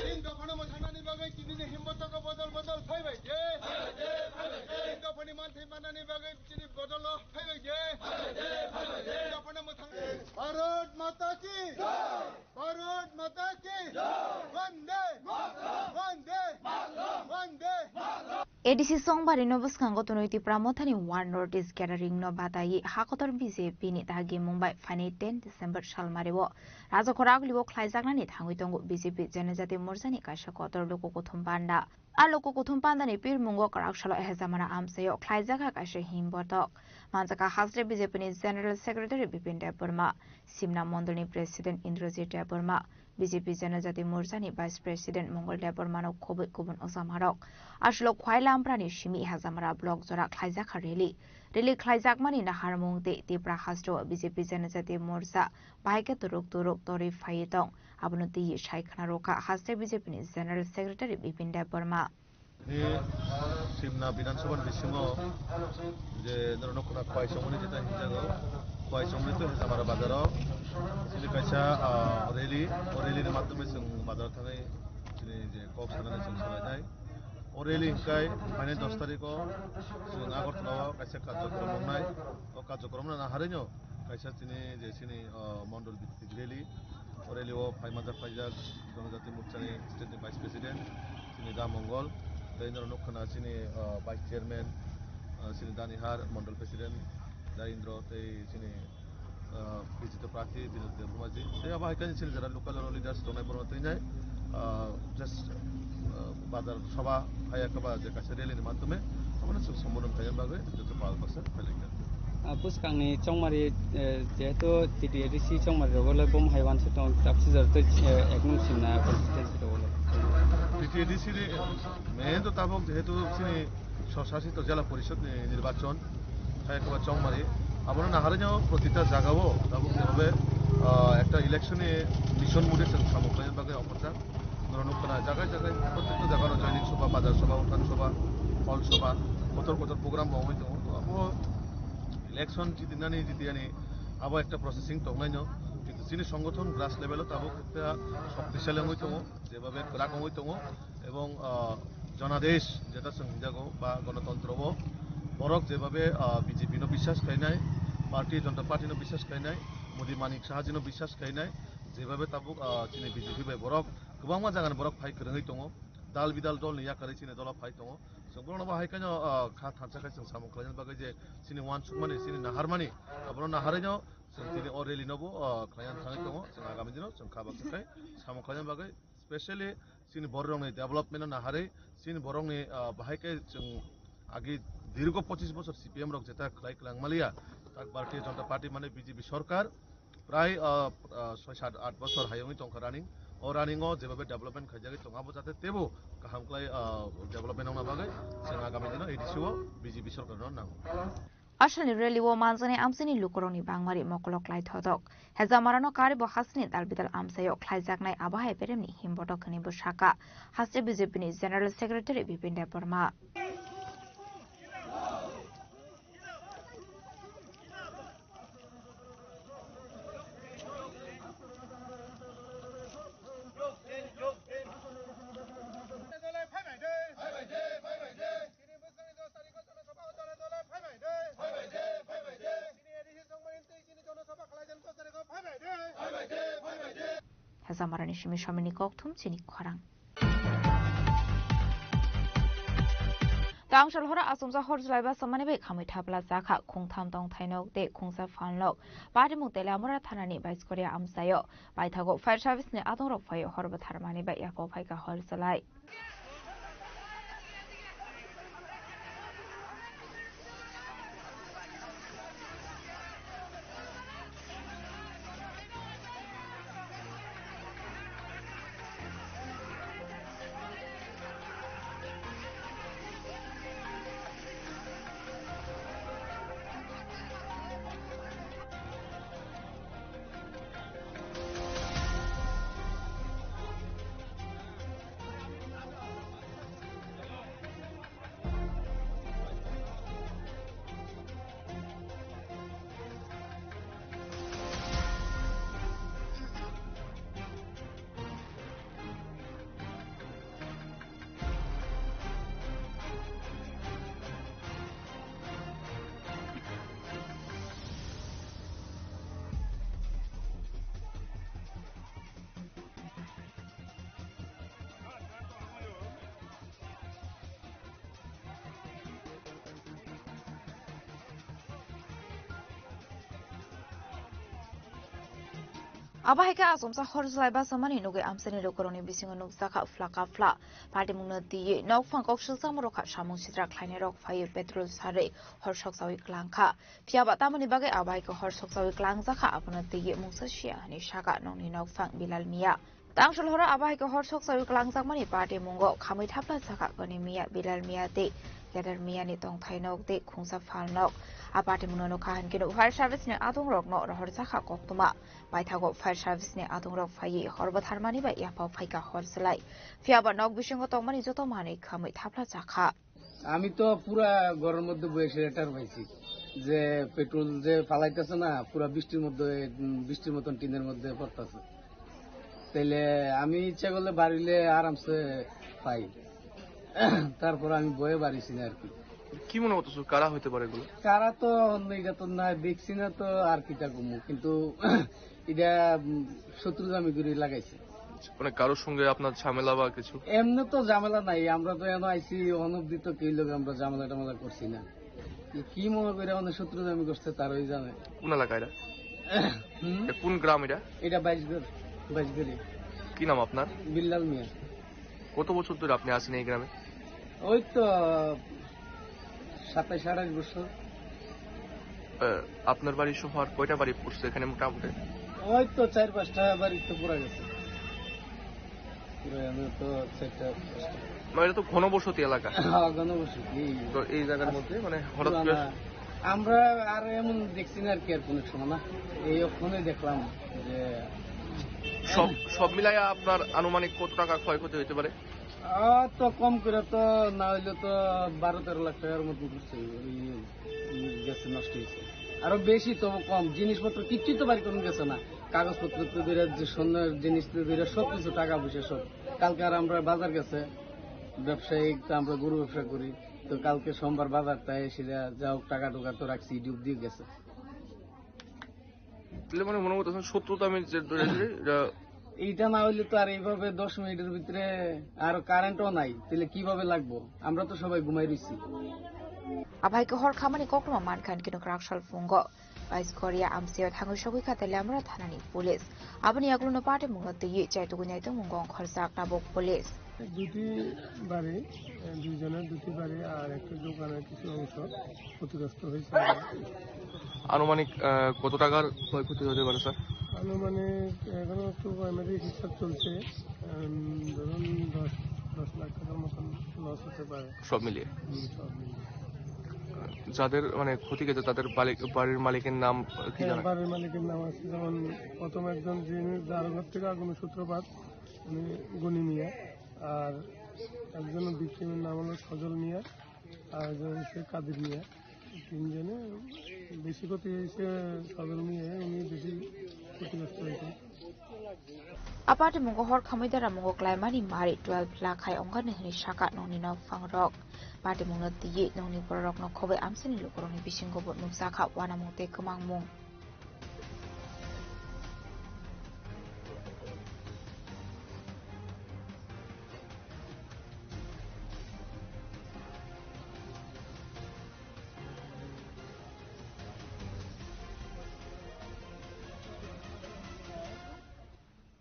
তিন দফানো mothangna ni bagwi tinini himbotogo bodol bodol phaibai de. Phaibai de, phaibai de. Tin dophani manthai manna ni bagwi chini bodol phaibai de. Phaibai de, phaibai de. Tin dophano mothang. Bharat Mata ki jai. Bharat Mata ki jai. Vande Mataram. Vande Mataram. Vande Mataram. A D C Songbari no bwskango tonwi Tipra Mothani One North East Gathering no bataiwi hakotor B J P ni dagi mungbai phainai ten December salmari o Rajakhor aguli o khlaijaknani thangwi tongo B J P Janajati Morcha ni kaisa kotor logo kothom panda. A logo kothom panda ni pirmungo kwrak salo Hejamara amchaio khlaijakha kaisa himbotok. Manjakha haste B J P ni General Secretary Bipin Debbarma, Simna Mondol ni President Indrajit Debbarma, B J P Janajati Morcha ni Vice President Mongol Debbarma no khobwi kubun ojamarok. Aswlok Khwai Lampra ni simi Hejamara block jora khlaijakha rally. Rally khlaijakmani naharmung tei Tipra haste o B J P Janajati Morcha bahai khe turuk turuk torwi phaiwi tong. Abono twiwi sai khna rwkha haste B J P ni General Secretary Bipin Debbarma. Ni Simna Bidhan Sabha ni bisingo je norokno khwna khwai chongmani jeta hinjago, khwai chongmani to Hejamara bazaro chini kaisa, ah, rally, o rally ni madhyome chwng bazaro thangwi chini je kok sanani chwng salainai. O rally hwnkhe phainai dos tarikh o chwng Agartala o kaisa karjokrom wngnai. O karjokrom no naharwi no kaisa chini je chini, ah, mondol bhitthic rally. Rally o phai manjak paijak Jonojati Morchani State ni Vice President chini Da Mongol, tei norok nukha na chini, ah, Vice Chairman, ah, chini Danihar Mondol President Da Indro tei chini, ah, bijito prarthi Binod Debbarma ji. Tei abo hai khe chini jara local leaders tongnai borok twi nai, ah, just, ah, bazar sabha phai khe ba je kaisa rally ni madhyome abono chwng sombodon khaina bagwi joto pal baksa phai lai kha. Ah, bwskangni chongmari, eh, jehetu T T A D C chongmari rogo le bom hai uansuk tong, tapsi jora tei, eh, ek nung simna constituency rogo le. T T A D C ni main to tabuk jehetu chini swsasito jela porishod ni nirbachon hai khe ba chongmari, abono naharino protita jagao tabuk jebabe, ah, ekta election ni mission mode chwng samung khlaina bagwi operjak. Norok nukha na jaga jaga, prottekta jaga no joining sabha, bazar sabha, uthan sabha, hall sabha, kotor kotor program bo wngwi tongo. To abo election jidinani jidiyani abo ekta processing tongnaino, kintu chini songothon grass level o tabuk ekta shoktisali wngwi tongo, jebabe kwrak wngwi tongo, ebong, ah, jonadesh jeta chwng hinjago ba gonotontro o borok jebabe, ah, B J P no biswas khainai, Bharatiya Janata Party no biswas khainai, Modi Manik Saha ji no biswas khainai, jebabe tabuk, ah, chini B J P bai borok kwbangma jagani borok phai kwrwngwi tongo. Dal bidal dolni yakarwi chini dolo phai tongo. Chwng borokno bo hai kheno, ah, kha thansa khai chwng samung khlaina bagwi je chini uansukmani, chini naharmani, abono naharwino chwng chini o rally no bo, ah, khlaiya thangwi tongo. Chwng agami dino chwng kha baksa khai samung khlaina bagwi, specially chini bororokni development no naharwi, chini borokni, ah, bahai khe chwng agi dirgo pochis bochor C P M rok jeta khlai kwlang maliya, tak Bharatiya Janata Party mane B J P sorkar, prai, ah, ah, soi sat at bochor hayungwi tongkha running. O running o jebabe development khaijagwi tongo, abo jate tebo kaham khlai, ah, development wngna bagwi chwng agami dino A D C o B J P sorkar no nango. Asalni rally o manjaknai amchaini lukurokni bangmari mokolo klai thotok. Hejamarano karibo hasini dalbidal amchaio khlaijaknai abo hai beremni himbotok hwnwi bo sakha, haste B J P ni General Secretary Bipin Debbarma. Hejamarani simi somini kokthum chini khorang. Tangshal hora achomsa hor jwlaiba samani bai khamwi thapla jakha, khungtham tongthai nok tei khungsa phalnok. Patimung Teliamura thanani Baiskoria amchaio. Paithago fire service ni adongrok phaio hor bwtharmani bai yapo phaikha hor jwlai. Abo hai khe achomsa hor jwlai basamani nugwi amchaini lukurokni bisingo nukjakha phlaka phla. Patimungno twiwi nokphang kok swlchakmarok kha samung sitra khlainairok phaiwi petrol sarwi hor sokchawi kwlangkha. Phiyaba tamoni bagwi abo hai khe hor sokchawi kwlangjakha, abono twiwi mungsa siya hwnwi sakha nokni nokphang Bilal Miya. Tangshol horo abo hai khe hor sokchawi kwlangjakmani patimung o khamwi thapla jakha Goni Miya, Bilal Miya tei Kedar Miya ni tongthai nok tei khungsa phal nok. A patimung no nukha hinkhe no fire service ni adong rok no rohor jakha koktwma. Paithago fire service ni adong rok phaiwi hor bwtharmani bai yapha phaikha hor swlai. Phiyaba nok bisingo tongmani joto manwi khamwi thapla jakha. আমি তো পুরা ঘরের মধ্যে বসে লেটার পাইছি যে পেট্রোল যে ফালাইতেছে না, পুরা বৃষ্টির মধ্যে, উম, বৃষ্টির মতন টিনের মধ্যে পড়তেছে। তাইলে আমি ইচ্ছা করলে বাড়িলে আরামসে পাই, তারপর আমি বয়ে বাড়িছি না আর কি। কি মনে করতেছো, কারা হইতে পারে এগুলো? কারা তো অন্য, এটা তো না দেখছি না তো, আর কিতা কমু, কিন্তু এটা, উম, শত্রু জামি করে লাগাইছে। মানে কারোর সঙ্গে আপনার ঝামেলা বা কিছু? এমনি তো ঝামেলা নাই, আমরা তো এনে আইছি, অনবধি তো কেউ লোক আমরা ঝামেলা টামেলা করছি না। কি মনে করে আমাদের শত্রু জামি করছে, তারাই জানে। কোন এলাকা এটা? হুম? এটা কোন গ্রাম এটা? এটা বাইশগড়, বাইশগড়ি। কি নাম আপনার? বিল্লাল মিয়া। কত বছর ধরে আপনি আছেন এই গ্রামে? ওই তো সাতাইশ আঠাইশ বছর। আহ, আপনার বাড়ি সহ আর কয়টা বাড়ি পড়ছে এখানে মোটামুটি? ওই তো চার পাঁচটা বাড়ি তো পড়ে গেছে। পুরো এমনি তো চারটা পাঁচটা। মানে, এটা তো ঘনবসতি এলাকা। হ্যাঁ, ঘনবসতি। তো এই জায়গার মধ্যে, মানে, হঠাৎ করে পুরানা। আমরা আর এমন দেখছি না আর কি, আর কোনো সময় না। এই ওখানে দেখলাম যে সব, সব মিলাইয়া আপনার আনুমানিক কত টাকা ক্ষয়ক্ষতি হইতে পারে? আহ, তো কম করে তো না হইলে তো বারো তেরো লাখ টাকার মতন করছে, ওই গেছে, নষ্ট হয়েছে। আরো বেশি তো কম, জিনিসপত্র কিচ্ছু তো বাড়ি কোনো গেছে না, কাগজপত্র তো ধরে, যে স্বর্ণের জিনিস তো ধরে, সব কিছু, টাকা পয়সা সব। কালকে আর আমরা বাজার গেছে, ব্যবসায়িক তো আমরা গরু ব্যবসা করি, তো কালকে সোমবার বাজার, তাই এসে যা, যা হোক, টাকা টুকা তো রাখছি, ডুব দিয়ে গেছে। তাহলে মানে মনে করতেছেন শত্রুতা আমি যে ধরে ধরে এটা এইটা না হইলে তো আর এইভাবে দশ মিনিটের ভিতরে আরো কারেন্টও নাই, তাহলে কিভাবে লাগবো? আমরা তো সবাই ঘুমাই রইছি। Abai ke hor khamani kokroma mankha hwn khe no kwrak sal phungo. Bais Korea amsio thangwi sogwi kha Teliamura thanani police. Aboni yagulo no party mungo twiwi chai tugwi nai tongmungo khorchak tabuk police. দুটি বাড়ি, এ, দুইজনের দুটি বাড়ি আর একটা দোকানের কিছু অংশ ক্ষতিগ্রস্ত হয়েছে। আনুমানিক, আহ, কত টাকার ক্ষয়ক্ষতি হতে পারে, স্যার? আনুমানিক এখনো একটু প্রাইমারি হিসাব চলছে, উম, ধরুন দশ, দশ লাখ টাকার মতন লস হতে পারে। সব মিলিয়ে? হুম, সব মিলিয়ে। যাদের, মানে, ক্ষতি গেছে, তাদের বালি-, বাড়ির মালিকের নাম কি হ্যাঁ, জানা? বাড়ির মালিকের নাম আছে, যেমন প্রথম একজন যিনি, যার ঘর থেকে আগুনের সূত্রপাত, উনি গনি মিয়া, আর একজন ভিকটিমের নাম হলো সজল মিয়া, আর একজন হচ্ছে কাদির মিয়া। তিনজনে বেশি ক্ষতি হয়েছে সজল মিয়া, উনি বেশি ক্ষতিগ্রস্ত হয়েছে। A party mungo hor khamwi dara mungo klaimani mari twelve lakh hai ongkha ni hwnwi saka nokni nokphang rok. Party mungno twiwi nokni borok rokno khobwi amchaini lukurokni bisingo bo nukjakha uanamung tei kwmangmung.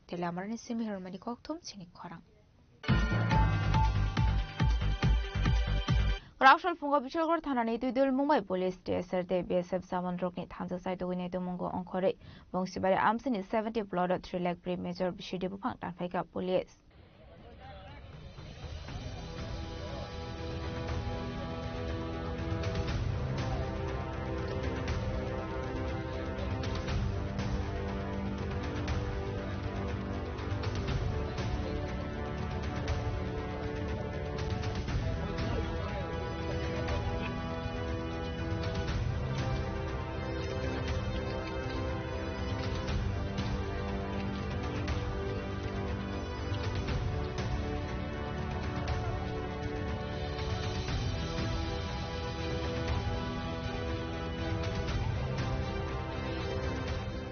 Tele amrani simi hirmani kokthum chini khorang. Rausal phungo Bishalgarh thanani Tuidul Mumbai Police T S R tei B S F jawan rokni thansa sai tugwi nai tongmungo ongkhorwi Bongsibari amsini seventy plot o three lakh pri major bisi de buphang tanphaikha police.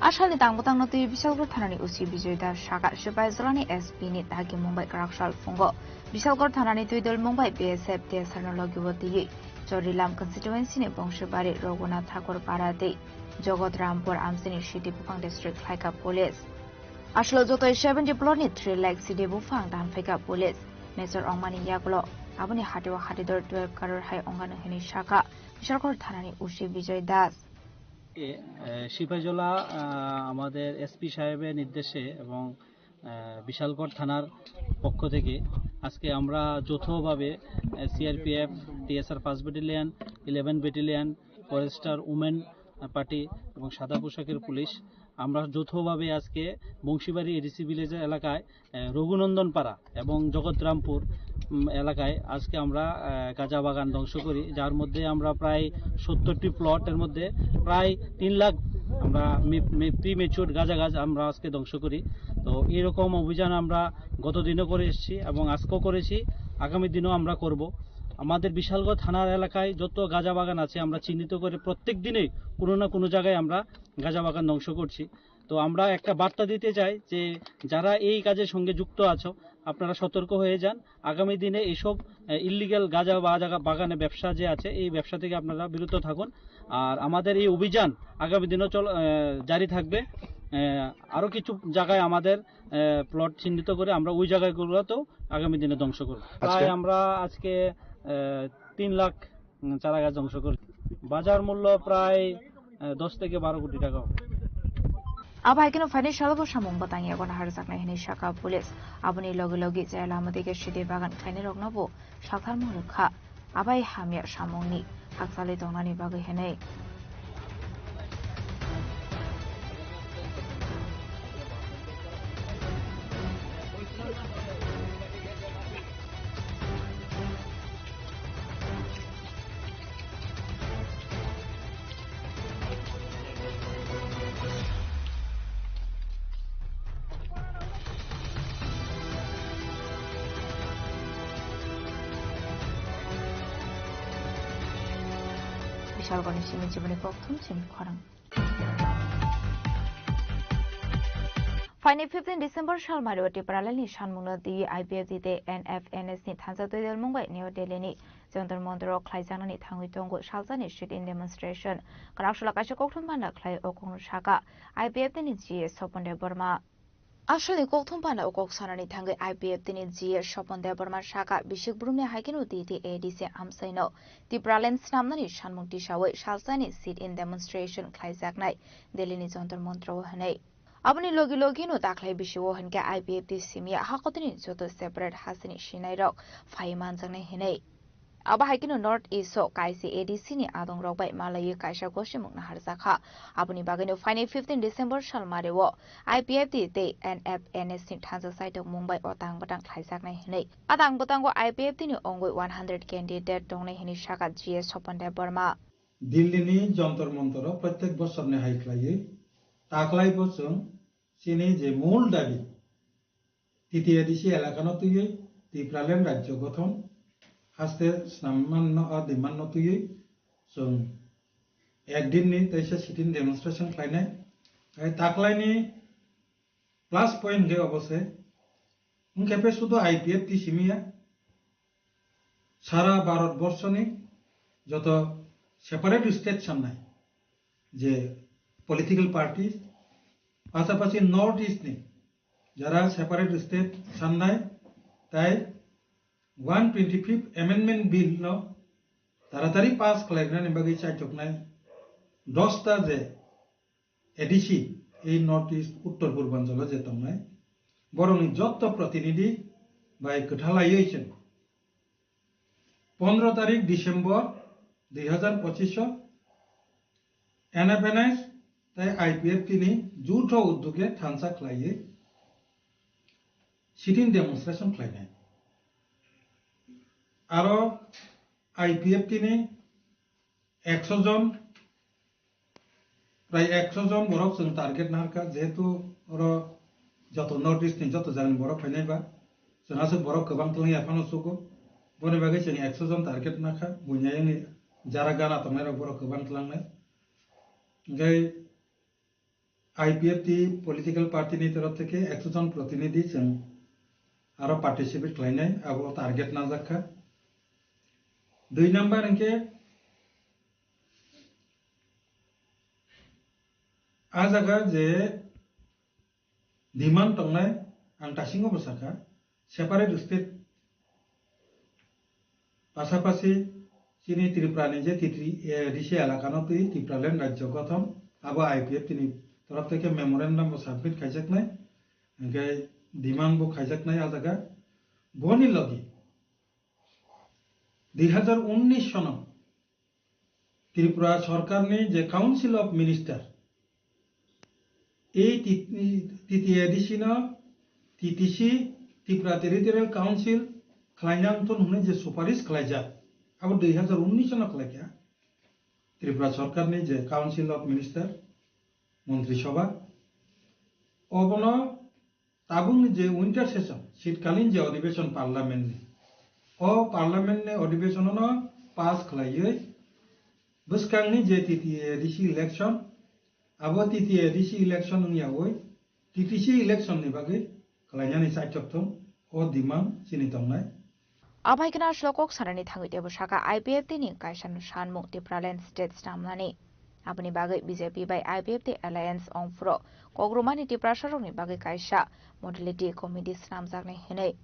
Asalni tang bwtangno twiwi Bishalgarh thanani O C Bijoy Das saka, Sipaijolani S P ni dagi Mumbai kwrak sal phungo. Bishalgarh thanani Tuidul Mumbai B S F T S R no logi o twiwi Chorilam constituency ni Bongsibari, Raghunath Thakur Para tei Jagat Rampur amchini city buphang district khlaikha police. Aswk jotoi seventy plot ni three lakh city buphang tanphaikha police. Major ongmani yagulo aboni hatio hatidor twelve crore hai ongano hwnwi saka Bishalgarh thanani O C Bijoy Das. এ, এ, সিপাহীজলা, আহ, আমাদের এসপি সাহেবের নির্দেশে এবং, আহ, বিশালগড় থানার পক্ষ থেকে আজকে আমরা যৌথভাবে, ah, CRPF, TSR first battalion, eleven battalion, forester women, ah, party এবং সাদা পোশাকের পুলিশ, আমরা যৌথভাবে আজকে বংশীবাড়ি এডিসি ভিলেজ এলাকায় আহ, রঘুনন্দন পাড়া এবং জগৎরামপুর, উম, এলাকায় আজকে আমরা, আহ, গাঁজা বাগান ধ্বংস করি, যার মধ্যে আমরা প্রায় সত্তরটি প্লটের মধ্যে প্রায় তিন লাখ আমরা মি-, মি-, প্রিম্যাচিওর গাঁজা গাছ আমরা আজকে ধ্বংস করি। তো এরকম অভিযান আমরা গত দিনও করে এসেছি এবং আজকেও করেছি, আগামী দিনও আমরা করব। আমাদের বিশালগড় থানার এলাকায় যত গাঁজা বাগান আছে, আমরা চিহ্নিত করে প্রত্যেক দিনই কোনো না কোনো জায়গায় আমরা গাঁজা বাগান ধ্বংস করছি। তো আমরা একটা বার্তা দিতে চাই যে যারা এই কাজের সঙ্গে যুক্ত আছো, আপনারা সতর্ক হয়ে যান। আগামী দিনে এইসব, আহ, ইলিগ্যাল গাঁজা বা জায়গা বাগানে ব্যবসা যে আছে, এই ব্যবসা থেকে আপনারা বিরত থাকুন। আর আমাদের এই অভিযান আগামী দিনও চল-, আহ, জারি থাকবে। আহ, আরও কিছু জায়গায় আমাদের, আহ, প্লট চিহ্নিত করে আমরা ওই জায়গাগুলোতেও আগামী দিনে ধ্বংস করব। প্রায় আজকে? আমরা আজকে, আহ, তিন লাখ, উম, চারা গাছ ধ্বংস করেছি। বাজার মূল্য প্রায়, আহ, দশ থেকে বারো কোটি টাকা হবে। Abo hai kheno phainai salo bo samung bwtang yago naharjaknai hwnwi sakha police. Aboni logi logi chaya lama dige sidi bagan khlainairokno bo saktharma rwkha. Abai hamya samungni hakchalwi tongnani bagwi hwnwi. Bisalgorni simi chibini kokthum chini khorang. Phaini fifteen December sal Mario Tipralalni sanmungno di I P F T tei N F N S ni thansa twi dalmung bai New Delhi ni Jantar Mantar o khlaijaknani thangwi tongo salsani sit-in demonstration. Kwraksula kaisa kokthum panda khlai o kokno saka I P F T ni G S Sopon Debbarma. Aswkni kokthum panda o kok sanani thangwi I P F T ni G S Sopon Debbarma saka bisik brumni hai kheno T T A D C amchaino Tipraland snamnani sanmung tisawi salsani sit-in demonstration khlaijaknai Delhi ni Jantar Mantar o hwnwi. Aboni logi logino daklai bisio hinkhe I P F T simi hakotini joto separate hasini sinairok phai manjaknai hinwi. Abo hai kheno North East o kaisi A D C ni adongrok bai malaiwi kaisa gosimung naharjakha. Aboni bagwino phainai fifteen December sal Mario I P F T tei N F N S ni thansa saitok mung bai o tang bwtang khlaijaknai hinwi. A tang bwtango I P F T ni ongwi one hundred candidate tongnai hinwi saka G S Sopon Debbarma. Delhi ni Jantar Mantar o protek bosor ni hai khlaiwi taklai bo chwng chini je mul dabi, T T A D C elakano twiwi Tipraland rajyo gothon haste snammanno o demand no twiwi chwng ek din ni teisa sit-in demonstration khlainai. Hai taklaini plus point khe obo se, wngkhe phe sudu I P F T simiya, sara Bharat borso ni joto separate state sannai je political party, pasapasi North East ni jara separate state sannai, tai one twenty fifth Amendment Bill no taratari pass khlainani bagwi chaichoknai dosta je A D C, ei North East Uttor Purbanchalo je tongnai, borokni jotto protinidhi bai kwthalaiwi chwng pondro tarik December dui hazar pochish o N F N S tei I P F T ni jutho uddoge thansa khlaiwi sit-in demonstration khlainai. Aro I P F T ni ekso jon, prai ekso jon borok chwng target narwkha, jehetu oro joto North East ni joto jagani borok phainai ba, chwng aswk borok kwbang twlangya phano chugo, boni bagwi chwng ekso jon target nakha, buini ayangni jara gana tongnairok borok kwbang twlangnai. Hwnkhe I P F T political party ni torof theke ekso jon protinidhi chwng aro participate khlainai, abo target najakha. Dui number hwnkhe a jaga je demand tongnai, ang tasingo bo sakha, separate state, pasapasi chini Tripura ni je T T A D C elakano twi Tipraland rajyo gothon, abo I P F T ni torof theke memorandum bo submit khaijaknai, hwnkhe demand bo khaijaknai a jaga. Boni logi dui hazar unnish sono Tripura sorkarni je Council of Minister, ei T-, T T A D C no T T C, Tripura Territorial Council khlaina wngthun hwnwi je suparis khlaijak, abo dui hazar unnish no khlaikha Tripura sorkarni je Council of Minister, Montri Sabha, obono tabukni je winter session, shitkalin je odhibeshon parliament ni, O parliament ni adhibeshon no pass khlaiwi bwskangni je T T A D C election, abo T T A D C election wngyawi T T C election ni bagwi khlainani chaichok thung, o demand chini tongnai. Abai khna aswk kok sanani thangwi teibo saka I P F T ni kaisa no sanmung Tipraland state snamnani. Aboni bagwi B J P bai I P F T alliance ongphuru kokrumani Tiprasa rokni bagwi kaisa modality committee snamjaknai hinwi.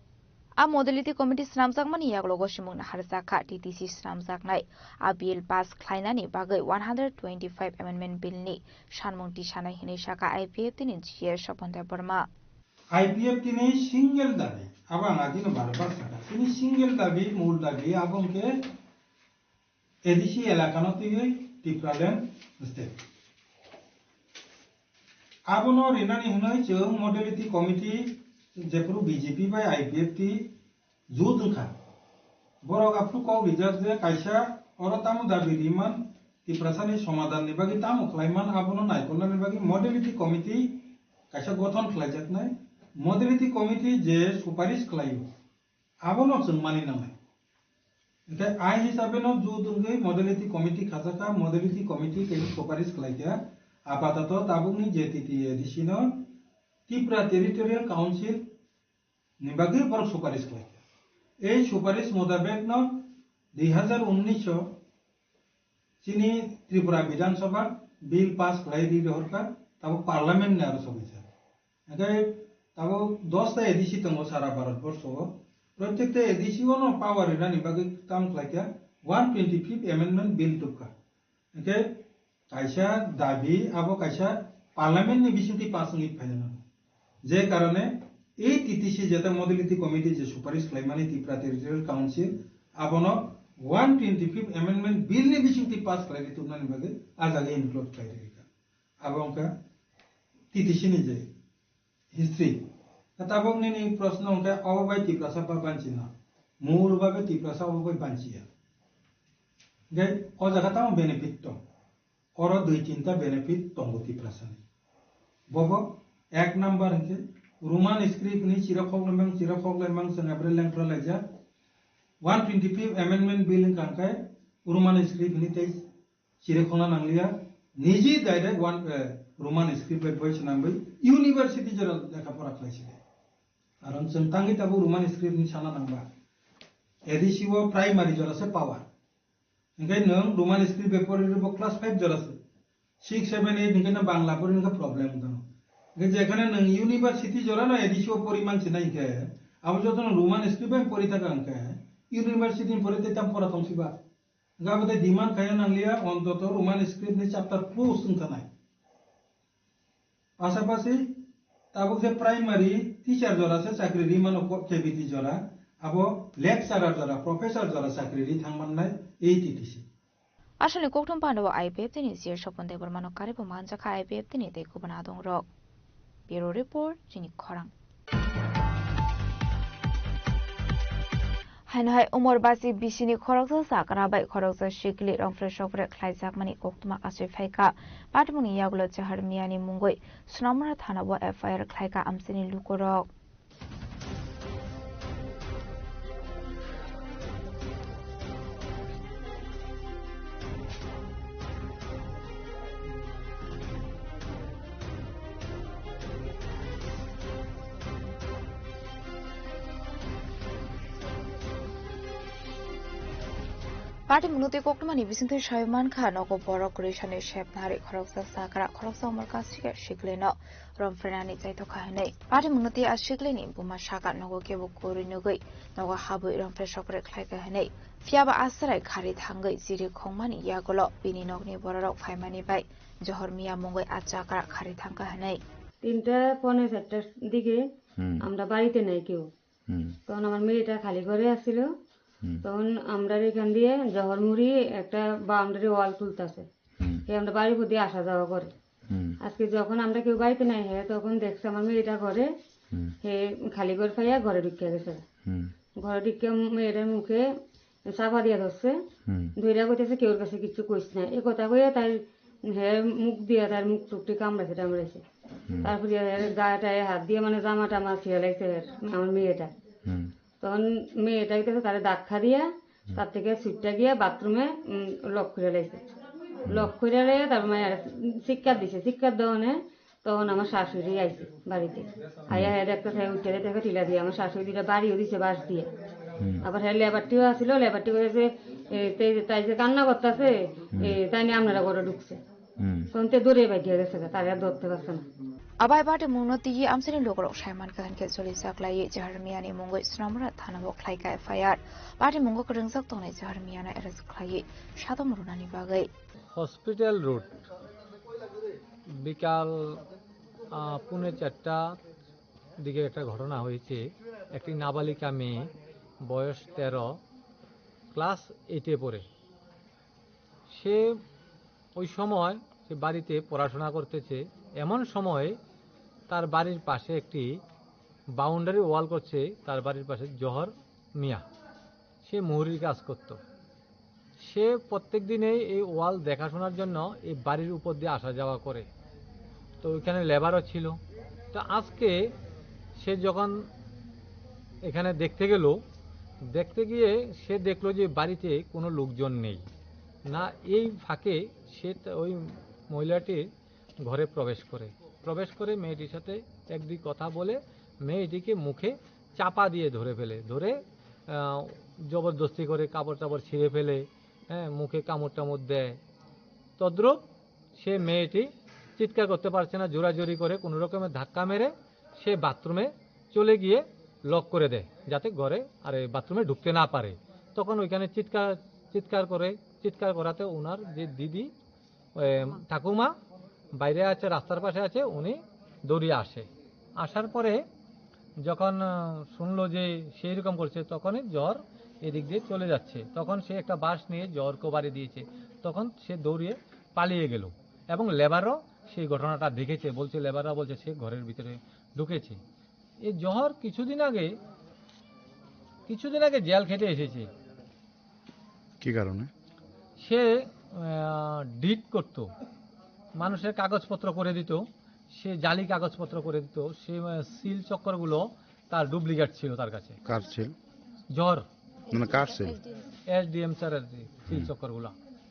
A modality committee snamjakmani yagulo gosimung naharjakha T T C snamjaknai a bill pass khlainani bagwi one hundred twenty-five amendment bill ni sanmung tisanai hinwi saka I P F T ni G A Sopon Debbarma. I P F T ni single dabi, abo ang agino bar bar saka, chini single dabi, mul dabi, abo hwnkhe A D C elakano twiwi Tipraland state. Abono rinani hwnwi chwng modality committee jephuru B J P bai I P F T jut wngkha. Borok aphuru kok rijak je kaisa oro tamo dabi riman Tiprasani somadhanni bagwi tamo khlaiman abono naikolnani bagwi modality committee kaisa gothon khlaijaknai. Modality committee je suparish khlaio, abono chwng mani nangnai. Hwnkhe ai hisabe no jut wngwi modality committee khajaka, modality committee khe suparish khlaikha. Apatoto tabukni je T T A D C no Tripura Territorial Council ni bagwi borok suparish khlaikha. Ei suparish motabek no dui hazar unnish o chini Tripura Bidhan Sabha bill pass khlai ri rohorkha, tabuk parliament ni aro sobaijak. Hwnkhe tabuk dosta A D C tongo sara Bharat borsho o. Protekta A D C o no power rinani bagwi kam khlaikha, one twenty-fifth amendment bill tubkha. Hwnkhe kaisa dabi, abo kaisa parliament ni bisingtwi pass wngwi phaina nango. Je karone ei T T C jeta modality committee je suparish khlaimani Tripura Territorial Council, abono one twenty-fifth amendment bill ni bisingtwi pass khlaiwi tubnani bagwi ah jaga include khlai rikha. Abo wngkha T T C ni je history. Tabuk nini proshno hwnkhe obo bai Tiprasa ba banchina? Mul babe Tiprasa obo bai banchiya. Hwnkhe o jaga tamo benefit tong? Oro dui tinta benefit tongo Tiprasani. Bobo ek number hwnkhe Roman script ni chira khok lemang, chira khok lemang chwng abre lengthra laijak. One twenty-fifth amendment bill wngkha hwnkhe Roman script hwnwi tei chiri khongna nangliya, niji direct one, eh, Roman script bai boi swnamwi university jora lekha pora khlai sidi. Karon chwng tangwi tabuk Roman script ni sana nangba. A D C o primary jora se power. Hingke nwng Roman script bai pori rwbo class five jora se. Six, seven, eight hingke no Bangla pori hingke problem wng tong. Hingke jekhane nwng university jora no A D C o pori man sinai hingke, abo joto no Roman script bai pori thaka hingke, university ni pori tei tam pora tong siba. Hingke abo tei demand khaina nangliya, ontoto Roman script ni chapter close wng tanai. Pasapasi tabuk je primary teacher jora se chakri ri mano ko-, K B T jora, abo lecturer jora, professor jora chakri ri thang mannai ei T T C. Aswkni kokthum pandao I P F T ni G A Sopon Debbarmano karibo manjakha I P F T ni tei kubun adongrok. Bureau Report, chini khorang. Haino hai umor basi bisini khoroksa chakra bai khoroksa sikli rongphre sokphre khlaijakmani koktwma achoi phaikha. Patmungni yagulo Jahar Miyani mungwi Snamra thanao F I R khlaikha amchaini lukurok. Party mwnwi tei koktwmani bisingtwi sawi mankha, nogo borok kwrwi sani sep nari khoroksa sakra, khoroksa umor kasike siklino romphrenani chaithokha hinwi. Party mwnwi tei a siklini buma saka nogo kebo kwrwi nugwi nogo habwi romphre sokre khlaikha hinwi. Phiyaba a chwrai khari thangwi chiri khongmani yagulo bini nokni bororok phaimani bai Johor Miya mungwi a chakra khari thangkha hinwi. তিনটা পৌনে চারটার দিকে হুম। আমরা বাড়িতে নাই কেউ। হুম। তখন আমার মেয়েটা খালি ঘরে আসছিল। হুম। তখন আমরার এখান দিয়ে জহর মুড়ি একটা বাউন্ডারি ওয়াল তুলতাছে। হুম। হে আমরা বাড়ির মধ্যে আসা যাওয়া করে। হুম। আজকে যখন আমরা কেউ বাড়িতে নাই, হে তখন দেখছে আমার মেয়েটা ঘরে, হুম। হে খালি ঘর পাইয়া ঘরে ঢুকিয়া গেছে। হুম। ঘরে ঢুকিয়া মেয়েটার মুখে চাপা দিয়া ধরছে। হুম। ধইরা কইতেছে, "কেউর কাছে কিচ্ছু কইস না।" এ কথা কইয়া তাই হে মুখ দিয়া তার মুখ টুকটি কামড়াইছে টামড়াইছে। হুম। তারপরে হে গায়ে টায়ে হাত দিয়ে মানে জামা টামা ছিঁড়ে লাগছে হে, আমার মেয়েটা। হুম। তখন মেয়েটাই তো তারা ধাক্কা দিয়া তার থেকে ছুটটা গিয়া বাথরুমে লক করে লাইছে। লক করে লাইয়া তার মায়ের চিৎকার দিছে। চিৎকার দেওয়ানে তখন আমার শাশুড়ি আইছে বাড়িতে। আইয়া হ্যাঁ দেখতে চাই উঠে দেখে টিলা দিয়ে আমার শাশুড়ি দুইটা বাড়িও দিছে বাঁশ দিয়ে। আবার হ্যাঁ লেবারটিও আসিল, লেবারটি করেছে, "এ, তে-, তাই যে কান্না করতেছে, তাই নিয়ে আপনারা ঘরে ঢুকছে।" তখন তে দৌড়ে বাইকে গেছে গা, তারে আর ধরতে পারছে না। Abai bati mungno tigi amsini lukurok saiman kahan khe choli chaklai jahar miyani mungwi swnamra thana bo khlai ka F I R. Bati mungo kwrwngjak tongnai jahar miyano arrest khlai sadom runani bagwi. Hospital road, বিকাল, আহ, পৌনে চারটা দিকে একটা ঘটনা হয়েছে। একটি নাবালিকা মেয়ে, বয়স তেরো, ক্লাস এইটে পড়ে। সে ওই সময় সে বাড়িতে পড়াশোনা করতেছে। এমন সময় তার বাড়ির পাশে একটি বাউন্ডারি ওয়াল করছে তার বাড়ির পাশে জহর মিয়া। সে মুহুরির কাজ করত। সে প্রত্যেক দিনেই এই ওয়াল দেখাশোনার জন্য এই বাড়ির উপর দিয়ে আসা যাওয়া করে। তো ওইখানে লেবারও ছিল। তো আজকে সে যখন এখানে দেখতে গেল, দেখতে গিয়ে সে দেখলো যে বাড়িতে কোনো লোকজন নেই। না, এই ফাঁকে সে তা-, ওই মহিলাটির ঘরে প্রবেশ করে। প্রবেশ করে মেয়েটির সাথে এক দুই কথা বলে মেয়েটিকে মুখে চাপা দিয়ে ধরে ফেলে। ধরে, আহ, জবরদস্তি করে কাপড় টাপড় ছিঁড়ে ফেলে, হ্যাঁ, মুখে কামড় টামড় দেয়। তদ্রূপ সে মেয়েটি চিৎকার করতে পারছে না, জোরাজোরি করে কোনো রকমে ধাক্কা মেরে সে বাথরুমে চলে গিয়ে লক করে দেয়, যাতে ঘরে আর এই বাথরুমে ঢুকতে না পারে। তখন ওইখানে চিৎকার, চিৎকার করে, চিৎকার করাতে ওনার যে দিদি, এ, ঠাকুমা বাইরে আছে, রাস্তার পাশে আছে, উনি দৌড়িয়ে আসে। আসার পরে যখন, আহ, শুনলো যে সেই রকম করছে, তখনই জহর এদিক দিয়ে চলে যাচ্ছে। তখন সে একটা বাঁশ নিয়ে জহরকে বাড়ি দিয়েছে। তখন সে দৌড়িয়ে পালিয়ে গেল এবং লেবারও সেই ঘটনাটা দেখেছে, বলছে, লেবাররা বলছে সে ঘরের ভিতরে ঢুকেছে। এই জহর কিছুদিন আগে, কিছুদিন আগে জেল খেটে এসেছে। কি কারণে? সে, আহ, ডিড করত, মানুষের কাগজপত্র করে দিত, সে জালি কাগজপত্র করে দিত, সে, আহ, সিল চক্করগুলো তার ডুপ্লিকেট ছিল তার কাছে। কার সিল? জহর। মানে কার সিল? এসডিএম স্যারের যে সিল চক্করগুলো।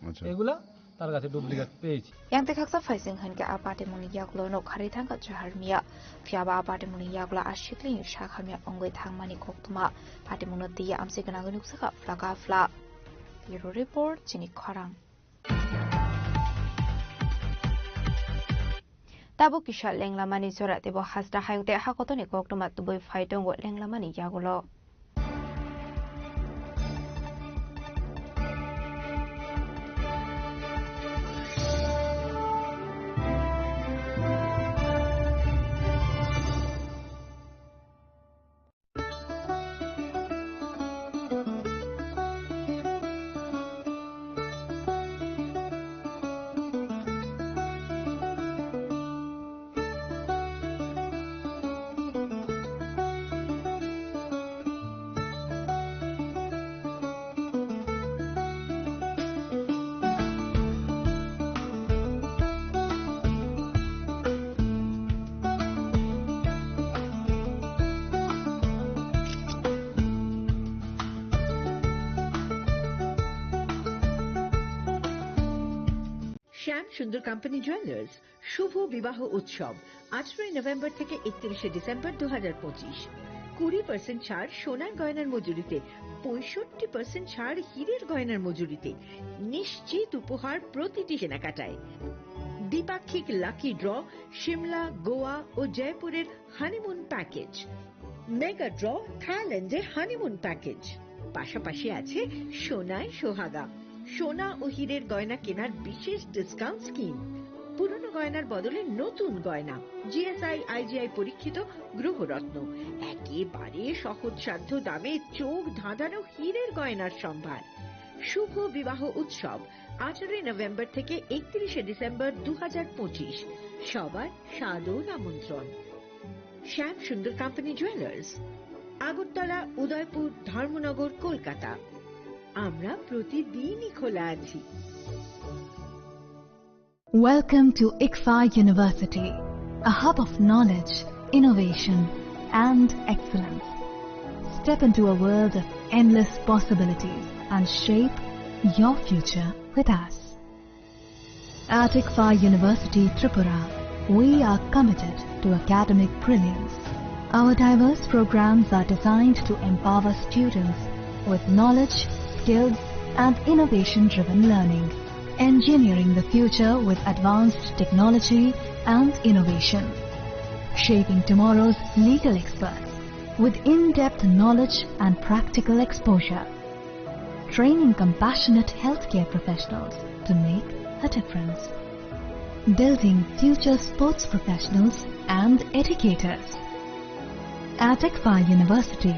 আচ্ছা। এগুলা তার কাছে ডুপ্লিকেট পেয়েছি। Yang tei khaksa phaising hwn khe a patimungni yagulo no kharwi thangkha Jahar Miya. Phiya ba a patimungni yagulo a sikling sak hamya wngwi thangmani koktwma. Patimungno twiwi amchwi gwnangwi nukjakha phlaka phla. Bureau Report, chini khorang. Tabuk kisa lenglamani jora teibo hasta hayung tei hakotoni koktwma tubui phai tongo lenglamani yagulo. Shyam Sundar company jewellers শুভ বিবাহ উৎসব, আঠারোই নভেম্বর থেকে একত্রিশে ডিসেম্বর দু হাজার পঁচিশ। কুড়ি পার্সেন্ট ছাড় সোনার গয়নার মজুরিতে, পঁয়ষট্টি পার্সেন্ট ছাড় হীরের গয়নার মজুরিতে, নিশ্চিত উপহার প্রতিটি কেনাকাটায়। দ্বিপাক্ষিক লাকি ড্র সিমলা, গোয়া ও জয়পুরের হানিমুন প্যাকেজ, মেগা ড্র থাইল্যান্ডে হানিমুন প্যাকেজ, পাশাপাশি আছে সোনায় সোহাগা, সোনা ও হীরের গয়না কেনার বিশেষ ডিসকাউন্ট স্কিম, পুরনো গয়নার বদলে নতুন গয়না, জিএসআই আইজিআই পরীক্ষিত গ্রহরত্ন, একেবারে সহজসাধ্য দামে চোখ ধাঁধানো হীরের গয়নার সম্ভার। শুভ বিবাহ উৎসব, আঠারোই নভেম্বর থেকে একত্রিশে ডিসেম্বর দু হাজার পঁচিশ। সবার সাদর আমন্ত্রণ। Shyam Sundar company jewellers, Agartala, Udaipur, Dharmanagar, Kolkata. আমরা প্রতিদিনই খোলা আছি। Welcome to Ikfa University, a hub of knowledge, innovation, and excellence. Step into a world of endless possibilities and shape your future with us. At ICFAR University Tripura, we are committed to academic brilliance. Our diverse programs are designed to empower students with knowledge, skills, and innovation-driven learning, engineering the future with advanced technology and innovation, shaping tomorrow's legal experts with in-depth knowledge and practical exposure, training compassionate healthcare professionals to make a difference, building future sports professionals and educators. At ICFAR University,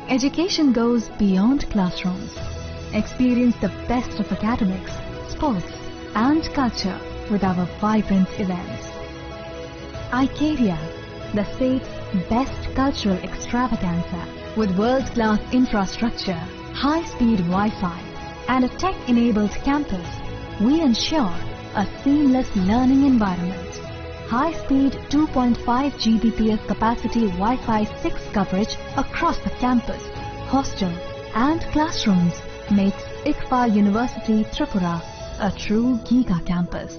education goes beyond classrooms. Experience the best of academics, sports, and culture with our vibrant events. Icaria, the state's best cultural extravaganza, with world-class infrastructure, high-speed Wi-Fi, and a tech-enabled campus, we ensure a seamless learning environment. High-speed two point five G B P S capacity Wi-Fi six coverage across the campus, hostel, and classrooms makes ICFAR University Tripura a true giga campus.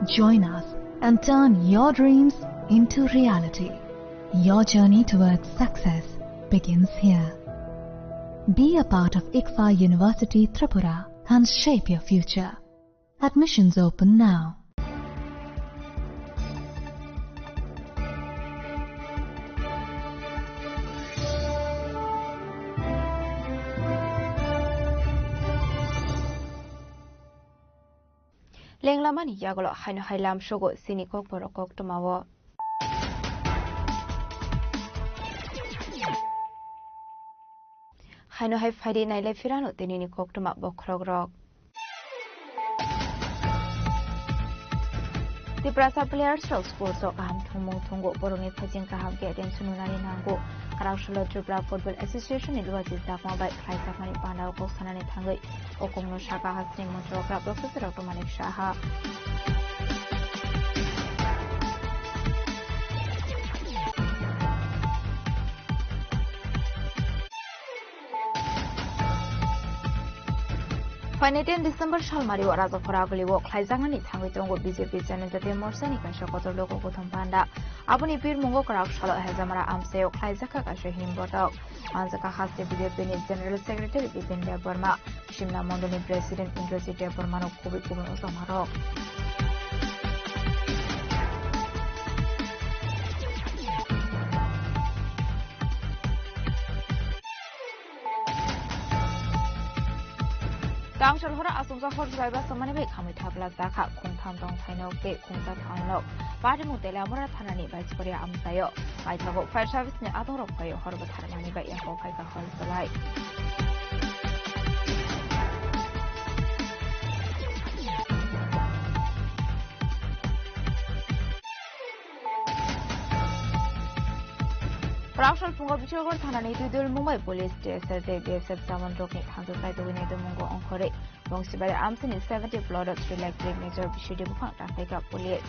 Join us and turn your dreams into reality. Your journey towards success begins here. Be a part of ICFAR University Tripura and shape your future. Admissions open now. Lenglamani yagulo haino hai lamsogo chini kokborok koktwmao. Haino hai phaidi nailai phirano tinini koktwma bokhorokrok. Tiprasa players rok sports o kaham thwngmung thwngo, borokni phaising kaham khe attention rwnani nango. Kwrak salo Tripura Football Association ni luachi chakma bai khlaijakmani pandao kok sanani thangwi o kokno saka hasteni montri okra Professor Doctor Manik Saha. Phainai ten December salmari o Rajakhora aguli o khlaijaknani thangwi tongo B J P Janajatiya Morcha ni kaisa kotor logo kothom panda. Aboni birmungo kwrak salo Hejamara amchai o khlaijakha kaisa himbotok. Manjakha haste B J P ni General Secretary Bipin Debbarma, Simna Mondol ni President Indrajit Debbarma no kubui kubui o romarok. Tangsal hora asongsa hor jwlaiba samani bai khamwi thapla jakha, khungtham tong thaino ke khungsa thaunok. Patimung Teliamura thanani Baisparia amchaio. Paithago fire service ni adongrok phaio hor bwtharmani bai yapo phaikha hor jwlai. Rausal phungo Biswagor thanani Tuidul Mumbai Police T S R tei B S F jawan rokni thansa saitugwi naitukmungo ongkhorwi Bongsibari amchini seventy plot three lakh three major bisidi buphang tangkhaikha police.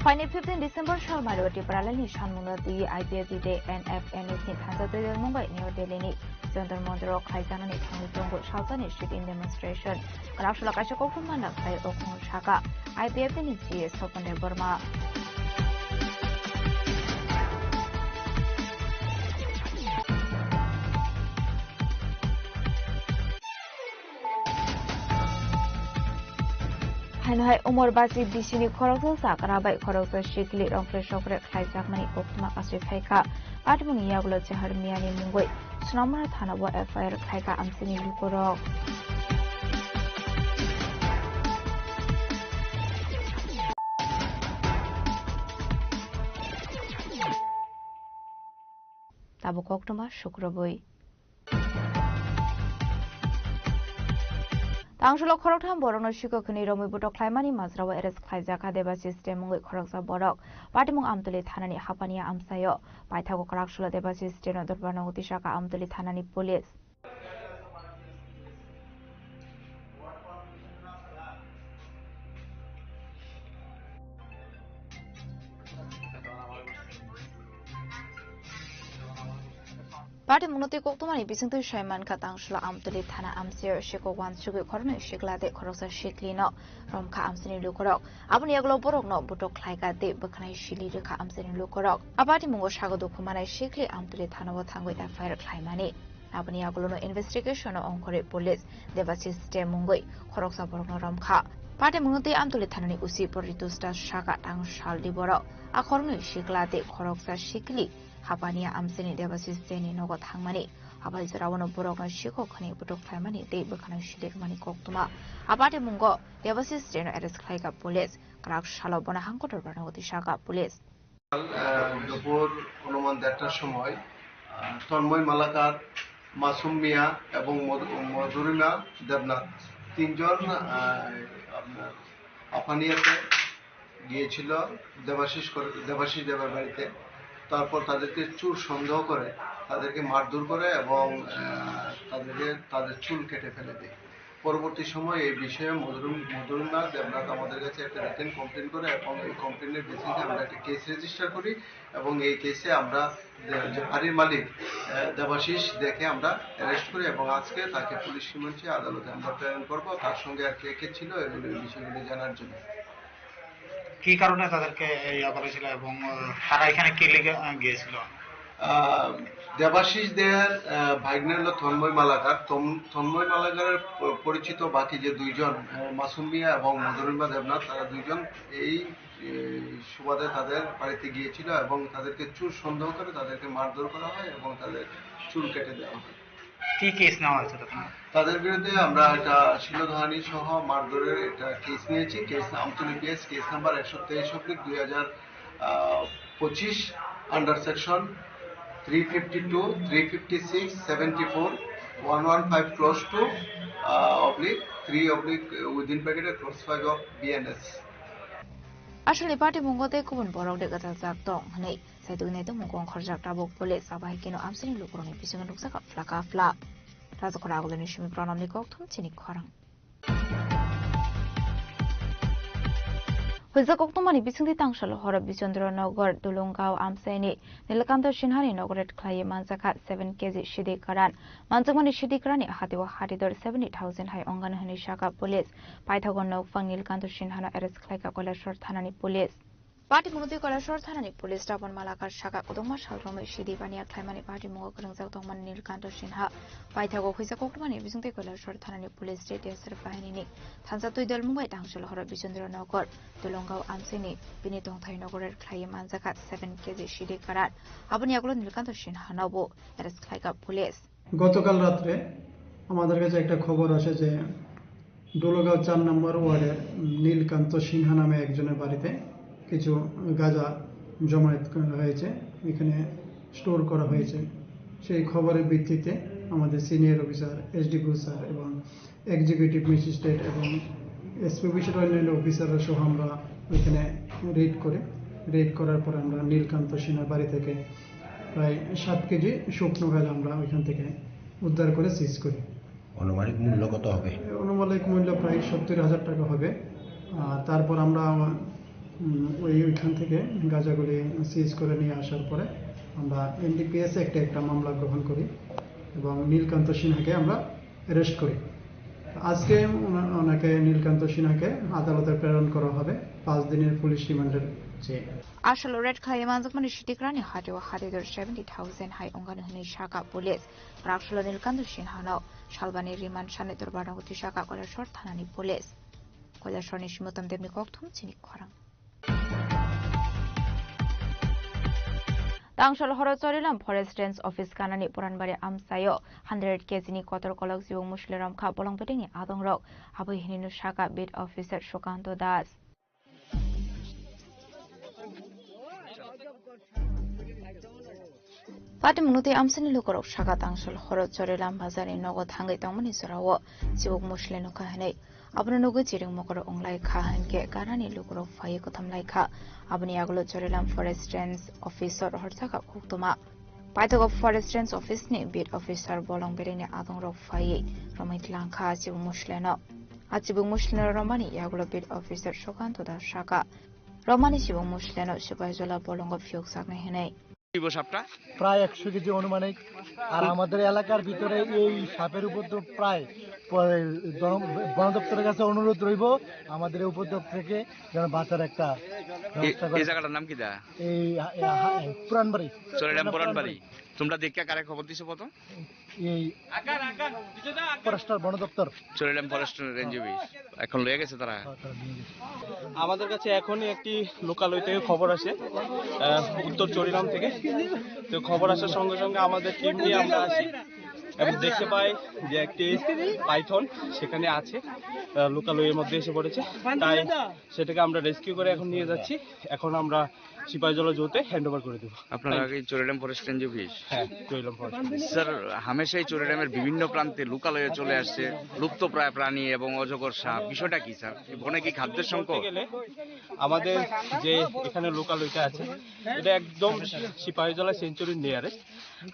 Phaini fifteen December salmari o Tipralani sanmungno twi I P F T tei N F N S ni thansa Tuidul Mumbai New Delhi ni Jantar Mantar o khlaijaknani thangwi tongo salsani sit-in demonstration. Kwrak salo kaisa kokthum manna khlai o khung saka I P F T ni G A Sopon Debbarma. Haino hai Umor Basi B C ni khoroksa chakra bai khoroksa sikli rongkre sokre khlaijakmani koktwma kasui phaikha. Patimungni yagulo Chehar Miani mungwi Snamara thana o F I R khlaikha amchini lukurok. Tabuk koktwma sukrubwi. Tangsalo khoroktham borokno sikok hwnwi romwi botok khlaimani majrao arrest khlaijak kha Debashish Dey mungwi khoroksa borok. Patimung Amtwlwi thanani Hapania amchaio. Paithago kwrak salo Debashish Deyno dorbarno utisaka Amtwlwi thanani police. Patimungno tei koktwmani bisingtwi sai mankha, Tangsalo Amtwlwi thana amchaio sikok wansugwi khoroknwi sikla tei khoroksa siklino romkha amchaini lukurok. Aboni yagulo borokno butok khlaikha tei bwkhanai sili rwkha amchaini lukurok. A patimungo sago dukhu manai sikli Amtwlwi thanao thangwi F I R khlaimani. Aboni yagulono investigation-o ongkhorwi police Debashish Dey mungwi khoroksa borokno romkha. Patimungno tei Amtwlwi thanani O C Poritos Das sakha, tang salni borok a khoroknwi sikla tei khoroksa sikli Hapania amchaini Debashish Dey ni nogo thangmani. Abai jorao no borokno sikok hwnwi butok khlaimani tei bwkhanai sili rwmani koktwma. A patimungo Debashish Dey no arrest khlaikha police. Kwrak salo bono hang kotor barnagwi sakha police. আহ, দুপুর অনুমান দেড়টার সময়, আহ, তন্ময় মালাকার, মাসুম মিয়া এবং মধু-, মধুরিমা দেবনাথ তিনজন, আহ, আপনার আফানিয়াতে গিয়েছিল দেবাশিস করে, দেবাশিস দেবের বাড়িতে। তারপর তাদেরকে চুর সন্দেহ করে তাদেরকে মারধর করে এবং, আহ, তাদেরকে, তাদের চুল কেটে ফেলে দেয়। পরবর্তী সময় এই বিষয়ে মধুরিম-, মধুরিমা দেবনাথ আমাদের কাছে একটা রিটেন কমপ্লেন করে এবং এই কমপ্লেনের বেসিসে আমরা একটা কেস রেজিস্টার করি এবং এই কেসে আমরা দে-, যে বাড়ির মালিক, আহ, দেবাশিস দেকে আমরা অ্যারেস্ট করি এবং আজকে তাকে পুলিশ রিমান্ডে আদালতে আমরা প্রেরণ করব। তার সঙ্গে আর কে কে ছিল এগুলো, এই বিষয়গুলো জানার জন্য। কি কারণে তাদেরকে ইয়া করেছিল এবং, আহ, তারা এখানে কি লিগে, আহ, গিয়েছিল? আহ, দেবাশিস দের, আহ, ভাগ্নে হলো তন্ময় মালাকার। তম-, তন্ময় মালাকারের প-, পরিচিত বাকি যে দুইজন, আহ, মাসুম মিয়া এবং মধুরিমা দেবনাথ, তারা দুইজন এই, এই সুবাদে তাদের বাড়িতে গিয়েছিল এবং তাদেরকে চুর সন্দেহ করে তাদেরকে মারধর করা হয় এবং তাদের চুল কেটে দেওয়া হয়। কি কেস নেওয়া হয়েছে তখন? তাদের বিরুদ্ধে আমরা একটা শ্লীলধ্বনি সহ মারধরের একটা কেস নিয়েছি। Case Amtali PS, case number একশো তেইশ অব্লিক দুই হাজার পঁচিশ, under section three fifty two, three fifty six, seventy four, one one five close two, oblique three oblique within ব্র্যাকেটে close five of BNS. Aswkni patimungo tei kubun borok de gwdalsajak tong hwnwi saituknai tongmung kong khorjak tabuk police. Abo hai kheno amchaini lukurokni bisingo nukjakha phlaka phla. Rajakhor Agulini simi Pranamni kokthum chini khorang. Hwisa koktwmani bisingtwi tangsalo horo Bichandra Nagar, Dulungao amchaini Nilkanto Sinhani inaugurate khlaiwi manjakha seven K G sidi kwran. Manjakmani sidi kwranni hatio hatidor seventy thousand hai ongani hwnwi sakha police. Paithago nokphang Nilkanto Sinhano arrest khlaikha Koilashahar thanani police. Patimungno tei Koilashahar thanani police Tapon Malakar sakha, kwdwkma sal romwi sidi baniya khlaimani patimungo kwrwngjak tongmani Nilkanto Sinha. Paithago hwisa koktwmani bisingtwi Koilashahar thanani police tei T S R bahinini thansa twi dol mungbai tangsalo horo Bichandra Nagar, Dulungao amchaini bini tongthai inaugurate khlaiwi manjakha seven K G sidi kwran. Aboni yagulo Nilkanto Sinhanobo arrest khlaikha police. গতকাল রাত্রে আমাদের কাছে একটা খবর আসে যে ডোলোগাঁও চার নম্বর ওয়ার্ডের নীলকান্ত সিনহা নামে একজনের বাড়িতে কিছু গাঁজা জমায়েত করা হয়েছে, এখানে স্টোর করা হয়েছে। সেই খবরের ভিত্তিতে আমাদের সিনিয়র অফিসার, এসডিপিও স্যার এবং এক্সিকিউটিভ ম্যাজিস্ট্রেট এবং এসপি অফিসের অন্যান্য অফিসাররা সহ আমরা ওইখানে রেড করি। রেড করার পরে আমরা নীলকান্ত সিনহার বাড়ি থেকে প্রায় সাত কেজি শুকনো গাঁজা আমরা ওইখান থেকে উদ্ধার করে সিজ করি। আনুমানিক মূল্য কত হবে? আনুমানিক মূল্য প্রায় সত্তর হাজার টাকা হবে। আর তারপর আমরা, উম, ওই, ওইখান থেকে গাঁজাগুলি সিজ করে নিয়ে আসার পরে আমরা এনডিপিএস অ্যাক্টে একটা মামলা গ্রহণ করি এবং নীলকান্ত সিনহাকে আমরা অ্যারেস্ট করি। আজকে ওনা-, ওনাকে, নীলকান্ত সিনহাকে আদালতে প্রেরণ করা হবে পাঁচ দিনের পুলিশ রিমান্ডের চেয়ে। Aswk arrest khlaiwi manjakmani sidi kwranni hatio hatidor seventy thousand hai ongani hwnwi sakha police. Raksalo Nilkanto Sinhano salbani remand sanwi dorbarno twi sakha Koilashahar thanani police. Koilashahar ni Simotam Debni kokthum chini khorang. Tangsalo horo Chorilam Forest Range Office ganani Puranbari amchaio hundred K G ni kotor kolok chibuk musli romkha bolong bedengni adongrok. Aboni hinwi no sakha Beat Officer Sukanto Das. Patimungno tei amchaini lukurok sakha tangsalo horo Chorilam bazarni nogo thangwi tongmani jorao chibuk musli nukha hwnwi. Abono nugwi chiring mokoro wnglaikha hinkhe ganani lukurok phaiwi kothomlaikha. Aboni yagulo Chorilam Forest Range Officer horjakha koktwma. Paithago Forest Range Office ni Beat Officer bolong bedengni adongrok phaiwi romwi tlangkha chibuk muslino. A chibuk muslino romani yagulo Beat Officer Sukanto Das sakha, romani chibuk muslino Sipaijala bolongo phiyokjaknai hwnwi. দিব সাপটা? প্রায় একশো কেজি অনুমানিক। আর আমাদের এলাকার ভিতরে এই সাপের উপদ্রব প্রায় প-, জন-, বন দপ্তরের কাছে অনুরোধ রইব আমাদের এই উপদ্রব থেকে যেন বাঁচার একটা ব্যবস্থা করে। জায়গাটার নাম কি দা? এই হা-, এই হা-, এই পুরানবাড়ি। চুরিরাম পুরানবাড়ি। তোমরা দেখিয়া কারে খবর দিছো কত? এই ফরেস্টার বন দপ্তর। চুরিরাম ফরেস্ট রেঞ্জ অফিস। এখন লয়ে গেছে তারা। হ্যাঁ, তারা নিয়ে গেছে। আমাদের কাছে এখনই একটি লোকালয় থেকে খবর আসে, আহ, উত্তর চুরিরাম থেকে। তো খবর আসার সঙ্গে সঙ্গে আমাদের টিম নিয়ে আমরা আসি এবং দেখতে পাই যে একটি পাইথন সেখানে আছে, আহ, লোকালয়ের মধ্যে এসে পড়েছে। তাই সেটাকে আমরা রেস্কিউ করে এখন নিয়ে যাচ্ছি। এখন আমরা সিপাহীজলা জোতে হ্যান্ড ওভার করে দেবো। আপনারা কি চুরিরাম ফরেস্ট রেঞ্জ অফিস? হ্যাঁ, চুরিরাম ফরেস্ট। স্যার, হামেশাই চুরিরামের বিভিন্ন প্রান্তে লোকালয়ে চলে আসছে লুপ্তপ্রায় প্রাণী এবং অজগর সাপ। বিষয়টা কি স্যার? এই বনে কি খাদ্যের সংকট? বলতে গেলে আমাদের যে এখানে লোকালয়টা আছে, এটা একদম সিপাহীজলা সেঞ্চুরির নিয়ারেস্ট।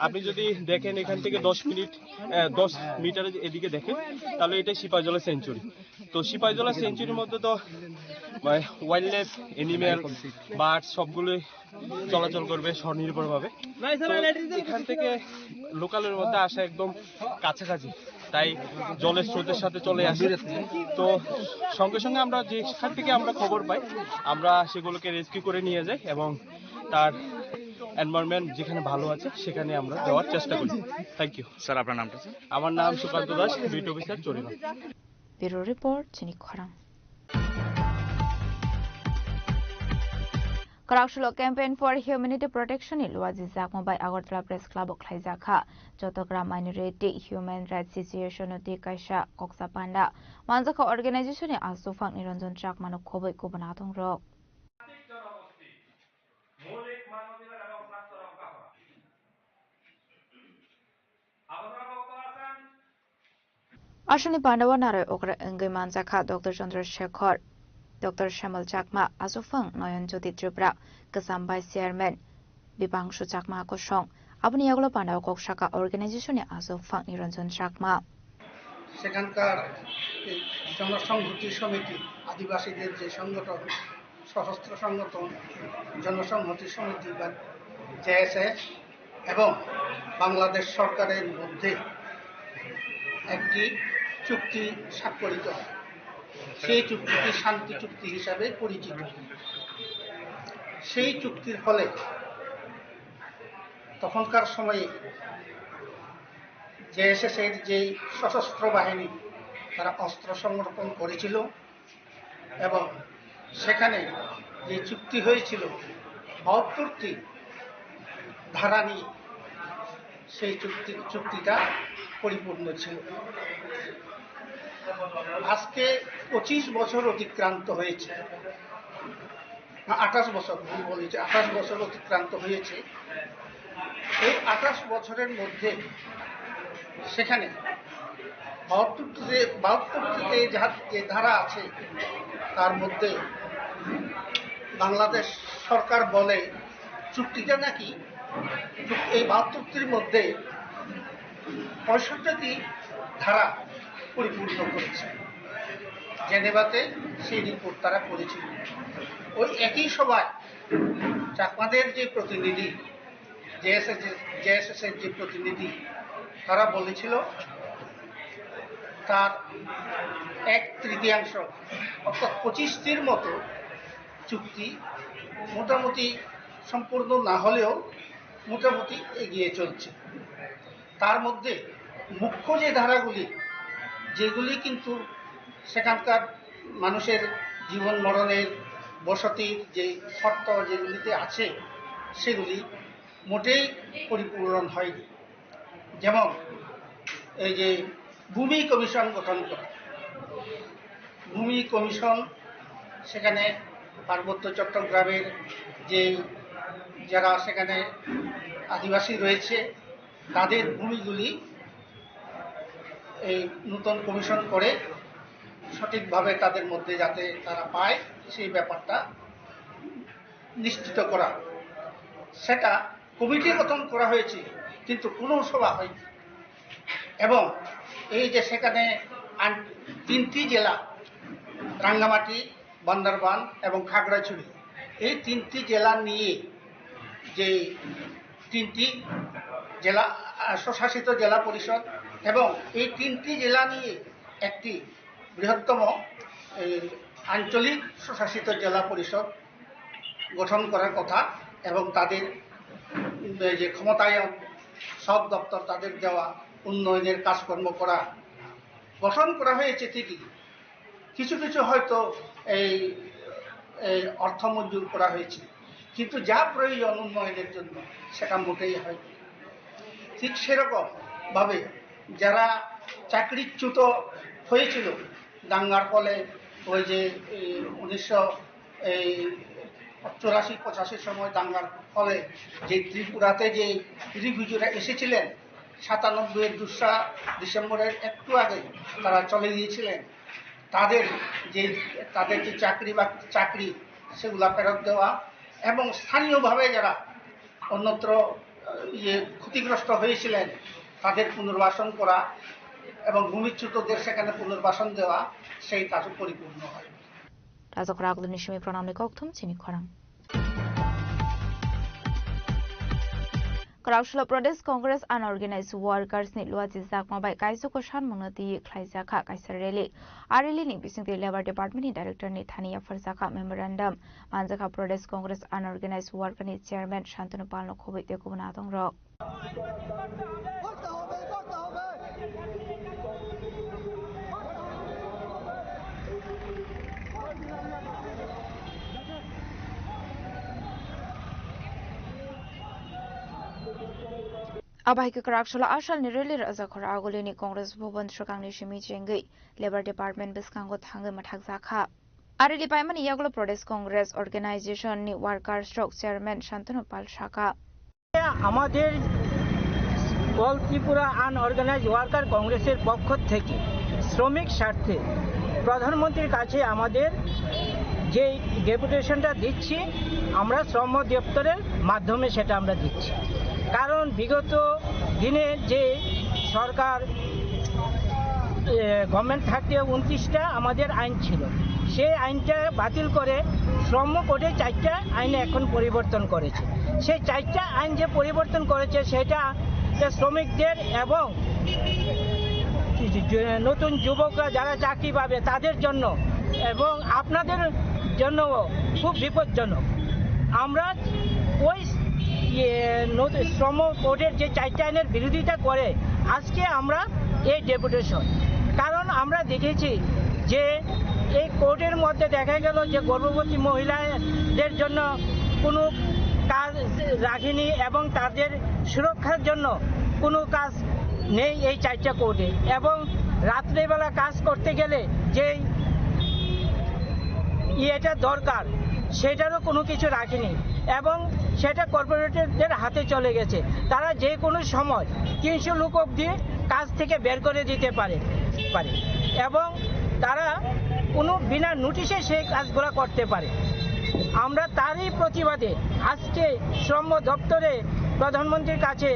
আপনি যদি দেখেন এখান থেকে দশ মিনিট, আহ, দশ মিটার এদিকে দেখেন, তাহলে এটা সিপাহীজলা সেঞ্চুরি। তো সিপাহীজলা সেঞ্চুরির মধ্যে তো, মানে, ওয়াইল্ড লাইফ, অ্যানিমেল, বার্ড সবগুলোই চলাচল করবে স্বনির্ভরভাবে। তো এখান থেকে লোকালয়ের মধ্যে আসা একদম কাছাকাছি, তাই জলের স্রোতের সাথে চলে আসে। তো সঙ্গে সঙ্গে আমরা যেখান থেকে আমরা খবর পাই, আমরা সেগুলোকে রেস্কিউ করে নিয়ে যাই এবং তার এনভায়রনমেন্ট যেখানে ভালো আছে সেখানে আমরা দেওয়ার চেষ্টা করি। Thank you. স্যার, আপনার নামটা স্যার? আমার নাম সুকান্ত দাস, বিট অফিসার চুরিরাম। Bureau Report, Chini Khorang. Kwrak Sulo Campaign for Humanity Protection ni luajijakma bai Agartala Press Club o khlaijak kha. Jotogram Minority Human Rights Situation no twi kaisa koksa panda manjakha organization ni aswk phang Niranjan Chakma no khobwi kubun adong rok. মৌলিক মানবাধিকার এবং স্বার্থ রক্ষা করা। আলোচনা বক্তব্য রাখেন Aswkni pandao narwi okra wngwi manjakha Doctor Chandra Shekhar, Doctor Shyamala Chakma, aswk phang Nayan Jyoti Tripura, kwcham Vice Chairman Bipangsu Chakma kosong. Aboni yagulo pandao kok sakha organization ni aswk phang Niranjan Chakma. সেখানকার এই জনসংহতি সমিতি, আদিবাসীদের যে সংগঠন, সশস্ত্র সংগঠন, জনসংহতি সমিতি বা জেএসএস এবং বাংলাদেশ সরকারের মধ্যে একটি চুক্তি স্বাক্ষরিত হয়। সেই চুক্তিটি শান্তি চুক্তি হিসাবে পরিচিত। সেই চুক্তির ফলে তখনকার সময়ে জেএসএস এর যেই সশস্ত্র বাহিনী, তারা অস্ত্র সমর্পণ করেছিল এবং সেখানে যে চুক্তি হয়েছিল, বাহাত্তরটি ধারা নিয়ে সেই চুক্তি, চুক্তিটা পরিপূর্ণ ছিল। আজকে পঁচিশ বছর অতিক্রান্ত হয়েছে, না, আঠাশ বছর, ভুল বলেছি, আঠাশ বছর অতিক্রান্ত হয়েছে। এই আঠাশ বছরের মধ্যে সেখানে বাহাত্তরটিতে, বাহাত্তরটিতে যে ধারা আছে, তার মধ্যে বাংলাদেশ সরকার বলে চুক্তিটা নাকি এই বাহাত্তরটির মধ্যে পঁয়ষট্টিটি ধারা পরিপূর্ণ করেছে। জেনেভাতে সেই রিপোর্ট তারা করেছিল। ওই একই সভায় চাকমাদের যে প্রতিনিধি, জেএসএস, জেএসএস এর যে প্রতিনিধি, তারা বলেছিল তার এক তৃতীয়াংশ, অর্থাৎ পঁচিশটির মতো চুক্তি মোটামুটি সম্পূর্ণ না হলেও মোটামুটি এগিয়ে চলছে। তার মধ্যে মুখ্য যে ধারাগুলি, যেগুলি কিন্তু সেখানকার মানুষের জীবন মরণের, বসতির যে শর্ত যেগুলিতে আছে, সেগুলি মোটেই পরিপূরণ হয়নি। যেমন এই যে ভূমি কমিশন গঠন করা, ভূমি কমিশন সেখানে পার্বত্য চট্টগ্রামের যে যারা সেখানে আদিবাসী রয়েছে, তাদের ভূমিগুলি এই নতুন কমিশন করে সঠিকভাবে তাদের মধ্যে যাতে তারা পায়, সেই ব্যাপারটা নিশ্চিত করা। সেটা কমিটি গঠন করা হয়েছে, কিন্তু কোনো সভা হয়নি। এবং এই যে সেখানে আন-, তিনটি জেলা, রাঙ্গামাটি, বান্দরবান এবং খাগড়াছড়ি, এই তিনটি জেলা নিয়ে যে তিনটি জেলা, আহ, স্বশাসিত জেলা পরিষদ এবং এই তিনটি জেলা নিয়ে একটি বৃহত্তম এই আঞ্চলিক স্বশাসিত জেলা পরিষদ গঠন করার কথা এবং তাদের, উম, এই যে ক্ষমতায়ন, সব দপ্তর তাদের দেওয়া, উন্নয়নের কাজকর্ম করা, গঠন করা হয়েছে ঠিকই, কিছু কিছু হয়তো এই, এই অর্থ মঞ্জুর করা হয়েছে, কিন্তু যা প্রয়োজন উন্নয়নের জন্য সেটা মোটেই হয়নি। ঠিক সেরকম ভাবে যারা চাকরিচ্যুত হয়েছিল দাঙ্গার ফলে, ওই যে এই উনিশশো এই চুরাশি পঁচাশির সময় দাঙ্গার ফলে যে ত্রিপুরাতে যে রিফিউজিরা এসেছিলেন, সাতানব্বই এর দোসরা ডিসেম্বরের একটু আগে তারা চলে গিয়েছিলেন, তাদের যে, তাদের যে চাকরি বা চাকরি সেগুলা ফেরত দেওয়া এবং স্থানীয়ভাবে যারা অন্যত্র, আহ, ইয়ে ক্ষতিগ্রস্ত হয়েছিলেন তাদের পুনর্বাসন করা এবং ভূমিচ্যুতদের সেখানে পুনর্বাসন দেওয়া, সেই কাজও পরিপূর্ণ হয়। Rajakhor agulini simi pranamni kokthum chini khorang. Kwraksalo Pradesh Congress Unorganized Workers ni luachi jakma bai kaisoko sanmungno twi khlaijakha kaisa rally. A rally ni bisingtwi Labour Department ni Director ni thani yapharjakha memorandum. Manjakha Pradesh Congress Unorganized Worker ni Chairman Shantanu Pal no khobwi tei kubun adongrok. Abahaikhe kwraksalo asalni rally Rajakhor agulini Congress Bhavan swkangni simi chengwi Labour Department bwskango thangwi mwthakjakha. A rally paimani yagulo Pradesh Congress Organization ni workers rok Chairman Shantanu Pal sakha. আমাদের অল Tripura unorganised worker কংগ্রেসের পক্ষ থেকে শ্রমিক স্বার্থে প্রধানমন্ত্রীর কাছে আমাদের যে ডেপুটেশনটা দিচ্ছি, আমরা শ্রম দপ্তরের মাধ্যমে সেটা আমরা দিচ্ছি। কারণ বিগত দিনে যে সরকার, এ, গভর্নমেন্ট থাকতে উনত্রিশটা আমাদের আইন ছিল, সেই আইনটা বাতিল করে শ্রম কোডে চারটা আইন এখন পরিবর্তন করেছে। সেই চারটা আইন যে পরিবর্তন করেছে, সেটা শ্রমিকদের এবং যে নতুন যুবকরা যারা চাকরি পাবে তাদের জন্য এবং আপনাদের জন্য খুব বিপজ্জনক। আমরা ওই, ইয়ে, নতুন শ্রম কোডের যে চারটা আইনের বিরোধিতা করে আজকে আমরা এই ডেপুটেশন। কারণ আমরা দেখেছি যে এই কোডের মধ্যে দেখা গেল যে গর্ভবতী মহিলাদের জন্য কোনো কাজ রাখেনি এবং তাদের সুরক্ষার জন্য কোনো কাজ নেই এই চারটা কোডে। এবং রাত্রেবেলা কাজ করতে গেলে যেই ইয়েটা দরকার, সেটারও কোনো কিছু রাখেনি এবং সেটা কর্পোরেটরদের হাতে চলে গেছে। তারা যে কোনো সময় তিনশো লোক অবধি কাজ থেকে বের করে দিতে পারে, পারে এবং তারা কোনো বিনা নোটিশে সেই কাজগুলো করতে পারে। আমরা তারই প্রতিবাদে আজকে শ্রম দপ্তরে প্রধানমন্ত্রীর কাছে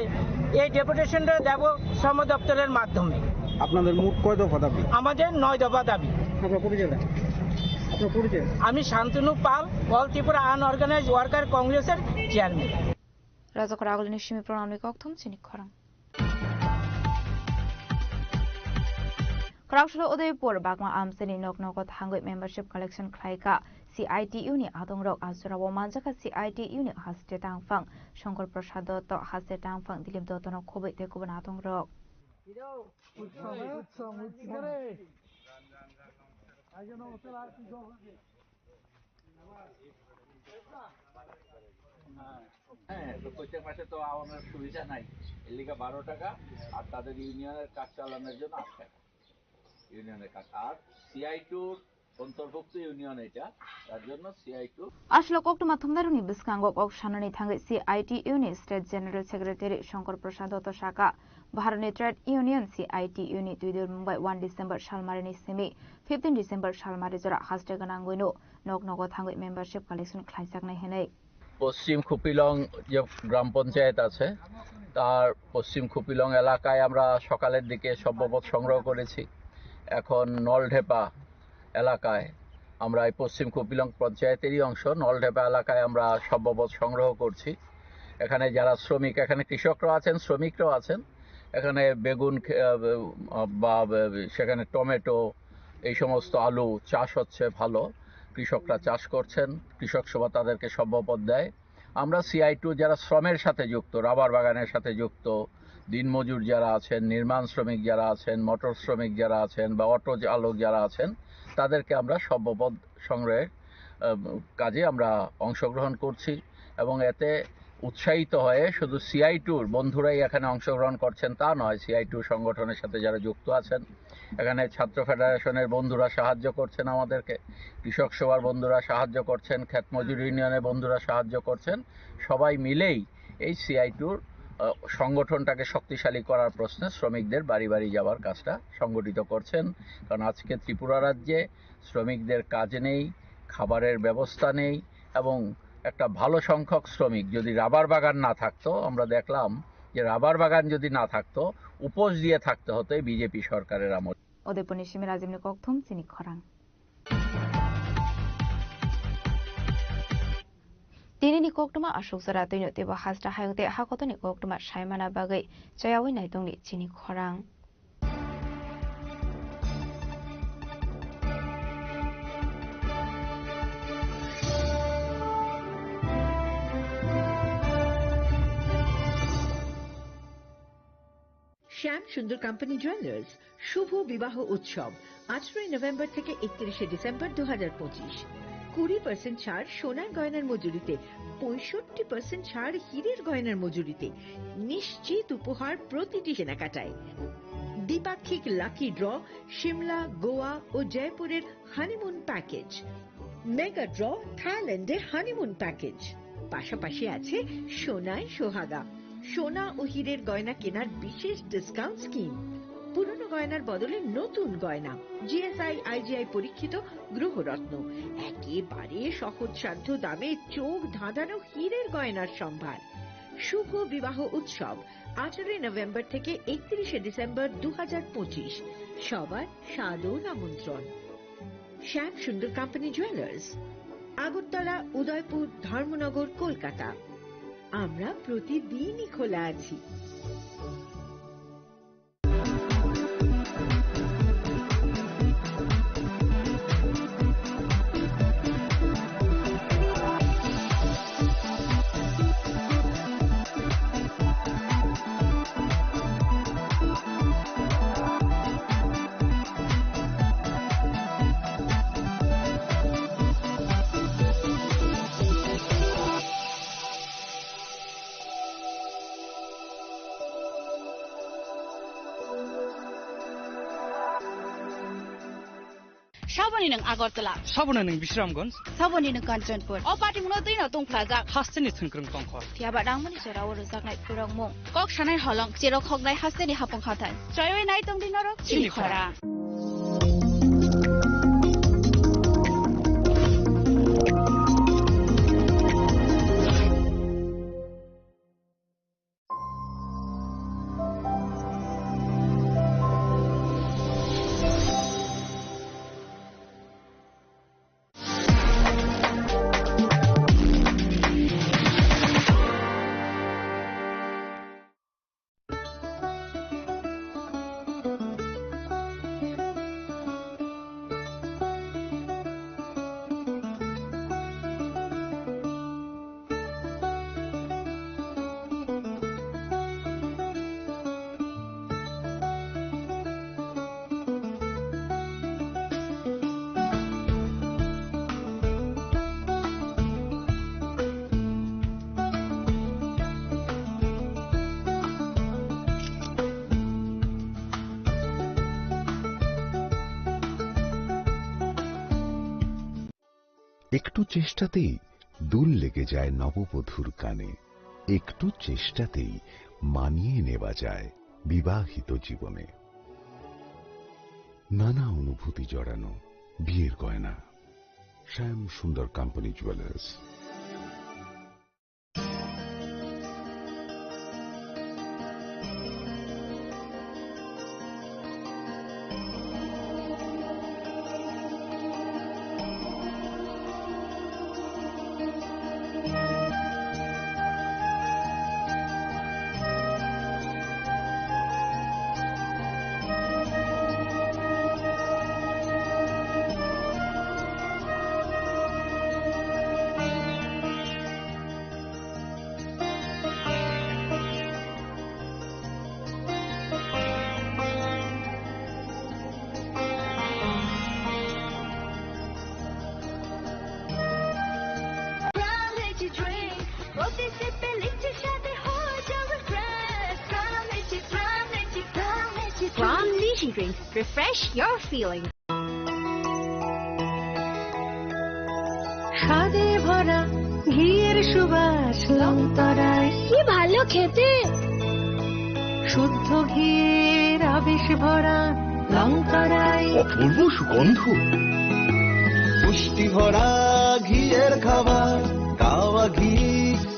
এই ডেপুটেশনটা দেব শ্রম দপ্তরের মাধ্যমে। আপনাদের মোট কয় দফা দাবি? আমাদের নয় দফা দাবি। আপনার পরিচয়টা? আপনার পরিচয়? আমি শান্তনু পাল, অল ত্রিপুরা আনঅর্গানাইজড ওয়ার্কার কংগ্রেসের chairman. Rajakhor agulini simi pranamni kokthum chini khorang. Kwraksalo Udaipur Bagma Amchaini nok nogo thangwi membership collection khlaikha C I T U ni adongrok. Ajorao manjakha C I T U ni haste tangphang Shankar Prasad Dotto, haste tangphang Dilip Dotto no khobwi tei kubun adongrok. হ্যাঁ, তো প্রত্যেক মাসে তো আমার সুবিধা নাই, এর লিগে বারো টাকা, আর তাদের ইউনিয়নের কাজ চালানোর জন্য আট টাকা, ইউনিয়নের কাজ। আর সিআই টুর অন্তর্ভুক্ত ইউনিয়ন এটা, তার জন্য CITU. Aswk koktwma thumnairokni bwskango kok sanani thangwi C I T U ni State General Secretary Shankar Prasad Dotto sakha, Bharatni Trade Union C I T U ni twidulmung bai one December salmarini simi fifteen December salmari jora haste gwnangwino nok nogo thangwi membership collection khlaijaknai hwnwi. পশ্চিম খুপিলং যে গ্রাম পঞ্চায়েত আছে, তার পশ্চিম খুপিলং এলাকায় আমরা সকালের দিকে সভ্যপদ সংগ্রহ করেছি। এখন নলঢেপা এলাকায় আমরা এই পশ্চিম খুপিলং পঞ্চায়েতেরই অংশ নলঢেপা এলাকায় আমরা সভ্যপদ সংগ্রহ করছি। এখানে যারা শ্রমিক, এখানে কৃষকরাও আছেন, শ্রমিকরাও আছেন। এখানে বেগুন খে-, আহ, বা, বা সেখানে টমেটো, এই সমস্ত আলু চাষ হচ্ছে ভালো। কৃষকরা চাষ করছেন, কৃষক সভা তাদেরকে সম্ভবত দেয়। আমরা সিআই টু যারা শ্রমের সাথে যুক্ত, রাবার বাগানের সাথে যুক্ত, দিনমজুর যারা আছেন, নির্মাণ শ্রমিক যারা আছেন, মোটর শ্রমিক যারা আছেন বা অটো চালক যারা আছেন, তাদেরকে আমরা সম্ভবত সংগ্রহের, আহ, কাজে আমরা অংশগ্রহণ করছি এবং এতে উৎসাহিত হয়ে শুধু সিআই টুর বন্ধুরাই এখানে অংশগ্রহণ করছেন তা নয়, সিআই টু সংগঠনের সাথে যারা যুক্ত আছেন, এখানে ছাত্র ফেডারেশনের বন্ধুরা সাহায্য করছেন আমাদেরকে, কৃষক সভার বন্ধুরা সাহায্য করছেন, ক্ষেত মজুর ইউনিয়নের বন্ধুরা সাহায্য করছেন। সবাই মিলেই এই সিআই টুর, আহ, সংগঠনটাকে শক্তিশালী করার প্রশ্নে শ্রমিকদের বাড়ি বাড়ি যাওয়ার কাজটা সংগঠিত করছেন। কারণ আজকে ত্রিপুরা রাজ্যে শ্রমিকদের কাজ নেই, খাবারের ব্যবস্থা নেই এবং একটা ভালো সংখ্যক শ্রমিক যদি রাবার বাগান না থাকতো, আমরা দেখলাম যে রাবার বাগান যদি না থাকতো, উপোস দিয়ে থাকতে হতো এই বিজেপি সরকারের আমলে। Udaipurni simi Rajibni kokthum chini khorang. Tinini koktwma aswk jora twino teibo hasta hayung tei hakotoni koktwma saimana bagwi chayaui naitongni chini khorang. শ্যাম সুন্দর কোম্পানি জুয়েলার্স শুভ বিবাহ উৎসব, আঠারোই নভেম্বর থেকে একত্রিশে ডিসেম্বর দু হাজার পঁচিশ। কুড়ি পার্সেন্ট ছাড় সোনার গয়নার মজুরিতে, পঁয়ষট্টি পার্সেন্ট ছাড় হীরের গয়নার মজুরিতে, নিশ্চিত উপহার প্রতিটি কেনাকাটায়। দ্বিপাক্ষিক লাকি ড্র, সিমলা, গোয়া ও জয়পুরের হানিমুন প্যাকেজ, মেগা ড্র, থাইল্যান্ডের হানিমুন প্যাকেজ, পাশাপাশি আছে সোনায় সোহাগা, সোনা ও হীরের গয়না কেনার বিশেষ ডিসকাউন্ট স্কিম, পুরনো গয়নার বদলে নতুন গয়না, জিএসআই আইজিআই পরীক্ষিত গ্রহরত্ন, একেবারে সহজসাধ্য দামে চোখ ধাঁধানো হীরের গয়নার সম্ভার। শুভ বিবাহ উৎসব, আঠারোই নভেম্বর থেকে একত্রিশে ডিসেম্বর দু হাজার পঁচিশ। সবার সাদর আমন্ত্রণ। Shyam Sundar company jewellers, Agartala, Udaipur, Dharmanagar, Kolkata. আমরা প্রতিদিনই খোলা আছি। Saboni nwng Agartala. Saboni nwng Bisramganj. Saboni nwng Kanchanpur. O patimungno twino tongphlajak. Hasteni thwngkwrwng tongkhor. Phiya ba rangmani jora o rwjaknai khurangmung. Kok sanai holong, cherok hoknai hasteni hapung hathai. Chaywi nai tongdi norok chini khorang. একটু চেষ্টাতেই দুল লেগে যায় নববধূর কানে, একটু চেষ্টাতেই মানিয়ে নেওয়া যায় বিবাহিত জীবনে। নানা অনুভূতি জড়ানো বিয়ের গয়না। শ্যাম Sundar company jewellers. Drink, refresh your feeling. স্বাদে ভরা ঘিয়ের সুবাস লংতরায়। কি ভালো খেতে! শুদ্ধ ঘিয়ের আবেশ ভরা লংতরায়। অপূর্ব সুগন্ধ। পুষ্টি ভরা ঘিয়ের খাবার, গাওয়া ঘি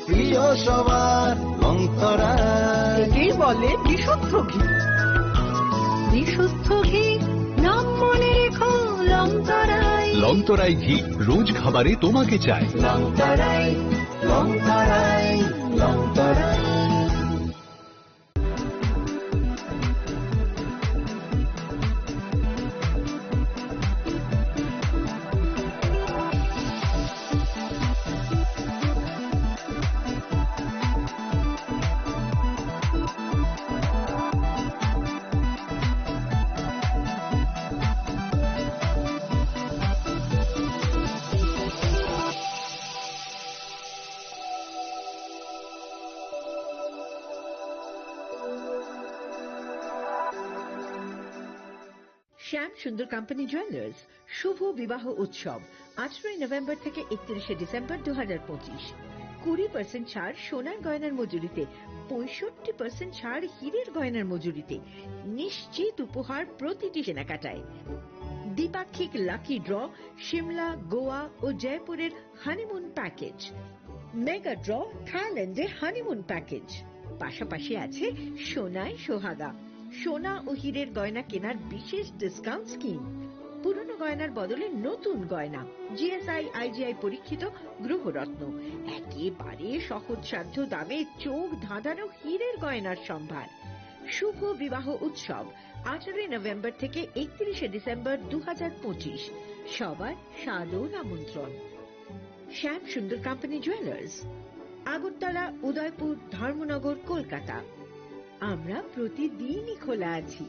প্রিয় সবার, লংতরায়। একেই বলে বিশুদ্ধ ঘি। বিশুদ্ধ ঘি, নাম মনে রেখো, লংতরায়। লংতরায় ঘি, রোজ খাবারে তোমাকে চাই। লংতরায়, লংতরায়, লংতরায়। শ্যাম সুন্দর কোম্পানি জুয়েলার্স শুভ বিবাহ উৎসব, আঠারোই নভেম্বর থেকে একত্রিশে ডিসেম্বর দু হাজার পঁচিশ। কুড়ি পার্সেন্ট ছাড় সোনার গয়নার মজুরিতে, পঁয়ষট্টি পার্সেন্ট ছাড় হীরের গয়নার মজুরিতে, নিশ্চিত উপহার প্রতিটি কেনাকাটায়। দ্বিপাক্ষিক লাকি ড্র, সিমলা, গোয়া ও জয়পুরের হানিমুন প্যাকেজ। মেগা ড্র, থাইল্যান্ডে হানিমুন প্যাকেজ। পাশাপাশি আছে সোনায় সোহাগা, সোনা ও হীরের গয়না কেনার বিশেষ ডিসকাউন্ট স্কিম। পুরনো গয়নার বদলে নতুন গয়না, জিএসআই, আইজিআই পরীক্ষিত গ্রহরত্ন, একেবারে সহজসাধ্য দামে চোখ ধাঁধানো হীরের গয়নার সম্ভার। শুভ বিবাহ উৎসব, আঠারোই নভেম্বর থেকে একত্রিশে ডিসেম্বর দু হাজার পঁচিশ। সবার সাদর আমন্ত্রণ। Shyam Sundar company jewellers, Agartala, Udaipur, Dharmanagar, Kolkata. আমরা প্রতিদিনই খোলা আছি।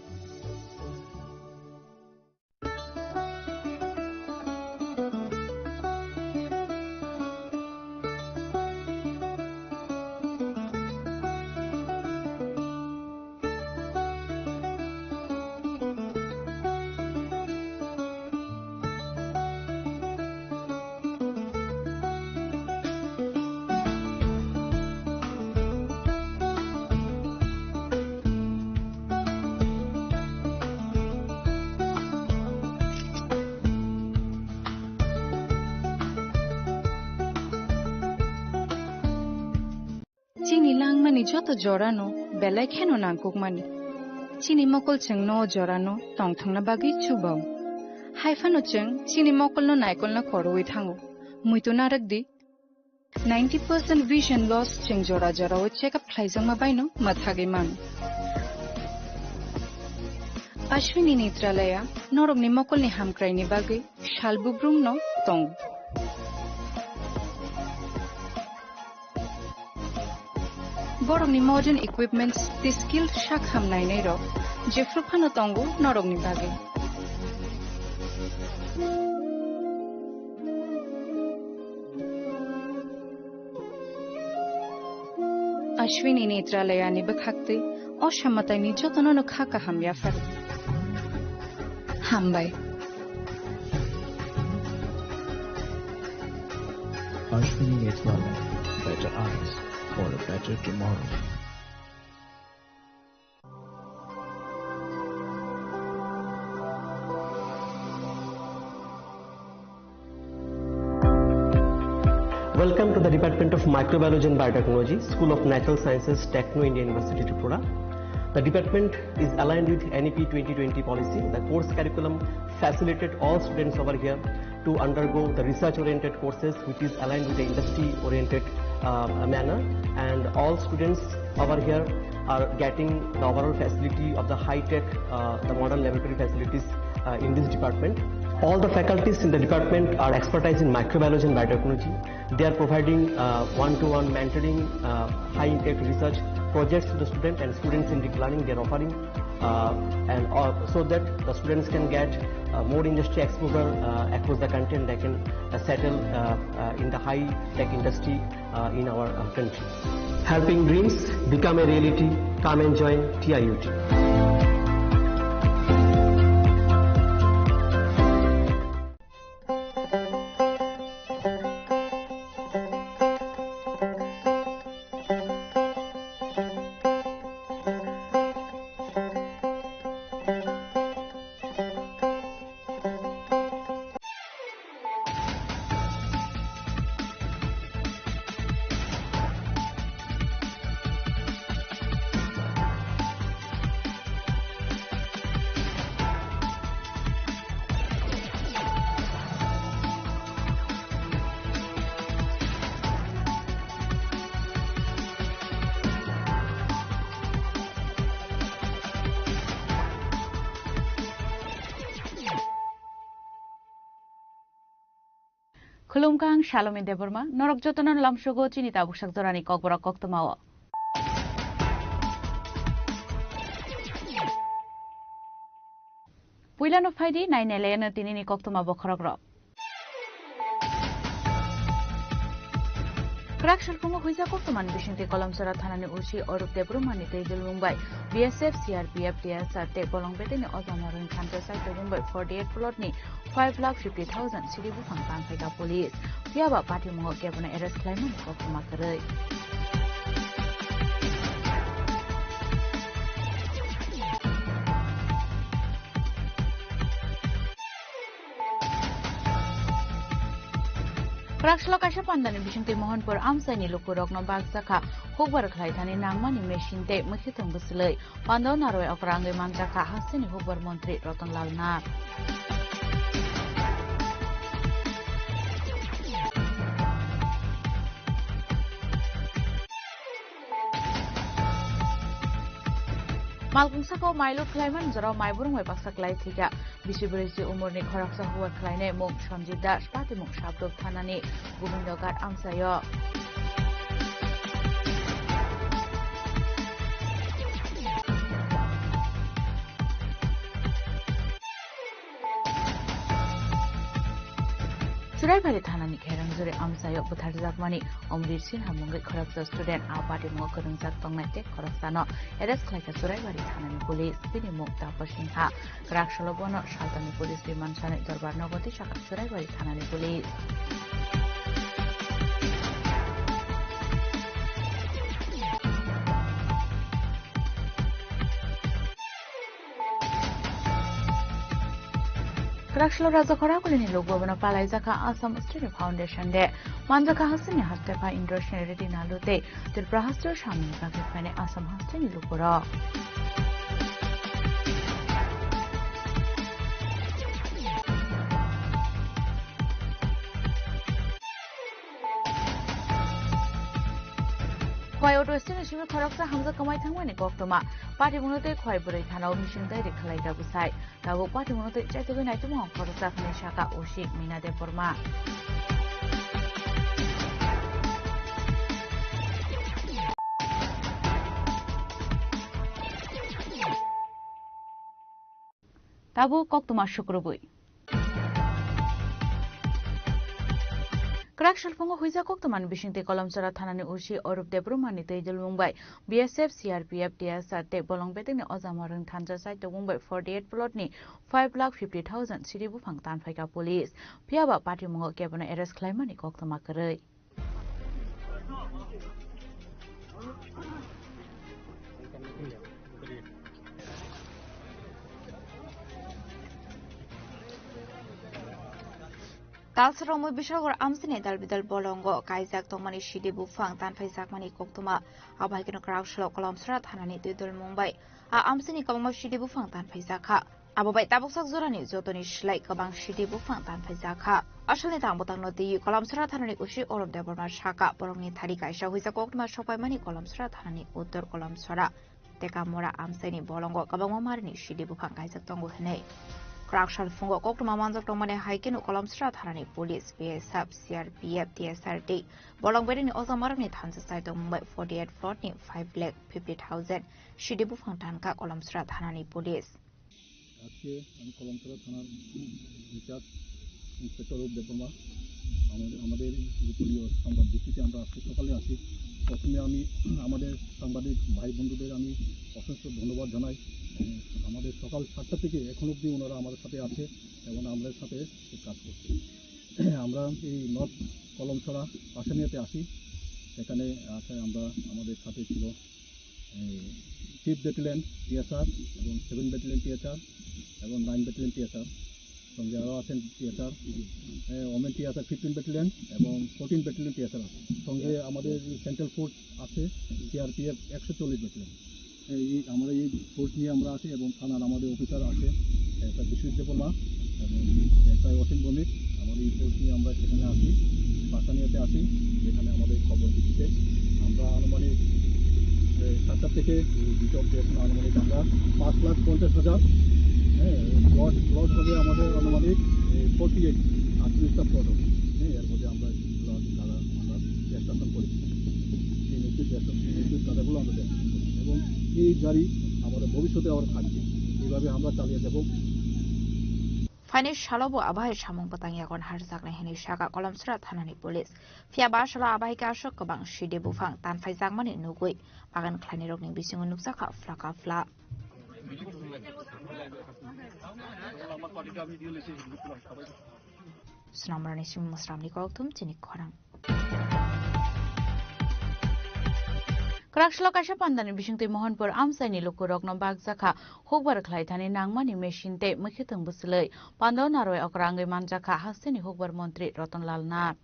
Chini langmani joto jorano belai kheno nangkukmani. Chini mokol chwngno o jorano tongthokna bagwi chubao. Haiphano chwng chini mokolno naikolna khorwi thango. Muitu narwkdi, ninety percent vision loss chwng jora jorao check up khlaijakma baino mwthagwi mano. Ashwini Netralaya norokni mokolni hamkraini bagwi sal bubrumno tongo. Borokni modern equipments tei skilled sak ham nainairok jephru phano tongo norokni bagwi. Ashwini Netralayani bwkhaktwi o samataini jotono no kha kaham yaphar. Hambai. Ashwini Netralaya, better eyes for a better tomorrow. Welcome to the Department of Microbiology and Biotechnology, School of Natural Sciences, Techno India University, Tripura. The department is aligned with N E P twenty twenty policy. The course curriculum facilitated all students over here to undergo the research-oriented courses, which is aligned with the industry-oriented, uh, manner. And all students over here are getting the overall facility of the high-tech, uh, the modern laboratory facilities, uh, in this department. All the faculties in the department are expertise in microbiology and biotechnology. They are providing, uh, one-to-one mentoring, uh, high-impact research projects to the student, and students-centric learning they are offering, uh, and, uh, so that the students can get, uh, more industry exposure, uh, across the country, and they can, uh, settle, uh, uh, in the high-tech industry, uh, in our, uh, country. Helping dreams become a reality. Come and join T I U T. Khulumkha, ang Salomi Debbarma, norok jotono lamsogo chini tabuksak jorani kokborok koktwmao. Puilano phaidi, nainai laiano tinini koktwma bokhorokrok. Kwrak salphungo huijak koktwmani bisingtwi Kolomsora thanani O C Orup Debbarmani twi dulmung bai B S F, C R P F, T S R tei bolong bedekni ojama rwng thansa chai tongmung bai forty eight plot ni five lakh fifty thousand siri buphang tanphaikha police. Phiyaba patimungo kebono arrest khlaimani koktwma kwrwi. Kwraksalo kaisa pandani bisingtwi Mohanpur amchaini lukurokno bakjakha hukbar khlaithani nangmani machine tei mwkhwtwng bwswlwi. Pandao narwai okra wngwi manjakha hasteni hukbar montri Ratan Lal Nath. Malkung saka o mai lut khlaimani jorao mai burung bai baksa klai thwikha. Bisi brwichi umorni khoroksa hukbar khlainai mung Sanjit Das, patimung Sabdop thanani Gobindo Ghat amchaio. Churaibari thanani Kherang Juri amchaio butharjakmani Omrit Sinha mungwi khoroksa student a patimungo kwrwngjak tongnai tei khoroksano arrest khlaikha Churaibari thanani police, bini mung Tapo Sinha. Kwraksalo bono saltani police remand sanwi dorbar nogo tei sakha Churaibari thanani police. Kwraksalo Raja Khoragulini lukbabano palaijakha Assam Student Foundation Day. Manjakha hasteni hastepha Indrasena Reddy Nalu tei Tripura hasteo samungni bagwi phainai Assam hasteni lukurok. Khowai auto stand ni simi khoroksa hamjak kwmai thangmani koktwma. Patimungno tei Khowai bwrwi thanao missing diary khwlaikha bwsai. Tabuk patimungno tei chaitugwi naitugmung khoroksa hwnwi sakha O C Mina Debbarma. Tabuk koktwma sukrubwi. Kwrak salphungo huijak koktwmani bisingtwi Kolomsora thanani O C Orup Debbarmani twi dulmung bai B S F, C R P F, T S R tei bolong bedekni ojama rwng thansa chai tongmung bai forty eight plot ni five lakh fifty thousand siri buphang tanphaikha police. Phiyaba patimungo kebono arrest khlaimani koktwma kwrwi. Talsaromwi Bishalgarh amchaini dalbidal bolongo kaijak tongmani sidi buphang tanphaijakmani koktwma. Abo hai kheno kwraksalo Kolomsora thanani twi dulmung bai a amchaini kwbangma sidi buphang tanphaijakha. Abo bai tabuksak jorani jotoni slai kwbang sidi buphang tanphaijakha. Asalni tang bwtangno twiwi Kolomsora thanani O C Orup Debbarma sakha, borokni thari kaisa huijak koktwma sokpaimani Kolomsora thanani uttor Kolomsora Tekamura amchaini bolongo kwbangma marini sidi buphang kaijak tongo hwnwi. Kwrak salphungo koktwma manjak tongmani hai kheno Kolomsora thanani police, B S F, C R P F, T S R tei bolong bedekni ojama rokni thansa chai tongmung bai forty eight plot ni five lakh fifty thousand sidi buphang tankha Kolomsora thanani police. আজকে আমি কলমছড়া থানার in charge inspector রূপ দেববর্মা, আমাদের, আমাদের এই গোপনীয় সংবাদ ভিত্তিতে আমরা আজকে সকালে আসি। প্রথমে আমি আমাদের সাংবাদিক ভাই বন্ধুদের আমি অশেষ ধন্যবাদ জানাই। আমাদের সকাল সাতটা থেকে এখন অবধি ওনারা আমাদের সাথে আছে এবং আমাদের সাথে কাজ করছে। আমরা এই নর্থ কলমছড়া আসানিয়াতে আসি। সেখানে আছে আমরা, আমাদের সাথে ছিল এই ফিফথ ব্যাটালিয়ন টিএসআর এবং সেভেন ব্যাটালিয়ন টিএসআর এবং নাইন ব্যাটালিয়ন টিএসআর, সঙ্গে আরও আছেন টিএসআর, এ, ওমেন টিএসআর ফিফটিন ব্যাটালিয়ন এবং ফোরটিন ব্যাটালিয়ন টিএসআর আছে। সঙ্গে আমাদের সেন্ট্রাল ফোর্স আছে, সিআরপিএফ একশো চল্লিশ ব্যাটালিয়ন। এই, এই আমরা এই ফোর্স নিয়ে আমরা আছি এবং থানার আমাদের অফিসার আছে, এসআই বিশ্বজিৎ দেববর্মা এবং এসআই অসীম ভৌমিক। আমাদের এই ফোর্স নিয়ে আমরা সেখানে আসি, বাসানিয়াতে আসি, যেখানে আমাদের খবর ভিত্তিতে আমরা আনুমানিক, এ, সাতটা থেকে এই দুটো অবধি এখন আনুমানিক আমরা পাঁচ লাখ পঞ্চাশ হাজার, হ্যাঁ, প্লট, প্লট হবে আমাদের আনুমানিক, এ, ফোর্টি এইট, আটত্রিশটা প্লট হবে। এর মধ্যে আমরা কিছু খেলোয়াড়কে কারা আমরা চেষ্টা করেছি। সেই নিশ্চিত চেষ্টা, সেই নিশ্চিত কাদাগুলো আমরা চেষ্টা করছি এবং এই জারি আমাদের ভবিষ্যতে আবার থাকবে। এইভাবে আমরা চালিয়ে যাব। Phaini salo bo abai samung bwtang yagon harjaknai hwnwi sakha Kolomsra thanani police. Phiya ba salo abai khe aswk kwbang sidi buphang tanphaijakmani nugwi bagan khlainirokni bisingo nukjakha phlaka phla. Snamrani simi Musramni kokthum chini khorang. Kwraksalo kaisa pandani bisingtwi Mohanpur amchaini lukurokno bakjakha hukbar khlai thani nangmani machine tei mwkhwtwng bwswlwi pandao narwi okra wngwi manjakha hasteni hukbar montri Ratan Lal Nath.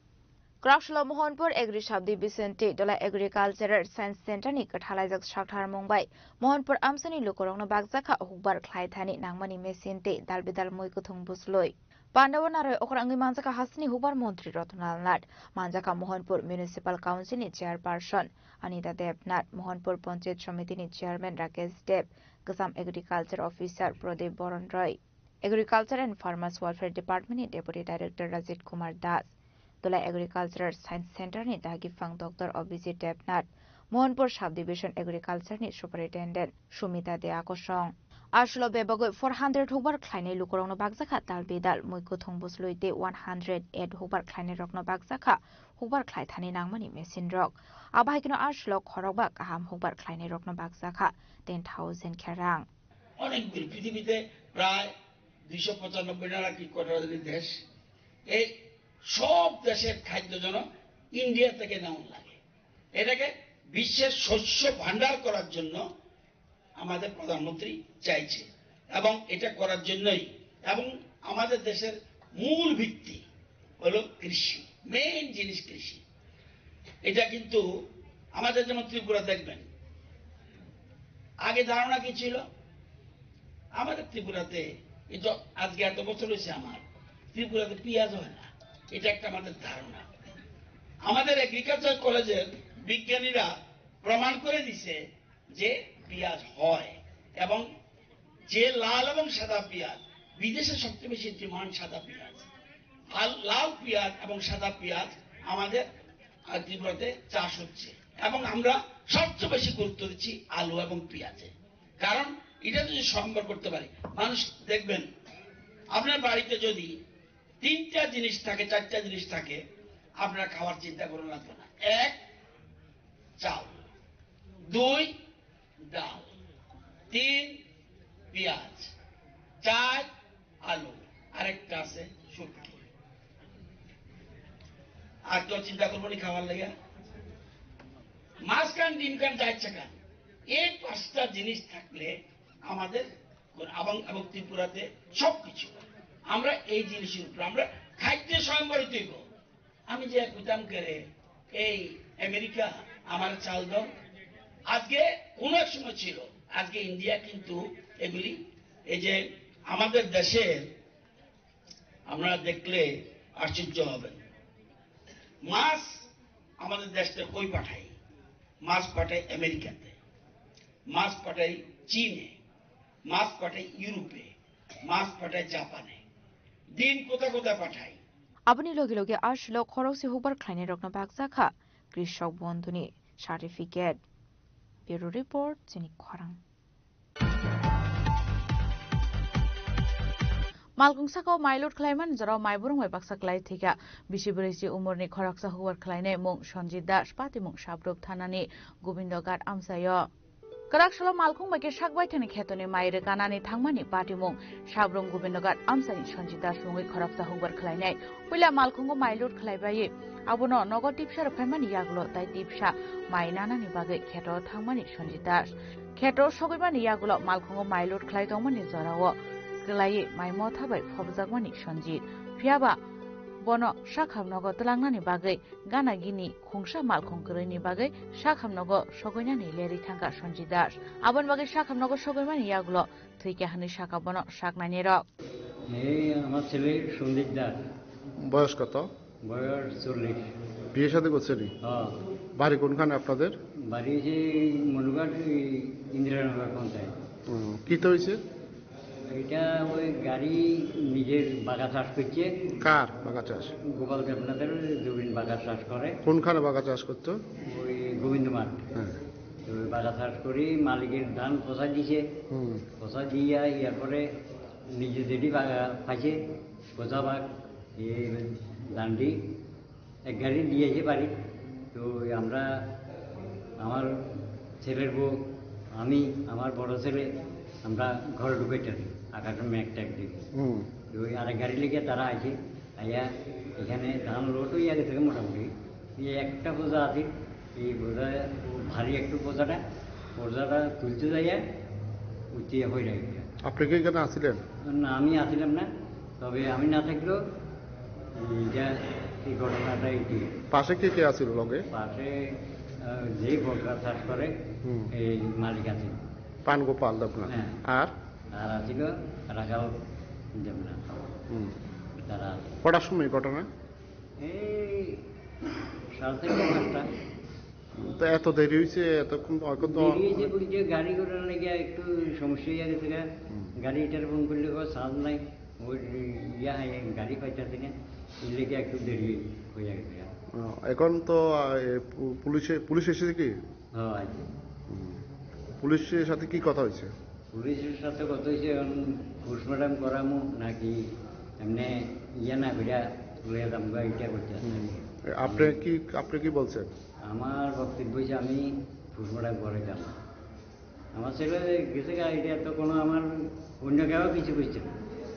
Kwraksalo Mohanpur Agri Sub Division tei Dola Agricultural Science Center ni kwthalaijak saktharmung bai Mohanpur amchaini lukurokno bakjakha hukbar khlai thani nangmani machine tei dal bidal mui kwthwng bwswlwi. Pandao narwi okra wngwi manjakha hasteni hukbar montri Ratan Lal Nath, manjakha Mohanpur Municipal Council ni Chairperson Anita Debnath, Mohanpur Panchayat Samiti ni Chairman Rakesh Deb, Kwcham Agriculture Officer Pradip Boron Roy, Agriculture and Farmers Welfare Department ni Deputy Director Rajit Kumar Das, Dola Agricultural Science Center ni dagi phang Doctor Abhijit Debnath, Mohanpur Subdivision Agriculture ni Superintendent Sumita Dea kosong. Aswlo bebagwi four hundred hukbar khlainai lukurokno bakjakha dal bidal, mui kwthwng bwswlwi tei one hundred eight hukbar khlainairokno bakjakha hukbar khlai thani nangmani machine rok. Abo hai kheno aswlo khorokba kaham hukbar khlainairokno bakjakha ten thousand khe rang. অনেক দূর পৃথিবীতে প্রায় দুইশো পঁচানব্বই না কি কটা জানি দেশ, এই সব দেশের খাদ্য যেন ইন্ডিয়া থেকে নেওয়া লাগে। এটাকে বিশ্বের শস্য ভাণ্ডার করার জন্য আমাদের প্রধানমন্ত্রী চাইছে, এবং এটা করার জন্যই, এবং আমাদের দেশের মূল ভিত্তি হলো কৃষি, মেইন জিনিস কৃষি। এটা কিন্তু আমাদের, যেমন ত্রিপুরা দেখবেন, আগে ধারণা কি ছিল? আমাদের ত্রিপুরাতে, এই তো আজকে এত বছর হয়েছে আমার, ত্রিপুরাতে পেঁয়াজ হয় না, এটা একটা আমাদের ধারণা। আমাদের এগ্রিকালচার কলেজের বিজ্ঞানীরা প্রমাণ করে দিছে যে পেঁয়াজ হয়, এবং যে লাল এবং সাদা পেঁয়াজ, বিদেশে সবচেয়ে বেশি ডিমান্ড সাদা পেঁয়াজ, আর লাল পেঁয়াজ এবং সাদা পেঁয়াজ আমাদের ত্রিপুরাতে চাষ হচ্ছে, এবং আমরা সবচেয়ে বেশি গুরুত্ব দিচ্ছি আলু এবং পেঁয়াজে। কারণ এটা যদি সম্ভব করতে পারি, মানুষ দেখবেন, আপনার বাড়িতে যদি তিনটা জিনিস থাকে, চারটা জিনিস থাকে, আপনার খাওয়ার চিন্তা করা লাগবে না। এক, চাল, দুই, ডাল, তিন, পেঁয়াজ, চার, আলু, আরেকটা আছে শুটকি। আর কেউ চিন্তা করবো নি খাওয়ার লেগে? মাছ খান, ডিম খান, যা ইচ্ছা খান, এই পাঁচটা জিনিস থাকলে আমাদের এবং, এবং ত্রিপুরাতে সবকিছু। আমরা এই জিনিসের উপরে আমরা খাদ্যে স্বয়ংবর হইতে হইব। আমি যে কইতাম করে, এই আমেরিকা আমার চাল দাও, আজকে কোনো এক সময় ছিল, আজকে ইন্ডিয়া কিন্তু এগুলি, এই যে আমাদের দেশের, আপনারা দেখলে আশ্চর্য হবেন। মাছ আমাদের দেশ থেকে কই পাঠাই? মাছ পাঠাই আমেরিকাতে, মাছ পাঠাই চীনে, মাছ পাঠাই ইউরোপে, মাছ পাঠাই জাপানে। ডিম কোথা কোথা পাঠাই? Aboni logi logi aswlo khorokse hukbar khlainairokno bakjakha Krishok Bondhuni certificate. Bureau Report, Chini Khorang. Malkung saka o mai load khlaimani jorao mai burung bai baksa kwlai thwikha. Bisi bwrwi si umorni khoroksa hukbar khlainai mung Sanjit Das, patimung Sabrup thanani Gobindoghat amchaio. Kwrak salo malkung bai khe sak baithani khetoni mai rwkanani thangmani patimung Sabrum Gobindoghat amchaini Sanjit Das mungwi khoroksa hukbar khlainai. Puila malkhungo mai load khlaibai abono nogo tipsa rwphaimani yagulo tai tipsa mai nanani bagwi kheto thangmani Sanjit Das. Kheto sogwimani yagulo malkhungo mai load khlai tongmani jorao kwlaiwi mai motha bai phobjakmani Sanjit. Phiyaba bono sakham nogo twlangnani bagwi gana gini khungsa malkhung kwrwini bagwi sakham nogo sogwinani lerwi thangkha Sanjit Das. Aboni bagwi sakham nogo sogwimani yagulo thwikha hwnwi sakha bono saknainirok. এই আমার ছেলে সন্দীপ দাস। বয়স কত? বয়স চল্লিশ। বিয়ে শাদী করছেনি? হ্যাঁ। বাড়ি কোনখানে আপনাদের? বাড়ি যে মনুঘাট, এই ইন্দিরানগর পঞ্চায়েত। হুম, কি তো হয়েছে? এটা ওই গাড়ি নিজের বাগা চাষ করছে। কার বাগা চাষ? গোপাল দেবনাথের জমিন বাগা চাষ করে। কোনখানে বাগা চাষ করতো? ওই গোবিন্দ মাঠ। হ্যাঁ। তো ওই বাগা চাষ করি, মালিকের ধান পচা দিছে। হুম। পচা দিয়া ইয়ার পরে নিজে যেটি বাগা পাইছে, পচা বাগ, এই ধানটি এক গাড়ি দিয়েছে বাড়ি। তো ওই আমরা, আমার ছেলের বউ, আমি, আমার বড় ছেলে, আমরা ঘরে ঢুকাইতে আছি, আকাশে মেঘ টেঘ দিকে। হুম। তো ওই আরেক গাড়ি লেগে তারা আছে, আইয়া এখানে ধান লোড হইয়া গেছে মোটামুটি। এই একটা বোঝা আছে, এই বোঝা, ও ভারী একটু বোঝাটা, বোঝাটা তুলতে যাইয়া উঠিয়া হয়ে যায়। আপনি কি এখানে আছিলেন? না, আমি আছিলাম না, তবে আমি না থাকলেও এটা, এই ঘটনাটা এটি। পাশে কে কে আছিল লগে? পাশে, আহ, যে বকরা চাষ করে, হুম। এই মালিক আছে। পান গোপাল দেবনাথ। হ্যাঁ। আর? আর আছিল রাখাল দেবনাথ। হুম। তারা আছে। কটার সময় ঘটনা? এই সাড়ে চারটা, পাঁচটা। তো এত দেরি হইছে, এতক্ষণ, এখন তো দেরি হইছে বলতে গাড়ি ঘোড়া লেগে একটু সমস্যা হয়ে গেছে গা। হুম। গাড়ি টেলিফোন করলে কেউ চার্জ নাই, ওই ইয়া, গাড়ি পাইতেছে না, এই লেগে একটু দেরি হয়ে গেছে গা। ও, এখন তো, আহ, এ, পু-, পুলিশে, পুলিশ এসেছে কি? হ্যাঁ, আইছে। হুম। পুলিশের সাথে কি কথা হয়েছে? পুলিশের সাথে কথা হয়েছে, এখন পোস্টমর্টম করামু নাকি এমনি ইয়ে না করিয়া লইয়া যাবো গা, এটা করতে আছে। হুম। এ, আপনি কি, আপনি কি বলছেন? আমার বক্তব্য হচ্ছে আমি পোস্টমর্টম করে যাব। আমার ছেলে গেছে গা, এটা তো কোনো আমার অন্য কেউ কিছু করছে না।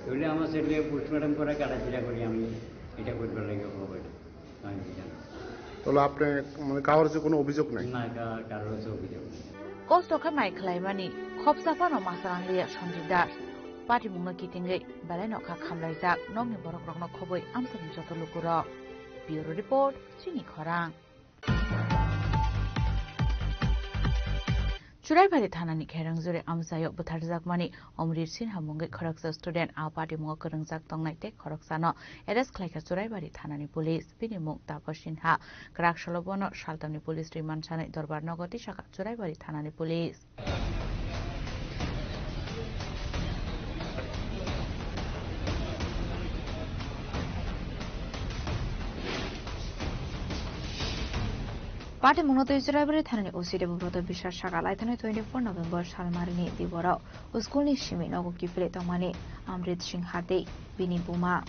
তাহলে আমার ছেলে পোস্টমর্টম করে কাটাছিড়া করি আমি এটা করবার লাগে হবে। তাহলে আপনি, মানে, কারোর যে কোনো অভিযোগ নাই? না, কা-, কারোর হচ্ছে অভিযোগ নেই। Kosto khe mai khlaimani khopsa phano ma swrang liya Sanjit Das. Patimungno kitingwi belai nokha khamlaijak nokni borokrokno khobwi amchaini joto lukurok. Bureau Report, Chini Khorang. Churaibari thanani Kherangjuri amchaio butharjakmani Omrit Sinha mungwi khoroksa student a patimungo kwrwngjak tongnai tei khoroksano arrest khlaikha Churaibari thanani police. Bini mung Tapo Sinha. Kwrak salo bono saltamni police remand sanai Dorbar nogo tisaka Churaibari thanani police. Patimungno twi Churaibari thanani O C Debobroto Biswas saka laithani twenty four November salmarini diboro school ni simi nogo kiphilwi tongmani Amrit Singha tei bini buma.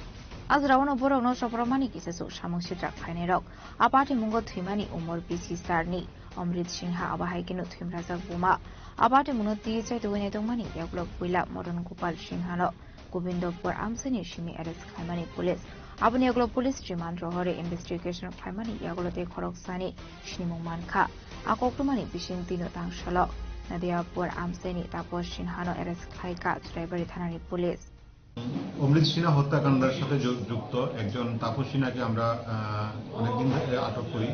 A jorao borokno chopropmani kisa chuk samung sitrak phainairok. A patimungo thwimani umor bisi sarni Amrit Singha, abo hai kheno thwimrajak buma. A patimungno twi chaitugwi naitokmani yagulo puila Madan Gopal Singhano Gobindopur amchaini simi arrest khlaimani police. Aboni yagulo police remand rohorwi investigation khlaimani yagulo tei khoroksani sinimung mankha. A koktwmani bising tino tang salo Nadiapur amchaini Tapo Singhano arrest khlaikha Churaibari thanani police. অমৃত সিনহা হত্যাকাণ্ডের সাথে যু-, যুক্ত একজন তাপস সিনহাকে আমরা, আহ, অনেকদিন ধরে আটক করি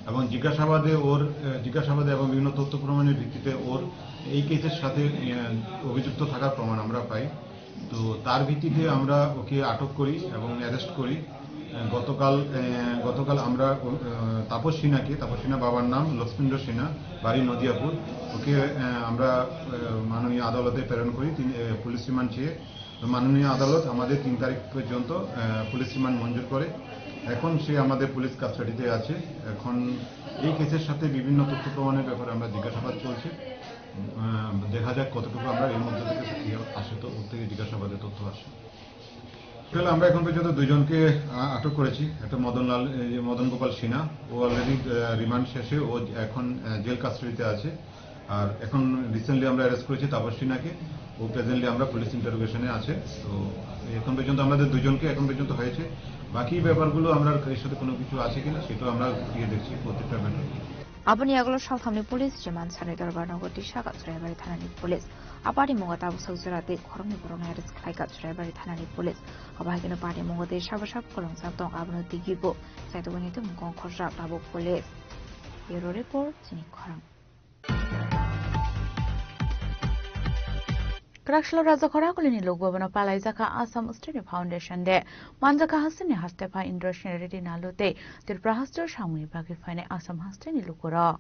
এবং জিজ্ঞাসাবাদে ওর, আহ, জিজ্ঞাসাবাদে এবং বিভিন্ন তথ্য প্রমাণের ভিত্তিতে ওর এই কেসের সাথে, আহ, অভিযুক্ত থাকার প্রমাণ আমরা পাই। তো তার ভিত্তিতে আমরা ওকে আটক করি এবং অ্যারেস্ট করি। আহ, গতকাল, আহ, গতকাল আমরা, আহ, তাপস সিনহাকে, তাপস সিনহা বাবার নাম লক্ষ্মীন্দ্র সিনহা, বাড়ি নদিয়াপুর। ওকে, আহ, আমরা, আহ, মাননীয় আদালতে প্রেরণ করি, তিনি, আহ, পুলিশ রিমান্ড চেয়ে। তো মাননীয় আদালত আমাদের তিন তারিখ পর্যন্ত, আহ, পুলিশ রিমান্ড মঞ্জুর করে। এখন সে আমাদের পুলিশ কাস্টাডিতে আছে। এখন এই কেসের সাথে বিভিন্ন তথ্য প্রমাণের ব্যাপারে আমরা জিজ্ঞাসাবাদ চলছে। আহ, দেখা যাক কতটুকু আমরা এর মধ্যে থেকে ইয়ে আসে, তো ওর থেকে জিজ্ঞাসাবাদের তথ্য আসে। আসলে আমরা এখন পর্যন্ত দুইজনকে, আহ, আটক করেছি। একটা মদনলাল, এই যে মদন গোপাল সিনহা, ও অলরেডি, আহ, রিমান্ড শেষে ও এখন, আহ, জেল কাস্টাডিতে আছে। আর এখন রিসেন্টলি আমরা অ্যারেস্ট করেছি তাপস সিনহাকে, ও প্রেজেন্টলি আমরা পুলিশ ইন্টারোগেশনে আছে। তো এখন পর্যন্ত আমাদের দুজনকে এখন পর্যন্ত হয়েছে, বাকি ব্যাপারগুলো আমরা এর সাথে কোনো কিছু আছে কিনা সেটাও আমরা খতিয়ে দেখছি প্রত্যেকটা ব্যাপার। Aboni yagulo salthamni police remand sanwi Dorbar nogo tisaka Churaibari thanani police. A patimungo tabuk sok jora tei khoroknwi borokno arrest khlaikha Churaibari thanani police. Abo hai kheno patimungo tei sabo sabo kwrwngjak tong, abono digwi bo chaitugwi naitokmung khorsa tabuk police. Bureau Report, Chini Khorang. Kwraksalo Rajakhor Akulini Lok Bhavan-o palaijakha Assam State Foundation Day. Manjakha hasteni hastepha Indrasen Reddy Nalu tei Tripura haste samungni bagwi phainai Assam hasteni lukurok.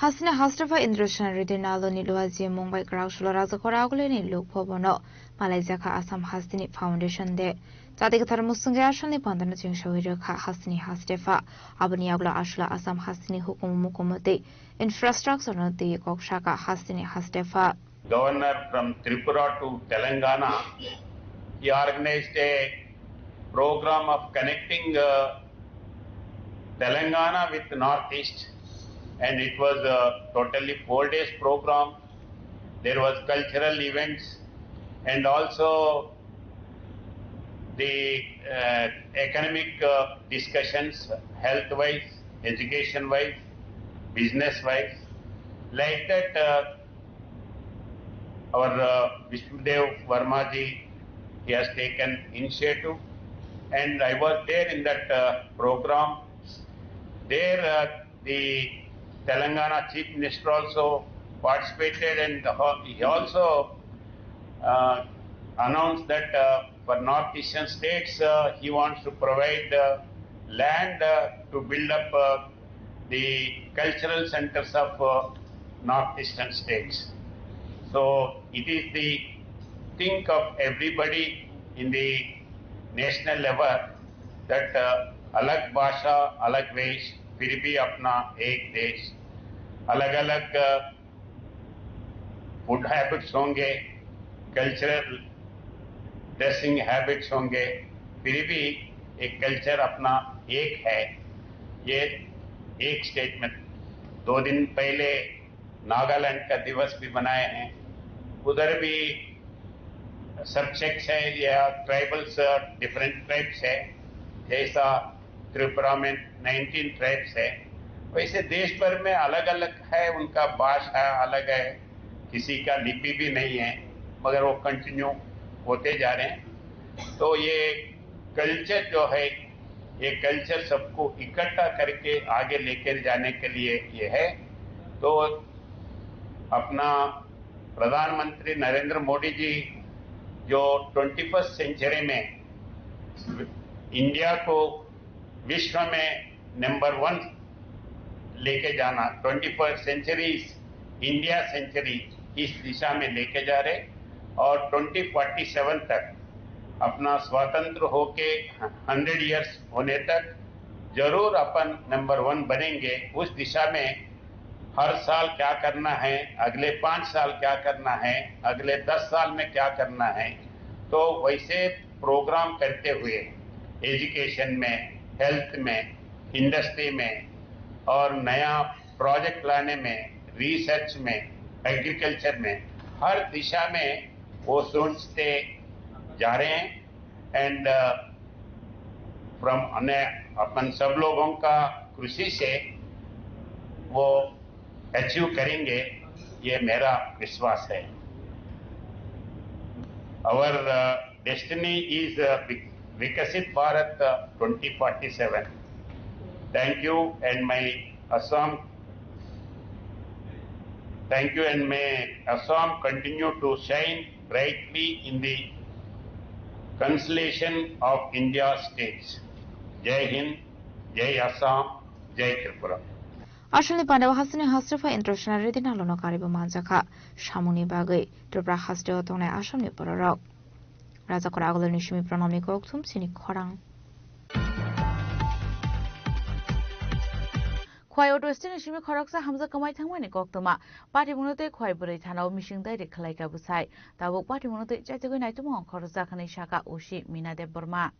Asini hastepha Indra Sena Reddy Nalo ni luaji mungbai kwrak sulo rajakhor agulini luk phobono malaijakha Assam hasteni Foundation Day. Jati kwthar musungwi asalni pandano chwng sawi rwkha hasteni hastepha. Aboni yagulo aswla Assam hasteni hukumu mukumutwi infrastructure no twi kok saka hasteni hastepha. Governor from Tripura to Telangana, he organized a program of connecting uh, Telangana with Northeast, and it was a totally four days program. There was cultural events and also the uh, economic uh, discussions, health wise, education wise, business wise, like that. Uh, our uh, Vishnudev Verma ji, he has taken initiative, and I was there in that uh, program. There, uh, the Telangana Chief Minister also participated, and ho- he also uh, announced that uh, for North Eastern states, uh, he wants to provide uh, land uh, to build up uh, the cultural centers of uh, North Eastern states. So it is the think of everybody in the national level that uh, अलग भाषा अलग वेश फिर भी अपना एक देश, अलग अलग फूड हैबिट्स होंगे, कल्चरल ड्रेसिंग हैबिट्स होंगे, फिर भी एक कल्चर अपना एक है। ये एक स्टेटमेंट। दो दिन पहले नागालैंड का दिवस भी मनाए हैं, उधर भी सबसेक्ट्स है या ट्राइबल्स, डिफरेंट ट्राइब्स है, जैसा त्रिपुरा में नाइनटीन ट्राइब्स है, वैसे देश भर में अलग अलग है, उनका भाषा अलग है, किसी का लिपि भी नहीं है, मगर वो कंटिन्यू होते जा रहे हैं। तो ये कल्चर जो है, ये कल्चर सबको इकट्ठा करके आगे लेकर जाने के लिए ये है। तो अपना प्रधानमंत्री नरेंद्र मोदी जी जो ट्वेंटी फर्स्ट सेंचुरी में इंडिया को विश्व में नंबर वन लेके जाना, twenty first century, India century, इस दिशा में लेके जा रहे और ट्वेंटी फोर्टी सेवन तक अपना स्वतंत्र होके हंड्रेड ईयर्स होने तक जरूर अपन नंबर वन बनेंगे। उस दिशा में हर साल क्या करना है, अगले पाँच साल क्या करना है, अगले दस साल में क्या करना है, तो वैसे प्रोग्राम करते हुए एजुकेशन में, हेल्थ में, इंडस्ट्री में और नया प्रोजेक्ट लाने में, रिसर्च में, एग्रीकल्चर में, हर दिशा में वो सोचते जा रहे हैं। एंड फ्रॉम अपन सब लोगों का कृषि से वो अचीव करेंगे, ये मेरा विश्वास है। Our uh, destiny is uh, Vik- Viksit Bharat uh, twenty forty-seven. Thank you and my Assam. Thank you and may Assam continue to shine brightly in the constellation of India states. Jai Hind, Jai Assam, Jai Tripura. Asalni pandao hasteni hastepha Indra Sena Reddy Nalono karibo manjakha. Samungni bagwi Tripura hasteo tongnai Assamni bororok. Rajakor Aguloni simi Pranamni kokthum chini khorang. Khwai Auto Stand ni simi khoroksa hamjak kwmai thangmani koktwma. Patimungno tei Khwai Bwrwi Thanao mising dairi khwlaikha bwsai. Tabuk patimungno tei chaitugwi naitukmung khorokjak hwnwi sakha O C Mina Debbarma.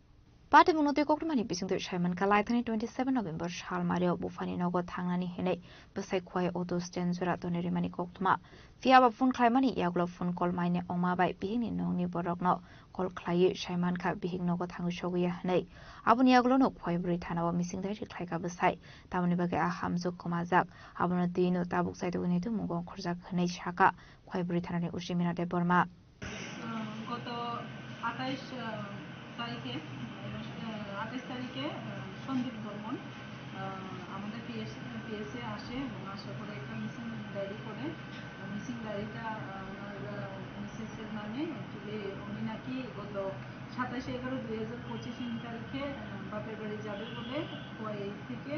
Patimungno tei koktwmani bisingtwi saimankha, laithani twenty seven November salmario buphani nogo thangnani hinwi bwsai Khwai Auto Stand jora tonwi rimani koktwma. Phiya ba phone khlaimani yagulo phone call maine ongma bai bihikni nokni borokno call khlaiwi saimankha bihik nogo thangwi sogwi ya hwnwi. Aboni yagulono Khwai Bwrwi Thanao mising dairi khlaikha bwsai. Tamoni bagwi a hamjwk kwmajak. Abono twino tabuk chaitugwi naitukmungo ongkhorjak hwnwi sakha Khwai Bwrwi Thanani O C Mina Debbarma. আহ, গত আঠাইশ, আহ, তারিখে, আহ, আঠাইশ তারিখে, আহ, সন্দীপ বর্মন, আহ, আমাদের পিএস, পিএসএ আসে এবং আসার পরে একটা মিসিং ডায়েরি করে। আহ, মিসিং ডায়েরিটা, আহ, ওনার, আহ, মিসেসের নামে তুলে উনি নাকি গত সাতাশে এগারো দুই হাজার পঁচিশ ইং তারিখে, আহ, বাপের বাড়ি যাবে বলে খোয়াই থেকে,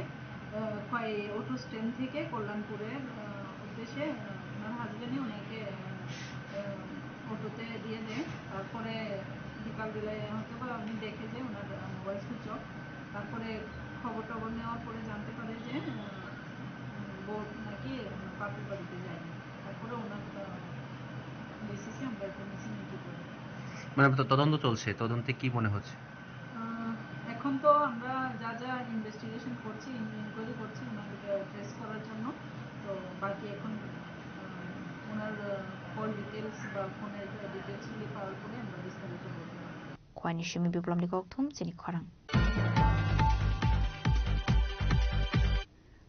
আহ, খোয়াই অটো স্ট্যান্ড থেকে কল্যাণপুরের, আহ, সে, আহ, ওনার হাজবেন্ডই ওনাকে, আহ, আহ, অটোতে দিয়ে দেয়। তারপরে বিকালবেলায় হয়তো বা উনি দেখে যে ওনার, আহ, মোবাইল সুইচ অফ। তারপরে খবর টবর নেওয়ার পরে জানতে পারে যে, আহ, বউ নাকি, আহ, বাপের বাড়িতে যায়নি। তারপরে ওনার, আহ, বেসিসে আমরা একটা মিসিং এন্ট্রি করি। মানে, তো তদন্ত চলছে, তদন্তে কি মনে হচ্ছে? আহ, এখন তো আমরা যা যা ইনভেস্টিগেশন করছি, ইন-, ইনকোয়ারি করছি ওনাদেরকে ট্রেস করার জন্য। তো বাকি এখন, আহ, ওনার, আহ, কল ডিটেলস বা ফোনের ডিটেলসগুলি পাওয়ার পরে আমরা বিস্তারিত বলতে পারবো। Khwani simi biplomni kokthum chini khorang.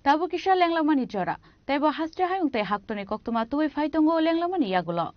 Tabuk kisa lenglamani jora, teibo haste hayung tei haktorni koktwma tubui phai tongo lenglamani yagulo.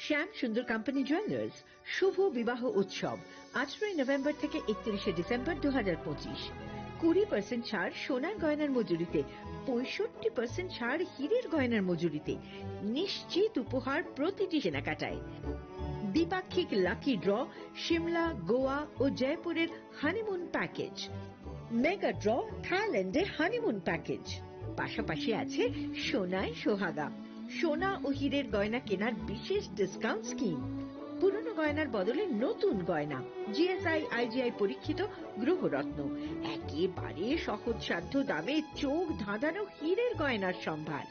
শ্যাম সুন্দর কোম্পানি জুয়েলার্স শুভ বিবাহ উৎসব, আঠারোই নভেম্বর থেকে একত্রিশে ডিসেম্বর দু হাজার পঁচিশ। কুড়ি পার্সেন্ট ছাড় সোনার গয়নার মজুরিতে, পঁয়ষট্টি পার্সেন্ট ছাড় হীরের গয়নার মজুরিতে, নিশ্চিত উপহার প্রতিটি কেনাকাটায়। দ্বিপাক্ষিক লাকি ড্র, সিমলা, গোয়া ও জয়পুরের হানিমুন প্যাকেজ, মেগা ড্র, থাইল্যান্ডে হানিমুন প্যাকেজ। পাশাপাশি আছে সোনায় সোহাগা, সোনা ও হীরের গয়না কেনার বিশেষ ডিসকাউন্ট স্কিম। পুরনো গয়নার বদলে নতুন গয়না, জিএসআই, আইজিআই পরীক্ষিত গ্রহরত্ন, একেবারে সহজসাধ্য দামে চোখ ধাঁধানো হীরের গয়নার সম্ভার।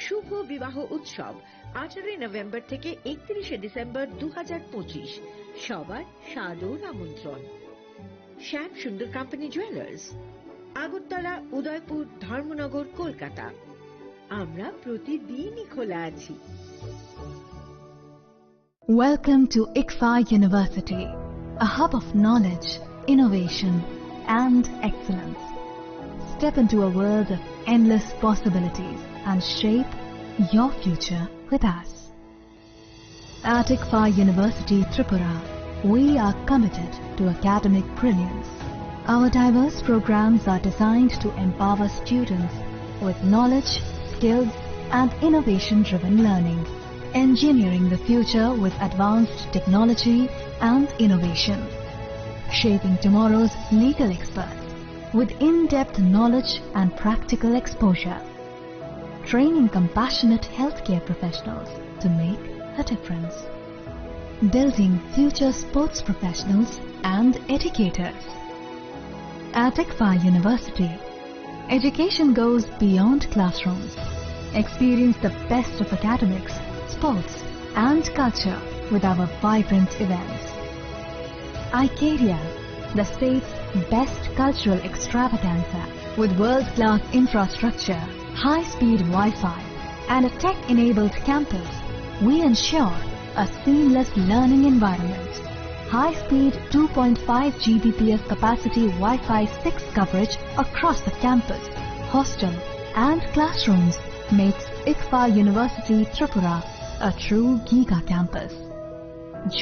শুভ বিবাহ উৎসব, আঠারোই নভেম্বর থেকে একত্রিশে ডিসেম্বর দু হাজার পঁচিশ। সবার সাদর আমন্ত্রণ। Shyam Sundar company jewellers, Agartala, Udaipur, Dharmanagar, Kolkata. আমরা প্রতিদিনই খোলা আছি। Welcome to ICFAI University, a hub of knowledge, innovation, and excellence. Step into a world of endless possibilities and shape your future with us. At ICFAI University Tripura, we are committed to academic brilliance. Our diverse programs are designed to empower students with knowledge, skills, and innovation-driven learning, engineering the future with advanced technology and innovation, shaping tomorrow's legal experts with in-depth knowledge and practical exposure, training compassionate healthcare professionals to make a difference, building future sports professionals and educators. At ICFAI University, education goes beyond classrooms. Experience the best of academics, sports, and culture with our vibrant events. Icaria, the state's best cultural extravaganza, with world-class infrastructure, high-speed Wi-Fi, and a tech-enabled campus, we ensure a seamless learning environment. High-speed two point five G B P S capacity Wi-Fi six coverage across the campus, hostel, and classrooms makes ICFAI University Tripura a true giga campus.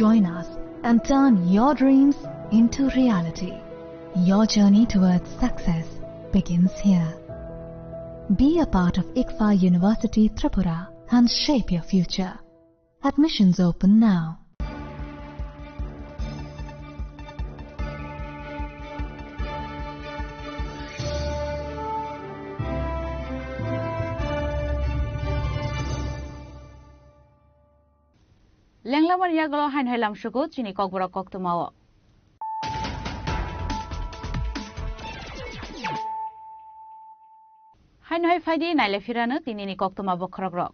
Join us and turn your dreams into reality. Your journey towards success begins here. Be a part of ICFAI University Tripura and shape your future. Admissions open now. Lenglamani yagulo haino hai lamsugo chini kokborok koktwmao. Haino hai phaidi naile phirano tinini koktwma bokhorokrok.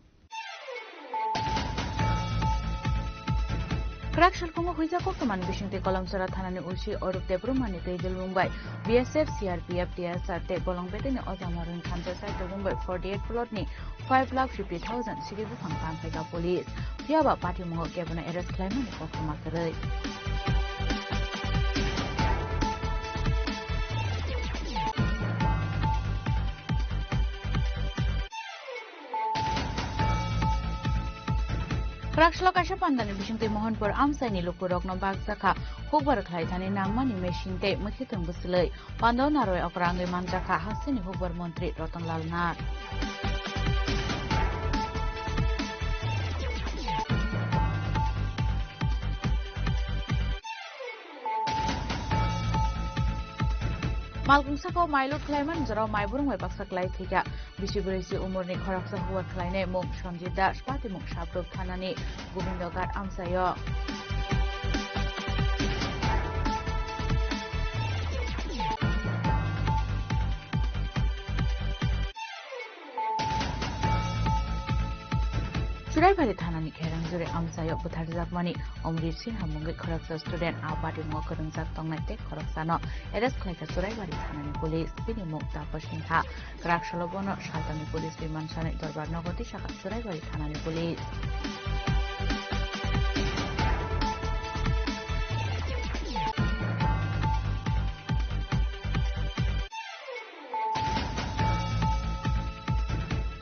Kwrak salphungo huijak koktwmani bisingtwi Kolomchara thanani O C Orup Debbarmani tei dulbung bai B S F, C R P F, T S R tei bolong beteni ojama rwng thansa sai tubung bai forty eight plot ni five lakh fifty thousand sigi buphang tang phaikha police. Phiyaba patimungo kebono arrest khlaimani koktwma kwrwi. Kwraksalo kaisa pandani bisingtwi Mohanpur amchaini lukurokno bakjakha hukbar khlai thani nangmani machine tei mwkhitwng bwswlwi. Pandao narwi okra wngwi manjakha hasteni hukbar montri Ratan Lal Nath. Malkung saka o mai loot khlaimani jorao mai burung bai baksa klai thwikha. Bisi bwrwi si umorni khoroksa hukbar khlainai mung Sanjit Das, patimung Sabrup thanani Gobindo Ghat amchaio. Churaibari thanani Kherang juri amchaio butharjakmani Omrit Sinha mungwi khoroksa student a patimungo kwrwngjak tongnai tei khoroksano arrest khlaikha Churaibari thanani police. Bini mung Tapas Sinha. Kwraksalo bono saltani police bai mansani dorbar nogo tisakha Churaibari thanani police.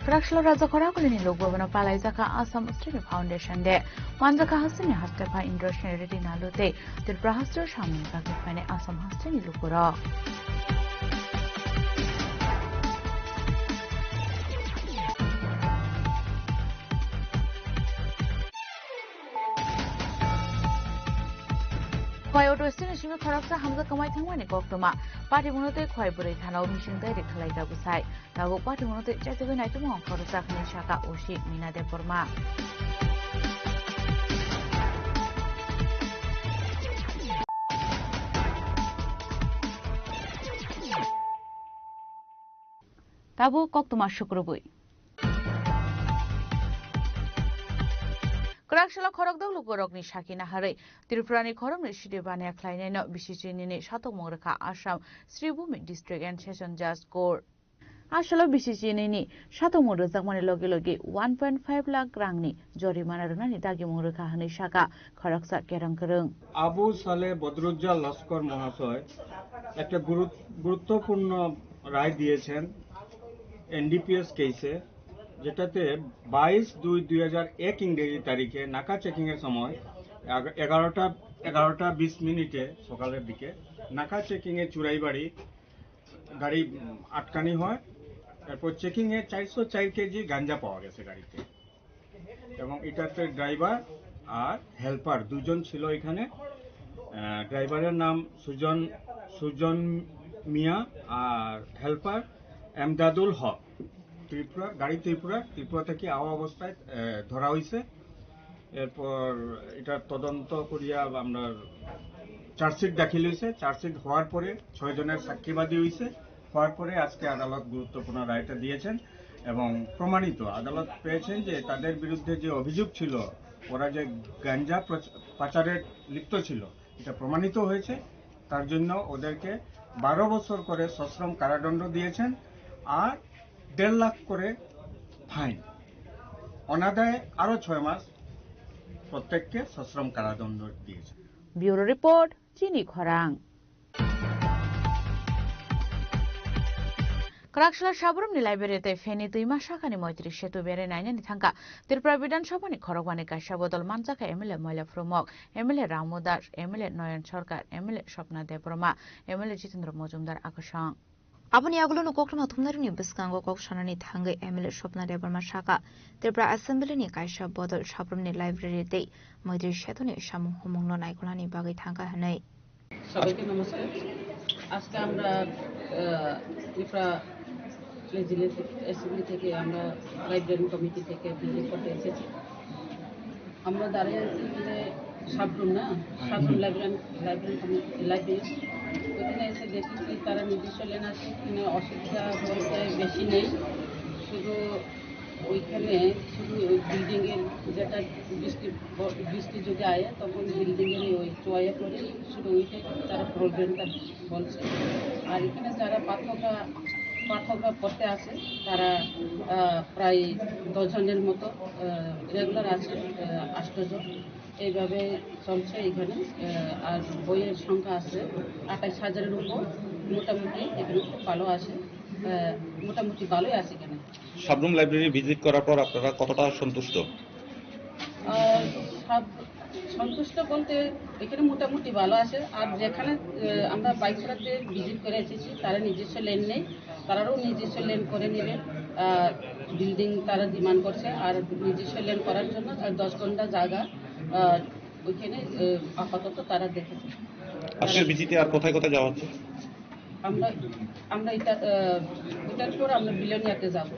Kwraksalo Raja Khoragulini lukbabano palaijakha Assam Australia Foundation Day. Manjakha hasteni hastepha Indrasni Reddy Nalu tei Tripura hasteo samungni bagwi phainai Assam hasteni lukurok. Khwai auto stand ni simi khoroksa hamjak kwmai thangmani koktwma. Patimungno tei Khwai bwrwi thanao missing diary khwlaijak bwsai. Tabuk patimungno tei chaitugwi naitukmung khoroksa hwnwi sakha O C Mina Debbarma. Tabuk koktwma sukrubwi. Kwraksalo khorokdok lukurokni saki naharwi Tripurani khoroknwi sidi baniya khlainaino B C C nini satokmung rwkha Assam Sribhumi District and Session Judge Court. Asolo B C C nini satokmung rwjakmani logi logi one point five lakh rangni jorimana rwnani dagimung rwkha hwnwi sakha khoroksa kerong kwrwng. Abu সালে বদরুজ্জা লস্কর মহাশয় একটা গুরু-, গুরুত্বপূর্ণ রায় দিয়েছেন এনডিপিএস কেসে, যেটাতে বাইশ দুই দুই হাজার এক ইংরেজি তারিখে নাকা চেকিংয়ের সময় এগা-, এগারোটা, এগারোটা বিশ মিনিটে সকালের দিকে নাকা চেকিংয়ে চুরাইবাড়ি গাড়ি, উম, আটকানি হয়। এরপর চেকিংয়ে চারশো চার কেজি গাঞ্জা পাওয়া গেছে গাড়িতে, এবং এটাতে ড্রাইভার আর হেল্পার দুজন ছিল এখানে। আহ, ড্রাইভারের নাম সুজন, সুজন মিয়া আর হেল্পার এমদাদুল হক। ত্রিপুরা, গাড়ি ত্রিপুরা, ত্রিপুরা থেকে আওয়া অবস্থায়, আহ, ধরা হয়েছে। এরপর এটা তদন্ত করিয়া আমরা চার্জশিট দাখিল হয়েছে। চার্জশিট হওয়ার পরে ছয় জনের সাক্ষীবাদী হয়েছে। হওয়ার পরে আজকে আদালত গুরুত্বপূর্ণ রায়টা দিয়েছেন এবং প্রমাণিত, আদালত পেয়েছেন যে তাদের বিরুদ্ধে যে অভিযোগ ছিল, ওরা যে গাঞ্জা প্রচ-, পাচারে লিপ্ত ছিল, এটা প্রমাণিত হয়েছে। তার জন্য ওদেরকে বারো বছর করে সশ্রম কারাদণ্ড দিয়েছেন আর দেড় লাখ করে ফাইন, অনাদায়ে আরো ছয় মাস প্রত্যেককে সশ্রম কারাদণ্ড দিয়েছে। Bureau report, Chini Khorang. Kwraksalo Sabrumni library tei Feni twima sakani Moitri Setu bere nainani thangkha Tripura Bidhan Sabhani khorokbani kaisa bodol manjakha M L A Moila Phrumok, M L A Ramu Das, M L A Noyon Sarkar, M L A Swapna Debbarma, M L A Jitendra Mojumdar akosong. Aboni yagulo no koktwma thumnairokni bwskango kok sanani thangwi M L A Swapna Debbarma sakha, Tripura Assembly ni kaisa bodol Sabrumni library tei Moitri Setuni samung humungno naikolnani bagwi thangkha hwnwi. সবাইকে নমস্কার। আজকে আমরা, আহ, Tripura legislative assembly থেকে আমরা library committee থেকে ভিজিট করতে এসেছি। আমরা দাঁড়িয়ে আছি এখানে সাবরুম না, Sabroom library, library committee, library. ওখানে এসে দেখেছি তারা নিজস্ব লেন আছে, এখানে অসুবিধা বলতে বেশি নেই, শুধু এখানে শুধু ওই বিল্ডিং এর যেটা বৃষ্টি ব-, বৃষ্টি যদি আয় তখন বিল্ডিং এর ওই চয়ে পড়ে শুধু ওইটাই তারা প্রবলেমটা বলছে। আর এখানে যারা পাঠকরা পাঠকরা পড়তে আসে তারা আহ, প্রায় দশ জনের মতো রেগুলার আছে, আহ, আষ্ট জন। এইভাবে চলছে এখানে। আহ, আর বইয়ের সংখ্যা আছে আঠাইশ হাজারের উপর। মোটামুটি এখানে খুব ভালো আছে, আহ, মোটামুটি ভালোই আছে এখানে। সাবরুম লাইব্রেরি ভিজিট করার পর আপনারা কতটা সন্তুষ্ট? আহ, সব সন্তুষ্ট বলতে এখানে মোটামুটি ভালো আছে। আর যেখানে আহ, আমরা বাইক চালাতে ভিজিট করে এসেছি, তারা নিজস্ব লেন নেই, তারারও নিজস্ব লেন করে নেবে। আহ, বিল্ডিং তারা ডিমান্ড করছে, আর নিজস্ব লেন করার জন্য আর দশ ঘন্টা জায়গা আহ, ওইখানে আহ, আপাতত তারা দেখেছে। আজকের ভিজিটে আর কোথায় কোথায় যাওয়া হচ্ছে? আমরা আমরা এটা আহ, এটার পর আমরা বিলোনিয়াতে যাব।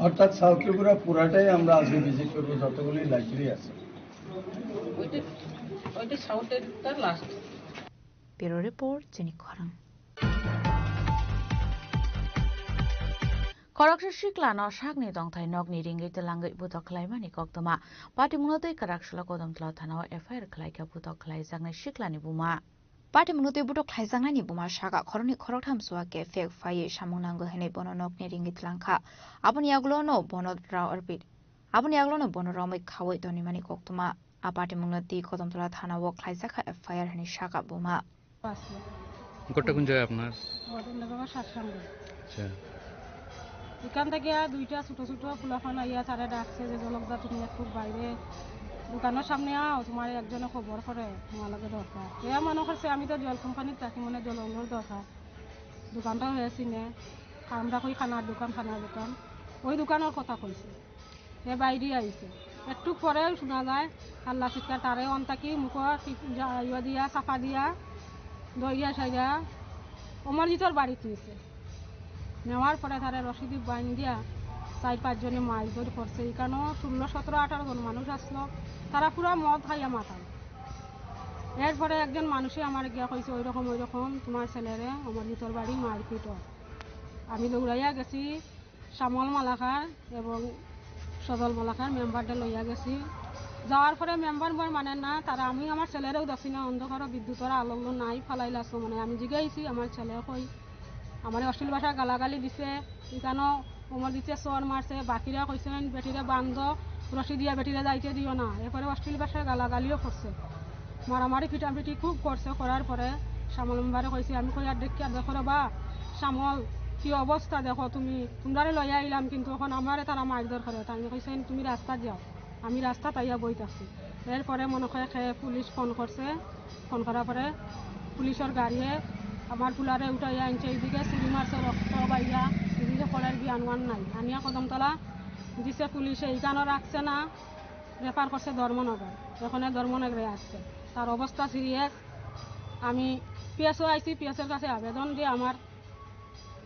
অর্থাৎ সাউথ ত্রিপুরা পুরাটাই আমরা আজকে ভিজিট করবো, যতগুলি লাইব্রেরি আছে। ওইটা ওইটা সাউথের তার last. Bureau Report, chini khorang. Khoroksa siklano sakni tongthai nokni ringwi twlangwi butok khlaimani koktwma. Patimungno tei kwraksalo Kodomtala thanao F I R khlaikha butok khlaijaknai siklani buma. Patimungno tei butok khlaijaknaini buma saka khoroknwi khoroktham chuwa khe phek phaiwi samung nango hwnwi bono nokni ringwi twlangkha. Aboni yagulono bono rao arpit. Aboni yagulono bono romwi khaui tonimani koktwma. A patimungno twi Kodomtala thanao khlaijakha F I R hwnwi saka buma. ঘরটা কোন জায়গায় আপনার? ঘটনা বাবা সাতসাঙ্গা। আচ্ছা। এখান থেকে আর দুইটা ছোট ছোট পোলাপান আইয়া তারা ডাকছে যে, "জনকদা, তুমি একটু বাইরে দোকানের সামনে আও, তোমার একজনে খবর করে, তোমার লগে দরকার।" এ মনে করছে আমি তো জল কোম্পানির থাকি, মনে জল ওগুলোর দরকার। দোকানটা হয়েছি না, আমরা কই খানার দোকান, খানার দোকান, ওই দোকানের কথা কইছে। এ বাইরে আইছে। একটু পরে শোনা যায়, আল্লাহ চিৎকার, তারে অন্তাকি মুখ ইয়া দিয়া, চাপা দিয়া, দইয়া সাইয়া অমরজিতর বাড়িত নিছে। নেওয়ার পরে তারে রশিদি বাইন দিয়া চার পাঁচ জনে মারধর করছে। এখানেও ষোলো, সতেরো, আঠারো জন মানুষ আসলো, তারা পুরা মদ খাইয়া মাতাল। এরপরে একজন মানুষে আমার গিয়া কইছে, "ওই রকম, ওই রকম তোমার ছেলেরে অমরজিতর বাড়ি মারপিট হয়।" আমি দৌড়াইয়া গেছি, শ্যামল মালাকার এবং সজল মালাকার মেম্বারটা লইয়া গেছি। যাওয়ার পরে মেম্বার বয় মানে না, তারা আমি আমার ছেলেরেও দেখছি না, অন্ধকারও বিদ্যুতের আলো উলো নাই, ফালাইলা আসলো মানে আমি জিগাইছি আমার ছেলে কই, আমার অশ্লীল ভাষা গালাগালি দিছে, এখানেও কোমর দিছে, চর মারছে, বাকিরা কইছেন বেটিরে বান্ধ, রশি দিয়া বেটিরে যাইতে দিও না, এরপরে অশ্লীল ভাষায় গালাগালিও করছে। মারামারি পিটাপিটি খুব করছে, করার পরে শ্যামল মেম্বারে কইছে, আমি কই, "আর দেখিয়া দেখো রে বা, শ্যামল, কি অবস্থা দেখো তুমি, তোমরারে লইয়া আইলাম, কিন্তু এখন আমারে তারা মারধর করে।" তাই কইছেন, "তুমি রাস্তাত যাও।" আমি রাস্তাত আইয়া বই থাকছি। এরপরে মনে হয় সে পুলিশ ফোন করছে, ফোন করার পরে পুলিশের গাড়িয়ে আমার পুলারে উঠাইয়া আনছে, এইদিকে ছুরি মারছে, রক্ত বাইয়া, এদিকে পড়ার জ্ঞান ওয়ান নাই। আনিয়া কদমতলা দিছে পুলিশে, এইখানে রাখছে না, রেফার করছে ধর্মনগর, এখানে ধর্মনগরে আসছে। তার অবস্থা সিরিয়াস। আমি পিএসও আইছি, পিএসওর কাছে আবেদন যে আমার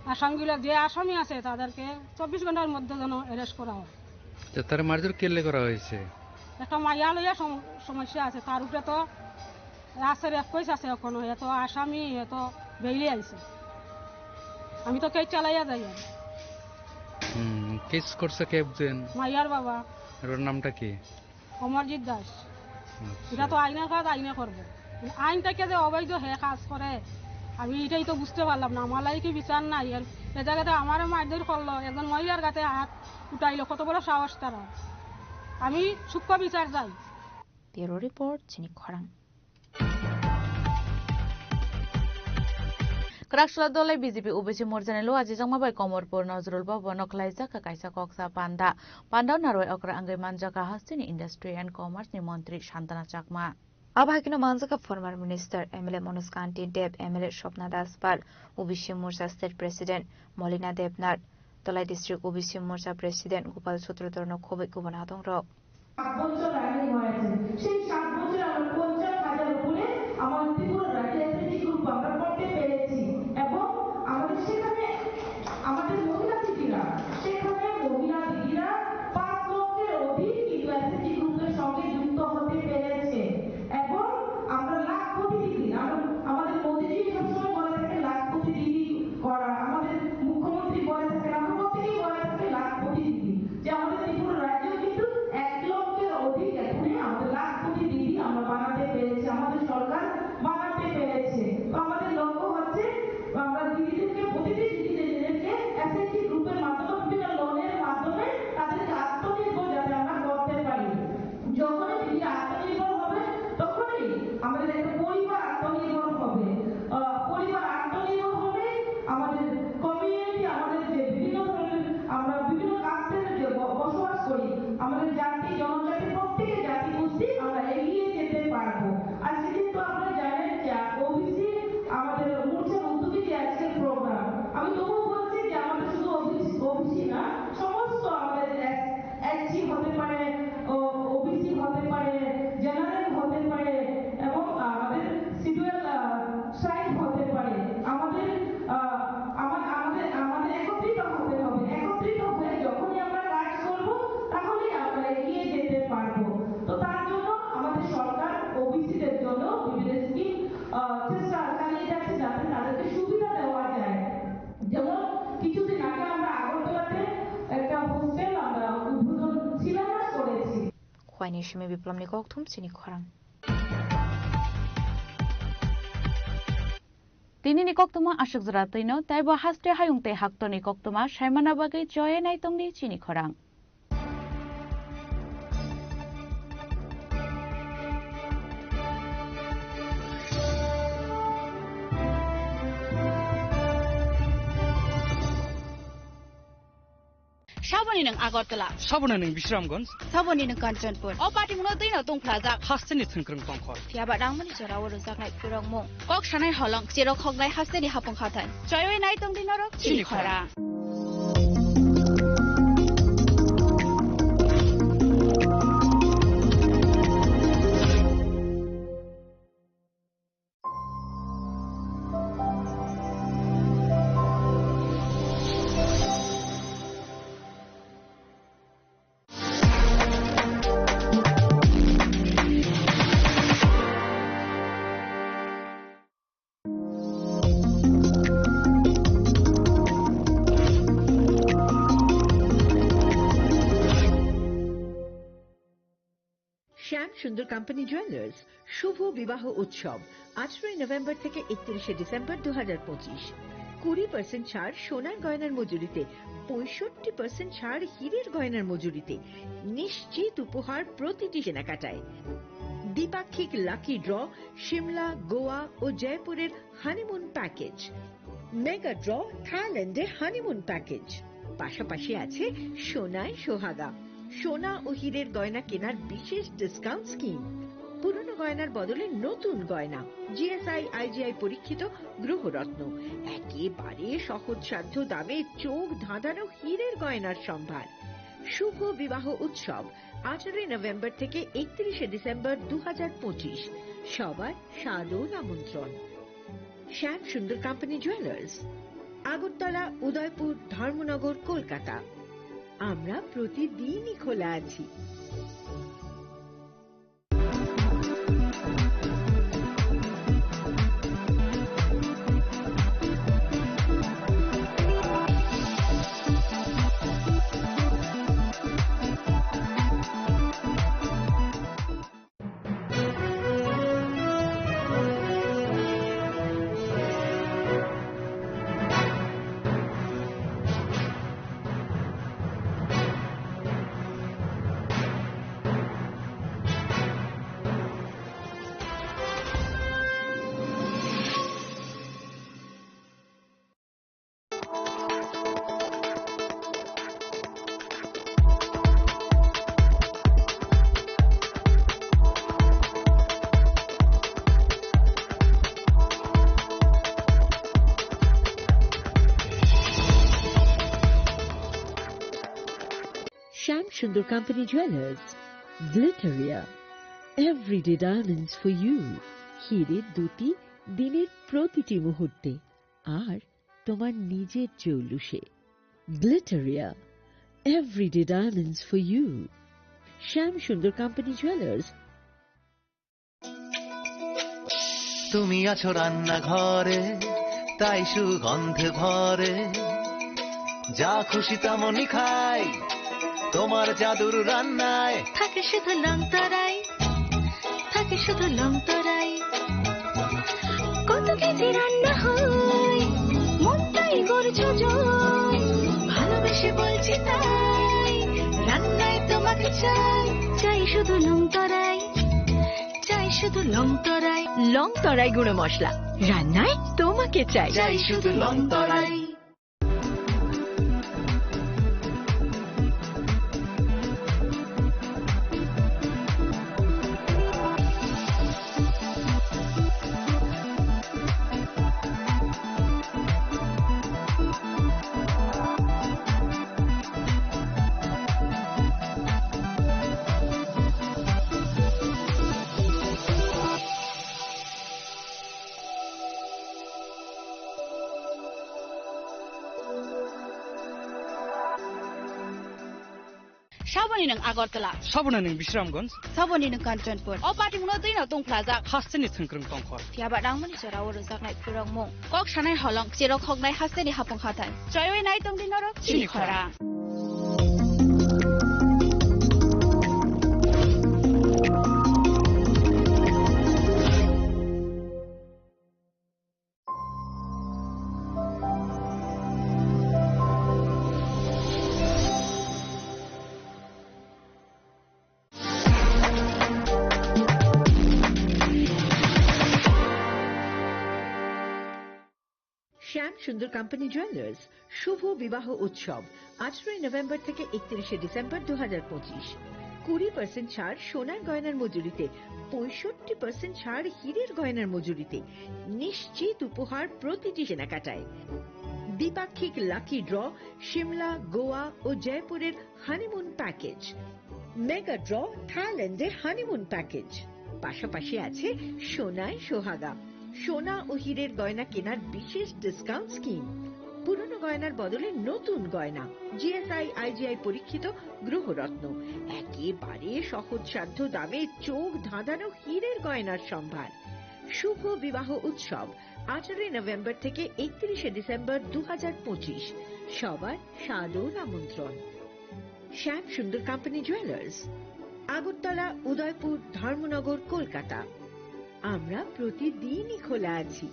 আসামিগুলো, যে আসামি আছে, তাদেরকে চব্বিশ ঘন্টার মধ্যে যেন অ্যারেস্ট করা হয়। তো তারা মারধর কেলে করা হয়েছে? একটা মাইয়া লইয়া সম-, সমস্যা আছে, তার উপরে তো আছে, রেপ কেস আছে এখনো, এ তো আসামি, এ তো বেইলে আইছে। আমি তো কেস চালাইয়া যাই আর। হুম, কেস করছে কে একজন? মাইয়ার বাবা। আর ওর নামটা কি? অমরজিৎ দাস। আচ্ছা। এটা তো আইনের কাজ আইনে করবে। আইন থেকে যে অবৈধ হে কাজ করে, আমি এটাই তো বুঝতে পারলাম না। আমার লাগি কি বিচার নাই? এর, এ জায়গাতে আমারে মারধর করলো, একজন মহিলার গাতে হাত উঠাইলো, কত বড় সাহস তারা। আমি সূক্ষ্ম বিচার চাই। Bureau Report, chini khorang. Kwraksula dolai B J P O B C morjani lo ajijakma bai Komorpur Nazrul Bhavan o khlaijak kha kaisa koksa panda. Panda o narwai okra wngwi manjak kha hasteni Industry and Commerce ni montri Santana Chakma. Abo hai kheno manjak kha former minister M L A Manoj Kanti Deb, M L A Swapna Das Pal, O B C Morcha State President Molina Debnath, Dhalai District O B C Morcha President Gopal Sutradhar no khobwi kubun adong rok. সাত বছর রানিং হয়েছে, সেই সাত বছরে আমরা পঞ্চাশ হাজার উপরে আমাদের ত্রিপুরা রাজ্যে এসএইচজি গ্রুপ আমরা করতে পেরেছি এবং আমাদের সেখানে আমাদের মহিলা দিদিরা, সেখানে মহিলা দিদিরা পাঁচ লক্ষের অধিক কিন্তু এসএইচজি গ্রুপের সঙ্গে যুক্ত হতে পেরেছে এবং আমরা লাখপতি দিদি, আমরা, আমাদের মোদিজি সবসময় বলে থাকে লাখপতি দিদি করা, আমাদের মুখ্যমন্ত্রী বলে থাকেন, আমরা প্রত্যেকেই বলে থাকি লাখ থেকে প্রতিটি সিটিজেনদেরকে এসএইচজি গ্রুপের মাধ্যমে, বিভিন্ন লোনের মাধ্যমে তাদেরকে আত্মনির্ভর যাতে আমরা করতে পারি। যখনই দিদি আত্মনির্ভর হবে, তখনই আমাদের একটা পরিবার আত্মনির্ভর হবে। আহ, পরিবার আত্মনির্ভর হবে, আমাদের কমিউনিটি, আমাদের যে বিভিন্ন ধরনের আমরা বিভিন্ন কাস্টের যে ব-, বসবাস করি, আমাদের জাতি, জনজাতি, প্রত্যেকের জাতিগোষ্ঠী আমরা এগিয়ে যেতে পারবো। আজকে কিন্তু আপনারা জানেন যে ওবিসি আমাদের মোর্চার উদ্যোগে যে আজকের প্রোগ্রাম, আমি তবুও বলছি যে আমাদের শুধু ওবিসি, ওবিসি না, সমস্ত আমাদের এস-, এসসি হতে পারে, ও, ওবিসি হতে পারে, জেনারেল হতে পারে এবং আমাদের শিডিউল, আহ, ট্রাইব হতে পারে। আমাদের, আহ, আমা-, আমাদের, আমাদের একত্রিত হতে হবে। একত্রিত হয়ে যখনই আমরা কাজ করব, তাহলেই আমরা এগিয়ে যেতে পারবো। তো তার জন্য আমাদের সরকার ওবিসিদের জন্য বিভিন্ন স্কিম, আহ, চেষ্টা চালিয়ে যাচ্ছে, যাতে তাদেরকে সুবিধা দেওয়া যায়। যেমন কিছুদিন আগে আমরা আগরতলাতে একটা হোস্টেল আমরা উদ্বোধন শিলান্যাস করেছি। Khwaini simi Biplomni kokthum chini khorang. Tinini koktuma aswk jora twino, taibo haste hayung tei haktorni koktuma saimana bagwi choye naitongdi chini khorang. Saboni nwng Agartala. Saboni nwng Bisramganj. Saboni nwng Kanchanpur. O patimungno twino tongphlajak. Hasteni thwngkwrwng tongkhor. Phiyaba rangmani jorao rwjaknai phwrwngmung. Kok sanai holong, cherok hoknai hasteni hapung hathai. Choiwi nai tongdi norok chini khorang. শ্যাম Sundar company jewellers শুভ বিবাহ উৎসব আঠারোই নভেম্বর থেকে একত্রিশে ডিসেম্বর দু হাজার পঁচিশ। কুড়ি পার্সেন্ট ছাড় সোনার গয়নার মজুরিতে, পঁয়ষট্টি পার্সেন্ট ছাড় হীরের গয়নার মজুরিতে, নিশ্চিত উপহার প্রতিটি কেনাকাটায়। দ্বিপাক্ষিক লাকি ড্র, সিমলা, গোয়া ও জয়পুরের হানিমুন প্যাকেজ। মেগা ড্র, থাইল্যান্ডে হানিমুন প্যাকেজ। পাশাপাশি আছে সোনায় সোহাগা, সোনা ও হীরের গয়না কেনার বিশেষ ডিসকাউন্ট স্কিম। পুরনো গয়নার বদলে নতুন গয়না, জিএসআই, আইজিআই পরীক্ষিত গ্রহরত্ন, একেবারে সহজসাধ্য দামে চোখ ধাঁধানো হীরের গয়নার সম্ভার। শুভ বিবাহ উৎসব আঠারোই নভেম্বর থেকে একত্রিশে ডিসেম্বর দু হাজার পঁচিশ। সবার সাদর আমন্ত্রণ। Shyam Sundar company jewellers, Agartala, Udaipur, Dharmanagar, Kolkata. আমরা প্রতিদিনই খোলা আছি। Shyam Sundar company jewellers, Glitteria, everyday diamonds for you. হীরের দ্যুতি দিনের প্রতিটি মুহূর্তে, আর তোমার নিজের জৌলুসে। Glitteria, everyday diamonds for you. Shyam Sundar company jewellers. তুমি আছো রান্নাঘরে, তাই সুগন্ধে ভরে। যা খুশি তেমনই খাই, তোমার জাদুর রান্নায়। থাকে শুধু লংতরাই, থাকে শুধু লংতরাই। কত কেজি রান্না হয়, মন চাই, চাই শুধু লং তরাই, চাই শুধু লং তরাই। লং তরাই গুঁড়ো মশলা, রান্নায় তোমাকে চাই। চাই শুধু লং তরাই। Saboni nwng Agartala. Saboni nwng Bisramganj. Saboni nwng Kanchanpur. O patimungno twi no tongphlajak. Hasteni thwngkwrwng tongkhor. Phiya ba nangmani jorao rwjaknai phurokmung. Kok sanai holong, cherok hoknai hasteni hapung hathai. Choiwi nai tongdi norok chini khorang. শ্যাম Sundar company jewellers শুভ বিবাহ উৎসব আঠারোই নভেম্বর থেকে একত্রিশে ডিসেম্বর দু হাজার পঁচিশ। কুড়ি পার্সেন্ট ছাড় সোনার গয়নার মজুরিতে, পঁয়ষট্টি পার্সেন্ট ছাড় হীরের গয়নার মজুরিতে, নিশ্চিত উপহার প্রতিটি কেনাকাটায়। দ্বিপাক্ষিক লাকি ড্র, সিমলা, গোয়া ও জয়পুরের হানিমুন প্যাকেজ, মেগা ড্র, থাইল্যান্ডের হানিমুন প্যাকেজ, পাশাপাশি আছে সোনায় সোহাগা, সোনা ও হীরের গয়না কেনার বিশেষ ডিসকাউন্ট স্কিম, পুরনো গয়নার বদলে নতুন গয়না, জিএসআই আইজিআই পরীক্ষিত গ্রহরত্ন, একেবারে সহজসাধ্য দামে চোখ ধাঁধানো হীরের গয়নার সম্ভার। শুভ বিবাহ উৎসব আঠারোই নভেম্বর থেকে একত্রিশে ডিসেম্বর দু হাজার পঁচিশ। সবার সাদর আমন্ত্রণ। Shyam Sundar company jewellers, Agartala, Udaipur, Dharmanagar, Kolkata. আমরা প্রতিদিনই খোলা আছি।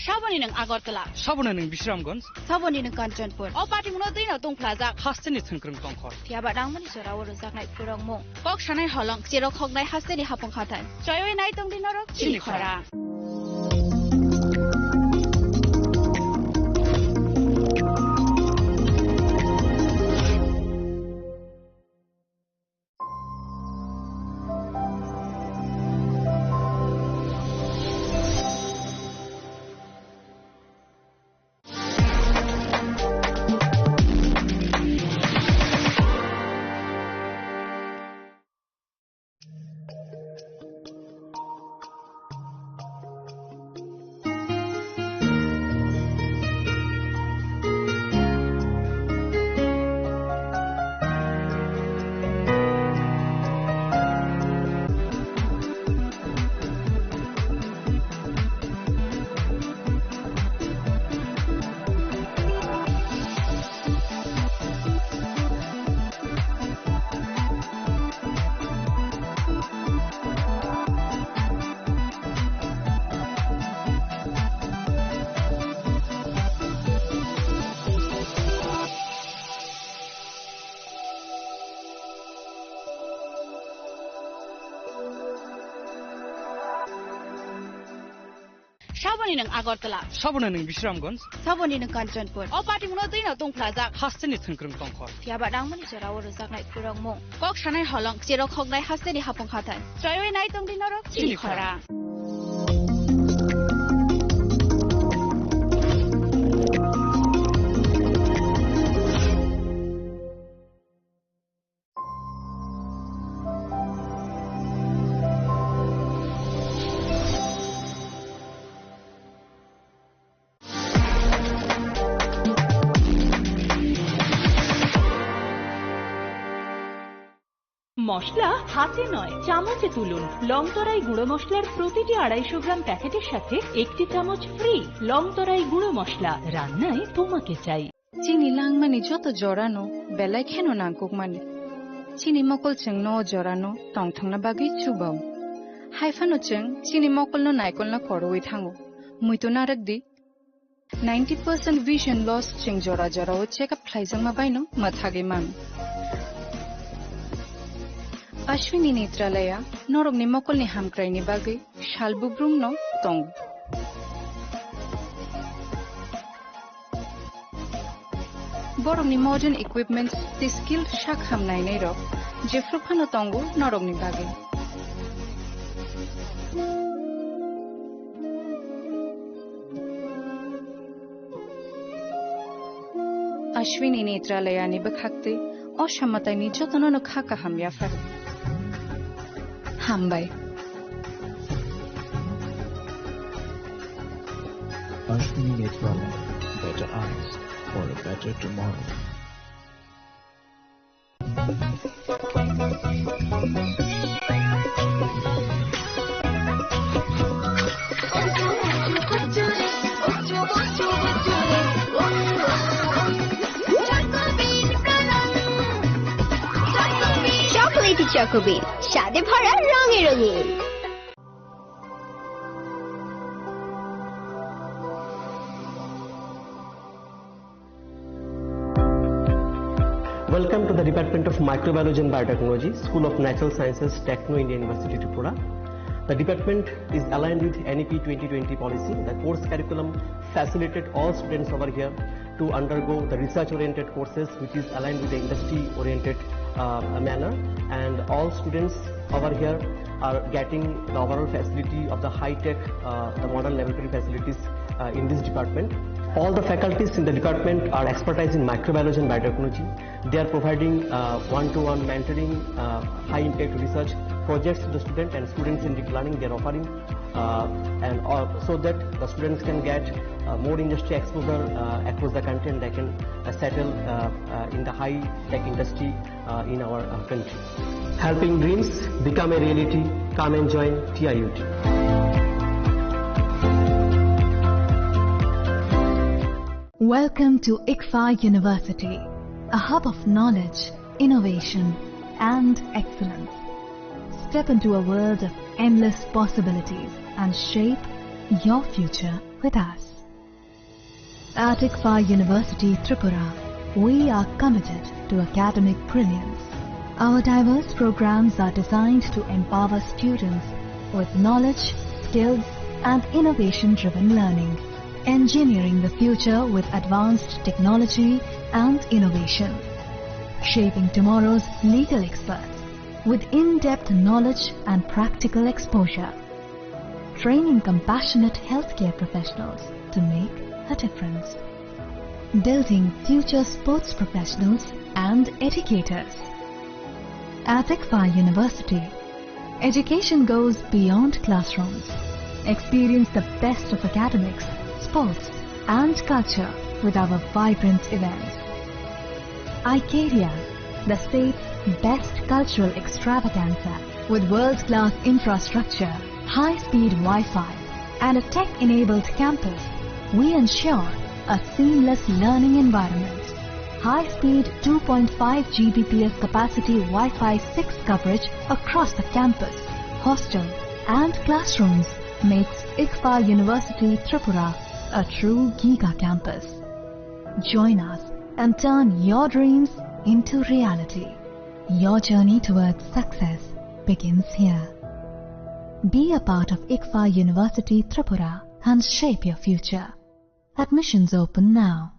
Saboni nwng Agartala. Saboni nwng Bisramganj. Saboni nwng Kanchanpur. O patimungno twi no tongphlajak. Hasteni thwngkwrwng tongkhor. Phiya ba nangmani jorao rwjaknai phurokmung. Kok sanai holong, cherok hoknai hasteni hapung hathai. Choiwi nai tongdi norok chini khorang. Saboni nwng Agartala. Saboni nwng Bisramganj. Saboni nwng Kanchanpur. O patimungno twi no tongphlajak. Hasteni thwngkwrwng tongkhor. Phiya ba nangmani jorao rwjaknai phurokmung. Kok sanai holong, cherok hoknai hasteni hapung hathai. Choiwi nai tongdi norok chini khorang. মশলা হাতে নয়, চামচে তুলুন। লংতরাই গুঁড়ো মশলার প্রতিটি আড়াইশো গ্রাম প্যাকেটের সাথে একটি চামচ ফ্রি। লংতরাই গুঁড়ো মশলা, রান্নায় তোমাকে চাই। Chini langmani joto jorano belai kheno nangkukmani. Chini mokol chwngno o jorano tongthokna bagwi chubao. Haiphano chwng chini mokolno naikolna khorwi thango. Muitu narwk di. Ninety percent vision loss chwng jora jorao check up khlaijakma baino mwthagwi mano. Ashwini Netralaya norokni mokolni hamkraini bagwi sal bubrumno tongo. Borokni modern equipments tei skilled sak ham nainairok jephru phano tongo norokni bagwi. Ashwini Netralayani bwkhaktwi o samataini jotonono kha kaham yaphar. Hambai. Ashwini Netralaya, better eyes for a better tomorrow. Chocolatey Choco Bean, স্বাদে ভরা, রঙে রঙিন। Welcome to the Department of Microbiology and Biotechnology, School of Natural Sciences, Techno India University, Tripura. The department is aligned with N E P twenty twenty policy. The course curriculum facilitate all students over here to undergo the research-oriented courses, which is aligned with the industry-oriented, uh, manner. And all students over here are getting the overall facility of the high-tech, uh, the modern laboratory facilities, uh, in this department. All the faculties in the department are expertise in microbiology and biotechnology. They are providing, uh, one-to-one mentoring, uh, high-impact research projects to the student and student-centric learning they are offering, uh, and, uh, so that the students can get, uh, more industry exposure, uh, across the country, and they can, uh, settle, uh, uh, in the high-tech industry, uh, in our, uh, country. Helping dreams become a reality. Come and join T I U T. Welcome to ICFAR University, a hub of knowledge, innovation, and excellence. Step into a world of endless possibilities and shape your future with us. At ICFAR University Tripura, we are committed to academic brilliance. Our diverse programs are designed to empower students with knowledge, skills, and innovation-driven learning, engineering the future with advanced technology and innovation, shaping tomorrow's legal experts with in-depth knowledge and practical exposure, training compassionate healthcare professionals to make a difference, building future sports professionals and educators. At ICFAR University, education goes beyond classrooms. Experience the best of academics, sports, and culture with our vibrant events. Icaria, the state's best cultural extravaganza, with world-class infrastructure, high-speed Wi-Fi, and a tech-enabled campus, we ensure a seamless learning environment. High-speed two point five G B P S capacity Wi-Fi six coverage across the campus, hostel, and classrooms makes ICFAR University Tripura a true giga campus. Join us and turn your dreams into reality. Your journey towards success begins here. Be a part of ICFAR University Tripura and shape your future. Admissions open now.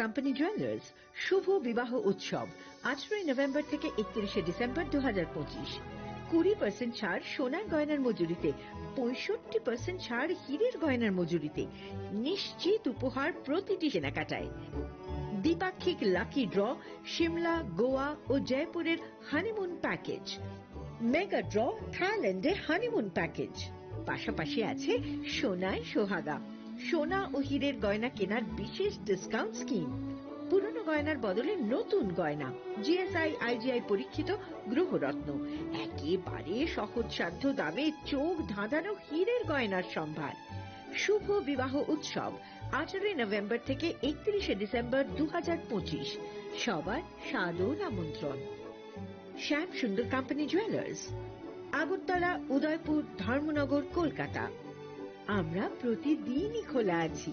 Company jewellers শুভ বিবাহ উৎসব, আঠারোই নভেম্বর থেকে একত্রিশে ডিসেম্বর দু হাজার পঁচিশ। কুড়ি পার্সেন্ট ছাড় সোনার গয়নার মজুরিতে, পঁয়ষট্টি পার্সেন্ট ছাড় হীরের গয়নার মজুরিতে। নিশ্চিত উপহার প্রতিটি কেনাকাটায়। দ্বিপাক্ষিক লাকি ড্র, সিমলা, গোয়া ও জয়পুরের হানিমুন প্যাকেজ। মেগা ড্র, থাইল্যান্ডের হানিমুন প্যাকেজ। পাশাপাশি আছে সোনায় সোহাগা, সোনা ও হীরের গয়না কেনার বিশেষ ডিসকাউন্ট স্কিম। পুরনো গয়নার বদলে নতুন গয়না, জিএসআই আইজিআই পরীক্ষিত গ্রহরত্ন, একেবারে সহজসাধ্য দামে চোখ ধাঁধানো হীরের গয়নার সম্ভার। শুভ বিবাহ উৎসব, আঠারোই নভেম্বর থেকে একত্রিশে ডিসেম্বর দু হাজার পঁচিশ। সবার সাদর আমন্ত্রণ। Shyam Sundar company jewellers, Agartala, Udaipur, Dharmanagar, Kolkata. আমরা প্রতিদিনই খোলা আছি।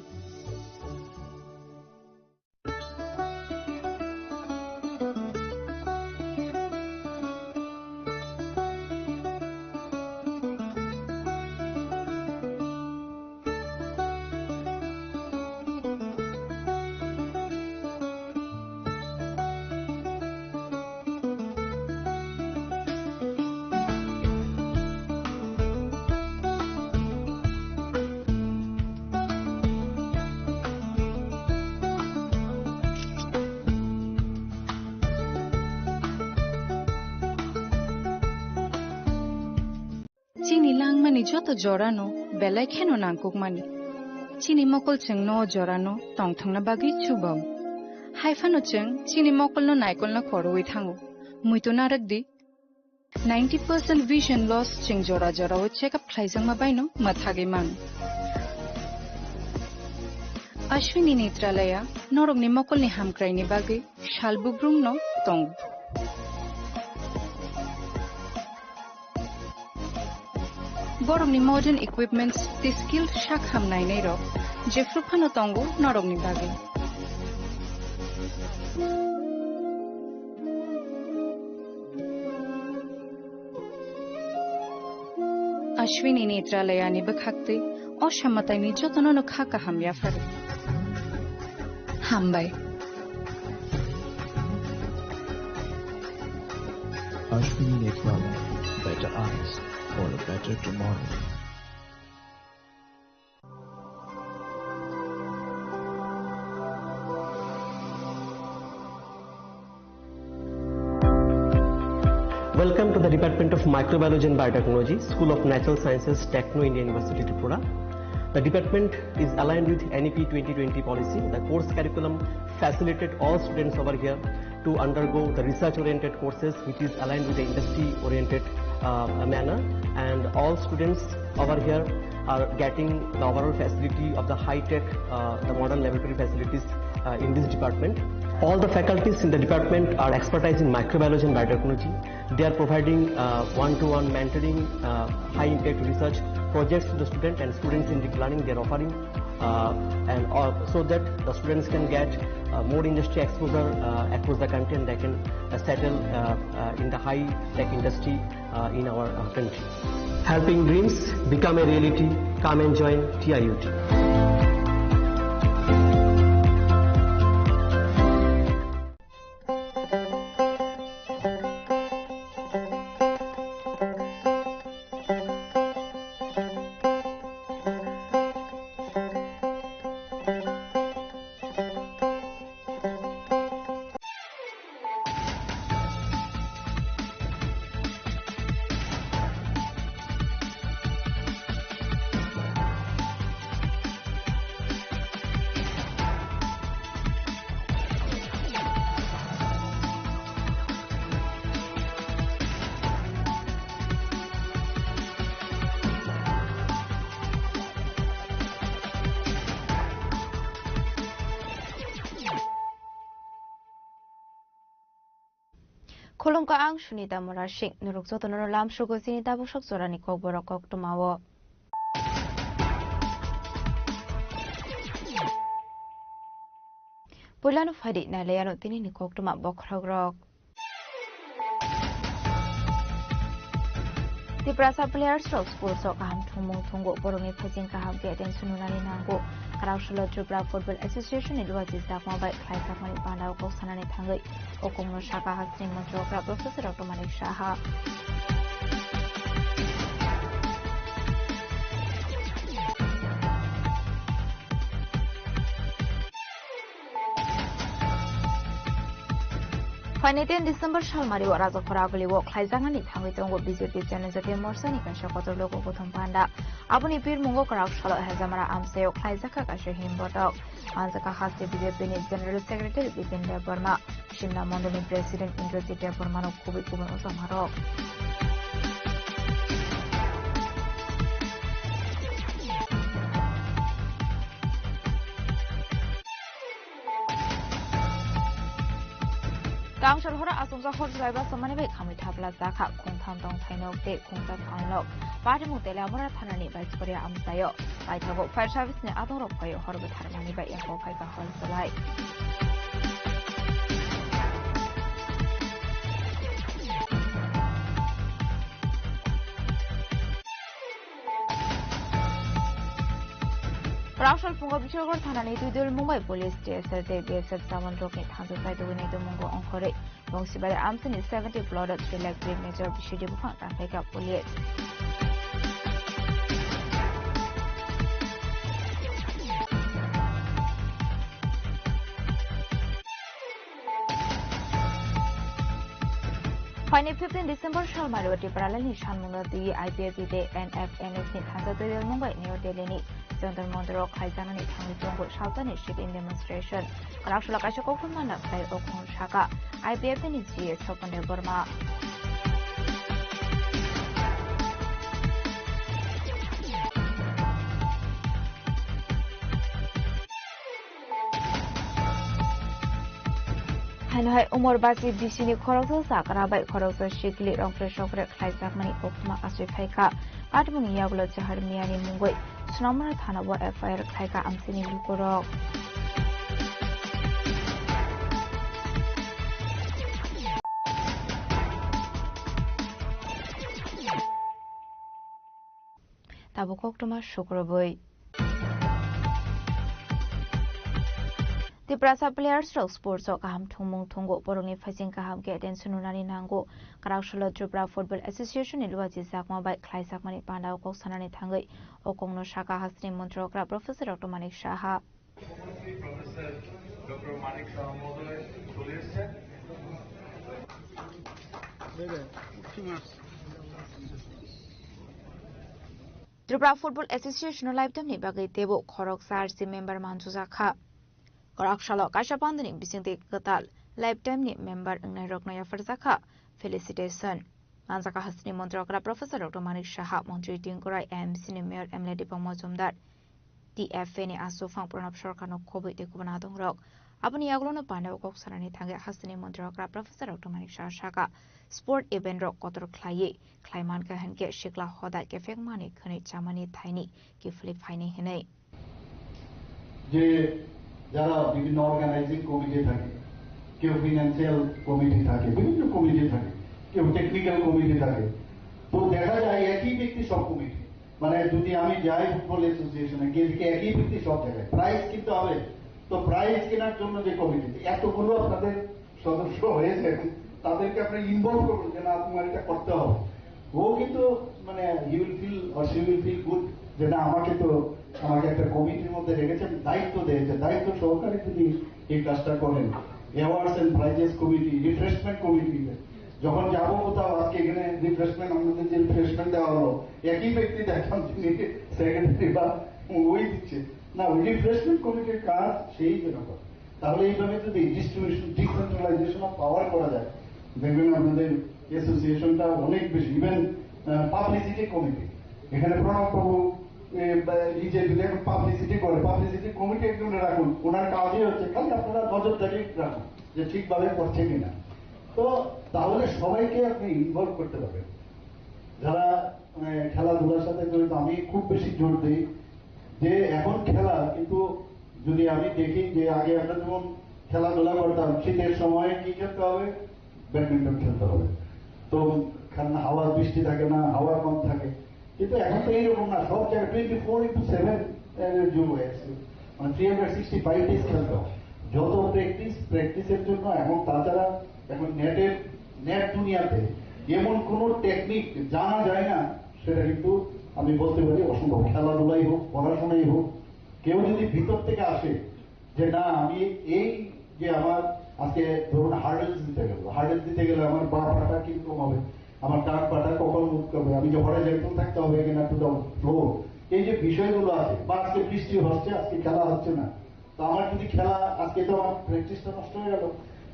Chini langmani joto jorano belai kheno nangkukmani. Chini mokol chwngno o jorano tongthokna bagwi chubao. Haiphano chwng chini mokolno naikolno khorwi thango. Muitu narwkdi, ninety percent vision loss chwng jora jorao check up khlaijakma baino mwthagwi mano. Ashwini Netralaya norokni mokolni hamkraini bagwi sal bugrumno tongo. Borokni modern equipments tei skilled sak ham nainairok jephru phano tongo norokni bagwi. Ashwini Netralayani bwkhaktwi o samataini jotono no kha kaham yapharo. Hambai. Ashwini Netralaya, better eyes for a better tomorrow. Welcome to the Department of Microbiology and Biotechnology, School of Natural Sciences, Techno India University, Tripura. The department is aligned with N E P twenty twenty policy. The course curriculum facilitate all students over here to undergo the research-oriented courses, which is aligned with the industry-oriented, uh, manner. And all students over here are getting the overall facility of the high-tech, uh, the modern laboratory facilities, uh, in this department. All the faculties in the department are expertise in microbiology and biotechnology. They are providing, uh, one-to-one mentoring, uh, high-impact research projects to the student, and students in deep learning, they are offering, uh, and all, so that the students can get, uh, more industry exposure, uh, across the country, and they can, uh, settle, uh, uh, in the high-tech industry, uh, in our, uh, country. Helping dreams become a reality. Come and join T I U T. Khulumkha, ang Sunita Murasing. Norok jotono lamsogo chini tabuk sok jorani kokborok koktwmao. Puilano phaidi nailaiano tinini koktwma bokhorokrok. Tiprasa players rok sports o kaham thwngmung thwngo, borokni phaising kaham khe attention rwnani nango. Kwrak salo Tripura Football Association ni luachi chakma bai khlaijakmani panda o kok sanani thangwi o kokno saka hasteni montri okra Professor Doctor Manik Saha. Phainai ten December salmari o Rajakhor Aguli o khlaijaknani thangwi tongo B J P Janajati Morcha ni kaisa kotor logo gothon panda. Aboni pirmungo kwrak salo Hejamara amchai o khlaijak kha kaisa himbotok. Manjak kha haste B J P ni General Secretary Bipin Debbarma, Simla Mondol ni President Indrajit Debbarma no kubui kubui ojama rok. Kangsar horo achomjak hor jwlai basa mani bai khamwi thapla jakha, khungtham tong thainok tei khungsa thainok. Patimung Teliamura thanani Baisukria amchaio. Paithago fire service ni adongrok phaio hor bwtharmani bai eko phaikha hor jwlai. Rangsal phungo Bishalgarh thanani Tuidul Mumbai Police T S R tei B S F jawan rokni thansa saitugwi naitukmungo ongkhorwi Bongsibari amchini seventy plot three lakh three major B C D buphang rangkhaikha police. Phaini fifteen December salmari o Tipraland ni sanmungno twi I P F T tei N F N S ni thansa twi Mumbai New Delhi ni Jantar Mantar o khlaijaknani thangwi tongo salsa ni sit-in demonstration. Kwrak salo kaisa koktwma nokthai o khung saka I P F T ni G A Sopon Debbarma. Haino hai Umor Bachi B C ni khoroksa chakra bai khoroksa sikli rongphre sokphre khlaijakmani koktwma achoi phaikha. Patmungni yagulo Chahar Miyani mungwi Snamra thana o F I R khlaikha amchini lukurok. Tabuk koktwma sukrubwi. Tiprasa players rok sports o kaham thwngmung thwngo, borokni phaising kaham khe attention rwnani nango. Kwrak salo Tripura Football Association ni luachi chakma bai khlaijakmani panda o kok sanani thangwi o kokno saka hasteni montri okra Professor Doctor Manik Saha. Professor Doctor Manik Saha মহোদয় চলে এসেছেন। Tripura Football Association o lifetime ni bagwi teibo khoroksa R C member manjujak kha. Kwrak salo kaisa pandani bisingtwi kwtal lifetime ni member wngnai rokno yapharjak kha felicitation. Manjak kha hasteni montri okra Professor Doctor Manik Saha, montri Tinku Roy, M C ni mayor M L A Deepak Majumdar, T F A ni aswk phang Pranab Sarkar no khobwi tei kubun adong rok. Aboni yagulo no panda o kok sanani thangwi hasteni montri okra Professor Doctor Manik Saha saka, sport event rok kotor khlaiwi khlai mankha hinkhe sikla hoda kephek mani khwnwi chamani thaini kiphilwi phaini hinwi. যে যারা বিভিন্ন organising committee থাকে, কেউ financial committee থাকে, বিভিন্ন কমিটি থাকে, কেউ technical committee থাকে, তো দেখা যায় একই ব্যক্তি সব কমিটি। মানে যদি আমি যাই ফুটবল অ্যাসোসিয়েশনে, গিয়ে দেখি একই ব্যক্তি সব জায়গায়। প্রাইজ কিনতে হবে, তো প্রাইজ কেনার জন্য যে কমিটি, এতগুলো আপনাদের সদস্য হয়েছে, তাদেরকে আপনি ইনভলভ করুন যে না, তোমার এটা করতে হবে। ও কিন্তু মানে he will feel or she will feel good যে না, আমাকে তো, আমাকে একটা কমিটির মধ্যে রেখেছেন, দায়িত্ব দিয়েছে, দায়িত্ব সহকারে তিনি এই কাজটা করেন। Awards and prizes committee, refreshment committee, যখন যাবো কোথাও, আজকে এখানে রিফ্রেশমেন্ট, আমাদের যে রিফ্রেশমেন্ট দেওয়া হলো, একই ব্যক্তি দেখলাম তিনি সেক্রেটারি বা ওই দিচ্ছে। না, ওই রিফ্রেশমেন্ট কমিটির কাজ সেই যেন করে। তাহলে এইভাবে যদি ডিস্ট্রিবিউশন, ডিসেন্ট্রালাইজেশন অফ পাওয়ার করা যায়, দেখবেন আপনাদের অ্যাসোসিয়েশনটা অনেক বেশি, ইভেন পাবলিসিটি কমিটি, এখানে প্রণব বাবু, এ, বা, নিজে যদি এখন পাবলিসিটি করে, পাবলিসিটি কমিটি একজন রাখুন, ওনার কাজই হচ্ছে খালি আপনারা নজরদারি রাখুন যে ঠিকভাবে করছে কিনা। তো তাহলে সবাইকে আপনি ইনভলভ করতে পারবেন। যারা মানে খেলাধুলার সাথে জড়িত, আমি খুব বেশি জোর দিই যে এখন খেলা, কিন্তু যদি আমি দেখি যে আগে আমরা যেমন খেলাধুলা করতাম, শীতের সময় কি খেলতে হবে? ব্যাডমিন্টন খেলতে হবে। তো কারণ হাওয়া বৃষ্টি থাকে না, হাওয়া কম থাকে। কিন্তু এখন তো এইরকম না, সব জায়গায় টোয়েন্টি ফোর ইন্টু সেভেন যুগ হয়ে গেছে, মানে three hundred sixty five days খেলতে হয়। যত প্র্যাকটিস, প্র্যাকটিসের জন্য। এবং তাছাড়া এখন নেটের, নেট দুনিয়াতে এমন কোনো টেকনিক জানা যায় না, সেটা কিন্তু আমি বলতে পারি অসম্ভব। খেলাধুলাই হোক, পড়াশোনাই হোক, কেউ যদি ভিতর থেকে আসে যে না, আমি এই যে আমার আজকে ধরুন হার্ডেলস দিতে গেল, হার্ডেলস দিতে গেলে আমার বা পাটা কিরকম হবে, আমার ডান পাটা কখন মুভ করবে, আমি যে হরিজন্টাল থাকতে হবে কিনা টু দ্য ফ্লোর, এই যে বিষয়গুলো আছে, বা আজকে বৃষ্টি হচ্ছে, আজকে খেলা হচ্ছে না, তো আমার যদি খেলা, আজকে তো আমার প্র্যাকটিসটা নষ্ট হয়ে গেল।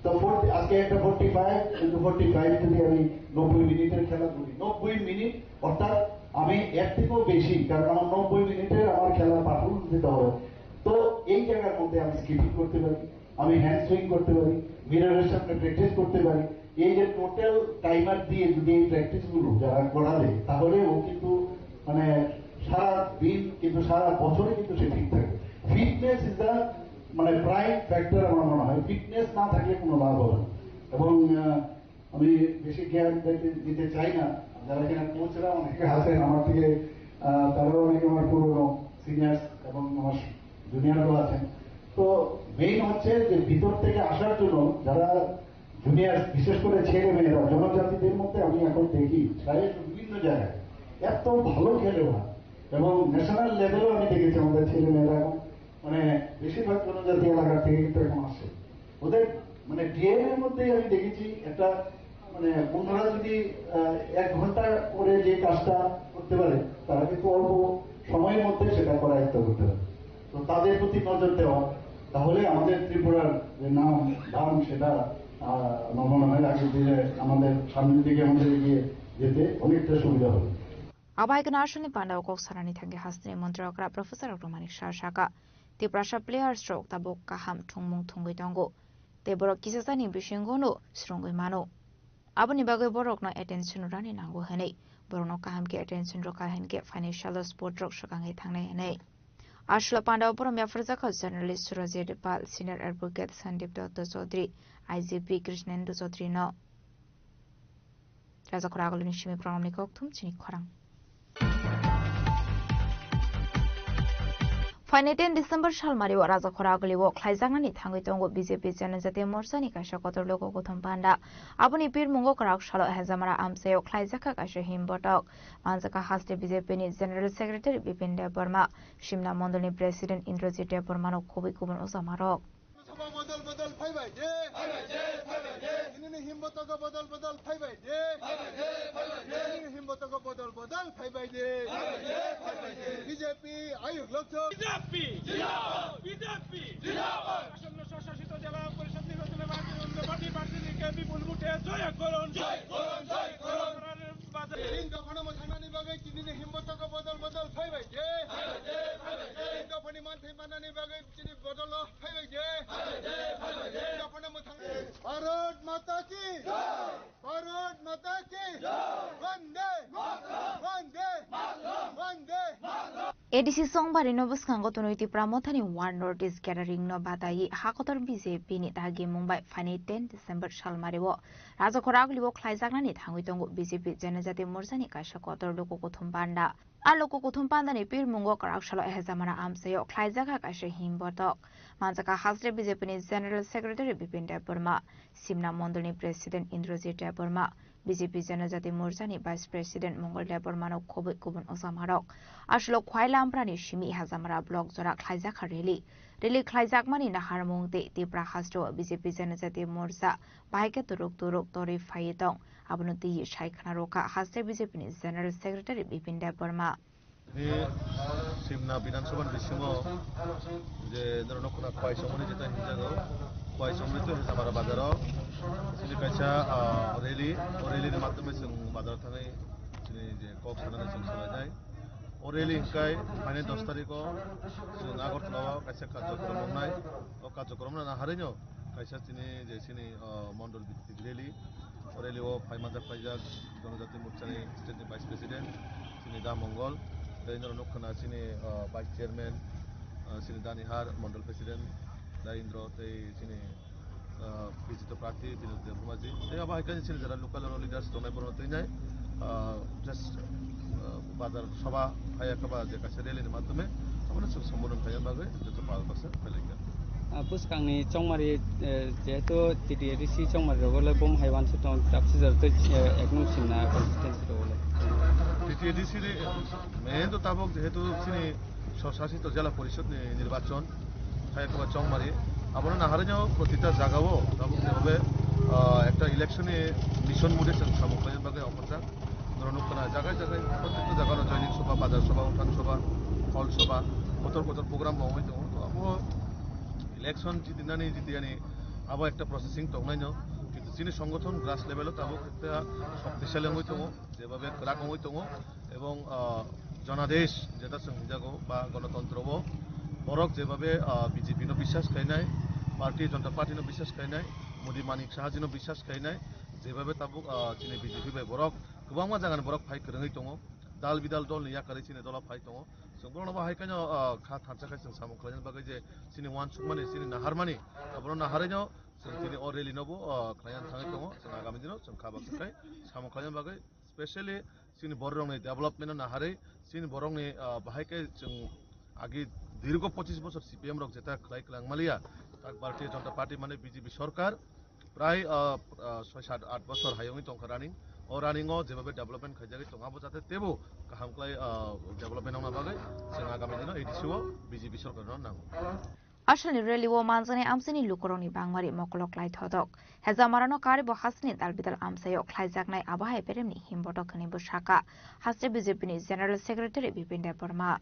তো ফোর্টি, আজকে একটা forty five into forty five যদি আমি নব্বই মিনিটের খেলা ধরি, নব্বই মিনিট, অর্থাৎ আমি এর থেকেও বেশি, কারণ আমার নব্বই মিনিটের আমার খেলার পারফরমেন্স দিতে হবে। তো এই জায়গার মধ্যে আমি স্কিপিং করতে পারি, আমি হ্যান্ড সুইং করতে পারি, মিররের সামনে প্র্যাকটিস করতে পারি। এই যে টোটাল টাইমার দিয়ে যদি এই প্র্যাকটিসগুলো যারা করা যায়, তাহলে ও কিন্তু মানে সারা দিন, কিন্তু সারা বছরই কিন্তু সে ফিট থাকে। ফিটনেস ইজ দ্য মানে প্রাইম ফ্যাক্টর আমার মনে হয়। ফিটনেস না থাকলে কোনো লাভ হবে না। এবং আহ, আমি বেশি জ্ঞান দিতে, দিতে চাই না। যারা কিনা কোচরা অনেকে আছেন আমার থেকে, আহ, তারাও অনেকে আমার পুরনো সিনিয়র্স এবং আমার জুনিয়রও আছেন। তো মেইন হচ্ছে যে ভিতর থেকে আসার জন্য যারা জুনিয়র, বিশেষ করে ছেলে মেয়েরা, জনজাতিদের মধ্যে আমি এখন দেখি প্রায় বিভিন্ন জায়গায় এত ভালো খেলে ওরা, এবং ন্যাশনাল লেভেলও আমি দেখেছি আমাদের ছেলে মেয়েরা এখন, মানে, বেশিরভাগ জনজাতি এলাকা থেকে কিন্তু এখন আসে। ওদের, মানে, ডিএনএর মধ্যেই আমি দেখেছি একটা, মানে, ওনারা যদি আহ, এক ঘন্টা করে যে কাজটা করতে পারে, তারা কিন্তু অল্প সময়ের মধ্যে সেটা করায়ত্ত করতে পারে। তো তাদের প্রতি নজর দেওয়া, তাহলে আমাদের ত্রিপুরার যে নাম দাম সেটা আহ, আমার মনে হয় আগের দিনে আমাদের সামনের দিকে আমাদের এগিয়ে যেতে অনেকটা সুবিধা হবে। Abai khe national panda o kok sanani thangwi hasteni montri okra Professor Doctor Manik Saha saka, Tiprasa players rok tabuk kaham thwngmung thwngwi tongo, tei borok kisasani bisingo no swrwngwi mano. Aboni bagwi borokno attention rwna nango hwnwi, borokno kaham khe attention rwkha hinkhe financial support rok swkangwi thangnai hwnwi. Aswla panda o borom yapharjakha journalist Surajit Pal, senior advocate Sandeep Dutta Chaudhary, I G P Krishnendu Chaudhary no. Rajakhor Agulini simi programni kokthum chini khorang. Phainai ten December salmari o Rajakhor Aguli o khlaijaknani thangwi tongo B J P Janajati Morcha ni kaisa kotor logo kothom panda. Aboni pirmungo kwrak salo Hezamara amchai o khlaijakha kaisa himbotok. Manjakha haste B J P ni General Secretary Bipin Debbarma, Simna Mondol ni President Indrajit Debbarma no khobwi kubun ojamarok. Sabha bodol bodol phaibai de. Phaibai de, phaibai de. Tinini himbotogo bodol bodol phaibai de. Phaibai de, phaibai de. Tinini himbotogo bodol bodol phaibai de. Phaibai de, phaibai de. B J P ayuk lokcho. B J P zindabad. B J P zindabad. আসন্ন স্বশাসিত জেলা পরিষদ নির্বাচনে ভারতীয় জনতা পার্টি প্রার্থীদেরকে বিপুল ভোটে জয় করুন। জয় করুন, জয় করুন। তিন দফা no mwthangnani bagwi tinini himbotogo bodol bodol phaibai de. Phaibai de, phaibai de. Tin dophani manthai mannani bagwi Chini bodolo phaibai de. Phaibai de, phaibai de. Japona mwthang. Bharat Mata ki. Jai. Bharat Mata ki. Jai. Vande. Mataram. Vande. Mataram. Vande. Mataram. A D C Songbari no bwskango tonwi Tipra Mothani One North East Gathering no badai hakotor B J P ni dagi Mumbai phaini ten December salmari o Rajakhor Aguli o khlaijaknani thangwi tongo B J P Janajati Morcha ni kaisa kotor luku kuthum panda. A luku kuthum pandani pirmungo kwrak salo Hezamara amchaio khlaijakha kaisa himbotok. Manjakha hasre B J P ni General Secretary Bipin Debbarma, Simna Mondolni President Indrajit Debbarma, B J P Janajati Morchani Vice President Mongol Debbarmano khobwi kubun ojamarok. Aswlok Khwaila Amprani simi Hezamara block jora khlaijakha rally. Rally khlaijakmani naharmung tei Tipra hasteo B J P Janajati Morcha bahai khe turuk turuk torwi phaiwi tong. Abono twiwi sai khna rwkha haste B J P ni General Secretary Bipin Debbarma. Ni Simna Bidhan Sabha ni bisingo je norok khwna Khwai Somoni jeta hinjago, Khwai Somoni to Hezamara bazaro chini kaisa, ah, rally, o rally ni madhyome chwng bazaro thangwi chini je kok sanani chwng salainai. O rally hwnkhe phainai dos tarikh o chwng Agartala o kaisa karjokrom wngnai. O karjokrom no naharwi no kaisa chini je chini, ah, mondol bhitik rally. O rally o phai manjak paijak Janajati Morcha ni state ni Vice President chini Da Mongol. Tei norok nukha na chini, ah, Vice Chairman, ah, chini Danihar Mondol President Da Indro tei chini ah, bijito prarthi Binod Debbarma ji. Tei abo hai khe chini jara local leaders tongnai borok twi nai, ah, just, ah, bazar sabha hai khe ba je kaisa rally ni madhyome abono chwng sambodhon khaina bagwi joto pal baksa phailaikha. Ah, bwskangni chongmari, eh, jehetu T T A D C chongmari rogo le bom hai uansuk tong, tapsi jar tei, eh, eknung simna constituency rogo le. T T A D C ni main to tabuk jehetu chini Swsasito Jela Porishod ni nirbachon, hai khe ba chongmari. Abono naharino protita jagao tabuk jebobe, ah, ekta election ni mission mode chwng samung khlaina bagwi okhorjak. Norok nukha na jaga jaga, prottekta jagao joining sabha, bazar sabha, uthan sabha, hall sabha, kotor kotor program bo wngwi tongo. To abo election jiti nani jiti yani abo ekta processing tongnaino. Kintu chini songothon grass level o tabuk ekta shoktisali wngwi tongo. Jebabe kwrak wngwi tongo, ebong, ah, Janadesh jeta chwng hwnjago ba gonotontro o borok jebabe, ah, B J P no biswas khainai, Bharatiya Janata Party no biswas khainai, Modi Manik Saha ji no biswas khainai, jebabe tabuk, ah, chini B J P bai borok kwbangma jaga ni borok phai kwrwngwi tongo, dal bidal dol ni yakarwi chini dolo phai tongo, chwng borok no bo hai khaino, ah, kha thansa khai chwng samung khlaina bagwi je chini uansukmani chini naharmani abono naharwi no chwng tini o rally no bo, ah, khlaiya thangwi tongo, chwng agami dino chwng kha baksa khai samung khlaina bagwi. Specially chini borokni development no naharwi chini borokni, ah, bahai khe chwng agi dirgo pochis bosor C P M rok jeta khlai kwlang maliya, tak Bharatiya Janata Party mane B J P sorkar prai, ah, ah, soi sat at bosor hayungwi tongkha running. O running o jebabe development khaijagwi tongo abo jate tebo kaham khlai, ah, development wngna bagwi chwng agami dino A D C o B J P sorkar no nango. Aswkni rally o manjaknai amchaini lukurokni bangmari mokolok lai thotok. Hejamarano karibo hasteni dalbidal amchaio khlaijaknai abo hai beremni himbotok hwnwi bwsakha haste B J P ni General Secretary Bipin Debbarma.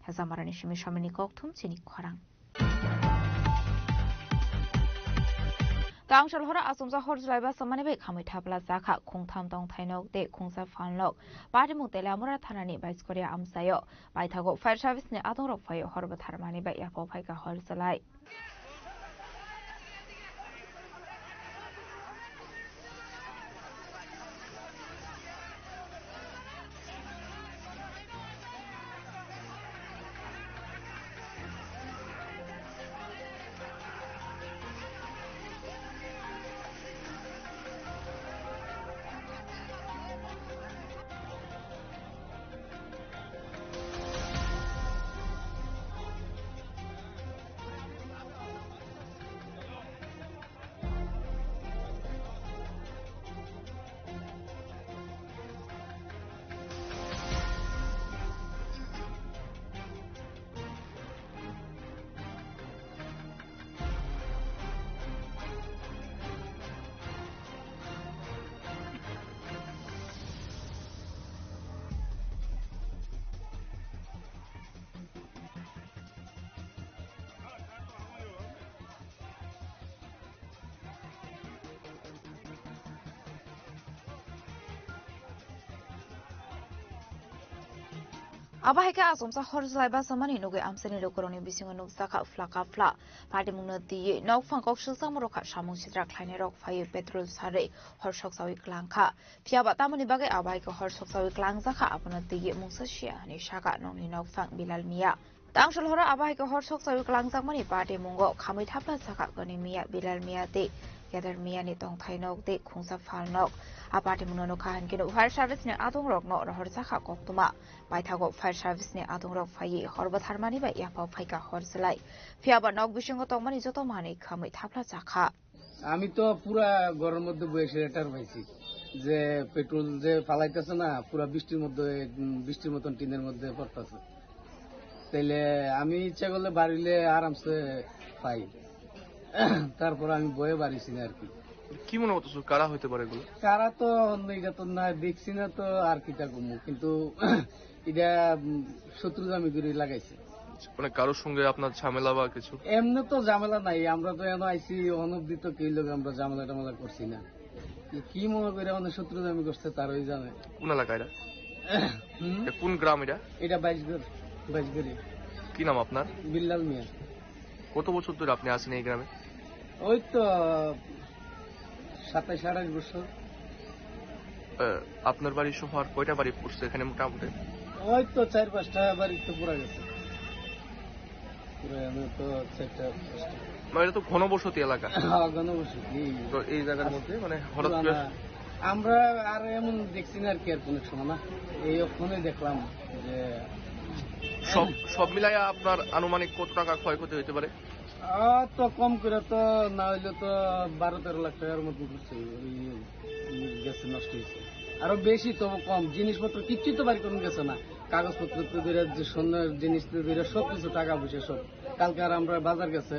Hejamarani simi samani kokthum chini khorang. Tangshal hora asumsa hor jwlai basa mani bai khamwi thapla jakha khungtham tongthai nok tei khungsa phalnok patimung Teliamura thanani Baiskoria amchaio paithago fire service ni adongrok phai hor bwthar mani bai yapo phaikha hor jwlai. Abo hai khe achomsa hor jwlai bachomani nugwi amchaini lukurokni bisingo nukjakha phlaka phla. Patimungno twiwi nokphang kok swkjakma rokha samung sitra khlainairok phaiwi petrol sarwi hor sokchawi klangkha. Phiyaba tamoni bagwi abo hai khe hor sokchawi klangjakha abono twiwi mungsa siya hwnwi sakha nokni nokphang Bilal Miya. Tangshol horo abo hai khe hor sokchawi klangjakmani patimungo khamwi thapla sakha Goni Miya, Bilal Miya tei Kedar Miya ni tongthai nok tei khungsa phal nok. A patimungno nukha hinkhe fire service ni adongrokno rohorjakha koktwma. Paithago fire service ni adongrok phaiwi hor bwtharmani bai yaphao phaikha hor jwlai. Phiyaba nok bisingo tongmani joto manwi khamwi thapla jakha. আমি তো পুরা ঘরের মধ্যে বসে টের পাইছি যে পেট্রোল যে ফালাইতেছে না, পুরা বৃষ্টির মধ্যে, উম, বৃষ্টির মতন টিনের মধ্যে পড়তেছে। তাইলে আমি ইচ্ছা করলে বাড়িলে আরামসে পাই। তারপর আমি বয়ে বাড়িছি না আর কি। কি মনে করতেছো, কারা হইতে পারে এগুলো? কারা তো অন্য, এটা তো না দেখছি না তো আর কিতা কমু, কিন্তু এটা, উম, শত্রু আমি করে লাগাইছে। মানে কারোর সঙ্গে আপনার ঝামেলা বা কিছু? এমনি তো ঝামেলা নাই, আমরা তো এনে আইছি, অনবধি তো কেউ লোক আমরা ঝামেলা টামেলা করছি না। কি মনে করে আমাদের শত্রু আমি করছে, তারাই জানে। কোন এলাকা এটা? হুম? এটা কোন গ্রাম এটা? এটা বাইশগড়, বাইশগড়ি। কি নাম আপনার? বিল্লাল মিয়া। কত বছর ধরে আপনি আছেন এই গ্রামে? ওই তো সাতাইশ আঠাইশ বছর। আহ, আপনার বাড়ি সহ আর কয়টা বাড়ি পড়ছে এখানে মোটামুটি? ওই তো চার পাঁচটা বাড়ি তো পুরা গেছে। পুরো এমন তো চারটা পাঁচটা। মানে, এটা তো ঘনবসতি এলাকা। হ্যাঁ, ঘনবসতি। তো এই জায়গার মধ্যে, মানে, হঠাৎ করে পুরানা। আমরা আর এমন দেখছি না আর কি, আর কোনো সময় না। এই ফোনে দেখলাম যে সব, সব মিলাইয়া আপনার আনুমানিক কত টাকা ক্ষয়ক্ষতি হইতে পারে? আহ, তো কম করে তো না হইলে তো বারো তেরো লাখ টাকার মতো ঘুরছে, ওই গেছে, নষ্ট হয়েছে। আরো বেশি, তবু কম। জিনিসপত্র কিচ্ছু তো বাড়ি কোনো গেছে না, কাগজপত্র তো ধরে, যে স্বর্ণের জিনিস তো ধরে, সব কিছু, টাকা পয়সা সব। কালকে আর আমরা বাজার গেছে,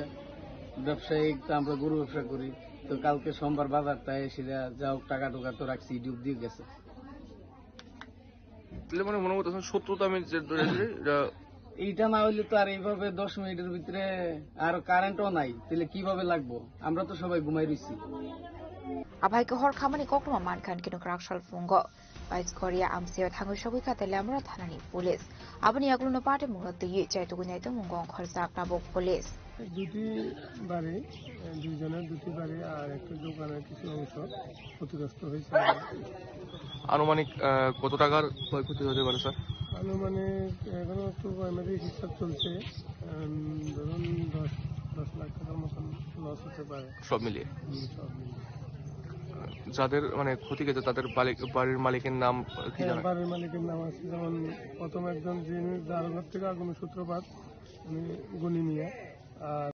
ব্যবসায়িক তো, আমরা গরু ব্যবসা করি, তো কালকে সোমবার বাজার, তাই সেটা যা হোক, টাকা টুকা তো রাখছি, ডুব দিয়ে গেছে। তাহলে মানে মনে করতেছেন শত্রুতা আমি যে ধরে আছি, এটা এইটা না হইলে তো আর এইভাবে দশ মিনিটের ভিতরে আর কারেন্টও নাই, তাহলে কিভাবে লাগবো? আমরা তো সবাই ঘুমাই রইছি। Abai ke hor khamani kokroma mankhan kino krak sal phungo. Bais Korea amsio thangwi sogwi kha Teliamura thanani police. Aboni yagulono party mungno twiwi chai tugwi nai tongmung gong khorjak tabuk police. দুটি বাড়ি, দুইজনের দুটি বাড়ি আর একটি দোকানের কিছু অংশ ক্ষতিগ্রস্ত হয়েছে। আনুমানিক, আহ, কত টাকার ক্ষয়ক্ষতি হতে পারে, স্যার? আনুমানিক এখনো তো প্রাইমারি হিসাব চলছে, উম, ধরুন দশ, দশ লাখ টাকার মতন লস হতে পারে। সব মিলিয়ে? হুম, সব মিলিয়ে। যাদের, মানে, ক্ষতি গেছে, তাদের বালিক-, বাড়ির মালিকের নাম কি হ্যাঁ, জানা? বাড়ির মালিকের নাম আছে, যেমন প্রথম একজন যিনি, যার ঘর থেকে আগুনের সূত্রপাত, উনি গনি মিয়া। আর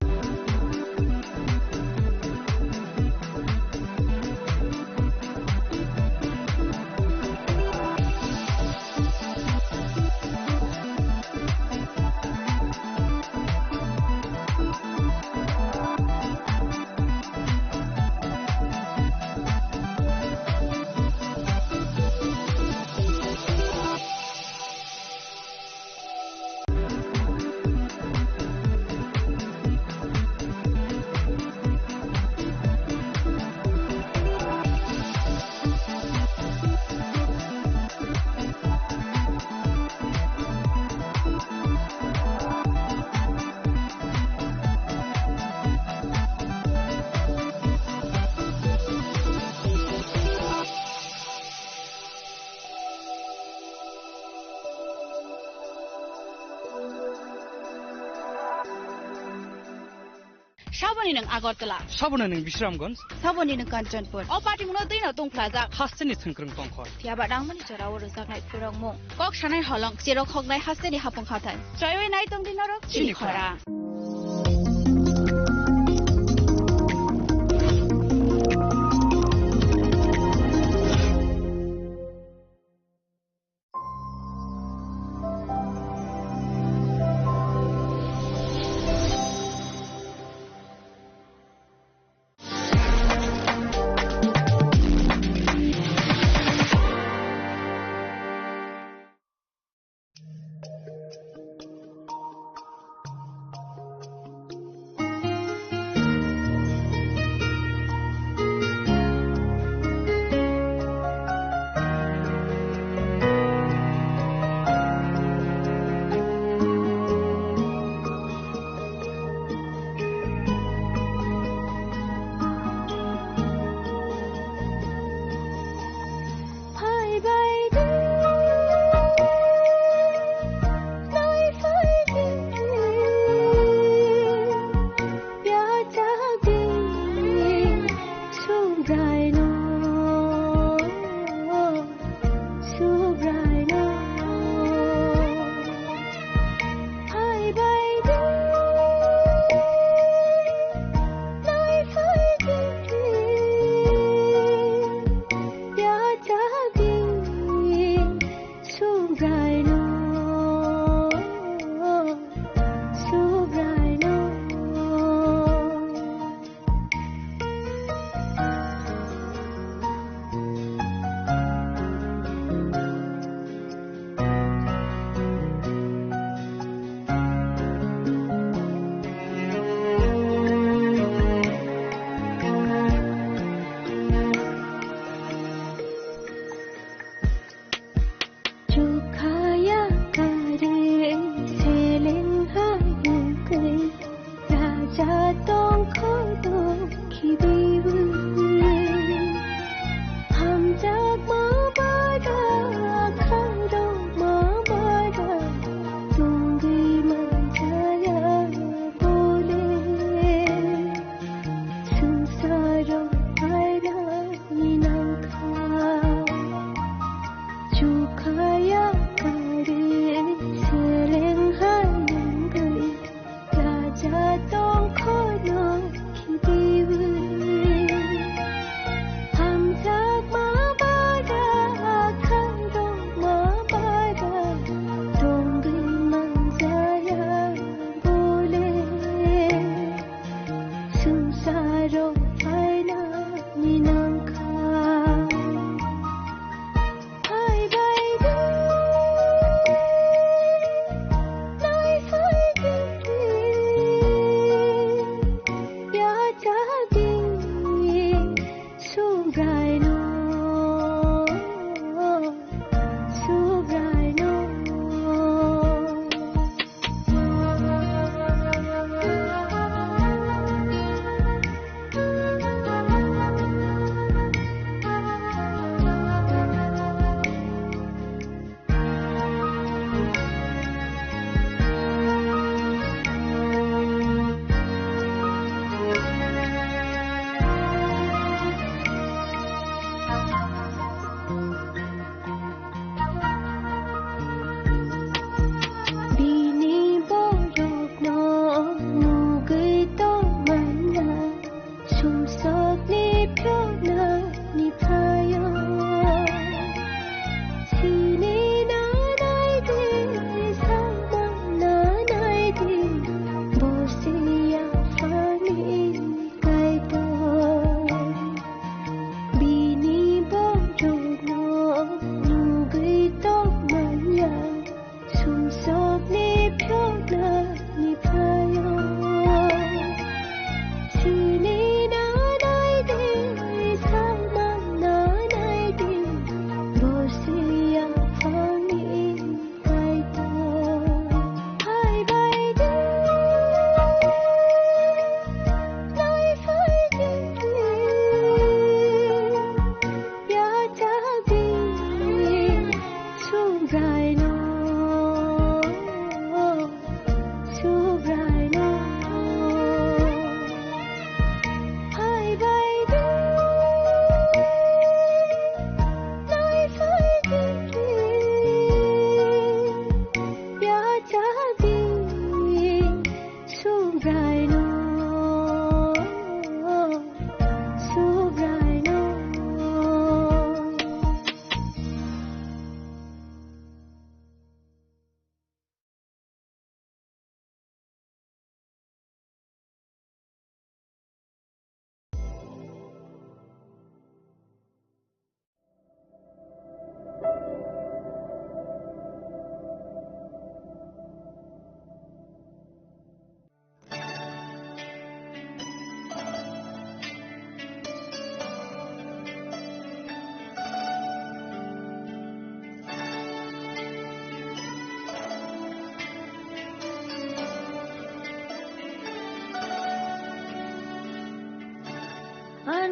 Saboni nwng Agartala. Saboni nwng Bisramganj. Saboni nwng Kanchanpur. O party mungno twi no tongphlajak. Hasteni thwngkwrwng tongkhor. Phiya ba nangmani jora o rwjaknai phwrwngmung. Kok sanai holong, cherok hoknai hasteni hapung hathai. Choiwi nai tongdi norok chini khora.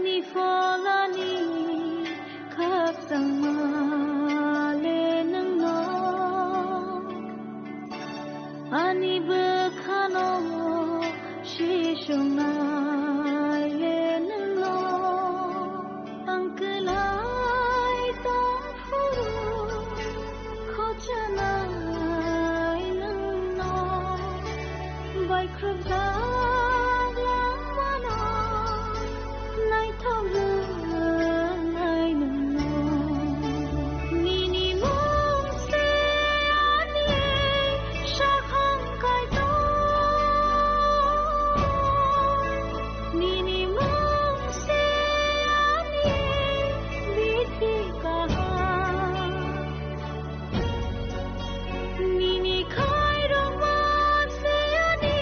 Ni pholani khakchangma le nwngno, ani bwkhano sisongnai le nwngno, ang kwlai tong phuru khochanai nwngno, baikhrupjak langmano naithok rwnai nwngno. Nini mung se ani sakhang kaitor, nini mung se ani bithi kaham. Nini khairokma se ani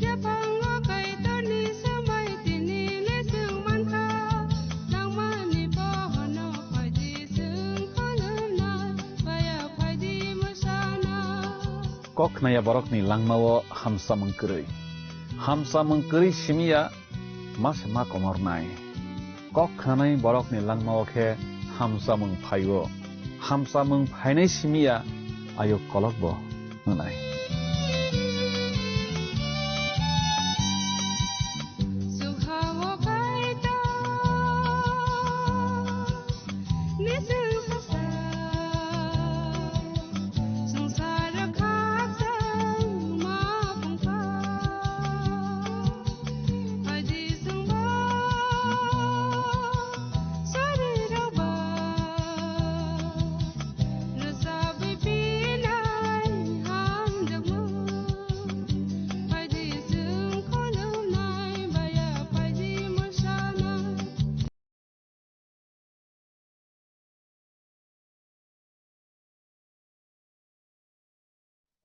Yaphango Kaitorni swmai tini le chwng mankha, nangmani bohono phaidi chwng khulumnai, baya phaidi mwsana. Kok khnaya borokni langmao hamsamung kwrwi. Hamsamung kwrwi simiya ma se ma komornai. Kok khnanai borokni langmao khe hamsamung phaio. Hamsamung phainai simiya ayuk kolokbo wngnai.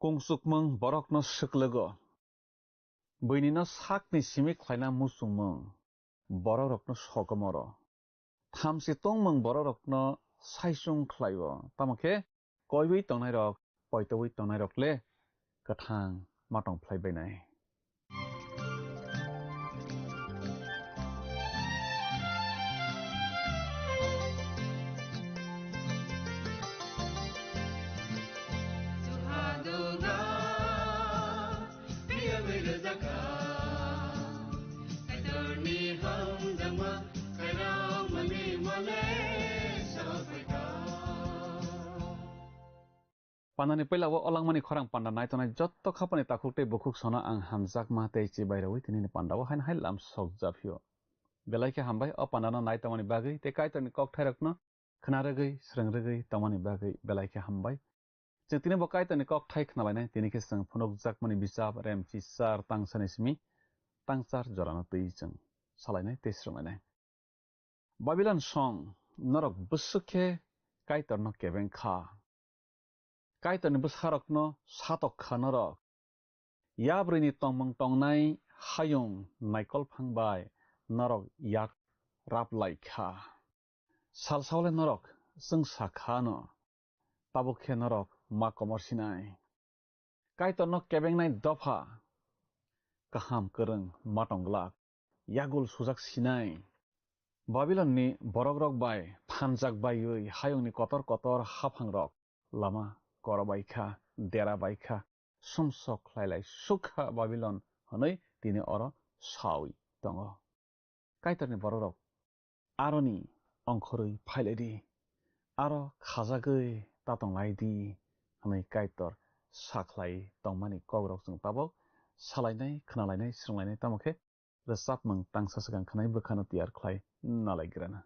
Kungsukmung borokno swklugo. Buinino sakni simi khlaina muchungmung borokrokno sokomoro. Thamchi tongmung borokrokno saichung khlaio. Tamo khe koiwi tongnairok, poitowi tongnairok le kwthang ma tong phlai bainai. Pandani puila o langmani khorang panda naitongnai jotto khapani takhuk tei bukhuk sono ang hamjakma tei chibai rwui tinini pandao haino hai lam sokjaphio. Belai khe hambai o pandano naitongmani bagwi tei Kaitorni kokthairokno khna rwgwi, srwng rwgwi tongmani bagwi belai khe hambai. Chwng tini bo Kaitorni kokthai khnalainai, tini khe chwng phunukjakmani bichap Remchi char tangsani simi tangchar jorano twi chwng salainai tei srwnglainai. Babilon song, norok bwswk khe Kaitorno kebeng kha. Kaitorni bwsarokno satok kha norok. Yabrwini tongmung tongnai hayung naikol phang bai norok yak rap lai kha. Sal saole norok chwngsa kha no, tabuk khe norok ma komor sinai. Kaitorno kebengnai dopha kaham kwrwng ma tong glak, yagul sujak sinai. Babilonni borokrok bai phanjak baiwi hayungni kotor kotor haphangrok lama korobai kha, dera bai kha, sumsok khlai lai suk kha Babilon hwnwi tini oro saui tongo. Kaitorni borokrok aroni ongkhorwi phai lai di, aro khajagwi ta tong lai di, hwnwi Kaitor sa khlai tongmani kokrok chwng tabuk salainai, khnalainai, srwnglainai, tamo khe rwchapmung tangsa swkang khanai bwkhano tiyar khlai nalaigrana.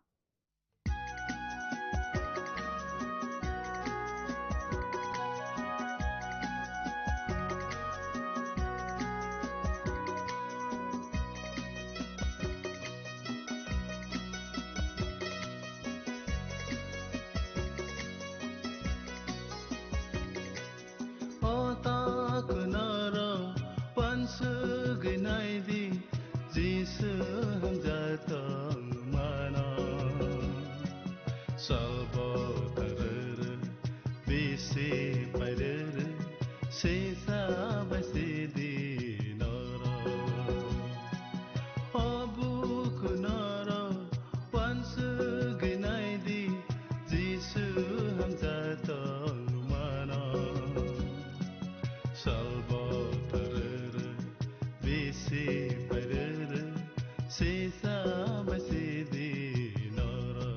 O ta kunaro wansugwi naidi, Jisu hamjak tongmano. Salbo taruru, bisi pairuru, sisa bai sidi noro. O buku noro, wansugwi naidi, Jisu hamjak tongmano. Salbo taruru, bisi pairuru, sisa bai sidi noro.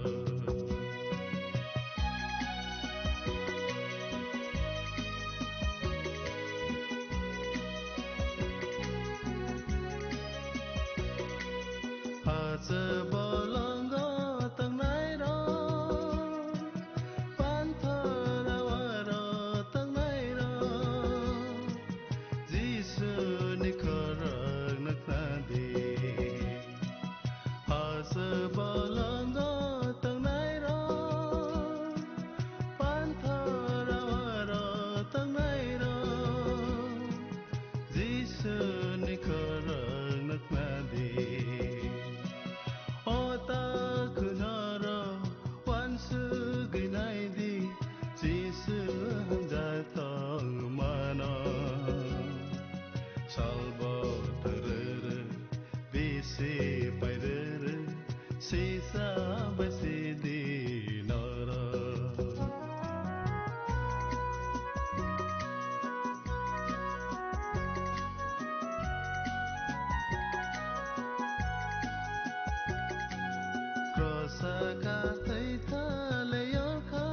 Hacha bolongo tongnairok, panthor awaro tongnairok, Jisuni khorokno khna Salbo tvrwrw, bisi pairwrw, sisa bai sidi norok. Krosa ka twi thalei o kha,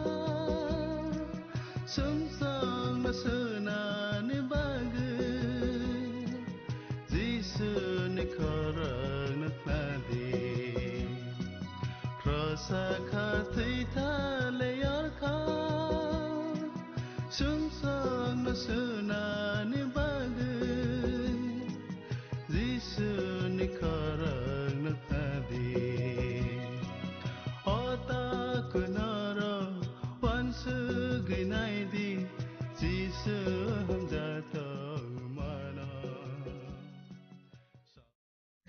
sumsokno swnani bagwi. Jisuni khorokno khnadi. Krosa kha twi thalei o kha, sumsokno swnani bagwi. Jisuni khorokno khnadi. O takhuk norok uansugwi naidi, Jisu hamjak tong mano.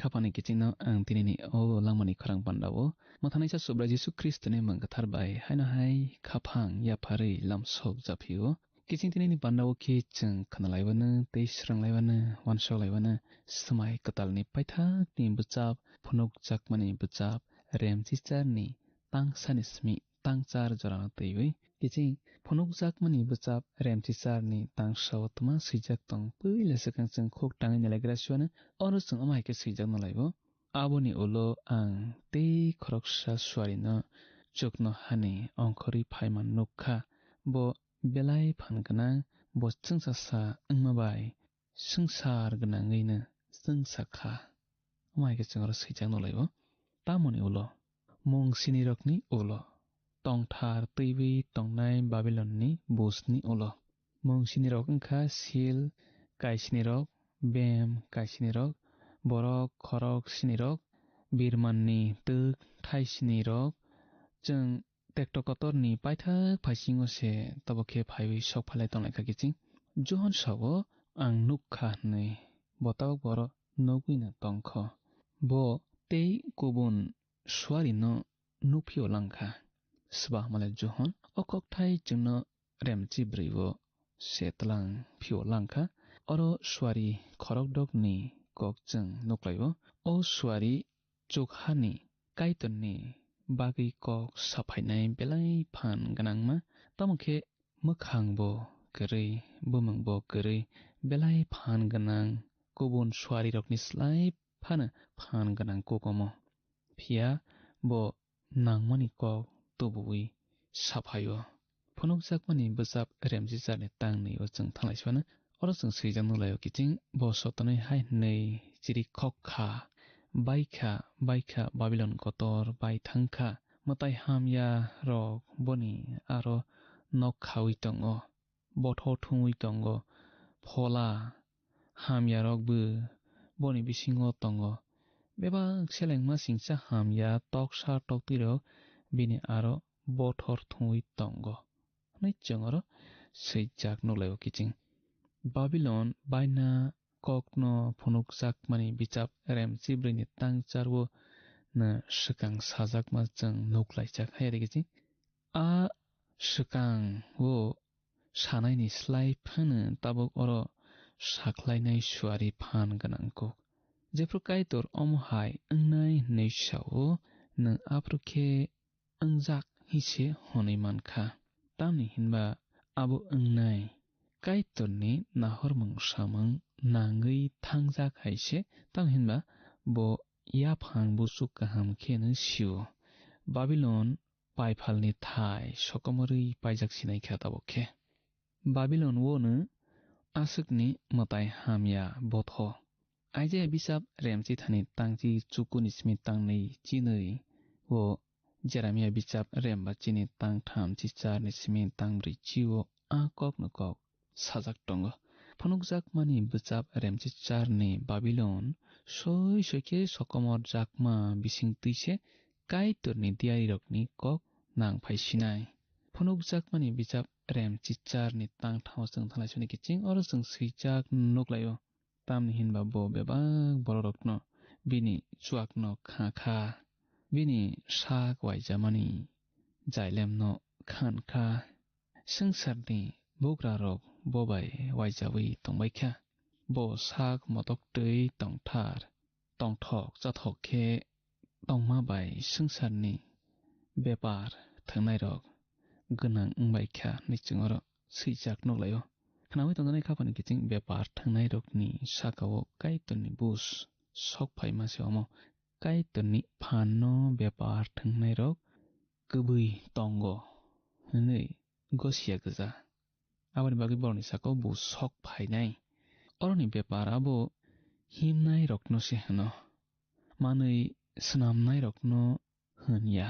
Khapangni kichingno ang tinini o langmani khorang pandao mwthanaisa Subrai Jisu Khristoni mwng kwthar bai haino hai khaphang yapharwi lamsok japhio. Kiching tinini pandao khe chwng khnalaiwano tei swranglaiwano, uansoklaiwano swmai kwtalni paithakni bwchap, phunukjakmani bwchap, Remchicharni tangsani simi tangchar jorano twiwi. Kiching phunukjakmani bwchap Remchicharni tangsao twma swijak tong. Puila swkang chwng khuk tangwi nalaigra siwano, oro chwng omo hai khe swijak nalaibo. Aboni ulo ang tei khoroksa suarino chuknohani ongkhorwi phaima nukha. Bo belai phan gwnang, bo chwngsasa wngma bai swngchar gwnangwino chwngsa kha. Omo hai khe chwng oro swijak nukhlaibo. Tamoni ulo, mung sinirokni ulo, tongthar twiwi tongnai Babilonni bujni ulo. Mung sinirok wngkha sil kaisinirok, bem kaisinirok, borok khorok sinirok, birmanni twk thai sinirok. Chwng Tekto kotorni paithak phaisingo se tabuk khe phaiwi sok phalai tonglaikha kiching. Johon sao, "Ang nuk kha," hwnwi. Bo tabuk bo oro nugwino tongkho. Bo tei kubun suarino nukphio langkha. Swbangmale Johon o kokthai chwngno remchi bwrwi o se tlang phio langkha. Oro suari khorokdokni kok chwng nuklaio. O suari chukhani Kaitorni bagwi kok saphainai belai phan gwnangma, tamo khe mwkhangbo kwrwi, bumungbo kwrwi, belai phan gwnang, kubun suarirokni slai phano phan gwnang kok omo. Phiya bo nangmani kok tubuwi saphaio. Phunukjakmani bwchap remchicharni tang nwi o chwng thanglai sibano. Oro chwng swijak nukhlaio kiching, bo sotonwi hai hwnwi chirikhok kha, "Baikha, baikha, Babilon kotor bai thang kha. Mwtai hamya rok boni aro nok khaui tongo." Bothor thumwi tongo. Phola hamyarokbo boni bisingo tongo. Bebak selengma singcha hamya toksa toktwirok bini aro bothor thumwi tongo, hwnwi chwng oro swijak nukhlaio kiching. Babilon baina kokno phunukjakmani bichap remchi bwrwini tangcharo no swkang sajakma chwng nuklaijak hai ri kiching. A swkang o sanaini slai phano tabuk oro sakhlainai suari phan gwnang kuk. Jephru Kaitor omo hai wngnai hwnwi sao, nwng aphuru khe wngjak hwnwi se hwnwi man kha. Tamni hinba abo wngnai Kaitorni nahormung samung nangwi thangjak hai se, tamni hinba bo yaphang buchuk kaham kheno sio. Babilon paiphalni thai sokomorwi paijak sinai kha tabuk khe. Babilon o no aswkni mwtai hamya botho. Isaiah bisap remchi thani tangchi chukuni simi tangnwi chinwi o Jeremia bisap remba chini tangtham chi charni simi tangbrwi chi o a kokno kok sajak tongo. Phunukjakmani bwchap remchi charni Babilon soi soi khe sokomor jakma bising twi se Kaitorni diyarirokni kok nang phai sinai. Phunukjakmani bwchap remchi charni tangtham o chwng thanglai soni kiching oro chwng swijak nuklaio. Tamni hinba bo bebak bororokno bini chuakno kha kha, bini sak waijamani jailemno khan kha. Swngcharni bugrarok bo bai waijawi tongbai kha. bo sak motok twi tongthar, tongthok chathok khe tongma bai swngcharni bepar thwngnairok gwnang wngbai kha hinwi chwng oro swijak nuklaio. Khnaui tongjaknai khaphani kiching bepar thwngnairokni sakao Kaitorni buj sok phaima se omo Kaitorni phanno bepar thwngnairok kwbwi tongo hwnwi gosiya gwja. Aboni bagwi borokni sakao buj sok phainai. Oroni bepar abo himnairokno se hwno, manwi snamnairokno hwn ya,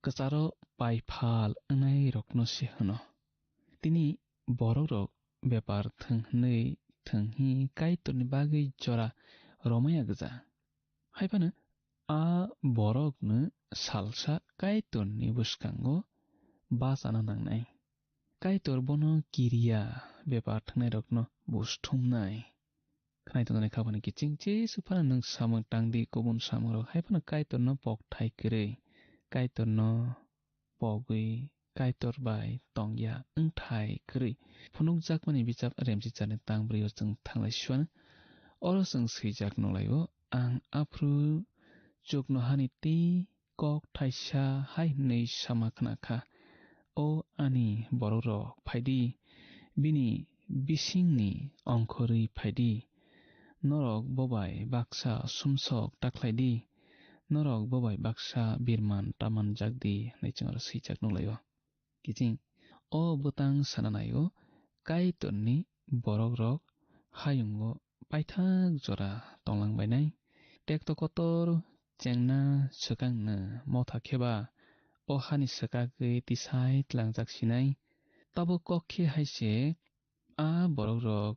kwcharo paiphal wngnairokno se hwno. Tini borokrok bepar thwng hwnwi thwng hi Kaitorni bagwi jora romaya gwja. Hai phano a borokno salsa Kaitorni bwskango bachana nangnai. Kaitor bono kiriya bepar thwngnairokno buj thumnai. Khnai tongjaknai khaphani kiching Jisu phano nwng samung tang di, kubun samungrok hai phano Kaitorno pok thai kwrwi, Kaitorno pogwi, Kaitor bai tongya wngthai kwrwi. Phunukjakmani bichap Remchicharni tang bwrwi o chwng thanglai suano. Oro chwng swijak nukhlaio, "Ang aphuru chuknohani tei kok thaisa hai hwnwi sama khna kha, 'O ani borokrok, phai di, bini bisingni ongkhorwi phai di. Norok bo bai baksa sumsok ta khlai di, norok bo bai baksa birman ta manjak di,' hwnwi chwng oro swijak nukhlaio. Kiching o bwtang sana naio, Kaitorni borokrok hayungo paithak jora tonglang bainai. Tekto kotor chengna swkangno motha khe ba o hani swkagwi tisai tlangjak sinai. Tabuk kok khe hai se a borokrok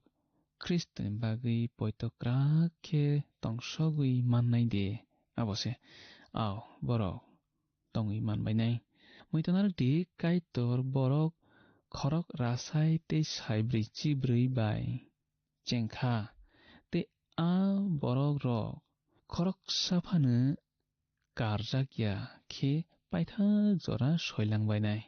Khristoni bagwi poito kwrak khe tongsogwi mannai de, abo se, ao, borok tongwi man bainai. Muitu narwk di, Kaitor borok khorok rasai tei saibrwi chibrwi bai chengkha, tei a borokrok khoroksa phano karjak ya khe paithak jora soilang bainai.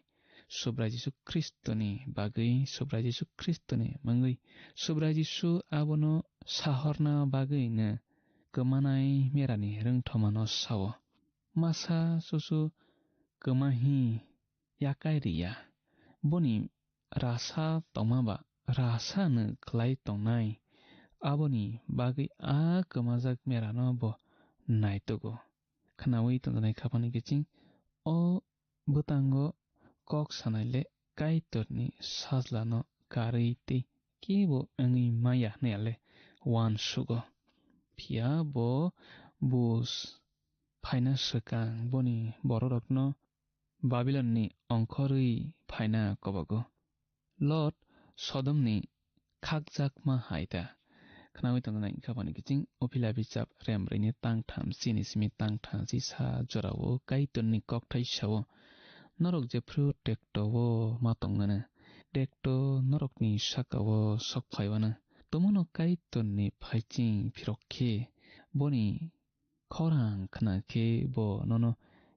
Subrai Jisu Khristoni bagwi, Subrai Jisu Khristoni mungwi, Subrai Jisu abono sahorna bagwino kwmanai merani rwngthomano sao. Masa susu kwma hi yakai riya. Boni rasa tongma ba rasa no khlai tongnai. Aboni bagwi a kwmajak merano bo naitugo. Khnaui tongjaknai khaphani kiching o bwtango kok sanai le Kaitorni sajlano karwi tei kebo wngwi maya hwnwi le uansugo. Phiya bo buj phaina swkang boni bororokno Babilonni ongkhorwi phaina kobogo. Lot Sodomni khakjakma hai ta. Khnaui tongjaknai khaphani kiching Uphila bichap rembrwini tang tham chini simi tang tham chisa jorao Kaitorni kokthai sao, "Norok jephru tekto-o ma tongmano, tekto norokni saka-o sok phaiwano. Tomono Kaitorni phaiching phirok khe boni khorang khna khe bo nono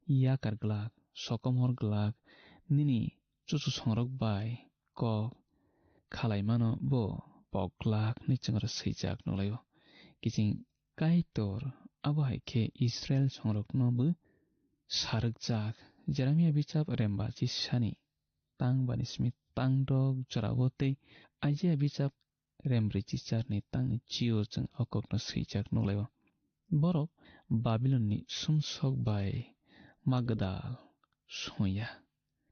yakar glak, sokomor glak, nini chuchusongrok bai kok khalaimano bo pok glak," hwnwi chwng oro swijak nukhlaio. Kiching Kaitor abo hai khe Israil songrokno bo sarwkjak. Jeremia bichap remba chisani tang bani simi tang dok jorao tei Isaiah bichap rembrwi chicharni tangni chio chwng o kokno swijak nukhlaio. Borok Babilonni sumsok bai ma gwdal songya.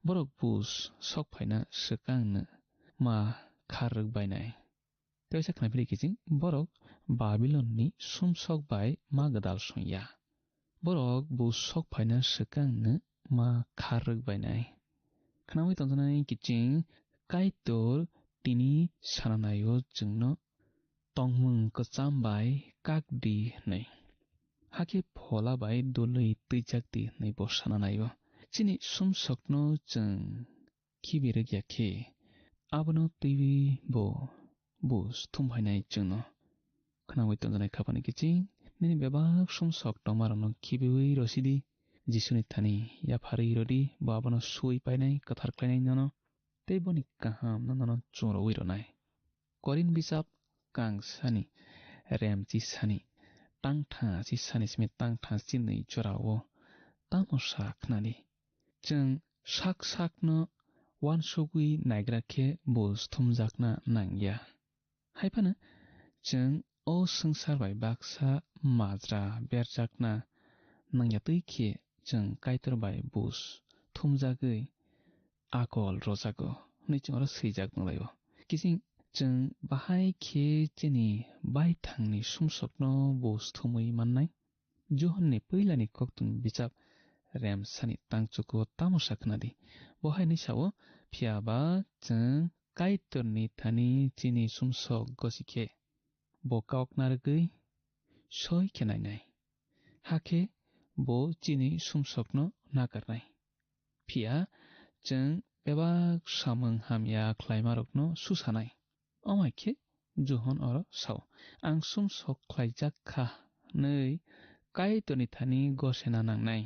Borok buj sok phaina swkangno ma khar rwk bainai. Teisa khnaphili kiching borok Babilonni sumsok bai ma gwdal songya. Borok buj sok phaina swkangno ma khar rwk bainai. Khnaui tongjaknai kiching Kaitor tini sana naio chwngno tongmung kwcham bai kak di hwnwi. Hakhe phola bai dului twijak di hwnwi bo sana naio. Chini sumsokno chwng khibi rwk ya khe, abono twiwi bo buj thum phainai chwngno. Khnaui tongjaknai khaphani kiching, nini bebak sumsok tongmarokno khibiui rwsidi, Jisuni thani yapharwi rwdi, bo abono sui painai, kwthar khlainai nono, tei boni kahamno nono chumrwi rwnai. Korin bichap kang sani, rem chi sani, tang tha chi sani simi tang tha chinwi jorao tamo sa khnadi. Chwng sak sakno uansugwi naigra khe buj thumjakna nangya. Hai phano chwng o swngchar bai baksa majra berjakna nangya twi khe chwng Kaitor bai buj thumjagwi akol rwjago hwnwi chwng oro swijak nukhlaio. Kiching chwng bahai khe chini baithangni sumsokno buj thumwi mannai? Johonni puilani koktwmni bijap remsani tangchuko tamo sa khnadi. Bo hai hwnwi sao, phiya ba chwng Kaitorni thani chini sumsok gosi khe, bo kok narwgwi soi khe nainai. Hakhe bo chini sumsokno nakarnai. Phiya chwng bebak samung hamya khlaimarokno susanai. Omo hai khe Johon oro sao, "Ang sumsok khlaijak kha," hwnwi Kaitorni thani gosena nangnai.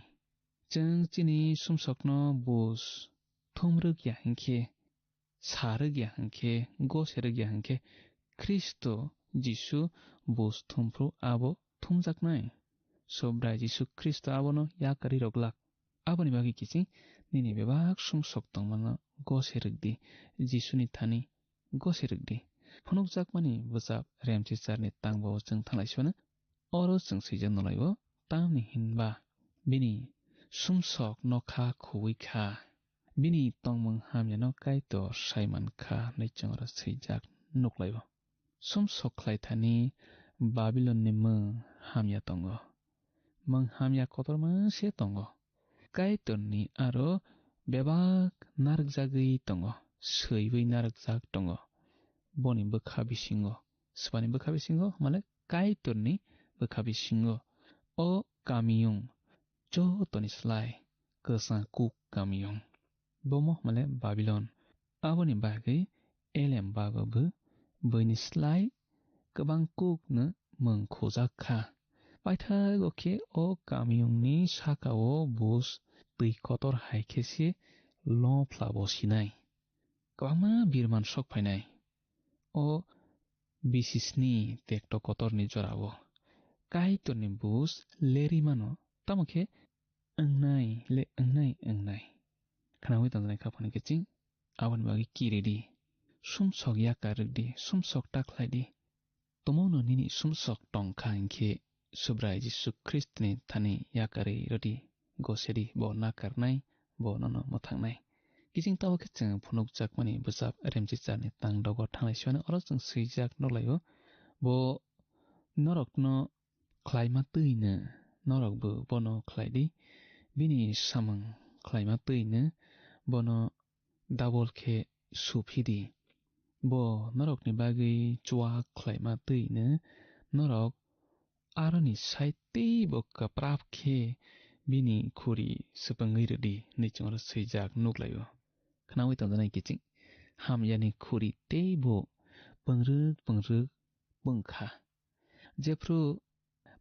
Chwng chini sumsokno buj thumrwk ya hwn khe, sa rwk ya hwn khe, gose rwk ya hwn khe, Khristo Jisu buj thumphru abo thumjaknai. Subrai Jisu Khristo abono yakarwi rw glak. Aboni bagwi kiching nini bebak sumsok tongmano gose rwk di, Jisuni thani gose rwk di. Phunukjakmani bwchap remchicharni tangbo chwng thanglai sibano. Oro chwng swijak nukhlaio, tamni hinba bini sumsok nokha khuwi kha, bini tongmung hamyano Kaitor sai man kha hwnwi chwng oro swijak nukhlaio. Sumsok khlai thani Babilonni mwng hamya tongo. Mwng hamya kotorma se tongo. Kaitorni aro bebak narwkjagwi tongo, swiwi narwkjak tongo. Boni bwkha bisingo, swbani bwkha bisingo, male Kaitorni bwkha bisingo. O kamiyung jotoni slai kwchang kuk kamiyung. Bomo male Babilon. Aboni bagwi elem bago bo buini slai kwbang kukno mwng khujak kha. Paithago khe o kamiyungni saka-o buj twi kotor hai khe se lophla bo sinai. Kwbangma birman sok phainai. O bisisni tekto kotorni jorao Kaitorni buj lerwi mano, tamo khe wngnai le wngnai, wngnai. Khnaui tongjaknai khaphang kiching, aboni bagwi kiridi. Sumsok yakar rwdi, sumsok ta khlaidi. Tomono nini sumsok tongkha hinkhe Subrai Jisu Khristoni thani yakarwi rwdi, gosedi, bo nakarnai, bo nono mwthangnai. Kiching tabo khe chwng phunukjakmani bwchap remchicharni tang dogo thanglai siwano oro chwng swijak nukhlaio. Bo norokno khlaima twino norokbo bono khlaidi, bini samung khlaima twino bono double khe suphidi. Bo norokni bagwi chuak khlaima twino norok aroni sai teibo kwprap khe bini khuri swpwngwi rwdi hwnwi chwng oro swijak nukhlaio. Khnaui tongjaknai kiching, hamyani khuri teibo pwngrwk pwngrwk pwngkha. Jephru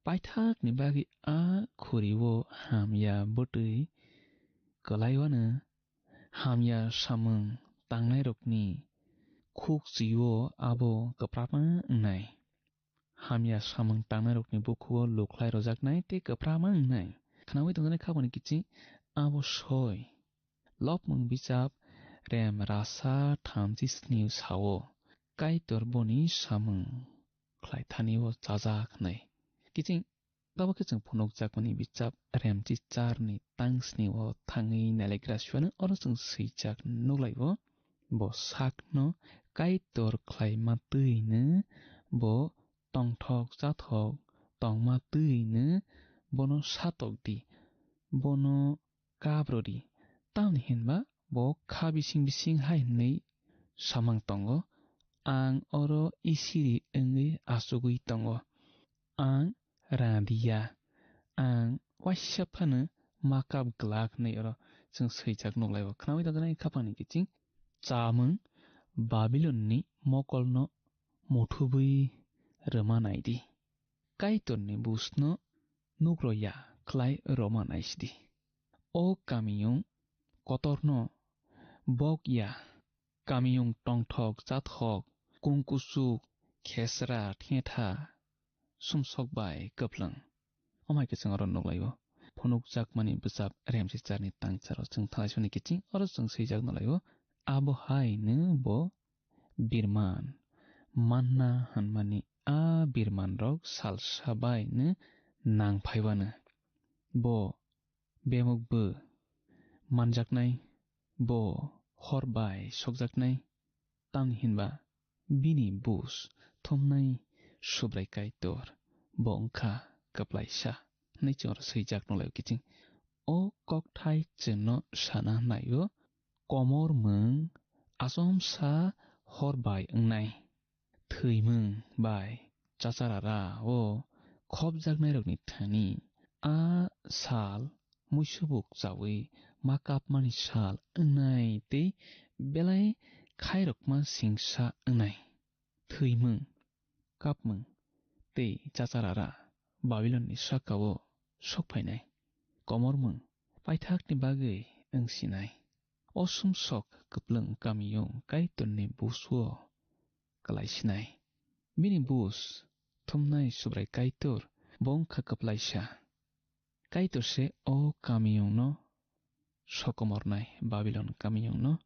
paithakni bagwi a khuri-o hamya bwtwi kwlaiwano hamya samung tangnairokni khukchwi-o abo kwprapma wngnai. Hamya samung tangnairokni bukhugo lukhlai rwjaknai tei kwprapma wngnai. Khnaui tongjaknai khaboni kiching abo soi. Lopmung bichap rem rasa thamchi snio sao, Kaitor boni samung khlai thani o chajak hwnwi. Kiching tabo khe chwng phunukjakmani bichap remchi charni tang snio thangwi nailaikra suiano oro chwng swijak nuklaio. Bo sakno Kaitor khlaima twino bo tongthok chathok tongma twino bono satok di. Bono kabrodi. Tamni hinba bo kha bising bising hai hwnwi samang tongo, "Ang oro isiri wngwi achugwi tongo. Ang radiya. Ang waisa phano makap glak," hwnwi oro chwng swijak nuklaio. Khnaui tongjaknai khaphangni kiching, chamung Babilonni mokolno muthubwi rwma naidi. Kaitorni bujno nukro ya khlai rwma naisidi. O kamiyung kotorno bok ya, kamiyung tongthok chathok, kung kuchuk, khesra thetha sumsok bai kwplwng. Omo hai khe chwng oro nuklaio. Phunukjakmani bwchap Remsicharni tangcharo chwng thalaisamani kiching oro chwng swijak nuklaio. Abo haino bo birman manna hwnmani a birmanrok salsa baino nang phaiwano. Bo bemukbo manjaknai, bo hor bai sokjaknai, tamni hinba bini bus thumnai Subrai Kaitor, bo wngkha kwplaisa, hwnwi chwng oro swijak nukhlaio kiching. O kokthai chwngno sana naio, komormung achomsa hor bai wngnai. Thwimung bai chacharara o khopjaknairokni thani a sal muisubuk chaui ma kapmani sal wngnai tei belai khairokma singsa wngnai. Thwimung, kapmung tei chacharara Babilonni sakao sokphainai. Komormung paithakni bagwi wngsinai. O sumsok kwplwng kamiyung Kaitorni busuo kwlaisinai. Bini bus thumnai Subrai Kaitor bo wngkha kwplaisa. Kaitor se o kamiyungno sokomornai, Babilon kamiyungno.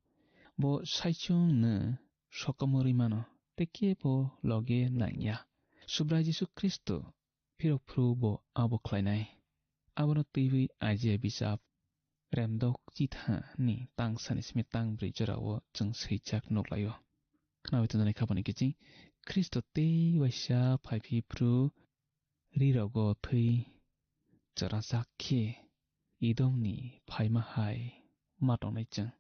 Bo saichungno sokomorwi mano, tei kebo loge nangya. Subrai Jisu Khristo phirok phuru bo abo khlainai. Abono twiwi Aijia bijap remdok chithani tangsani simi tang brwi jorao chwng swijak nuklaio. Khnawi tongnani khapani kiching Khristo tei waisa phai phi phuru rirogo thwi chwrajak khe Edomni phaima hai ma tongnai chwng.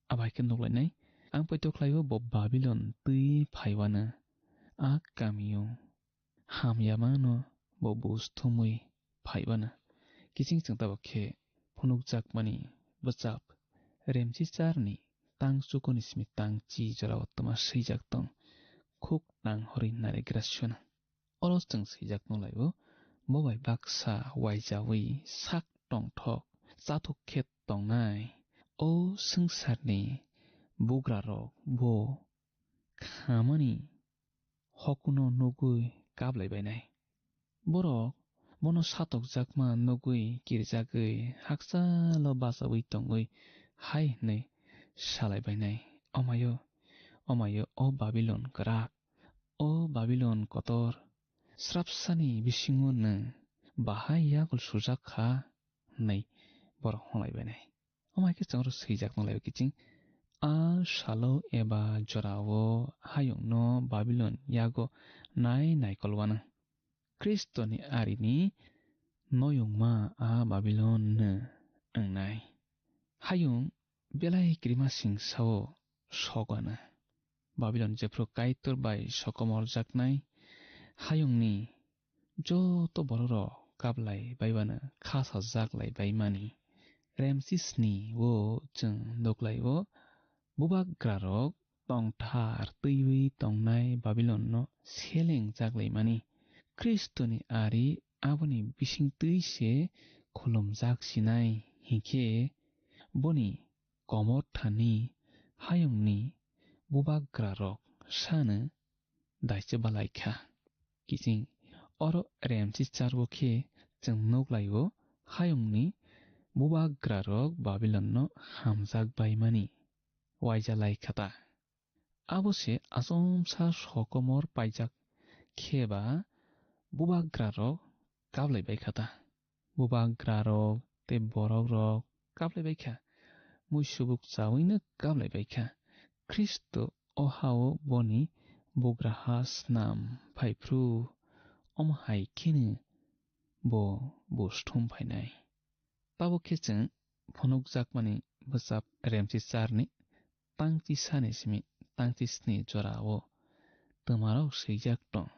Abo hai khe nuklainai, ang poito khlaio bo Babilon twi phaiwano a kamio hamyamano bo bus thumwi phaiwano. Kiching chwng tabuk khe phunukjakmani bwchap Remsicharni tang chukuni simi tang chi jorao twma swijak tong, khuk nang horwi narigra suna. Oro chwng swijak nukhlaio, bo bai baksa waijawi sak tongthok chathuk khe tongnai o swngcharni bugrarok bo khamani hokuno nugwi kaplai bainai. Borok bono satokjakma nugwi kirjagwi hakchalo bachaui tongwi hai hwnwi salai bainai, "Omayo, omayo, o Babilon kwrak, o Babilon kotor, srapsani bisingo nwng bahai yagul sujak kha," hwnwi borok hwnlai bainai. Omo hai khe chwng oro swijak nang lai kiching, a salo eba jorao hayungno Babilon yago nai naikol wano. Khristoni arini noyungma a Babilon no wngnai. Hayung belai kirima sing sao sogana. Babilon jephru Kaitor bai sokomorjaknai hayungni joto bororok kaplai baibano khasajak lai baimani. Remsisni o chwng nuklaio, bubagrarok tongthar twiwi tongnai Babilonno selengjak laimani. Khristoni ari aboni bisingtwi se khulumjak sinai, hinkhe boni komor thani hayungni bubagrarok sano daise balai kha. Kiching oro remsi charbo khe chwng nuk lai-o, hayungni bubagrarok Babilonno hamjak baimani waija lai kha ta. Abo se achomsa sokomor paijak khe ba bubagrarok kaplai bai kha ta. Bubagrarok tei borokrok kaplai bai kha, muisubuk chaui no kaplai bai kha. Khristo o ha-o boni bugraha snam phai phru, omo hai kheno bo buj thum phainai. Tabuk khe chwng phunukjakmani bwchap remsi charni tangchi sani simi tangchi sni jora-o twmarok swijak tong.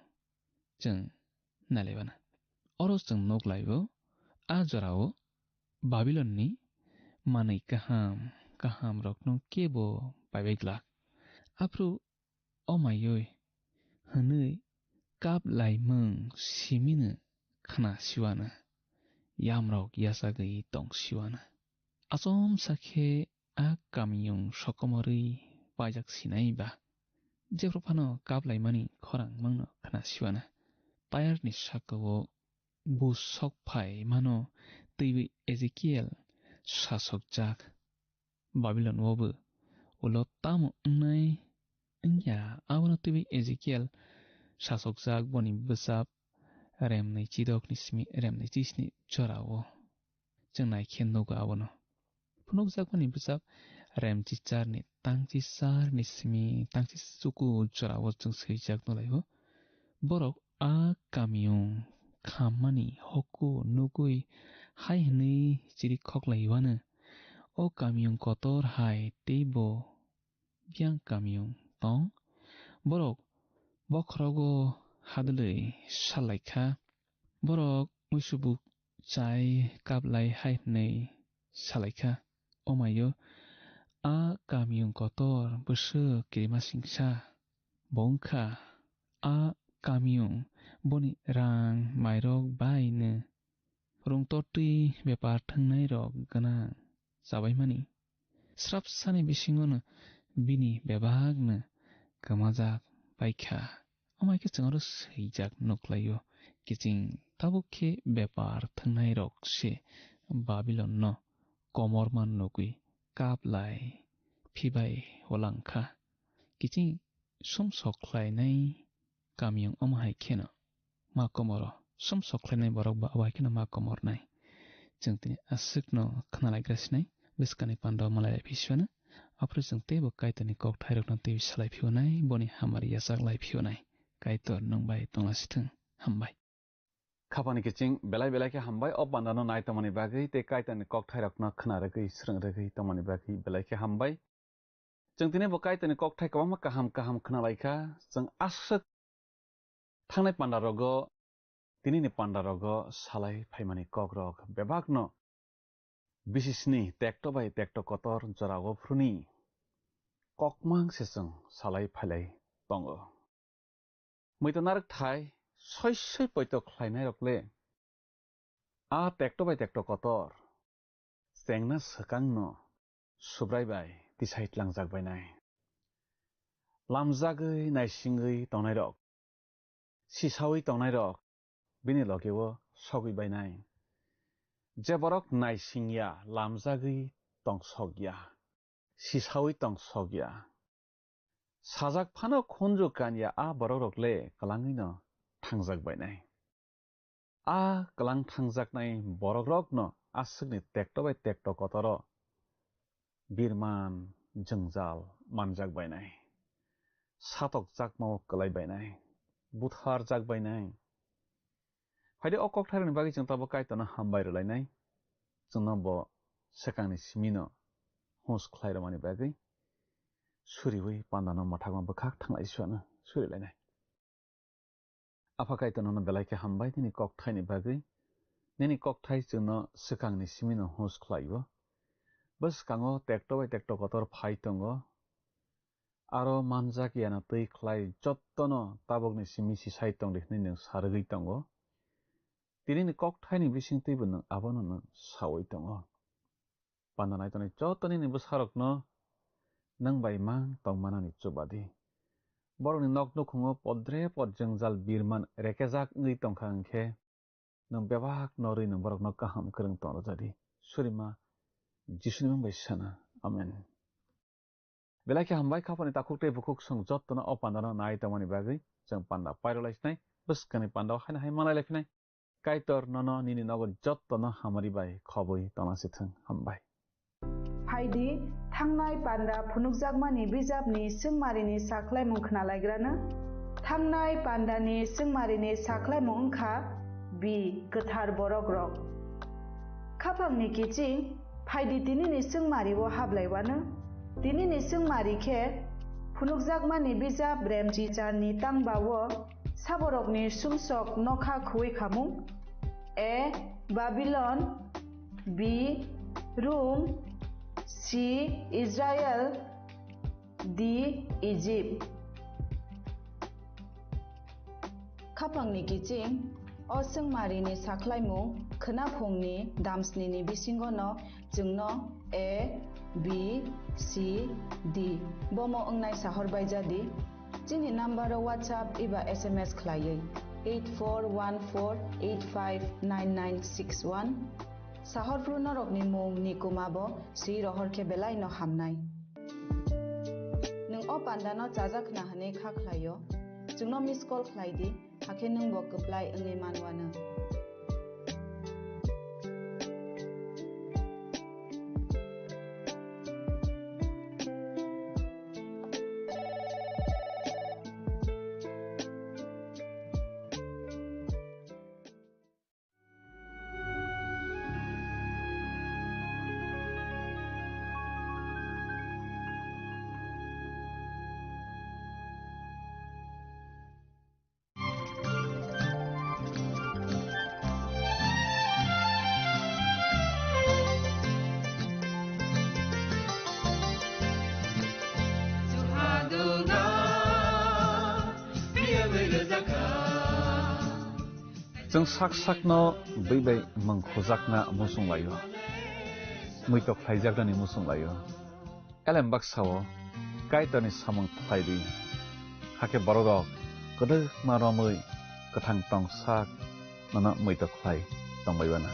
Chwng nailaibana. Oro chwng nuk lai-o, a jora-o Babilonni manwi kaham kahamrokno kebo paibai glak. Aphuru o maiwi hwnwi kap laimung simino khna siwana, yamrok yachagwi tong siwana. Achomsa khe a kamiyung sokomorwi paijak sinai ba? jephru phano kaplaimani khorang mangno khna siwana. Tayarni sakao bus sok phai mano twiwi Ezekiel sasokjak. Babilon o bo ulo tamo wngnai wngya, abono twiwi Ezekiel sasokjak boni bwchap remnwi chidokni simi remnwi chisni jorao. Chwng naikhe nugo abono. Phunukjakmani bwchap remchicharni tangchicharni simi tangchichuku jorao chwng swijak nulaio. Borok a kamiyung khammani hoku nugwi hai hwnwi chiri khoklaiwano, "O kamiyung kotor hai teibo biyang kamiyung tong?" Borok bokhorogo hadwlwi salaikha. Borok muisubuk chai kaplai hai hwnwi salaikha, "Omaio, a kamiyung kotor bwswk kirimasingsa bo wngkha. A kamiyung boni rang mairok bai nw rungtortwi bepar thwngnairok gwnang chabaimani. Srapsani bisingono bini bebakno kwmajak baikha." Omo hai khe chwng oro swijak nuklaio, kiching tabuk khe bepar thwngnairok se Babilonno komorma nugwi kaplai phibai olangkha. Kiching sumsok khlainai kamiyung omo hai kheno ma komoro, sumsok khlainai borok ba abo hai kheno ma komornai. Chwng tini aswkno khnalaigra sinai, bwskangni panda malai phisiwano, aphuru chwng teibo Kaitorni kokthairokno teibo salai phiyonai, boni hamari yachak lai phiyonai. Kaitor nwng bai tonglasithwng. Hambai. Khapani kiching belai belai khe hambai o pandano nai tongmani bagwi tei Kaitorni kokthairokno khna rwgwi, srwng rwgwi tongmani bagwi belai khe hambai. Chwng tini bo Kaitorni kokthai kwbangma kaham kaham khna lai kha. Chwng aswk thangnai panda rogo, tinini panda rogo salai phaimani kokrok bebakno bisisni tekto bai tekto kotor jorao phuruni kokmang se chwng salai phailai tongo. Muitu narwk thai soi soi poito khlainairok le a tekto bai tekto kotor chengna swkangno Subrai bai tisai tlangjak bainai. Lamjagwi naisingwi tongnairok, sisaui tongnairok bini logeo sogwi bainai. Je borok naisingya, lamjagwi tongsokya, sisaui tongsokya, sajak phano khunju kanya a borokrok le kwlangwino thangjak bainai. A kwlang thangjaknai borokrokno aswkni tekto bai tekto kotoro birman jwngjal manjak bainai, satok chakmao kwlai bainai, butharjak bainai. Phaidi o kokthairokni bagwi chwng tabuk Kaitorno hambai rwlainai, chwngno bo swkangni simino hus khlai rwmani bagwi suriui pandano mwthakma bwkhak thanglai suano surilainai. Apha Kaitor nono belai khe hambai nini kokthaini bagwi. Nini kokthai chwngno swkangni simino hus khlaio. Bwskango tekto bai tekto kotor phai tongo. Aro manjak yana twi khlai jottono tabukni simi sisai tongdi hwnwi nwng sa rwgwi tongo. Tinini kokthaini bisingtwibo nwng abono nwng saui tongo. Panda nai tongnai joto nini bwsarokno nwng bai mang tongmanani chubadi. Borokni nok nukhungo podre pod jwngjal birman rekejak wngwi tongkha hwnkhe, nwng bebak norwi nwng borokno kaham kwrwng tong rwjadi. Surima Jisuni mung bai sana. Amen. Belai khe hambai, khapani takhuk tei bukhuk chwng jottono o pandano nai tongmani bagwi chwng panda pairwlai sinai, bwskangni pandao haino hai manai lai phinai. Kaitor nono nini nogo jottono hamari bai khobwi tongna sithwng. Hambai. Phaidi, thangnai panda phunukjakmani bijapni swngmarini sakhlaimung khnalaigrano. Thangnai pandani swngmarini sakhlaimung wngkha B, kwthar borokrok. Khapangni kiching, phaidi tinini swngmario hablaiwano. Tinini swngmari khe phunukjakmani bijap Remchicharni tangbao saborokni sumsok nokha khuwi khamung. A, Babilon. B, Rum. C, Israel. D, Egypt. Khapangni kiching, o swngmarini sakhlaimung khwnaphungni damsnini bisingono chwngno A, B, C, D bomo wngnai sahor baijadi. Chini number o WhatsApp eba S M S khlaiwi eight four one four eight five nine nine six one. Sahorphru norokni mung ni kuma bo swi rohor khe belai no hamnai. Nwng o panda no chajak khna hwnwi kha khlaio, chwngno miss call khlai di, hakhe nwng bo kwplai wngwi manwano. Chwng sak sakno bwi bai mung khujakna muchung laio, muitok khlaijaknani muchung laio. Elem baksa-o Kaitorni samung khlai di, hakhe bororok kwdwkma romwi kwthang tong sak nono muitok khlai tongbai uanw.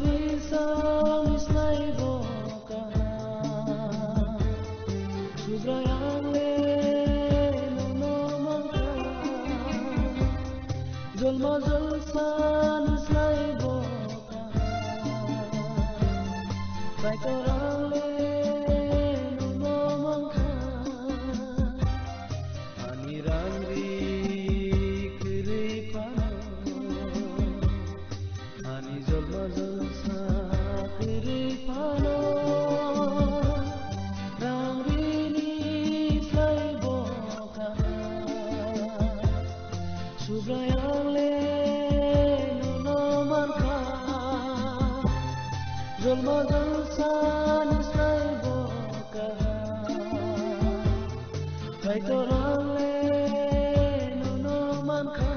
Risa ni slai bo kaham. Subraiyang le nono mankha. Jolma jolsa ni slai bo kaham. Kaitorang le nono mankha. Ani rang ri kwrwi phano. Ani jolma jolsa kwrwi phano, rang rini slai bo kaham. Subraiyang le nono mankha, jolma jolsa ni slai bo kaham. Kaitorang le nono mankha.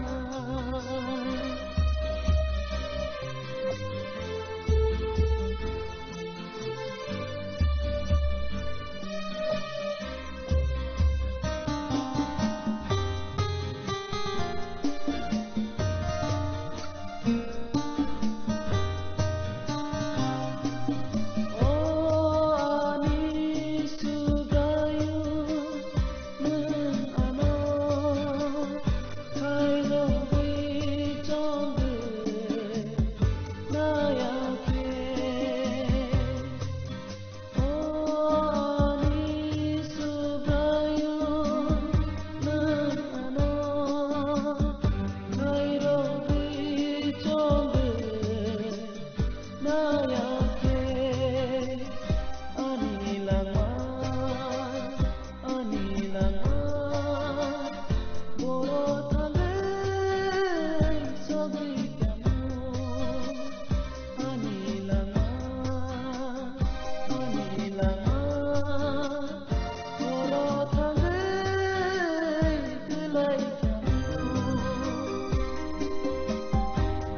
O ani Subraiyung, nwng ano khairogwi chongwi naya khe. O ani Subraiyung, nwng ano khairogwi chongwi naya khe ani langma, ani langma, boro thangwi sogwi tamo. Ani langma, ani langma, boro thangwi kwlai tamo.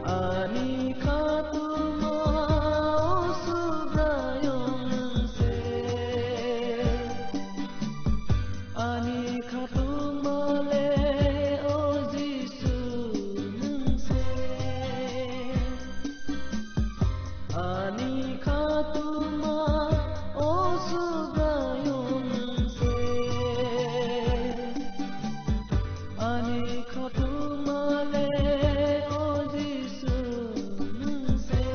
Ani khatungma o Subraiyung nwng se. Ani khatungma le o Jisu nwng se. Ani khatungma o Subraiyung nwng se. Ani khatungma le o Jisu nwng se.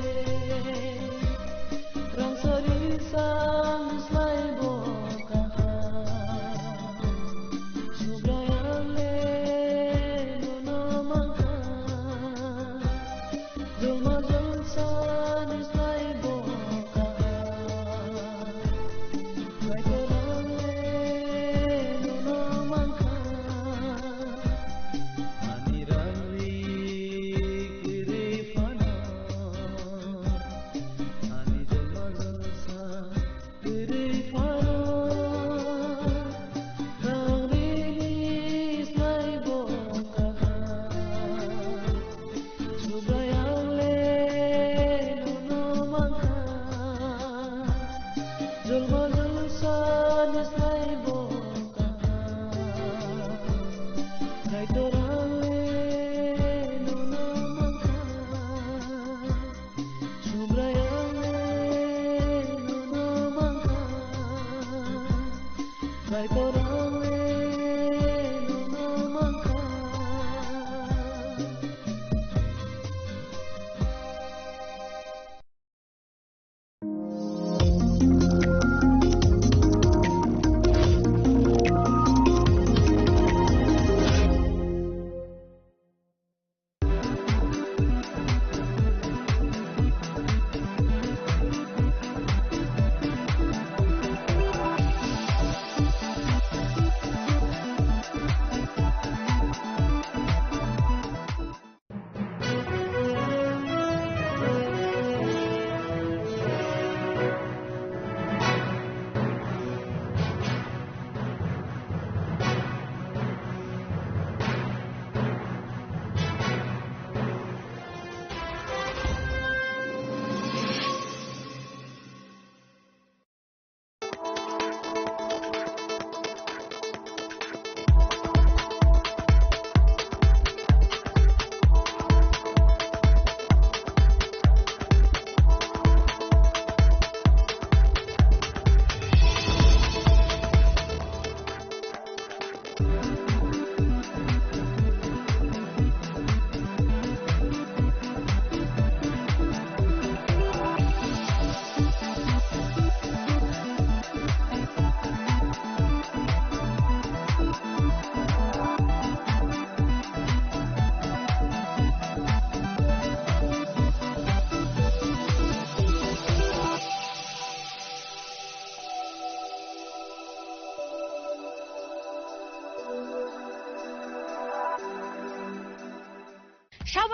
Rangsari sang slai bo kaham. Subraiyang le nono mankha. Jolma jolsa ni slai bo kaham.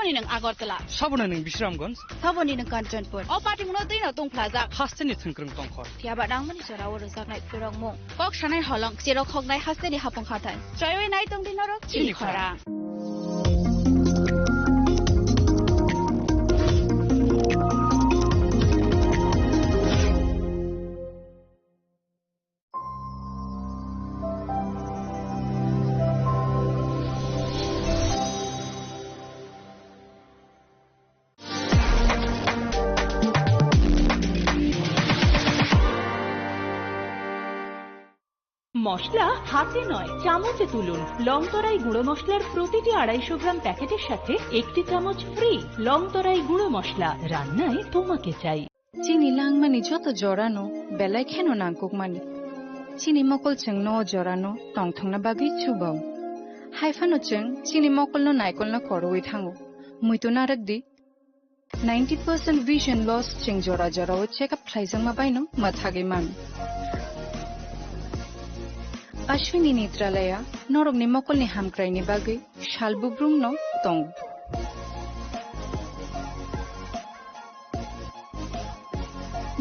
Saboni nwng Agartala. Saboni nwng Bisramganj. Saboni nwng Kanchanpur. O patimungno twino tungphlajak. Hasteni thwngkwrwng tongkhor. Phiyaba nangmani jorao rwjaknai phirokmung. Kok sanai holong, cherok hoknai hasteni hapung hathai. Choiwi nai tongdi norok chini chini khorang. মশলা হাতে নয়, চামচে তুলুন। লং তরাই গুঁড়ো মশলার প্রতিটি আড়াইশো গ্রাম প্যাকেটের সাথে একটি চামচ ফ্রি। লং তরাই গুঁড়ো মশলা, রান্নায় তোমাকে চাই। Chini langmani joto jorano belai kheno nangkukmani. Chini mokol chwngno o jorano tongthokna bagwi chubao. Hai phano chwng chini mokolno naikolno koroi thango. Muitu narwk di, ninety percent vision loss chwng jora jorao check up khlaijakma baino mwthagwi mano. Ashwini Netralaya norokni mokolni hamkraini bagwi sal bubrumno tongo.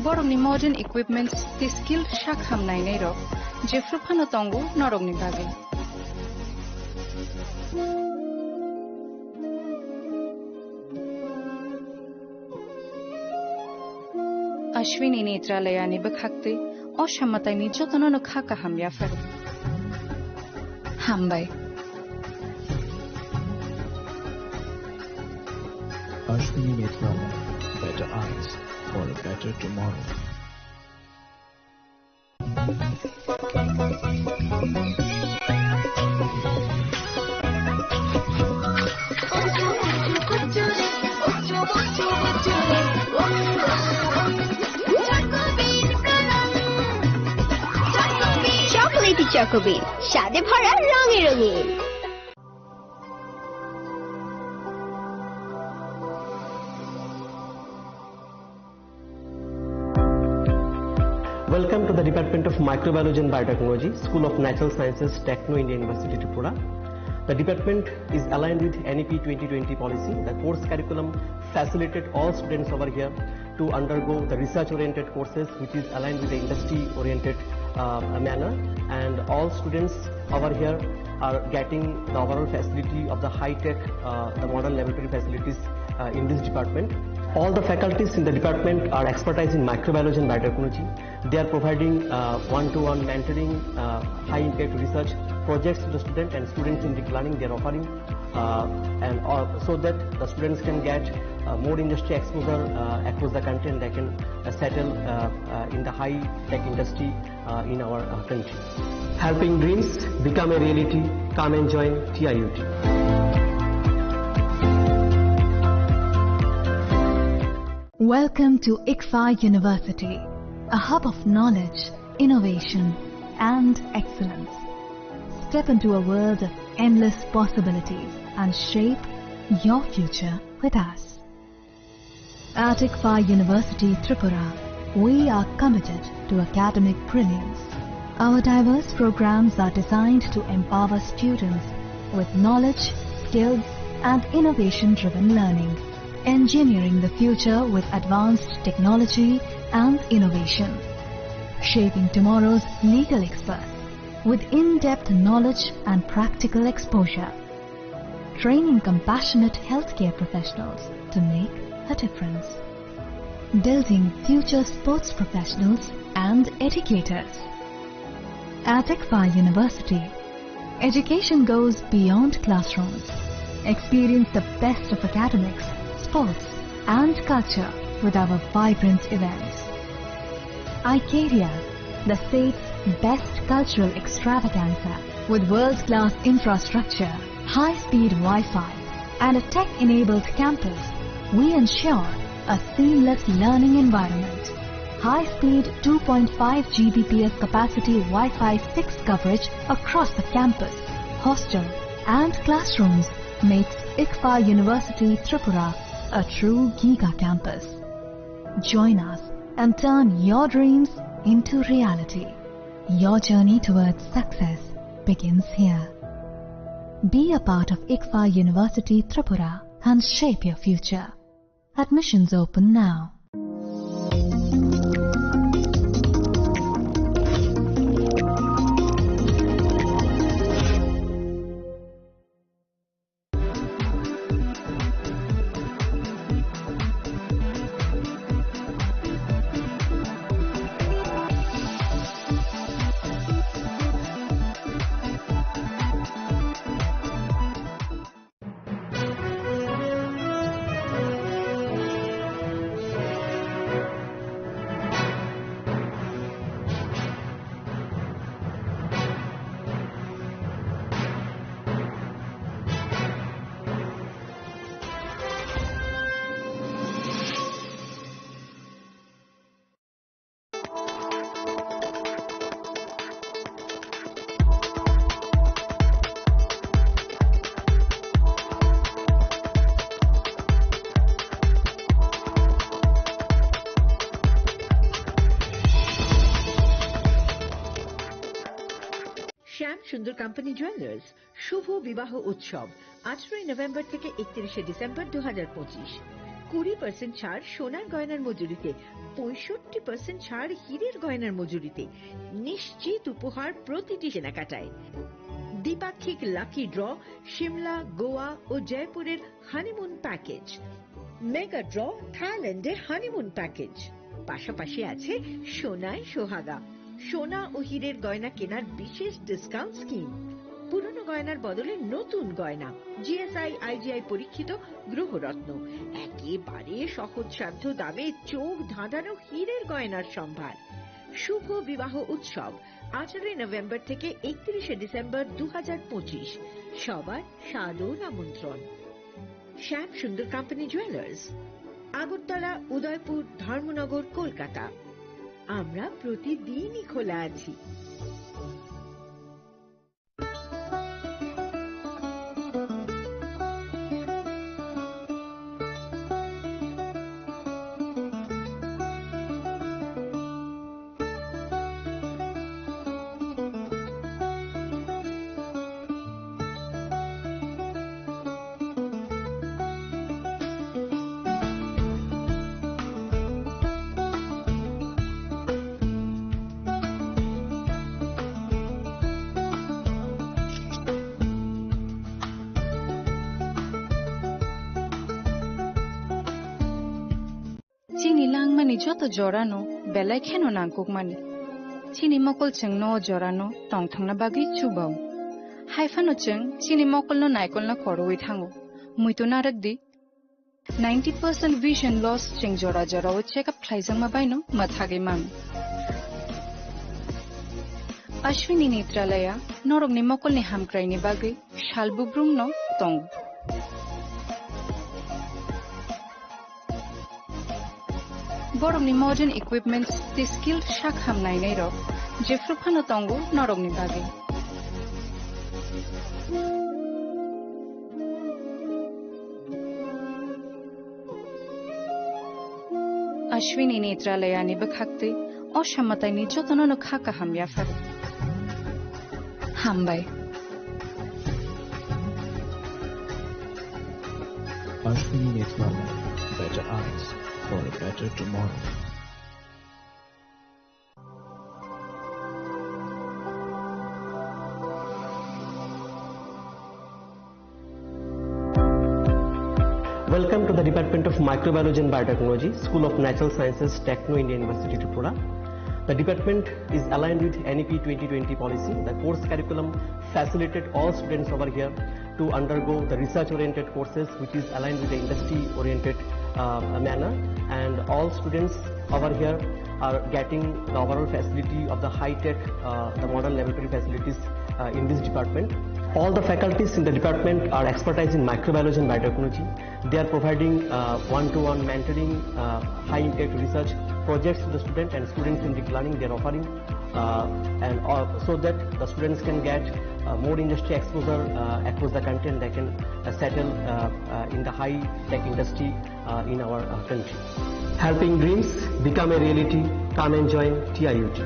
Borokni modern equipments tei skilled sak ham nainairok jephru phano tongo norokni bagwi. Ashwini Netralayani bwkhaktwi o samataini jotono no kha kaham yapharo. Hambai. Ashwini Netralaya, better eyes for a better tomorrow. Chocolatey Choco Bean, স্বাদে ভরা, রঙে রঙিন। Welcome to the Department of Microbiology and Biotechnology, School of Natural Sciences, Techno India University, Tripura. The department is aligned with N E P twenty twenty policy. The course curriculum facilitated all students over here to undergo the research-oriented courses, which is aligned with the industry-oriented, uh, manner. And all students over here are getting the overall facility of the high-tech, uh, the modern laboratory facilities, uh, in this department. All the faculties in the department are expertise in microbiology and biotechnology. They are providing, uh, one-to-one mentoring, uh, high-impact research projects to the student and students in the planning they are offering, uh, and, uh, so that the students can get, uh, more industry exposure, uh, across the country, and they can, uh, settle, uh, uh, in the high-tech industry, uh, in our, uh, country. Helping dreams become a reality. Come and join T I U T. Welcome to ICFAR University, a hub of knowledge, innovation, and excellence. Step into a world of endless possibilities and shape your future with us. At ICFAR University Tripura, we are committed to academic brilliance. Our diverse programs are designed to empower students with knowledge, skills, and innovation-driven learning, engineering the future with advanced technology and innovation, shaping tomorrow's legal experts with in-depth knowledge and practical exposure, training compassionate healthcare professionals to make a difference, building future sports professionals and educators. At ICFAR University, education goes beyond classrooms. Experience the best of academics, sports, and culture with our vibrant events. Icaria, the state's best cultural extravaganza, with world-class infrastructure, high-speed Wi-Fi, and a tech-enabled campus, we ensure a seamless learning environment. High-speed two point five G B P S capacity Wi-Fi six coverage across the campus, hostel, and classrooms makes ICFAR University Tripura a true giga campus. Join us and turn your dreams into reality. Your journey towards success begins here. Be a part of ICFAR University Tripura. and shape your future. Admissions open now. Shyam Sundar company jewellers, শুভ বিবাহ উৎসব, আঠারোই নভেম্বর থেকে একত্রিশে ডিসেম্বর দু হাজার পঁচিশ। কুড়ি পার্সেন্ট ছাড় সোনার গয়নার মজুরিতে, পঁয়ষট্টি পার্সেন্ট ছাড় হীরের গয়নার মজুরিতে। নিশ্চিত উপহার প্রতিটি কেনাকাটায়। দ্বিপাক্ষিক লাকি ড্র, সিমলা, গোয়া ও জয়পুরের হানিমুন প্যাকেজ। মেগা ড্র, থাইল্যান্ডে হানিমুন প্যাকেজ। পাশাপাশি আছে সোনায় সোহাগা, সোনা ও হীরের গয়না কেনার বিশেষ ডিসকাউন্ট স্কিম। পুরনো গয়নার বদলে নতুন গয়না, জিএসআই, আইজিআই পরীক্ষিত গ্রহরত্ন, একেবারে সহজসাধ্য দামে চোখ ধাঁধানো হীরের গয়নার সম্ভার। শুভ বিবাহ উৎসব, আঠারোই নভেম্বর থেকে একত্রিশে ডিসেম্বর দু হাজার পঁচিশ। সবার সাদর আমন্ত্রণ। Shyam Sundar company jewellers, Agartala, Udaipur, Dharmanagar, Kolkata. আমরা প্রতিদিনই খোলা আছি। Chini langmani joto jorano belai kheno nangkukmani. Chini mokol chwngno o jorano tongthokna bagwi chubao. Haiphano chwng chini mokolno naikolna khorwi thango. Muitu narwkdi. Ninety percent vision loss chwng jora jorao check up khlaijakma baino mwthagwi mano. Ashwini Netralaya norokni mokolni hamkraini bagwi sal bubrumno tongo. Borokni modern equipments tei skilled sak ham nainairok jephru phano tongo norokni bagwi. Ashwini Netralayani bwkhaktwi o samataini jotonono kha kaham yapharo. Hambai. Ashwini Netralaya, better eyes for a better tomorrow. Welcome to the Department of Microbiology and Biotechnology, School of Natural Sciences, Techno India University, Tripura. The department is aligned with N E P twenty twenty policy. The course curriculum facilitated all students over here to undergo the research-oriented courses, which is aligned with the industry-oriented, uh, manner. And all students over here are getting the overall facility of the high-tech, uh, the modern laboratory facilities, uh, in this department. All the faculties in the department are expertise in microbiology and biotechnology. They are providing, uh, one-to-one mentoring, uh, high-impact research projects to the student and students-centric learning they are offering, uh, and, uh, so that the students can get, uh, more industry exposure, uh, across the country, and they can, uh, settle, uh, uh, in the high-tech industry, uh, in our, uh, country. Helping dreams become a reality. Come and join T I U T.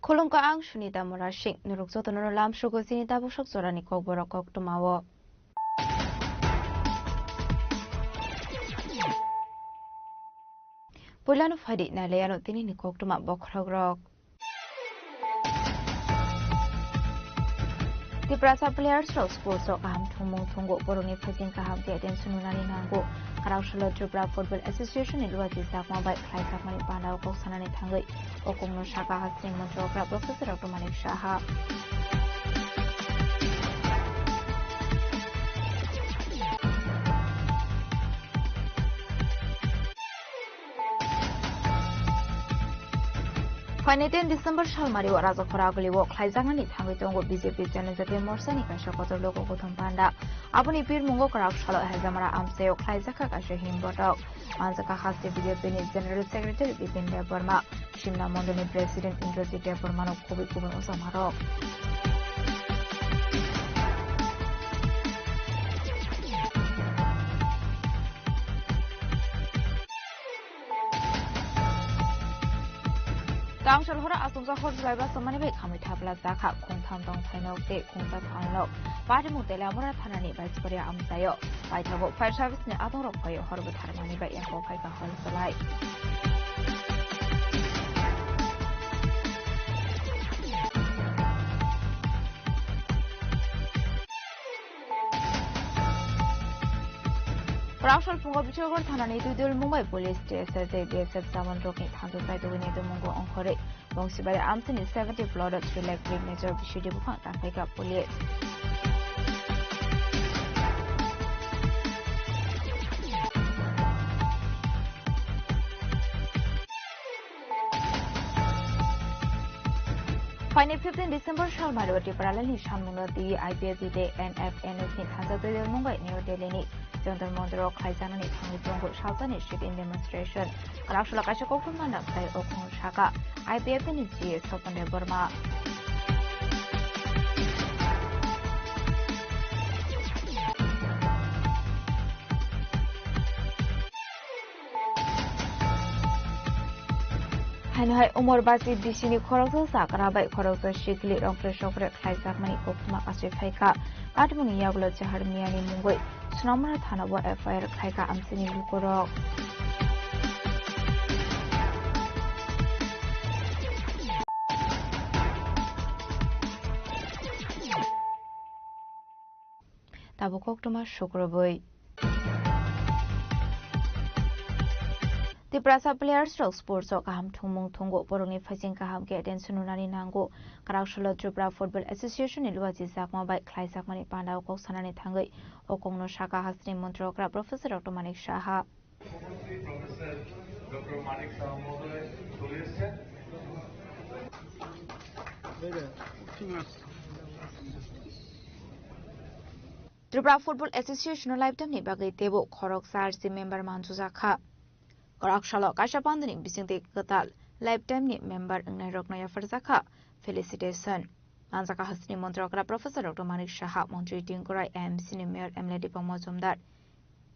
Khulumkha, ang Sunita Murasing. Norok jotono lam sugo chini tabuk sok jorani kokborok koktwmao. Puilano phaidi nailaiano tinini koktwma bokhorokrok. Tiprasa players rok sports o kaham thwngmung thwngo, borokni phaising kaham khe attention rwnani nango. Kwrak salo Tripura Football Association ni luachi chakma bai khlaijakmani panda o kok sanani thangwi o kokno sakha hasteni montri okra Professor Doctor Manik Saha. Phainai ten December salmari o Rajakhora aguli o khlaijaknani thangwi tongo B J P Janajati Morcha ni kaisa kotor logo kothom panda. Aboni pirmungo kwrak salo Hajamara amchai o khlaijakha kaisa himbotok. Manjakha haste B J P ni General Secretary Bipin Debbarma, Simna Mondol ni President Indrajit Debbarma no kubui kubui ujamarok. Tangshal hora asongsa hor jwlaiba samani bai khamwi thapla jakha, khungtham tongthainok tei khungsa thalnok. Patimung Teliamura thanani Baisparia amchaio. Paithago fire service ni adongrok phaiwi hor bwtharmani bai yago phaikha hor jwlai. Kwrak sal phungo Biswakar thanani Duidul Mumbai Police, T S R tei B S F jawan rokni thansa chaitugwi naitukmungo ongkhorwi Bongsibari amchaini seventy plot o three lakh ring major bisidi buphang tangkhaikha police. Phainai fifteen December salmari o Tipraland ni sanmungno twi I P F T tei N F N S ni thansa twi mung bai New Delhi ni Jantar Mantar o khlaijaknani thangwi tongo salsani sit-in demonstration. Kwrak salo kaisa koktwma nokthai o khung saka I P F T ni G A Swapan Debbarma. Haino hai Umor Basi D C ni khoroksa chakra bai khoroksa sikli rongpre sokre khlaijakmani koktwma kasui phaikha. Patmungni yagulo Jahar Miani mungwi Sonamura thana o F I R khlaikha amchaini lukurok. Tabuk koktwma sukrubwi. Tiprasa players rok sports o kaham thwngmung thwngo, borokni phaising kaham khe attention rwnani nango. Kwrak salo Tripura Football Association ni luachi chakma bai khlaijakmani panda o kok sanani thangwi o kokno saka hasteni montri okra Professor Doctor Manik Saha. Tripura Football Association o lifetime ni bagwi teibo khoroksa R C member mansujakha. Kwrak salo kaisa pandani bisingtwi kwtal lifetime ni member wngnairokno yapharjakha felicitation. Manjakha hasteni montri okra Professor Doctor Manik Saha, montri Tingkurai, M C ni mayor M L A Dipang Majumdar,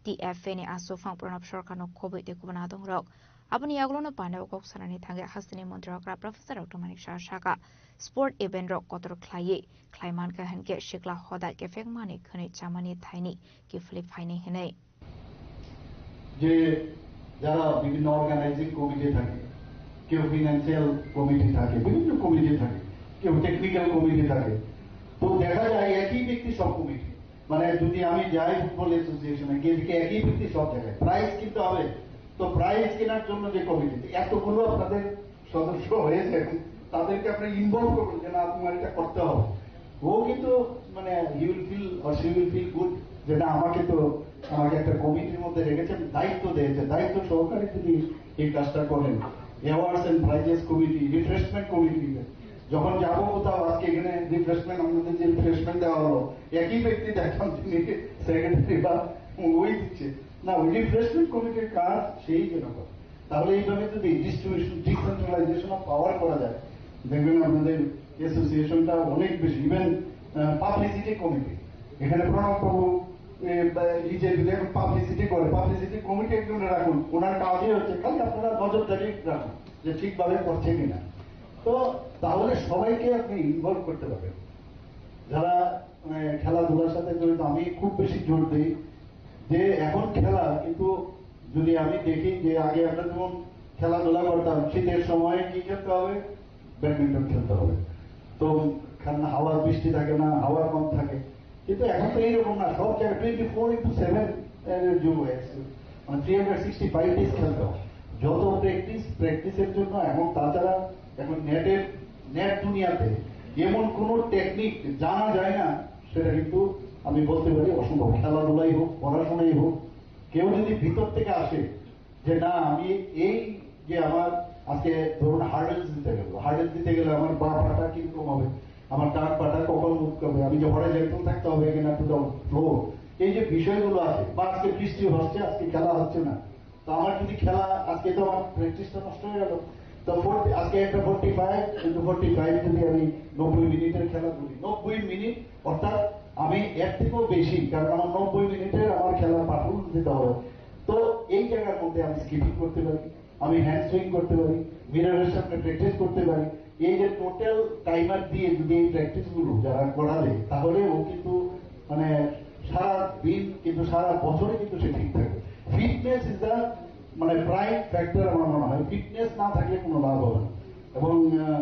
T F A ni aswk phang Pranab Sarkarno khobwi tei kubun adongrok. Aboni yagulono panda o kok sanani thangwi hasteni montri okra Professor Doctor Manik Saha saka, sport event rok kotor khlaiwi khlai mankha hinkhe sikla hoda kephek mani khwnwi chamani thaini kiphilwi phainai hinwi. যে যারা বিভিন্ন organising committee থাকে, কেউ financial committee থাকে, বিভিন্ন কমিটি থাকে, কেউ technical committee থাকে, তো দেখা যায় একই ব্যক্তি সব কমিটি। মানে যদি আমি যাই ফুটবল অ্যাসোসিয়েশনে, গিয়ে দেখি একই ব্যক্তি সব জায়গায়, প্রাইজ কিন্তু হবে। তো প্রাইজ কেনার জন্য যে কমিটি, এতগুলো আপনাদের সদস্য হয়েছেন, তাদেরকে আপনি ইনভলভ করবেন যে না, তোমার এটা করতে হবে। ও কিন্তু মানে he will feel or she will feel good যে না, আমাকে তো, আমাকে একটা কমিটির মধ্যে রেখেছেন, দায়িত্ব দিয়েছে, দায়িত্ব সহকারে তিনি এই কাজটা করেন। Awards and prizes committee, refreshment committee, যখন যাবো কোথাও, আজকে এখানে রিফ্রেশমেন্ট, আমাদের যে রিফ্রেশমেন্ট দেওয়া হলো, একই ব্যক্তি দেখলাম তিনি সেক্রেটারি বা ওই দিচ্ছে। না, ওই রিফ্রেশমেন্ট কমিটির কাজ সেই যেন করে। তাহলে এইভাবে যদি ডিস্ট্রিবিউশন, ডিসেন্ট্রালাইজেশন অফ পাওয়ার করা যায়, দেখবেন আপনাদের অ্যাসোসিয়েশনটা অনেক বেশি, ইভেন পাবলিসিটি কমিটি, এখানে প্রণব বাবু, এ, বা, এই যে যদি এখন পাবলিসিটি করে, পাবলিসিটি কমিটি একজন রাখুন, ওনার কাজই হচ্ছে খালি আপনারা নজরদারি রাখুন যে ঠিকভাবে করছে কিনা। তো তাহলে সবাইকে আপনি ইনভলভ করতে পারবেন। যারা মানে খেলাধুলার সাথে জড়িত, আমি খুব বেশি জোর দিই যে এখন খেলা, কিন্তু যদি আমি দেখি যে আগে আমরা যেমন খেলাধুলা করতাম, শীতের সময় কি খেলতে হবে? ব্যাডমিন্টন খেলতে হবে। তো কারণ হাওয়া, বৃষ্টি থাকে না, হাওয়া কম থাকে। কিন্তু এখন তো এইরকম না, সব জায়গায় টোয়েন্টি ফোর ইন্টু সেভেন যুগ হয়ে গেছে, মানে three hundred sixty five days খেলতে হয়। যত প্র্যাকটিস, প্র্যাকটিসের জন্য। এবং তাছাড়া এখন নেটের, নেট দুনিয়াতে এমন কোনো টেকনিক জানা যায় না, সেটা কিন্তু আমি বলতে পারি অসম্ভব। খেলাধুলাই হোক, পড়াশোনাই হোক, কেউ যদি ভিতর থেকে আসে যে না, আমি এই যে আমার আজকে ধরুন হার্ডেলস দিতে গেল, হার্ডেলস দিতে গেলে আমার বাম পাটা কিরকম হবে, আমার ডান পাটা কখন মুভ করবে, আমি যে হরাইজন্টাল থাকতে হবে কিনা টু দ্য ফ্লোর, এই যে বিষয়গুলো আছে, বা আজকে বৃষ্টি হচ্ছে, আজকে খেলা হচ্ছে না, তো আমার যদি খেলা, আজকে তো আমার প্র্যাকটিসটা নষ্ট হয়ে গেল। তো ফোর্টি, আজকে একটা forty five into forty five যদি আমি নব্বই মিনিটের খেলা করি, নব্বই মিনিট, অর্থাৎ আমি এর থেকেও বেশি, কারণ আমার নব্বই মিনিটের আমার খেলার পারফরমেন্স দিতে হবে। তো এই জায়গার মধ্যে আমি স্কিপিং করতে পারি, আমি হ্যান্ড সুইং করতে পারি, মিররের সামনে প্র্যাকটিস করতে পারি। এই যে টোটাল টাইমার দিয়ে যদি এই প্র্যাকটিসগুলো যারা করাবে, তাহলে ও কিন্তু মানে সারা দিন কিন্তু, সারা বছরে কিন্তু সে ঠিক থাকবে। ফিটনেস ইজ দ্য মানে প্রাইম ফ্যাক্টর আমার মনে হয়। ফিটনেস না থাকলে কোনো লাভ হবে না। এবং আহ,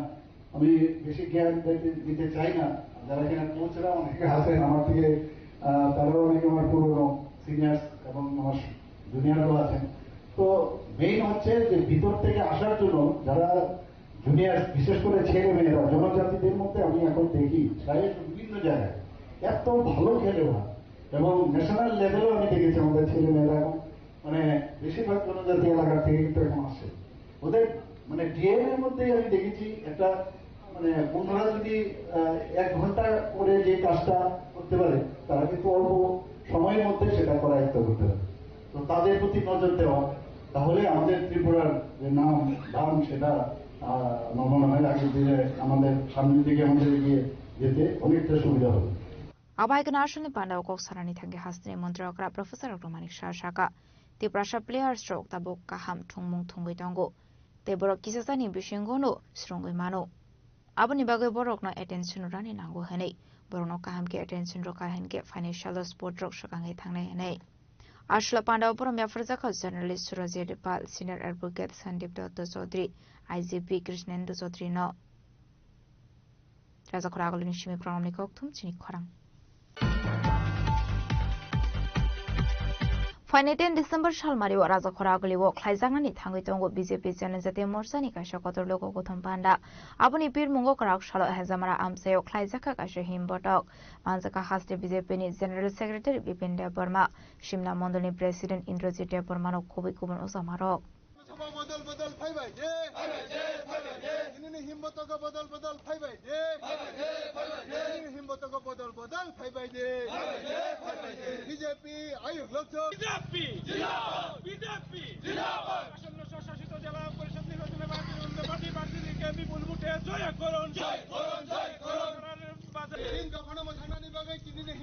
আমি বেশি জ্ঞান দিতে, দিতে চাই না। যারা এখানে কোচরা অনেকে আছেন আমার থেকে, আহ, তারাও অনেকে আমার পুরনো সিনিয়র্স এবং আমার জুনিয়রও আছেন। তো মেইন হচ্ছে যে ভিতর থেকে আসার জন্য যারা জুনিয়র, বিশেষ করে ছেলে মেয়েরা, জনজাতিদের মধ্যে আমি এখন দেখি প্রায় বিভিন্ন জায়গায় এত ভালো খেলে ওরা, এবং ন্যাশনাল লেভেলেও আমি দেখেছি আমাদের ছেলে মেয়েরা এখন মানে বেশিরভাগ জনজাতি এলাকা থেকে কিন্তু এখন আসে। ওদের মানে ডিএনএর মধ্যেই আমি দেখেছি একটা মানে অন্যরা যদি আহ, এক ঘন্টা করে যে কাজটা করতে পারে, তারা কিন্তু অল্প সময়ের মধ্যে সেটা করায়ত্ত করতে পারে। তো তাদের প্রতি নজর দেওয়া, তাহলে আমাদের ত্রিপুরার যে নাম ধাম সেটা আহ, আমার মনে হয় আগের দিনে আমাদের সামনের দিকে আমাদের এগিয়ে যেতে অনেকটা সুবিধা হবে। Abai kheno aswkni pandao kok sanani thangwi hasteni montri okra Professor Dr. Manik Saha sakha, Tiprasa players rok tabuk kaham thwngmung thwngwi tongo tei borok kisasani bisingono swrwngwi mano. Aboni bagwi borokno attention rwna nango hwnwi, borokno kaham khe attention rwkha hinkhe financial support rok swkangwi thangnai hwnwi. Aswla pandao borom yapharjakha journalist Surajit Pal, senior advocate Sandeep Datta Chaudhary, I G P Krishnendra Chaudhary no. Rajakhor agulini simi khorangni kokthum chini khorang. Phainai ten December salmario Rajakhor agulio khlaijaknani thangwi tongo B J P Janajati Morchani kaisa kotor logo gothon panda. Aboni birmungo kwrak salo Hejamara amchaio khlaijakha kaisa himbotok. Manjakha haste B J P ni General Secretary Bipin Debbarma, Simna Mondolni President Indrajit Debbarmano kubui kubun ojamarok. Sabha bodol bodol phaibai de. Phaibai de, phaibai de. Nini himbotogo bodol bodol phaibai de. Phaibai de, phaibai de. Nini himbotogo bodol bodol phaibai de. Phaibai de, phaibai de. B J P ayuk lokchok. B J P zindabad. B J P zindabad. আসন্ন স্বশাসিত জেলা পরিষদ নির্বাচনে ভারতীয় জনতা পার্টি প্রার্থী কে বিপুল ভোটে জয় করুন। জয় করুন, জয় করুন। তিন দফা নমো থানানি bagwi tini ni